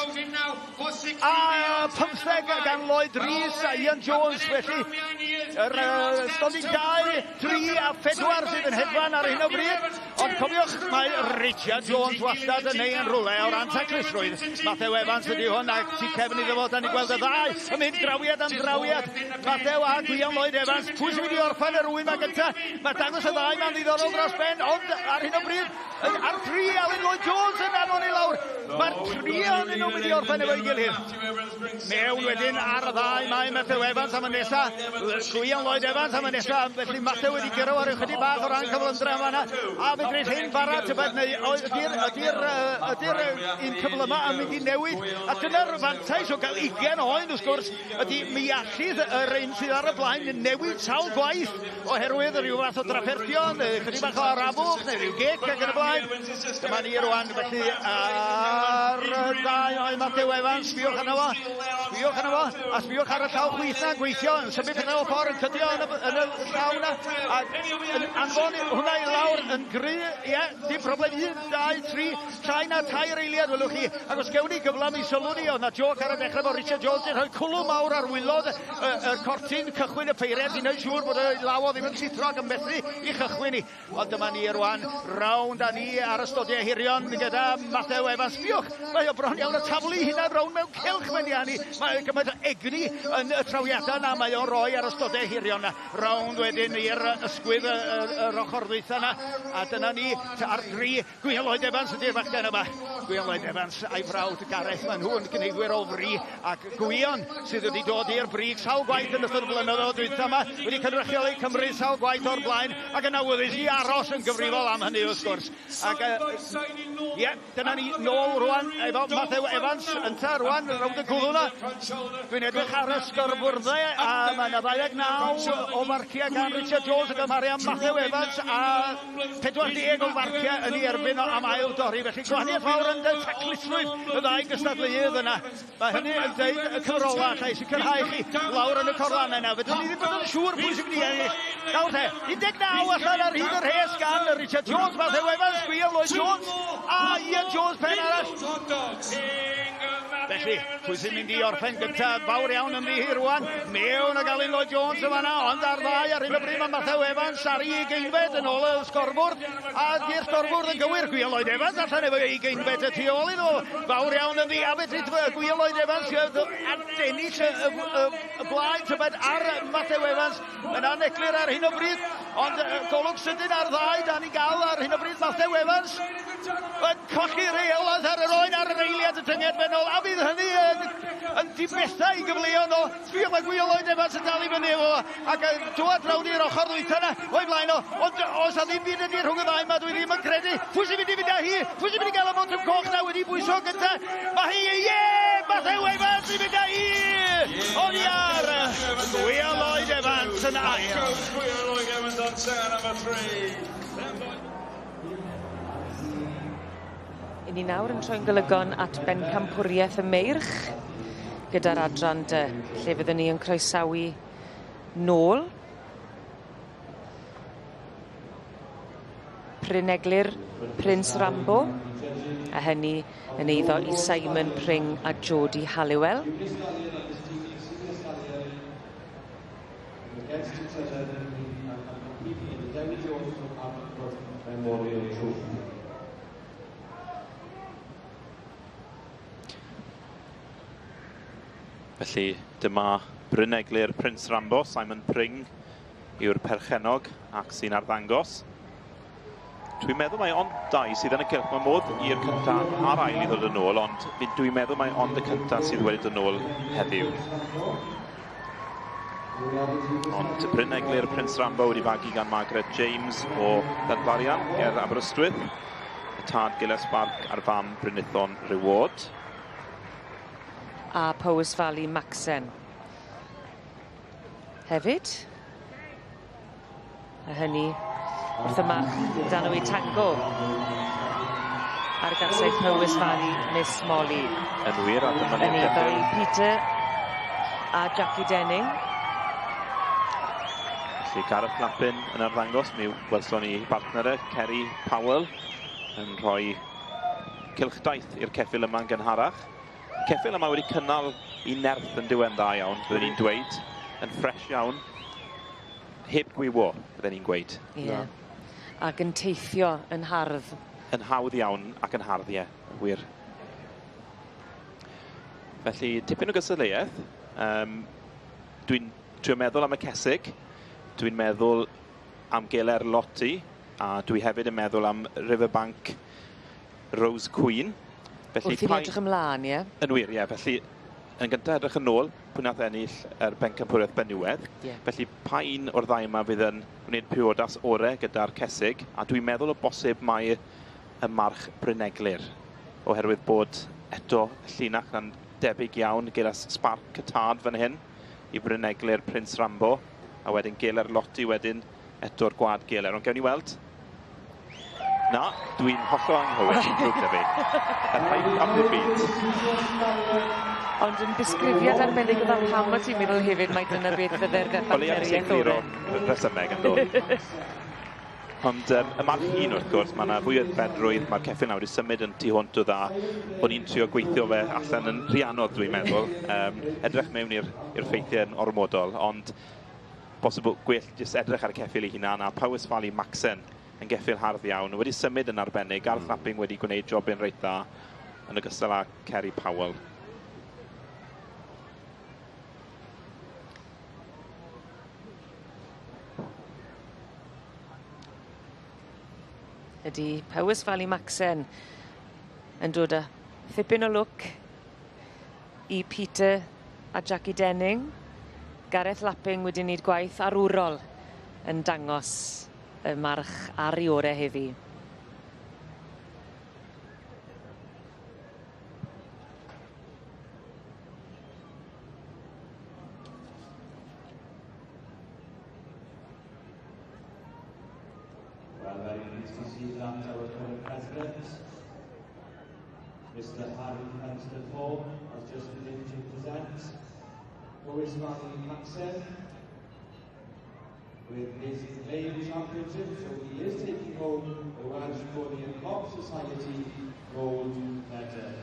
a 15 gan Lloyd Rees a Ian Jones, felly yr stondin 2, 3 a 4 sydd yn hedfan ar hyn o bryd, ond cofiwch, mae Richard Jones wastad yn ei yn rhywle o ran taclusrwydd. Matthew Evans ydy hwn, ac tu cefn iddo fo, da ni'n gweld y ddau yn mynd drawiad am drawiad. Matthew a Gwion Lloyd Evans, pwy sy'n mynd i orffen yr ŵyn ma gynta? Mae dangos y ddau ma'n ddiddorol dros ben, ond ar hyn o bryd, ar tri, Alun Lloyd Jones yn anfon i lawr. Mae'r tri ohonyn nhw'n mynd i orffen efo'i gilydd. Mewn wedyn ar y ddau mae Matthew Evans am y nesa. Gwion Lloyd Evans am y nesa. Felly Matthew wedi gyrro ar ychydig bach o ran cyflymdra yma yna. A fedrith hyn bara tybed neu ydy'r ydy ydy un cyflyma yn mynd i newid. A dyna'r fantais o gael 20 oen wrth gwrs ydy mi allith yr un sydd ar y blaen newid sawl gwaith oherwydd rhyw fath o drafferthion, neu chydig bach o arafwch, neu rhyw gic ac yn y blaen. Dyma ni rwan, felly ar y ddau o'i Matthew Evans, sbïwch arno fo, sbïwch arno fo, a sbïwch ar y llaw chwith na'n gweithio, yn symud pethau o ffordd, yn cydio yn y, yn y llaw na, a yn anfon hwnna i lawr yn gry, ie, dim problem, 1, 2, 3, llai na tair eiliad, welwch chi, ac os gewn ni gyfle mi sylwn ni, oedd na joc ar y dechrau bod Richard Jones yn rhoi cwlwm mawr ar wylod y, y cortyn cychwyn y peiriant i wneud siŵr bod y law o ddim yn llithro ac yn methu i chychwyn i. Ond dyma ni rwan, rownd â ni ar y stodiau hirion gyda Matthew Evans. Sbiwch, mae o bron iawn y taflu hynna rownd mewn cylch mae'n dianu. Mae gymaint o egni yn y trawiadau na mae o'n roi ar y stodiau hirion na. Rownd wedyn i'r ysgwydd yr ochr ddwytha na. A dyna ni ar dri. Gwion Lloyd Evans ydy'r bachgen yma. Gwion Lloyd Evans a'i frawd Gareth, maen nhw'n gneifwyr o fri, ac Gwion sydd wedi dod i'r brig sawl gwaith yn ystod y blynyddoedd dwytha yma, wedi cynrychioli Cymru sawl gwaith o'r blaen, ac yn awyddus i aros yn gyfrifol am hynny wrth gwrs. Ac ie, yeah, dyna ni nôl rwan efo Matthew Evans ynta rwan rownd y gwddw na. Dwi'n edrych ar y sgorfwrddau a mae yna 29 o farciau gan Richard Jones yn gymharu â Matthew Evans a 40 o farciau yn ei erbyn o am ail dorri. Felly gwahaniaeth fawr yn taclusrwydd y ddau gystadleuydd yna. Mae hynny yn deud y cyfrola allai sicrhau chi lawr yn y corlannau yna. Fedrwn ni ddim bod yn siŵr pwy sy'n mynd i ennill. Nawr te, 19 allan ar hyd y rhes gan Richard Jones, Matthew Evans, Gwion Lloyd Jones a Ian Jones pen arall. Felly, pwy sy'n mynd i orffen gyntaf? Fawr iawn ynddi hi rwan. Mewn ag Alun Lloyd Jones yn fanna, ond ar ddau ar hyn o bryd mae Matthew Evans ar ei ugeinfed yn ôl y sgorfwrdd. A di'r sgorfwrdd yn gywir, Gwion Lloyd Evans allan efo ei ugeinfed y tu ôl iddo. Fawr iawn ynddi, a fedri Gwion Lloyd Evans adennill y, y, y, y blaen tybed ar Matthew Evans. Mae'n aneglur ar hyn o bryd. Ond golwg sydyn ar ddau, da ni gael ar hyn o bryd Matthew Evans yn colli reolaeth ar yr oen ar yr eiliad y tyngedfennol, a fydd hynny yn difetha i gyfleon o. Sbio, mae Gwio Lloyd Evans yn dal i fyny efo ac yn dŵad rownd i'r ochr ddwytha yna o'i flaen o, ond oes a ddim byd ydi rhwng y ddau yma, dwi ddim yn credu. Pwy sy'n mynd i fynd â hi? Pwy sy'n mynd i gael y botwm coch na wedi bwyso gynta? Mae hi, ie! Matthew Evans i fynd â hi! Oddi ar Gwio Lloyd Evans yn ail. Gwio Lloyd Evans on turn number 3. I ni nawr yn troi'n golygon at bencampwriaeth y meirch gyda'r adran dy, lle fyddwn ni yn croesawu nôl Pryneglur Prince Rambo, a hynny yn eiddo i Simon Pring a Jodie Halliwell. Felly dyma Bryneglur Prince Rambo, Simon Pring yw'r perchennog ac sy'n arddangos. Dwi'n meddwl mai ond dau sydd yn y cylch. Mae modd i'r cyntaf a'r ail i ddod yn ôl, ond dwi'n meddwl mai ond y cyntaf sydd wedi dod yn ôl heddiw. Ond Bryneglur Prince Rambo wedi fagu gan Margaret James o Llanfarian ger Aberystwyth. Y tad Gillias Spark a'r fam Brynithon Reward. A Powys Valley Maxen. Hefyd. A hynny wrth y march Danwy Tango ar gaseg Powys Valley Miss Molly. Yn wir, a dyma ni'n eiddo i Peter a Jackie Denning. Felly Gareth Lappin yn arddangos, mi welson ni bartner e, Kerry Powell, yn rhoi cylchdaith i'r ceffyl yma'n gynharach. Ceffyl yma wedi cynnal i nerth yn diwen dda iawn, byddwn ni'n dweud, yn ffres iawn. Heb gwywo, bydden ni'n gweud. Ie. Yeah. Ac yn teithio yn hardd. Yn hawdd iawn ac yn hardd, ie, wir. Felly, tipyn o gystadleuaeth. Dwi'n trio meddwl am y cesig. Dwi'n meddwl am Geler Lotti. A dwi hefyd yn meddwl am Riverbank Rose Queen. Felly, wrth i ni edrych ymlaen, ie? Yn wir, ie. Felly, yn gyntaf edrych yn ôl, pwy nath ennill yr bencampwriaeth benywedd. Yeah. Felly, pa un o'r ddau yma fydd yn gwneud priodas ore gyda'r cesig? A dwi'n meddwl o bosib mai y march Bryneglur, oherwydd bod eto llinach yn debyg iawn gyda Spark y tad fan hyn i Bryneglur Prince Rambo, a wedyn Geler Lotti wedyn eto'r gwad Geler. Ond gewn ni weld. Na, dwi'n hollol anghywir, drwg da fi. Yr hype am ddim byd. Ond yn disgrifiad arbennig o dda pam o ti'n meddwl hefyd mai dyna beth fydde'r O leia nes i egluro rhesymeg yn do. Ond y march hun wrth gwrs, mae yna fwy o aeddfedrwydd, mae'r ceffyl nawr wedi symud yn tu hwnt o dda. O'n i'n trio gweithio fe allan yn rhy anodd dwi'n meddwl. Edrych mewn i'r ffeithiau yn ormodol, ond bosib gwell jyst edrych ar y ceffyl ei hunan, a Powys Valley Maxen yn geffyl hardd iawn, wedi symud yn arbennig, Gareth Lapping wedi gwneud jobyn reit dda, yn ogystal â Kerry Powell. Ydy Powys Valley Maxen yn dod â thipyn o lwc i Peter a Jackie Denning. Gareth Lapping wedi wneud gwaith arwrol yn dangos y march ar ei orau heddi. Well, very pleased to see that our current president, Mr. Harry Hempstead-Hall, has just been in to present Powys Valley Maxen with his main championship, so he is taking home the Welsh Pony and Cob Society Gold Medal.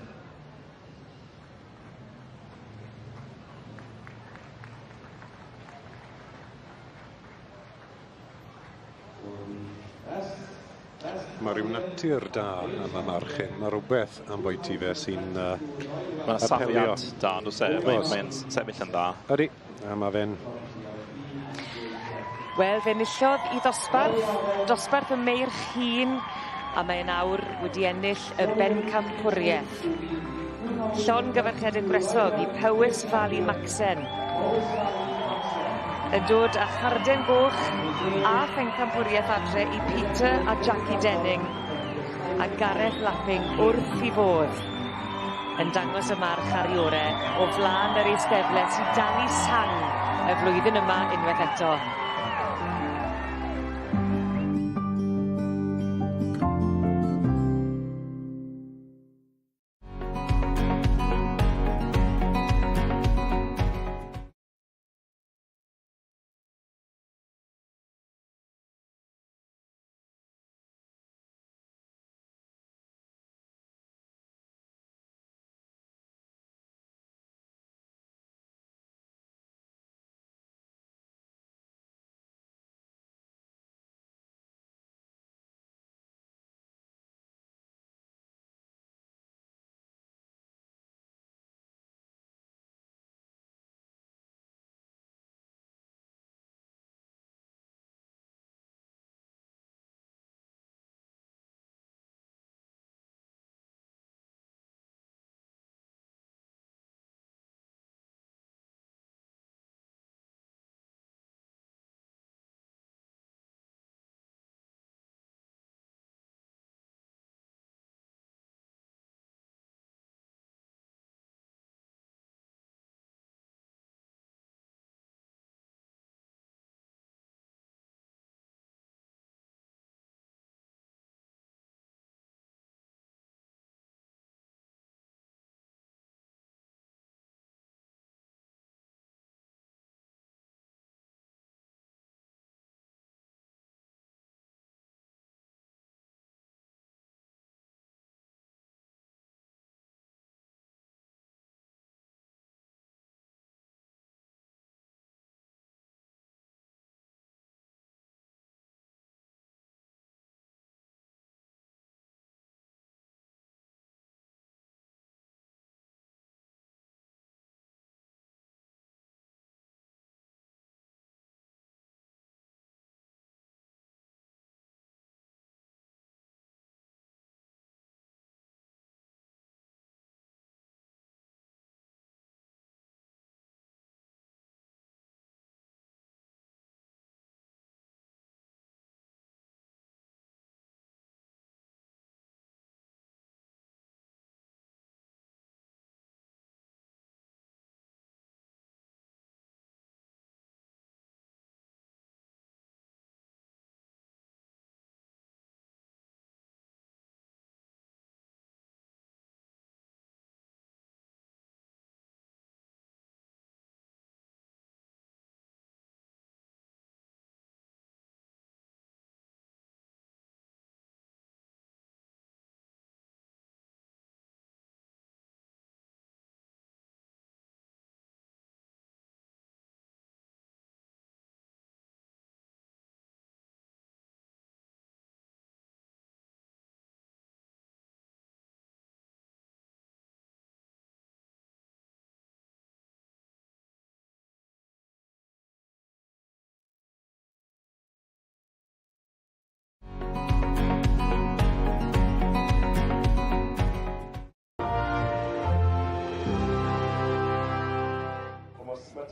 Mae rhyw natur da am y march hyn. Mae rhywbeth am bwyty fe sy'n Mae'n safiad da, yn does e? Mae'n sefyll yn dda. Ydy, a mae fe'n... Wel, fe enillodd i ddosbarth, dosbarth y meirch hŷn, a mae nawr wedi ennill y bencampwriaeth. Llongyfarchiadau gwresog i Powys Valley Maxen. Yn dod â charden goch a phencampwriaeth adre i Peter a Jackie Denning a Gareth Lapping wrth i fodd yn dangos y march ar ei ore o flaen yr eisteddle sy'n dal i sang y flwyddyn yma unwaith eto.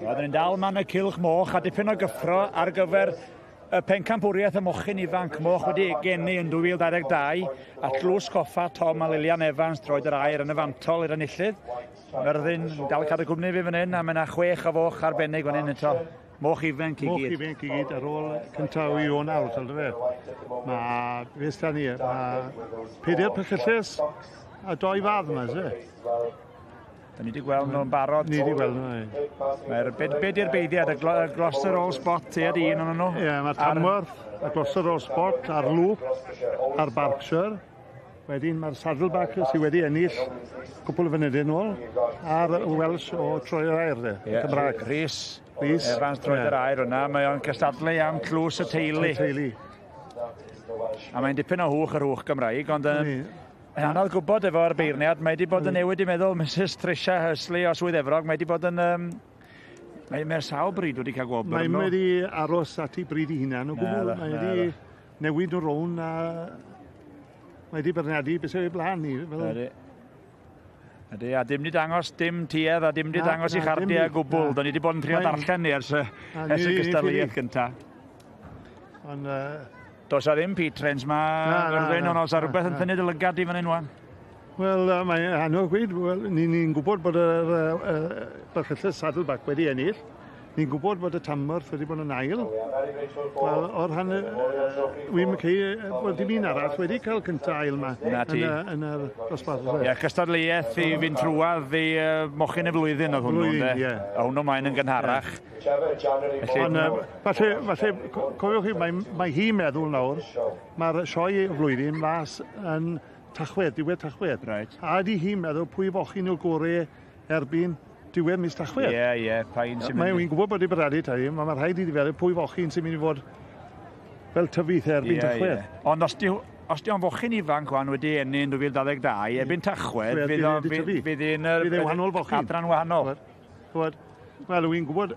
Oedden ni'n dal man y cylch moch a dipyn o gyffro ar gyfer y pencampwriaeth y mochyn ifanc moch wedi geni yn 2022 a tlws coffa Tom a Lilian Evans droed yr air yn y fantol i'r enillydd. Myrddin dal cadw gwmni fi fan hyn a mae yna chwech o foch arbennig fan hyn eto. Moch ifanc i gyd. Moch ifanc i gyd ar ôl cyntaf i Ionawr, tal fe. Mae, beth da ni, mae pedair pychylles a doi fadd yma, ys e? Da ni wedi gweld nhw'n barod. Ni wedi gweld nhw, ie. Mae'r, be, be di'r beiddiad? Y, glo, y Gloucester All Spot, te ydi un o'n nhw? Ie, yeah, mae'r Tamworth, y Gloucester All Spot, a'r Loop, a'r Berkshire. Wedyn mae'r Saddleback sydd wedi ennill cwpl o fynydde nôl, a'r Welsh o Troi'r Air, de, yeah, Cymraeg. Rhys. Rhys. Evans Troi'r yeah. Air hwnna, mae o'n cystadlu am tlws y teulu. Y teulu. A mae'n dipyn o hwch yr hwch Gymraeg, ond yn anodd gwybod efo'r beirniad, mae wedi bod yn newid i meddwl Mrs Tricia Hursley o Swydd Efrog, mae wedi bod yn um, Mae'r sawl bryd wedi cael gwobr. Mae'n wedi aros at ei bryd ei hunan o gwbl. Mae wedi newid o rown a mae wedi bernadu beth sy'n ei blaen ni. Ydy. Ydy, a dim di dangos dim tuedd a dim di dangos i chardiau o gwbl. Da ni wedi bod yn trio darllen ni ers y gystadleuaeth gyntaf. Ond... Does a ddim Pete Trens ma, Myrddin, ond oes a rhywbeth yn tynnu dy lygad di fan hyn wan? Wel, mae'n anodd gweud. Wel, ni'n gwybod bod yr Barchellus Saddleback wedi ennill. Ni'n gwybod bod y Tamworth wedi bod yn ail. Wel, o'r rhan... Wy'n cei bod dim un arall wedi cael cyntaf ail yma. Na ti. Yn yr dosbarth. Ie, cystadleuaeth i fynd trwadd i mochyn y flwyddyn oedd hwnnw, ynde? Ie. A hwnnw mae'n yn gynharach. Ond, falle, cofiwch chi, mae hi'n meddwl nawr, mae'r sioe y flwyddyn mas yn Tachwedd, diwedd Tachwedd. Right. A ydy hi'n meddwl pwy fochyn yw'r gorau erbyn diwedd mis Tachwedd. Ie, ie, pa un sy'n mynd... Mae'n gwybod bod i byradu tai, mae rhaid i feddwl pwy fochyn sy'n mynd i fod fel tyfuth erbyn Tachwedd. Ie. Ond os di o'n fochyn ifanc wan wedi ennill yn 2022, erbyn Tachwedd, fydd hi'n wahanol fochyn. Adran wahanol. Wel, wy'n gwybod,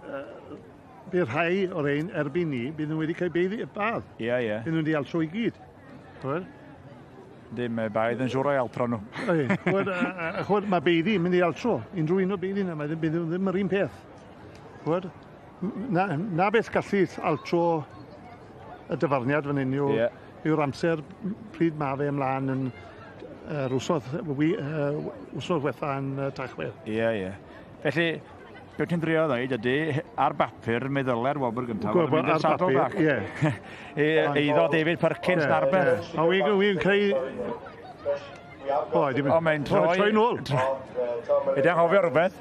bydd rhai o'r ein erbyn ni, bydd nhw wedi cael beiddi badd. Ie, ie. Bydd nhw wedi altro i gyd. Dim, mae baedd yn siŵr o'i altro nhw. Chwyd, mae beiddi yn mynd i altro. Unrhyw un o beiddi yna, mae ddim yr un peth. Chwyd, na beth gallu altro y dyfarniad fan hyn yw'r amser pryd mae fe ymlaen yn yr wsos wetha yn Tachwedd. Ie, ie. Felly, beth ti'n drio ddeud ydy, ar bapur, mi ddylai'r wobr gyntaf. Gwybod, ar bapur, ie. Eiddo David Perkins yn Arberth. A wy'n creu... O, mae'n troi... Troi nôl. Ydy anghofio rhywbeth.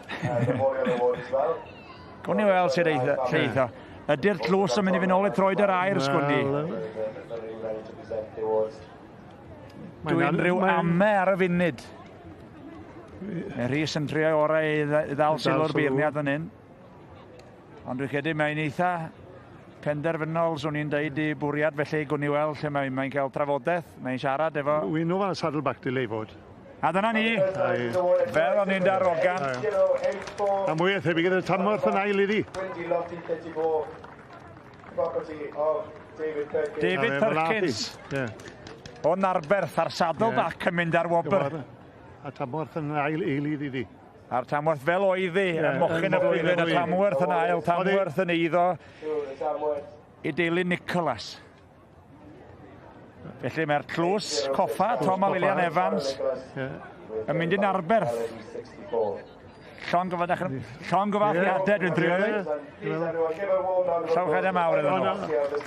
Gwn i weld sydd eitha. Ydy'r tlws yn mynd i fynd nôl i troed yr air, sgwn i? Dwi'n rhyw ame ar y funud. Mae Rhys yn trio orau i ddal sylw'r beirniad fan hyn. Ond dwi'n credu mae'n eitha penderfynol, swn i'n deud, i bwriad, felly gwn i weld lle mae'n cael trafodaeth, mae'n siarad efo... Wy'n nhw fan Saddleback delay fod. A dyna ni, fel o'n i'n darogan. A mwy o thebyg gyda'r Tamworth yn ail iddi. David Perkins. O Narberth a'r Saddleback yn mynd ar wobr. A Tamworth yn ail eilydd iddi. A'r Tamworth fel oeddi, yn mochyn y flwyddyn, y Tamworth yn ail, Tamworth yn eiddo i deulu Nicholas. Felly mae'r tlws coffa, Tom a Lilian Evans, yn mynd i'n Arberth. Llongyfarchiadau, dwi'n trio dweud. Llongyfarchiadau mawr iddyn nhw.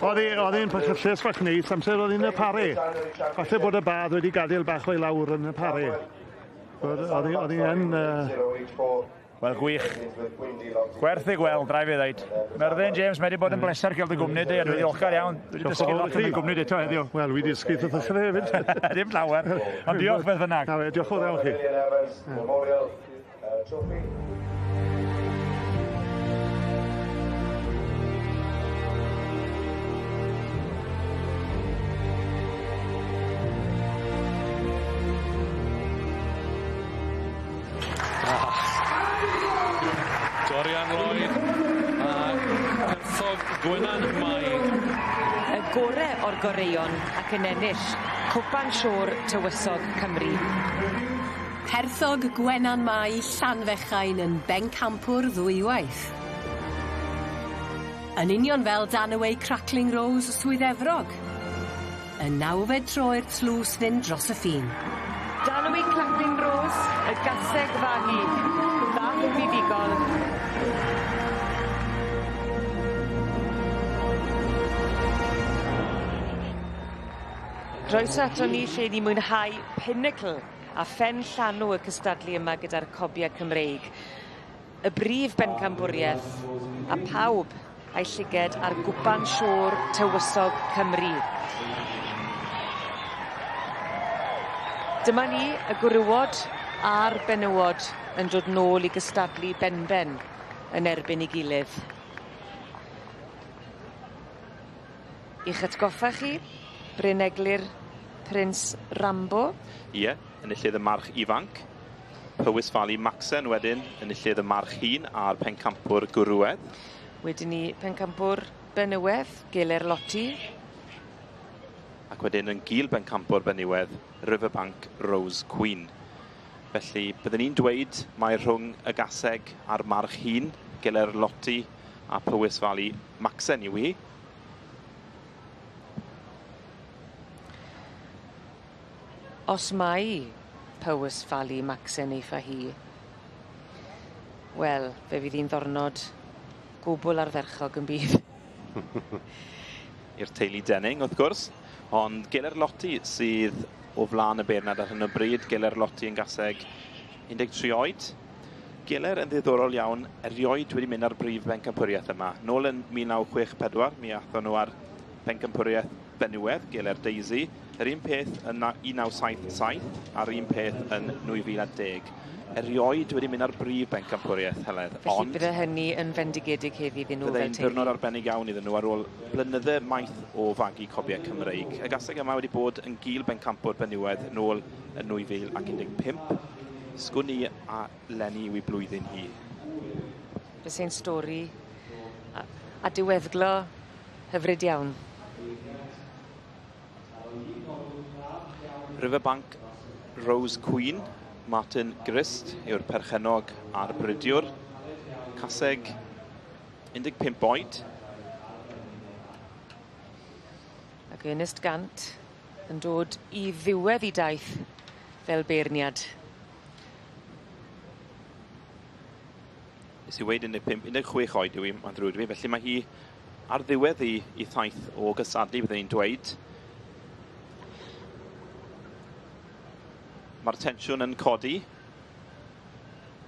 Oedd hi'n pachylles fach neis, amser oedd hi'n y pare. Falle bod y badd wedi gadael bach o'i lawr yn y pare. Oedd hi yn... Wel, gwych. Gwerth ei gweld, rhaid fi ddeud. Myrddin James, mae wedi bod yn bleser cael dy gwmni di, a dwi'n ddiolchgar iawn. Dwi wedi dysgu lot yn y gwmni di eto heddiw. Wel, dwi wedi dysgu wrth hefyd. Dim llawer, ond diolch beth bynnag. Na fe, diolch yn fawr iawn chi. Dorian Lloyd a Perthog Gwenan Mai. Y gore o'r goreuon ac yn ennill Cwpan Siôr Tywysog Cymru. Perthog Gwenan Mai Llanfechain yn bencampwr ddwywaith. Yn union fel Danaway Crackling Rose Swydd Efrog. Y nawfed tro i'r tlws fynd dros y ffin. Danaway Crackling Rose, y gaseg fagu, ddath yn fuddugol. Croeso ato ni lle ni mwynhau pinnacle a phen llanw y cystadlu yma gyda'r cobiau Cymreig. Y brif bencampwriaeth a pawb a'i llyged ar Gwpan Siôr Tywysog Cymru. Dyma ni y gwrywod a'r benywod yn dod nôl i gystadlu benben yn erbyn ei gilydd. I'ch atgoffa chi, Bryn Eglur Prince Rambo. Ie, enillydd y march ifanc. Powys Valley Maxen wedyn, enillydd y march hŷn a'r pencampwr gwrywedd. Wedyn ni pencampwr benywedd, Geler Lotti. Ac wedyn yn gil bencampwr benywedd, Riverbank Rose Queen. Felly, byddwn ni'n dweud mai rhwng y gaseg a'r march hŷn, Geler Lotti a Powys Valley Maxen yw hi. Os mai Powys Valley Maxen eiff â hi, wel, fe fydd hi'n ddornod gwbl ardderchog yn bydd. I'r teulu Denning, wrth gwrs. Ond Geler Lotti sydd o flaen y beirniad ar hyn o bryd. Geler Lotti yn gaseg 13 oed. Geler yn ddiddorol iawn, erioed wedi mynd ar brif bencampwriaeth yma. Nôl yn 1964, mi athon nhw ar bencampwriaeth benywedd, Geler Daisy. Yr un peth yn 1977 a'r un peth yn 2010. Erioed wedi mynd ar brif bencampwriaeth, Heledd. Felly ond bydde hynny yn fendigedig heddi iddyn nhw fel teulu. Byddai'n ddiwrnod arbennig iawn iddyn nhw ar ôl blynydde maith o fagu cobiau Cymreig. Y gaseg yma wedi bod yn gil bencampwr benywedd nôl yn 2015. Sgwn i a Lenny yw ei blwyddyn hi. Fyse'n stori a, a diweddglo hyfryd iawn. Riverbank Rose Queen, Martin Grist yw'r perchennog a'r bridiwr. Caseg 15 oed. Ac Ernest Gant yn dod i ddiwedd i daith fel beirniad. Nes i weud 15, 16 oed yw hi, mae'n ddrwg 'da fi, felly mae hi ar ddiwedd i, i thaith o gystadlu, byddwn ni'n dweud. Mae'r tensiwn yn codi.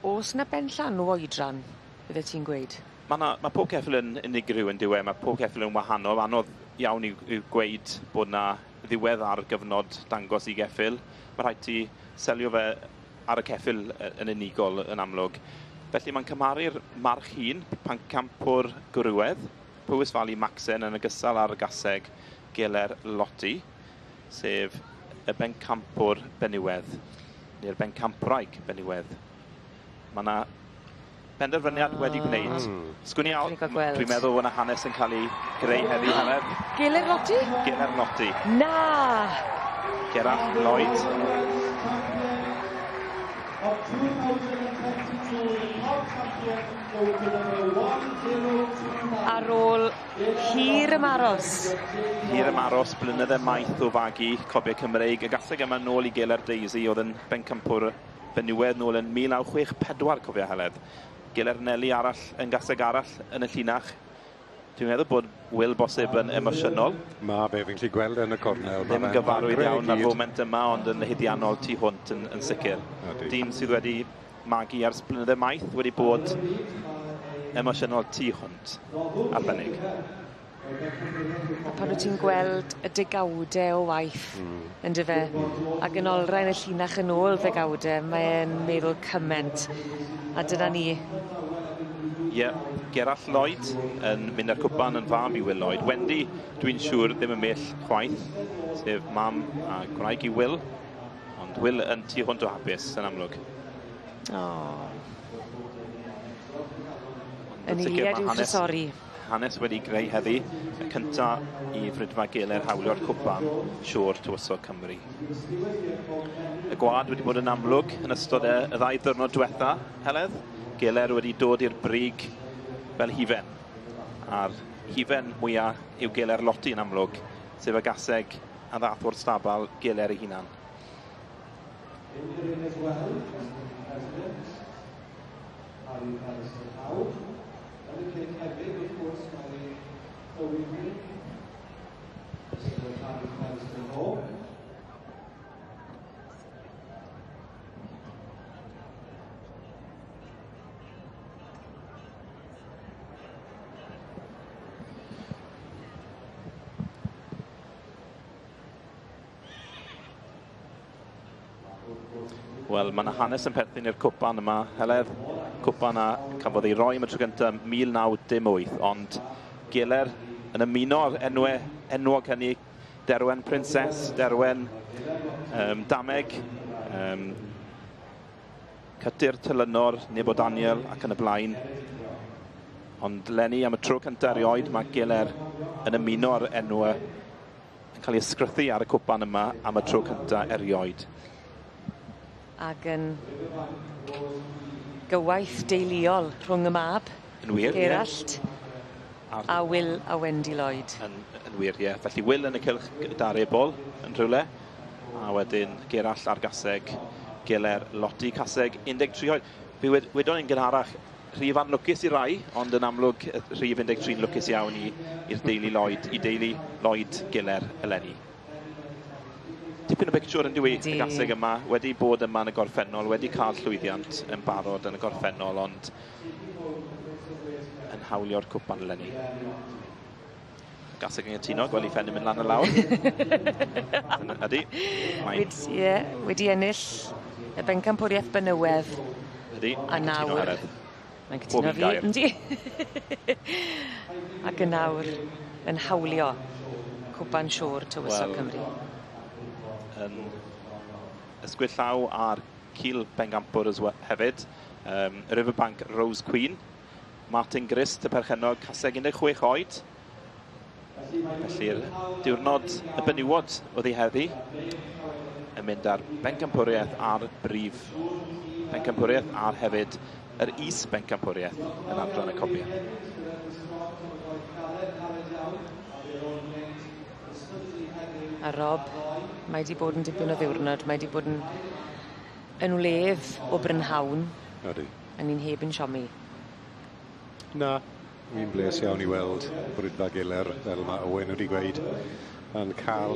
Oes 'na benllanw oedran, byddet ti'n gweud? Mae 'na, mae pob ceffyl yn unigryw yn dyw e, mae pob ceffyl yn wahanol. Anodd iawn i, i gweud bod 'na ddiwedd ar gyfnod dangos i geffyl. Mae rhaid ti selio fe ar y ceffyl yn unigol yn amlwg. Felly mae'n cymharu'r march hŷn, pencampwr gwrywedd, Powys Valley Maxen yn ogystal â'r gaseg Geler Lotti, sef y bencampwr benywedd, neu'r bencampwraig benywedd. Mae yna benderfyniad wedi gwneud. Sgwn i al... Dwi'n meddwl bod yna hanes yn cael ei greu heddi, Heledd. Geler Lotti? Geler Lotti. Na! Gerallt Lloyd. Ar ôl hir ymaros. Hir ymaros, blynydde maith o fagu cobiau Cymreig. Y gaseg yma nôl i Geler Daisy oedd yn bencampwr benywedd nôl yn 1964, cofio Heledd. Geler Nelly arall yn gaseg arall yn y llinach. Dwi'n meddwl bod Will bosib yn emosiynol. Ma fe, fi'n gallu gweld e yn y cornel. Ddim yn gyfarwydd iawn â'r foment yma, ond yn haeddiannol tu hwnt yn, yn sicr. Dyn sydd wedi magu ers blynydde maith wedi bod emosiynol tu hwnt. Arbennig. A pan wyt ti'n gweld y degawde o waith yndyfe ac yn olrhain y llinach yn ôl ddegawde mae e'n meddwl cyment a dyna ni. Ie, Gerallt Lloyd yn mynd â'r cwpan yn fab i Will Lloyd. Wendy, dwi'n siŵr, ddim yn bell chwaith, sef mam a gwraig i Will. Ond Will yn tu hwnt o hapus, yn amlwg. Oh. Yn eiliad i'w thrysori. Hanes wedi greu heddi, y cynta i Fridfa Geler hawlio'r cwpan Siôr Tywysog Cymru. Y gwad wedi bod yn amlwg yn ystod y, y ddau ddiwrnod diwetha, Heledd. Geler wedi dod i'r brig fel hufen. A'r hufen mwyaf yw Geler Lotti yn amlwg, sef y gaseg a ddath o'r stabal Geler ei hunan. Wel, mae yna hanes yn perthyn i'r cwpan yma, Heledd. Cwpan a cafodd ei roi am y tro gyntaf 1918, ond Geler yn ymuno â'r enwau enwog hynny, Derwen Princess, Derwen Dameg, Cytur Telynor, Nebo Daniel ac yn y blaen. Ond leni am y tro cyntaf erioed mae Geler yn ymuno ar enw yn cael ei ysgrythu ar y cwpan yma am y tro cyntaf erioed. Ac yn gywaith deuluol rhwng y mab, yn wir, Gerallt, yeah. A Will a Wendy Lloyd. Yn wir, ie. Yeah. Felly Will yn y cylch gyda'r ebol yn rhywle, a wedyn Gerallt ar gaseg, Geler Lotti, caseg 13 oed. Fi wedon ni'n gynharach, rhif anlwcus i rai, ond yn amlwg rhif 13 lwcus iawn i'r deulu Lloyd, i deulu Lloyd Geler eleni. Tipyn o bictiwr yn dyw i, y gaseg yma, wedi bod yma yn y gorffennol, wedi cael llwyddiant yn barod yn y gorffennol, ond yn hawlio'r cwpan eleni. Gaseg yn cytuno, gweld i ffennu mynd lan a lawr. Ydy. Wedi, wedi ennill y bencampwriaeth benywedd. Ydy. A nawr. Mae'n cytuno fi, yndi. Ac yn nawr yn hawlio cwpan Siôr Tywysog Cymru. Yn ysgwyd llaw ar cil bencampwr hefyd. Riverbank Rose Queen. Martin Grist, y perchennog, caseg 16 oed. Felly'r diwrnod y benywod oedd hi heddi yn mynd ar bencampwriaeth a'r brif bencampwriaeth a'r hefyd yr is bencampwriaeth yn adran y cobiau. A Rob, mae wedi bod yn dipyn o ddiwrnod, mae wedi bod yn wledd o Brynhawn. Ydy. A ni'n heb yn siomi. Na, fi'n bles iawn i weld Brydfa Geler, fel mae Owen wedi gweud, yn cael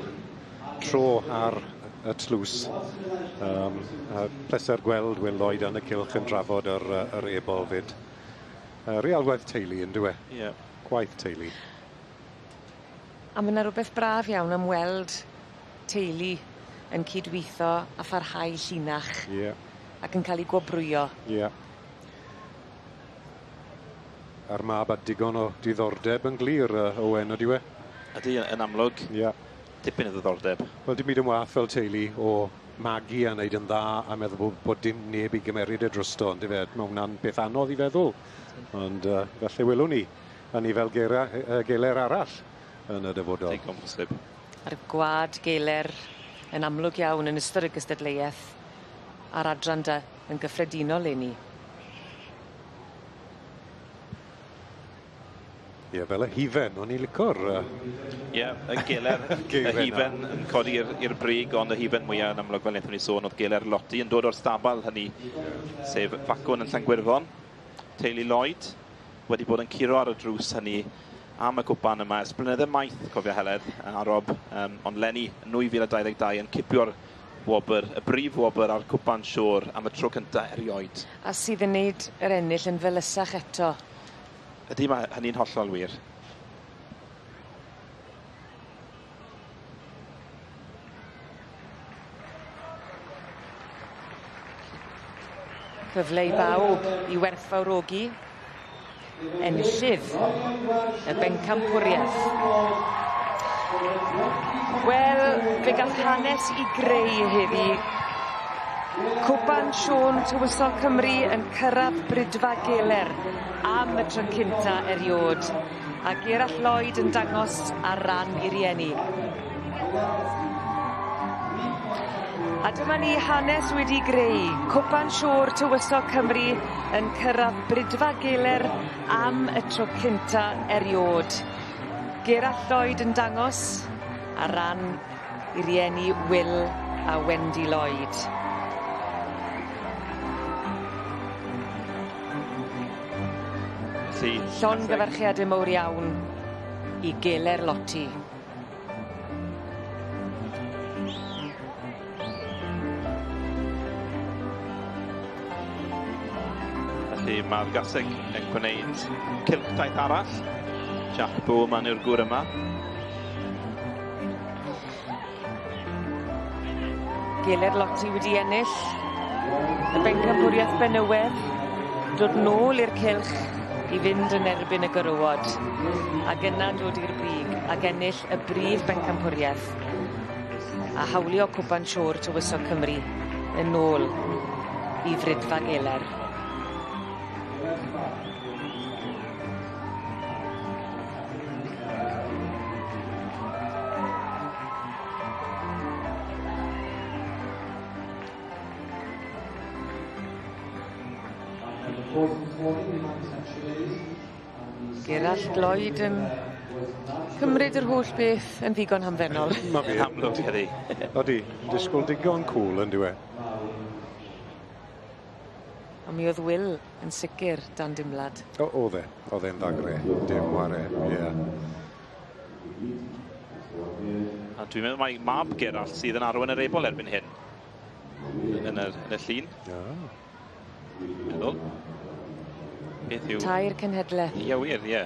tro ar y tlws. A pleser gweld Will Lloyd yn y cylch yn drafod yr ebol fyd. Real gwaith teulu yn dyw e? Ie. Gwaith teulu. A mae yna rhywbeth braf iawn am weld teulu yn cydweithio a pharhau llinach. Ie. Ac yn cael ei gwobrwyo. Ie. A'r mab a digon o diddordeb yn glir, Owen, ydyw e? Ydy, yn amlwg. Ie. Dipyn o ddiddordeb. Wel, dim byd yn wath fel teulu o magu a wneud yn dda a meddwl bod dim neb i gymeryd e drosto, ond ife, mae hwnna'n beth anodd i feddwl. Ond felly welwn ni, a ni fel Geler arall yn y dyfodol. Digon posib. A'r gwad Geler yn amlwg iawn yn ystod y gystadleuaeth a'r adran da yn gyffredinol leni. Ie, fel y hufen, o'n i'n lico'r... Ie, y Geler, y hufen yn codi i'r brig, ond y hufen mwyaf yn amlwg, fel wnaethon ni sôn, oedd Geler Lotti yn dod o'r stabal hynny, sef Facwn yn Llangwyrfon. Teulu Lloyd wedi bod yn curo ar y drws hynny am y cwpan yma ers blynydde maith, cofio Heledd, a Rob, ond leni yn 2022 yn cipio'r wobr, y brif wobr ar cwpan Siôr am y tro cyntaf erioed. A sydd yn neud yr ennill yn felysach eto. Ydy, mae hynny'n hollol wir. Cyfle i bawb i werthfawrogi enillydd y bencampwriaeth. Wel, fe gath hanes i greu heddi. Cwpan Siôn Tywysog Cymru yn cyrraedd Brydfa Geler am y tro cynta eriod. A Gerallt Lloyd yn dangos ar ran i rieni. A dyma ni hanes wedi greu. Cwpan Siôr Tywysog Cymru yn cyrraedd Brydfa Geler am y tro cynta eriod. Gerallt Lloyd yn dangos ar ran i rieni Will a Wendy Lloyd. Llongyfarchiadau mawr iawn i Geler Lotti. Felly mae'r gaseg yn gwneud cylchdaith arall. Jack Bowman yw'r gŵr yma. Geler Lotti wedi ennill y bencampwriaeth benywedd, dod nôl i'r cylch i fynd yn erbyn y gyrywod, ac yna dod i'r brig ac ennill y brif bencampwriaeth a hawlio Cwpan Siôr Tywysog Cymru yn ôl i Fridfa Geler. Gerallt Lloyd yn cymryd yr holl beth yn ddigon hamddenol. Ma' fe. Yn amlwg heddi. Odi, disgwyl digon cŵl on'd yw e? On' mi o'dd Wil yn sicir dan dimlad. O o'dd e, o'dd e'n ddagre, dim ware, ie. A dwi'n meddwl mai mab Gerallt sydd yn arwain yr ebol erbyn hyn. Yn y, yn y llun. Ah. Meddwl. Beth yw... Tair cenhedlaeth. Ie, wir, ie.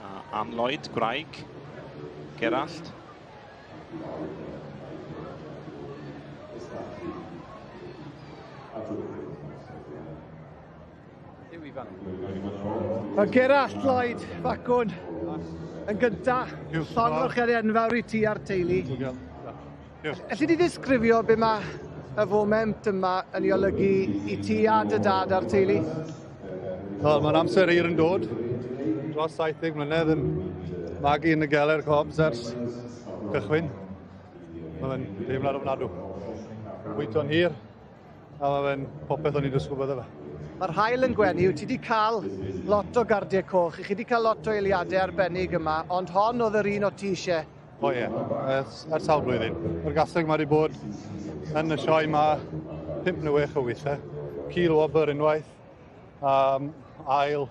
A Ann Lloyd, gwraig, Gerallt. Mae Gerallt Lloyd, Facwn, yn gynta, llongyfarchiadau enfawr i ti a'r teulu. Elli di ddisgrifio be mae y foment yma yn ei olygu i ti a dy dad a'r teulu? Wel, mae'r amser hir yn dod. Dros 70 mlynedd yn magu yn y Geler Cobs ers cychwyn. Mae fe'n deimlad ofnadw. Bwyto'n hir, a mae fe'n popeth o'n i'n disgwyl bydde fe. Mae'r haul yn gwenu, wyt ti wedi cael lot o gardiau coch, i chi wedi cael lot o eiliadau arbennig yma, ond hon oedd yr un o ti eisiau. O ie, ers, ers sawl blwyddyn. Mae'r gaseg mae wedi bod yn y sioe ma 5 neu 6 o weithiau. Cil wobr unwaith, ail,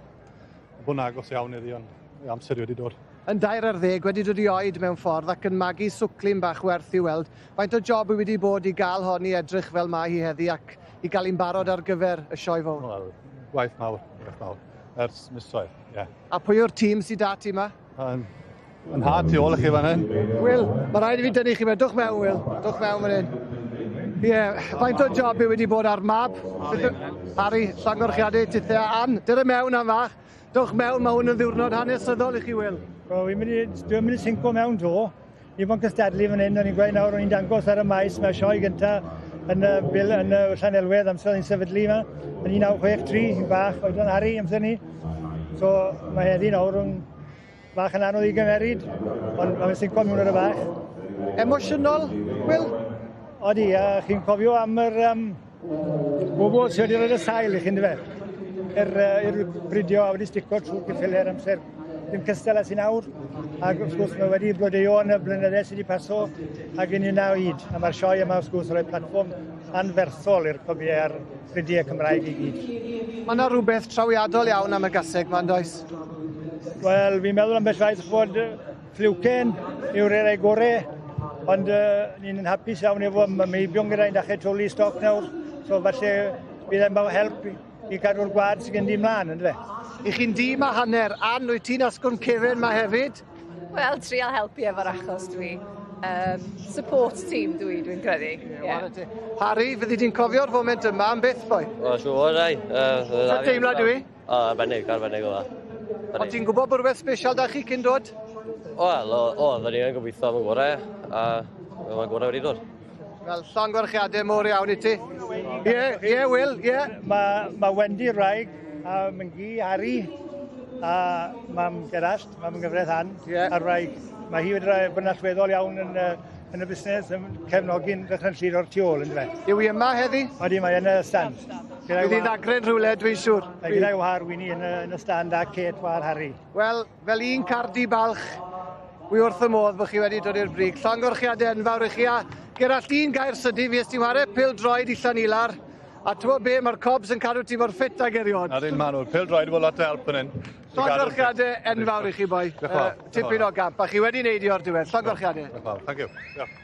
bod yn agos iawn iddi, ond amser wedi dod. Yn 13 wedi dod i oed mewn ffordd ac yn magu swclin bach werth i weld. Faint o job yw wedi bod i gael hon i edrych fel mae hi heddi ac i gael hi'n barod ar gyfer y sioe fawr? Wel, gwaith mawr, gwaith mawr. Ers misoedd, ie. Yeah. A pwy yw'r tîm sydd da ti yma? Yn nhad tu ôl i chi fan hyn. Wil, mae rhaid i fi dynnu chi mewn. Dwch mewn, Wil. Dwch mewn fan hyn. Ie, yeah, faint o job yw wedi bod ar mab? Harry. Harry, llongyfarchiadau tithe. Ann, dyr e mewn am fach. Dwch mewn, mae hwn yn ddiwrnod hanesyddol i chi, Wil. Wel, wi'n mynd i, dwi'n mynd i sinco mewn to. Ni bod yn cystadlu fan hyn, o'n i'n gweud nawr, o'n i'n dangos ar y maes, mae sioe gynta yn y, bil, yn y Llanelwedd, amser o'n i'n sefydlu yma, yn 1963, yn bach, oedran Harry, amser ni. So, mae heddi nawr yn bach yn anodd i gymeryd, ond mae'n sinco mewn ar y bach. Emosiynol, Wil? Odi, a chi'n cofio am yr bobl sydd wedi rhoi y sail i chi'n dyfe? I'r bridio a wedi stico trwy'r ceffyle'r amser ddim cystal â sy'n awr, ac wrth gwrs mae wedi blodeuo yn y blynydde sydd wedi paso ac yn un o hyd. A mae'r sioe yma wrth gwrs yn rhoi platfform anferthol i'r cobiau a'r bridiau Cymraeg i gyd. Mae yna rhywbeth trawiadol iawn am y gaseg ma'n does? Wel, fi'n meddwl ambell waith bod Ffliwcen yw'r erau gorau, ond ni'n hapus iawn efo meibion gyda'n dechrau twlu stoc nawr, so falle bydd e'n help i gadw'r gwad sydd gen di mlaen, ynddo fe? I chi'n dîm a hanner. Ann, wyt ti'n asgwrn cefen ma hefyd? Wel, trial helpu efo'r achos dwi. Support team dwi, dwi'n credu. Yeah. Harry, fyddi di'n cofio'r foment yma am byth, boi? O, siŵr fod, rai. Sut deimlad yw i? O, arbennig, arbennig o dda. Ond ti'n gwybod bod rhywbeth special da chi cyn dod? Wel, o, oedden ni'n gobeithio am y gorau, a mae'r gorau wedi dod. Wel, llongyfarchiadau mowr iawn i ti. Ie, ie, Wil, ie. Mae ma Wendy Wraig a Myngi Harry a mam Gerallt, mam gyfraith Ann, yeah. a'r wraig. Mae hi wedi rhoi bod yn allweddol iawn yn, yn y busnes, yn cefnogi'n ddychrynllid o'r tu ôl, yndyfe. Yw hi yma heddi? Odi, mae yn y stand. Bydd hi'n ddagryn rhywle, dwi'n siŵr. Mae gyda'i war Winnie yn y, yn y stand a Kate war Harry. Wel, fel un cardi balch, wi wrth y modd bod chi wedi dod i'r brig. Llongyfarchiadau enfawr i chi a Gerallt, un gair sydyn, fi ys ti'n ware pêl-droed i Llanilar, a ti'n be, mae'r Cobs yn cadw ti mor ffit ag eriod. Na dyn maen nhw, pêl-droed efo lot o help yn hyn. Llongyfarchiadau enfawr i chi, boi. Tipyn o gamp, a chi wedi neud i o'r diwedd. Llongyfarchiadau. Diolch yn fawr, thank you. Diolch.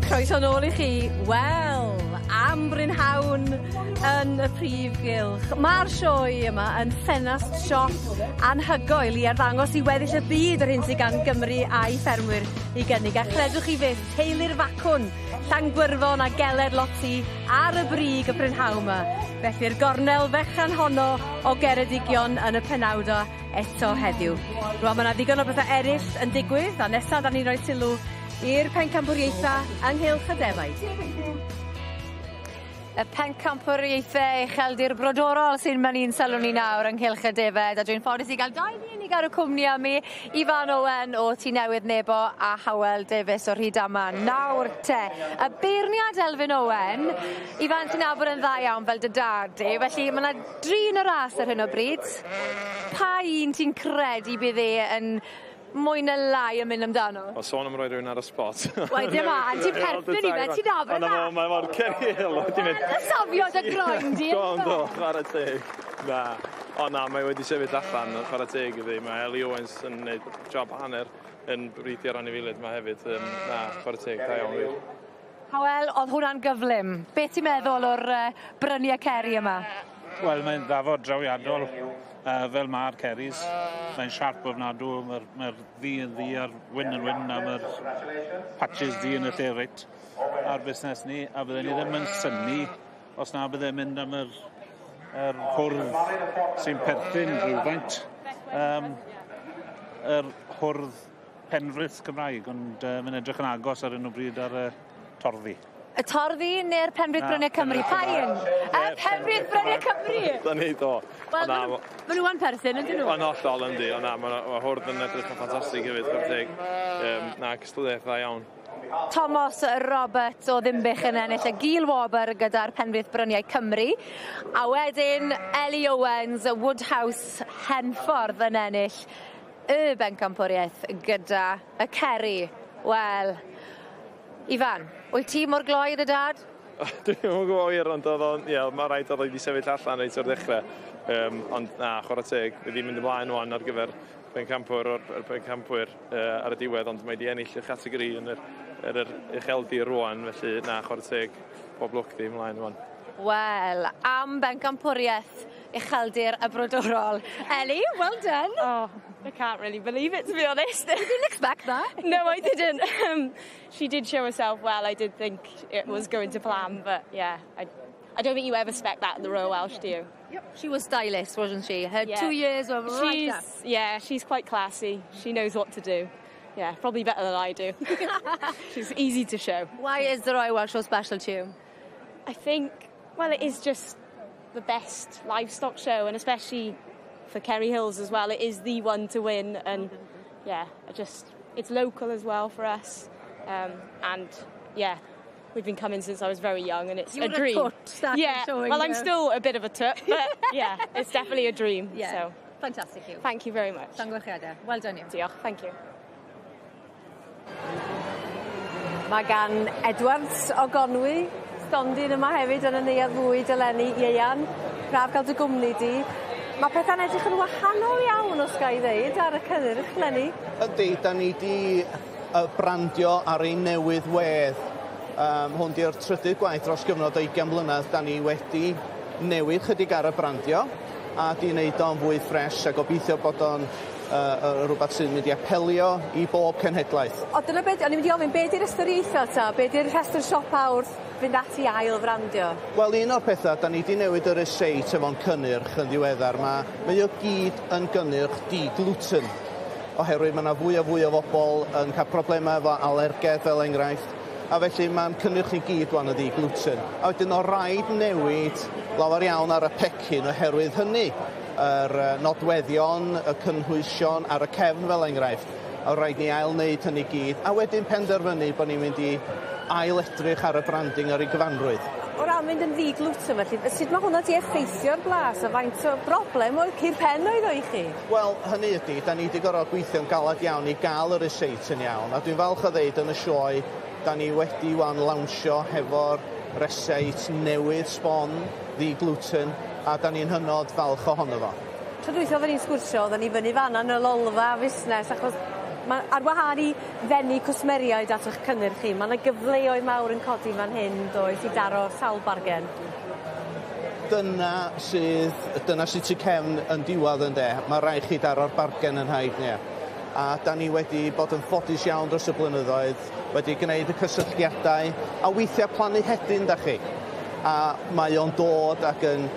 Croeso nôl i chi. Wel, am brynhawn yn y prif gylch. Ma'r sioe yma yn ffenast siop anhygoel i arddangos i weddill y byd yr hyn sydd gan Gymru a'i ffermwyr i gynnig. A chredwch chi fyth, teulu'r Facwn, Llangwyrfon a Geled Loti ar y brig y prynhawn yma. Felly'r gornel fechan honno o Geredigion yn y penawd eto heddiw. Rwan ma' 'na ddigon o bethau eraill yn digwydd, a nesa 'dan ni'n rhoi sylw i'r pencampwriaetha ynghylch y defaid. Y pencampwriaethe ucheldir brodorol sy'n mynd i'n sylw ni nawr ynghylch y defed a dwi'n ffodus i gael dau ddyn i gadw cwmni am mi, Ifan Owen o Tŷ Newydd Nebo a Hywel Davies o Rhydaman. Nawr te, y beirniad Elfyn Owen, Ifan ti'n nabod yn dda iawn fel dy dad di, felly ma' 'na dri yn y ras ar hyn o bryd. Pa un ti'n credu bydd e yn mwy na lai yn mynd amdano? O sôn am roi rhywun ar y spot. Wel dim on, ti'n perthyn i fe, ti'n nabod e dda. Mae mor Kerry Hill wedi mynd. Wel, safio dy groen di. Do, do, chwarae teg. Na. O na, mae wedi sefyll allan, chwarae teg iddi. Mae Ellie Owens yn gwneud job hanner yn brydio'r anifeiliaid yma hefyd. Um, na, chwarae teg, da iawn wir. Hywel, oedd hwnna'n gyflym. Beth ti'n meddwl o'r uh, bryniau ceri yma? Wel, mae'n ddafod drawiadol, uh, fel mae'r ceris. Mae'n siarp ofnadw, mae'r mae ddu yn ddu a'r wyn yn wyn, a mae'r patches du yn y lle reit a'r busnes ni, a bydden ni ddim yn synnu os na bydde'n mynd am yr, yr hwrdd sy'n perthyn rhywfaint. Um, yr hwrdd penfrith Cymraeg, ond uh, mae'n edrych yn agos ar hyn o bryd ar y torddi. Y torddi neu'r Penrhydd Bryniau Cymru? Pa un? Y Penrhydd Bryniau Cymru! Da ni, do. Wel, ma' nhw yn perthyn, ydyn nhw? Yn hollol, yndi. Ond na, mae hwrdd yn edrych yn ffantastig hefyd, chwarae teg. Um, na, cystadleuaeth dda iawn. Tomos Roberts o Ddinbych yn ennill y gil wobr gyda'r Penrhydd Bryniau Cymru. A wedyn Ellie Owens, Woodhouse Henffordd yn ennill y bencampwriaeth gyda y Ceri. Wel, Ifan, wyt ti mor gloi â dy dad? Dwi ddim yn gwybod wir, ond oedd o'n, ie, mae rhaid oedd o wedi sefyll allan reit o'r ddechrau. Um, ond na, chwarae teg, fi wedi mynd ymlaen wan ar gyfer pencampwr o'r yr pencampwyr uh, ar y diwedd, ond mae wedi ennill y categori yn yr, yr, yr ucheldir rwan, felly na, chwarae teg, pob lwc di ymlaen rwan. Wel, am bencampwriaeth ucheldir y brodorol. Ellie, well done. Oh, I can't really believe it, to be honest. You didn't expect that. No, I didn't. Um, she did show herself well. I did think it was going to plan, but yeah, I, I don't think you ever expect that in the Royal Welsh, do you? Yep. She was stylish, wasn't she? Her Yeah. two years were right she's, up. Yeah, she's quite classy. She knows what to do. Yeah, probably better than I do. she's easy to show. Why is the Royal Welsh so special to you? I think, well, it is just the best livestock show, and especially for Kerry Hills as well. It is the one to win, and yeah, I just it's local as well for us, um, and yeah. We've been coming since I was very young, and it's You a were a dream. tut started yeah, showing well, I'm you. still a bit of a tut, but yeah, it's definitely a dream. Yeah. So Fantastic, you. Thank you very much. Llongyfarchiadau. Well done you. Diolch, thank you. Mae gan Edwards o Gonwy stondin yma hefyd yn y neuadd fwyd eleni, Ieuan. Braf gael dy gwmni di. Mae pethau'n edrych yn wahanol iawn, os ga i ddeud, ar y cynnyrch 'leni. Yndi, da ni di uh, brandio ar ein newydd wedd. Um, hwn di'r trydydd gwaith dros gyfnod o 20 mlynedd da ni wedi newid chydig ar y brandio a di wneud o'n fwy ffres a gobeithio bod o'n uh, rhywbeth sy'n mynd i apelio i bob cenhedlaeth. O dyna beth, o'n i'n mynd i ofyn, be di'r ystyriaethau ta? Be di'r rhestr siopa wrth fynd ati ail frandio? Wel, un o'r pethau, da ni wedi newid y reseit efo'n cynnyrch yn ddiweddar. Mae, mae o gyd yn gynnyrch di-gluten, oherwydd mae yna fwy a fwy o bobl yn cael problemau efo alergedd fel enghraifft, a felly mae'n cynnyrch i gyd wan yn ddi-gluten. A wedyn o raid newid lawer iawn ar y pecyn oherwydd hynny, yr nodweddion, y cynhwysion ar y cefn fel enghraifft. A rhaid ni ail wneud hynny gyd, a wedyn penderfynu bod ni'n mynd i ail edrych ar y branding ar ei gyfanrwydd. O ran mynd yn ddi-gluten felly, sut mae hwnna 'di effeithio'r blas a faint o broblem oedd cur pen oedd o i chi? Wel, hynny ydy, da ni wedi gorfod gweithio'n galed iawn i gael y ryseit yn iawn, a dwi'n falch o ddeud yn y sioe, da ni wedi wan lawnsio hefo'r reseit newydd sbon, ddi-gluten, a da ni'n hynod falch ohono fo. Tro dwytha oedden ni'n sgwrsio, oedden ni fyny fan'na yn y lolfa fusnes, achos Ma ar wahân i ddenu cwsmeriaid at 'ych cynnyrch chi ma' 'na gyfleoedd mawr yn codi fan hyn does i daro sawl bargen. Dyna sydd dyna sy tu cefn yn diwadd ynde? Ma' rai' chi daro'r bargen yn rhaid nia. A 'dan ni wedi bod yn ffodus iawn dros y blynyddoedd wedi gneud y cysylltiadau a weithia' plannu hedyn 'dach chi. A mae o'n dod ac yn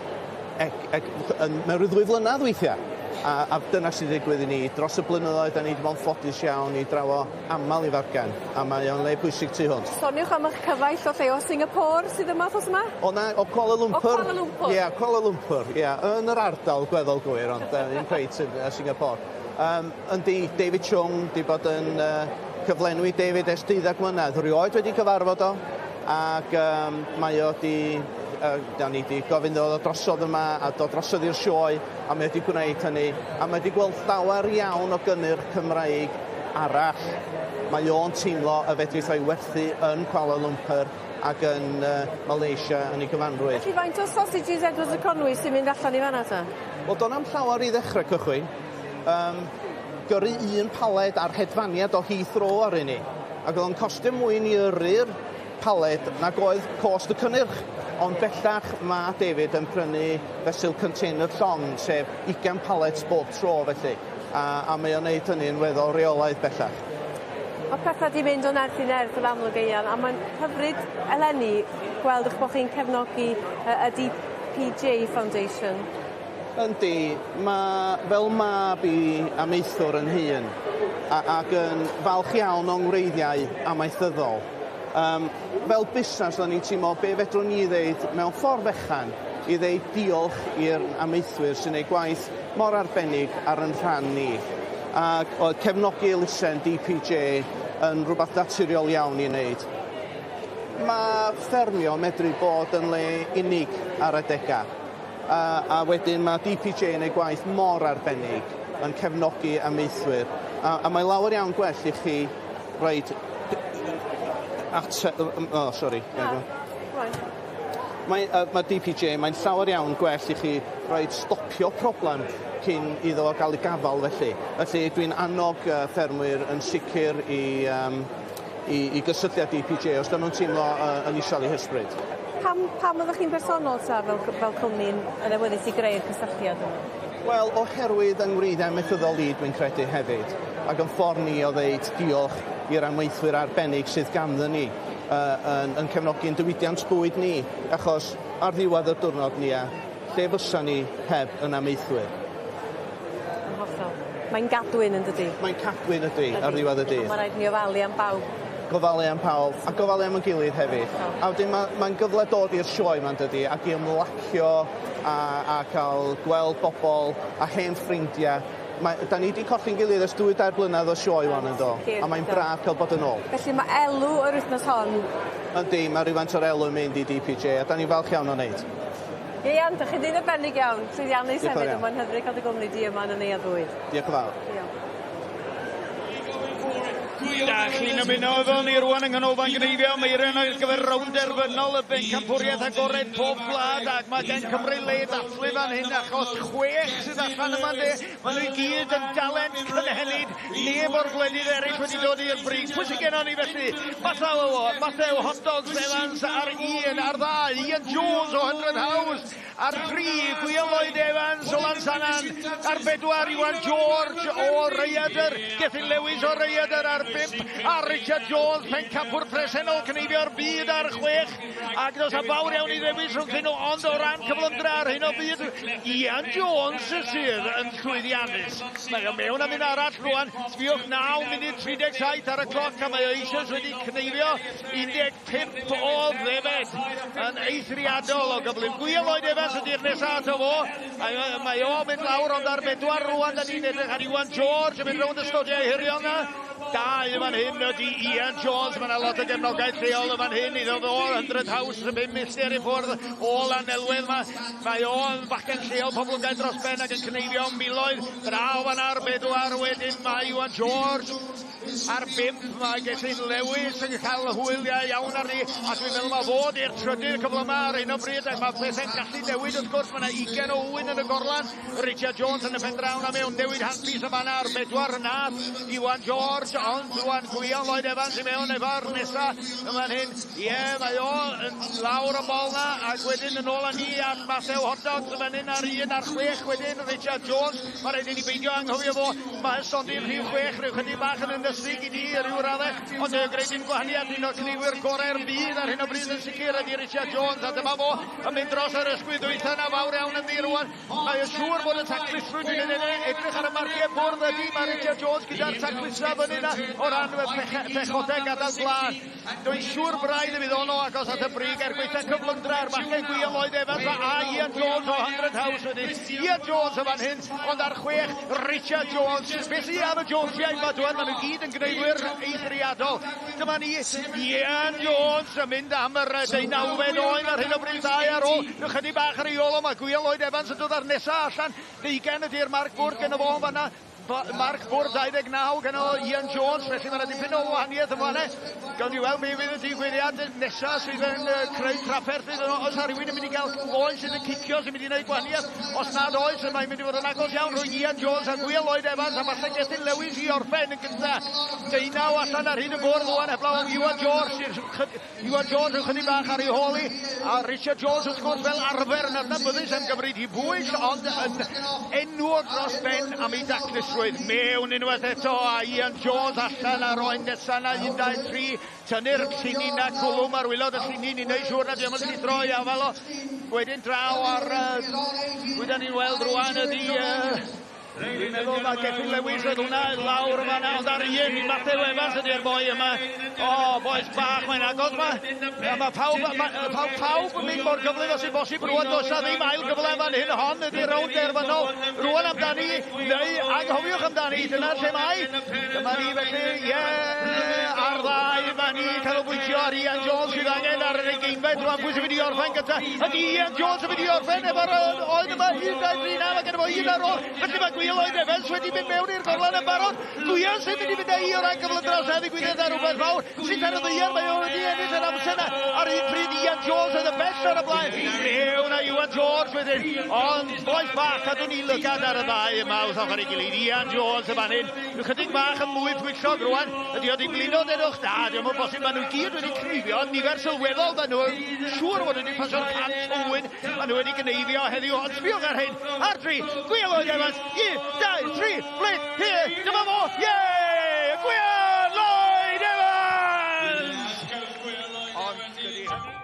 ec, ec, yn, mewn rhyw ddwy flynedd weithiau. A, a dyna sy'n digwydd i ni. Dros y blynyddoedd, da ni wedi bod yn ffodus iawn i drawo aml i fargen, a mae o'n le pwysig tu hwnt. Soniwch am eich cyfaill o lle o Singapore sydd yma wthnos yma? O na, o Kuala Lumpur. O Kuala Lumpur. Ie, yeah, Kuala Lumpur, ie. Yeah, yn yr ardal gweddol gwir, ond ddim cweit yn Singapore. Yndi, David Chung di bod yn cyflenwi David ers 12 mlynedd. Rioed wedi cyfarfod o, ac mae o di da ni 'di gofyn iddo ddod drosodd yma a dod drosodd i'r sioe a mae wedi gwneud hynny a mae wedi gweld llawer iawn o gynnyrch Cymraeg arall. Mae o'n teimlo y fedrith o'i werthu yn Kuala Lumpur ac yn Malaysia yn ei gyfanrwydd. Felly faint o sausages Edwards a Conwy sy'n mynd allan i fan'na ta? Wel do'n na'm llawer i ddechrau cychwyn. Um, gyrru un paled ar hedfaniad o Heathrow ar ni. Ac oedd o'n costio mwy ni yrru'r paled nag oedd cost y cynnyrch. Ond bellach mae David yn prynu fesul container llong, sef 20 palets bob tro felly. A, a mae o'n neud hynny yn weddol reolaidd bellach. Mae pethau 'di mynd o nerth i nerth yn amlwg Ieuan, a mae'n hyfryd eleni gweld eich bod chi'n cefnogi y, y DPJ Foundation. Yndi, mae fel mab i amaethwr yn hun a, ac yn falch iawn o'n ngwreiddiau amaethyddol. Um, fel busnes, o'n i'n teimlo be fedrwn ni ddeud mewn ffordd fechan i ddeud diolch i'r amaethwyr sy'n ei gwaith mor arbennig ar yn rhan ni. Ac oedd cefnogi elusen DPJ yn rhywbeth naturiol iawn i wneud. Mae ffermio medru bod yn le unig ar adegau. A, a wedyn mae DPJ yn ei gwaith mor arbennig yn cefnogi amaethwyr. A, a mae lawer iawn gwell i chi roid at... Oh, sorry. Na, Mae, mae DPJ, mae'n llawer iawn gwell i chi roed stopio problem cyn iddo fo gael ei gafael felly. Felly dwi'n annog ffermwyr yn sicr i, um, i, i gysylltu â DPJ os dyn nhw'n teimlo yn isel eu hysbryd. Pam, pam oeddech chi'n bersonol ta fel, fel cwmni'n yn awyddus i greu'r cysylltiad yma? Wel, oherwydd yng ngwreiddiau amaethyddol i, dwi'n credu hefyd, ac yn ffordd ni o ddeud diolch i'r amaethwyr arbennig sydd ganddyn ni yn, yn cefnogi'n diwydiant bwyd ni, achos ar ddiwedd y diwrnod ni a lle fysa ni heb yn amaethwyr. Yn hollol. Mae'n gadwyn yn dydi? Mae'n cadwyn ydy, ar ddiwedd y dydd. Mae'n rhaid ni ofalu am bawb. Gofalu am pawb, a gofalu am y gilydd hefyd. A wedyn mae'n ma gyfle dod i'r sioe ma'n dydi, ac i ymlacio a, a cael gweld bobl a hen ffrindiau Mae, da ni wedi colli'n gilydd ers 2-3 blynedd o sioe wan yn do, a mae'n braf cael bod yn ôl. Felly mae elw yr wythnos hon? Yndi, mae rhywfaint o'r elw yn mynd i DPJ, a da ni'n falch iawn o wneud. Ieuan, dych chi'n ddyn arbennig iawn, llwyddiannus hefyd, ond mae'n hyfryd cael dy gwmni di yma yn y Neuadd Fwyd. Diolch yn fawr. Diolch. Da chi'n ymuno efo ni rwan yng Nghanolfan Gneifio Meirion ar gyfer rownd derfynol y bencampwriaeth agored pob gwlad ac mae gen Cymru le dathlu fan hyn achos chwech sydd allan yma de. Maen nhw i gyd yn dalent cynhenid, neb o'r gwledydd eraill wedi dod i'r brig. Pwy sydd gennon ni felly? Matthew, Matthew Hot Dogs Evans ar un, ar ddau, Ian Jones o Hundred House ar dri, Gwion Lloyd Evans o Lansannan, ar bedwar, Iwan George o Rhaeadr, Gethin Lewis o Rhaeadr ar bump, a Richard Jones, pencampwr presennol cneifio'r byd ar chwech, ac does a fawr iawn i ddewis rhwngthyn nhw, ond o ran cyflymdra ar hyn o byd, Ian Jones sydd yn llwyddiannus. Mae o mewn am un arall rwan, sbiwch 9 munud 37 ar y cloc, a mae o eisoes wedi cneifio 15 o ddefed yn eithriadol o gyflym. Gwion Lloyd Evans ydy'r nesaf ato fo. Mae o'n mynd lawr ond ar bedwar rwan da ni'n edrych ar Iwan George yn mynd rownd y stodiau hirion na. Dau yn fan hyn ydy Ian Jones. Mae yna lot o gefnogaeth lleol yn fan hyn iddo fo. Hundred House yn 5 milltir i ffwrdd o Lanelwedd. Mae, mae o'n fachgen lleol poblogaidd dros ben ac yn cneifio miloedd. Draw fan ar bedwar wedyn mae Iwan George. Ar 5 mae Gethin Lewis yn cael hwyliau iawn arni, a dwi'n meddwl mae fod i'r trydydd cyfle yma ar hyn o bryd, ac mae pethau'n gallu newid wrth gwrs, mae yna 20 o ŵyn yn y gorlan. Richard Jones yn y pen draw na mewn newid handpiece yma na ar 4 nath Iwan George, ond rwan Gwion Lloyd Evans i mewn efo'r nesa yma'n hyn. Ie, mae o yn lawr y bol na, ac wedyn yn ôl â ni at Matthew Hotdogs yn fan hyn ar 1 ar 6 wedyn Richard Jones. Mae rhaid i ni beidio anghofio fo. Mae stondin rhif 6 rhyw chydig bach yn ynysig i ni ryw raddau, ond mae'n gwneud dim gwahaniaeth, un o'r cneifwyr gorau'r byd ar hyn o bryd yn sicr ydy Richard Jones, a dyma fo yn mynd dros yr ysgwydd dwytha na fawr iawn ynddi rwan. Mae yn siŵr bod y taclusrwydd yn edrych ar y marciau bwrdd ydy, mae Richard Jones gyda'r taclusra fyny na o ran pechodau gadael glân. Dwi'n siŵr braidd y fydd o'n o agos at y brig er gweitha cyflymdra'r bachgen Gwion Lloyd Evans a Ian Jones o 100 House wedyn. Ian Jones yn fan hyn, ond ar 6 Richard Jones. Beth sydd am y Jonesiaid yma, dwan, maen nhw gyd yn gwneudwyr eithriadol. Dyma ni, Ian Jones yn mynd am yr 19fed oen ar hyn o bryd, 2 ar ôl. Ychydig bach ar ei ôl o, mae Gwion Lloyd Evans yn dod ar nesa allan. 20 ydy'r marc bwrdd gyda fo yn fanna. Marc bwrdd 29 gan o Ian Jones, felly mae yna dipyn o wahaniaeth yn fanna. Gawn ni weld be fydd y digwyddiad nesaf sydd yn creu trafferth iddyn nhw. Oes rhywun yn mynd i gael oen sydd yn cicio sy'n mynd i wneud gwahaniaeth? Os nad oes, mae'n mynd i fod yn agos iawn rhwng Ian Jones a Gwion Lloyd Evans, a falle Gethin Lewis i orffen yn gyntaf. 19 allan ar hyd y bwrdd rwan heblaw am Iwan George. Iwan Jones yn chydig bach ar ei hôl i, a Richard Jones wrth gwrs fel arfer yn adnabyddus am gymryd i bwyll, ond yn enwog dros ben am ei daclusrwydd. Mewn unwaith eto a Ian Jones allan ar oen nesaf na 1, 2, 3. Tynnu'r llinyn na cwlwm ar waelod y llinyn i wneud siŵr na diolch yn llithro i afal o. Wedyn draw ar, pwy da ni'n weld rwan ydy, dwi'n meddwl mae Gethin Lewis oedd hwnna lawr yma na, ond ar un i Matthew Evans ydy'r boi yma. O, boes bach, mae'n agos ma. Mae pawb, pawb yn mynd mor gyflym os sy'n bosib rwan, does na ddim ail gyfle fan hyn, hon ydy'r rownd derfynol. Rwan amdani, neu anghofiwch amdani, dyna lle mae. Dyma ni felly, ie, ar ddau, mae ni canolbwyntio ar Ian Jones sydd angen ar yr ugeinfed rwan, pwy sy'n mynd i orffen gyda? Ydy Ian Jones yn mynd i orffen efo'r oen yma, 1, 2, 3, 9, mae gen fo un ar ôl, felly mae Gwion Lloyd Evans wedi mynd mewn i'r gorlan yn barod. Gwion sy'n mynd i fynd â hi o ran gyflymdra os na ddigwyddiad ar rhywbeth fawr. Sydd ar y ddaear, mae o wedi ennill yr amser yna. Ar un pryd Ian Jones oedd y bell ar y blaen. Mewn â Iwan George wedyn. Ond boes bach, cadw ni lygad ar y ddau yma wrth ochr ei gilydd. Ian Jones y fan hyn. Ychydig bach yn mwy pwyllog rwan. Ydy o di blino dedwch? Na, diolch yn bosib. Maen nhw gyd wedi cneifio nifer sylweddol. Maen nhw siŵr fod wedi pasio'r 100 o ŵyn. Maen nhw wedi gneifio heddiw. Ond sbiwch ar hyn. Ar 3, Gwion Lloyd Evans. 1, 2, 3, flit, here, dyma fo, ie! Gwion Lloyd Evans! Ond dydi hynny...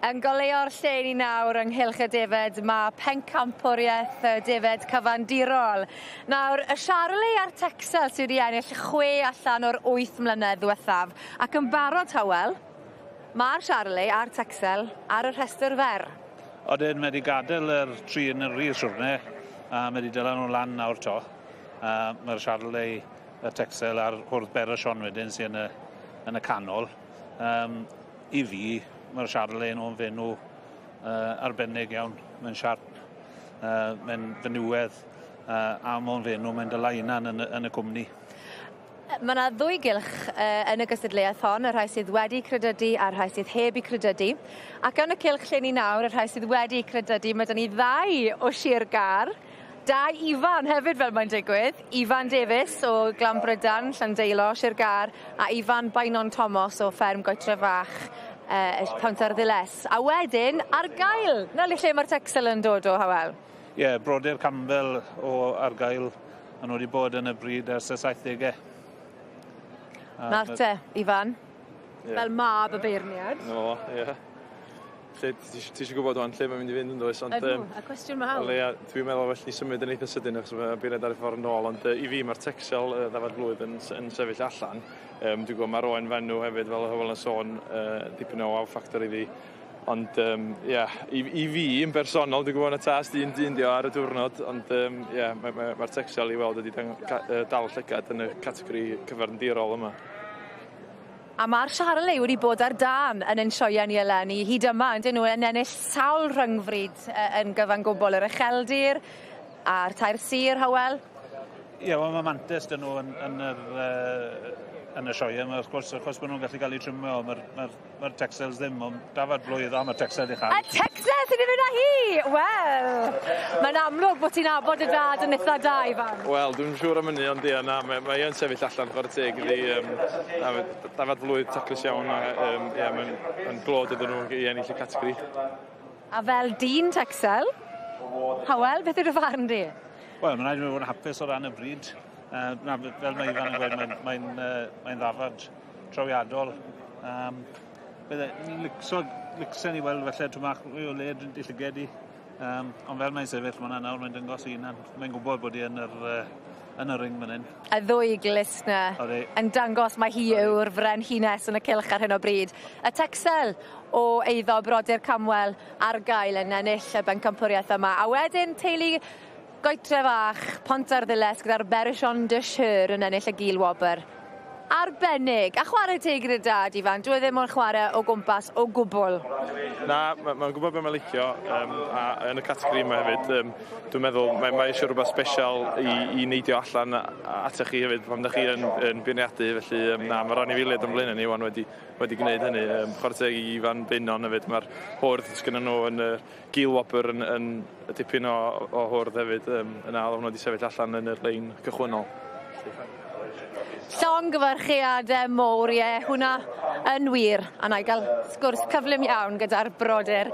Yn goleuo'r lle ni nawr ynghylch y defed ma' pencampwriaeth y defed cyfandirol. Nawr y Charolais a'r Texel sy wedi ennill chwe allan o'r wyth mlynedd ddiwethaf ac yn barod Hywel, ma'r Charolais a'r Texel ar y rhestr fer. Odyn, mae 'di gadel yr tri yn yr un siwrne a mae 'di dala nhw lan nawr 'to. A mae'r Charolais, y Texel a'r Hwrdd Berrichon wedyn sy yn y yn y canol. Yym I fi, mae'r Charolais nhw'n fenw uh, arbennig iawn. Mae'n siarp, uh, mae'n fenywedd, uh, a mae'n fenw, mae'n dala hunan yn, yn y cwmni. Mae yna ddwy gylch uh, yn y gystadleuaeth hon, y rhai sydd wedi credydu a'r rhai sydd heb eu credydu. Ac yn y cylch lle ni nawr, y rhai sydd wedi credydu, mae 'da ni ddau o Sir Gâr, Dau Ifan hefyd fel mae'n digwydd. Ifan Davies o Glanbrydan, Llandeilo, Sir Gâr, a Ifan Bainon Tomos o fferm Goetre Fach, uh, Pontarddulais. A wedyn, Argael! Na le lle mae'r Texel yn dod o, Hywel? Ie, yeah, brodyr Campbell o Argael, maen nhw wedi bod yn y bryd ers y 70au. Nawr te, Ifan, yeah. fel mab y beirniad. No, ie. Yeah. Lle, ti eisiau gwybod wan lle mae'n mynd i fynd yn does? Ond, Ydw, a cwestiwn mawr. Wel, ia, dwi'n meddwl well ni symud yn eitha sydyn achos mae beirniad ar y ffordd yn ôl, ond uh, i fi mae'r Texel uh, ddafad blwydd yn, yn sefyll allan. Um, dwi'n gwybod mae'r oen fenw hefyd, fel Hywel yn sôn, uh, dipyn o wow factor iddi. Ond, um, yeah, i, i fi yn bersonol, dwi'n gwybod na tas dyn dyn dio ar y diwrnod, ond um, yeah, mae'r mae, mae Texel i weld wedi dal llygad yn y categori cyfarndirol yma. A ma'r Charolais wedi bod ar dân yn ein sioeau ni eleni hyd yma yndyn nhw yn ennill sawl rhyngfryd yn gyfan gwbl yr Ucheldir a'r Tair Sir, Hywel. Ie, wel ma' mantes 'da nhw yn yn yr yy yn y sioe yma wrth gwrs achos bo' nw'n gallu ga'l 'u trimio ma'r ma'r ma'r Texels ddim ond dafad blwydd a ma'r Texel 'di chal. Y Texel sy 'di mynd â hi! Wel, mae'n amlwg bo' ti'n nabod dy dad yn itha da Ifan. Wel, dwi'm yn siŵr am ynny ond ia na mae mae yn sefyll allan chware teg iddi yym dafad dafad flwydd taclus iawn a yym ia mae'n mae'n glod iddyn nhw i ennill y categori. A fel dyn Texel, Hywel, beth yw dy farn di? Wel, mae'n rhaid i mi fod yn hapus o ran y bryd. Uh, na, fel mae Ifan yn gweud, mae'n mae uh, mae ddafad trawiadol. Um, bydde, ni'n licso, licsen i weld felly trwy mach mwy o led i llyged i. Um, ond fel mae'n sefyll fyna nawr, mae'n dangos i hunan. Mae'n gwybod bod hi yn yr, uh, yn y ring fan hyn. Y ddwy glust 'na yn dangos mai hi yw'r frenhines yn y cylch ar hyn o bryd. Y Texel o eiddo brodyr Camwell ar gael yn ennill y bencampwriaeth yma. A wedyn teulu Goetre Fach, Pontarddulais gyda'r Berrichon de Cher yn ennill y gil wobr. Arbennig! A chwarae teg i'r dad, Ifan, dyw e ddim o'n chwarae o gwmpas o gwbl. Na, mae'n ma gwybod beth mae'n licio, um, a yn y categori yma hefyd, um, dwi'n meddwl mae, mae eisiau rhywbeth special i, i neidio allan atoch chi hefyd pan ydych chi yn, yn beirniadu, felly um, na, mae'r anifeiliaid o'n blaenau ni wan wedi, wedi gwneud hynny. Um, chwarae teg i Ifan Beunon hefyd, mae'r hwrdd sgynnon nhw yn y gil wobr yn, yn dipyn o, o hwrdd hefyd, um, yna oedd hwnnw wedi sefyll allan yn yr lein cychwynnol. Llongyfarchiadau mowr, ie, hwnna yn wir. A na i gael sgwrs cyflym iawn gyda'r brodyr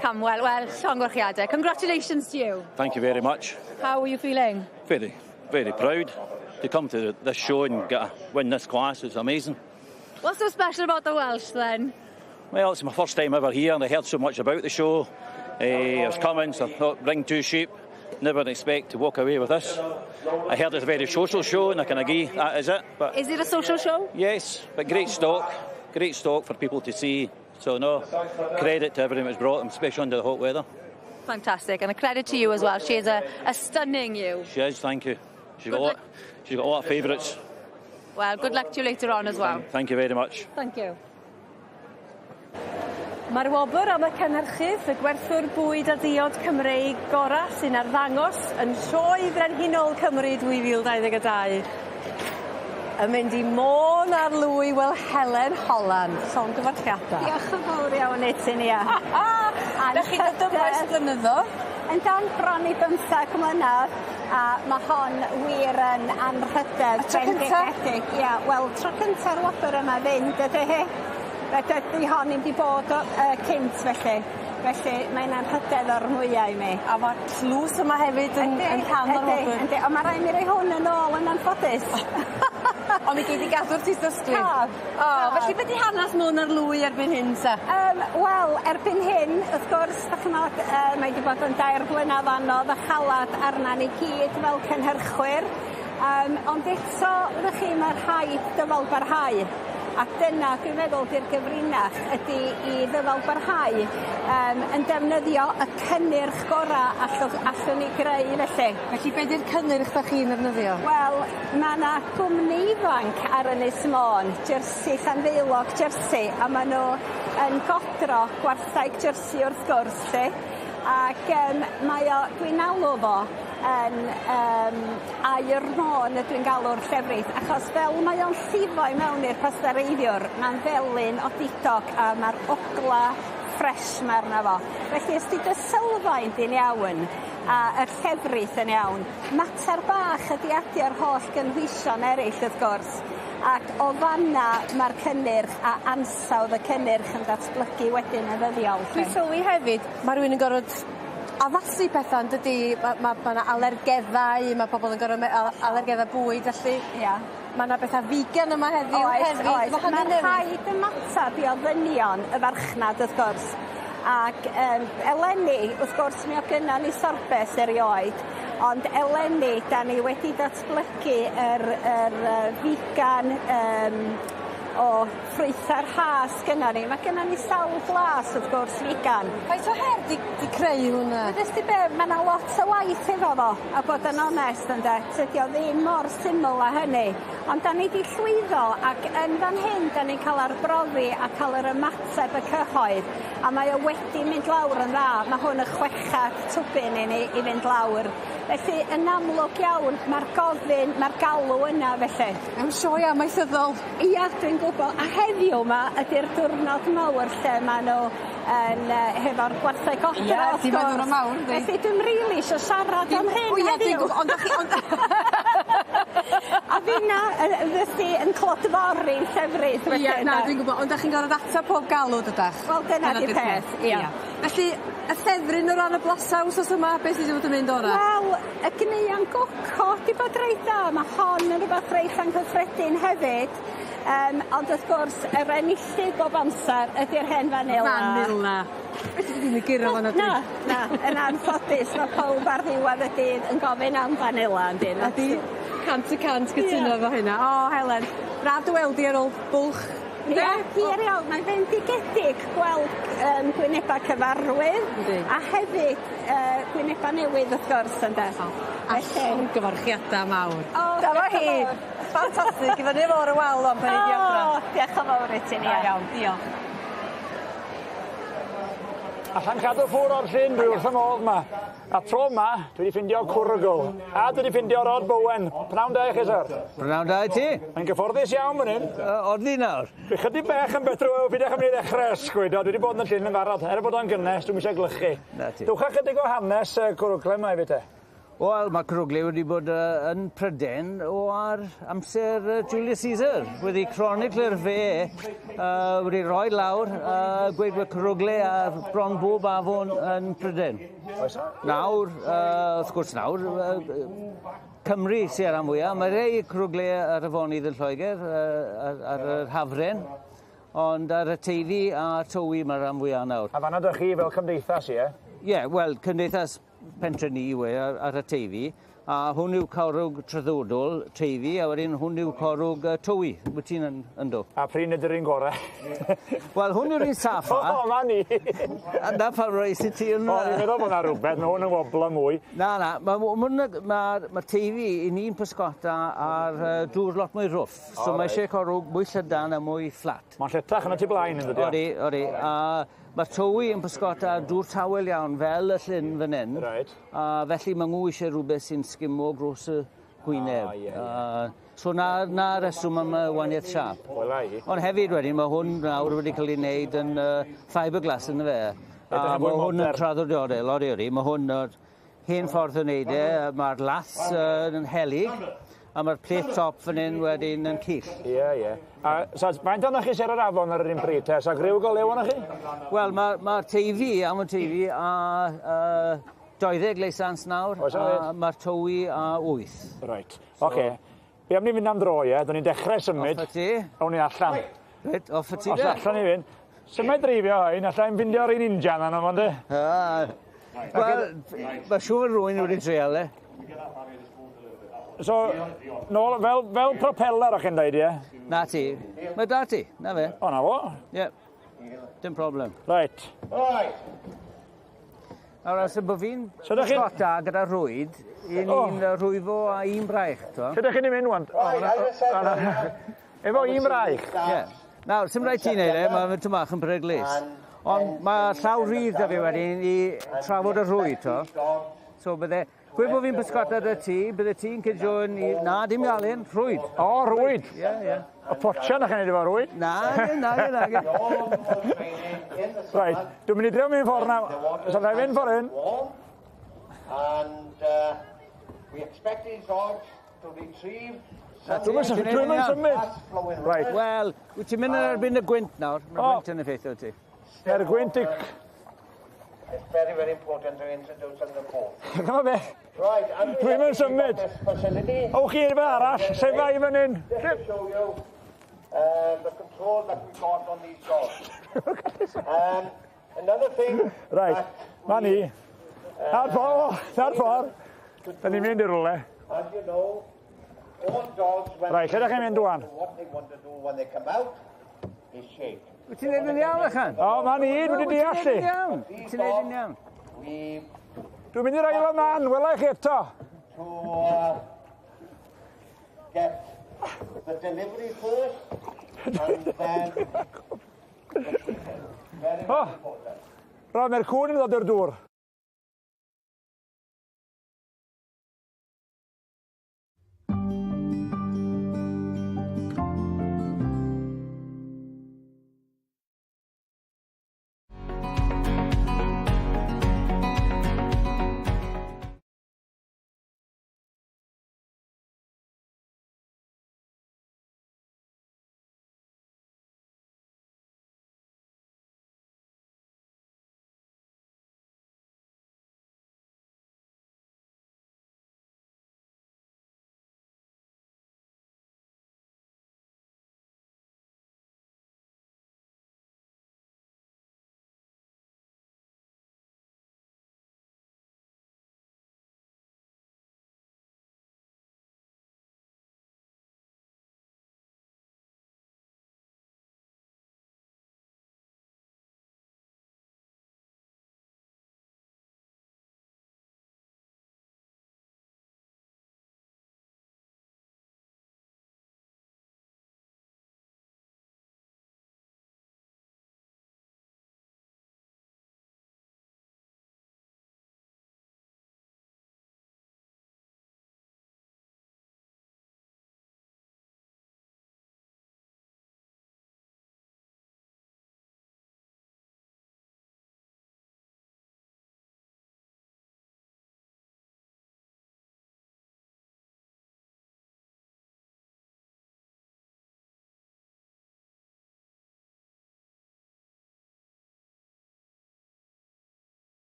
Camwell. Wel, llongyfarchiadau. Congratulations to you. Thank you very much. How are you feeling? Very, very proud to come to this show and get a, win this class. It's amazing. What's so special about the Welsh then? Well, it's my first time ever here and I heard so much about the show. Uh, I was coming, so I thought, bring two sheep. Never expect to walk away with this. I heard it's a very social show and I can agree, that is it. But is it a social show? Yes, but great stock, great stock for people to see. So no, credit to everyone that's brought them, especially under the hot weather. Fantastic, and a credit to you as well. She is a, a stunning you. She is, thank you. She's got, a lot, she's got a lot of favourites. Well, good luck to you later on as well. Thank, thank you very much. Thank you. Mae'r wobr am y cynhyrchydd, y gwerthwr bwyd a diod Cymreig gorau sy'n arddangos yn Sioe Frenhinol Cymru 2022 yn mynd i Môn ar lwy wel Helen Holland. Llongyfarchiadau. Diolch yn fawr iawn i ti Nia. Dach chi 'di dod yma ers blynyddodd? Yndan, bron i bymthag mlynedd a ma' hon wir yn anrhydedd Y tro cynta? bendigedig. Ia, wel tro cynta'r wobr yma fynd ydi hi. Fe dydi hon 'im 'di bod o yy cynt felly. Felly mae'n anrhydedd o'r mwya i mi. A ma'r tlws yma hefyd yn yn rhan o'r wobr. Yndi, ond ma' rai' mi roi hwn yn ôl yn anffodus. Ond mi gei di gadw'r tystysgrif. Caf. O, felly be' 'di hanas Môn ar Lwy erbyn hyn 'te? Wel, erbyn hyn, wrth gwrs, 'dach ch'mod, mae 'di bod yn dair blynadd anodd a chalad arna ni gyd fel cynhyrchwyr. Ond eto, wyddoch chi, ma' rhaid dyfal barhau. A dyna dwi'n meddwl 'di'r gyfrinach ydi i ddyfal barhau yym yn defnyddio y cynnyrch gora' allwch allwn ni greu felly. Felly be' 'di'r cynnyrch 'dach chi'n ddefnyddio? Wel ma' 'na gwmni ifanc ar Ynys Môn, Jersey Llanfaelog Jersey, a ma' n'w yn godro gwartheg Jersey wrth gwrs 'lly. Ac yym mae o dwi'n alw fo yn yym aur Môn ydw i'n galw'r llefrith achos fel mae o'n llifo i mewn i'r pastereiddiwr ma'n felyn odidog a ma'r ogla ffres 'ma arno fo. Felly os 'di dy sylfaen di'n iawn a yr llefrith yn iawn, mater bach ydi adio'r holl gynhwysion eryll wrth gwrs ac o fan 'na ma'r cynnyrch a ansawdd y cynnyrch yn datblygu wedyn yn ddyddiol 'lly. Dwi'n sylwi hefyd ma' rywun yn gorod addasu petha yndydi? Ma' ma' ma' 'na alergeddau ma' pobol yn gor'o' me- a- alergedda bwyd felly. Ia. Ma' 'na betha vegan yma heddiw Oes hefyd. oes. Ma' hynny'n Ma' newid. rhaid ymatab i ofynion y farchnad wrth gwrs ac yym eleni wrth gwrs mi o' gynnon ni sorbet erioed ond eleni 'dan ni wedi datblygu yr yr yy vegan yym o ffrwytha'r ha sgynnon ni. Ma' gynnon ni sawl blas wrth gwrs vegan. Faint o her 'di 'di creu hwnna? Wyddes di be' ma' 'na lot o waith efo fo a bod yn onest ynde? Tydi o ddim mor syml â hynny. Ond 'dan ni 'di llwyddo ac yn fan hyn 'dan ni'n ca'l arbrofi a ca'l yr ymateb y cyhoedd a mae o wedi mynd lawr yn dda. Ma' hwn y chwechad twbyn i ni i fynd lawr. Felly yn amlwg iawn ma'r gofyn ma'r galw yna felly. Mewn sioe amaethyddol. Ia dwi'n gwbo a heddiw 'ma ydi'r diwrnod mawr lle ma' n'w yn yy hefo'r gwartheg godro Ie wrth di ma'n gwrs. ddiwrnod mawr yndi? Felly dwi'm rili isio siarad am hyn O ie dwi'n heddiw. gwbo ond 'dach chi ond A finna yy fysi yn clodfori'n llefrith felly Ie na ynde? dwi'n gwbo ond 'dach chi'n gorod atab pob galw dydach? Wel dyna 'di'r peth ia. Felly y ffefryn o ran y blasau wsos yma beth sy 'di bod yn mynd ora? Wel y gneuen goco 'di bod reit dda ma' hon yn rwbath reit anghyffredin hefyd. Yym ond wrth gwrs yr enillydd bob amser ydi'r hen fanila. Fanila. Fedri di ddim 'i guro fo na dwi? Na na yn anffodus ma' powb ar ddiwedd y dydd yn gofyn am fanila yndyn? Ydi 100% cytuno efo hynna. O Helen, braf dy weld di ar ôl bwlch. Ie, hir iawn. Mae'n fendigedig gweld yym gwyneba cyfarwydd. Yndi. A hefyd yy gwyneba newydd wrth gwrs ynde? A llongyfarchiada mawr. O Dyma diolch yn hi. fawr. Ffantastig i fyny efo'r y wal ŵan pan ei di adra. O diolch yn fawr i ti Nia. Da iawn, diolch. Allan cadw ffwr o'r llyn, dwi wrth 'y modd 'ma. A tro 'ma, dwi 'di ffindio cwrwgl. A dwi 'di ffindio Rod Bowen. Pnawn da i chi, syr. Pnawn da i ti. Mae'n gyfforddus iawn fan hyn. Oddi nawr. Dwi chydig bech yn betrw, pidwch am i ddechrau ysgwyd, o, dwi 'di bod yn y llyn yn barod. Er bod o'n gynnes, dwi'm eisiau glychu. Na ti. Dwch â chydig o hanes y cwrwgle 'ma i fi te. Wel, mae cwrwgle wedi bod uh, yn Pryden o ar amser uh, Julius Caesar. Wedi chronicler fe uh, wedi rhoi lawr uh, gweud bod cwrwgle ar bron bob afon yn Pryden. Oes? Nawr, uh, wrth gwrs nawr, uh, Cymru sy'n rhan fwyaf. Mae rei cwrwgle ar afonydd yn Lloegr, uh, ar, ar yr Hafren, ond ar y Teifi a Tywi mae'r rhan fwyaf nawr. A fanna dych chi fel cymdeithas, ie? Ie, yeah, wel, cymdeithas pentre ni yw e ar, ar y Teifi, a hwn yw corwg traddodol Teifi, a wedyn hwn yw corwg uh, Tywi, wyt ti'n yn, ynddo. A pryn ydy'r un gorau? Wel, hwn yw'r un saffa. O, ma ni! A na pam roes i ti yn... O, ni'n meddwl bod na rhywbeth, mae hwn yn woblo mwy. Na, na, mae ma, ma, ma, ma Teifi i ni'n pysgota ar uh, dŵr lot mwy rwff. So O, mae reit. eisiau corwg mwy llydan a mwy fflat. Mae'n lletach yn y tu blaen yn dydi? Odi, odi. A mae Tywi yn pysgota ar dŵr tawel iawn fel y llyn fan hyn. Reit. A felly mae nhw eisiau rhywbeth sy'n sgimo gros y gwyneb. Ah, ie, ie. So na, na reswm am y waniaeth siâp. Wela i. Ond hefyd wedyn, mae hwn nawr wedi cael ei wneud yn uh, fiberglass yn fe. A Edrych yn mae fwy hwn yn modern. traddodiadol, odi, odi. Mae hwn yr hen ffordd o wneud e. Mae'r las uh, yn helyg, a mae'r plate top fan hyn wedyn yn cyll. Ie, ie. A so, faint ohonoch chi sy ar yr afon ar yr un pryd te? Sa griw go lew ohonoch chi? Wel, mae'r ma Teifi, afon Teifi, a uh, 20 leisans nawr, Oes, a hefyd? mae'r Tywi a 8. Reit. Oce. Be am ni fynd am dro, ie? Do'n ni'n dechrau symud. Off â ti. Awn ni allan. Reit, off â ti Os de. allan ni fynd. Sut mae dreifio hyn? Alla i'm ffindio un injan arno fo, yndi? Wel, mae siŵr rhywun wedi treial e. So, nôl, fel propeller o'ch chi'n dweud, ie? Na ti. Mae da ti, na fe. O, na fo. Ie. Dim problem. Right. Right. Nawr, os y bod fi'n So dach chi'n- pysgota gyda rhwyd, un ni'n rhwyfo a un braich, t'wo? Lle dych chi'n mynd wan? O, na, na. Efo un braich? Ie. Nawr, sy'm rhaid ti neud e, mae'n tŷ bach yn peryglus. Ond mae llaw rydd da fi wedyn i trafod y rhwyd, t'wo? So bydde... Gweud bod fi'n pysgota 'da ti, bydde ti'n cyjo'n i... Na, dim ialen, rhwyd. O, rhwyd? Ie, ie. Y potsian o'ch chi'n neud efo rhwyd? Na, na, na, na. Reit, dwi'n mynd i drio mynd ffordd na. So, na i fynd ffordd hyn. And we expect these dogs to retrieve Dwi'm yn symud. Right. Wel, wyt ti'n mynd yn erbyn y gwynt nawr. Mae'r O. gwynt yn effeithio ti. Mae'r gwynt i... It's very, very important to introduce them the boat. Dyma be. Right, and we Dwi'm yn have symud. this facility. Owch chi i fe arall, sefa i fan hyn. Just to show you the control that we got on these dogs. Another thing Right, ma ni. Na'r ffordd, na'r ffordd. Da ni'n mynd i rwle. As you know, all dogs when Right, lle dach chi'n mynd ŵan? What they want to do when they come out is shake. Wyt ti'n neud yn iawn, Achan? O, ma ni, dwi wedi deall Wyt ti. ti'n neud yn iawn. Ti'n neud yn iawn. We Dwi'n mynd i'r Isle of Man, wela i chi eto. to get the delivery first and then the shooting. Very, very important. Ro, mae'r cwn yn ddod i'r dŵr.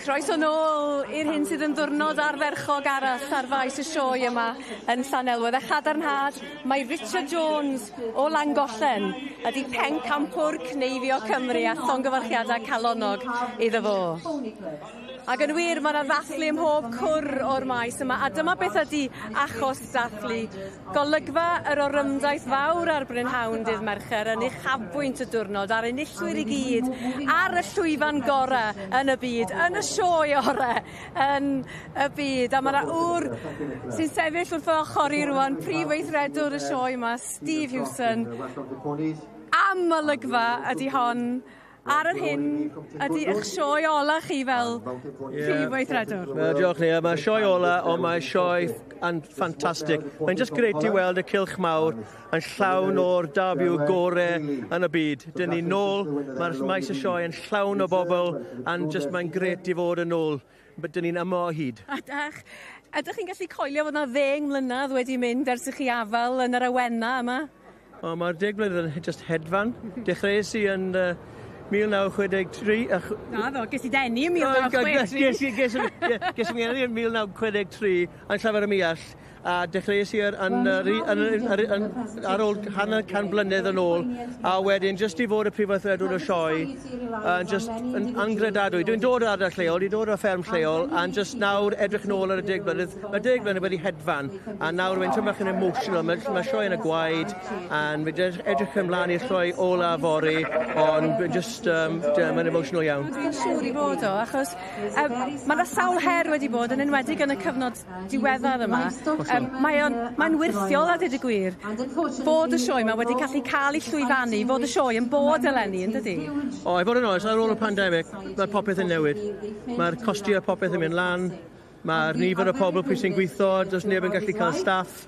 Croeso nôl i'r hyn sydd yn ddwrnod ardderchog arall ar faes y sioe yma yn Llanelwedd. A chadarnhad, mae Richard Jones o Langollen ydy pencampwr cneifio Cymru a llongyfarchiadau calonog iddo fo. Ac yn wir, mae yna ddathlu ym mhob cwr o'r maes yma, a dyma beth ydy achos dathlu. Golygfa yr orymdaith fawr ar Brynhawn dydd Mercher yn uchafbwynt y diwrnod a'r enillwyr i gyd ar y llwyfan gorau yn y byd, yn y sioe orau yn y byd. A mae yna ŵr sy'n sefyll wrth fy ochr i rwan, prif weithredwr y sioe yma, Steve Hewson. Am olygfa ydy hon ar yr hyn ydy eich sioe ola chi fel prif weithredwr. Wel, diolch Nia. Mae sioe ola, ond mae sioe yn ffantastig. Mae'n just grêt i weld y cylch mawr yn llawn o'r da byw gore yn y byd. Dyn ni nôl, mae'r maes y sioe yn llawn o bobl, and just mae'n grêt i fod yn ôl. But dyn ni'n yma o hyd. Ydych, ydych chi'n gallu coelio fod yna 10 mlynedd wedi mynd ers i chi afel yn yr awenau yma? O, mae'r 10 mlynedd yn just hedfan. Dechreuais i yn 1963. Naddo, ges i denu yn 1963. Ges i ngeni yn 1963 yn Llanfair-ym-Muallt, a dechreuais i ar, yn, yn, ar ôl 50 blynedd yn ôl, a wedyn just i fod y prif weithredwr y sioe, yn just yn angredadwy. Dwi'n dod o ardal lleol, dwi'n dod o fferm lleol, a just nawr edrych nôl ar y 10 blynedd, mae 10 blynedd wedi hedfan, a nawr mae'n tymor yn emotional, mae sioe yn y gwaed, a mae'n edrych ymlaen i'r sioe ola fory, ond just, mae'n emotional iawn. Dwi'n siŵr i fod o, achos mae yna sawl her wedi bod, yn enwedig yn y cyfnod diweddar yma. Mae'n wyrthiol a dweud y gwir fod y sioe yma wedi gallu cael ei llwyfannu, fod y sioe yn bod eleni, yn dydi? O, i fod yn onest, ar ôl y pandemig, mae popeth yn newid. Mae'r costiau popeth yn mynd lan, mae'r nifer o pobl pwy sy'n gweithio, does neb yn gallu cael staff,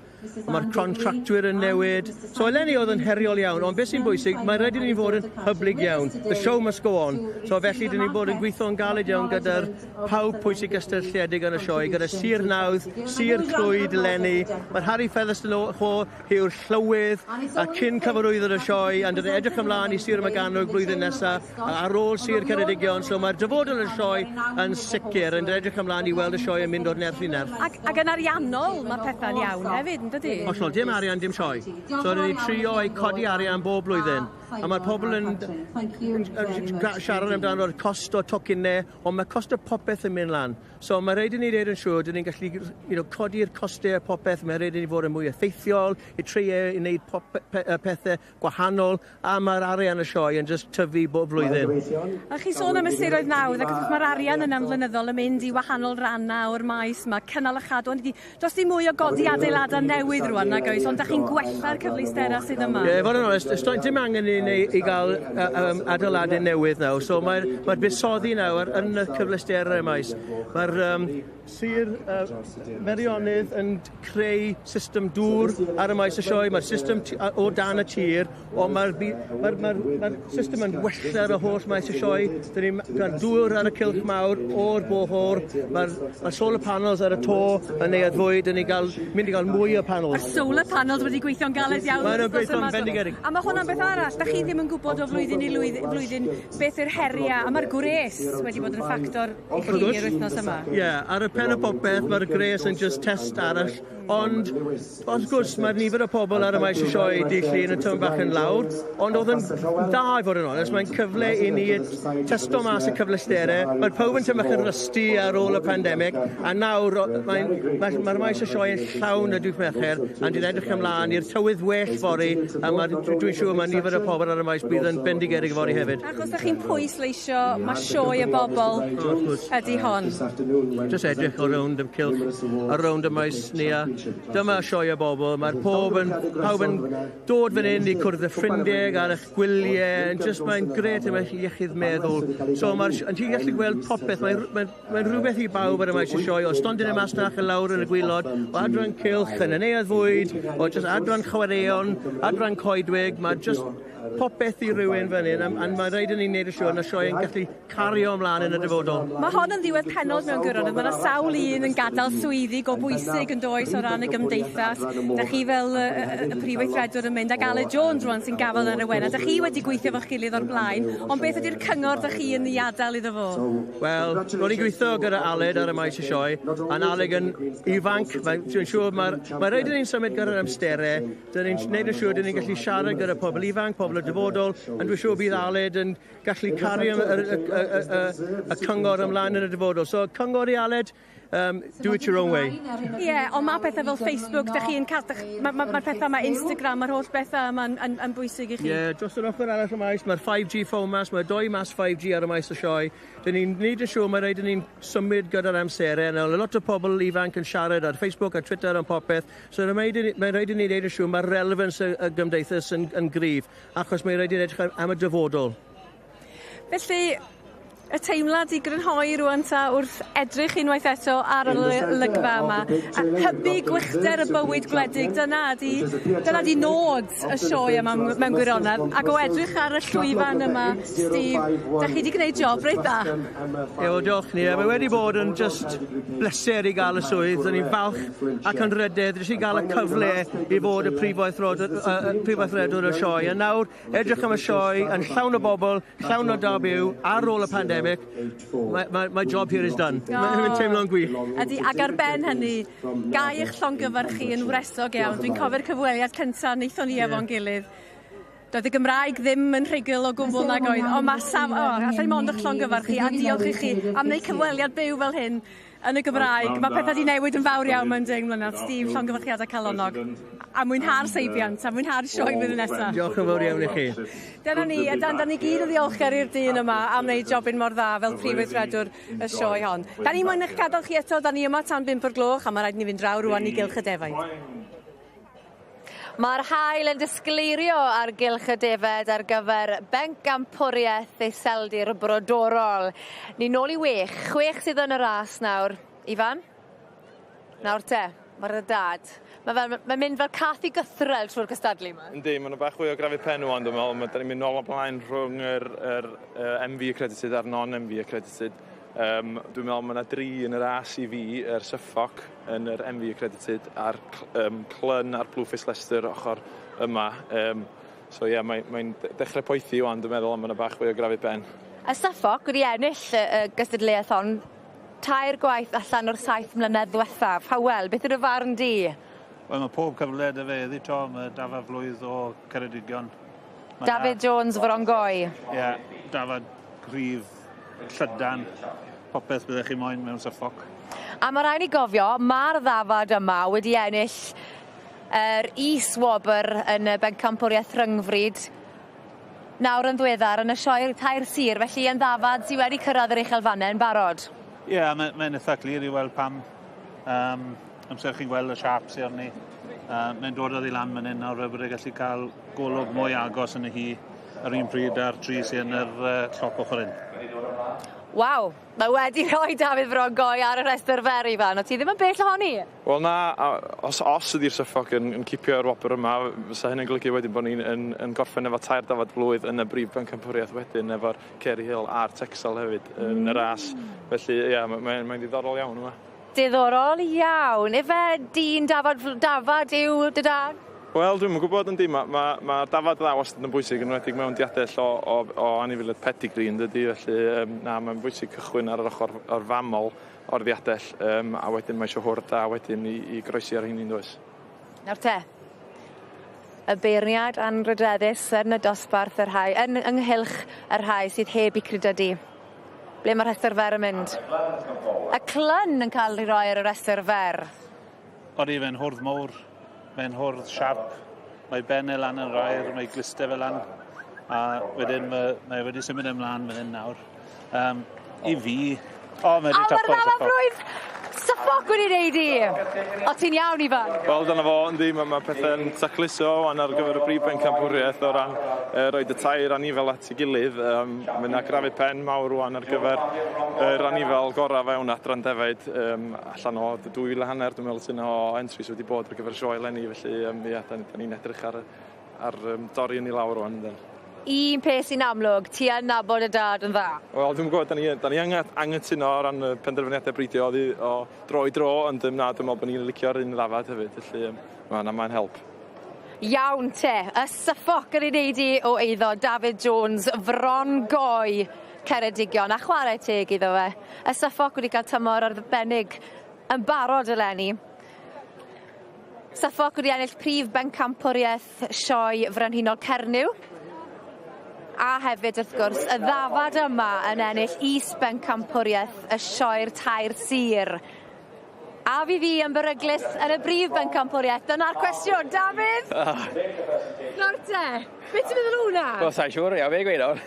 mae'r contractwyr yn newid. So eleni oedd yn heriol iawn, ond beth sy'n bwysig, mae'n rhaid i ni fod yn hyblyg iawn. The show must go on. So felly, dyn ni'n bod yn gweithio'n galed iawn gyda'r pawb pwy sy'n gysylltiedig yn y sioe, gyda Sir Nawdd, Sir Clwyd eleni. Mae'r Harry Featherstone yw'r llywydd a cyn cyfarwyddwr y sioe, a dyn edrych ymlaen i Sir Morgannwg blwyddyn nesaf, ar ôl Sir Ceredigion. So mae'r dyfodol y sioe yn sicr, yn edrych ymlaen i weld y sioe yn mynd o'r nerth i nerth. Ac yn ariannol mae pethau'n iawn hefyd, yn dydi? Hollol, dim arian, dim sioe. So rydyn ni trio i codi arian bob blwyddyn. A mae'r pobl yn siarad amdano'r cost o tocynnau, ond mae cost o popeth yn mynd lan. So mae rhaid i ni wneud yn siŵr, dyn ni'n gallu codi'r costau a popeth, mae rhaid i ni fod yn mwy effeithiol, i trio i wneud pethau gwahanol, a mae'r arian y sioe yn just tyfu bob blwyddyn. A chi sôn am y siroedd nawdd, ac wrth mae'r arian yna'n flynyddol yn mynd i wahanol rannau o'r maes yma, cynnal a chadw, ond does dim mwy o godi adeiladau newydd rwan, nag oes, ond da chi'n gwella'r cyfleusterau sydd yma. Ie, fod yn onest, dim angen i ni i gael adeiladau newydd nawr, so mae'r buddsoddi nawr yn y cyfleusterau maes. Mae'r Sir Meirionnydd yn creu system dŵr ar y maes y sioe, mae'r system o dan y tir, ond mae'r system yn wella ar y holl maes y sioe. Dyn ni'n cael dŵr ar y cylch mawr o'r borehole, mae'r solar panels ar y to yn neuadd fwyd, dyn ni'n mynd i gael mwy o panels. Mae'r solar panels wedi gweithio'n galed iawn. Mae'n gweithio'n bendigedig. A mae hwnna'n beth arall, da chi ddim yn gwybod o flwyddyn i flwyddyn beth yw'r heriau, a mae'r gwres wedi bod yn ffactor i chi yr wythnos yma. Ie, yeah, ar y pen o popeth, mae'r gwres yn just test arall, ond wrth gwrs mae'r nifer o pobl ar y maes y sioe dydd Llun yn tymed bach yn lawr, ond oedd yn dda i fod yn onest, mae'n cyfle i ni testo mas y cyfleusterau, mae'r pawb yn tymed bach yn rusty ar ôl y pandemig, a nawr mae'r maes y sioe yn llawn y dydd Mercher, a dwi'n edrych ymlaen i'r tywydd well fory, a dwi'n siŵr mae nifer o pobl ar y maes bydd yn bendigedig fory hefyd. Achos da chi'n pwysleisio, mae sioe y bobl ydy hon. Just edrych o rownd y cylch, a rownd y maes ni a dyma sioe y bobl. Mae'r pawb yn dod fan hyn i cwrdd y ffrindiau ar eich gwyliau, and just mae'n grêt am eich iechyd meddwl. So ti'n gallu gweld popeth, mae'n rhywbeth i bawb ar y maes y sioe, o stondin y masnach yn lawr yn y gwaelod, o adran cylch yn y neuadd fwyd, o just adran chwaraeon, adran coedwig, mae just popeth i rywun fan hyn, a mae rhaid i ni wneud y siŵr na sioe yn gallu cario ymlaen yn y dyfodol. Mae hon yn ddiwedd pennod mewn gwirionedd. Mae yna sawl un yn gadael swyddi go bwysig yn does o ran y gymdeithas. Da chi fel y prif weithredwr yn mynd, ac Aled Jones rwan sy'n gafael yn yr awenau. Da chi wedi gweithio efo'ch gilydd o'r blaen, ond beth ydy'r cyngor da chi yn ei adael iddo fo? Wel, ro'n i'n gweithio gyda Aled ar y maes y sioe, a'n Aled yn ifanc, dwi'n siŵr mae rhaid i ni'n symud gyda'r amserau, dyn ni'n gwneud yn siŵr dyn ni'n gallu siarad gyda pobl ifanc, pobl y dyfodol, ond dwi'n siŵr bydd Aled yn gallu cario y cyngor ymlaen yn y dyfodol. So, cyngor i Aled, do it your own way. Ie, yeah, ond mae pethau fel Facebook, da chi'n cael, mae'r pethau yma, Instagram, mae'r holl bethau yma'n yn bwysig i chi. Ie, yeah, dros yr ochr arall y maes, mae'r 5G phone mas, mae'r doi mas 5G ar y maes y sioe. Dyn ni'n neud yn siŵr mae rhaid i ni'n symud gyda'r amserau. A lot o pobl ifanc yn siarad ar Facebook a Twitter am popeth. So mae rhaid i ni neud yn siŵr mae'r relevance y gymdeithas yn gryf, achos mae rhaid i ni edrych am y dyfodol. Felly, y teimlad i grynhoi rwan ta wrth edrych unwaith eto ar y olygfa yma. A hybu gwychder y bywyd gwledig, dyna di nod y sioe yma mewn gwirionedd. Ac o edrych ar y llwyfan yma, Steve, da chi wedi gwneud job reit dda. Ie, wel, diolch ni. Mae wedi bod yn just bleser i gael y swydd. Dyn ni'n falch ac yn rydedd jyst i gael y cyfle i fod y prif weithredwr y sioe. A nawr, edrych am y sioe yn llawn o bobl, llawn o da byw, ar ôl y pandemig. My job here is done. Mae'n teimlo'n gwych. Ydy, ac ar ben hynny, gai eich llongyfarch chi yn wresog iawn. Dwi'n cofio'r cyfweliad cyntaf wnaethon ni efo'n gilydd. Doedd y Gymraeg ddim yn rhugl o gwbl nag oedd, ond mae saf... O, allai mond eich llongyfarch chi a diolch i chi am wneud cyfweliad byw fel hyn yn y Gymraeg. Mae pethau wedi newid yn fawr iawn mewn 10 mlynedd. Steve, llongyfarchiadau calonog. A mwynha'r seibiant, a mwynha'r sioe flwyddyn nesaf. Diolch yn fawr iawn i chi. Dyna ni, a dan ni gyd yn ddiolchgar i'r dyn yma am wneud jobyn mor dda fel prif weithredwr y sioe hon. Da ni moyn eich gadael chi eto, da ni yma tan 5 o'r gloch, a mae rhaid ni fynd draw rwan i Gylch y Defaid. Mae'r haul yn disgleirio ar Gylch y Defed ar gyfer bencampwriaeth Iseldir Brodorol. Ni nôl i 6, 6 sydd yn y ras nawr. Ifan? Nawr te, mae'r dad. Mae mynd fel cath i gythrel trwy'r cystadlu yma. Yndi, mae'n bach fwy o grafu pen wan, dwi'n meddwl. Da ni'n mynd nôl o blaen rhwng yr MV accredited a'r non-MV accredited. Dwi'n meddwl mae yna dri yn y ras i fi, yr Suffolk yn yr MV accredited a'r Clun a'r Blueface Leicester ochr yma. So ie, yeah, mae dechrau poethi wan, dwi'n meddwl, ond mae yna bach fwy o grafu pen. Y Suffolk wedi ennill y gystadleuaeth hon tair gwaith allan o'r 7 mlynedd ddiwethaf. Hywel, beth yw'r farn di? Wel, mae pob cyfle 'da fe heddi 'to, mae dafad flwydd o Ceredigion. David Jones Frongoi. Ie, yeah, dafad gryf, llydan, popeth byddech chi moyn mewn Suffolk. A mae rhaid ni gofio, mae'r ddafad yma wedi ennill yr is-wobr yn y bencampwriaeth rhyngfrid nawr yn ddiweddar yn y sioe'r tair sir, felly yn ddafad sydd wedi cyrraedd yr uchelfannau yn barod. Ie, yeah, mae'n eitha clir i weld pam. Amser chi'n gweld y siap sydd arni. Mae'n dod oddi lan fan hyn nawr fel bod e gallu cael golwg mwy agos yn y hi yr un pryd a'r tri sydd yn yr lloc ochr hyn. Waw, mae wedi rhoi Dafydd Frongoi ar y rhestr fer, Ifan. O ti ddim yn bell ohoni? Wel na, os ydy'r Suffolk yn cipio'r wobr yma, fysa hynny'n golygu wedyn bod ni'n yn gorffen efo tair dafad blwydd yn y brif bencampwriaeth wedyn efo'r Kerry Hill a'r Texel hefyd yn y ras. Felly, ie, yeah, mae'n ddiddorol iawn yma. Diddorol iawn. Ife dyn dafad yw dy dad? Wel, dwi'm yn gwybod yndi, ma dafad dda wastad yn bwysig, yn enwedig mewn diadell o anifeiliaid pedigree yn dydi, felly na, mae'n bwysig cychwyn ar yr ochr o'r famol o'r ddiadell, a wedyn mae eisiau hwrdd da wedyn i groesi ar hynny'n does. Nawr te, y beirniad anrhydeddus yn y dosbarth y rhai, ynghylch y rhai sydd heb eu credydu. Ble mae'r rhestr fer yn mynd? Y Clun yn cael ei roi ar y rhestr fer. Odi, fe'n hwrdd mowr, mae'n hwrdd siarp, mae ben e lan yn rair, mae gliste fe lan, a wedyn mae wedi symud ymlaen fan hyn nawr. I fi, o, mae wedi A mae'r tapo. ddafad blwydd Suffolk wedi neud i! O, ti'n iawn, Ifan? Wel, dyna fo, yndi, mae pethau'n tacluso wan ar gyfer y brif bencampwriaeth o ran roed y tair anifel at ei gilydd. Mae yna grafu pen mawr rwan ar gyfer yr anifel gorau fewn adran defaid allan o 2,500, dwi'n meddwl sy'n o entries wedi bod ar gyfer y sioe eleni, felly ia, da ni'n edrych ar dorri yn ei lawr rwan. Yndyn. Un peth sy'n amlwg, ti yn nabod y dad yn dda. Wel, dwi'n gwybod, da ni angytuno o ran y penderfyniadau bridio o dro i dro, ond na, dwi'n meddwl bod ni'n licio'r un ddafad hefyd, felly mae'n help. Iawn te, y Suffolk yn ei wneud i o eiddo David Jones, Fron Goi, Ceredigion, a chwarae teg iddo fe. Y Suffolk wedi cael tymor arbennig yn barod eleni. Suffolk wedi ennill prif bencampwriaeth Sioe Frenhinol Cernyw. A hefyd, wrth gwrs, y ddafad yma yn ennill is-bencampwriaeth y Sioe'r Tair Sir. A fi yn beryglus yn y brif bencampwriaeth. Dyna'r cwestiwn. Dafydd? Oh. Nawr te, beth ti'n meddwl o hwnna? Wel, sa'n siŵr, ia, fe gweud nawr.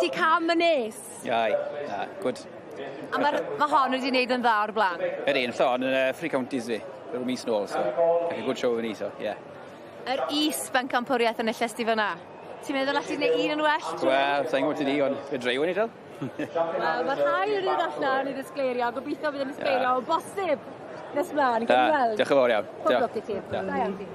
Ti cam yn nes? Iau, na, good. A mae hon wedi wneud yn dda o'r blaen? Ydy, yn llon yn Three Counties fi, rhyw mis nôl, so. Like a good show i ni, so, yeah. Yr is bencampwriaeth yn y llesti fyna. Ti'n meddwl allu gwneud un yn well? Wel, sa'n gwybod ti di, ond fe dreio ni, dal. Wel, mae rhai yn dod allan i ddisgleirio, gobeithio bydd yn ddisgleirio o bosib nes mlaen, gawn ni weld. Diolch yn fawr iawn. Pob lwc i ti. Da iawn ti.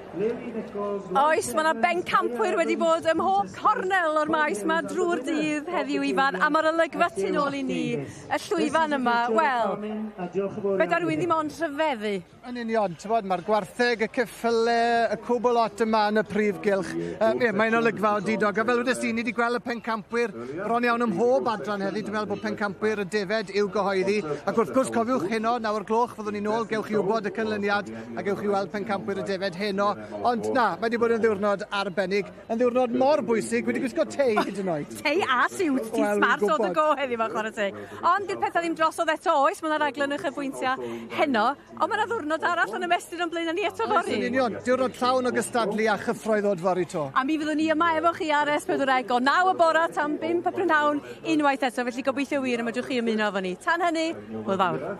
Oes, mae yna bencampwyr wedi bod ym mhob cornel o'r maes yma drwy'r dydd heddiw, Ifan, a mae'r olygfa tu nôl i ni, y llwyfan yma, wel, fedar rhywun ddim ond rhyfeddu. Yn union, ti'n mae'r gwartheg, y ceffyle, y cwbl lot yma yn y prif gylch. Ie, mae'n olygfa odidog. A fel wedes di, ni wedi gweld y pencampwyr bron iawn ym mhob adran heddi. Dwi'n meddwl bod pencampwyr y defed i'w gyhoeddi. Ac wrth gwrs, cofiwch heno, 9:00, fyddwn ni nôl, gewch chi wybod y canlyniad a gewch chi weld pencampwyr y defed heno. Ond na, mae wedi bod yn ddiwrnod arbennig, yn ddiwrnod mor bwysig, wedi gwisgo tei hyd yn oed. Tei a siwt, ti'n smart o dy go heddi ma, chwarae teg. Ond di'r pethau ddim drosodd eto, oes, mae yna raglen uchafbwyntiau heno, ond mae yna ddiwrnod arall yn ymestyn o'n blaen ni eto fory. Yn union, diwrnod llawn o gystadlu a chyffro i ddod fory to. A mi fyddwn ni yma efo chi ar S4C o 9 y bora tan 5 y prynhawn unwaith eto, felly gobeithio wir y medrwch chi ymuno efo ni. Tan hynny, hwyl fawr.